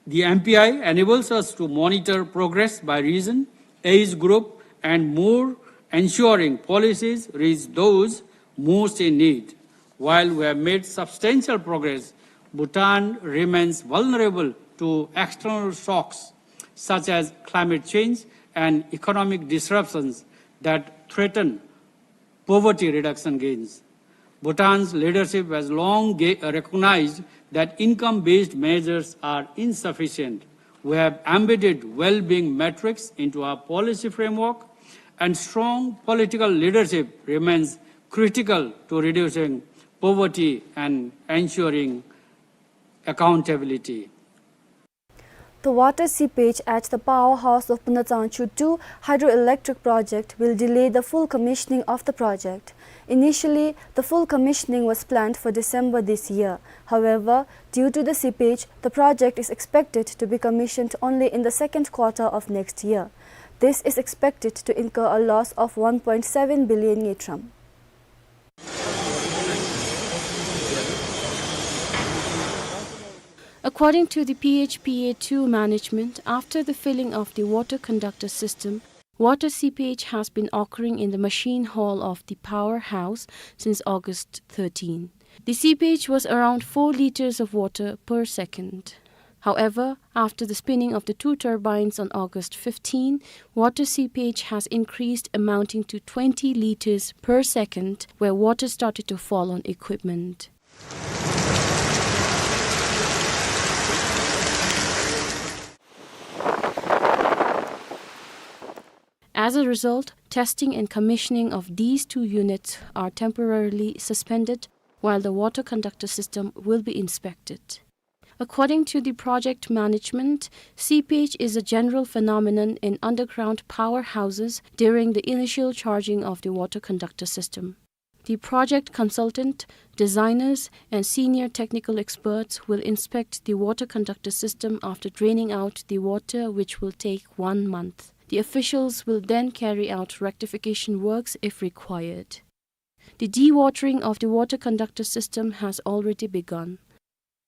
The M P I enables us to monitor progress by region, age group, and more, ensuring policies reach those most in need. While we have made substantial progress, Bhutan remains vulnerable to external shocks such as climate change and economic disruptions that threaten poverty reduction gains. Bhutan's leadership has long ga-, uh, recognized that income-based measures are insufficient. We have embedded well-being metrics into our policy framework, and strong political leadership remains critical to reducing poverty and ensuring accountability. The water seepage at the powerhouse of Punatsaangchu two hydroelectric project will delay the full commissioning of the project. Initially, the full commissioning was planned for December this year. However, due to the seepage, the project is expected to be commissioned only in the second quarter of next year. This is expected to incur a loss of one point seven billion ngultrum. According to the P H P A two management, after the filling of the water conductor system, water seepage has been occurring in the machine hall of the powerhouse since August thirteen. The seepage was around four liters of water per second. However, after the spinning of the two turbines on August fifteen, water seepage has increased, amounting to twenty liters per second, where water started to fall on equipment. As a result, testing and commissioning of these two units are temporarily suspended while the water conductor system will be inspected. According to the project management, seepage is a general phenomenon in underground powerhouses during the initial charging of the water conductor system. The project consultant, designers, and senior technical experts will inspect the water conductor system after draining out the water, which will take one month. The officials will then carry out rectification works if required. The dewatering of the water conductor system has already begun.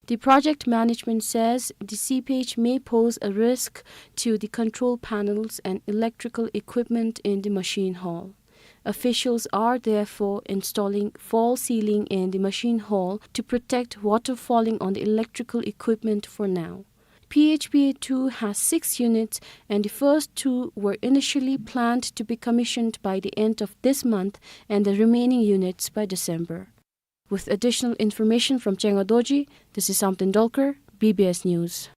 The project management says the seepage may pose a risk to the control panels and electrical equipment in the machine hall. Officials are therefore installing false ceiling in the machine hall to protect water falling on the electrical equipment for now. P H P A two has six units, and the first two were initially planned to be commissioned by the end of this month and the remaining units by December. With additional information from Chenga Dorji, this is Samten Dolkar, B B S News.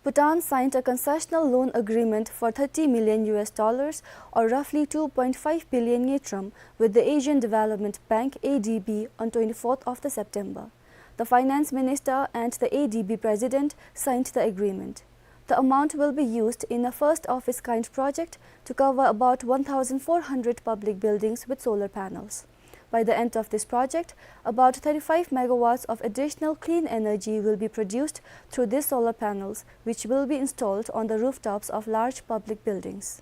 Bhutan signed a concessional loan agreement for thirty million U S dollars, or roughly two point five billion ngultrum, with the Asian Development Bank, A D B, on twenty-fourth of the September. The finance minister and the A D B president signed the agreement. The amount will be used in a first of its kind project to cover about one thousand four hundred public buildings with solar panels. By the end of this project, about thirty-five megawatts of additional clean energy will be produced through these solar panels, which will be installed on the rooftops of large public buildings.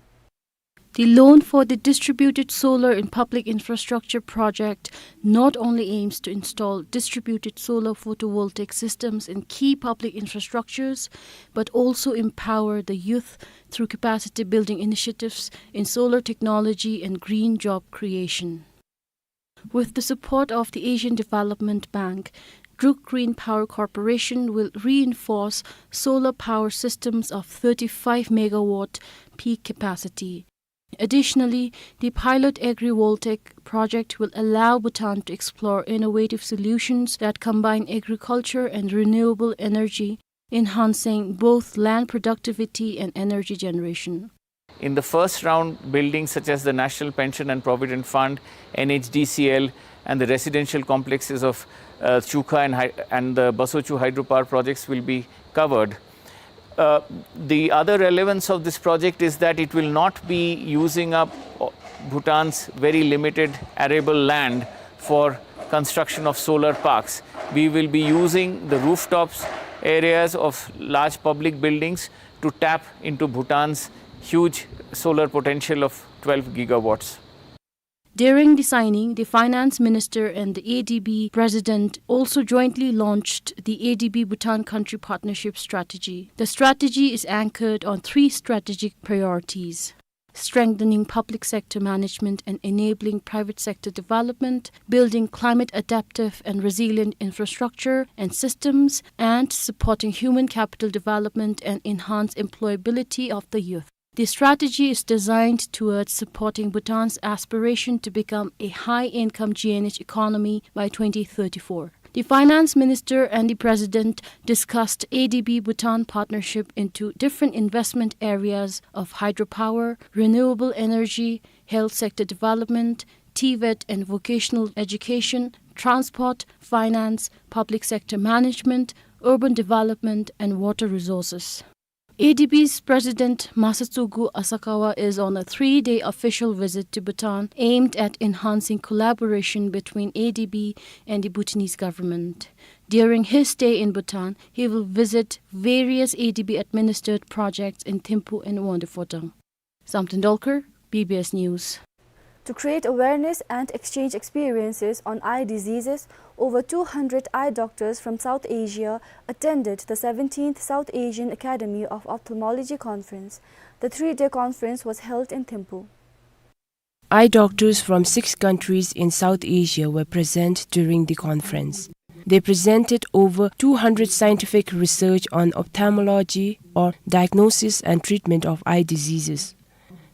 The loan for the distributed solar and public infrastructure project not only aims to install distributed solar photovoltaic systems in key public infrastructures, but also empower the youth through capacity building initiatives in solar technology and green job creation. With the support of the Asian Development Bank, Druk Green Power Corporation will reinforce solar power systems of thirty-five megawatt peak capacity. Additionally, the pilot agrivoltaic project will allow Bhutan to explore innovative solutions that combine agriculture and renewable energy, enhancing both land productivity and energy generation. In the first round, buildings such as the National Pension and Provident Fund, N H D C L, and the residential complexes of, uh, Chukha and Hy-, and the Basochu hydropower projects will be covered. Uh, the other relevance of this project is that it will not be using up, uh, Bhutan's very limited arable land for construction of solar parks. We will be using the rooftops areas of large public buildings to tap into Bhutan's huge solar potential of twelve gigawatts. During the signing, the finance minister and the A D B president also jointly launched the A D B Bhutan Country Partnership Strategy. The strategy is anchored on three strategic priorities: strengthening public sector management and enabling private sector development, building climate adaptive and resilient infrastructure and systems, and supporting human capital development and enhance employability of the youth. The strategy is designed towards supporting Bhutan's aspiration to become a high-income G N H economy by twenty thirty-four. The finance minister and the president discussed A D B Bhutan partnership into different investment areas of hydropower, renewable energy, health sector development, TVET and vocational education, transport, finance, public sector management, urban development, and water resources. A D B's President Masatsugu Asakawa is on a three-day official visit to Bhutan aimed at enhancing collaboration between A D B and the Bhutanese government. During his stay in Bhutan, he will visit various A D B administered projects in Thimphu and Wangdue Phodrang. Samten Dolkar, B B S News. To create awareness and exchange experiences on eye diseases, over two hundred eye doctors from South Asia attended the seventeenth South Asian Academy of Ophthalmology Conference. The three-day conference was held in Thimphu. Eye doctors from six countries in South Asia were present during the conference. They presented over two hundred scientific research on ophthalmology, or diagnosis and treatment of eye diseases.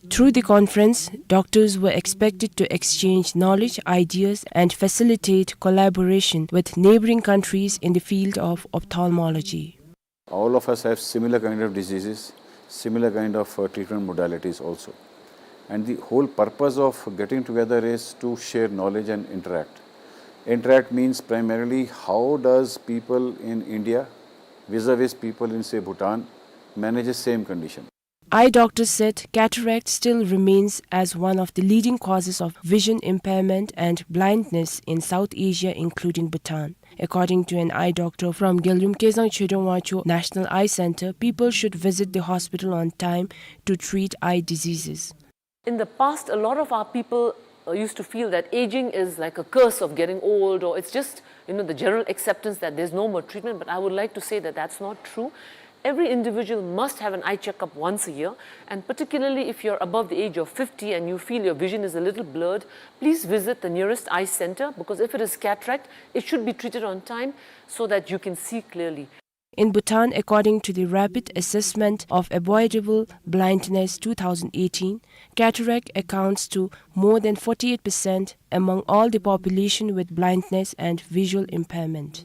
Through the conference, doctors were expected to exchange knowledge, ideas, and facilitate collaboration with neighboring countries in the field of ophthalmology. All of us have similar kind of diseases, similar kind of, uh, treatment modalities also. And the whole purpose of getting together is to share knowledge and interact. Interact means primarily how does people in India vis-a-vis people in, say, Bhutan manage the same condition. Eye doctors said cataract still remains as one of the leading causes of vision impairment and blindness in South Asia, including Bhutan. According to an eye doctor from Gyalrim Kezang Chedong Wangchuk National Eye Center, people should visit the hospital on time to treat eye diseases. In the past, a lot of our people, uh, used to feel that aging is like a curse of getting old, or it's just You know, the general acceptance that there's no more treatment, but I would like to say that that's not true. Every individual must have an eye checkup once a year, and particularly if you're above the age of fifty and you feel your vision is a little blurred, please visit the nearest eye center, because if it is cataract, it should be treated on time so that you can see clearly. In Bhutan, according to the Rapid Assessment of Avoidable Blindness two thousand eighteen, cataract accounts to more than forty-eight percent among all the population with blindness and visual impairment.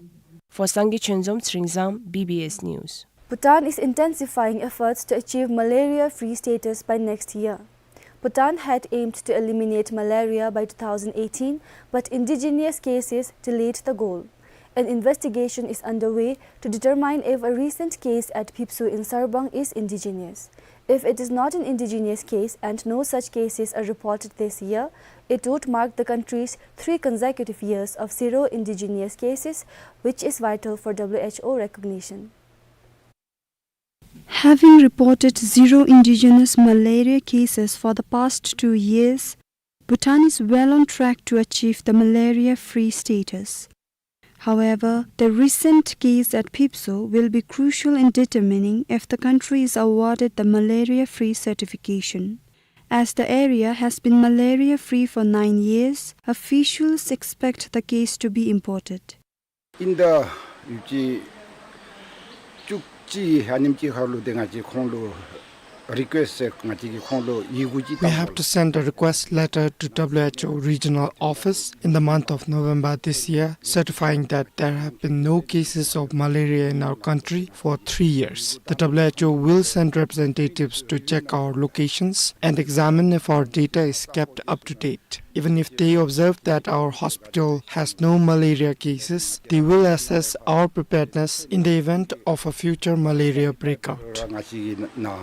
For Sangay Chonzom, Tsering Zam, B B S News. Bhutan is intensifying efforts to achieve malaria-free status by next year. Bhutan had aimed to eliminate malaria by two thousand eighteen, but indigenous cases delayed the goal. An investigation is underway to determine if a recent case at Phipso in Sarpang is indigenous. If it is not an indigenous case and no such cases are reported this year, it would mark the country's three consecutive years of zero indigenous cases, which is vital for W H O recognition. Having reported zero indigenous malaria cases for the past two years, Bhutan is well on track to achieve the malaria-free status. However, the recent case at Phipso will be crucial in determining if the country is awarded the malaria-free certification. As the area has been malaria-free for nine years, officials expect the case to be imported. In the ཡུལ་གྱི་བཅུ་གཅིག་ཨ་ནེམ་ཅིག་ཁར་ལུ་ཏེ་ང་བཅས་ཁོང་ལུ་request ཟེར་ང་བཅས་ཀྱིས་ཁོང་ལུ་ཡི་གུ་ཅིག We have to send a request letter to W H O regional office in the month of November this year, certifying that there have been no cases of malaria in our country for three years. The W H O will send representatives to check our locations and examine if our data is kept up to date. Even if they observe that our hospital has no malaria cases, they will assess our preparedness in the event of a future malaria breakout. ང་བཅས་ཀྱི་ནང་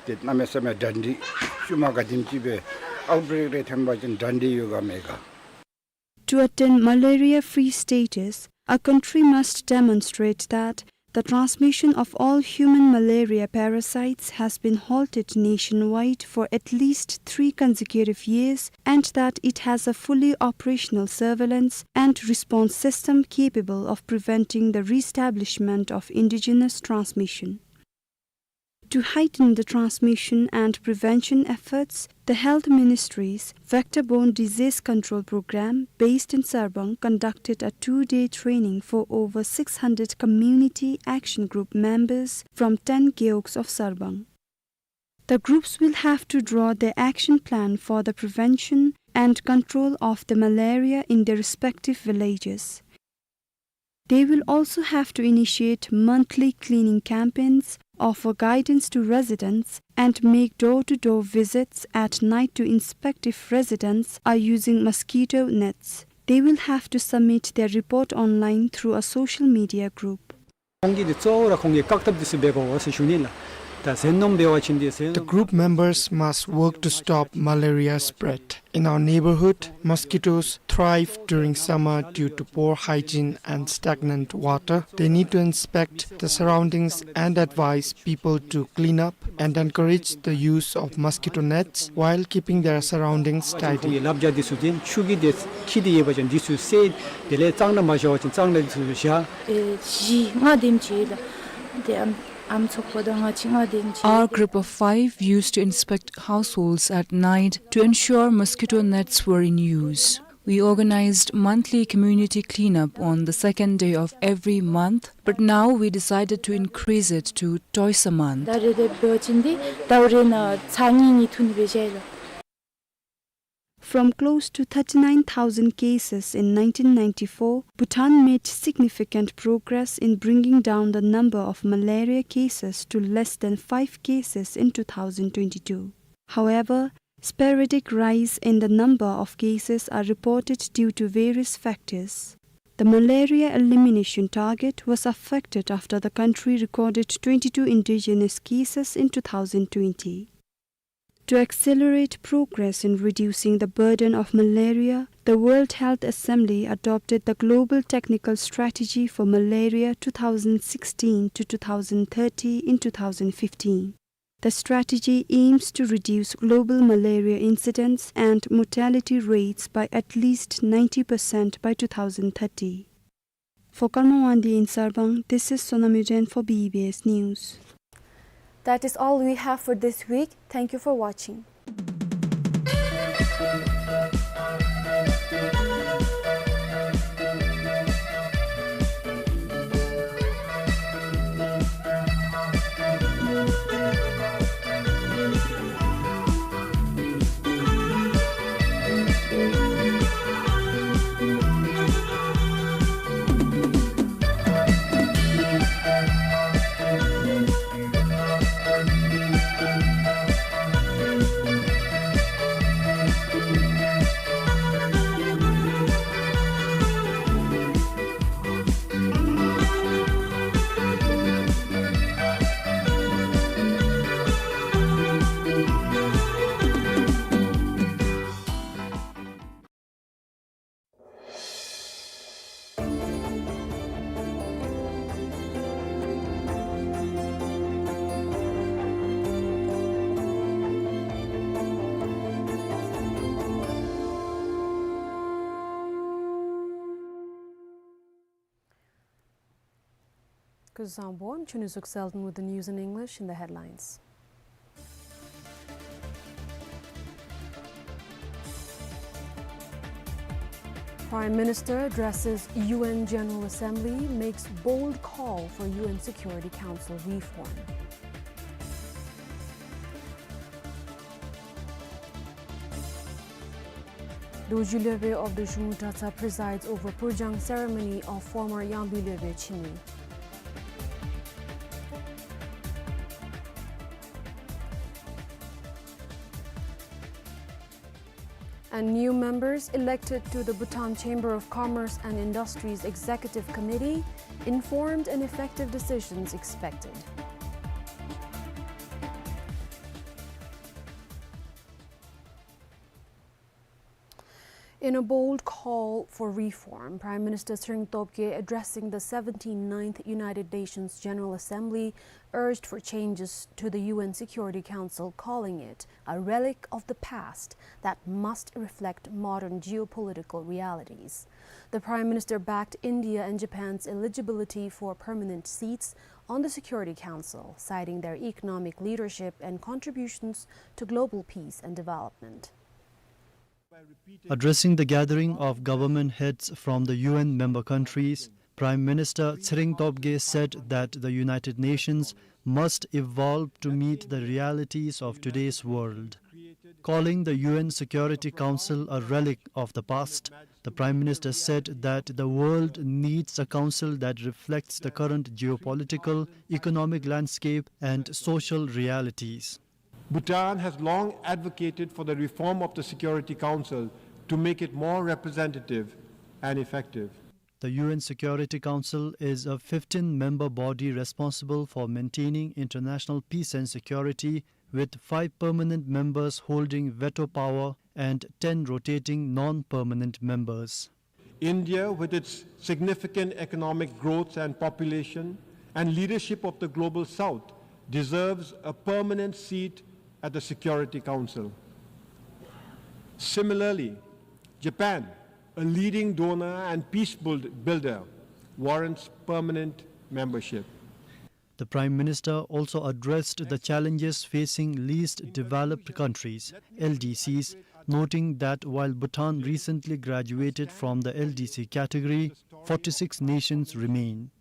ཏེ་གནམ་མེད་ས་མེད་གྲ་སྒྲིག་ཤུལ་མ་ག་དེམ་ཅིག་སྦེ་outbreak རེ་ཐོན་པ་ཅིན་གྲ་སྒྲིག་ཡོད་ག་མེད་ག། To attain malaria-free status, a country must demonstrate that the transmission of all human malaria parasites has been halted nationwide for at least three consecutive years and that it has a fully operational surveillance and response system capable of preventing the reestablishment of indigenous transmission. To heighten the transmission and prevention efforts, the health ministry's vector-borne disease control program, based in Sarpang, conducted a two-day training for over six hundred community action group members from ten gewogs of Sarpang. The groups will have to draw their action plan for the prevention and control of the malaria in their respective villages. They will also have to initiate monthly cleaning campaigns, offer guidance to residents, and make door-to-door visits at night to inspect if residents are using mosquito nets. They will have to submit their report online through a social media group. ཁོང་གིས་འདི་གཙོ་བོ་ར་ཁོང་གིས་བཀག་ཐབས་འདི་ཚུ་འབད་དགོ་ཟེར་ཞུ་ནི་ལགས། ད་ཟས་སྣུམ་འབད་བ་ཅིན་འདི་ཟས། The group members must work to stop malaria spread. In our neighborhood, mosquitoes thrive during summer due to poor hygiene and stagnant water. They need to inspect the surroundings and advise people to clean up and encourage the use of mosquito nets while keeping their surroundings tidy. ཁོང་གི་ལབ་རྒྱ་འདི་ཚུ་འདི་ཆུ་གི་འདི་འཁྱིལ་ཏེ་ཡོད་པ་ཅིན་འདི་ཚུ་བསལ། དེ་ལས་གཙང་སྦྲ་མ་བཞག་པ་ཅིན་གཙང་སྦྲ་འདི་ཚུ་བཞག། ཨེ་བཞི་ལྔ་དེམ་ཅིག་ལགས། དེ་ཨམ་ཨམ་ཚོགས་པ་དང་ང་བཅས་ལྔ་དེམ་ཅིག། Our group of five used to inspect households at night to ensure mosquito nets were in use. We organized monthly community cleanup on the second day of every month, but now we decided to increase it to twice a month. ཟླ་རེ་རེ་འབད་བ་ཅིན་འདི་ཟླཝ་རེ་ནང་ཚར་གཉིས་གཉིས་འཐུ་ནི་སྦེ་བཞག་ལགས། From close to thirty-nine thousand cases in nineteen ninety-four, Bhutan made significant progress in bringing down the number of malaria cases to less than five cases in two thousand twenty-two. However, sporadic rise in the number of cases are reported due to various factors. The malaria elimination target was affected after the country recorded twenty-two indigenous cases in two thousand twenty. To accelerate progress in reducing the burden of malaria, the World Health Assembly adopted the Global Technical Strategy for Malaria two thousand sixteen to two thousand thirty in two thousand fifteen. The strategy aims to reduce global malaria incidence and mortality rates by at least ninety percent by two thousand thirty. For Karma Wangdi in Sarpang, this is Sonam Ren for B B S News. That is all we have for this week. Thank you for watching. Kuzuzangpo, I'm Chunu Zuk Selden with the news in English and the headlines. Prime Minister addresses U N General Assembly, makes bold call for U N Security Council reform. Dorji Lopen of the Zhumuiga presides over Purjang ceremony of former Yangping Lopen Chini. And new members elected to the Bhutan Chamber of Commerce and Industries Executive Committee, informed and effective decisions expected. In a bold call for reform, Prime Minister Tshering Tobgay, addressing the seventy-ninth United Nations General Assembly, urged for changes to the U N Security Council, calling it a relic of the past that must reflect modern geopolitical realities. The Prime Minister backed India and Japan's eligibility for permanent seats on the Security Council, citing their economic leadership and contributions to global peace and development. Addressing the gathering of government heads from the U N member countries, Prime Minister Tshering Tobgay said that the United Nations must evolve to meet the realities of today's world. Calling the U N Security Council a relic of the past, the Prime Minister said that the world needs a council that reflects the current geopolitical, economic landscape and social realities. Bhutan has long advocated for the reform of the Security Council to make it more representative and effective. The U N Security Council is a fifteen-member body responsible for maintaining international peace and security, with five permanent members holding veto power and ten rotating non-permanent members. India, with its significant economic growth and population and leadership of the Global South, deserves a permanent seat at the Security Council. Similarly, Japan, a leading donor and peace build-, builder, warrants permanent membership. The Prime Minister also addressed the challenges facing least developed countries, L D Cs, noting that while Bhutan recently graduated from the L D C category, forty-six nations remain.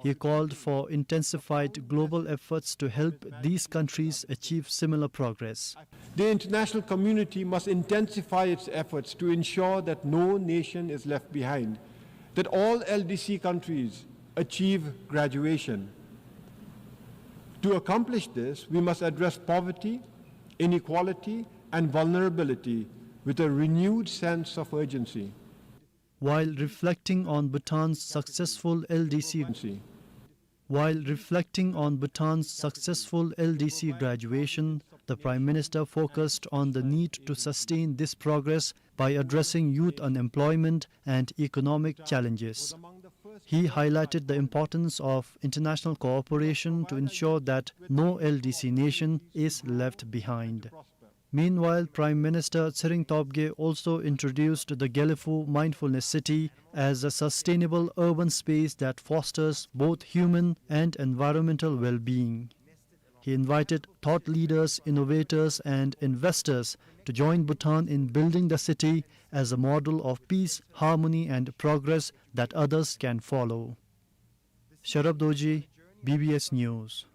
He called for intensified global efforts to help these countries achieve similar progress. The international community must intensify its efforts to ensure that no nation is left behind, that all L D C countries achieve graduation. To accomplish this, we must address poverty, inequality, and vulnerability with a renewed sense of urgency. While reflecting on Bhutan's successful L D C, while reflecting on Bhutan's successful L D C graduation, the Prime Minister focused on the need to sustain this progress by addressing youth unemployment and economic challenges. He highlighted the importance of international cooperation to ensure that no L D C nation is left behind. Meanwhile, Prime Minister Tshering Tobgay also introduced the Gelephu Mindfulness City as a sustainable urban space that fosters both human and environmental well-being. He invited thought leaders, innovators, and investors to join Bhutan in building the city as a model of peace, harmony, and progress that others can follow. Sharab Dorji, B B S News.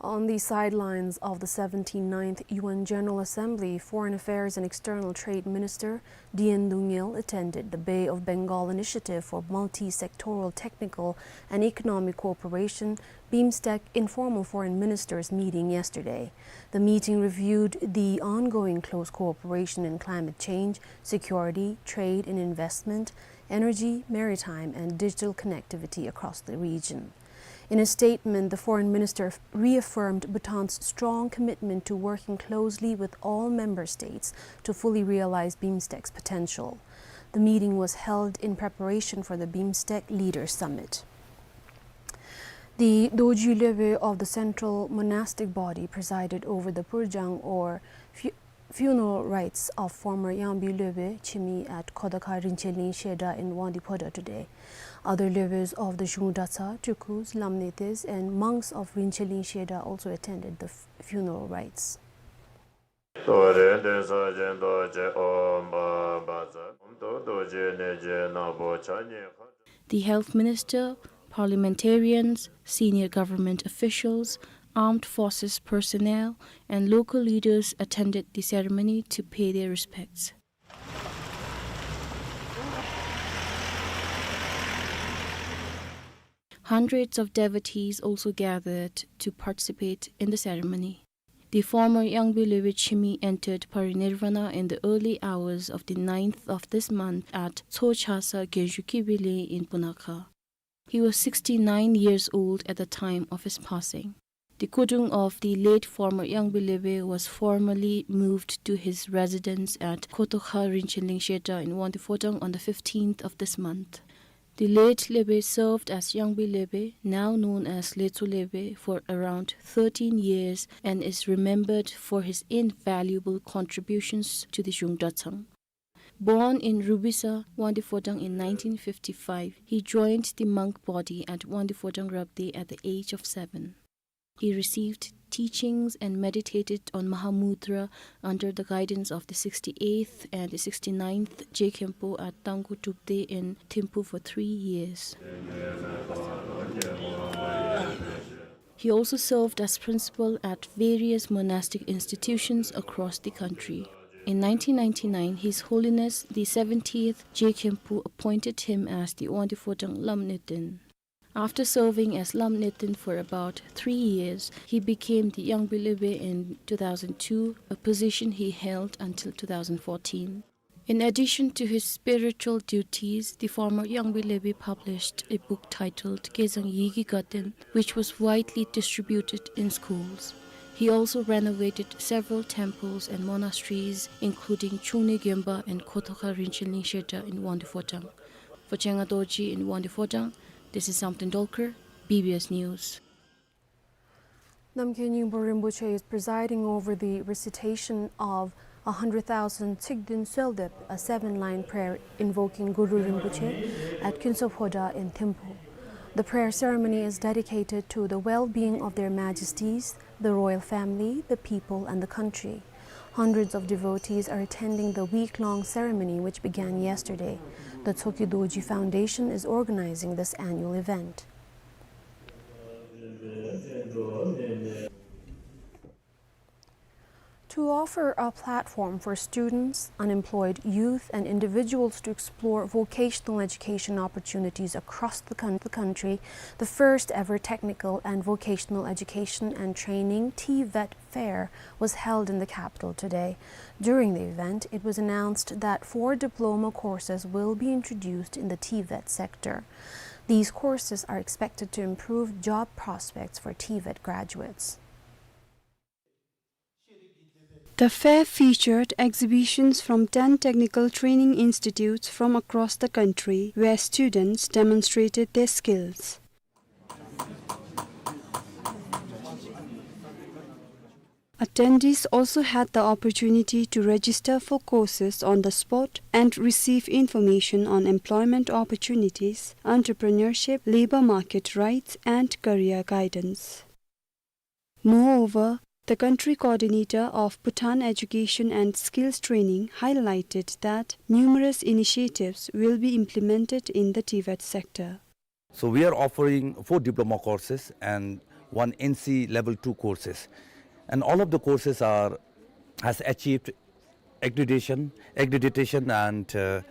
On the sidelines of the seventy-ninth U N General Assembly, Foreign Affairs and External Trade Minister D N Dungel attended the Bay of Bengal Initiative for Multi-Sectoral Technical and Economic Cooperation, BIMSTEC, informal foreign ministers meeting yesterday. The meeting reviewed the ongoing close cooperation in climate change, security, trade and investment, energy, maritime and digital connectivity across the region. In a statement, the foreign minister reaffirmed Bhutan's strong commitment to working closely with all member states to fully realize BIMSTEC's potential. The meeting was held in preparation for the BIMSTEC Leaders Summit. The Dorji Lopen of the Central Monastic Body presided over the Purjang or fu-, funeral rites of former Yangbi Lopen Chimi at Khodakha Rinchen Lingshedra in Wangdue Phodrang today. Other Lopens of the Zhung Dratshang, Tukus, Lamnetes, and monks of Rinchen Lingshedra also attended the f-, funeral rites. The Health Minister, parliamentarians, senior government officials, armed forces personnel, and local leaders attended the ceremony to pay their respects. Hundreds of devotees also gathered to participate in the ceremony. The former Yangbi Lopen Chimi entered parinirvana in the early hours of the ninth of this month at Tso Chasa Genju Kibi Ling in Punakha. He was sixty-nine years old at the time of his passing. The kudung of the late former Yangbi Lopen was formally moved to his residence at Khodakha Rinchen Lingshedra in Wangdue Phodrang on the fifteenth of this month. The late Lopen served as Yangbi Lopen, now known as Letso Lopen, for around thirteen years and is remembered for his invaluable contributions to the Zhung Dratshang. Born in Rubisa, Wangdue Phodrang in nineteen fifty-five, he joined the monk body at Wangdue Phodrang Rabdey at the age of seven. He received teachings and meditated on Mahamudra under the guidance of the sixty-eighth and the sixty-ninth Je Khenpo at Tangkhul Drupdey in Thimphu for three years. He also served as principal at various monastic institutions across the country. In nineteen ninety-nine, His Holiness the seventieth Je Khenpo appointed him as the Wangdue Phodrang Lamneten. After serving as Lamneten for about three years, he became the Yangbi Lopen in two thousand two, a position he held until two thousand fourteen. In addition to his spiritual duties, the former Yangbi Lopen published a book titled Gezang Yigi Gaten, which was widely distributed in schools. He also renovated several temples and monasteries, including Chungney Gempa and Khodakha Rinchen Lingshedra in Wangdue Phodrang. For Chenga Dorji in Wangdue Phodrang, this is Samten Dolkar, B B S News. Namkhai Nyingpo Rinpoche is presiding over the recitation of a hundred thousand Tsikdin Sueldep, a seven-line prayer invoking Guru Rinpoche at Khyentse Phodrang in Thimphu. The prayer ceremony is dedicated to the well-being of Their Majesties, the royal family, the people, and the country. Hundreds of devotees are attending the week-long ceremony, which began yesterday. The Tsoki Dorji Foundation is organizing this annual event. To offer a platform for students, unemployed youth, and individuals to explore vocational education opportunities across the coun-, the country, the first ever technical and vocational education and training TVET fair was held in the capital today. During the event, it was announced that four diploma courses will be introduced in the TVET sector. These courses are expected to improve job prospects for TVET graduates. The fair featured exhibitions from ten technical training institutes from across the country, where students demonstrated their skills. Attendees also had the opportunity to register for courses on the spot and receive information on employment opportunities, entrepreneurship, labor market rights, and career guidance. Moreover, the country coordinator of Bhutan Education and Skills Training highlighted that numerous initiatives will be implemented in the TVET sector. So we are offering four diploma courses and one N C level two courses. And all of the courses are, has achieved accreditation, accreditation and, uh,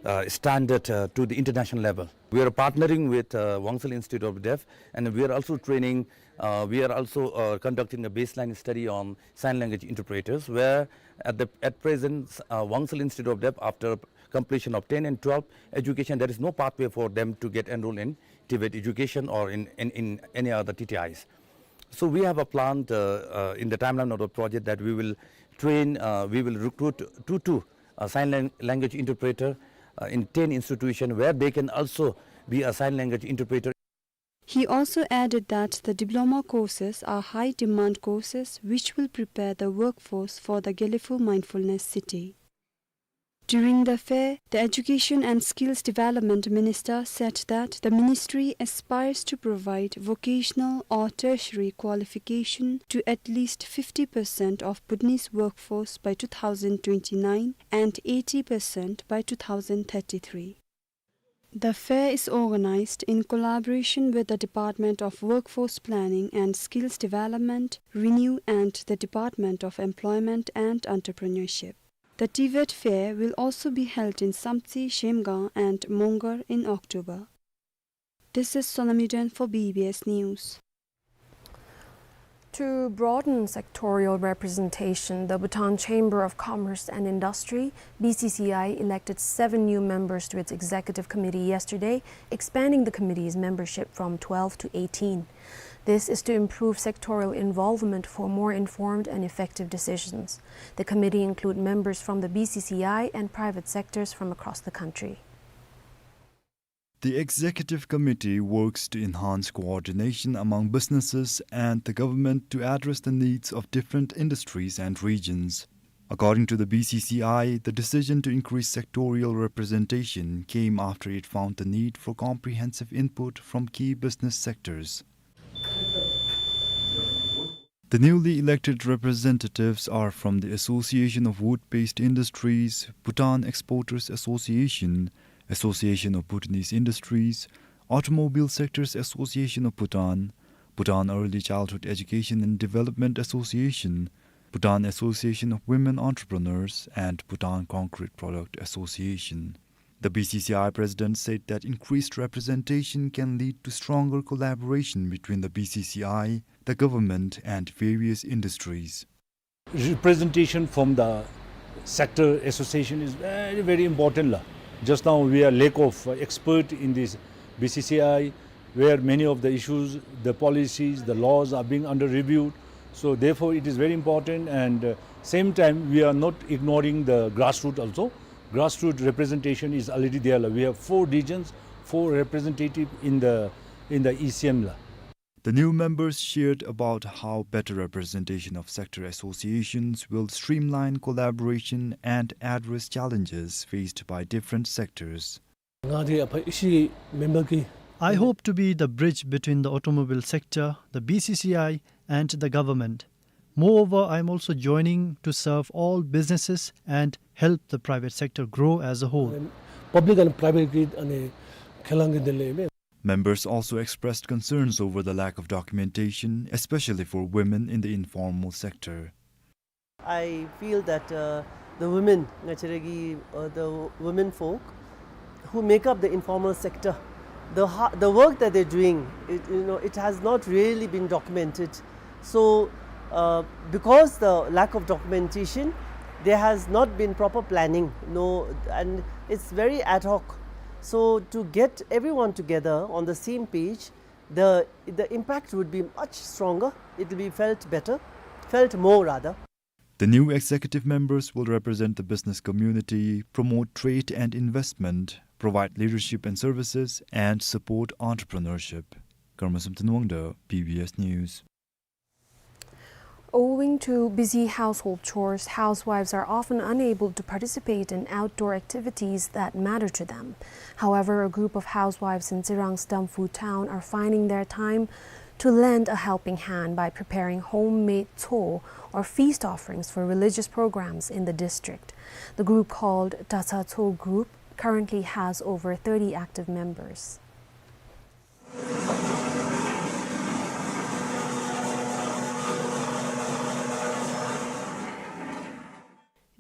uh, standard, uh, to the international level. We are partnering with, uh, Wangsul Institute of Deaf, and we are also training, uh, we are also, uh, conducting a baseline study on sign language interpreters, where at the, at present, uh, Wangsul Institute of Deaf, after completion of ten and twelve education, there is no pathway for them to get enrolled in TVET education or in, in, in any other T T Is. So we have a plan, uh, uh, in the timeline of the project that we will train, uh, we will recruit two, two, uh, sign lang-, language interpreter, uh, in ten institution where they can also be a sign language interpreter. He also added that the diploma courses are high demand courses which will prepare the workforce for the Gelephu Mindfulness City. During the fair, the Education and Skills Development Minister said that the ministry aspires to provide vocational or tertiary qualification to at least fifty percent of Bhutanese workforce by two thousand twenty-nine and eighty percent by two thousand thirty-three. The fair is organized in collaboration with the Department of Workforce Planning and Skills Development, RENEW, and the Department of Employment and Entrepreneurship. The TVET fair will also be held in Samtse, Zhemgang, and Mongar in October. This is Sonam Yuden for B B S News. To broaden sectorial representation, the Bhutan Chamber of Commerce and Industry, B C C I, elected seven new members to its executive committee yesterday, expanding the committee's membership from twelve to eighteen. This is to improve sectorial involvement for more informed and effective decisions. The committee include members from the B C C I and private sectors from across the country. The executive committee works to enhance coordination among businesses and the government to address the needs of different industries and regions. According to the B C C I, the decision to increase sectorial representation came after it found the need for comprehensive input from key business sectors. The newly elected representatives are from the Association of Wood-Based Industries, Bhutan Exporters Association, Association of Bhutanese Industries, Automobile Sectors Association of Bhutan, Bhutan Early Childhood Education and Development Association, Bhutan Association of Women Entrepreneurs, and Bhutan Concrete Product Association. The B C C I president said that increased representation can lead to stronger collaboration between the B C C I, the government, and various industries. Representation from the sector association is very, very important la. Just now we are lack of expert in this B C C I, where many of the issues, the policies, the laws are being under review. So therefore it is very important, and, uh, same time we are not ignoring the grassroots also. Grassroots representation is already there la. We have four regions, four representative in the, in the E C M la. The new members shared about how better representation of sector associations will streamline collaboration and address challenges faced by different sectors. ང་འདི་ཨ་ཕ་ཨི་ཤི་མེམ་བར་གི། I hope to be the bridge between the automobile sector, the B C C I, and the government. Moreover, I am also joining to serve all businesses and help the private sector grow as a whole. Public and private གི་ཨ་ནི་ཁས་བླངས་ཀྱི་འདི་ལས་མེད། Members also expressed concerns over the lack of documentation, especially for women in the informal sector. I feel that, uh, the women, naturally, uh, the women folk who make up the informal sector, the ha-, the work that they're doing, it, you know, it has not really been documented. So, uh, because the lack of documentation, there has not been proper planning, no, and it's very ad hoc. So to get everyone together on the same page, the, the impact would be much stronger. It will be felt better, felt more rather. The new executive members will represent the business community, promote trade and investment, provide leadership and services, and support entrepreneurship. Karma Samten Wangda, B B S News. Owing to busy household chores, housewives are often unable to participate in outdoor activities that matter to them. However, a group of housewives in Tsirang's Damphu town are finding their time to lend a helping hand by preparing homemade tso, or feast offerings, for religious programs in the district. The group, called Tatsa Tso Group, currently has over thirty active members.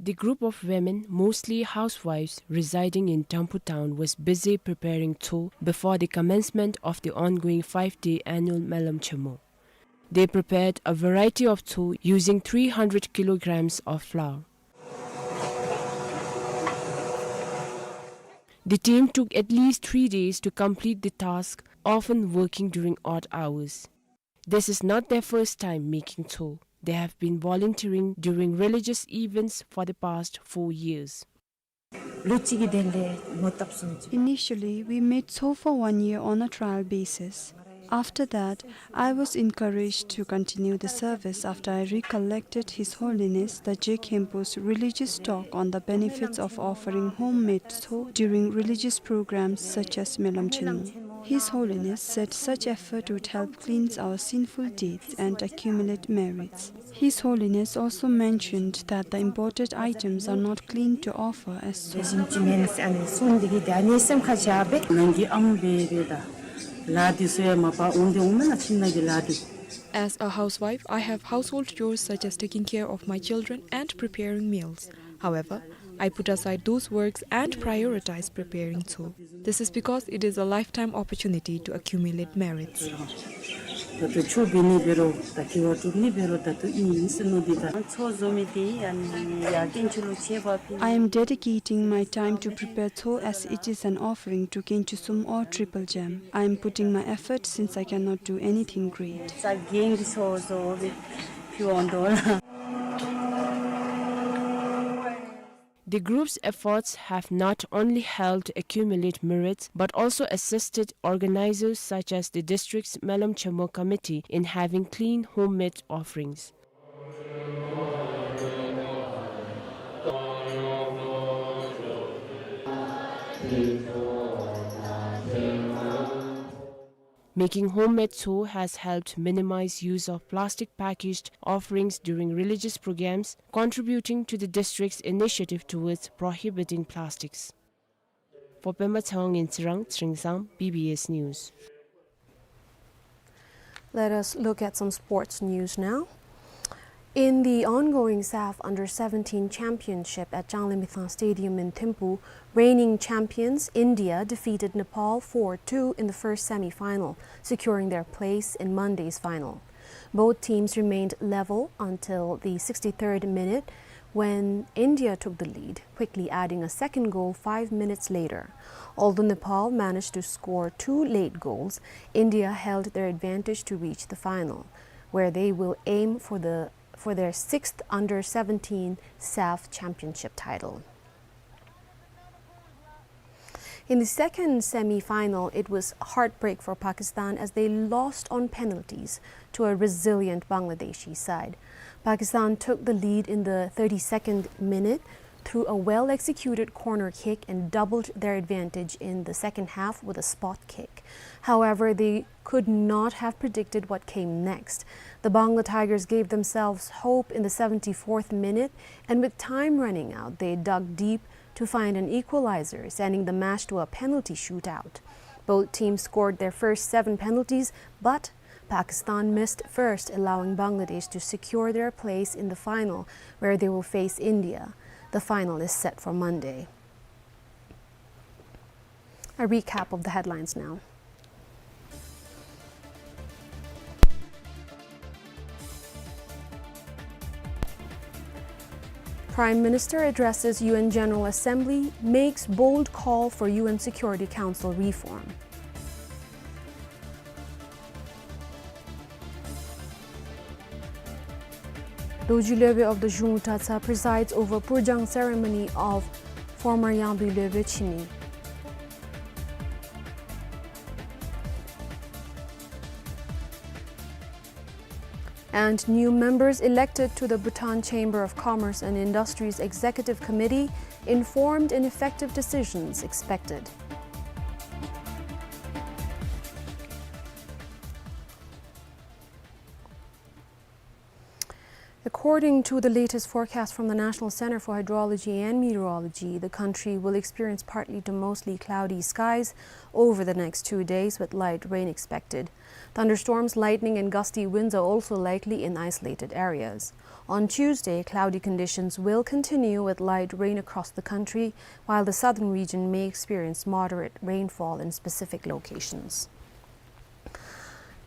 The group of women, mostly housewives residing in Damphu town, was busy preparing tso before the commencement of the ongoing five-day annual Melam Chemo. They prepared a variety of tso using three hundred kilograms of flour. The team took at least three days to complete the task, often working during odd hours. This is not their first time making tso. They have been volunteering during religious events for the past four years. ལོ་གཅིག་གི་དོན་ལས་ངོ་བཏབ་སོང་ཅི། Initially, we made tso for one year on a trial basis. After that, I was encouraged to continue the service after I recollected His Holiness the Je Khenpo's religious talk on the benefits of offering homemade tso during religious programs such as Melam Chemo. His Holiness said such effort would help cleanse our sinful deeds and accumulate merits. His Holiness also mentioned that the imported items are not clean to offer as tso. ལེགས་ཤོམ་ཅིག་མེན་ཟེར་ཨ་ནི་གསུངས་འདི་གིས་ད་ཨ་ནི་སེམས་ཁར་བཞག་པས། ནང་གི་ཨམ་སྦེ་སྦེ་ད་ལཱ་འདི་ཚུ་ཡང་མ་པ་འོང་སྟེ་འོང་མེན་ན་ཁྱིམ་ནང་གི་ལཱ་འདི། As a housewife, I have household chores such as taking care of my children and preparing meals. However, I put aside those works and prioritize preparing tso. This is because it is a lifetime opportunity to accumulate merits. ད་ལྟོ་ཆོས་འབད་ནི་འབད་རུང་ད་དགེ་བ་སྒྲུབ་ནི་འབད་རུང་ད་ལྟོ་ཨིན་ཟེར་མནོ་སྟེ་ད། ཚོགས་བཟོ་མི་དེ་ཨ་ནི་ཡ་དཀོན་མཆོག་ལུ་མཆོད་པ་ཕུལ། I am dedicating my time to prepare tso as it is an offering to Kenchusum or Triple Gem. I am putting my effort since I cannot do anything great. ས་རྒྱན་གྱི་ཚོགས་བཟོ་སྦེ་ཕུལ་འོང་དོ་ལགས། The group's efforts have not only helped accumulate merits, but also assisted organizers such as the district's Melam Chemo committee in having clean homemade offerings. Making homemade tso has helped minimize use of plastic packaged offerings during religious programs, contributing to the district's initiative towards prohibiting plastics. For Pema Tshewang in Tsirang, Tsering Sam, B B S News. Let us look at some sports news now. In the ongoing SAFF Under seventeen Championship at Changlimithang Stadium in Thimphu, reigning champions India defeated Nepal four two in the first semi-final, securing their place in Monday's final. Both teams remained level until the sixty-third minute, when India took the lead, quickly adding a second goal five minutes later. Although Nepal managed to score two late goals, India held their advantage to reach the final, where they will aim for the, for their sixth under seventeen SAFF championship title. In the second semi-final, it was heartbreak for Pakistan as they lost on penalties to a resilient Bangladeshi side. Pakistan took the lead in the thirty-second minute through a well-executed corner kick and doubled their advantage in the second half with a spot kick. However, they could not have predicted what came next. The Bangla Tigers gave themselves hope in the seventy-fourth minute, and with time running out, they dug deep to find an equalizer, sending the match to a penalty shootout. Both teams scored their first seven penalties, but Pakistan missed first, allowing Bangladesh to secure their place in the final, where they will face India. The final is set for Monday. A recap of the headlines now. Prime Minister addresses U N General Assembly, makes bold call for U N Security Council reform. Dorji Lopen of the Zhung Tatsa presides over Purjang ceremony of former Yangdui Lopen Chini. And new members elected to the Bhutan Chamber of Commerce and Industry's Executive Committee informed in effective decisions expected. According to the latest forecast from the National Center for Hydrology and Meteorology, the country will experience partly to mostly cloudy skies over the next two days, with light rain expected. Thunderstorms, lightning, and gusty winds are also likely in isolated areas. On Tuesday, cloudy conditions will continue with light rain across the country, while the southern region may experience moderate rainfall in specific locations.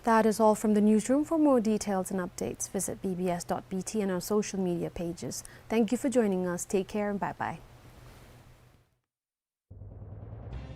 That is all from the newsroom. For more details and updates, visit B B S dot B T and our social media pages. Thank you for joining us. Take care and bye-bye.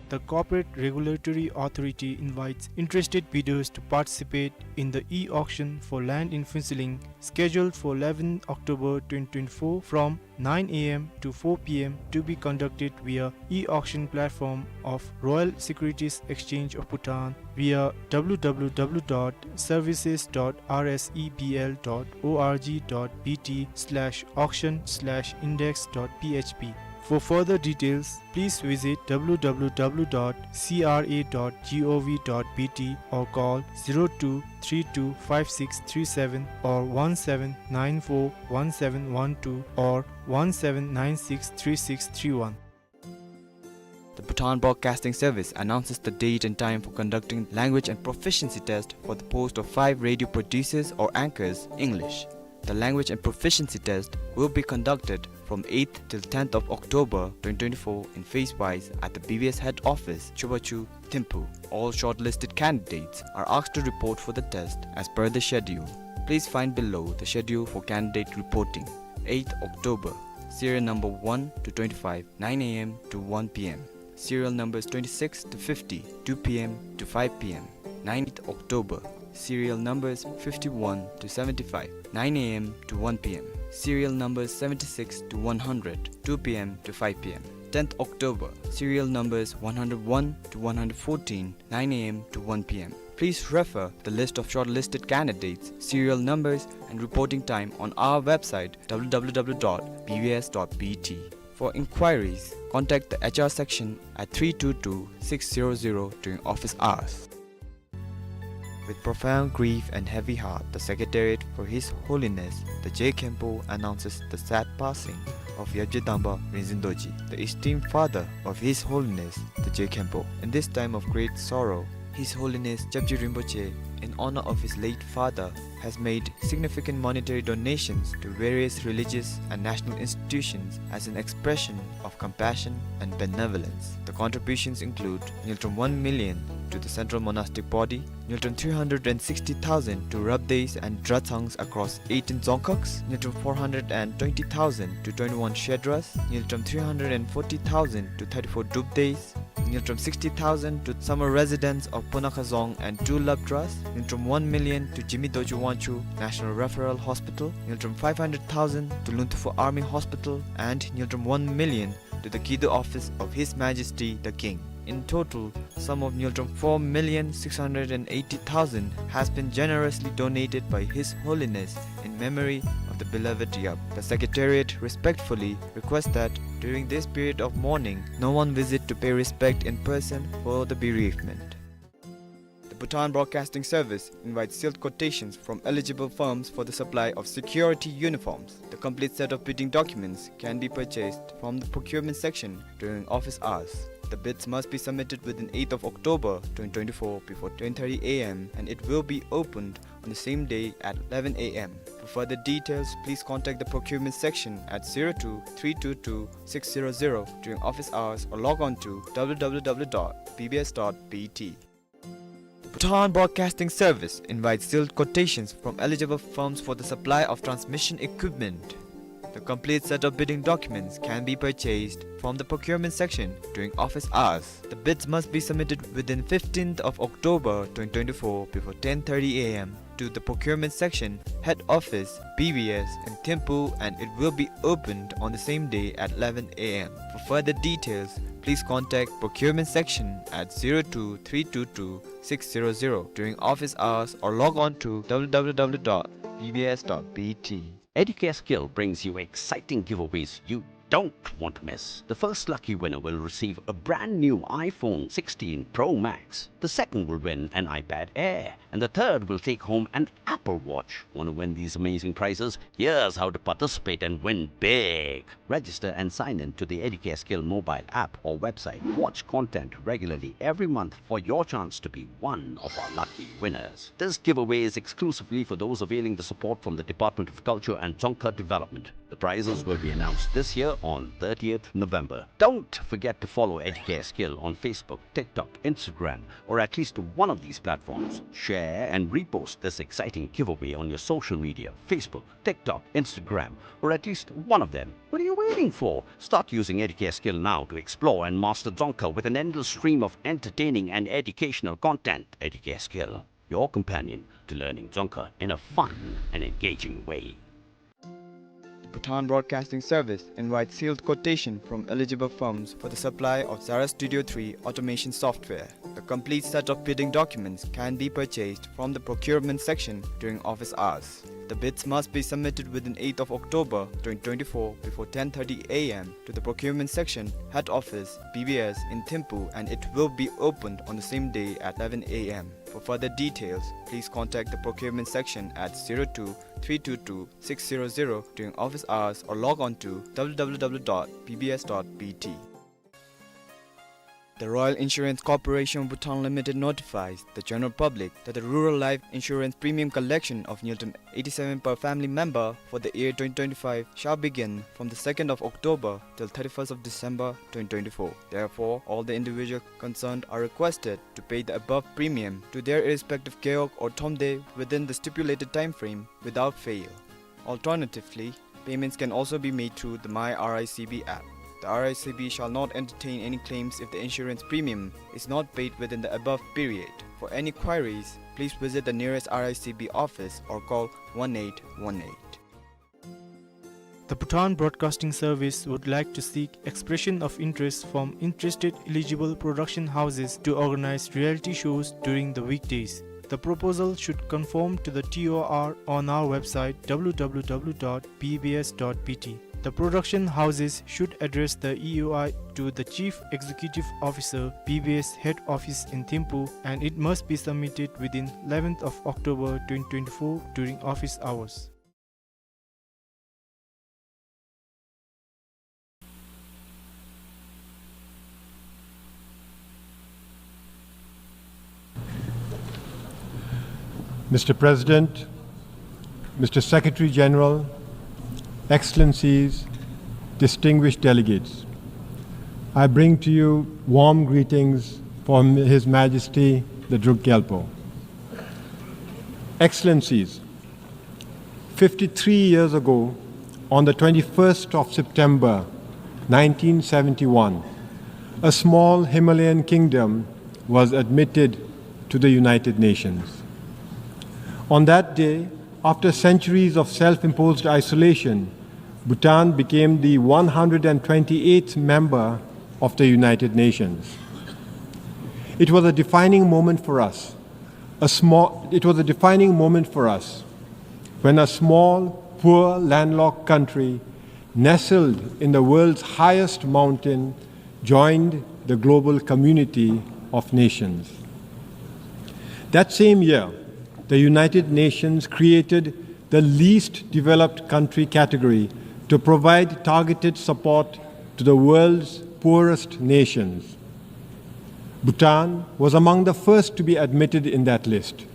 The Corporate Regulatory Authority invites interested bidders to participate in the e-auction for land in Phuentsholing, scheduled for eleventh October twenty twenty-four, from nine A M to four P M, to be conducted via e-auction platform of Royal Securities Exchange of Bhutan via W W W dot services dot R S E B L dot org dot B T slash auction slash index dot P H P. For further details, please visit W W W dot C R A dot gov dot B T or call zero two three two five six three seven or one seven nine four one seven one two or one seven nine six three six three one. The Bhutan Broadcasting Service announces the date and time for conducting language and proficiency test for the post of five radio producers or anchors, English. The language and proficiency test will be conducted from eighth till tenth of October twenty twenty-four in phase wise at the B B S head office, Chubachu, Thimphu. All shortlisted candidates are asked to report for the test as per the schedule. Please find below the schedule for candidate reporting. Eighth October, serial number one to twenty-five, nine A M to one P M. Serial numbers twenty-six to fifty, two P M to five P M. Ninth October, serial numbers fifty-one to seventy-five, nine A M to one P M. Serial numbers seventy-six to one hundred, two P M to five P M. Tenth October, serial numbers one hundred one to one hundred fourteen, nine A M to one P M. Please refer the list of shortlisted candidates, serial numbers, and reporting time on our website, W W W dot B B S dot B T. For inquiries, contact the H R section at three two two, six zero zero during office hours. With profound grief and heavy heart, the Secretariat for His Holiness the Je Khenpo announces the sad passing of Yabje Dangpa Rinzin Dorji, the esteemed father of His Holiness the Je Khenpo. In this time of great sorrow, His Holiness Jabje Rinpoche, in honor of his late father, has made significant monetary donations to various religious and national institutions as an expression of compassion and benevolence. The contributions include ngultrum one million to the Central Monastic Body, ngultrum three hundred and sixty thousand to Rabdeis and Dratsangs across eighteen dzongkhags, ngultrum four hundred and twenty thousand to twenty-one shedras, ngultrum three hundred and forty thousand to thirty-four Drupdeis, ngultrum sixty thousand to summer residents of Punakha Dzong and two Labdras, ngultrum one million to Jigme Dorji Wangchuck National Referral Hospital, ngultrum five hundred thousand to Lunthufu Army Hospital, and ngultrum one million to the Kido Office of His Majesty the King. In total, sum of ngultrum four million six hundred and eighty thousand has been generously donated by His Holiness in memory of the beloved Yab. The Secretariat respectfully requests that during this period of mourning, no one visit to pay respect in person for the bereavement. The Bhutan Broadcasting Service invites sealed quotations from eligible firms for the supply of security uniforms. The complete set of bidding documents can be purchased from the procurement section during office hours. The bids must be submitted within eighth of October twenty twenty-four before ten thirty A M, and it will be opened on the same day at eleven A M. For further details, please contact the procurement section at zero two three two two six zero zero during office hours or log on to W W W dot B B S dot B T. The Bhutan Broadcasting Service invites sealed quotations from eligible firms for the supply of transmission equipment. The complete set of bidding documents can be purchased from the procurement section during office hours. The bids must be submitted within fifteenth of October twenty twenty-four before ten thirty A M to the procurement section, head office, B B S in Thimphu, and it will be opened on the same day at eleven A M. For further details, please contact procurement section at zero two three two two six zero zero during office hours or log on to W W W dot B B S dot B T. Educare Skill brings you exciting giveaways you don't want to miss. The first lucky winner will receive a brand new iPhone sixteen Pro Max. The second will win an iPad Air. And the third will take home an Apple Watch. Want to win these amazing prizes? Here's how to participate and win big. Register and sign in to the Educare Skill mobile app or website. Watch content regularly every month for your chance to be one of our lucky winners. This giveaway is exclusively for those availing the support from the Department of Culture and Dzongkha Development. The prizes will be announced this year on thirtieth November. Don't forget to follow Educare Skill on Facebook, TikTok, Instagram, or at least one of these platforms. Share and repost this exciting giveaway on your social media, Facebook, TikTok, Instagram, or at least one of them. What are you waiting for? Start using Educare Skill now to explore and master Dzongkha with an endless stream of entertaining and educational content. Educare Skill, your companion to learning Dzongkha in a fun and engaging way. The Bhutan Broadcasting Service invites sealed quotation from eligible firms for the supply of Zara Studio three automation software. A complete set of bidding documents can be purchased from the procurement section during office hours. The bids must be submitted within eighth of October twenty twenty-four before ten thirty A M to the procurement section, head office, B B S in Thimphu, and it will be opened on the same day at eleven A M. For further details, please contact the procurement section at zero two three two two six zero zero during office hours or log on to W W W dot B B S dot B T. The Royal Insurance Corporation of Bhutan Limited notifies the general public that the rural life insurance premium collection of Ngultrum eighty-seven per family member for the year twenty twenty-five shall begin from the second of October till thirty-first of December twenty twenty-four. Therefore, all the individual concerned are requested to pay the above premium to their irrespective gewog or thromde within the stipulated time frame without fail. Alternatively, payments can also be made through the My R I C B app. The R I C B shall not entertain any claims if the insurance premium is not paid within the above period. For any queries, please visit the nearest R I C B office or call one eight one eight. The Bhutan Broadcasting Service would like to seek expression of interest from interested eligible production houses to organize reality shows during the weekdays. The proposal should conform to the T O R on our website W W W dot B B S dot B T. The production houses should address the E O I to the Chief Executive Officer, B B S Head Office in Thimphu, and it must be submitted within eleventh of October twenty twenty-four during office hours. Mister President, Mister Secretary General, Excellencies, distinguished delegates, I bring to you warm greetings from His Majesty the Druk Gyalpo. Excellencies, fifty-three years ago, on the twenty-first of September nineteen seventy-one, a small Himalayan kingdom was admitted to the United Nations. On that day, after centuries of self-imposed isolation, Bhutan became the one hundred twenty-eighth member of the United Nations. It was a defining moment for us. A small, it was a defining moment for us when a small, poor, landlocked country nestled in the world's highest mountain joined the global community of nations. That same year, the United Nations created the least developed country category to provide targeted support to the world's poorest nations. Bhutan was among the first to be admitted in that list.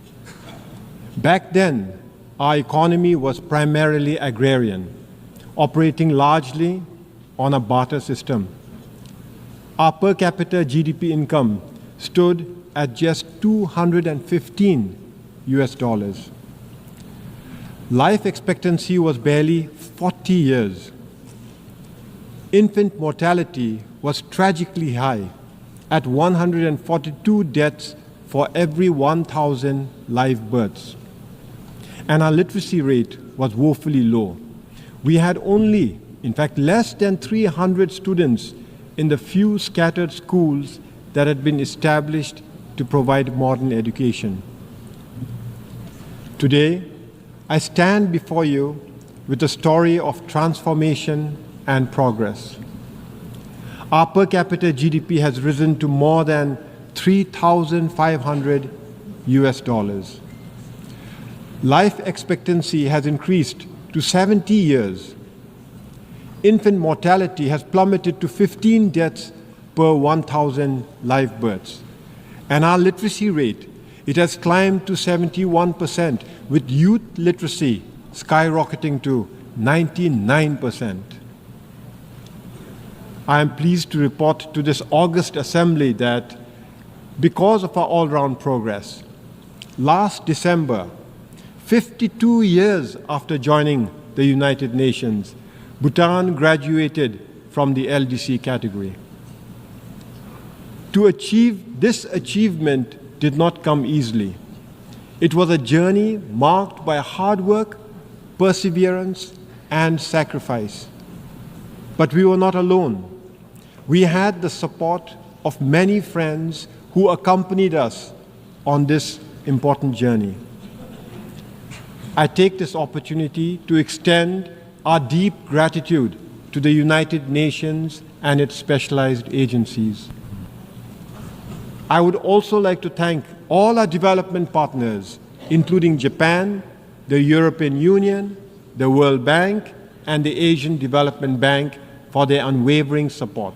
Back then, our economy was primarily agrarian, operating largely on a barter system. Our per capita G D P income stood at just two hundred and fifteen U S dollars. Life expectancy was barely forty years. Infant mortality was tragically high at one hundred and forty-two deaths for every one thousand live births. And our literacy rate was woefully low. We had only, in fact, less than three hundred students in the few scattered schools that had been established to provide modern education. Today, I stand before you with a story of transformation and progress. Our per capita G D P has risen to more than three thousand five hundred U S dollars. Life expectancy has increased to seventy years. Infant mortality has plummeted to fifteen deaths per one thousand live births. And our literacy rate, it has climbed to seventy-one percent, with youth literacy skyrocketing to ninety-nine percent. I am pleased to report to this august assembly that because of our all-round progress, last December, fifty-two years after joining the United Nations, Bhutan graduated from the L D C category. To achieve this achievement did not come easily. It was a journey marked by hard work, perseverance, and sacrifice. But we were not alone. We had the support of many friends who accompanied us on this important journey. I take this opportunity to extend our deep gratitude to the United Nations and its specialized agencies. I would also like to thank all our development partners, including Japan, the European Union, the World Bank, and the Asian Development Bank, for their unwavering support.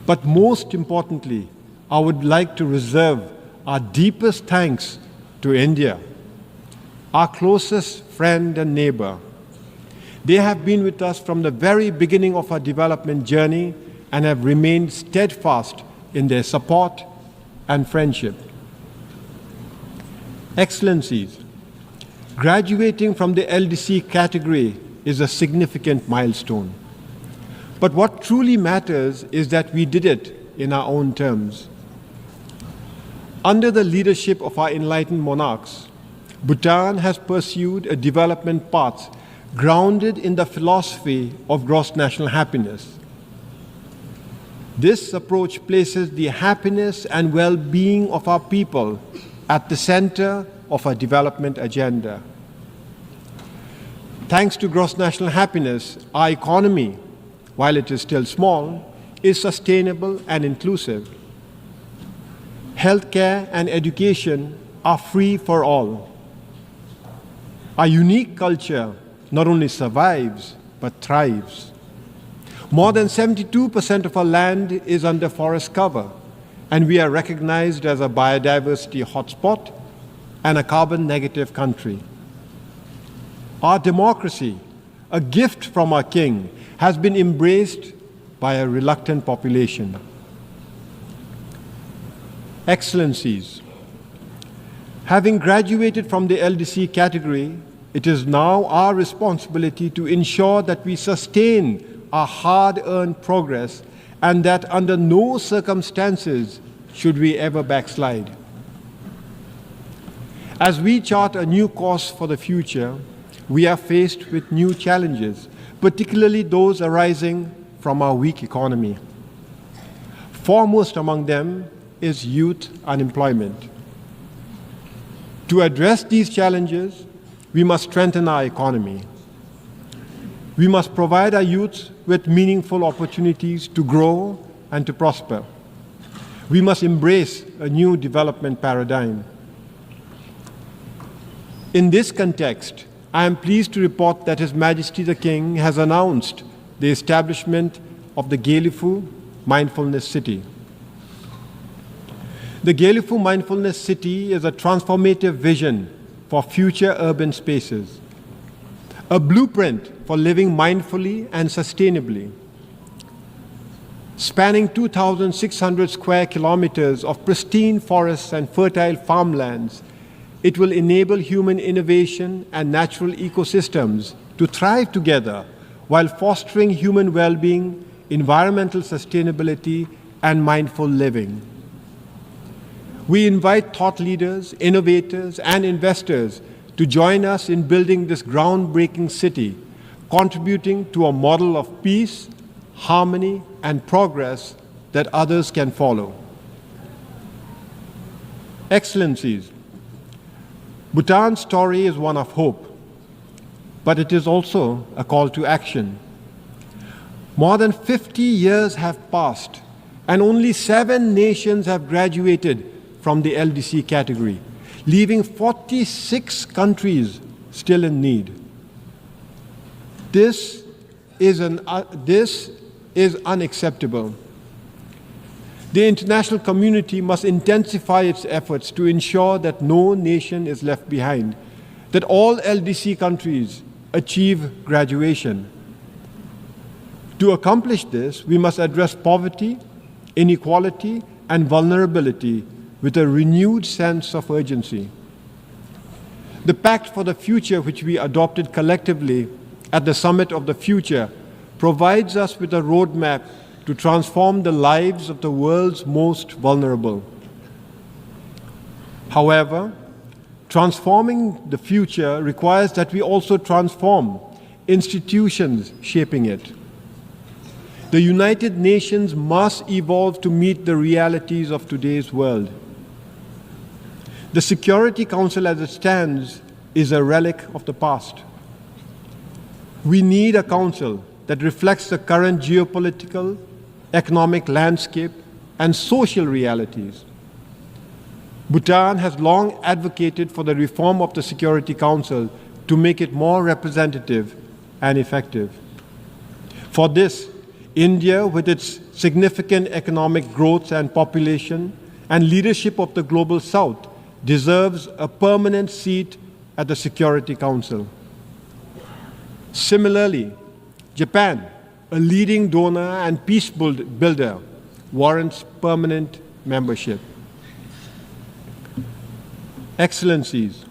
But most importantly, I would like to reserve our deepest thanks to India, our closest friend and neighbor. They have been with us from the very beginning of our development journey and have remained steadfast in their support and friendship. Excellencies, graduating from the L D C category is a significant milestone. But what truly matters is that we did it in our own terms. Under the leadership of our enlightened monarchs, Bhutan has pursued a development path grounded in the philosophy of gross national happiness. This approach places the happiness and well-being of our people at the center of our development agenda. Thanks to gross national happiness, our economy, while it is still small, is sustainable and inclusive. Healthcare and education are free for all. Our unique culture not only survives, but thrives. More than seventy-two percent of our land is under forest cover, and we are recognized as a biodiversity hotspot and a carbon negative country. Our democracy, a gift from our king, has been embraced by a reluctant population. Excellencies, having graduated from the L D C category, it is now our responsibility to ensure that we sustain our hard-earned progress and that under no circumstances should we ever backslide. As we chart a new course for the future, we are faced with new challenges, particularly those arising from our weak economy. Foremost among them is youth unemployment. To address these challenges, we must strengthen our economy. We must provide our youth with meaningful opportunities to grow and to prosper. We must embrace a new development paradigm. In this context, I am pleased to report that His Majesty the King has announced the establishment of the Gelephu Mindfulness City. The Gelephu Mindfulness City is a transformative vision for future urban spaces, a blueprint for living mindfully and sustainably. Spanning two thousand six hundred square kilometers of pristine forests and fertile farmlands, it will enable human innovation and natural ecosystems to thrive together while fostering human well-being, environmental sustainability, and mindful living. We invite thought leaders, innovators, and investors to join us in building this groundbreaking city, contributing to a model of peace, harmony, and progress that others can follow. Excellencies, Bhutan's story is one of hope, but it is also a call to action. More than fifty years have passed, and only seven nations have graduated from the L D C category, leaving forty-six countries still in need. This is an, uh, this is unacceptable. The international community must intensify its efforts to ensure that no nation is left behind, that all L D C countries achieve graduation. To accomplish this, we must address poverty, inequality, and vulnerability with a renewed sense of urgency. The Pact for the Future, which we adopted collectively at the Summit of the Future, provides us with a roadmap to transform the lives of the world's most vulnerable. However, transforming the future requires that we also transform institutions shaping it. The United Nations must evolve to meet the realities of today's world. The Security Council, as it stands, is a relic of the past. We need a council that reflects the current geopolitical, economic landscape, and social realities. Bhutan has long advocated for the reform of the Security Council to make it more representative and effective. For this, India, with its significant economic growth and population and leadership of the Global South, deserves a permanent seat at the Security Council. Similarly, Japan, a leading donor and peace build-, builder, warrants permanent membership. Excellencies,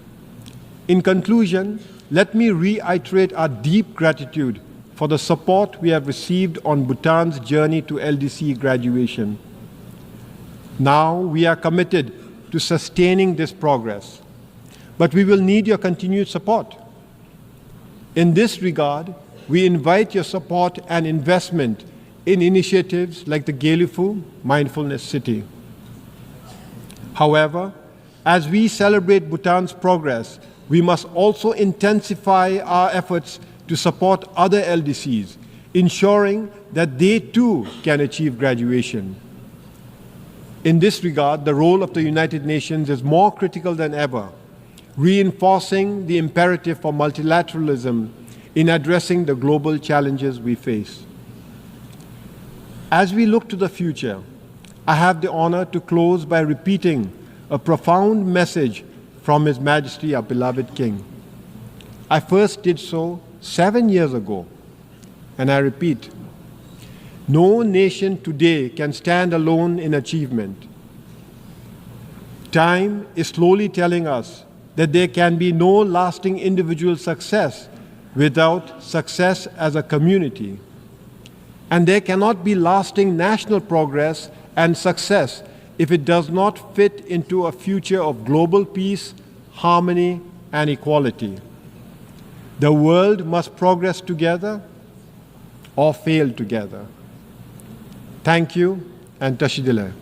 in conclusion, let me reiterate our deep gratitude for the support we have received on Bhutan's journey to L D C graduation. Now we are committed to sustaining this progress, but we will need your continued support. In this regard, we invite your support and investment in initiatives like the Gelephu Mindfulness City. However, as we celebrate Bhutan's progress, we must also intensify our efforts to support other L D Cs, ensuring that they too can achieve graduation. In this regard, the role of the United Nations is more critical than ever, reinforcing the imperative for multilateralism in addressing the global challenges we face. As we look to the future, I have the honor to close by repeating a profound message from His Majesty, our beloved King. I first did so seven years ago, and I repeat, no nation today can stand alone in achievement. Time is slowly telling us that there can be no lasting individual success without success as a community. And there cannot be lasting national progress and success if it does not fit into a future of global peace, harmony, and equality. The world must progress together or fail together. Thank you and tashi delek.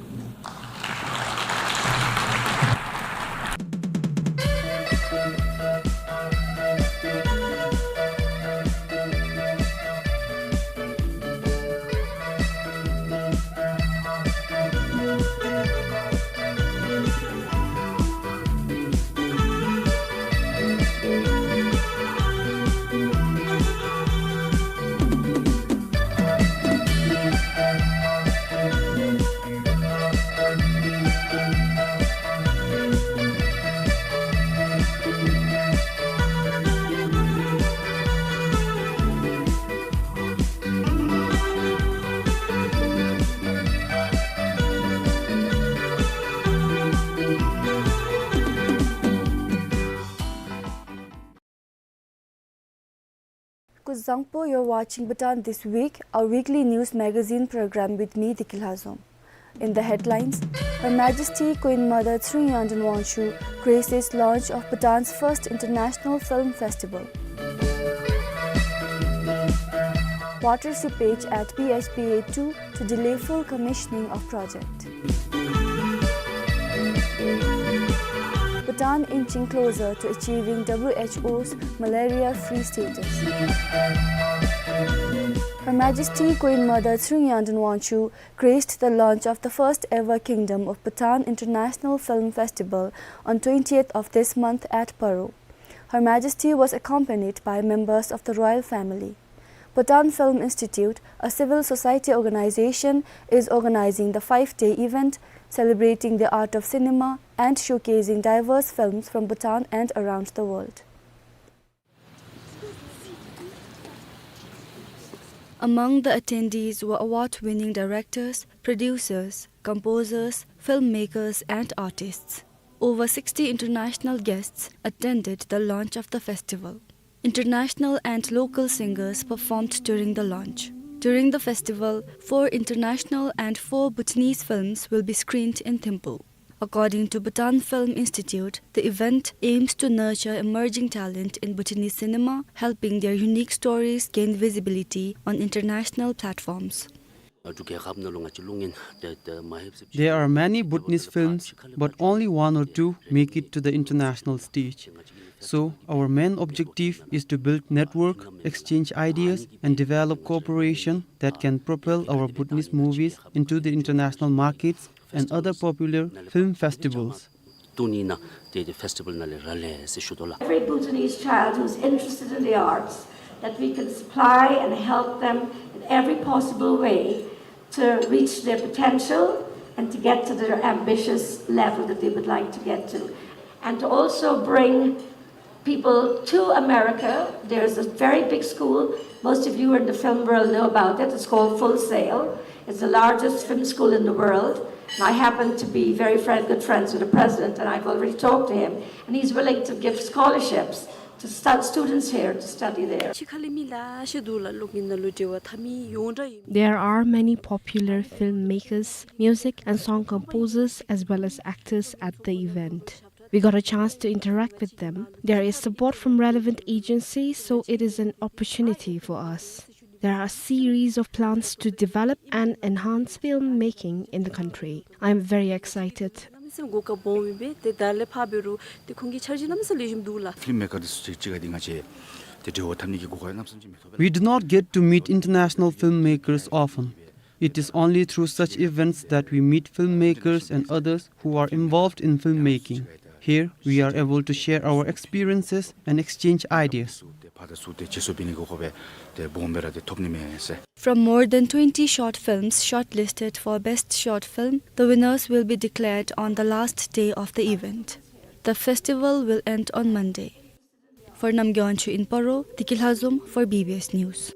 Kuzuzangpo, you're watching Bhutan This Week, our weekly news magazine program with me, Deki Lhazom. In the headlines, Her Majesty Queen Mother Tshering Yongden Wangchuck graces launch of Bhutan's first international film festival. Water seepage at P H P A two to delay full commissioning of project. Bhutan inching closer to achieving W H O's malaria-free status. Her Majesty Queen Mother Tshering Yangden Wangchuck graced the launch of the first ever Kingdom of Bhutan International Film Festival on twentieth of this month at Paro. Her Majesty was accompanied by members of the royal family. Bhutan Film Institute, a civil society organization, is organizing the five-day event celebrating the art of cinema and showcasing diverse films from Bhutan and around the world. Among the attendees were award-winning directors, producers, composers, filmmakers, and artists. Over sixty international guests attended the launch of the festival. International and local singers performed during the launch. During the festival, four international and four Bhutanese films will be screened in Thimphu. According to Bhutan Film Institute, the event aims to nurture emerging talent in Bhutanese cinema, helping their unique stories gain visibility on international platforms. There are many Bhutanese films, but only one or two make it to the international stage. So, our main objective is to build network, exchange ideas, and develop cooperation that can propel our Bhutanese movies into the international markets and other popular film festivals. Tuning na te te festival na le rale se shudola. Every Bhutanese child who's interested in the arts, that we can supply and help them in every possible way to reach their potential and to get to their ambitious level that they would like to get to. And to also bring people to America. There's a very big school. Most of you in the film world know about it. It's called Full Sail. It's the largest film school in the world. And I happen to be very friend, good friends with the president, and I've already talked to him. And he's willing to give scholarships to start students here to study there. There are many popular filmmakers, music and song composers, as well as actors at the event. We got a chance to interact with them. There is support from relevant agencies, so it is an opportunity for us. There are a series of plans to develop and enhance filmmaking in the country. I am very excited. Filmmaker དེ་ཚོ་གཅིག་གཅིག་ག་དེ་ང་བཅས་དེ་འབྲེལ་བ་འཐབ་ནི་གི་གོ་སྐབས་ཡང་ནམ་ཡང་ཅིག་མི་ཐོབ་པས། We do not get to meet international filmmakers often. It is only through such events that we meet filmmakers and others who are involved in filmmaking. Here, we are able to share our experiences and exchange ideas. From more than twenty short films shortlisted for Best Short Film, the winners will be declared on the last day of the event. The festival will end on Monday. For Namgay Wangchuk in Paro, Tiki Lhazom for B B S News.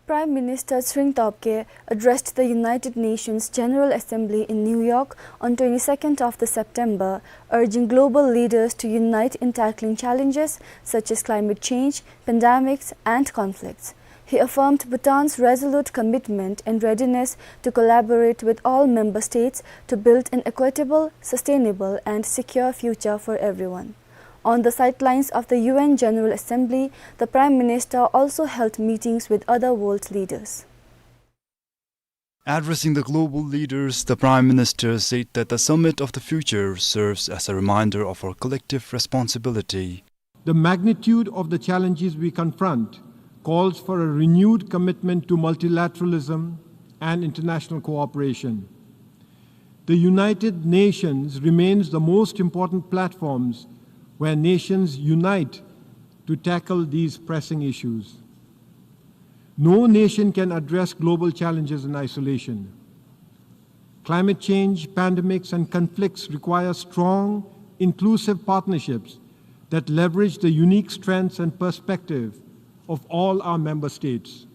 Prime Minister Tshering Tobgay addressed the United Nations General Assembly in New York on twenty-second of the September, urging global leaders to unite in tackling challenges such as climate change, pandemics, and conflicts. He affirmed Bhutan's resolute commitment and readiness to collaborate with all member states to build an equitable, sustainable, and secure future for everyone. On the sidelines of the U N General Assembly, the Prime Minister also held meetings with other world leaders. Addressing the global leaders, the Prime Minister said that the Summit of the Future serves as a reminder of our collective responsibility. The magnitude of the challenges we confront calls for a renewed commitment to multilateralism and international cooperation. The United Nations remains the most important platforms where nations unite to tackle these pressing issues. No nation can address global challenges in isolation. Climate change, pandemics, and conflicts require strong, inclusive partnerships that leverage the unique strengths and perspective of all our member states.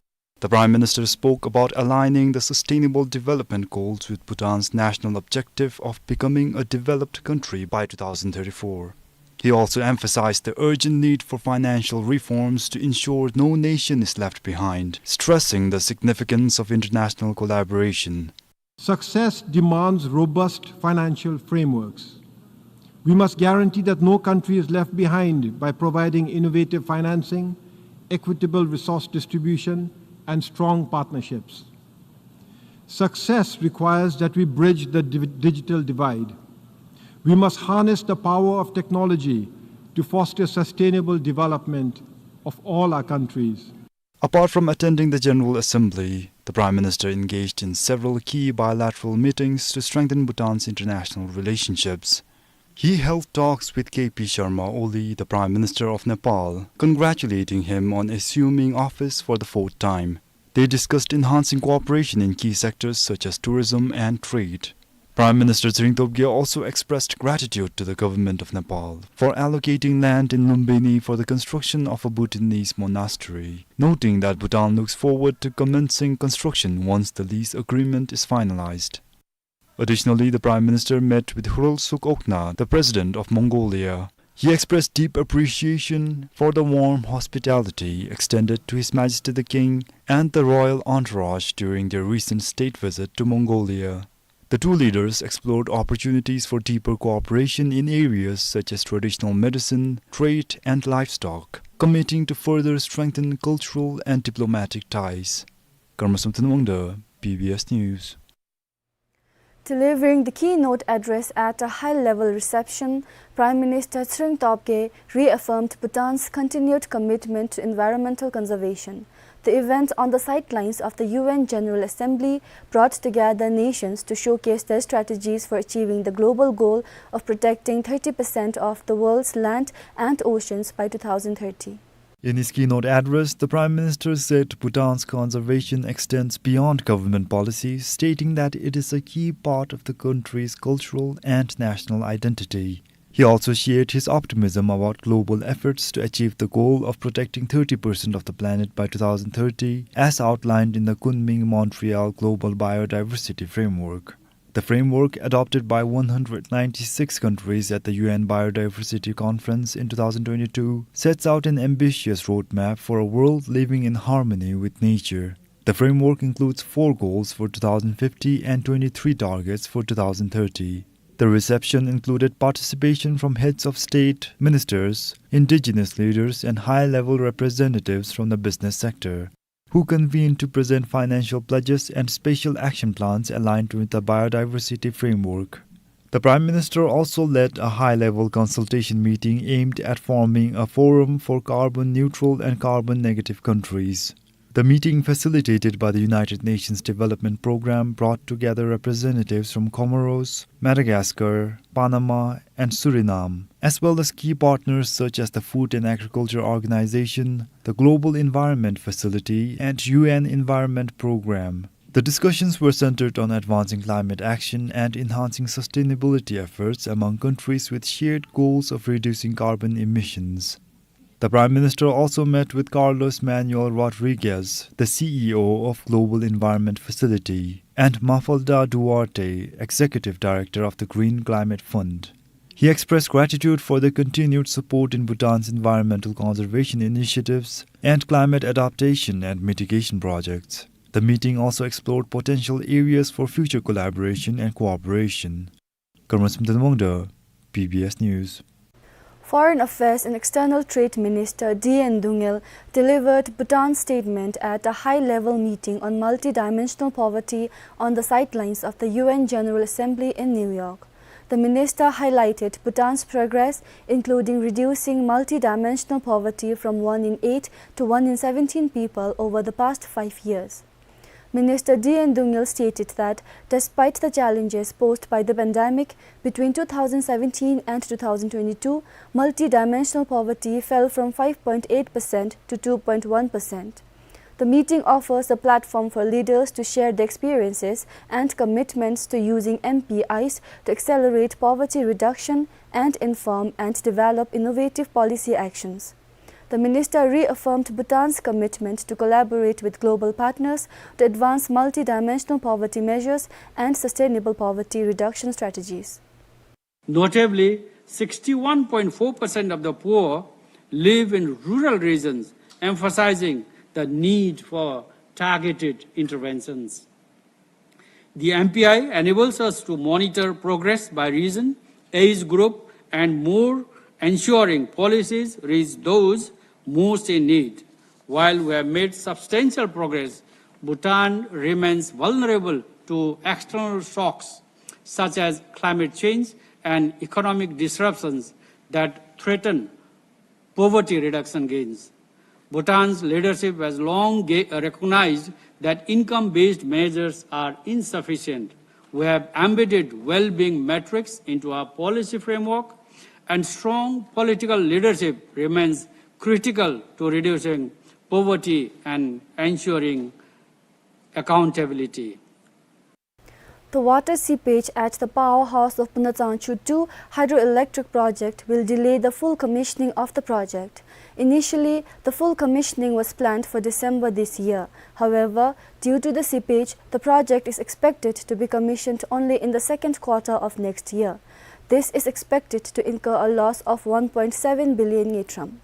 The Prime Minister spoke about aligning the Sustainable Development Goals with Bhutan's national objective of becoming a developed country by two thousand thirty-four. He also emphasized the urgent need for financial reforms to ensure no nation is left behind, stressing the significance of international collaboration. Success demands robust financial frameworks. We must guarantee that no country is left behind by providing innovative financing, equitable resource distribution, and strong partnerships. Success requires that we bridge the div-, digital divide. We must harness the power of technology to foster sustainable development of all our countries. Apart from attending the General Assembly, the Prime Minister engaged in several key bilateral meetings to strengthen Bhutan's international relationships. He held talks with K P Sharma Oli, the Prime Minister of Nepal, congratulating him on assuming office for the fourth time. They discussed enhancing cooperation in key sectors such as tourism and trade. Prime Minister Tshering Tobgay also expressed gratitude to the government of Nepal for allocating land in Lumbini for the construction of a Bhutanese monastery, noting that Bhutan looks forward to commencing construction once the lease agreement is finalized. Additionally, the Prime Minister met with Khurelsukh Okna, the President of Mongolia. He expressed deep appreciation for the warm hospitality extended to His Majesty the King and the royal entourage during their recent state visit to Mongolia. The two leaders explored opportunities for deeper cooperation in areas such as traditional medicine, trade, and livestock, committing to further strengthen cultural and diplomatic ties. Karma Samten Wangda, B B S News. Delivering the keynote address at a high-level reception, Prime Minister Tshering Tobgay reaffirmed Bhutan's continued commitment to environmental conservation. The event, on the sidelines of the U N General Assembly, brought together nations to showcase their strategies for achieving the global goal of protecting thirty percent of the world's land and oceans by two thousand thirty. In his keynote address, the Prime Minister said Bhutan's conservation extends beyond government policies, stating that it is a key part of the country's cultural and national identity. He also shared his optimism about global efforts to achieve the goal of protecting thirty percent of the planet by two thousand thirty, as outlined in the Kunming-Montreal Global Biodiversity Framework. The framework, adopted by one hundred ninety-six countries at the U N Biodiversity Conference in two thousand twenty-two, sets out an ambitious roadmap for a world living in harmony with nature. The framework includes four goals for two thousand fifty and twenty-three targets for two thousand thirty. The reception included participation from heads of state, ministers, indigenous leaders, and high-level representatives from the business sector, who convened to present financial pledges and special action plans aligned with the biodiversity framework. The Prime Minister also led a high-level consultation meeting aimed at forming a forum for carbon-neutral and carbon-negative countries. The meeting, facilitated by the United Nations Development Programme, brought together representatives from Comoros, Madagascar, Panama, and Suriname, as well as key partners such as the Food and Agriculture Organization, the Global Environment Facility, and U N Environment Programme. The discussions were centered on advancing climate action and enhancing sustainability efforts among countries with shared goals of reducing carbon emissions. The Prime Minister also met with Carlos Manuel Rodriguez, the C E O of Global Environment Facility, and Mafalda Duarte, Executive Director of the Green Climate Fund. He expressed gratitude for their continued support in Bhutan's environmental conservation initiatives and climate adaptation and mitigation projects. The meeting also explored potential areas for future collaboration and cooperation. Karma Samten Wangda, B B S News. Foreign Affairs and External Trade Minister D N Dungel delivered Bhutan's statement at a high-level meeting on multidimensional poverty on the sidelines of the U N General Assembly in New York. The minister highlighted Bhutan's progress, including reducing multidimensional poverty from one in eight to one in seventeen people over the past five years. Minister D N Dungel stated that despite the challenges posed by the pandemic, between two thousand seventeen and two thousand twenty-two, multidimensional poverty fell from five point eight percent to two point one percent. The meeting offers a platform for leaders to share their experiences and commitments to using M P Is to accelerate poverty reduction and inform and develop innovative policy actions. The minister reaffirmed Bhutan's commitment to collaborate with global partners to advance multidimensional poverty measures and sustainable poverty reduction strategies. Notably, sixty-one point four percent of the poor live in rural regions, emphasizing the need for targeted interventions. The M P I enables us to monitor progress by region, age group, and more, ensuring policies reach those most in need. While we have made substantial progress, Bhutan remains vulnerable to external shocks such as climate change and economic disruptions that threaten poverty reduction gains. Bhutan's leadership has long ga-, uh, recognized that income-based measures are insufficient. We have embedded well-being metrics into our policy framework, and strong political leadership remains critical to reducing poverty and ensuring accountability. The water seepage at the powerhouse of Punatsanchu two hydroelectric project will delay the full commissioning of the project. Initially, the full commissioning was planned for December this year. However, due to the seepage, the project is expected to be commissioned only in the second quarter of next year. This is expected to incur a loss of one point seven billion ngultrum.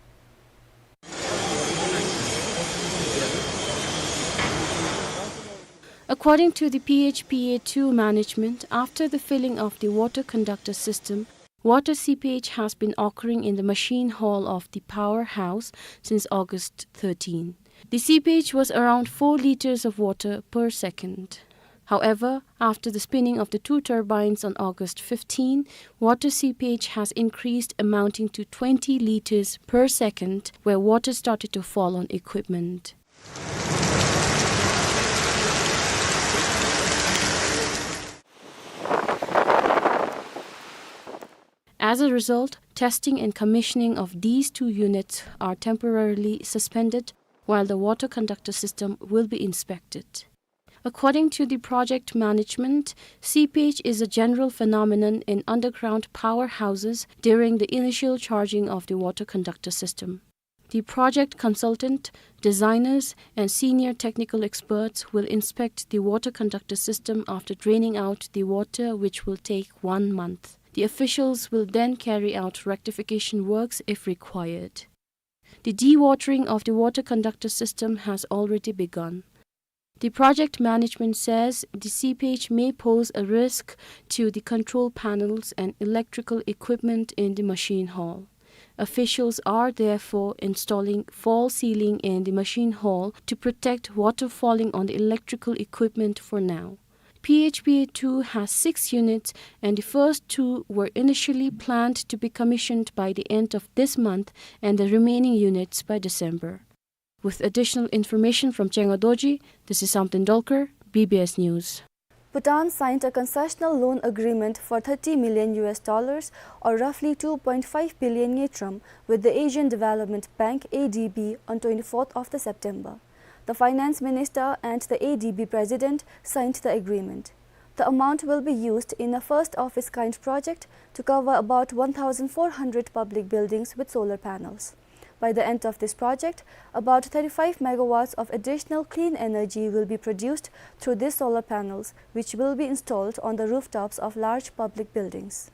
According to the P H P A two management, after the filling of the water conductor system, water seepage has been occurring in the machine hall of the powerhouse since August thirteen. The seepage was around four liters of water per second. However, after the spinning of the two turbines on August fifteen, water seepage has increased, amounting to twenty liters per second, where water started to fall on equipment. As a result, testing and commissioning of these two units are temporarily suspended while the water conductor system will be inspected. According to the project management, seepage is a general phenomenon in underground powerhouses during the initial charging of the water conductor system. The project consultant, designers, and senior technical experts will inspect the water conductor system after draining out the water, which will take one month. The officials will then carry out rectification works if required. The dewatering of the water conductor system has already begun. The project management says the seepage may pose a risk to the control panels and electrical equipment in the machine hall. Officials are therefore installing false ceiling in the machine hall to protect water falling on the electrical equipment for now. P H P A two has six units, and the first two were initially planned to be commissioned by the end of this month and the remaining units by December. With additional information from Chenga Dorji, this is Samten Dolkar, B B S News. Bhutan signed a concessional loan agreement for thirty million U S dollars, or roughly two point five billion ngultrum, with the Asian Development Bank, A D B, on twenty-fourth of the September. The finance minister and the A D B president signed the agreement. The amount will be used in a first-of-its-kind project to cover about one thousand four hundred public buildings with solar panels. By the end of this project, about thirty-five megawatts of additional clean energy will be produced through these solar panels, which will be installed on the rooftops of large public buildings.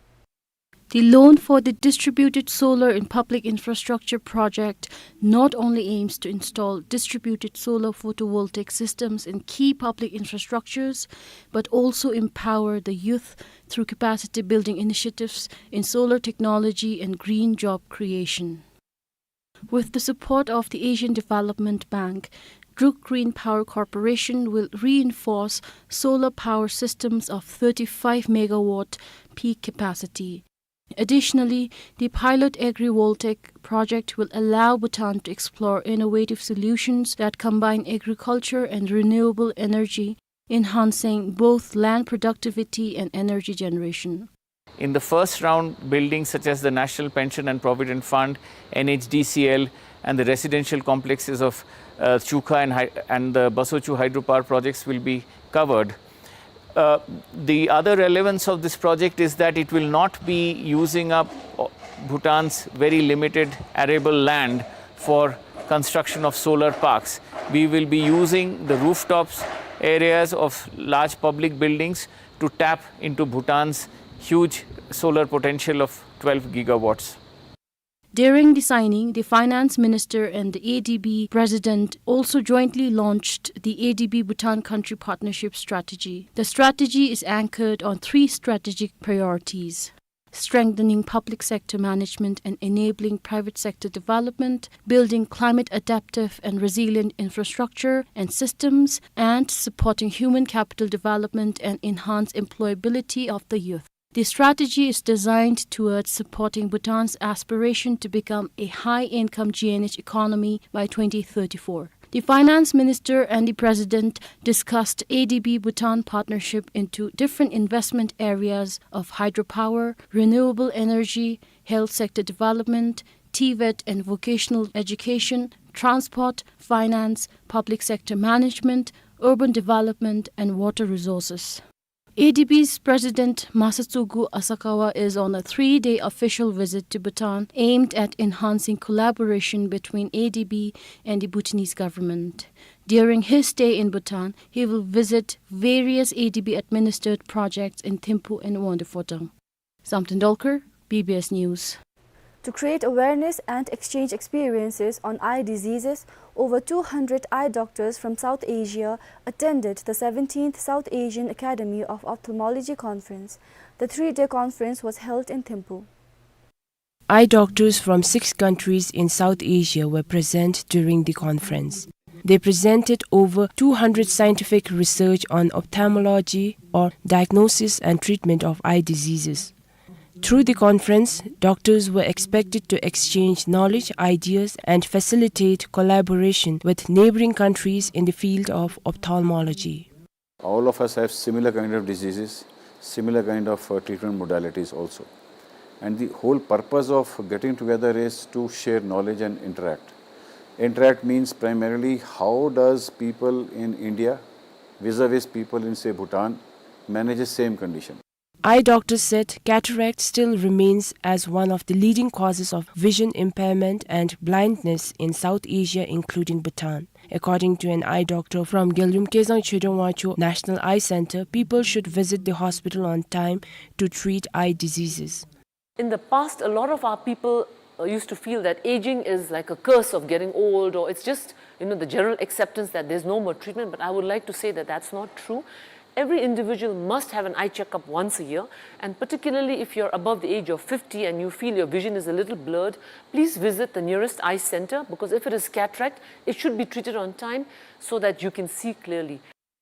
The loan for the distributed solar and public infrastructure project not only aims to install distributed solar photovoltaic systems in key public infrastructures, but also empower the youth through capacity building initiatives in solar technology and green job creation. With the support of the Asian Development Bank, Druk Green Power Corporation will reinforce solar power systems of thirty-five megawatt peak capacity. Additionally, the pilot agrivoltaic project will allow Bhutan to explore innovative solutions that combine agriculture and renewable energy, enhancing both land productivity and energy generation. In the first round, buildings such as the National Pension and Provident Fund, N H D C L, and the residential complexes of, uh, Chukha and Hy-, and the Basochu hydropower projects will be covered. Uh, the other relevance of this project is that it will not be using up, uh, Bhutan's very limited arable land for construction of solar parks. We will be using the rooftops areas of large public buildings to tap into Bhutan's huge solar potential of twelve gigawatts. During the signing, the finance minister and the A D B president also jointly launched the A D B Bhutan Country Partnership Strategy. The strategy is anchored on three strategic priorities: strengthening public sector management and enabling private sector development, building climate adaptive and resilient infrastructure and systems, and supporting human capital development and enhance employability of the youth. The strategy is designed towards supporting Bhutan's aspiration to become a high-income G N H economy by twenty thirty-four. The finance minister and the president discussed A D B Bhutan partnership into different investment areas of hydropower, renewable energy, health sector development, TVET and vocational education, transport, finance, public sector management, urban development, and water resources. A D B's President Masatsugu Asakawa is on a three-day official visit to Bhutan aimed at enhancing collaboration between A D B and the Bhutanese government. During his stay in Bhutan, he will visit various A D B administered projects in Thimphu and Wangdue Phodrang. Samten Dolkar, B B S News. To create awareness and exchange experiences on eye diseases, over two hundred eye doctors from South Asia attended the seventeenth South Asian Academy of Ophthalmology Conference. The three-day conference was held in Thimphu. Eye doctors from six countries in South Asia were present during the conference. They presented over two hundred scientific research on ophthalmology, or diagnosis and treatment of eye diseases. Through the conference, doctors were expected to exchange knowledge, ideas, and facilitate collaboration with neighboring countries in the field of ophthalmology. All of us have similar kind of diseases, similar kind of, uh, treatment modalities also. And the whole purpose of getting together is to share knowledge and interact. Interact means primarily how does people in India vis-a-vis people in, say, Bhutan manage the same condition. Eye doctors said cataract still remains as one of the leading causes of vision impairment and blindness in South Asia, including Bhutan. According to an eye doctor from Gyalrumkesang Chedrong Wangchuk National Eye Center, people should visit the hospital on time to treat eye diseases. In the past, a lot of our people, uh, used to feel that aging is like a curse of getting old, or it's just, you know, the general acceptance that there's no more treatment. But I would like to say that that's not true. Every individual must have an eye checkup once a year, and particularly if you're above the age of fifty and you feel your vision is a little blurred, please visit the nearest eye center, because if it is cataract, it should be treated on time so that you can see clearly.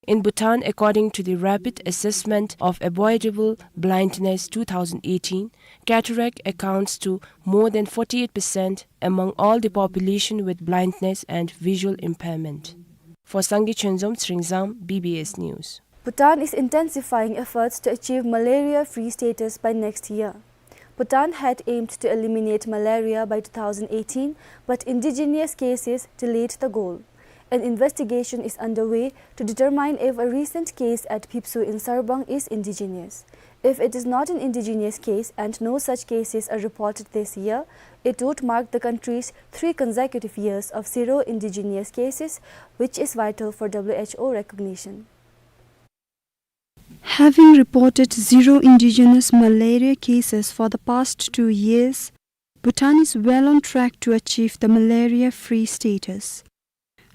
In Bhutan, according to the Rapid Assessment of Avoidable Blindness two thousand eighteen, cataract accounts to more than forty-eight percent among all the population with blindness and visual impairment. For Sangay Chonzom, Tsering Zam, B B S News. Bhutan is intensifying efforts to achieve malaria-free status by next year. Bhutan had aimed to eliminate malaria by two thousand eighteen, but indigenous cases delayed the goal. An investigation is underway to determine if a recent case at Phipso in Sarbang is indigenous. If it is not an indigenous case and no such cases are reported this year, it would mark the country's three consecutive years of zero indigenous cases, which is vital for W H O recognition. Having reported zero indigenous malaria cases for the past two years, Bhutan is well on track to achieve the malaria-free status.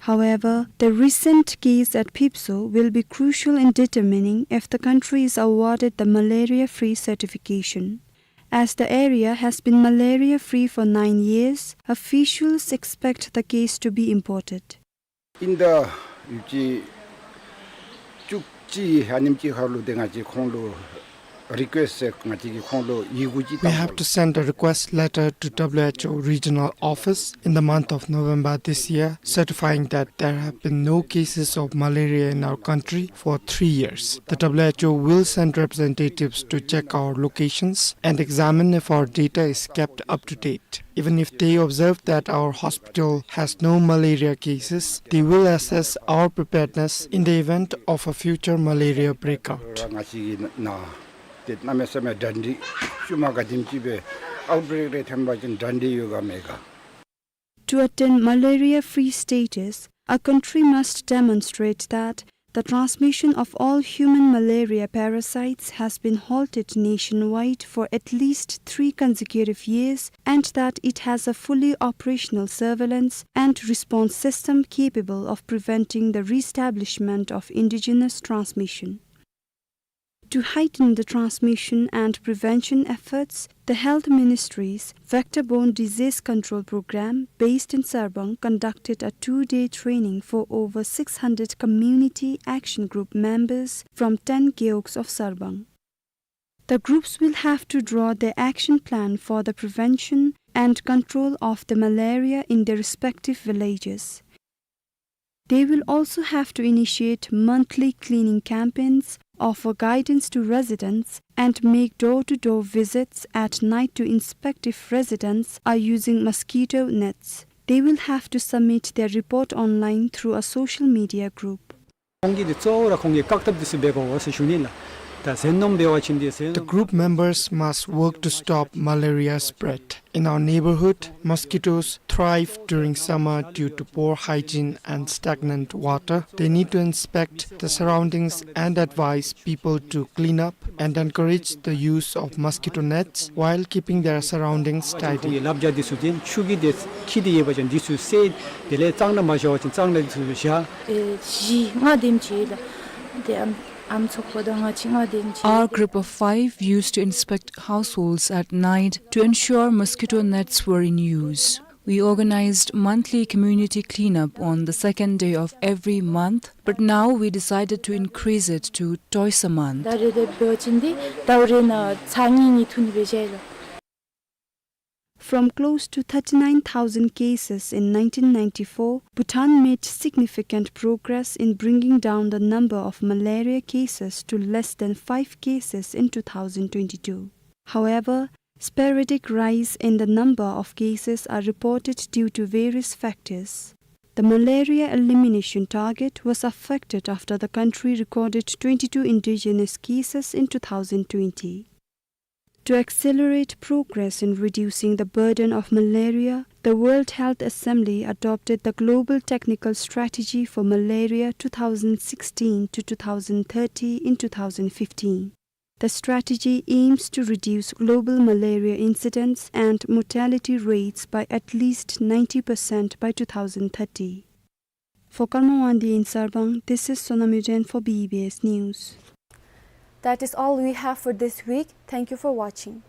However, the recent case at Phipso will be crucial in determining if the country is awarded the malaria-free certification. As the area has been malaria-free for nine years, officials expect the case to be imported. In the, ཡུལ་གྱི་བཅུ་གཅིག་ཨ་ནེམ་ཅིག་ཁར་ལུ་ཏེ་ང་བཅས་ཁོང་ལུ་རི་ཀུ་ཨེསཊ་ཟེར་ང་བཅས་ཀྱིས་ཁོང་ལུ་ཡི་གུ་ཅིག་We have to send a request letter to W H O regional office in the month of November this year, certifying that there have been no cases of malaria in our country for three years. The W H O will send representatives to check our locations and examine if our data is kept up to date. Even if they observe that our hospital has no malaria cases, they will assess our preparedness in the event of a future malaria breakout. ང་བཅས་ཀྱི་ནང་ཏེ་གནམ་མེད་ས་མེད་གྲ་སྒྲིག་ཤུལ་མ་ག་དེམ་ཅིག་སྦེ་ཨའུཊ་བྷི་རེཀ་རེ་ཐོན་པ་ཅིན་གྲ་སྒྲིག་ཡོད་ག་མེད་ག། To attain malaria-free status, a country must demonstrate that the transmission of all human malaria parasites has been halted nationwide for at least three consecutive years and that it has a fully operational surveillance and response system capable of preventing the reestablishment of indigenous transmission. To heighten the transmission and prevention efforts, the Health Ministry's Vector-Borne Disease Control Program, based in Sarbang, conducted a two-day training for over six hundred Community Action Group members from ten gewogs of Sarbang. The groups will have to draw their action plan for the prevention and control of the malaria in their respective villages. They will also have to initiate monthly cleaning campaigns, offer guidance to residents, and make door-to-door visits at night to inspect if residents are using mosquito nets. They will have to submit their report online through a social media group. ཁོང་གིས་འདི་གཙོ་བོ་ར་ཁོང་གིས་བཀག་ཐབས་འདི་ཚུ་འབད་དགོ་ཟེར་ཞུ་ནི་ལགས། ད་ཟས་སྣུམ་འབད་བ་ཅིན་འདི་ཟས་སྣུམ། The group members must work to stop malaria spread. In our neighborhood, mosquitoes thrive during summer due to poor hygiene and stagnant water. They need to inspect the surroundings and advise people to clean up and encourage the use of mosquito nets while keeping their surroundings tidy. ཁོང་གིས་ལབ་བྱ་འདི་ཚུ་ཅིན་ཆུ་གིས་དེ་འཁྱིད་དེ་ཡོད་པ་ཅིན་འདི་ཚུ་བསལ། དེ་ལས་གཙང་སྦྲ་མ་བཞག་པ་ཅིན་གཙང་སྦྲ་འདི་ཚུ་བཞག། ཨེ་བཞི་ལྔ་དེམ་ཅིག་ལགས། དེ་ཨམ་ཨམ་ཚོགས་པ་དང་ང་བཅས་ལྔ་དེམ་ཅིག། Our group of five used to inspect households at night to ensure mosquito nets were in use. We organized monthly community cleanup on the second day of every month, but now we decided to increase it to twice a month. ད་རེས་དེ་འབད་བ་ཅིན་འདི་ཟླཝ་རེ་ནང་ཚར་གཉིས་གཉིས་འཐུ་ནི་སྦེ་བཞག་ལགས། From close to thirty-nine thousand cases in nineteen ninety-four, Bhutan made significant progress in bringing down the number of malaria cases to less than five cases in two thousand twenty-two. However, sporadic rise in the number of cases are reported due to various factors. The malaria elimination target was affected after the country recorded twenty-two indigenous cases in two thousand twenty. To accelerate progress in reducing the burden of malaria, the World Health Assembly adopted the Global Technical Strategy for Malaria two thousand sixteen to two thousand thirty in two thousand fifteen. The strategy aims to reduce global malaria incidence and mortality rates by at least ninety percent by two thousand thirty. For Karma Wangdi in Sarpang, this is Sonam Yuden for B B S News. That is all we have for this week. Thank you for watching.